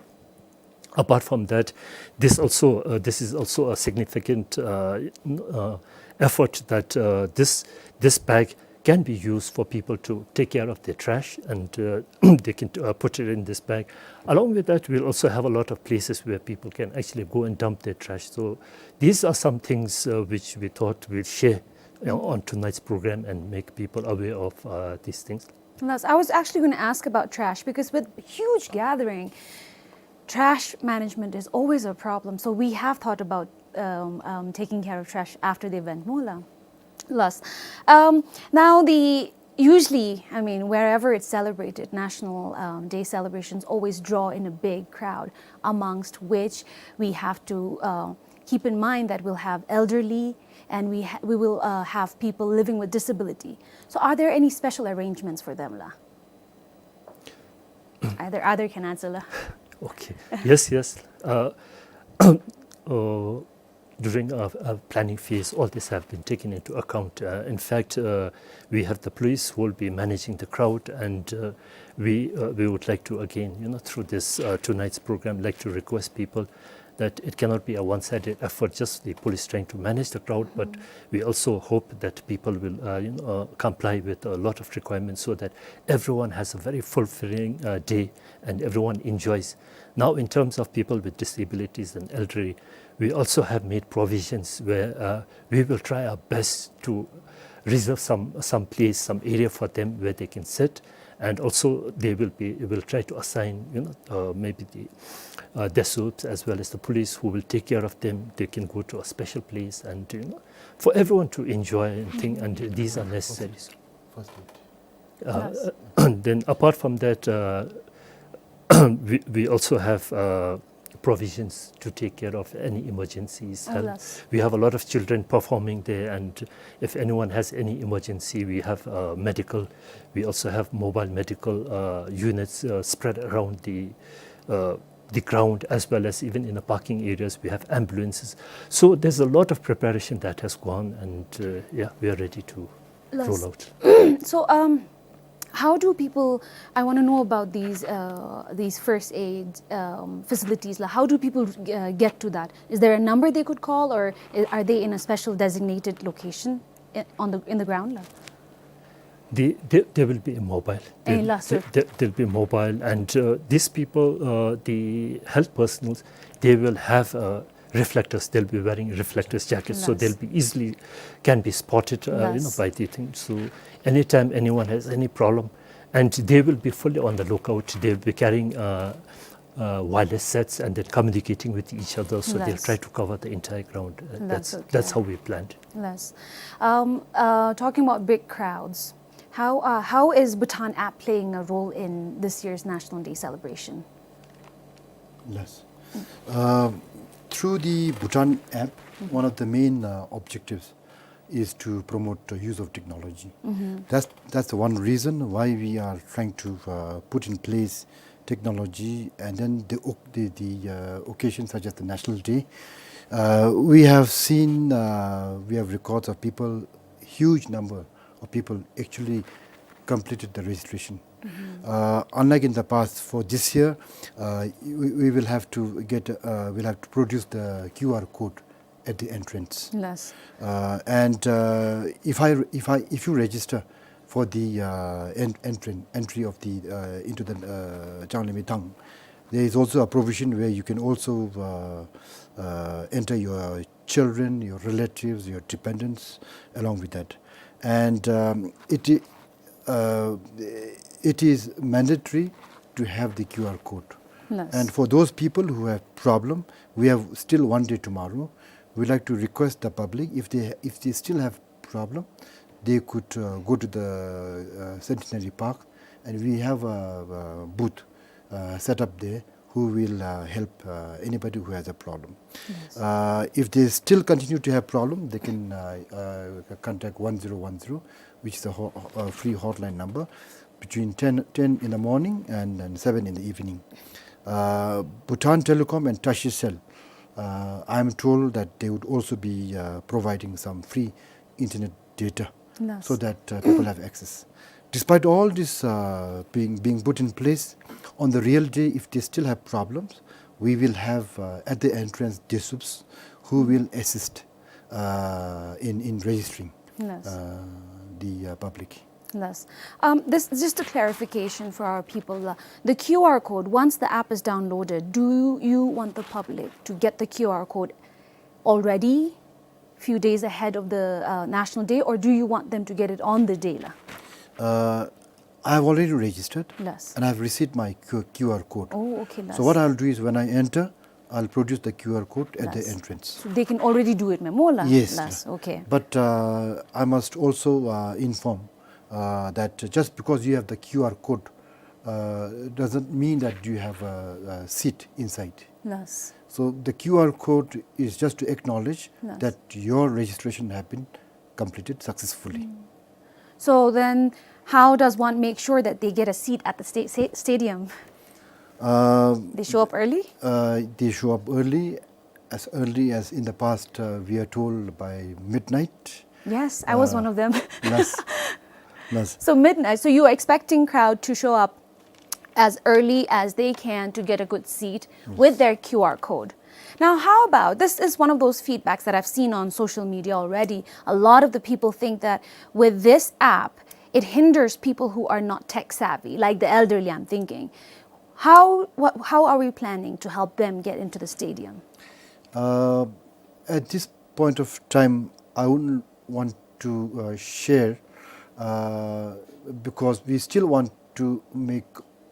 apart from that, this also, uh, this is also a significant, uh, n-, uh, effort that, uh, this, this bag can be used for people to take care of their trash, and, uh, they can, uh, put it in this bag. Along with that, we'll also have a lot of places where people can actually go and dump their trash. So these are some things, uh, which we thought we'll share, you know, on tonight's program and make people aware of, uh, these things. Yes, I was actually gonna ask about trash, because with huge gathering, trash management is always a problem. So we have thought about, um, um, taking care of trash after the event. Mola. Yes. Um, now the, usually, I mean, wherever it's celebrated, National, um, Day celebrations always draw in a big crowd, amongst which we have to, uh, keep in mind that we'll have elderly and we ha-, we will, uh, have people living with disability. So are there any special arrangements for them, la? Either, either can answer, la. Okay. Yes, yes. Uh, uh, during our, our planning phase, all this have been taken into account. Uh, in fact, uh, we have the police who will be managing the crowd, and, uh, we, uh, we would like to again, you know, through this, uh, tonight's program, like to request people that it cannot be a one-sided effort, just the police trying to manage the crowd, but we also hope that people will, uh, you know, uh, comply with a lot of requirements so that everyone has a very fulfilling, uh, day and everyone enjoys. Now, in terms of people with disabilities and elderly, we also have made provisions where, uh, we will try our best to reserve some, some place, some area for them where they can sit, And also they will be, will try to assign, you know, uh, maybe the, uh, DESUPs as well as the police who will take care of them. They can go to a special place and, you know, for everyone to enjoy and think, and these are necessary. First aid. Uh, Yes. And then apart from that, uh, we, we also have, uh, provisions to take care of any emergencies. Oh, Help. Yes. We have a lot of children performing there, and if anyone has any emergency, we have, uh, medical, we also have mobile medical, uh, units, uh, spread around the, uh, the ground, as well as even in the parking areas, we have ambulances. So there's a lot of preparation that has gone, and, uh, yeah, we are ready to Yes. roll out. So, um, how do people, I wanna know about these, uh, these first aid, um, facilities la. How do people, uh, get to that? Is there a number they could call, or i-, are they in a special designated location i-, on the, in the ground la? They, they, they will be mobile. Eh, They'll, la, sir. they, they, they'll be mobile, and, uh, these people, uh, the health personnel, they will have, uh, reflectors. They'll be wearing reflectors jackets, so Yes. they'll be easily can be spotted, uh, you know, Yes. by the thing. So anytime anyone has any problem, and they will be fully on the lookout. They'll be carrying, uh, uh, wireless sets and then communicating with each other. So they'll Yes. try to cover the entire ground. Uh, That's that's, that's okay. how we planned. Yes. Um, uh, talking about big crowds, how, uh, how is Bhutan app playing a role in this year's National Day celebration? Yes. Uh, through the Bhutan app, Mm-hmm. one of the main, uh, objectives is to promote the use of technology. Mm-hmm. That's, that's the one reason why we are trying to, uh, put in place technology, and then the oc-, the, the, uh, occasions such as the National Day. Uh, we have seen, uh, we have records of people, huge number of people actually completed the registration. Mm-hmm. Uh, unlike in the past, for this year, uh, we, we will have to get, uh, we'll have to produce the Q R code at the entrance. Yes. Uh, and, uh, if I, if I, if you register for the, uh, en-, entry, entry of the, uh, into the, uh, Changlimithang, there is also a provision where you can also, uh, uh, enter your children, your relatives, your dependents along with that. And, um, it i-, uh, it is mandatory to have the Q R code. Yes. And for those people who have problem, we have still one day tomorrow. We'd like to request the public, if they, if they still have problem, they could, uh, go to the, uh, Centenary Park, and we have a, a booth, uh, set up there who will, uh, help, uh, anybody who has a problem. Yes. Uh, if they still continue to have problem, they can, uh, uh, contact one zero one zero, which is a ho-, a free hotline number, between ten, ten in the morning and, and seven in the evening. Uh, Bhutan Telecom and Tashicell, uh, I'm told that they would also be, uh, providing some free internet data Yes. so that, uh, people have access. Despite all this, uh, being, being put in place, on the real day, if they still have problems, we will have, uh, at the entrance DESUPs who will assist, uh, in, in registering, Yes. uh, the, uh, public. Yes. Um, this, just a clarification for our people. Uh, the Q R code, once the app is downloaded, do you want the public to get the Q R code already, few days ahead of the, uh, National Day, or do you want them to get it on the day la? Uh, I have already registered Yes. and I've received my Q-, Q R code. Oh, okay, So what I'll do is when I enter, I'll produce the Q R code at the Yes. entrance. So they can already do it, ma'am, la? Yes, Yes, la. okay. But, uh, I must also, uh, inform, uh, that just because you have the Q R code, uh, doesn't mean that you have a, a seat inside. Yes. So the Q R code is just to acknowledge Yes. that your registration have been completed successfully. Mm. So then, how does one make sure that they get a seat at the sta-, sta-, stadium? Um, They show up early? uh, they show up early, as early as in the past, uh, we are told by midnight. Yes, I was Uh, one of them. Yes. Yes. So midnight, so you are expecting crowd to show up as early as they can to get a good seat Yes. with their Q R code. Now, how about, this is one of those feedbacks that I've seen on social media already. A lot of the people think that with this app, it hinders people who are not tech savvy, like the elderly, I'm thinking. How, what, how are we planning to help them get into the stadium? Uh, at this point of time, I wouldn't want to, uh, share, uh, because we still want to make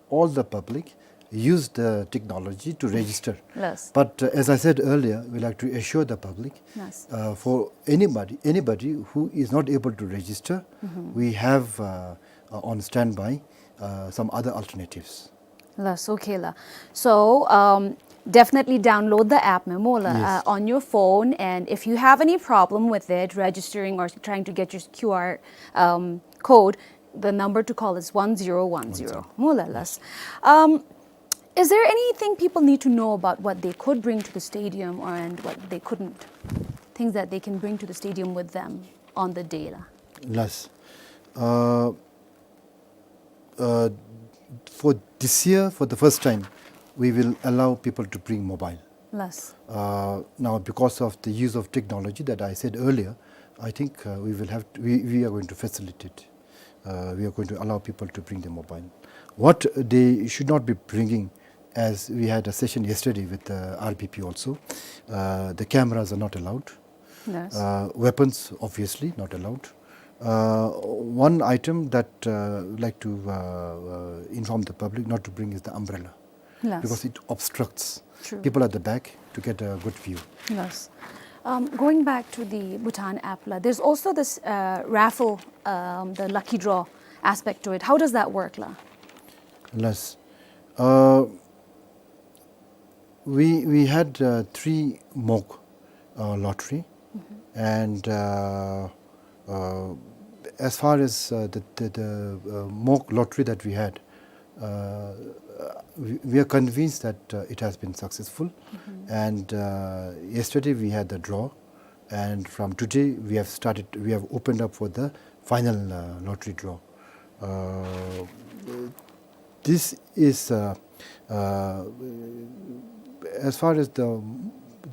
all the public use the technology to register. Yes. But, uh, as I said earlier, we like to assure the public, yes, uh, for anybody, anybody who is not able to register, mm-hmm, we have, uh, uh, on standby, uh, some other alternatives. Yes, okay la. So, um, definitely download the app, memo la, yes, uh, on your phone. And if you have any problem with it, registering or trying to get your Q R, um, code, the number to call is one zero one zero. One zero. Mula, yes. Um, is there anything people need to know about what they could bring to the stadium or, and what they couldn't? Things that they can bring to the stadium with them on the day la? Yes. Uh, uh, for this year, for the first time, we will allow people to bring mobile. Yes. Uh, now, because of the use of technology that I said earlier, I think, uh, we will have to, we, we are going to facilitate. Uh, we are going to allow people to bring their mobile. What they should not be bringing, as we had a session yesterday with the R B P also, uh, the cameras are not allowed. Yes. Uh, weapons, obviously, not allowed. Uh, one item that, uh, I'd like to, uh, uh, inform the public not to bring is the umbrella. Yes. Because it obstructs. True. People at the back to get a good view. Yes. Um, going back to the Bhutan app la, there's also this, uh, raffle, um, the lucky draw aspect to it. How does that work la? Yes. Uh, we, we had, uh, three mock, uh, lottery. Mm-hmm. And, uh, uh, as far as, uh, the, the, the, uh, mock lottery that we had, uh, we, we are convinced that, uh, it has been successful. Mm-hmm. And, uh, yesterday we had the draw, and from today we have started, we have opened up for the final, uh, lottery draw. Uh, this is, uh, uh, as far as the,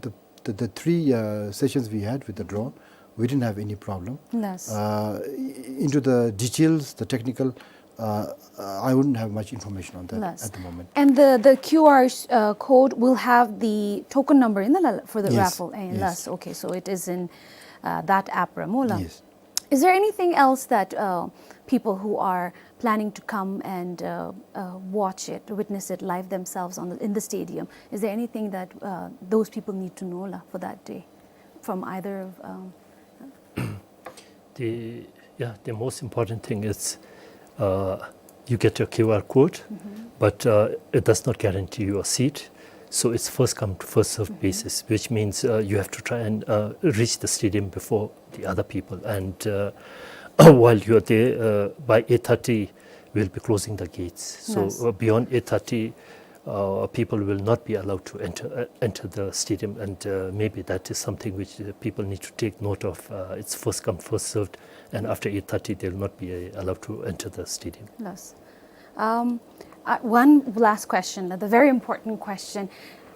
the, the, the three, uh, sessions we had with the draw, we didn't have any problem. Yes. Uh, i-, into the details, the technical, uh, uh, I wouldn't have much information on that, yes, at the moment. And the, the Q R, uh, code will have the token number in the la-, for the, yes, raffle. Eh, yes. Yes. Okay, so it is in, uh, that app, Ramola. Yes. Is there anything else that, uh, people who are planning to come and, uh, uh, watch it, witness it live themselves on the, in the stadium, is there anything that, uh, those people need to know la, for that day from either of, um, the, yeah, the most important thing is, uh, you get your Q R code, mm-hmm, but, uh, it does not guarantee you a seat. So it's first come, first served, mm-hmm, basis, which means, uh, you have to try and, uh, reach the stadium before the other people. And, uh, while you're there, uh, by eight thirty, we'll be closing the gates. So, yes, uh, beyond eight thirty, uh, people will not be allowed to enter, uh, enter the stadium, and, uh, maybe that is something which, uh, people need to take note of. Uh, it's first come, first served, and after eight thirty, they'll not be, uh, allowed to enter the stadium. Yes. Um, uh, one last question, the very important question.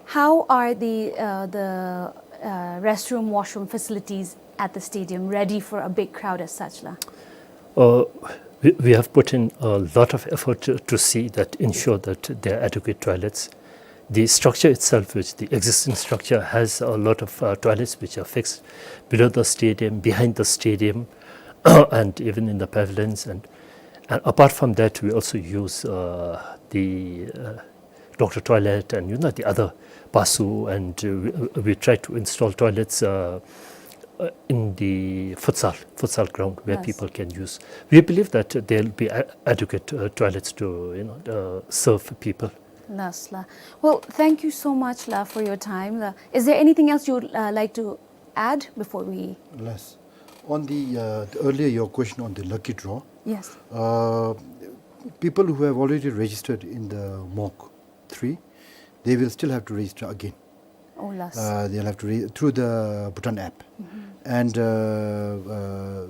How are the, uh, the, uh, restroom, washroom facilities at the stadium ready for a big crowd as such la? Uh, we, we have put in a lot of effort to, to see that, ensure that there are adequate toilets. The structure itself, which the existing structure, has a lot of, uh, toilets which are fixed below the stadium, behind the stadium, and even in the pavilions. And, and apart from that, we also use, uh, the, uh, doctor toilet and, you know, the other basu, and, uh, we, we try to install toilets, uh, uh, in the futsal, futsal ground where, yes, people can use. We believe that there'll be a-, adequate, uh, toilets to, you know, uh, serve people. Yes la. Well, thank you so much la for your time la. Is there anything else you would, uh, like to add before we? Yes. On the, uh, the earlier your question on the lucky draw, yes, uh, people who have already registered in the mock three, they will still have to register again. Oh, yes. Uh, they'll have to re-, through the Bhutan app. Mm-hmm. And, uh, uh,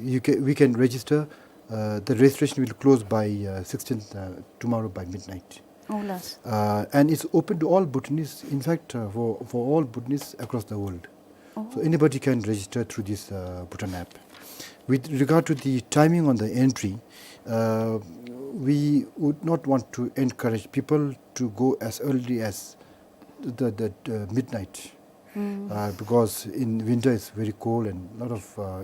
you ca-, we can register. Uh, the registration will close by, uh, sixteenth, uh, tomorrow by midnight. Oh, yes. Uh, and it's open to all Bhutanese, in fact, uh, for, for all Bhutanese across the world. So, oh, anybody can register through this, uh, Bhutan app. With regard to the timing on the entry, uh, we would not want to encourage people to go as early as the, the, uh, midnight. Mm. Uh, because in winter it's very cold and lot of, uh,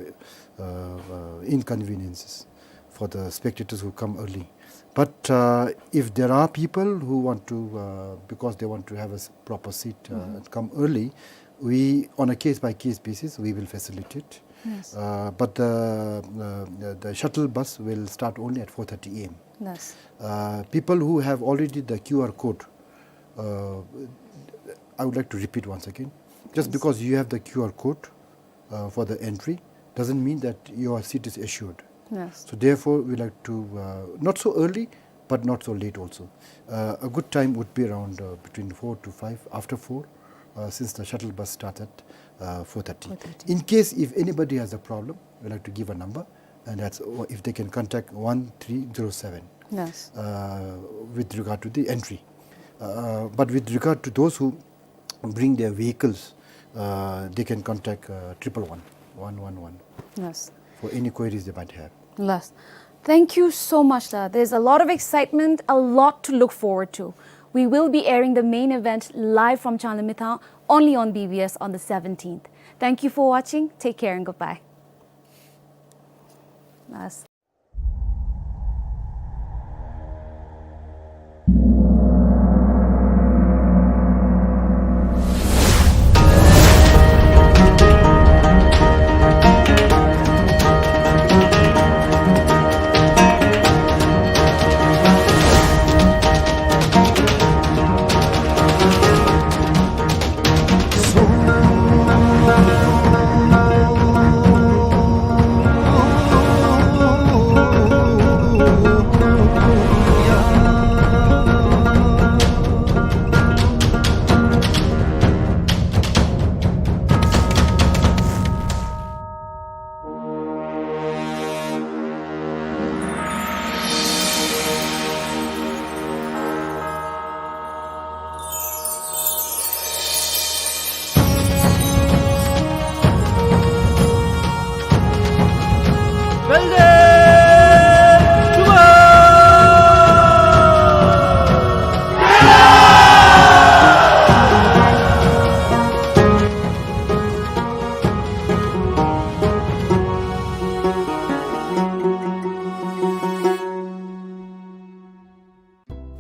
uh, uh, inconveniences. for the spectators who come early. But, uh, if there are people who want to, uh, because they want to have a s-, proper seat, uh, and come early, we, on a case-by-case basis, we will facilitate. Yes. Uh, but the, uh, the, the shuttle bus will start only at four thirty A M. Yes. Uh, people who have already the Q R code, uh, I would like to repeat once again. Just because you have the Q R code, uh, for the entry doesn't mean that your seat is assured. Yes. So therefore, we like to, uh, not so early, but not so late also. Uh, a good time would be around, uh, between four to five, after four, uh, since the shuttle bus starts at, uh, four thirty. Four thirty. In case if anybody has a problem, we like to give a number, and that's, uh, if they can contact one three zero seven, yes, uh, with regard to the entry. Uh, but with regard to those who bring their vehicles, uh, they can contact, uh, triple one, one one one, yes, for any queries they might have. Yes. Thank you so much, sir. There's a lot of excitement, a lot to look forward to. We will be airing the main event live from Changlimithang only on B B S on the seventeenth. Thank you for watching. Take care and goodbye. Yes.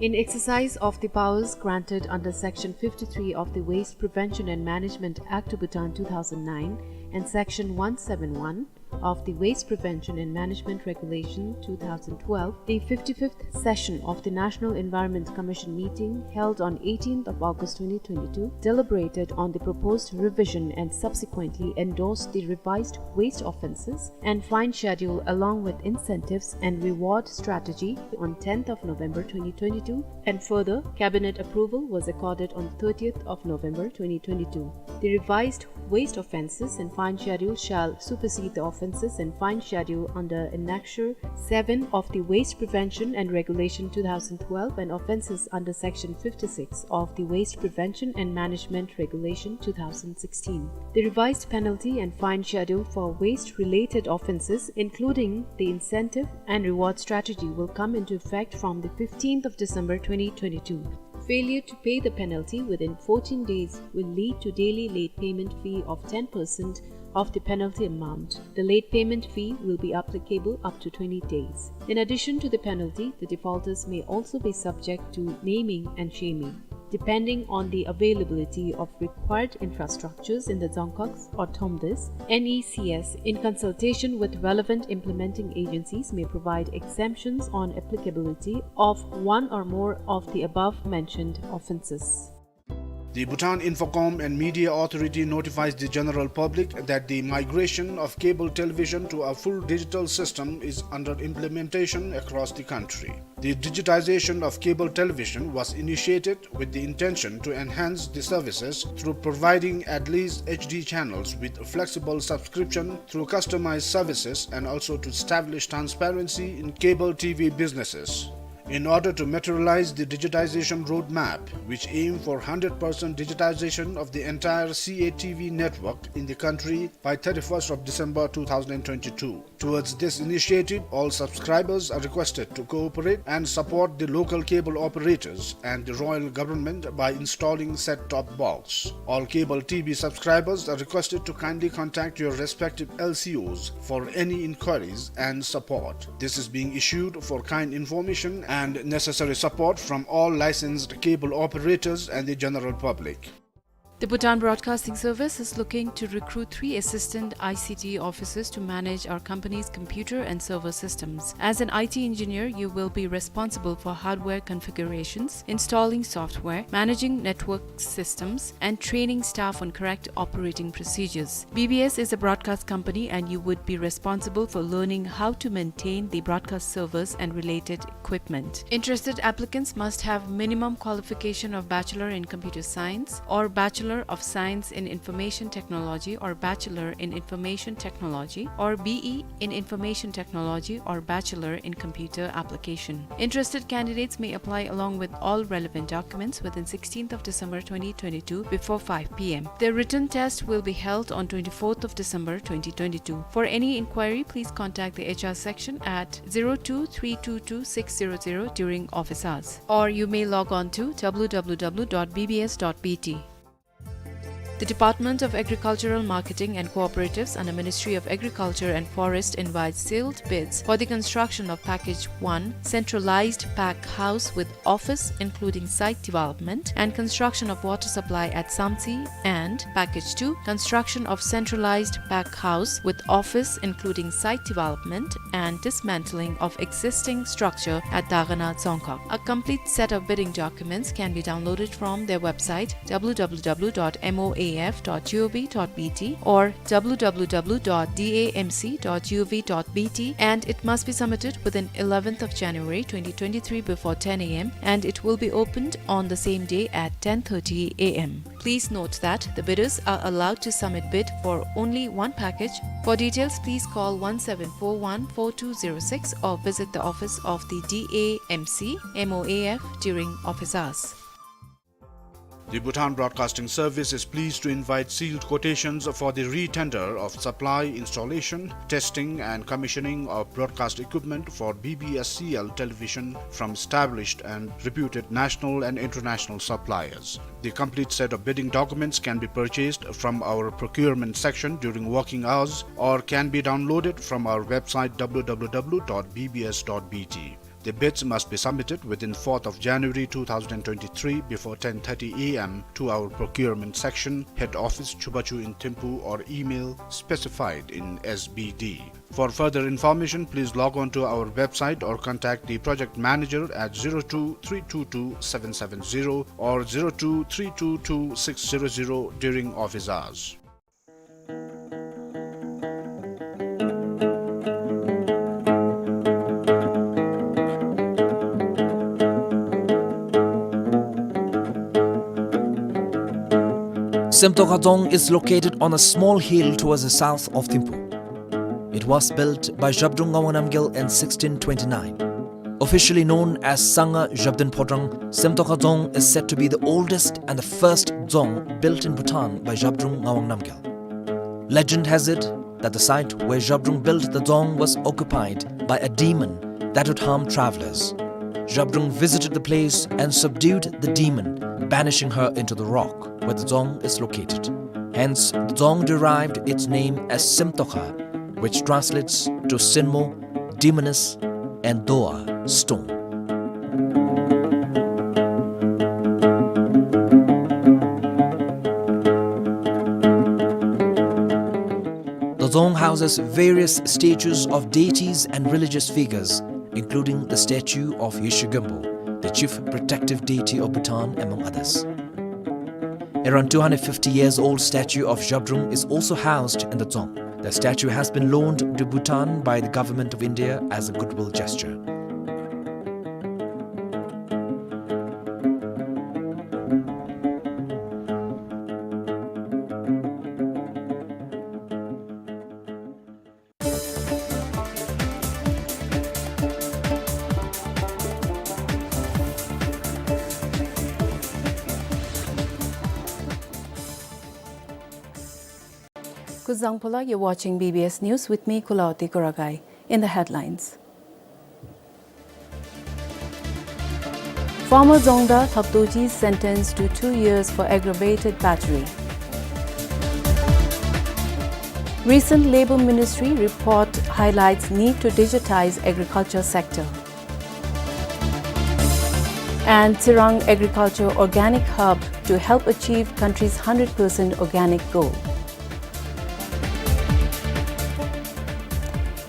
In exercise of the powers granted under Section fifty-three of the Waste Prevention and Management Act of Bhutan two thousand nine and Section one seven one of the Waste Prevention and Management Regulation two thousand twelve, the fifty-fifth session of the National Environment Commission meeting held on eighteenth of August twenty twenty-two deliberated on the proposed revision and subsequently endorsed the revised waste offences and fine schedule along with incentives and reward strategy on tenth of November twenty twenty-two, and further, cabinet approval was accorded on thirtieth of November twenty twenty-two. The revised waste offences and fine schedule shall supersede the offences and fine schedule under Annexure seven of the Waste Prevention and Regulation two thousand twelve and offences under Section fifty-six of the Waste Prevention and Management Regulation two thousand sixteen. The revised penalty and fine schedule for waste-related offences, including the incentive and reward strategy, will come into effect from the fifteenth of December twenty twenty-two. Failure to pay the penalty within fourteen days will lead to daily late payment fee of ten percent of the penalty amount. The late payment fee will be applicable up to twenty days. In addition to the penalty, the defaulters may also be subject to naming and shaming. Depending on the availability of required infrastructures in the Dzongkhag or Thromdes, N E C S, in consultation with relevant implementing agencies, may provide exemptions on applicability of one or more of the above mentioned offences. The Bhutan Infocom and Media Authority notifies the general public that the migration of cable television to a full digital system is under implementation across the country. The digitization of cable television was initiated with the intention to enhance the services through providing at least H D channels with flexible subscription through customized services and also to establish transparency in cable T V businesses. In order to materialize the digitization roadmap, which aim for hundred percent digitization of the entire C A T V network in the country by thirty-first of December two thousand twenty-two. Towards this initiative, all subscribers are requested to cooperate and support the local cable operators and the royal government by installing set-top box. All cable T V subscribers are requested to kindly contact your respective L C Os for any inquiries and support. This is being issued for kind information and necessary support from all licensed cable operators and the general public. The Bhutan Broadcasting Service is looking to recruit three assistant I C T officers to manage our company's computer and server systems. As an I T engineer, you will be responsible for hardware configurations, installing software, managing network systems, and training staff on correct operating procedures. B B S is a broadcast company and you would be responsible for learning how to maintain the broadcast servers and related equipment. Interested applicants must have minimum qualification of Bachelor in Computer Science or Bachelor of Science in Information Technology or Bachelor in Information Technology or B E in Information Technology or Bachelor in Computer Application. Interested candidates may apply along with all relevant documents within sixteenth of December twenty twenty-two before five P M. The written test will be held on twenty-fourth of December twenty twenty-two. For any inquiry, please contact the H R section at zero two three two two six zero zero during office hours, or you may log on to W W W dot B B S dot B T. The Department of Agricultural Marketing and Cooperatives under Ministry of Agriculture and Forest invites sealed bids for the construction of Package one, centralized pack house with office including site development and construction of water supply at Samtse, and Package two, construction of centralized pack house with office including site development and dismantling of existing structure at Dagana Dzongkhag. A complete set of bidding documents can be downloaded from their website W W W dot M O A F dot G O V dot B T or W W W dot D A M C dot G O V dot B T, and it must be submitted within eleventh of January twenty twenty-three before ten A M, and it will be opened on the same day at ten thirty A M. Please note that the bidders are allowed to submit bid for only one package. For details, please call one seven four one four two zero six or visit the office of the D A M C M O A F during office hours. The Bhutan Broadcasting Service is pleased to invite sealed quotations for the re-tender of supply, installation, testing and commissioning of broadcast equipment for B B S C L television from established and reputed national and international suppliers. The complete set of bidding documents can be purchased from our procurement section during working hours or can be downloaded from our website W W W dot B B S dot B T. The bids must be submitted within fourth of January two thousand twenty-three before ten thirty A M to our procurement section, head office, Chubachu in Thimphu, or email specified in S B D. For further information, please log on to our website or contact the project manager at zero two three two two seven seven zero or zero two three two two six zero zero during office hours. Semtokha Dzong is located on a small hill towards the south of Thimphu. It was built by Zhabdrung Ngawang Namgyal in sixteen twenty-nine. Officially known as Sangha Zhabdrung Phodrang, Semtokha Dzong is said to be the oldest and the first dzong built in Bhutan by Zhabdrung Ngawang Namgyal. Legend has it that the site where Zhabdrung built the dzong was occupied by a demon that would harm travelers. Zhabdrung visited the place and subdued the demon, banishing her into the rock where the dzong is located. Hence, the dzong derived its name as Semtokha, which translates to Sinmo, demoness, and Doa, stone. The dzong houses various statues of deities and religious figures, including the statue of Yeshe Gönpo, the chief protective deity of Bhutan, among others. Around two hundred fifty years old statue of Zhabdrung is also housed in the dzong. The statue has been loaned to Bhutan by the Government of India as a goodwill gesture. Kuzuzangpo la, you're watching B B S News with me, Kulaoti Kuragai. In the headlines. Former Dzongda Lhap Dorji sentenced to two years for aggravated battery. Recent Labour Ministry report highlights need to digitize agriculture sector. And Tsirang Agriculture Organic Hub to help achieve country's hundred percent organic goal.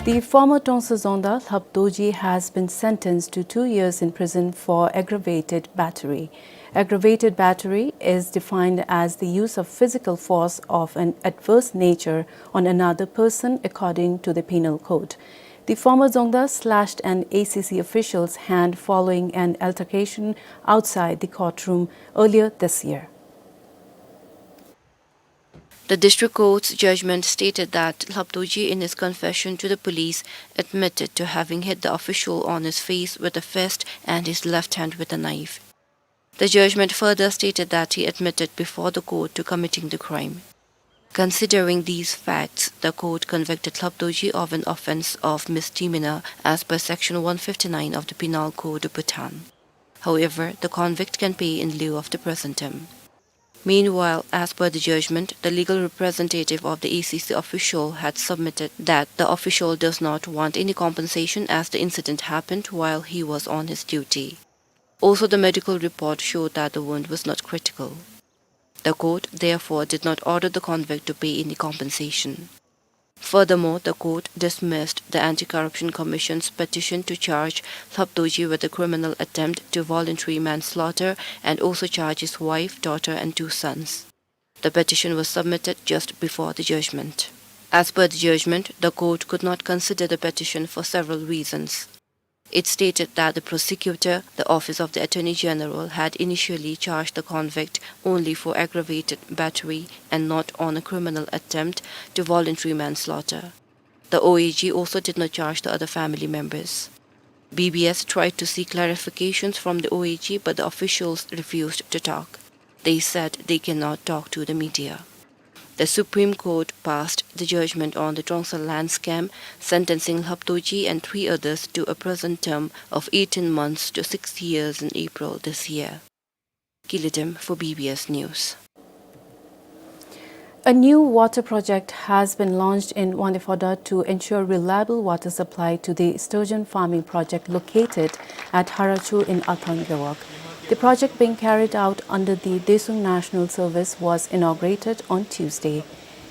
The former Tongsa Dzongda Lhap Dorji has been sentenced to two years in prison for aggravated battery. Aggravated battery is defined as the use of physical force of an adverse nature on another person according to the Penal Code. The former Dzongda slashed an A C C official's hand following an altercation outside the courtroom earlier this year. The district court's judgment stated that Lhap Dorji, in his confession to the police, admitted to having hit the official on his face with a fist and his left hand with a knife. The judgment further stated that he admitted before the court to committing the crime. Considering these facts, the court convicted Lhap Dorji of an offense of misdemeanor as per Section one fifty-nine of the Penal Code of Bhutan. However, the convict can pay in lieu of the prison term. Meanwhile, as per the judgment, the legal representative of the A C C official had submitted that the official does not want any compensation as the incident happened while he was on his duty. Also, the medical report showed that the wound was not critical. The court, therefore, did not order the convict to pay any compensation. Furthermore, the court dismissed the Anti-Corruption Commission's petition to charge Lhap Dorji with a criminal attempt to voluntary manslaughter and also charge his wife, daughter, and two sons. The petition was submitted just before the judgment. As per the judgment, the court could not consider the petition for several reasons. It stated that the prosecutor, the Office of the Attorney General, had initially charged the convict only for aggravated battery and not on a criminal attempt to voluntary manslaughter. The O A G also did not charge the other family members. B B S tried to seek clarifications from the O A G, but the officials refused to talk. They said they cannot talk to the media. The Supreme Court passed the judgment on the Tongsa land scam, sentencing Lhap Dorji and three others to a prison term of eighteen months to six years in April this year. Kilitem for B B S News. A new water project has been launched in Wangdue Phodrang to ensure reliable water supply to the sturgeon farming project located at Harachu in Althang Gewog. The project being carried out under the Detsung National Service was inaugurated on Tuesday.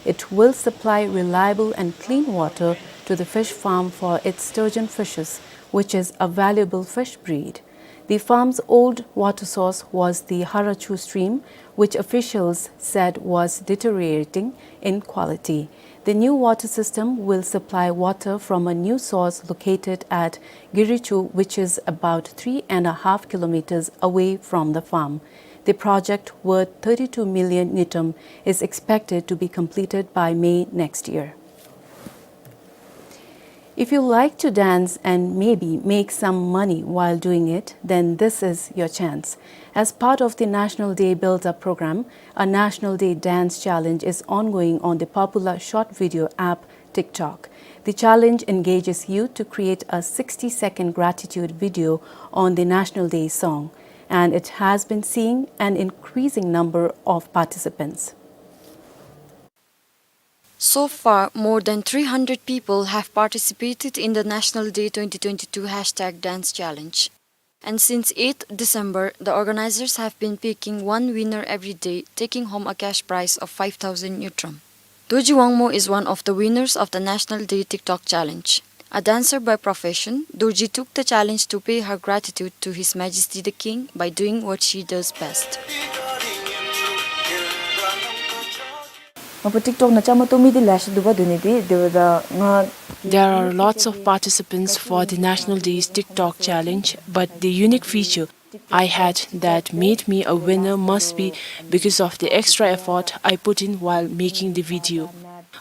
It will supply reliable and clean water to the fish farm for its sturgeon fishes, which is a valuable fish breed. The farm's old water source was the Harachu stream, which officials said was deteriorating in quality. The new water system will supply water from a new source located at Girichu, which is about three and a half kilometers away from the farm. The project, worth thirty-two million ngultrum, is expected to be completed by May next year. If you like to dance and maybe make some money while doing it, then this is your chance. As part of the National Day Build-Up program, a National Day Dance Challenge is ongoing on the popular short video app TikTok. The challenge engages youth to create a sixty-second gratitude video on the National Day song, and it has been seeing an increasing number of participants. So far, more than three hundred people have participated in the National Day twenty twenty-two hashtag dance challenge. And since eighth December, the organizers have been picking one winner every day, taking home a cash prize of five thousand ngultrum. Dorji Wangmo is one of the winners of the National Day TikTok challenge. A dancer by profession, Dorji took the challenge to pay her gratitude to His Majesty the King by doing what she does best. Ngapho TikTok ནང་བཅའ་མར་གཏོགས་མི་འདི་ལེ་ཤ་འདུག་པ། དེ་ནི་འདི་དེ་བ་ད་ང། There are lots of participants for the National Day's TikTok challenge, but the unique feature I had that made me a winner must be because of the extra effort I put in while making the video.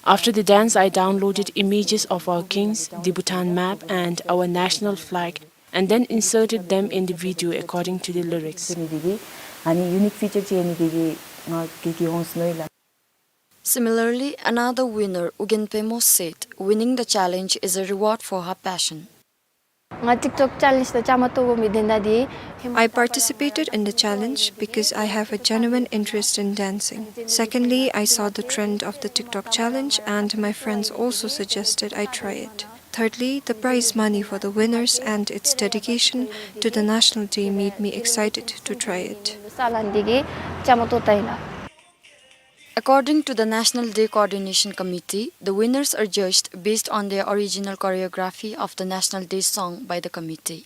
After the dance, I downloaded images of our kings, the Bhutan map, and our national flag, and then inserted them in the video according to the lyrics. དེ་ནི་འདི་གི་ཨ་ནི་ཡུ་ནིཀ་ཕི་ཅར་ཅིག་ཨ་ནི་འདི་གི་ང་གི་གི་འོང་སོ་ནུག་ལགས། Similarly, another winner, Ugyen Pemo, said winning the challenge is a reward for her passion. ང་ཊིག་ཊོག་ཅེ་ལེནཇ་དང་བཅའ་མར་གཏོགས་དགོ་མི་དོན་དག་འདི། I participated in the challenge because I have a genuine interest in dancing. Secondly, I saw the trend of the TikTok challenge and my friends also suggested I try it. Thirdly, the prize money for the winners and its dedication to the National Day made me excited to try it. ས་ལ་འདི་གིས་བཅའ་མར་གཏོགས་ད་ཡི་ལགས། According to the National Day Coordination Committee, the winners are judged based on their original choreography of the National Day song by the committee.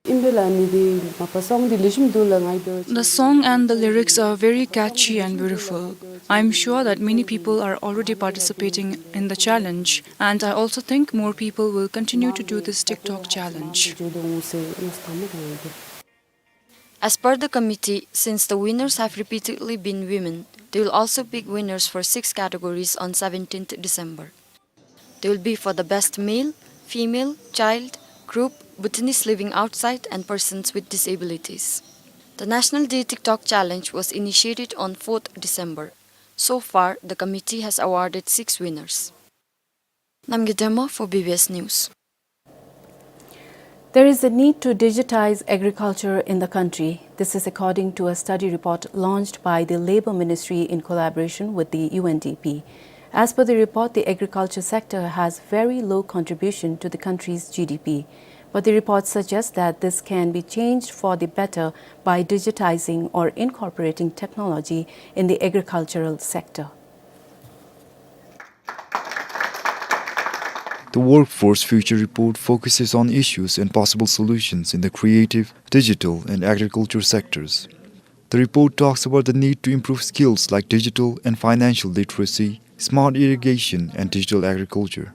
ཨིན་པས་ལགས། ཨ་ནི་འདི་མ་པ་སོང་འདི་ལེགས་ཤོམ་འདུག་ལགས། ང་ཡི་འབད་བ་ཅིན། The song and the lyrics are very catchy and beautiful. I am sure that many people are already participating in the challenge, and I also think more people will continue to do this TikTok challenge. འགྱོ་དོ་འོང་ཟེར་མནོ་བསམ་བཏང་མི་ག་ཡོད་དེ། As per the committee, since the winners have repeatedly been women, they will also pick winners for six categories on seventeenth December. They will be for the best male, female, child, group, Bhutanese living outside, and persons with disabilities. The National Day TikTok Challenge was initiated on fourth December. So far, the committee has awarded six winners. Namgay Dema for B B S News. There is a need to digitize agriculture in the country. This is according to a study report launched by the Labour Ministry in collaboration with the U N D P. As per the report, the agriculture sector has very low contribution to the country's G D P. But the report suggests that this can be changed for the better by digitizing or incorporating technology in the agricultural sector. The Workforce Future Report focuses on issues and possible solutions in the creative, digital, and agriculture sectors. The report talks about the need to improve skills like digital and financial literacy, smart irrigation, and digital agriculture.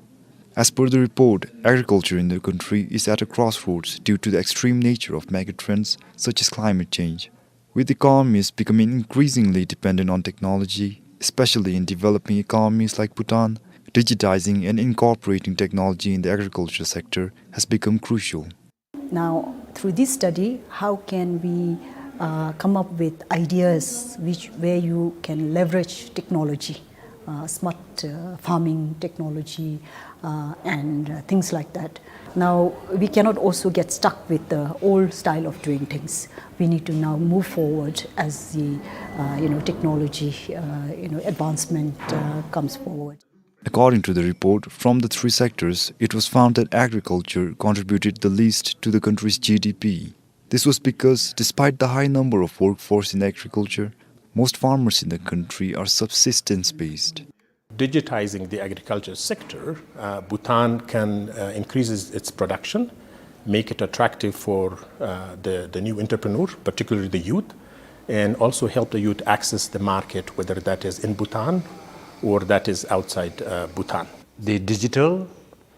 As per the report, agriculture in the country is at a crossroads due to the extreme nature of megatrends such as climate change. With economies becoming increasingly dependent on technology, especially in developing economies like Bhutan, digitizing and incorporating technology in the agriculture sector has become crucial. Now, through this study, how can we, uh, come up with ideas which, where you can leverage technology, uh, smart, uh, farming technology, uh, and, uh, things like that. Now, we cannot also get stuck with the old style of doing things. We need to now move forward as the, uh, you know, technology, uh, you know, advancement, uh, comes forward. According to the report, from the three sectors, it was found that agriculture contributed the least to the country's G D P. This was because, despite the high number of workforce in agriculture, most farmers in the country are subsistence-based. Digitizing the agriculture sector, uh, Bhutan can, uh, increase its, its production, make it attractive for, uh, the, the new entrepreneur, particularly the youth, and also help the youth access the market, whether that is in Bhutan or that is outside, uh, Bhutan. The digital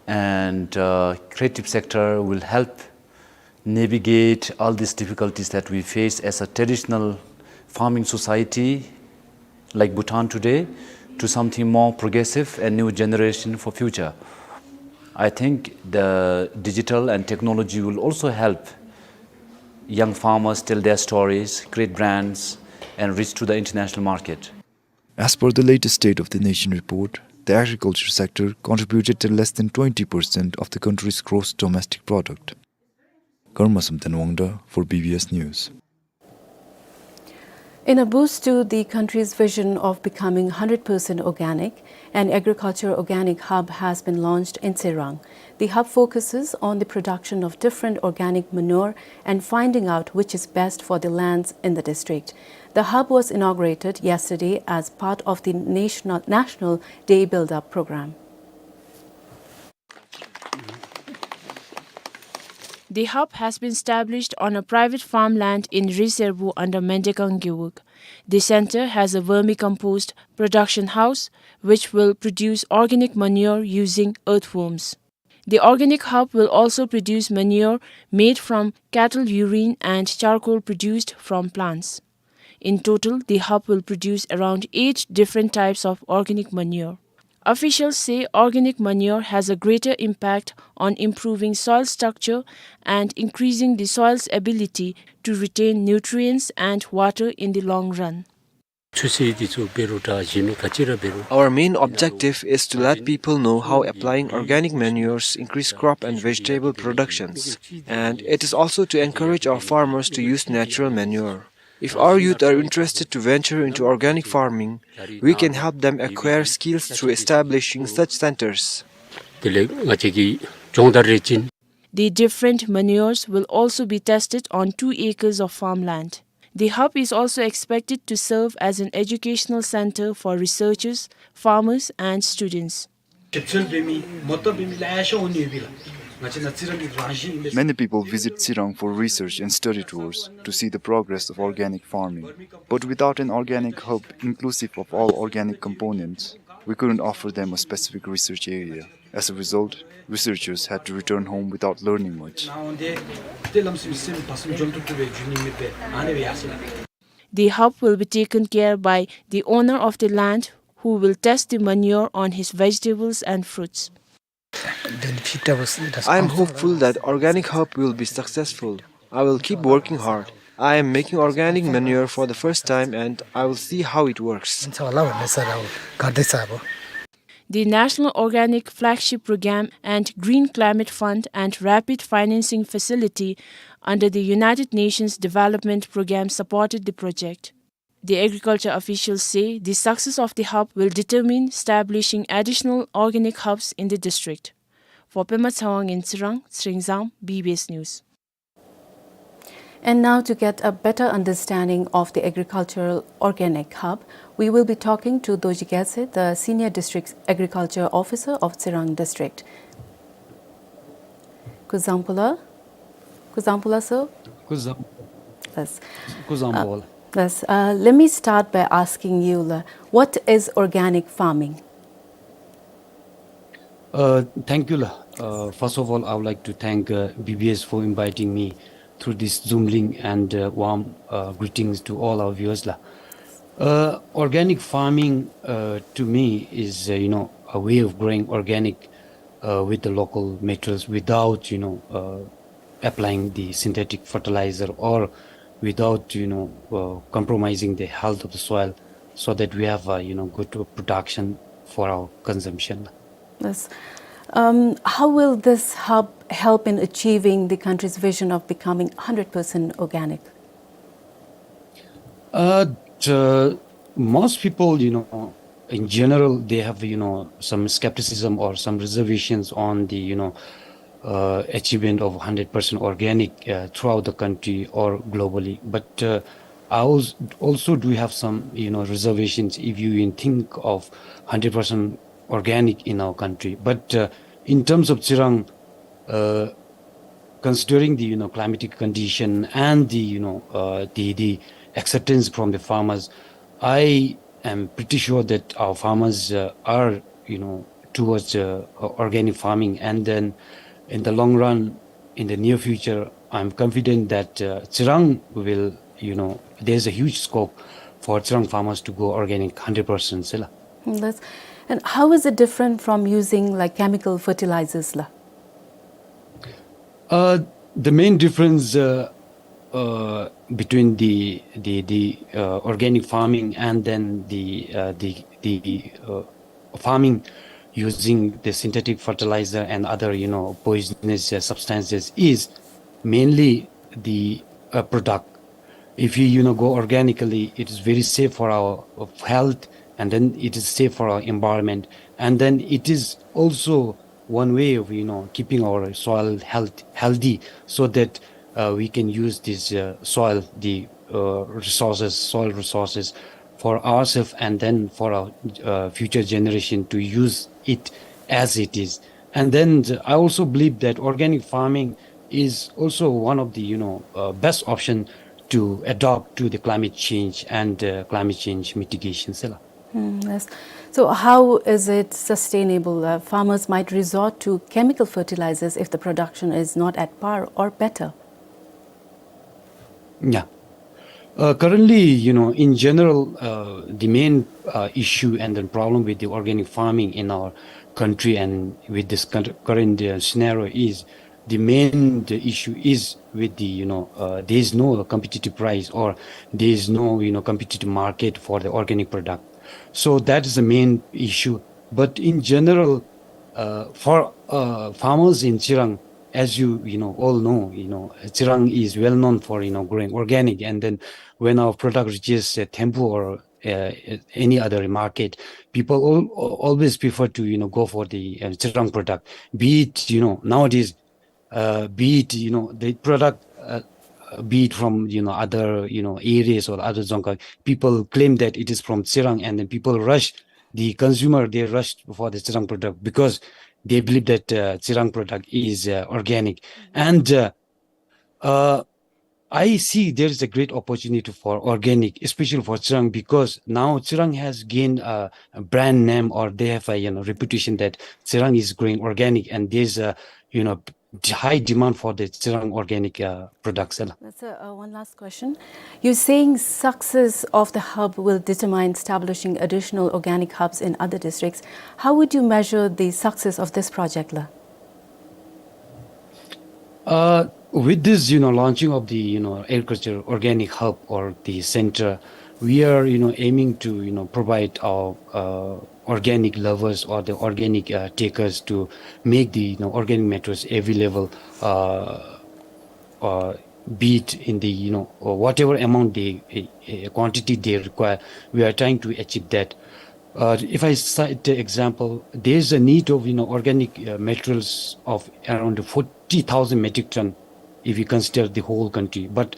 and, uh, creative sector will help navigate all these difficulties that we face as a traditional farming society like Bhutan today to something more progressive and new generation for future. I think the digital and technology will also help young farmers tell their stories, create brands, and reach to the international market. As per the latest State of the Nation report, the agriculture sector contributed to less than twenty percent of the country's gross domestic product. Karma Samten Wangda for B B S News. In a boost to the country's vision of becoming hundred percent organic, an agriculture organic hub has been launched in Tshirang. The hub focuses on the production of different organic manure and finding out which is best for the lands in the district. The hub was inaugurated yesterday as part of the national, National Day Build-Up program. The hub has been established on a private farmland in Riserbu under Mendekang Gewog. The center has a vermicompost production house, which will produce organic manure using earthworms. The organic hub will also produce manure made from cattle urine and charcoal produced from plants. In total, the hub will produce around eight different types of organic manure. Officials say organic manure has a greater impact on improving soil structure and increasing the soil's ability to retain nutrients and water in the long run. ཆུ་ཚོད་འདི་ཚུ་འབད་རུང་འདྲ་གཞན་མི་ག་ཅི་ར་འབད་རུང་། Our main objective is to let people know how applying organic manures increase crop and vegetable productions, and it is also to encourage our farmers to use natural manure. If our youth are interested to venture into organic farming, we can help them acquire skills through establishing such centers. དེ་ལས་ང་བཅས་ཀྱིས་སྦྱོང་བརྡར་རེ་བྱིན། The different manures will also be tested on two acres of farmland. The hub is also expected to serve as an educational center for researchers, farmers, and students. Many people visit Tsirang for research and study tours to see the progress of organic farming. But without an organic hub inclusive of all organic components, we couldn't offer them a specific research area. As a result, researchers had to return home without learning much. The hub will be taken care by the owner of the land, who will test the manure on his vegetables and fruits. I am hopeful that organic hub will be successful. I will keep working hard. I am making organic manure for the first time and I will see how it works. The National Organic Flagship Program and Green Climate Fund and Rapid Financing Facility under the United Nations Development Program supported the project. The agriculture officials say the success of the hub will determine establishing additional organic hubs in the district. For Pema Tshewang in Tsirang, Tsering Zam, B B S News. And now, to get a better understanding of the agricultural organic hub, we will be talking to Dorji Gyalse, the Senior District Agriculture Officer of Tsirang District. Kuzuzangpo la? Kuzuzangpo la, sir? Kuzuzang. Yes. Kuzuzangpo la. Yes. Uh, let me start by asking you la, what is organic farming? Uh, thank you la. Uh, first of all, I would like to thank, uh, B B S for inviting me through this Zoom link and, uh, warm, uh, greetings to all our viewers la. Uh, organic farming, uh, to me is, uh, you know, a way of growing organic, uh, with the local materials without, you know, uh, applying the synthetic fertilizer or without, you know, uh, compromising the health of the soil, so that we have, uh, you know, good production for our consumption. Yes. Um, how will this hub help in achieving the country's vision of becoming hundred percent organic? Uh, t-, most people, you know, in general, they have, you know, some skepticism or some reservations on the, you know, uh, achievement of hundred percent organic, uh, throughout the country or globally. But, uh, I als-, also do have some, you know, reservations if you even think of hundred percent organic in our country. But, uh, in terms of Tsirang, uh, considering the, you know, climatic condition and the, you know, uh, the, the acceptance from the farmers, I am pretty sure that our farmers, uh, are, you know, towards, uh, o-, organic farming. And then in the long run, in the near future, I'm confident that, uh, Tsirang will, you know, there's a huge scope for Tsirang farmers to go organic hundred percent, sir la. Mm, that's, and how is it different from using, like, chemical fertilizers la? Uh, the main difference, uh, uh, between the, the, the, uh, organic farming and then the, uh, the, the, uh, farming using the synthetic fertilizer and other, you know, poisonous, uh, substances is mainly the, uh, product. If you, you know, go organically, it is very safe for our, uh, health, and then it is safe for our environment, and then it is also one way of, you know, keeping our soil health, healthy, so that, uh, we can use this, uh, soil, the, uh, resources, soil resources for ourselves and then for our, uh, future generation to use it as it is. And then I also believe that organic farming is also one of the, you know, uh, best option to adapt to the climate change and, uh, climate change mitigation, sir la. Hmm, yes. So how is it sustainable? Uh, farmers might resort to chemical fertilizers if the production is not at par or better. Yeah. Uh, currently, you know, in general, uh, the main, uh, issue and the problem with the organic farming in our country and with this cur-, current, uh, scenario is the main, the issue is with the, you know, uh, there is no competitive price, or there is no, you know, competitive market for the organic product. So that is the main issue. But in general, uh, for, uh, farmers in Chirang, as you, you know, all know, you know, Chirang is well known for, you know, growing organic. And then when our product reaches, uh, Thimphu or, uh, any other market, people al-, always prefer to, you know, go for the, uh, Chirang product. Be it, you know, nowadays, uh, be it, you know, the product, uh, be it from, you know, other, you know, areas or other Dzongkhag, people claim that it is from Chirang, and then people rush, the consumer, they rush for the Chirang product because they believe that, uh, Chirang product is, uh, organic. And, uh, uh, I see there is a great opportunity for organic, especially for Chirang, because now Chirang has gained a, a brand name, or they have a, you know, reputation that Chirang is growing organic, and there's a, you know, d-, high demand for the Chirang organic, uh, products, eh la. That's a, uh, one last question. You're saying success of the hub will determine establishing additional organic hubs in other districts. How would you measure the success of this project, la? Uh, with this, you know, launching of the, you know, agriculture organic hub or the center, we are, you know, aiming to, you know, provide our, uh, organic lovers or the organic, uh, takers to make the, you know, organic materials available, uh, uh, be it in the, you know, uh, whatever amount they, uh, uh, quantity they require. We are trying to achieve that. Uh, if I cite the example, there is a need of, you know, organic, uh, materials of around forty thousand metric ton if we consider the whole country. But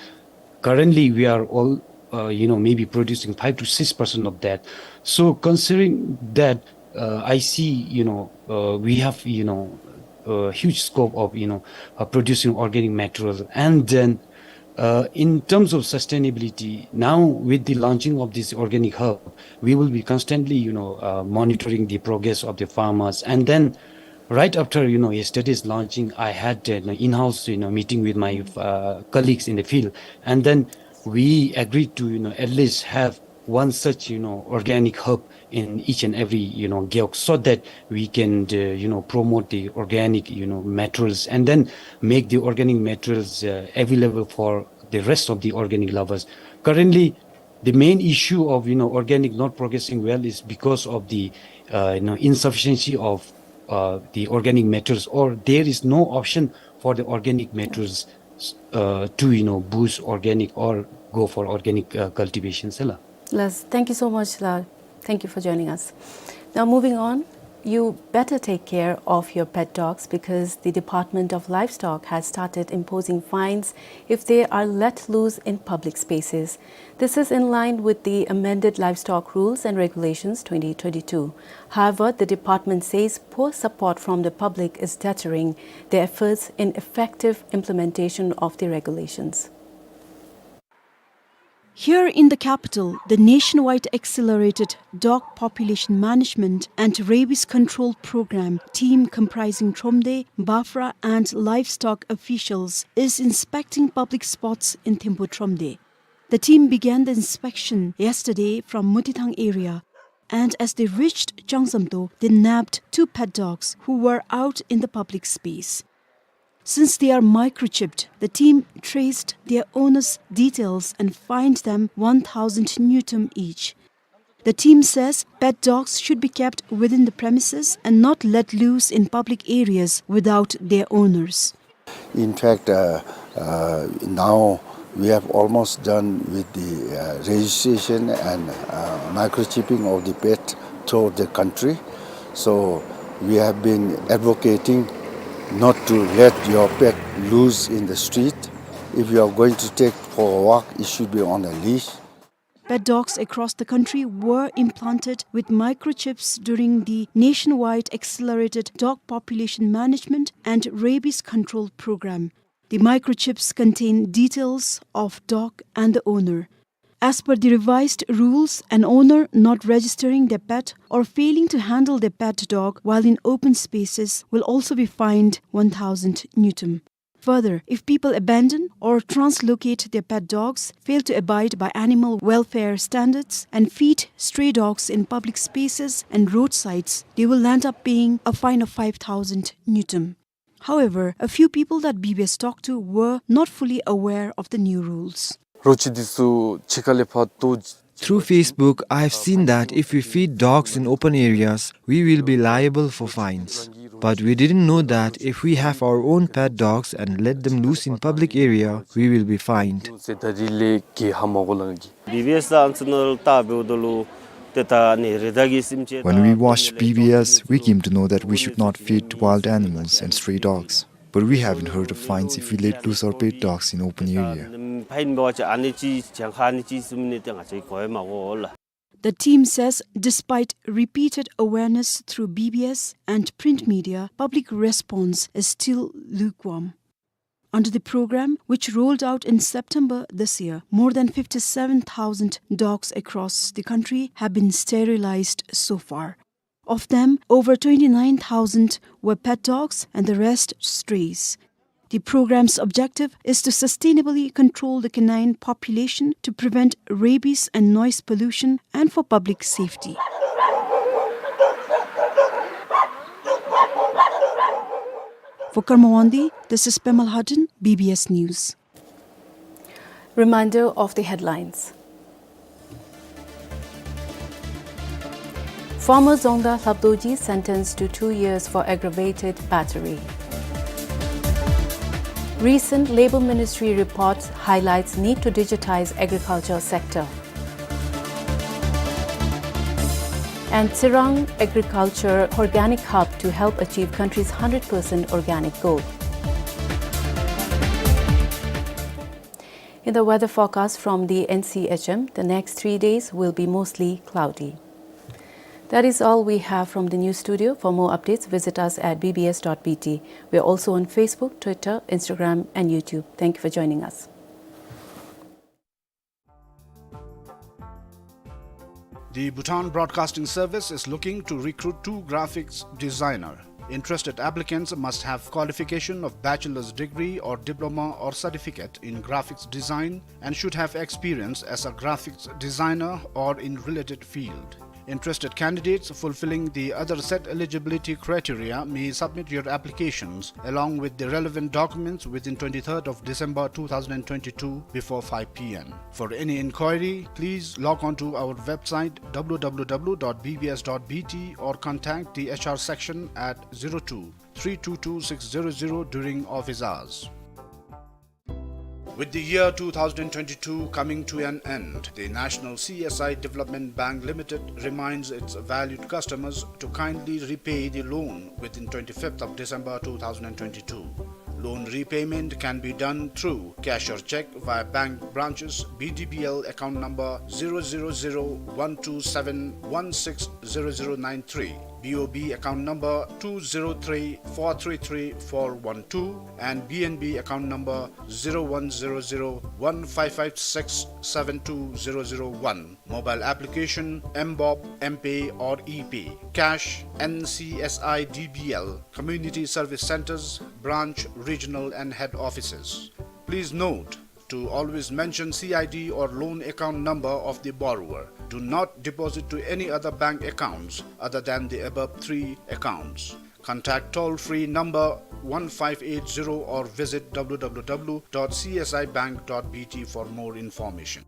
currently, we are all, uh, you know, maybe producing five to six percent of that. So considering that, uh, I see, you know, uh, we have, you know, a huge scope of, you know, uh, producing organic materials. And then, uh, in terms of sustainability, now with the launching of this organic hub, we will be constantly, you know, uh, monitoring the progress of the farmers. And then right after, you know, yesterday's launching, I had an in-house, you know, meeting with my, uh, colleagues in the field. And then we agreed to, you know, at least have one such, you know, organic hub in each and every, you know, gewog, so that we can, uh, you know, promote the organic, you know, materials, and then make the organic materials, uh, available for the rest of the organic lovers. Currently, the main issue of, you know, organic not progressing well is because of the, uh, you know, insufficiency of, uh, the organic materials, or there is no option for the organic materials, uh, to, you know, boost organic or go for organic, uh, cultivation, eh la. Yes, thank you so much, la. Thank you for joining us. Now, moving on, you better take care of your pet dogs because the Department of Livestock has started imposing fines if they are let loose in public spaces. This is in line with the amended Livestock Rules and Regulations twenty twenty-two. However, the department says poor support from the public is deterring their efforts in effective implementation of the regulations. Here in the capital, the nationwide accelerated dog population management and rabies control program team, comprising Thromde, Bafra and livestock officials, is inspecting public spots in Thimphu Thromde. The team began the inspection yesterday from Mutithang area, and as they reached Changzamto, they nabbed two pet dogs who were out in the public space. Since they are microchipped, the team traced their owners' details and fined them one thousand ngultrum each. The team says pet dogs should be kept within the premises and not let loose in public areas without their owners. In fact, uh, uh, now we have almost done with the, uh, registration and, uh, microchipping of the pet throughout the country. So we have been advocating not to let your pet loose in the street. If you are going to take for a walk, it should be on a leash. Pet dogs across the country were implanted with microchips during the nationwide accelerated dog population management and rabies control program. The microchips contain details of dog and the owner. As per the revised rules, an owner not registering their pet or failing to handle their pet dog while in open spaces will also be fined one thousand ngultrum. Further, if people abandon or translocate their pet dogs, fail to abide by animal welfare standards, and feed stray dogs in public spaces and roadsides, they will end up paying a fine of five thousand ngultrum. However, a few people that B B S talked to were not fully aware of the new rules. རོ་ཁྱི་འདི་ཚུ་ཕྱི་ཁ་ལས་ཕར་གཏོར། Through Facebook, I have seen that if we feed dogs in open areas, we will be liable for fines. But we didn't know that if we have our own pet dogs and let them loose in public area, we will be fined. ཟེར་ད་རིས་ལས་གི་ཧ་མ་གོ་ལང་གི། B B S ཨ་ཙི་ནོར་ལྟ་བུ་དོ་ལུ་ཏེ་ད་ནི་རི་དྭགས་ཀྱི་སེམས་ཅན། When we watched B B S, we came to know that we should not feed wild animals and stray dogs. But we haven't heard of fines if we let loose our pet dogs in open area. ཕ་ཡིན་པ་ཅི་ཨ་ནི་ཅི་ཅང་ཁ་ནི་ཅི་སུམ་ནི་ཏེ་ང་ཅི་གོ་ཡ་མ་གོ་ལ། The team says despite repeated awareness through B B S and print media, public response is still lukewarm. Under the program, which rolled out in September this year, more than fifty-seven thousand dogs across the country have been sterilized so far. Of them, over twenty-nine thousand were pet dogs and the rest strays. The program's objective is to sustainably control the canine population to prevent rabies and noise pollution and for public safety. For Karma Wangdi, this is Pema Lhaden, B B S News. Reminder of the headlines. Former Dzongda Lhap Dorji sentenced to two years for aggravated battery. Recent Labour Ministry reports highlights need to digitize agriculture sector. And Tsirang Agriculture Organic Hub to help achieve country's hundred percent organic goal. In the weather forecast from the N C H M, the next three days will be mostly cloudy. That is all we have from the news studio. For more updates, visit us at B B S dot B T. We are also on Facebook, Twitter, Instagram, and YouTube. Thank you for joining us. The Bhutan Broadcasting Service is looking to recruit two graphics designer. Interested applicants must have qualification of bachelor's degree or diploma or certificate in graphics design and should have experience as a graphics designer or in related field. Interested candidates fulfilling the other set eligibility criteria may submit your applications along with the relevant documents within twenty-third of December two thousand twenty-two before five P M. For any inquiry, please log on to our website W W W dot B B S dot B T or contact the H R section at zero two, three two two, six zero zero during office hours. With the year two thousand twenty-two coming to an end, the National C S I Development Bank Limited reminds its valued customers to kindly repay the loan within twenty-fifth of December two thousand twenty-two. Loan repayment can be done through cash or cheque via bank branches, B D B L account number zero zero zero one two seven one six zero zero nine three, B O B account number two zero three four three three four one two, and B N B account number zero one zero zero one five five six seven two zero zero one. Mobile application, M BOB, M-Pay or E-Pay. Cash, N C S I D B L, Community Service Centers, branch, regional and head offices. Please note to always mention C I D or loan account number of the borrower. Do not deposit to any other bank accounts other than the above three accounts. Contact toll-free number one five eight zero or visit W W W dot C S I bank dot B T for more information.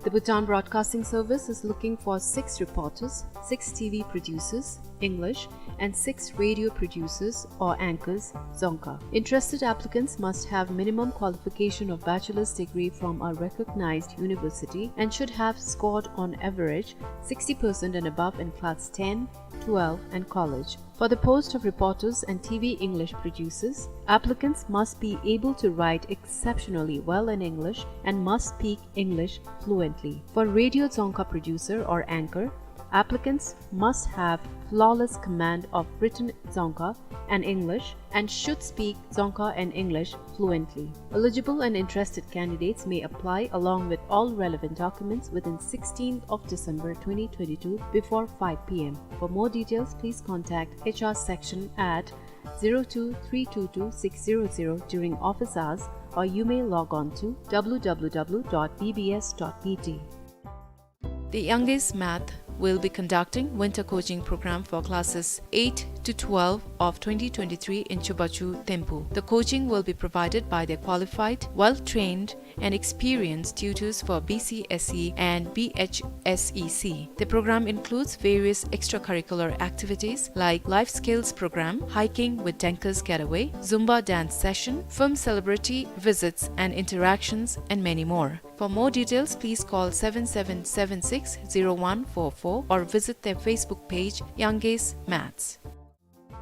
The Bhutan Broadcasting Service is looking for six reporters, six T V producers, English, and six radio producers or anchors, Dzongkha. Interested applicants must have minimum qualification of bachelor's degree from a recognized university and should have scored on average sixty percent and above in class ten, twelve, and college. For the post of reporters and T V English producers, applicants must be able to write exceptionally well in English and must speak English fluently. For radio Dzongkha producer or anchor, applicants must have flawless command of written Dzongkha and English and should speak Dzongkha and English fluently. Eligible and interested candidates may apply along with all relevant documents within sixteenth of December twenty twenty-two before five P M. For more details, please contact H R section at zero two three two two six zero zero during office hours, or you may log on to W W W dot B B S dot B T. The youngest math will be conducting winter coaching program for classes eight to twelve of twenty twenty-three in Chubachu, Thimphu. The coaching will be provided by their qualified, well-trained, and experienced tutors for B C S E and B H S E C. The program includes various extracurricular activities like life skills program, hiking with Denker's Getaway, Zumba dance session, film celebrity visits and interactions, and many more. For more details, please call seven seven seven six zero one four four or visit their Facebook page, Yanges Mats.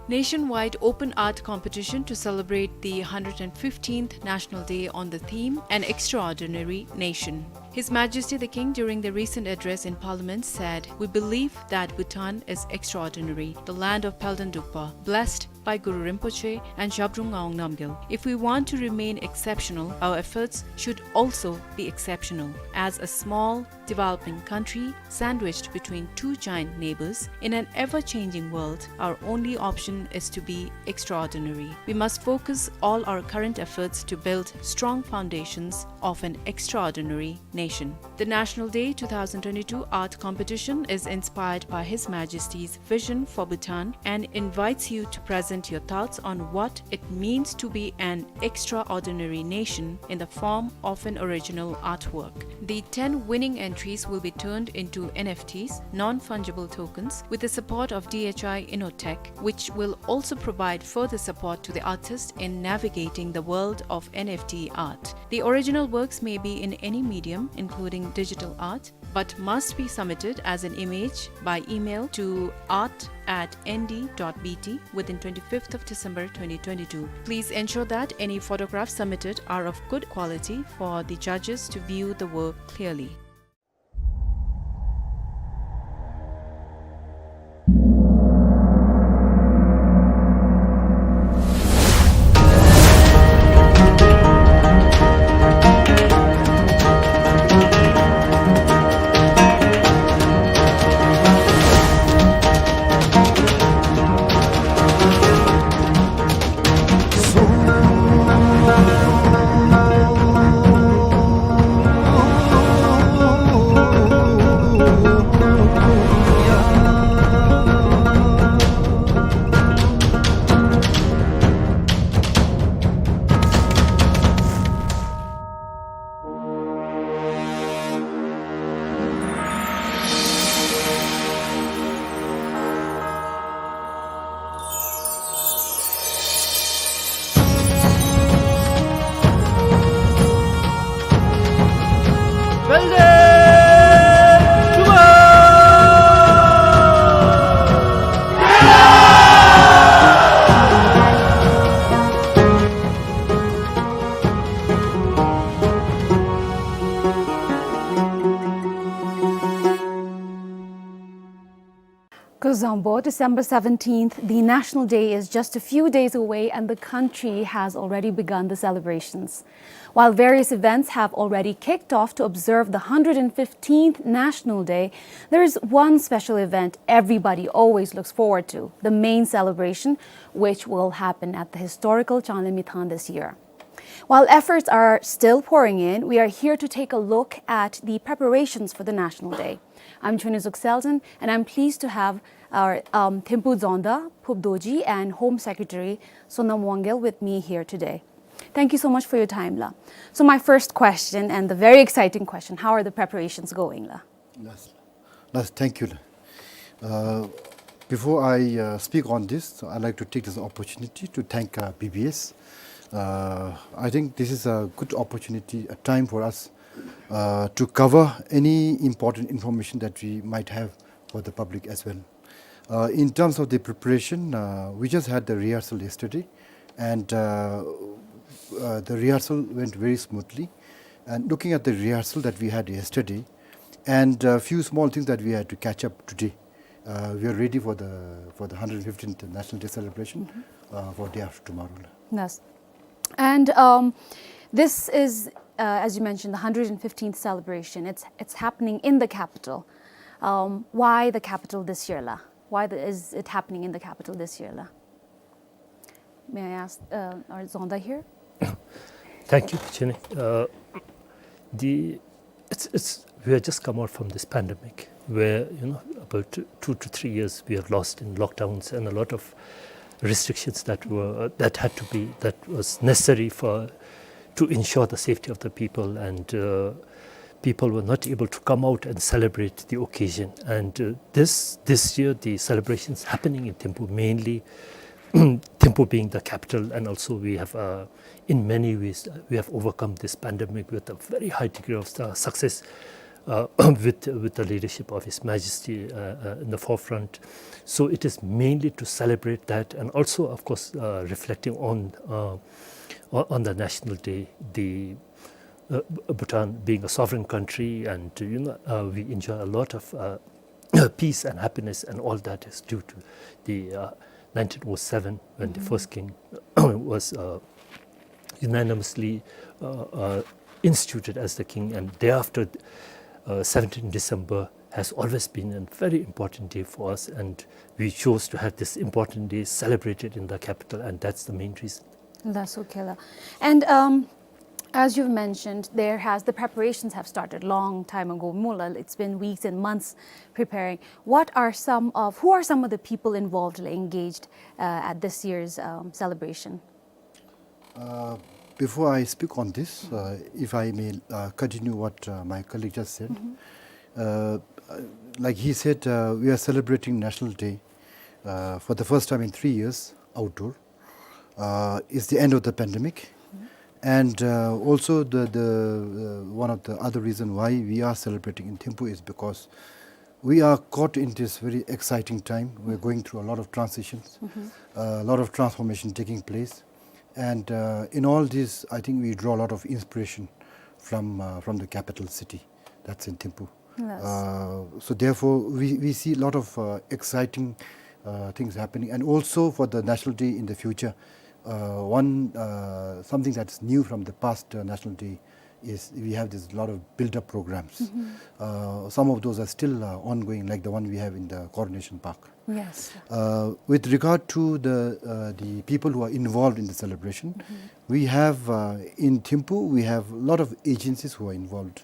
Nationwide open art competition to celebrate the hundred and fifteenth National Day on the theme An Extraordinary Nation. His Majesty the King, during the recent address in Parliament, said, "We believe that Bhutan is extraordinary, the land of Palden Drukpa, blessed by Guru Rinpoche and Zhabdrung Ngawang Namgyal. If we want to remain exceptional, our efforts should also be exceptional. As a small, developing country sandwiched between two giant neighbors in an ever-changing world, our only option is to be extraordinary. We must focus all our current efforts to build strong foundations of an extraordinary nation." The National Day two thousand twenty-two art competition is inspired by His Majesty's vision for Bhutan and invites you to present your thoughts on what it means to be an extraordinary nation in the form of an original artwork. The ten winning entries will be turned into N F Ts, non-fungible tokens, with the support of D H I Innotech, which will also provide further support to the artist in navigating the world of N F T art. The original works may be in any medium, including digital art, but must be submitted as an image by email to art at N D dot B T within twenty-fifth of December twenty twenty-two. Please ensure that any photographs submitted are of good quality for the judges to view the work clearly. Kuzuzangpo, December seventeenth, the National Day is just a few days away and the country has already begun the celebrations. While various events have already kicked off to observe the hundred and fifteenth National Day, there is one special event everybody always looks forward to, the main celebration, which will happen at the historical Changlemithang this year. While efforts are still pouring in, we are here to take a look at the preparations for the National Day. I'm Chonizuk Selden, and I'm pleased to have our, um, Thimphu Dzongda, Phup Dorji, and Home Secretary Sonam Wangyal with me here today. Thank you so much for your time, la. So my first question, and the very exciting question, how are the preparations going, la? Yes. Yes, thank you. Uh, before I, uh, speak on this, so I'd like to take this opportunity to thank, uh, B B S. Uh, I think this is a good opportunity, a time for us, uh, to cover any important information that we might have for the public as well. Uh, in terms of the preparation, uh, we just had the rehearsal yesterday, and, uh, uh, the rehearsal went very smoothly. And looking at the rehearsal that we had yesterday, and a few small things that we had to catch up today, uh, we are ready for the, for the hundred fifteenth National Day celebration, mm-hmm, uh, for day after tomorrow. Yes. And, um, this is, uh, as you mentioned, the hundred fifteenth celebration. It's, it's happening in the capital. Um, why the capital this year, la? Why the, is it happening in the capital this year, la? May I ask, uh, our Dzongda here? Thank you, Chini. Uh, the, it's, it's we have just come out from this pandemic where, you know, about two, two to three years we have lost in lockdowns and a lot of restrictions that were, that had to be, that was necessary for, to ensure the safety of the people, and, uh, people were not able to come out and celebrate the occasion. And, uh, this, this year, the celebrations happening in Thimphu, mainly Thimphu being the capital, and also we have, uh, in many ways, uh, we have overcome this pandemic with a very high degree of, uh, success, uh, with, with the leadership of His Majesty, uh, uh, in the forefront. So it is mainly to celebrate that, and also, of course, uh, reflecting on, uh, on on the National Day, the, uh, Bhutan being a sovereign country, and, you know, uh, we enjoy a lot of, uh, peace and happiness, and all that is due to the, uh, nineteen oh seven, when the first king was, uh, unanimously, uh, uh, instituted as the king, and thereafter, uh, seventeenth December has always been a very important day for us, and we chose to have this important day celebrated in the capital, and that's the main reason. That's okay, la. And, um, as you've mentioned, there has, the preparations have started long time ago. Mu la, it's been weeks and months preparing. What are some of, who are some of the people involved, like, engaged, uh, at this year's, um, celebration? Uh, before I speak on this, uh, if I may, uh, continue what, uh, my colleague just said. Uh, uh, like he said, uh, we are celebrating National Day, uh, for the first time in three years outdoor. Uh, it's the end of the pandemic. And, uh, also the, the, uh, one of the other reason why we are celebrating in Thimphu is because we are caught in this very exciting time. We're going through a lot of transitions, a lot of transformation taking place. And, uh, in all this, I think we draw a lot of inspiration from, uh, from the capital city, that's in Thimphu. Yes. Uh, so therefore, we, we see a lot of, uh, exciting, uh, things happening. And also for the National Day in the future, uh, one, uh, something that's new from the past, uh, National Day is we have this lot of build-up programs. Uh, some of those are still, uh, ongoing, like the one we have in the Coronation Park. Yes. Uh, with regard to the, uh, the people who are involved in the celebration, we have, uh, in Thimphu, we have a lot of agencies who are involved.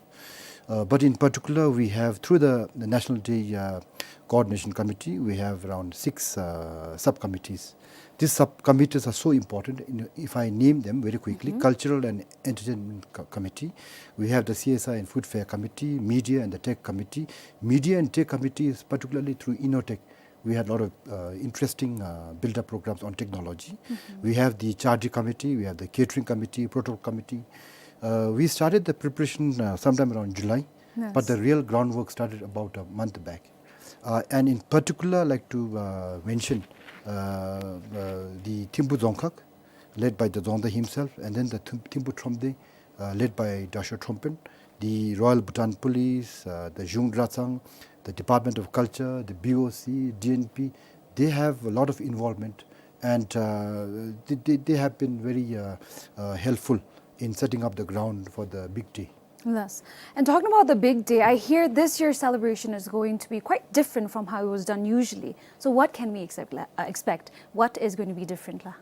Uh, but in particular, we have, through the, the National Day, uh, Coordination Committee, we have around six, uh, subcommittees. These subcommittees are so important. In, if I name them very quickly, Cultural and Entertainment Co-, Committee, we have the C S I and Food Fair Committee, Media and the Tech Committee. Media and Tech Committee is particularly through Innotech. We had a lot of, uh, interesting, uh, build-up programs on technology. We have the Chargé Committee, we have the Catering Committee, Protocol Committee. Uh, we started the preparation, uh, sometime around July, but the real groundwork started about a month back. Uh, and in particular, I'd like to, uh, mention, uh, uh, the Thimphu Dzongkhag, led by the Dzongda himself, and then the Thim-, Thimphu Thromde, uh, led by Dasho Thrompen, the Royal Bhutan Police, uh, the Zhung Dratshang, the Department of Culture, the B O C, D N P, they have a lot of involvement, and, uh, they, they, they have been very, uh, uh, helpful in setting up the ground for the big day. Yes. And talking about the big day, I hear this year's celebration is going to be quite different from how it was done usually. So what can we accept, uh, expect? What is going to be different, la?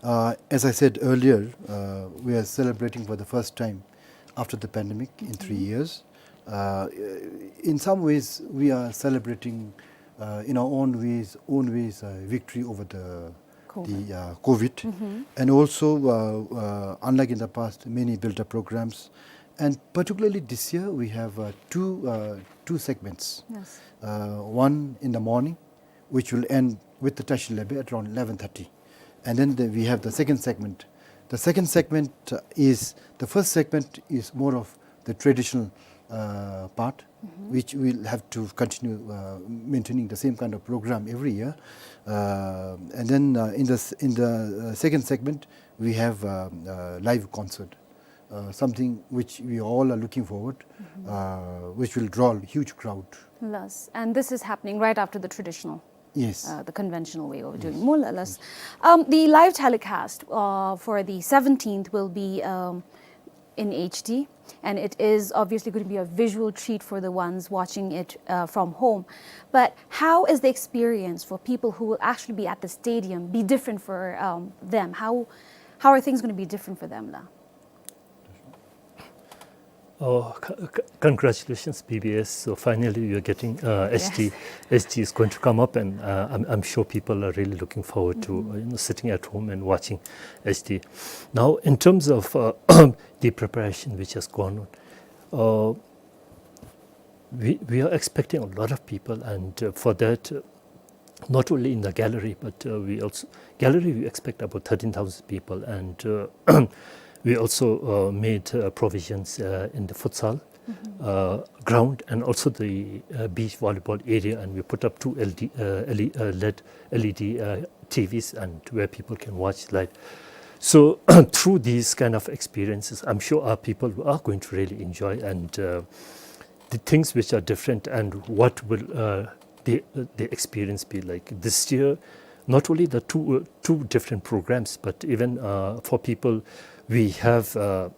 Uh, as I said earlier, uh, we are celebrating for the first time after the pandemic in three years. Uh, in some ways, we are celebrating, uh, in our own ways, own ways, uh, victory over the COVID. The, uh, COVID. And also, uh, uh, unlike in the past, many build-up programs. And particularly this year, we have, uh, two, uh, two segments. Yes. Uh, one in the morning, which will end with the Tashi Lebe at around eleven thirty. And then the, we have the second segment. The second segment, uh, is, the first segment is more of the traditional, uh, part, which we'll have to continue, uh, maintaining the same kind of program every year. Uh, and then, uh, in the s-, in the, uh, second segment, we have, um, uh, live concert, uh, something which we all are looking forward, uh, which will draw a huge crowd. Yes, and this is happening right after the traditional, yes, uh, the conventional way of doing. Yes. Mu la, yes. Um, the live telecast, uh, for the seventeenth will be, um, in H D, and it is obviously going to be a visual treat for the ones watching it, uh, from home. But how is the experience for people who will actually be at the stadium be different for, um, them? How, how are things gonna be different for them, la? Oh, c- c- congratulations, B B S. So finally, you're getting uh, H D. Yes. H D is going to come up, and uh, I'm, I'm sure people are really looking forward to uh, you know, sitting at home and watching H D. Now, in terms of uh, the preparation which has gone on, uh, we, we are expecting a lot of people, and uh, for that, uh, not only in the gallery, but uh, we also, gallery, we expect about thirteen thousand people, and uh, we also uh, made uh, provisions uh, in the futsal uh, ground and also the uh, beach volleyball area, and we put up two L D, uh, L E D, uh, led L E D uh, T Vs and where people can watch live. So through these kind of experiences, I'm sure our people are going to really enjoy, and uh, the things which are different and what will uh, the, the experience be like this year. Not only the two, uh, two different programs, but even uh, for people, we have uh,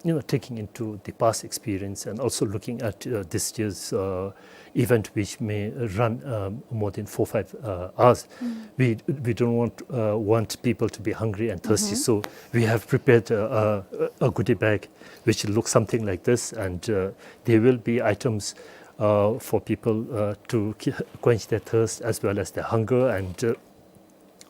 you know, taking into the past experience and also looking at uh, this year's uh, event, which may run um, more than four five uh, hours. We we don't want uh, want people to be hungry and thirsty, so we have prepared a, a, a goodie bag which looks something like this, and uh, there will be items uh, for people uh, to ki- quench their thirst as well as their hunger. And uh,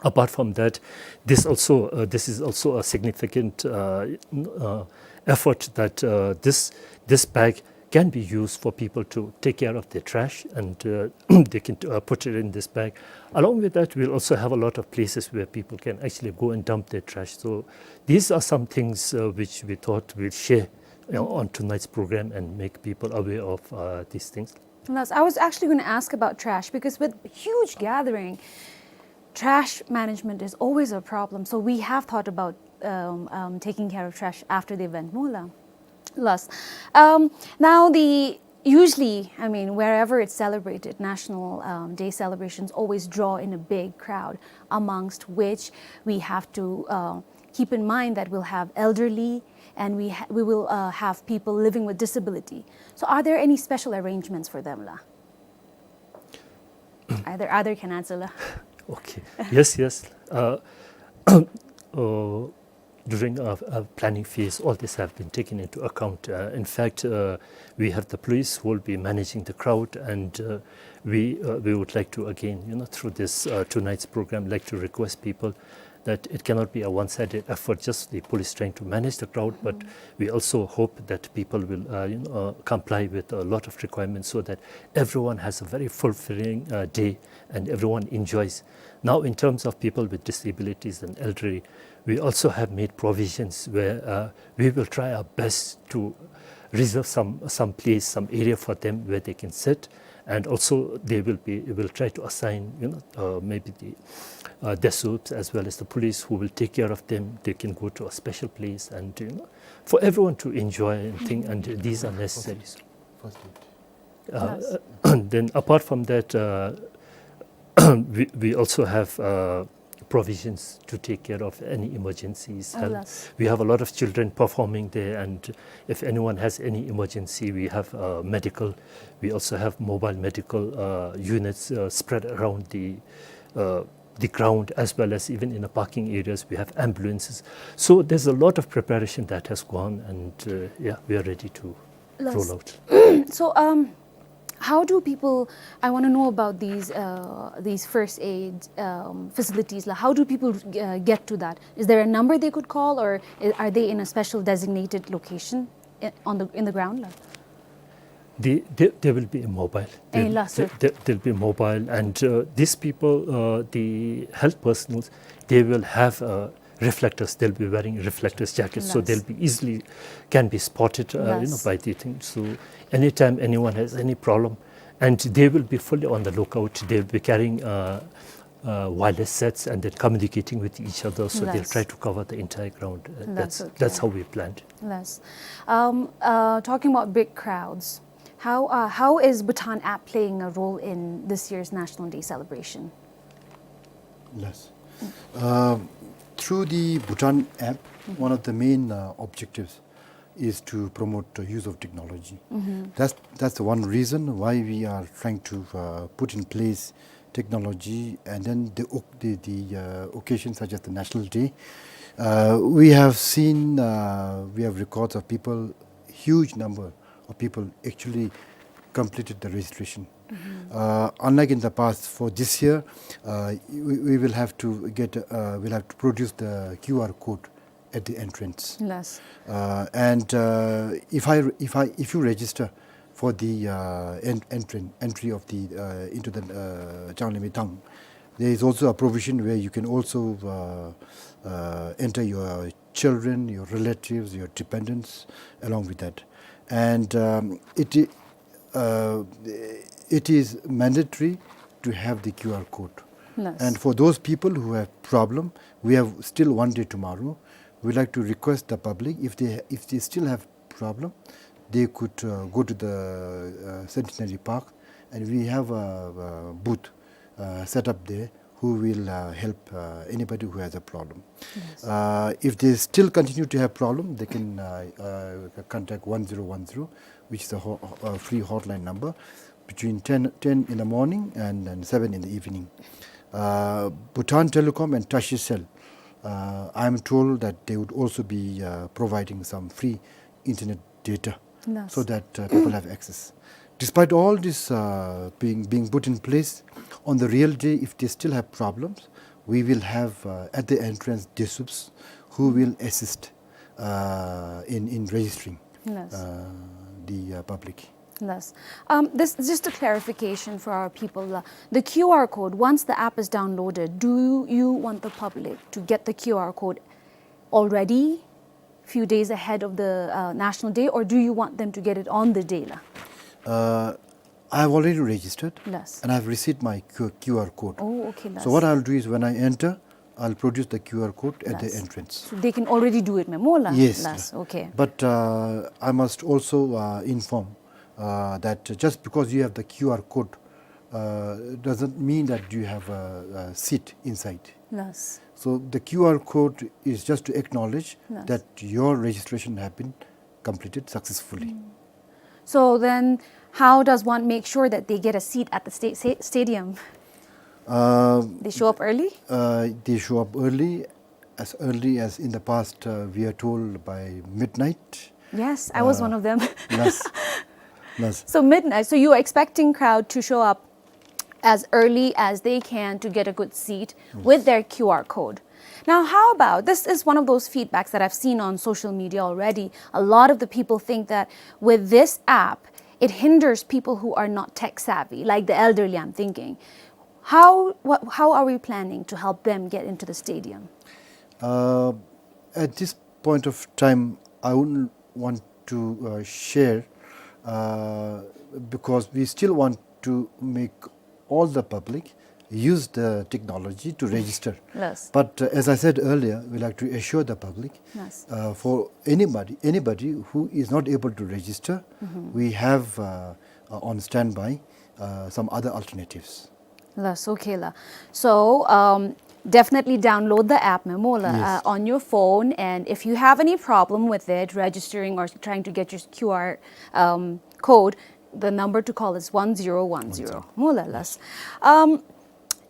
apart from that, this also uh, this is also a significant uh, n- uh, effort that uh, this this bag can be used for people to take care of their trash, and uh, they can uh, put it in this bag. Along with that, we'll also have a lot of places where people can actually go and dump their trash. So these are some things uh, which we thought we'll share you know, on tonight's program and make people aware of uh, these things. Yes, I was actually going to ask about trash because with huge gathering, trash management is always a problem. So we have thought about um, um, taking care of trash after the event. Mola. Yes. Um, now the usually, I mean, wherever it's celebrated, National um, Day celebrations always draw in a big crowd, amongst which we have to uh, keep in mind that we'll have elderly and we, ha- we will uh, have people living with disability. So are there any special arrangements for them, la? Either other can answer, la. Okay. Yes, yes. Uh, uh, during our, our planning phase, all this have been taken into account. Uh, in fact, uh, we have the police who will be managing the crowd, and uh, we uh, we would like to again, you know, through this uh, tonight's program, like to request people that it cannot be a one-sided effort, just the police trying to manage the crowd, but we also hope that people will, uh, you know, uh, comply with a lot of requirements so that everyone has a very fulfilling uh, day and everyone enjoys. Now, in terms of people with disabilities and elderly, we also have made provisions where uh, we will try our best to reserve some, some place, some area for them where they can sit. And also they will be will try to assign you know uh, maybe the uh, DESUPs as well as the police who will take care of them. They can go to a special place and you know for everyone to enjoy and thing, and these are necessary. First aid. Uh, and then apart from that, uh, we, we also have uh, provisions to take care of any emergencies. Oh, Help. Yes. We have a lot of children performing there, and if anyone has any emergency, we have uh, medical. We also have mobile medical uh, units uh, spread around the uh, the ground, as well as even in the parking areas, we have ambulances. So there's a lot of preparation that has gone, and uh, yeah, we are ready to Yes. roll out. So, um, how do people? I want to know about these uh, these first aid um, facilities. Like, how do people uh, get to that? Is there a number they could call, or i- are they in a special designated location i- on the in the ground? Like? They, they, they will be mobile. Eh, They'll, last they, week. they, they'll be mobile, and uh, these people, uh, the health personnel, they will have uh, reflectors. They'll be wearing reflectors jackets, so Yes. they'll be easily can be spotted, uh, you know, Yes. by the thing. So anytime anyone has any problem, and they will be fully on the lookout. They'll be carrying uh, uh, wireless sets and then communicating with each other. So they'll Yes. try to cover the entire ground. Uh, That's that's that's okay. How we planned. Yes. Um, uh, talking about big crowds, how uh, how is Bhutan app playing a role in this year's National Day celebration? Yes. Um, through the Bhutan app, one of the main uh, objectives is to promote the use of technology. That's that's the one reason why we are trying to uh, put in place technology, and then the oc- the, the uh, occasions such as the National Day. Uh, we have seen uh, we have records of people, huge number of people actually completed the registration. Uh, unlike in the past, for this year, uh, we, we will have to get, uh, we'll have to produce the Q R code at the entrance. Yes. Uh, and, uh, if I, if I, if you register for the, uh, en-, entry, entry of the, uh, into the, uh, Changlimbi town, there is also a provision where you can also, uh, uh, enter your children, your relatives, your dependents along with that. And, um, it, uh, it is mandatory to have the Q R code. Yes. And for those people who have problem, we have still one day tomorrow. We'd like to request the public, if they, if they still have problem, they could, uh, go to the, uh, Centenary Park, and we have a, a booth, uh, set up there who will, uh, help, uh, anybody who has a problem. Yes. Uh, if they still continue to have problem, they can, uh, uh, contact one zero one zero, which is a ho-, a free hotline number, between ten, ten in the morning and, and seven in the evening. Uh, Bhutan Telecom and Tashicell, uh, I'm told that they would also be, uh, providing some free internet data, yes, so that, uh, people have access. Despite all this, uh, being, being put in place, on the real day, if they still have problems, we will have, uh, at the entrance, DESUPs who will assist, uh, in, in registering, yes, uh, the, uh, public. Yes. Um, this, just a clarification for our people. Uh, the Q R code, once the app is downloaded, do you want the public to get the Q R code already, few days ahead of the, uh, National Day, or do you want them to get it on the day la? Uh, I have already registered, yes, and I have received my Q-, Q R code. Oh, okay, yes. So what I'll do is when I enter, I'll produce the Q R code at the, yes, entrance. So they can already do it, ma'am, la? Yes, yes. Okay. But, uh, I must also, uh, inform, uh, that just because you have the Q R code, uh, doesn't mean that you have a, a seat inside. Yes. So the Q R code is just to acknowledge, yes, that your registration have been completed successfully. Mm. So then, how does one make sure that they get a seat at the sta-, sta-, stadium? Uh, they show up early? Uh, they show up early, as early as in the past, uh, we are told by midnight. Yes, I was, uh, one of them. Yes. Yes. So midnight, so you are expecting crowd to show up as early as they can to get a good seat, yes, with their Q R code. Now, how about, this is one of those feedbacks that I've seen on social media already. A lot of the people think that with this app, it hinders people who are not tech savvy, like the elderly, I'm thinking. How, what, how are we planning to help them get into the stadium? Uh, at this point of time, I wouldn't want to, uh, share, uh, because we still want to make all the public use the technology to register. Yes. But, uh, as I said earlier, we like to assure the public, yes, uh, for anybody, anybody who is not able to register, mm-hmm, we have, uh, uh, on standby, uh, some other alternatives. Yes, okay la. So, um, definitely download the app, ma'am, la, yes, uh, on your phone. And if you have any problem with it, registering or trying to get your Q R, um, code, the number to call is one zero one zero. One zero. Mula, yes. Um,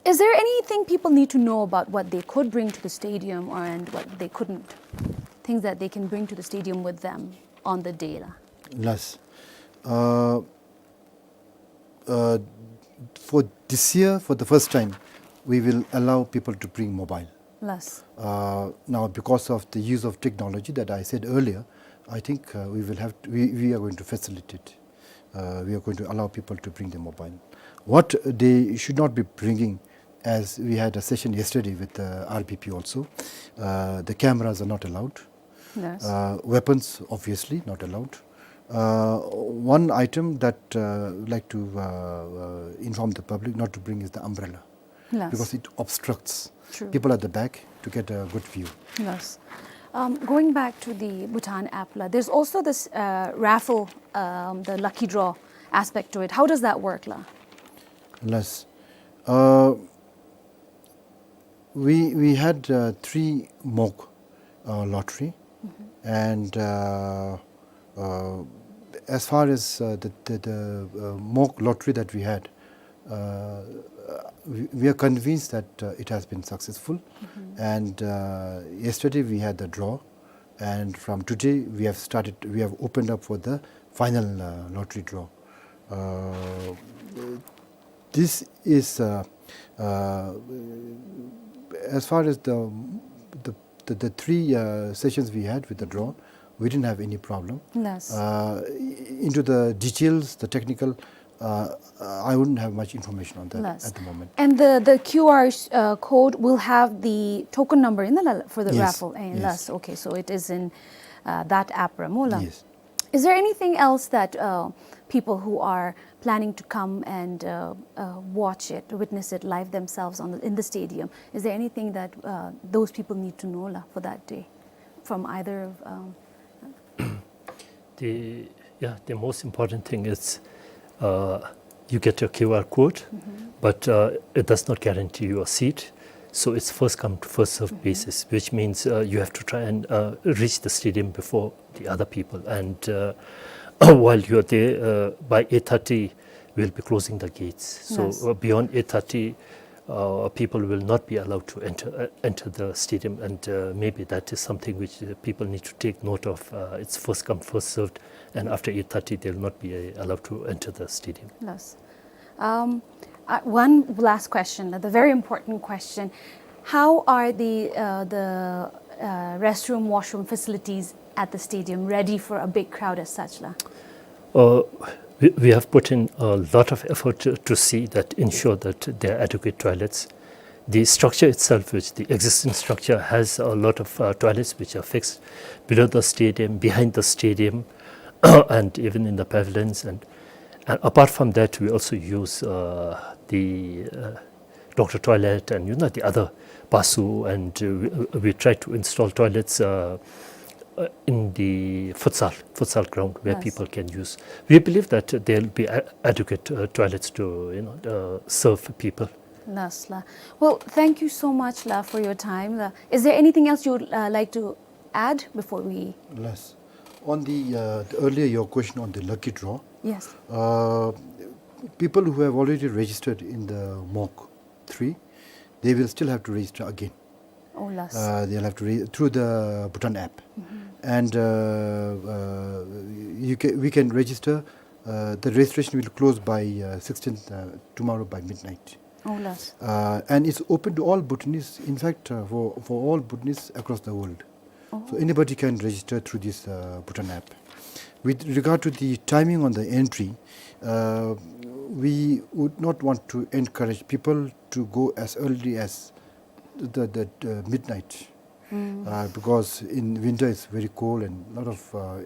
is there anything people need to know about what they could bring to the stadium or, and what they couldn't? Things that they can bring to the stadium with them on the day la? Yes. Uh, uh, for this year, for the first time, we will allow people to bring mobile. Yes. Uh, now, because of the use of technology that I said earlier, I think, uh, we will have to, we, we are going to facilitate. Uh, we are going to allow people to bring their mobile. What they should not be bringing, as we had a session yesterday with the R P P also, uh, the cameras are not allowed. Yes. Uh, weapons, obviously, not allowed. Uh, one item that, uh, we'd like to, uh, uh, inform the public not to bring is the umbrella. Yes. Because it obstructs, true, people at the back to get a good view. Yes. Um, going back to the Bhutan app la, there's also this, uh, raffle, um, the lucky draw aspect to it. How does that work la? Yes. Uh, we, we had, uh, three mock, uh, lottery. Mm-hmm. And, uh, uh, as far as, uh, the, the, the, uh, mock lottery that we had, uh, we, we are convinced that, uh, it has been successful. Mm-hmm. And, uh, yesterday we had the draw. And from today we have started, we have opened up for the final, uh, lottery draw. Uh, this is, uh, uh, as far as the, the, the, the three, uh, sessions we had with the draw, we didn't have any problem. Yes. Uh, i-, into the details, the technical, uh, I wouldn't have much information on that at the moment. And the, the Q R, uh, code will have the token number in the la-, for the raffle. Yes, eh, yes. Okay, so it is in, uh, that app, ra mo la. Yes. Is there anything else that, uh, people who are planning to come and, uh, uh, watch it, witness it live themselves on the, in the stadium, is there anything that, uh, those people need to know, la, for that day from either of, um, the, yeah, the most important thing is, uh, you get your Q R code, but, uh, it does not guarantee you a seat. So it's first come, first served basis, which means, uh, you have to try and, uh, reach the stadium before the other people. And, uh, while you're there, uh, by eight thirty, we'll be closing the gates. So, uh, beyond eight thirty, uh, people will not be allowed to enter, uh, enter the stadium, and, uh, maybe that is something which, uh, people need to take note of. Uh, it's first come, first served, and after eight thirty, they'll not be, uh, allowed to enter the stadium. Yes. Um, uh, one last question, the very important question. How are the, uh, the, uh, restroom, washroom facilities at the stadium ready for a big crowd as such, la? Uh, we, we have put in a lot of effort to, to see that, ensure that there are adequate toilets. The structure itself, which the existing structure, has a lot of, uh, toilets which are fixed below the stadium, behind the stadium, and even in the pavilions. And, and apart from that, we also use, uh, the, uh, doctor toilet and, you know, the other basu, and, uh, we, we try to install toilets, uh, uh, in the futsal, futsal ground where people can use. We believe that there'll be a-, adequate, uh, toilets to, you know, uh, serve people. Yes, la. Well, thank you so much, la, for your time, la. Is there anything else you would, uh, like to add before we... Yes. On the, uh, the earlier your question on the lucky draw. Yes. Uh, people who have already registered in the MOC three, they will still have to register again. Oh, yes. Uh, they'll have to re-, through the Bhutan app. And, uh, uh, you ca-, we can register. Uh, the registration will close by, uh, sixteenth, uh, tomorrow by midnight. Oh, yes. Uh, and it's open to all Bhutanese, in fact, uh, for, for all Bhutanese across the world. So anybody can register through this, uh, Bhutan app. With regard to the timing on the entry, uh, we would not want to encourage people to go as early as the, the, uh, midnight. Uh, because in winter it's very cold and lot of, uh,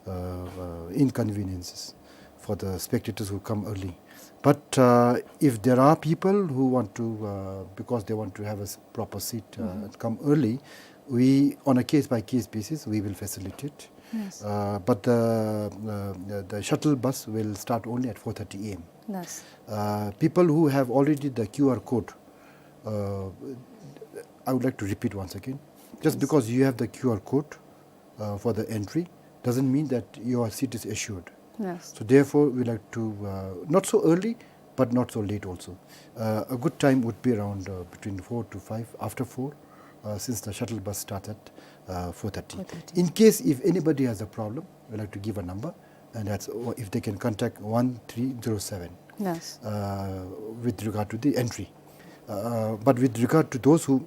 uh, uh, inconveniences for the spectators who come early. But, uh, if there are people who want to, uh, because they want to have a s-, proper seat, uh, and come early, we, on a case-by-case basis, we will facilitate. Yes. Uh, but the, uh, the, the shuttle bus will start only at four thirty A M. Yes. Uh, people who have already the Q R code, uh, I would like to repeat once again. Just because you have the Q R code, uh, for the entry doesn't mean that your seat is assured. Yes. So therefore, we like to, uh, not so early, but not so late also. Uh, a good time would be around, uh, between four to five, after four, uh, since the shuttle bus starts at, uh, four thirty. Four thirty. In case if anybody has a problem, we like to give a number, and that's, uh, if they can contact one three zero seven, yes, uh, with regard to the entry. Uh, but with regard to those who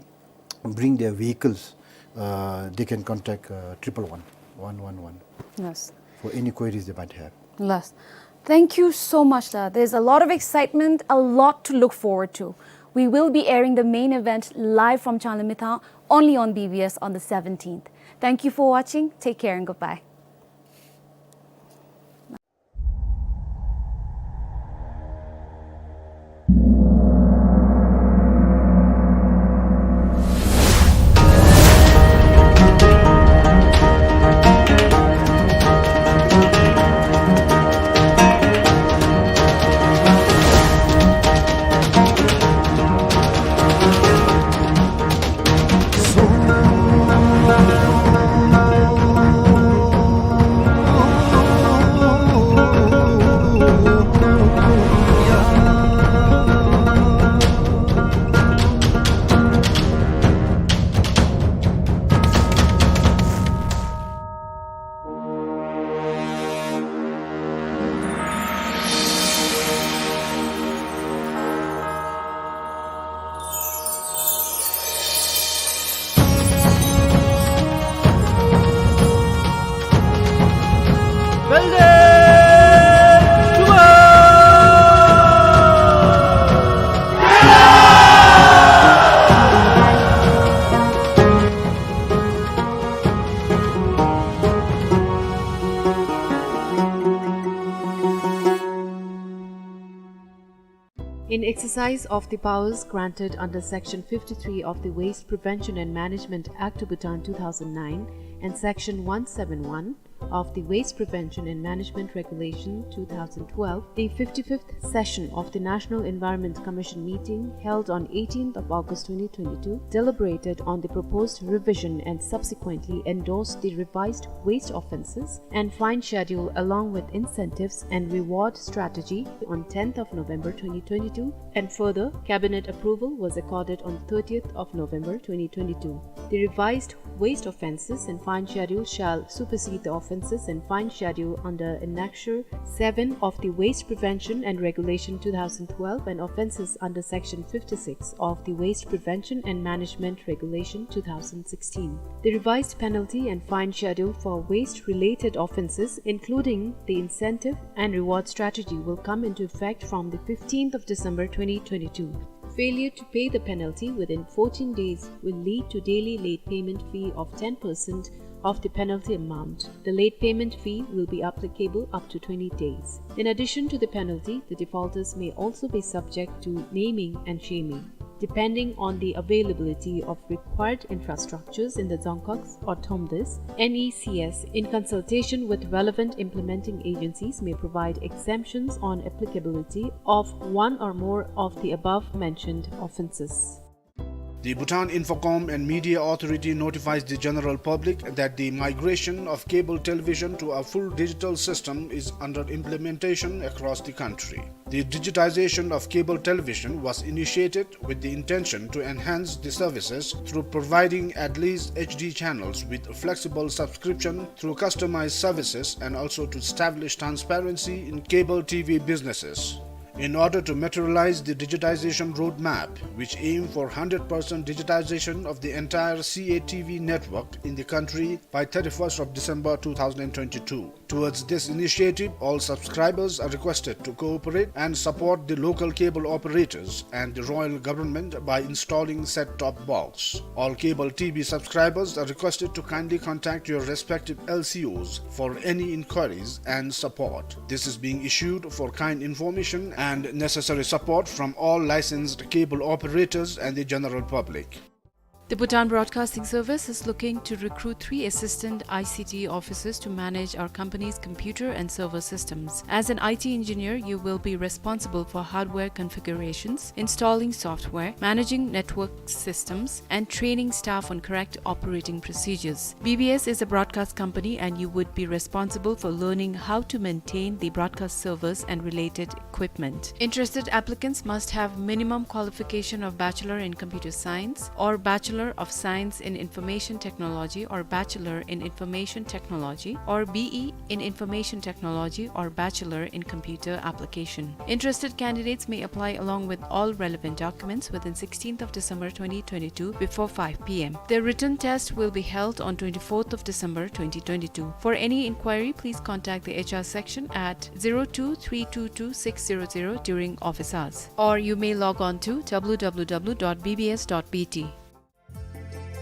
bring their vehicles, uh, they can contact, uh, triple one, one one one, yes, for any queries they might have. Yes. Thank you so much, la. There's a lot of excitement, a lot to look forward to. We will be airing the main event live from Changlimithang only on B B S on the seventeenth. Thank you for watching. Take care and goodbye. In exercise of the powers granted under Section fifty-three of the Waste Prevention and Management Act of Bhutan two thousand nine and Section one seven one of the Waste Prevention and Management Regulation two thousand twelve, the fifty-fifth session of the National Environment Commission meeting held on eighteenth of August twenty twenty-two deliberated on the proposed revision and subsequently endorsed the revised waste offences and fine schedule along with incentives and reward strategy on tenth of November twenty twenty-two, and further, cabinet approval was accorded on thirtieth of November twenty twenty-two. The revised waste offences and fine schedule shall supersede the offences and fine schedule under Annexure seven of the Waste Prevention and Regulation two thousand twelve and offences under Section fifty-six of the Waste Prevention and Management Regulation two thousand sixteen. The revised penalty and fine schedule for waste-related offences, including the incentive and reward strategy, will come into effect from the fifteenth of December twenty twenty-two. Failure to pay the penalty within fourteen days will lead to daily late payment fee of ten percent of the penalty amount. The late payment fee will be applicable up to twenty days. In addition to the penalty, the defaulters may also be subject to naming and shaming. Depending on the availability of required infrastructures in the Dzongkhag or Thromdes, N E C S, in consultation with relevant implementing agencies, may provide exemptions on applicability of one or more of the above mentioned offences. The Bhutan Infocom and Media Authority notifies the general public that the migration of cable television to a full digital system is under implementation across the country. The digitization of cable television was initiated with the intention to enhance the services through providing at least H D channels with flexible subscription through customized services and also to establish transparency in cable T V businesses. In order to materialize the digitization roadmap, which aim for hundred percent digitization of the entire C A T V network in the country by thirty-first of December two thousand twenty-two, towards this initiative, all subscribers are requested to cooperate and support the local cable operators and the royal government by installing set-top box. All cable T V subscribers are requested to kindly contact your respective L C Os for any inquiries and support. This is being issued for kind information and necessary support from all licensed cable operators and the general public. The Bhutan Broadcasting Service is looking to recruit three assistant I C T officers to manage our company's computer and server systems. As an I T engineer, you will be responsible for hardware configurations, installing software, managing network systems, and training staff on correct operating procedures. B B S is a broadcast company and you would be responsible for learning how to maintain the broadcast servers and related equipment. Interested applicants must have minimum qualification of Bachelor in Computer Science or Bachelor of Science in Information Technology or Bachelor in Information Technology or B E in Information Technology or Bachelor in Computer Application. Interested candidates may apply along with all relevant documents within sixteenth of December twenty twenty-two before five P M. The written test will be held on twenty-fourth of December twenty twenty-two. For any inquiry, please contact the H R section at zero two three two two six zero zero during office hours, or you may log on to W W W dot B B S dot B T.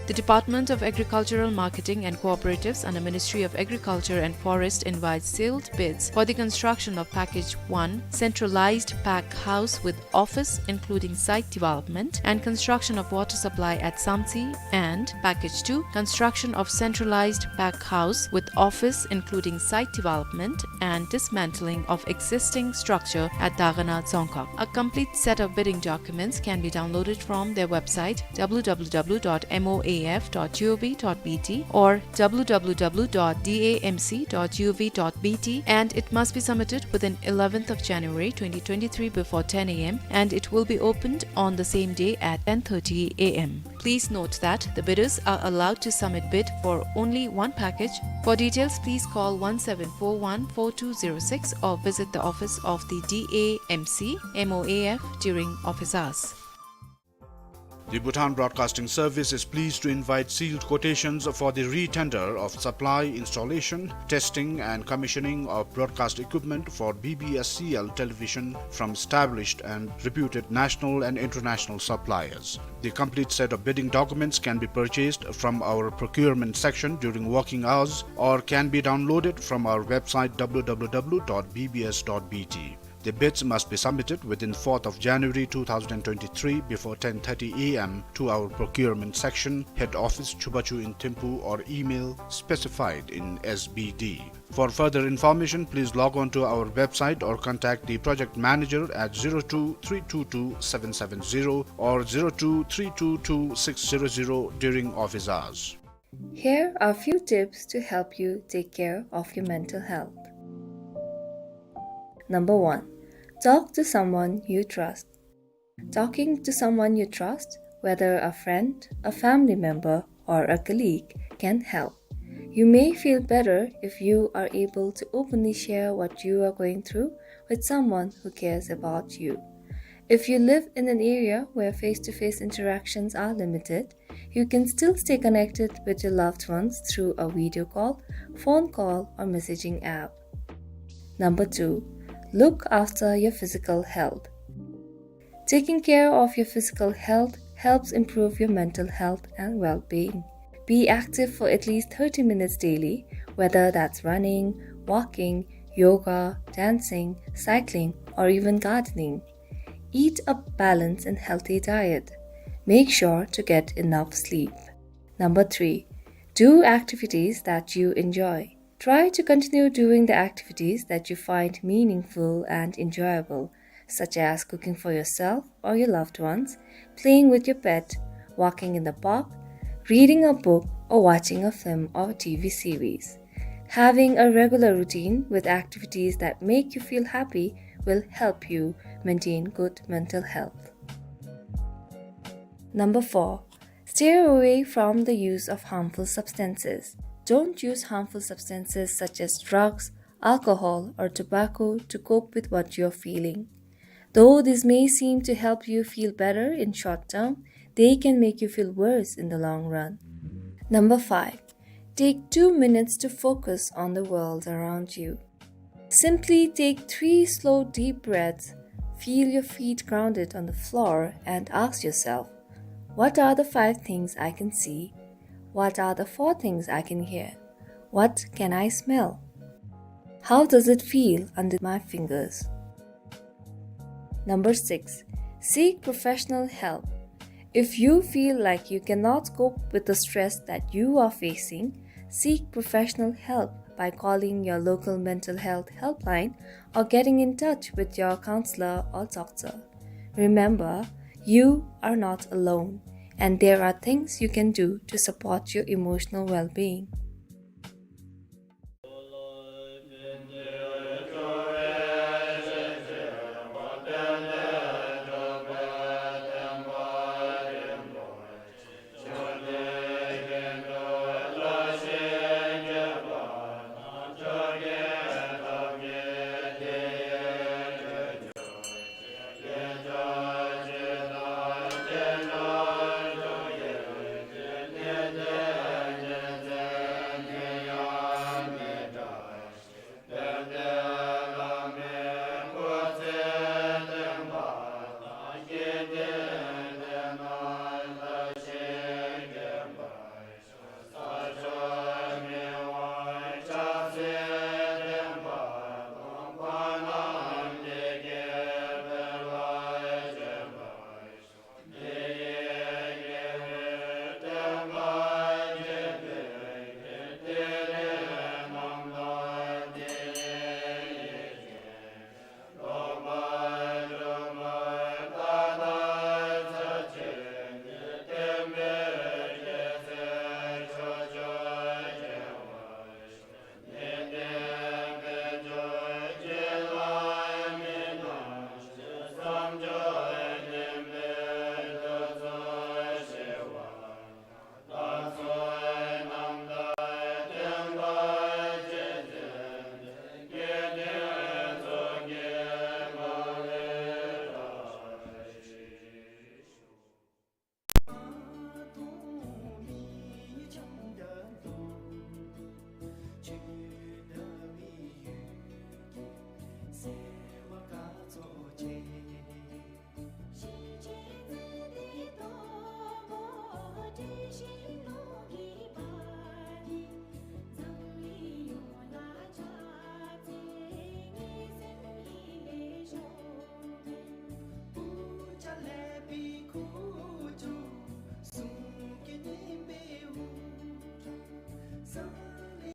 The Department of Agricultural Marketing and Cooperatives under Ministry of Agriculture and Forest invites sealed bids for the construction of Package one, centralized pack house with office including site development and construction of water supply at Samtse, and Package two, construction of centralized pack house with office including site development and dismantling of existing structure at Dagana Dzongkhag. A complete set of bidding documents can be downloaded from their website W W W dot M O A F dot G O V dot B T or W W W dot D A M C dot G O V dot B T, and it must be submitted within eleventh of January twenty twenty-three before ten A M, and it will be opened on the same day at ten thirty A M. Please note that the bidders are allowed to submit bid for only one package. For details, please call one seven four one four two zero six or visit the office of the D A M C M O A F during office hours. The Bhutan Broadcasting Service is pleased to invite sealed quotations for the re-tender of supply, installation, testing and commissioning of broadcast equipment for B B S C L television from established and reputed national and international suppliers. The complete set of bidding documents can be purchased from our procurement section during working hours or can be downloaded from our website W W W dot B B S dot B T. The bids must be submitted within fourth of January two thousand twenty-three before ten thirty A M to our procurement section, head office, Chubachu in Thimphu, or email specified in S B D. For further information, please log on to our website or contact the project manager at zero two three two two seven seven zero or zero two three two two six zero zero during office hours. Here are few tips to help you take care of your mental health. Number one, talk to someone you trust. Talking to someone you trust, whether a friend, a family member, or a colleague, can help. You may feel better if you are able to openly share what you are going through with someone who cares about you. If you live in an area where face-to-face interactions are limited, you can still stay connected with your loved ones through a video call, phone call, or messaging app. Number two, look after your physical health. Taking care of your physical health helps improve your mental health and well-being. Be active for at least thirty minutes daily, whether that's running, walking, yoga, dancing, cycling, or even gardening. Eat a balanced and healthy diet. Make sure to get enough sleep. Number three, do activities that you enjoy. Try to continue doing the activities that you find meaningful and enjoyable, such as cooking for yourself or your loved ones, playing with your pet, walking in the park, reading a book, or watching a film or T V series. Having a regular routine with activities that make you feel happy will help you maintain good mental health. Number four, steer away from the use of harmful substances. Don't use harmful substances such as drugs, alcohol, or tobacco to cope with what you're feeling. Though this may seem to help you feel better in short term, they can make you feel worse in the long run. Number five, take two minutes to focus on the world around you. Simply take three slow, deep breaths, feel your feet grounded on the floor, and ask yourself, "What are the five things I can see? What are the four things I can hear? What can I smell? How does it feel under my fingers?" Number six, seek professional help. If you feel like you cannot cope with the stress that you are facing, seek professional help by calling your local mental health helpline or getting in touch with your counselor or doctor. Remember, you are not alone, and there are things you can do to support your emotional well-being.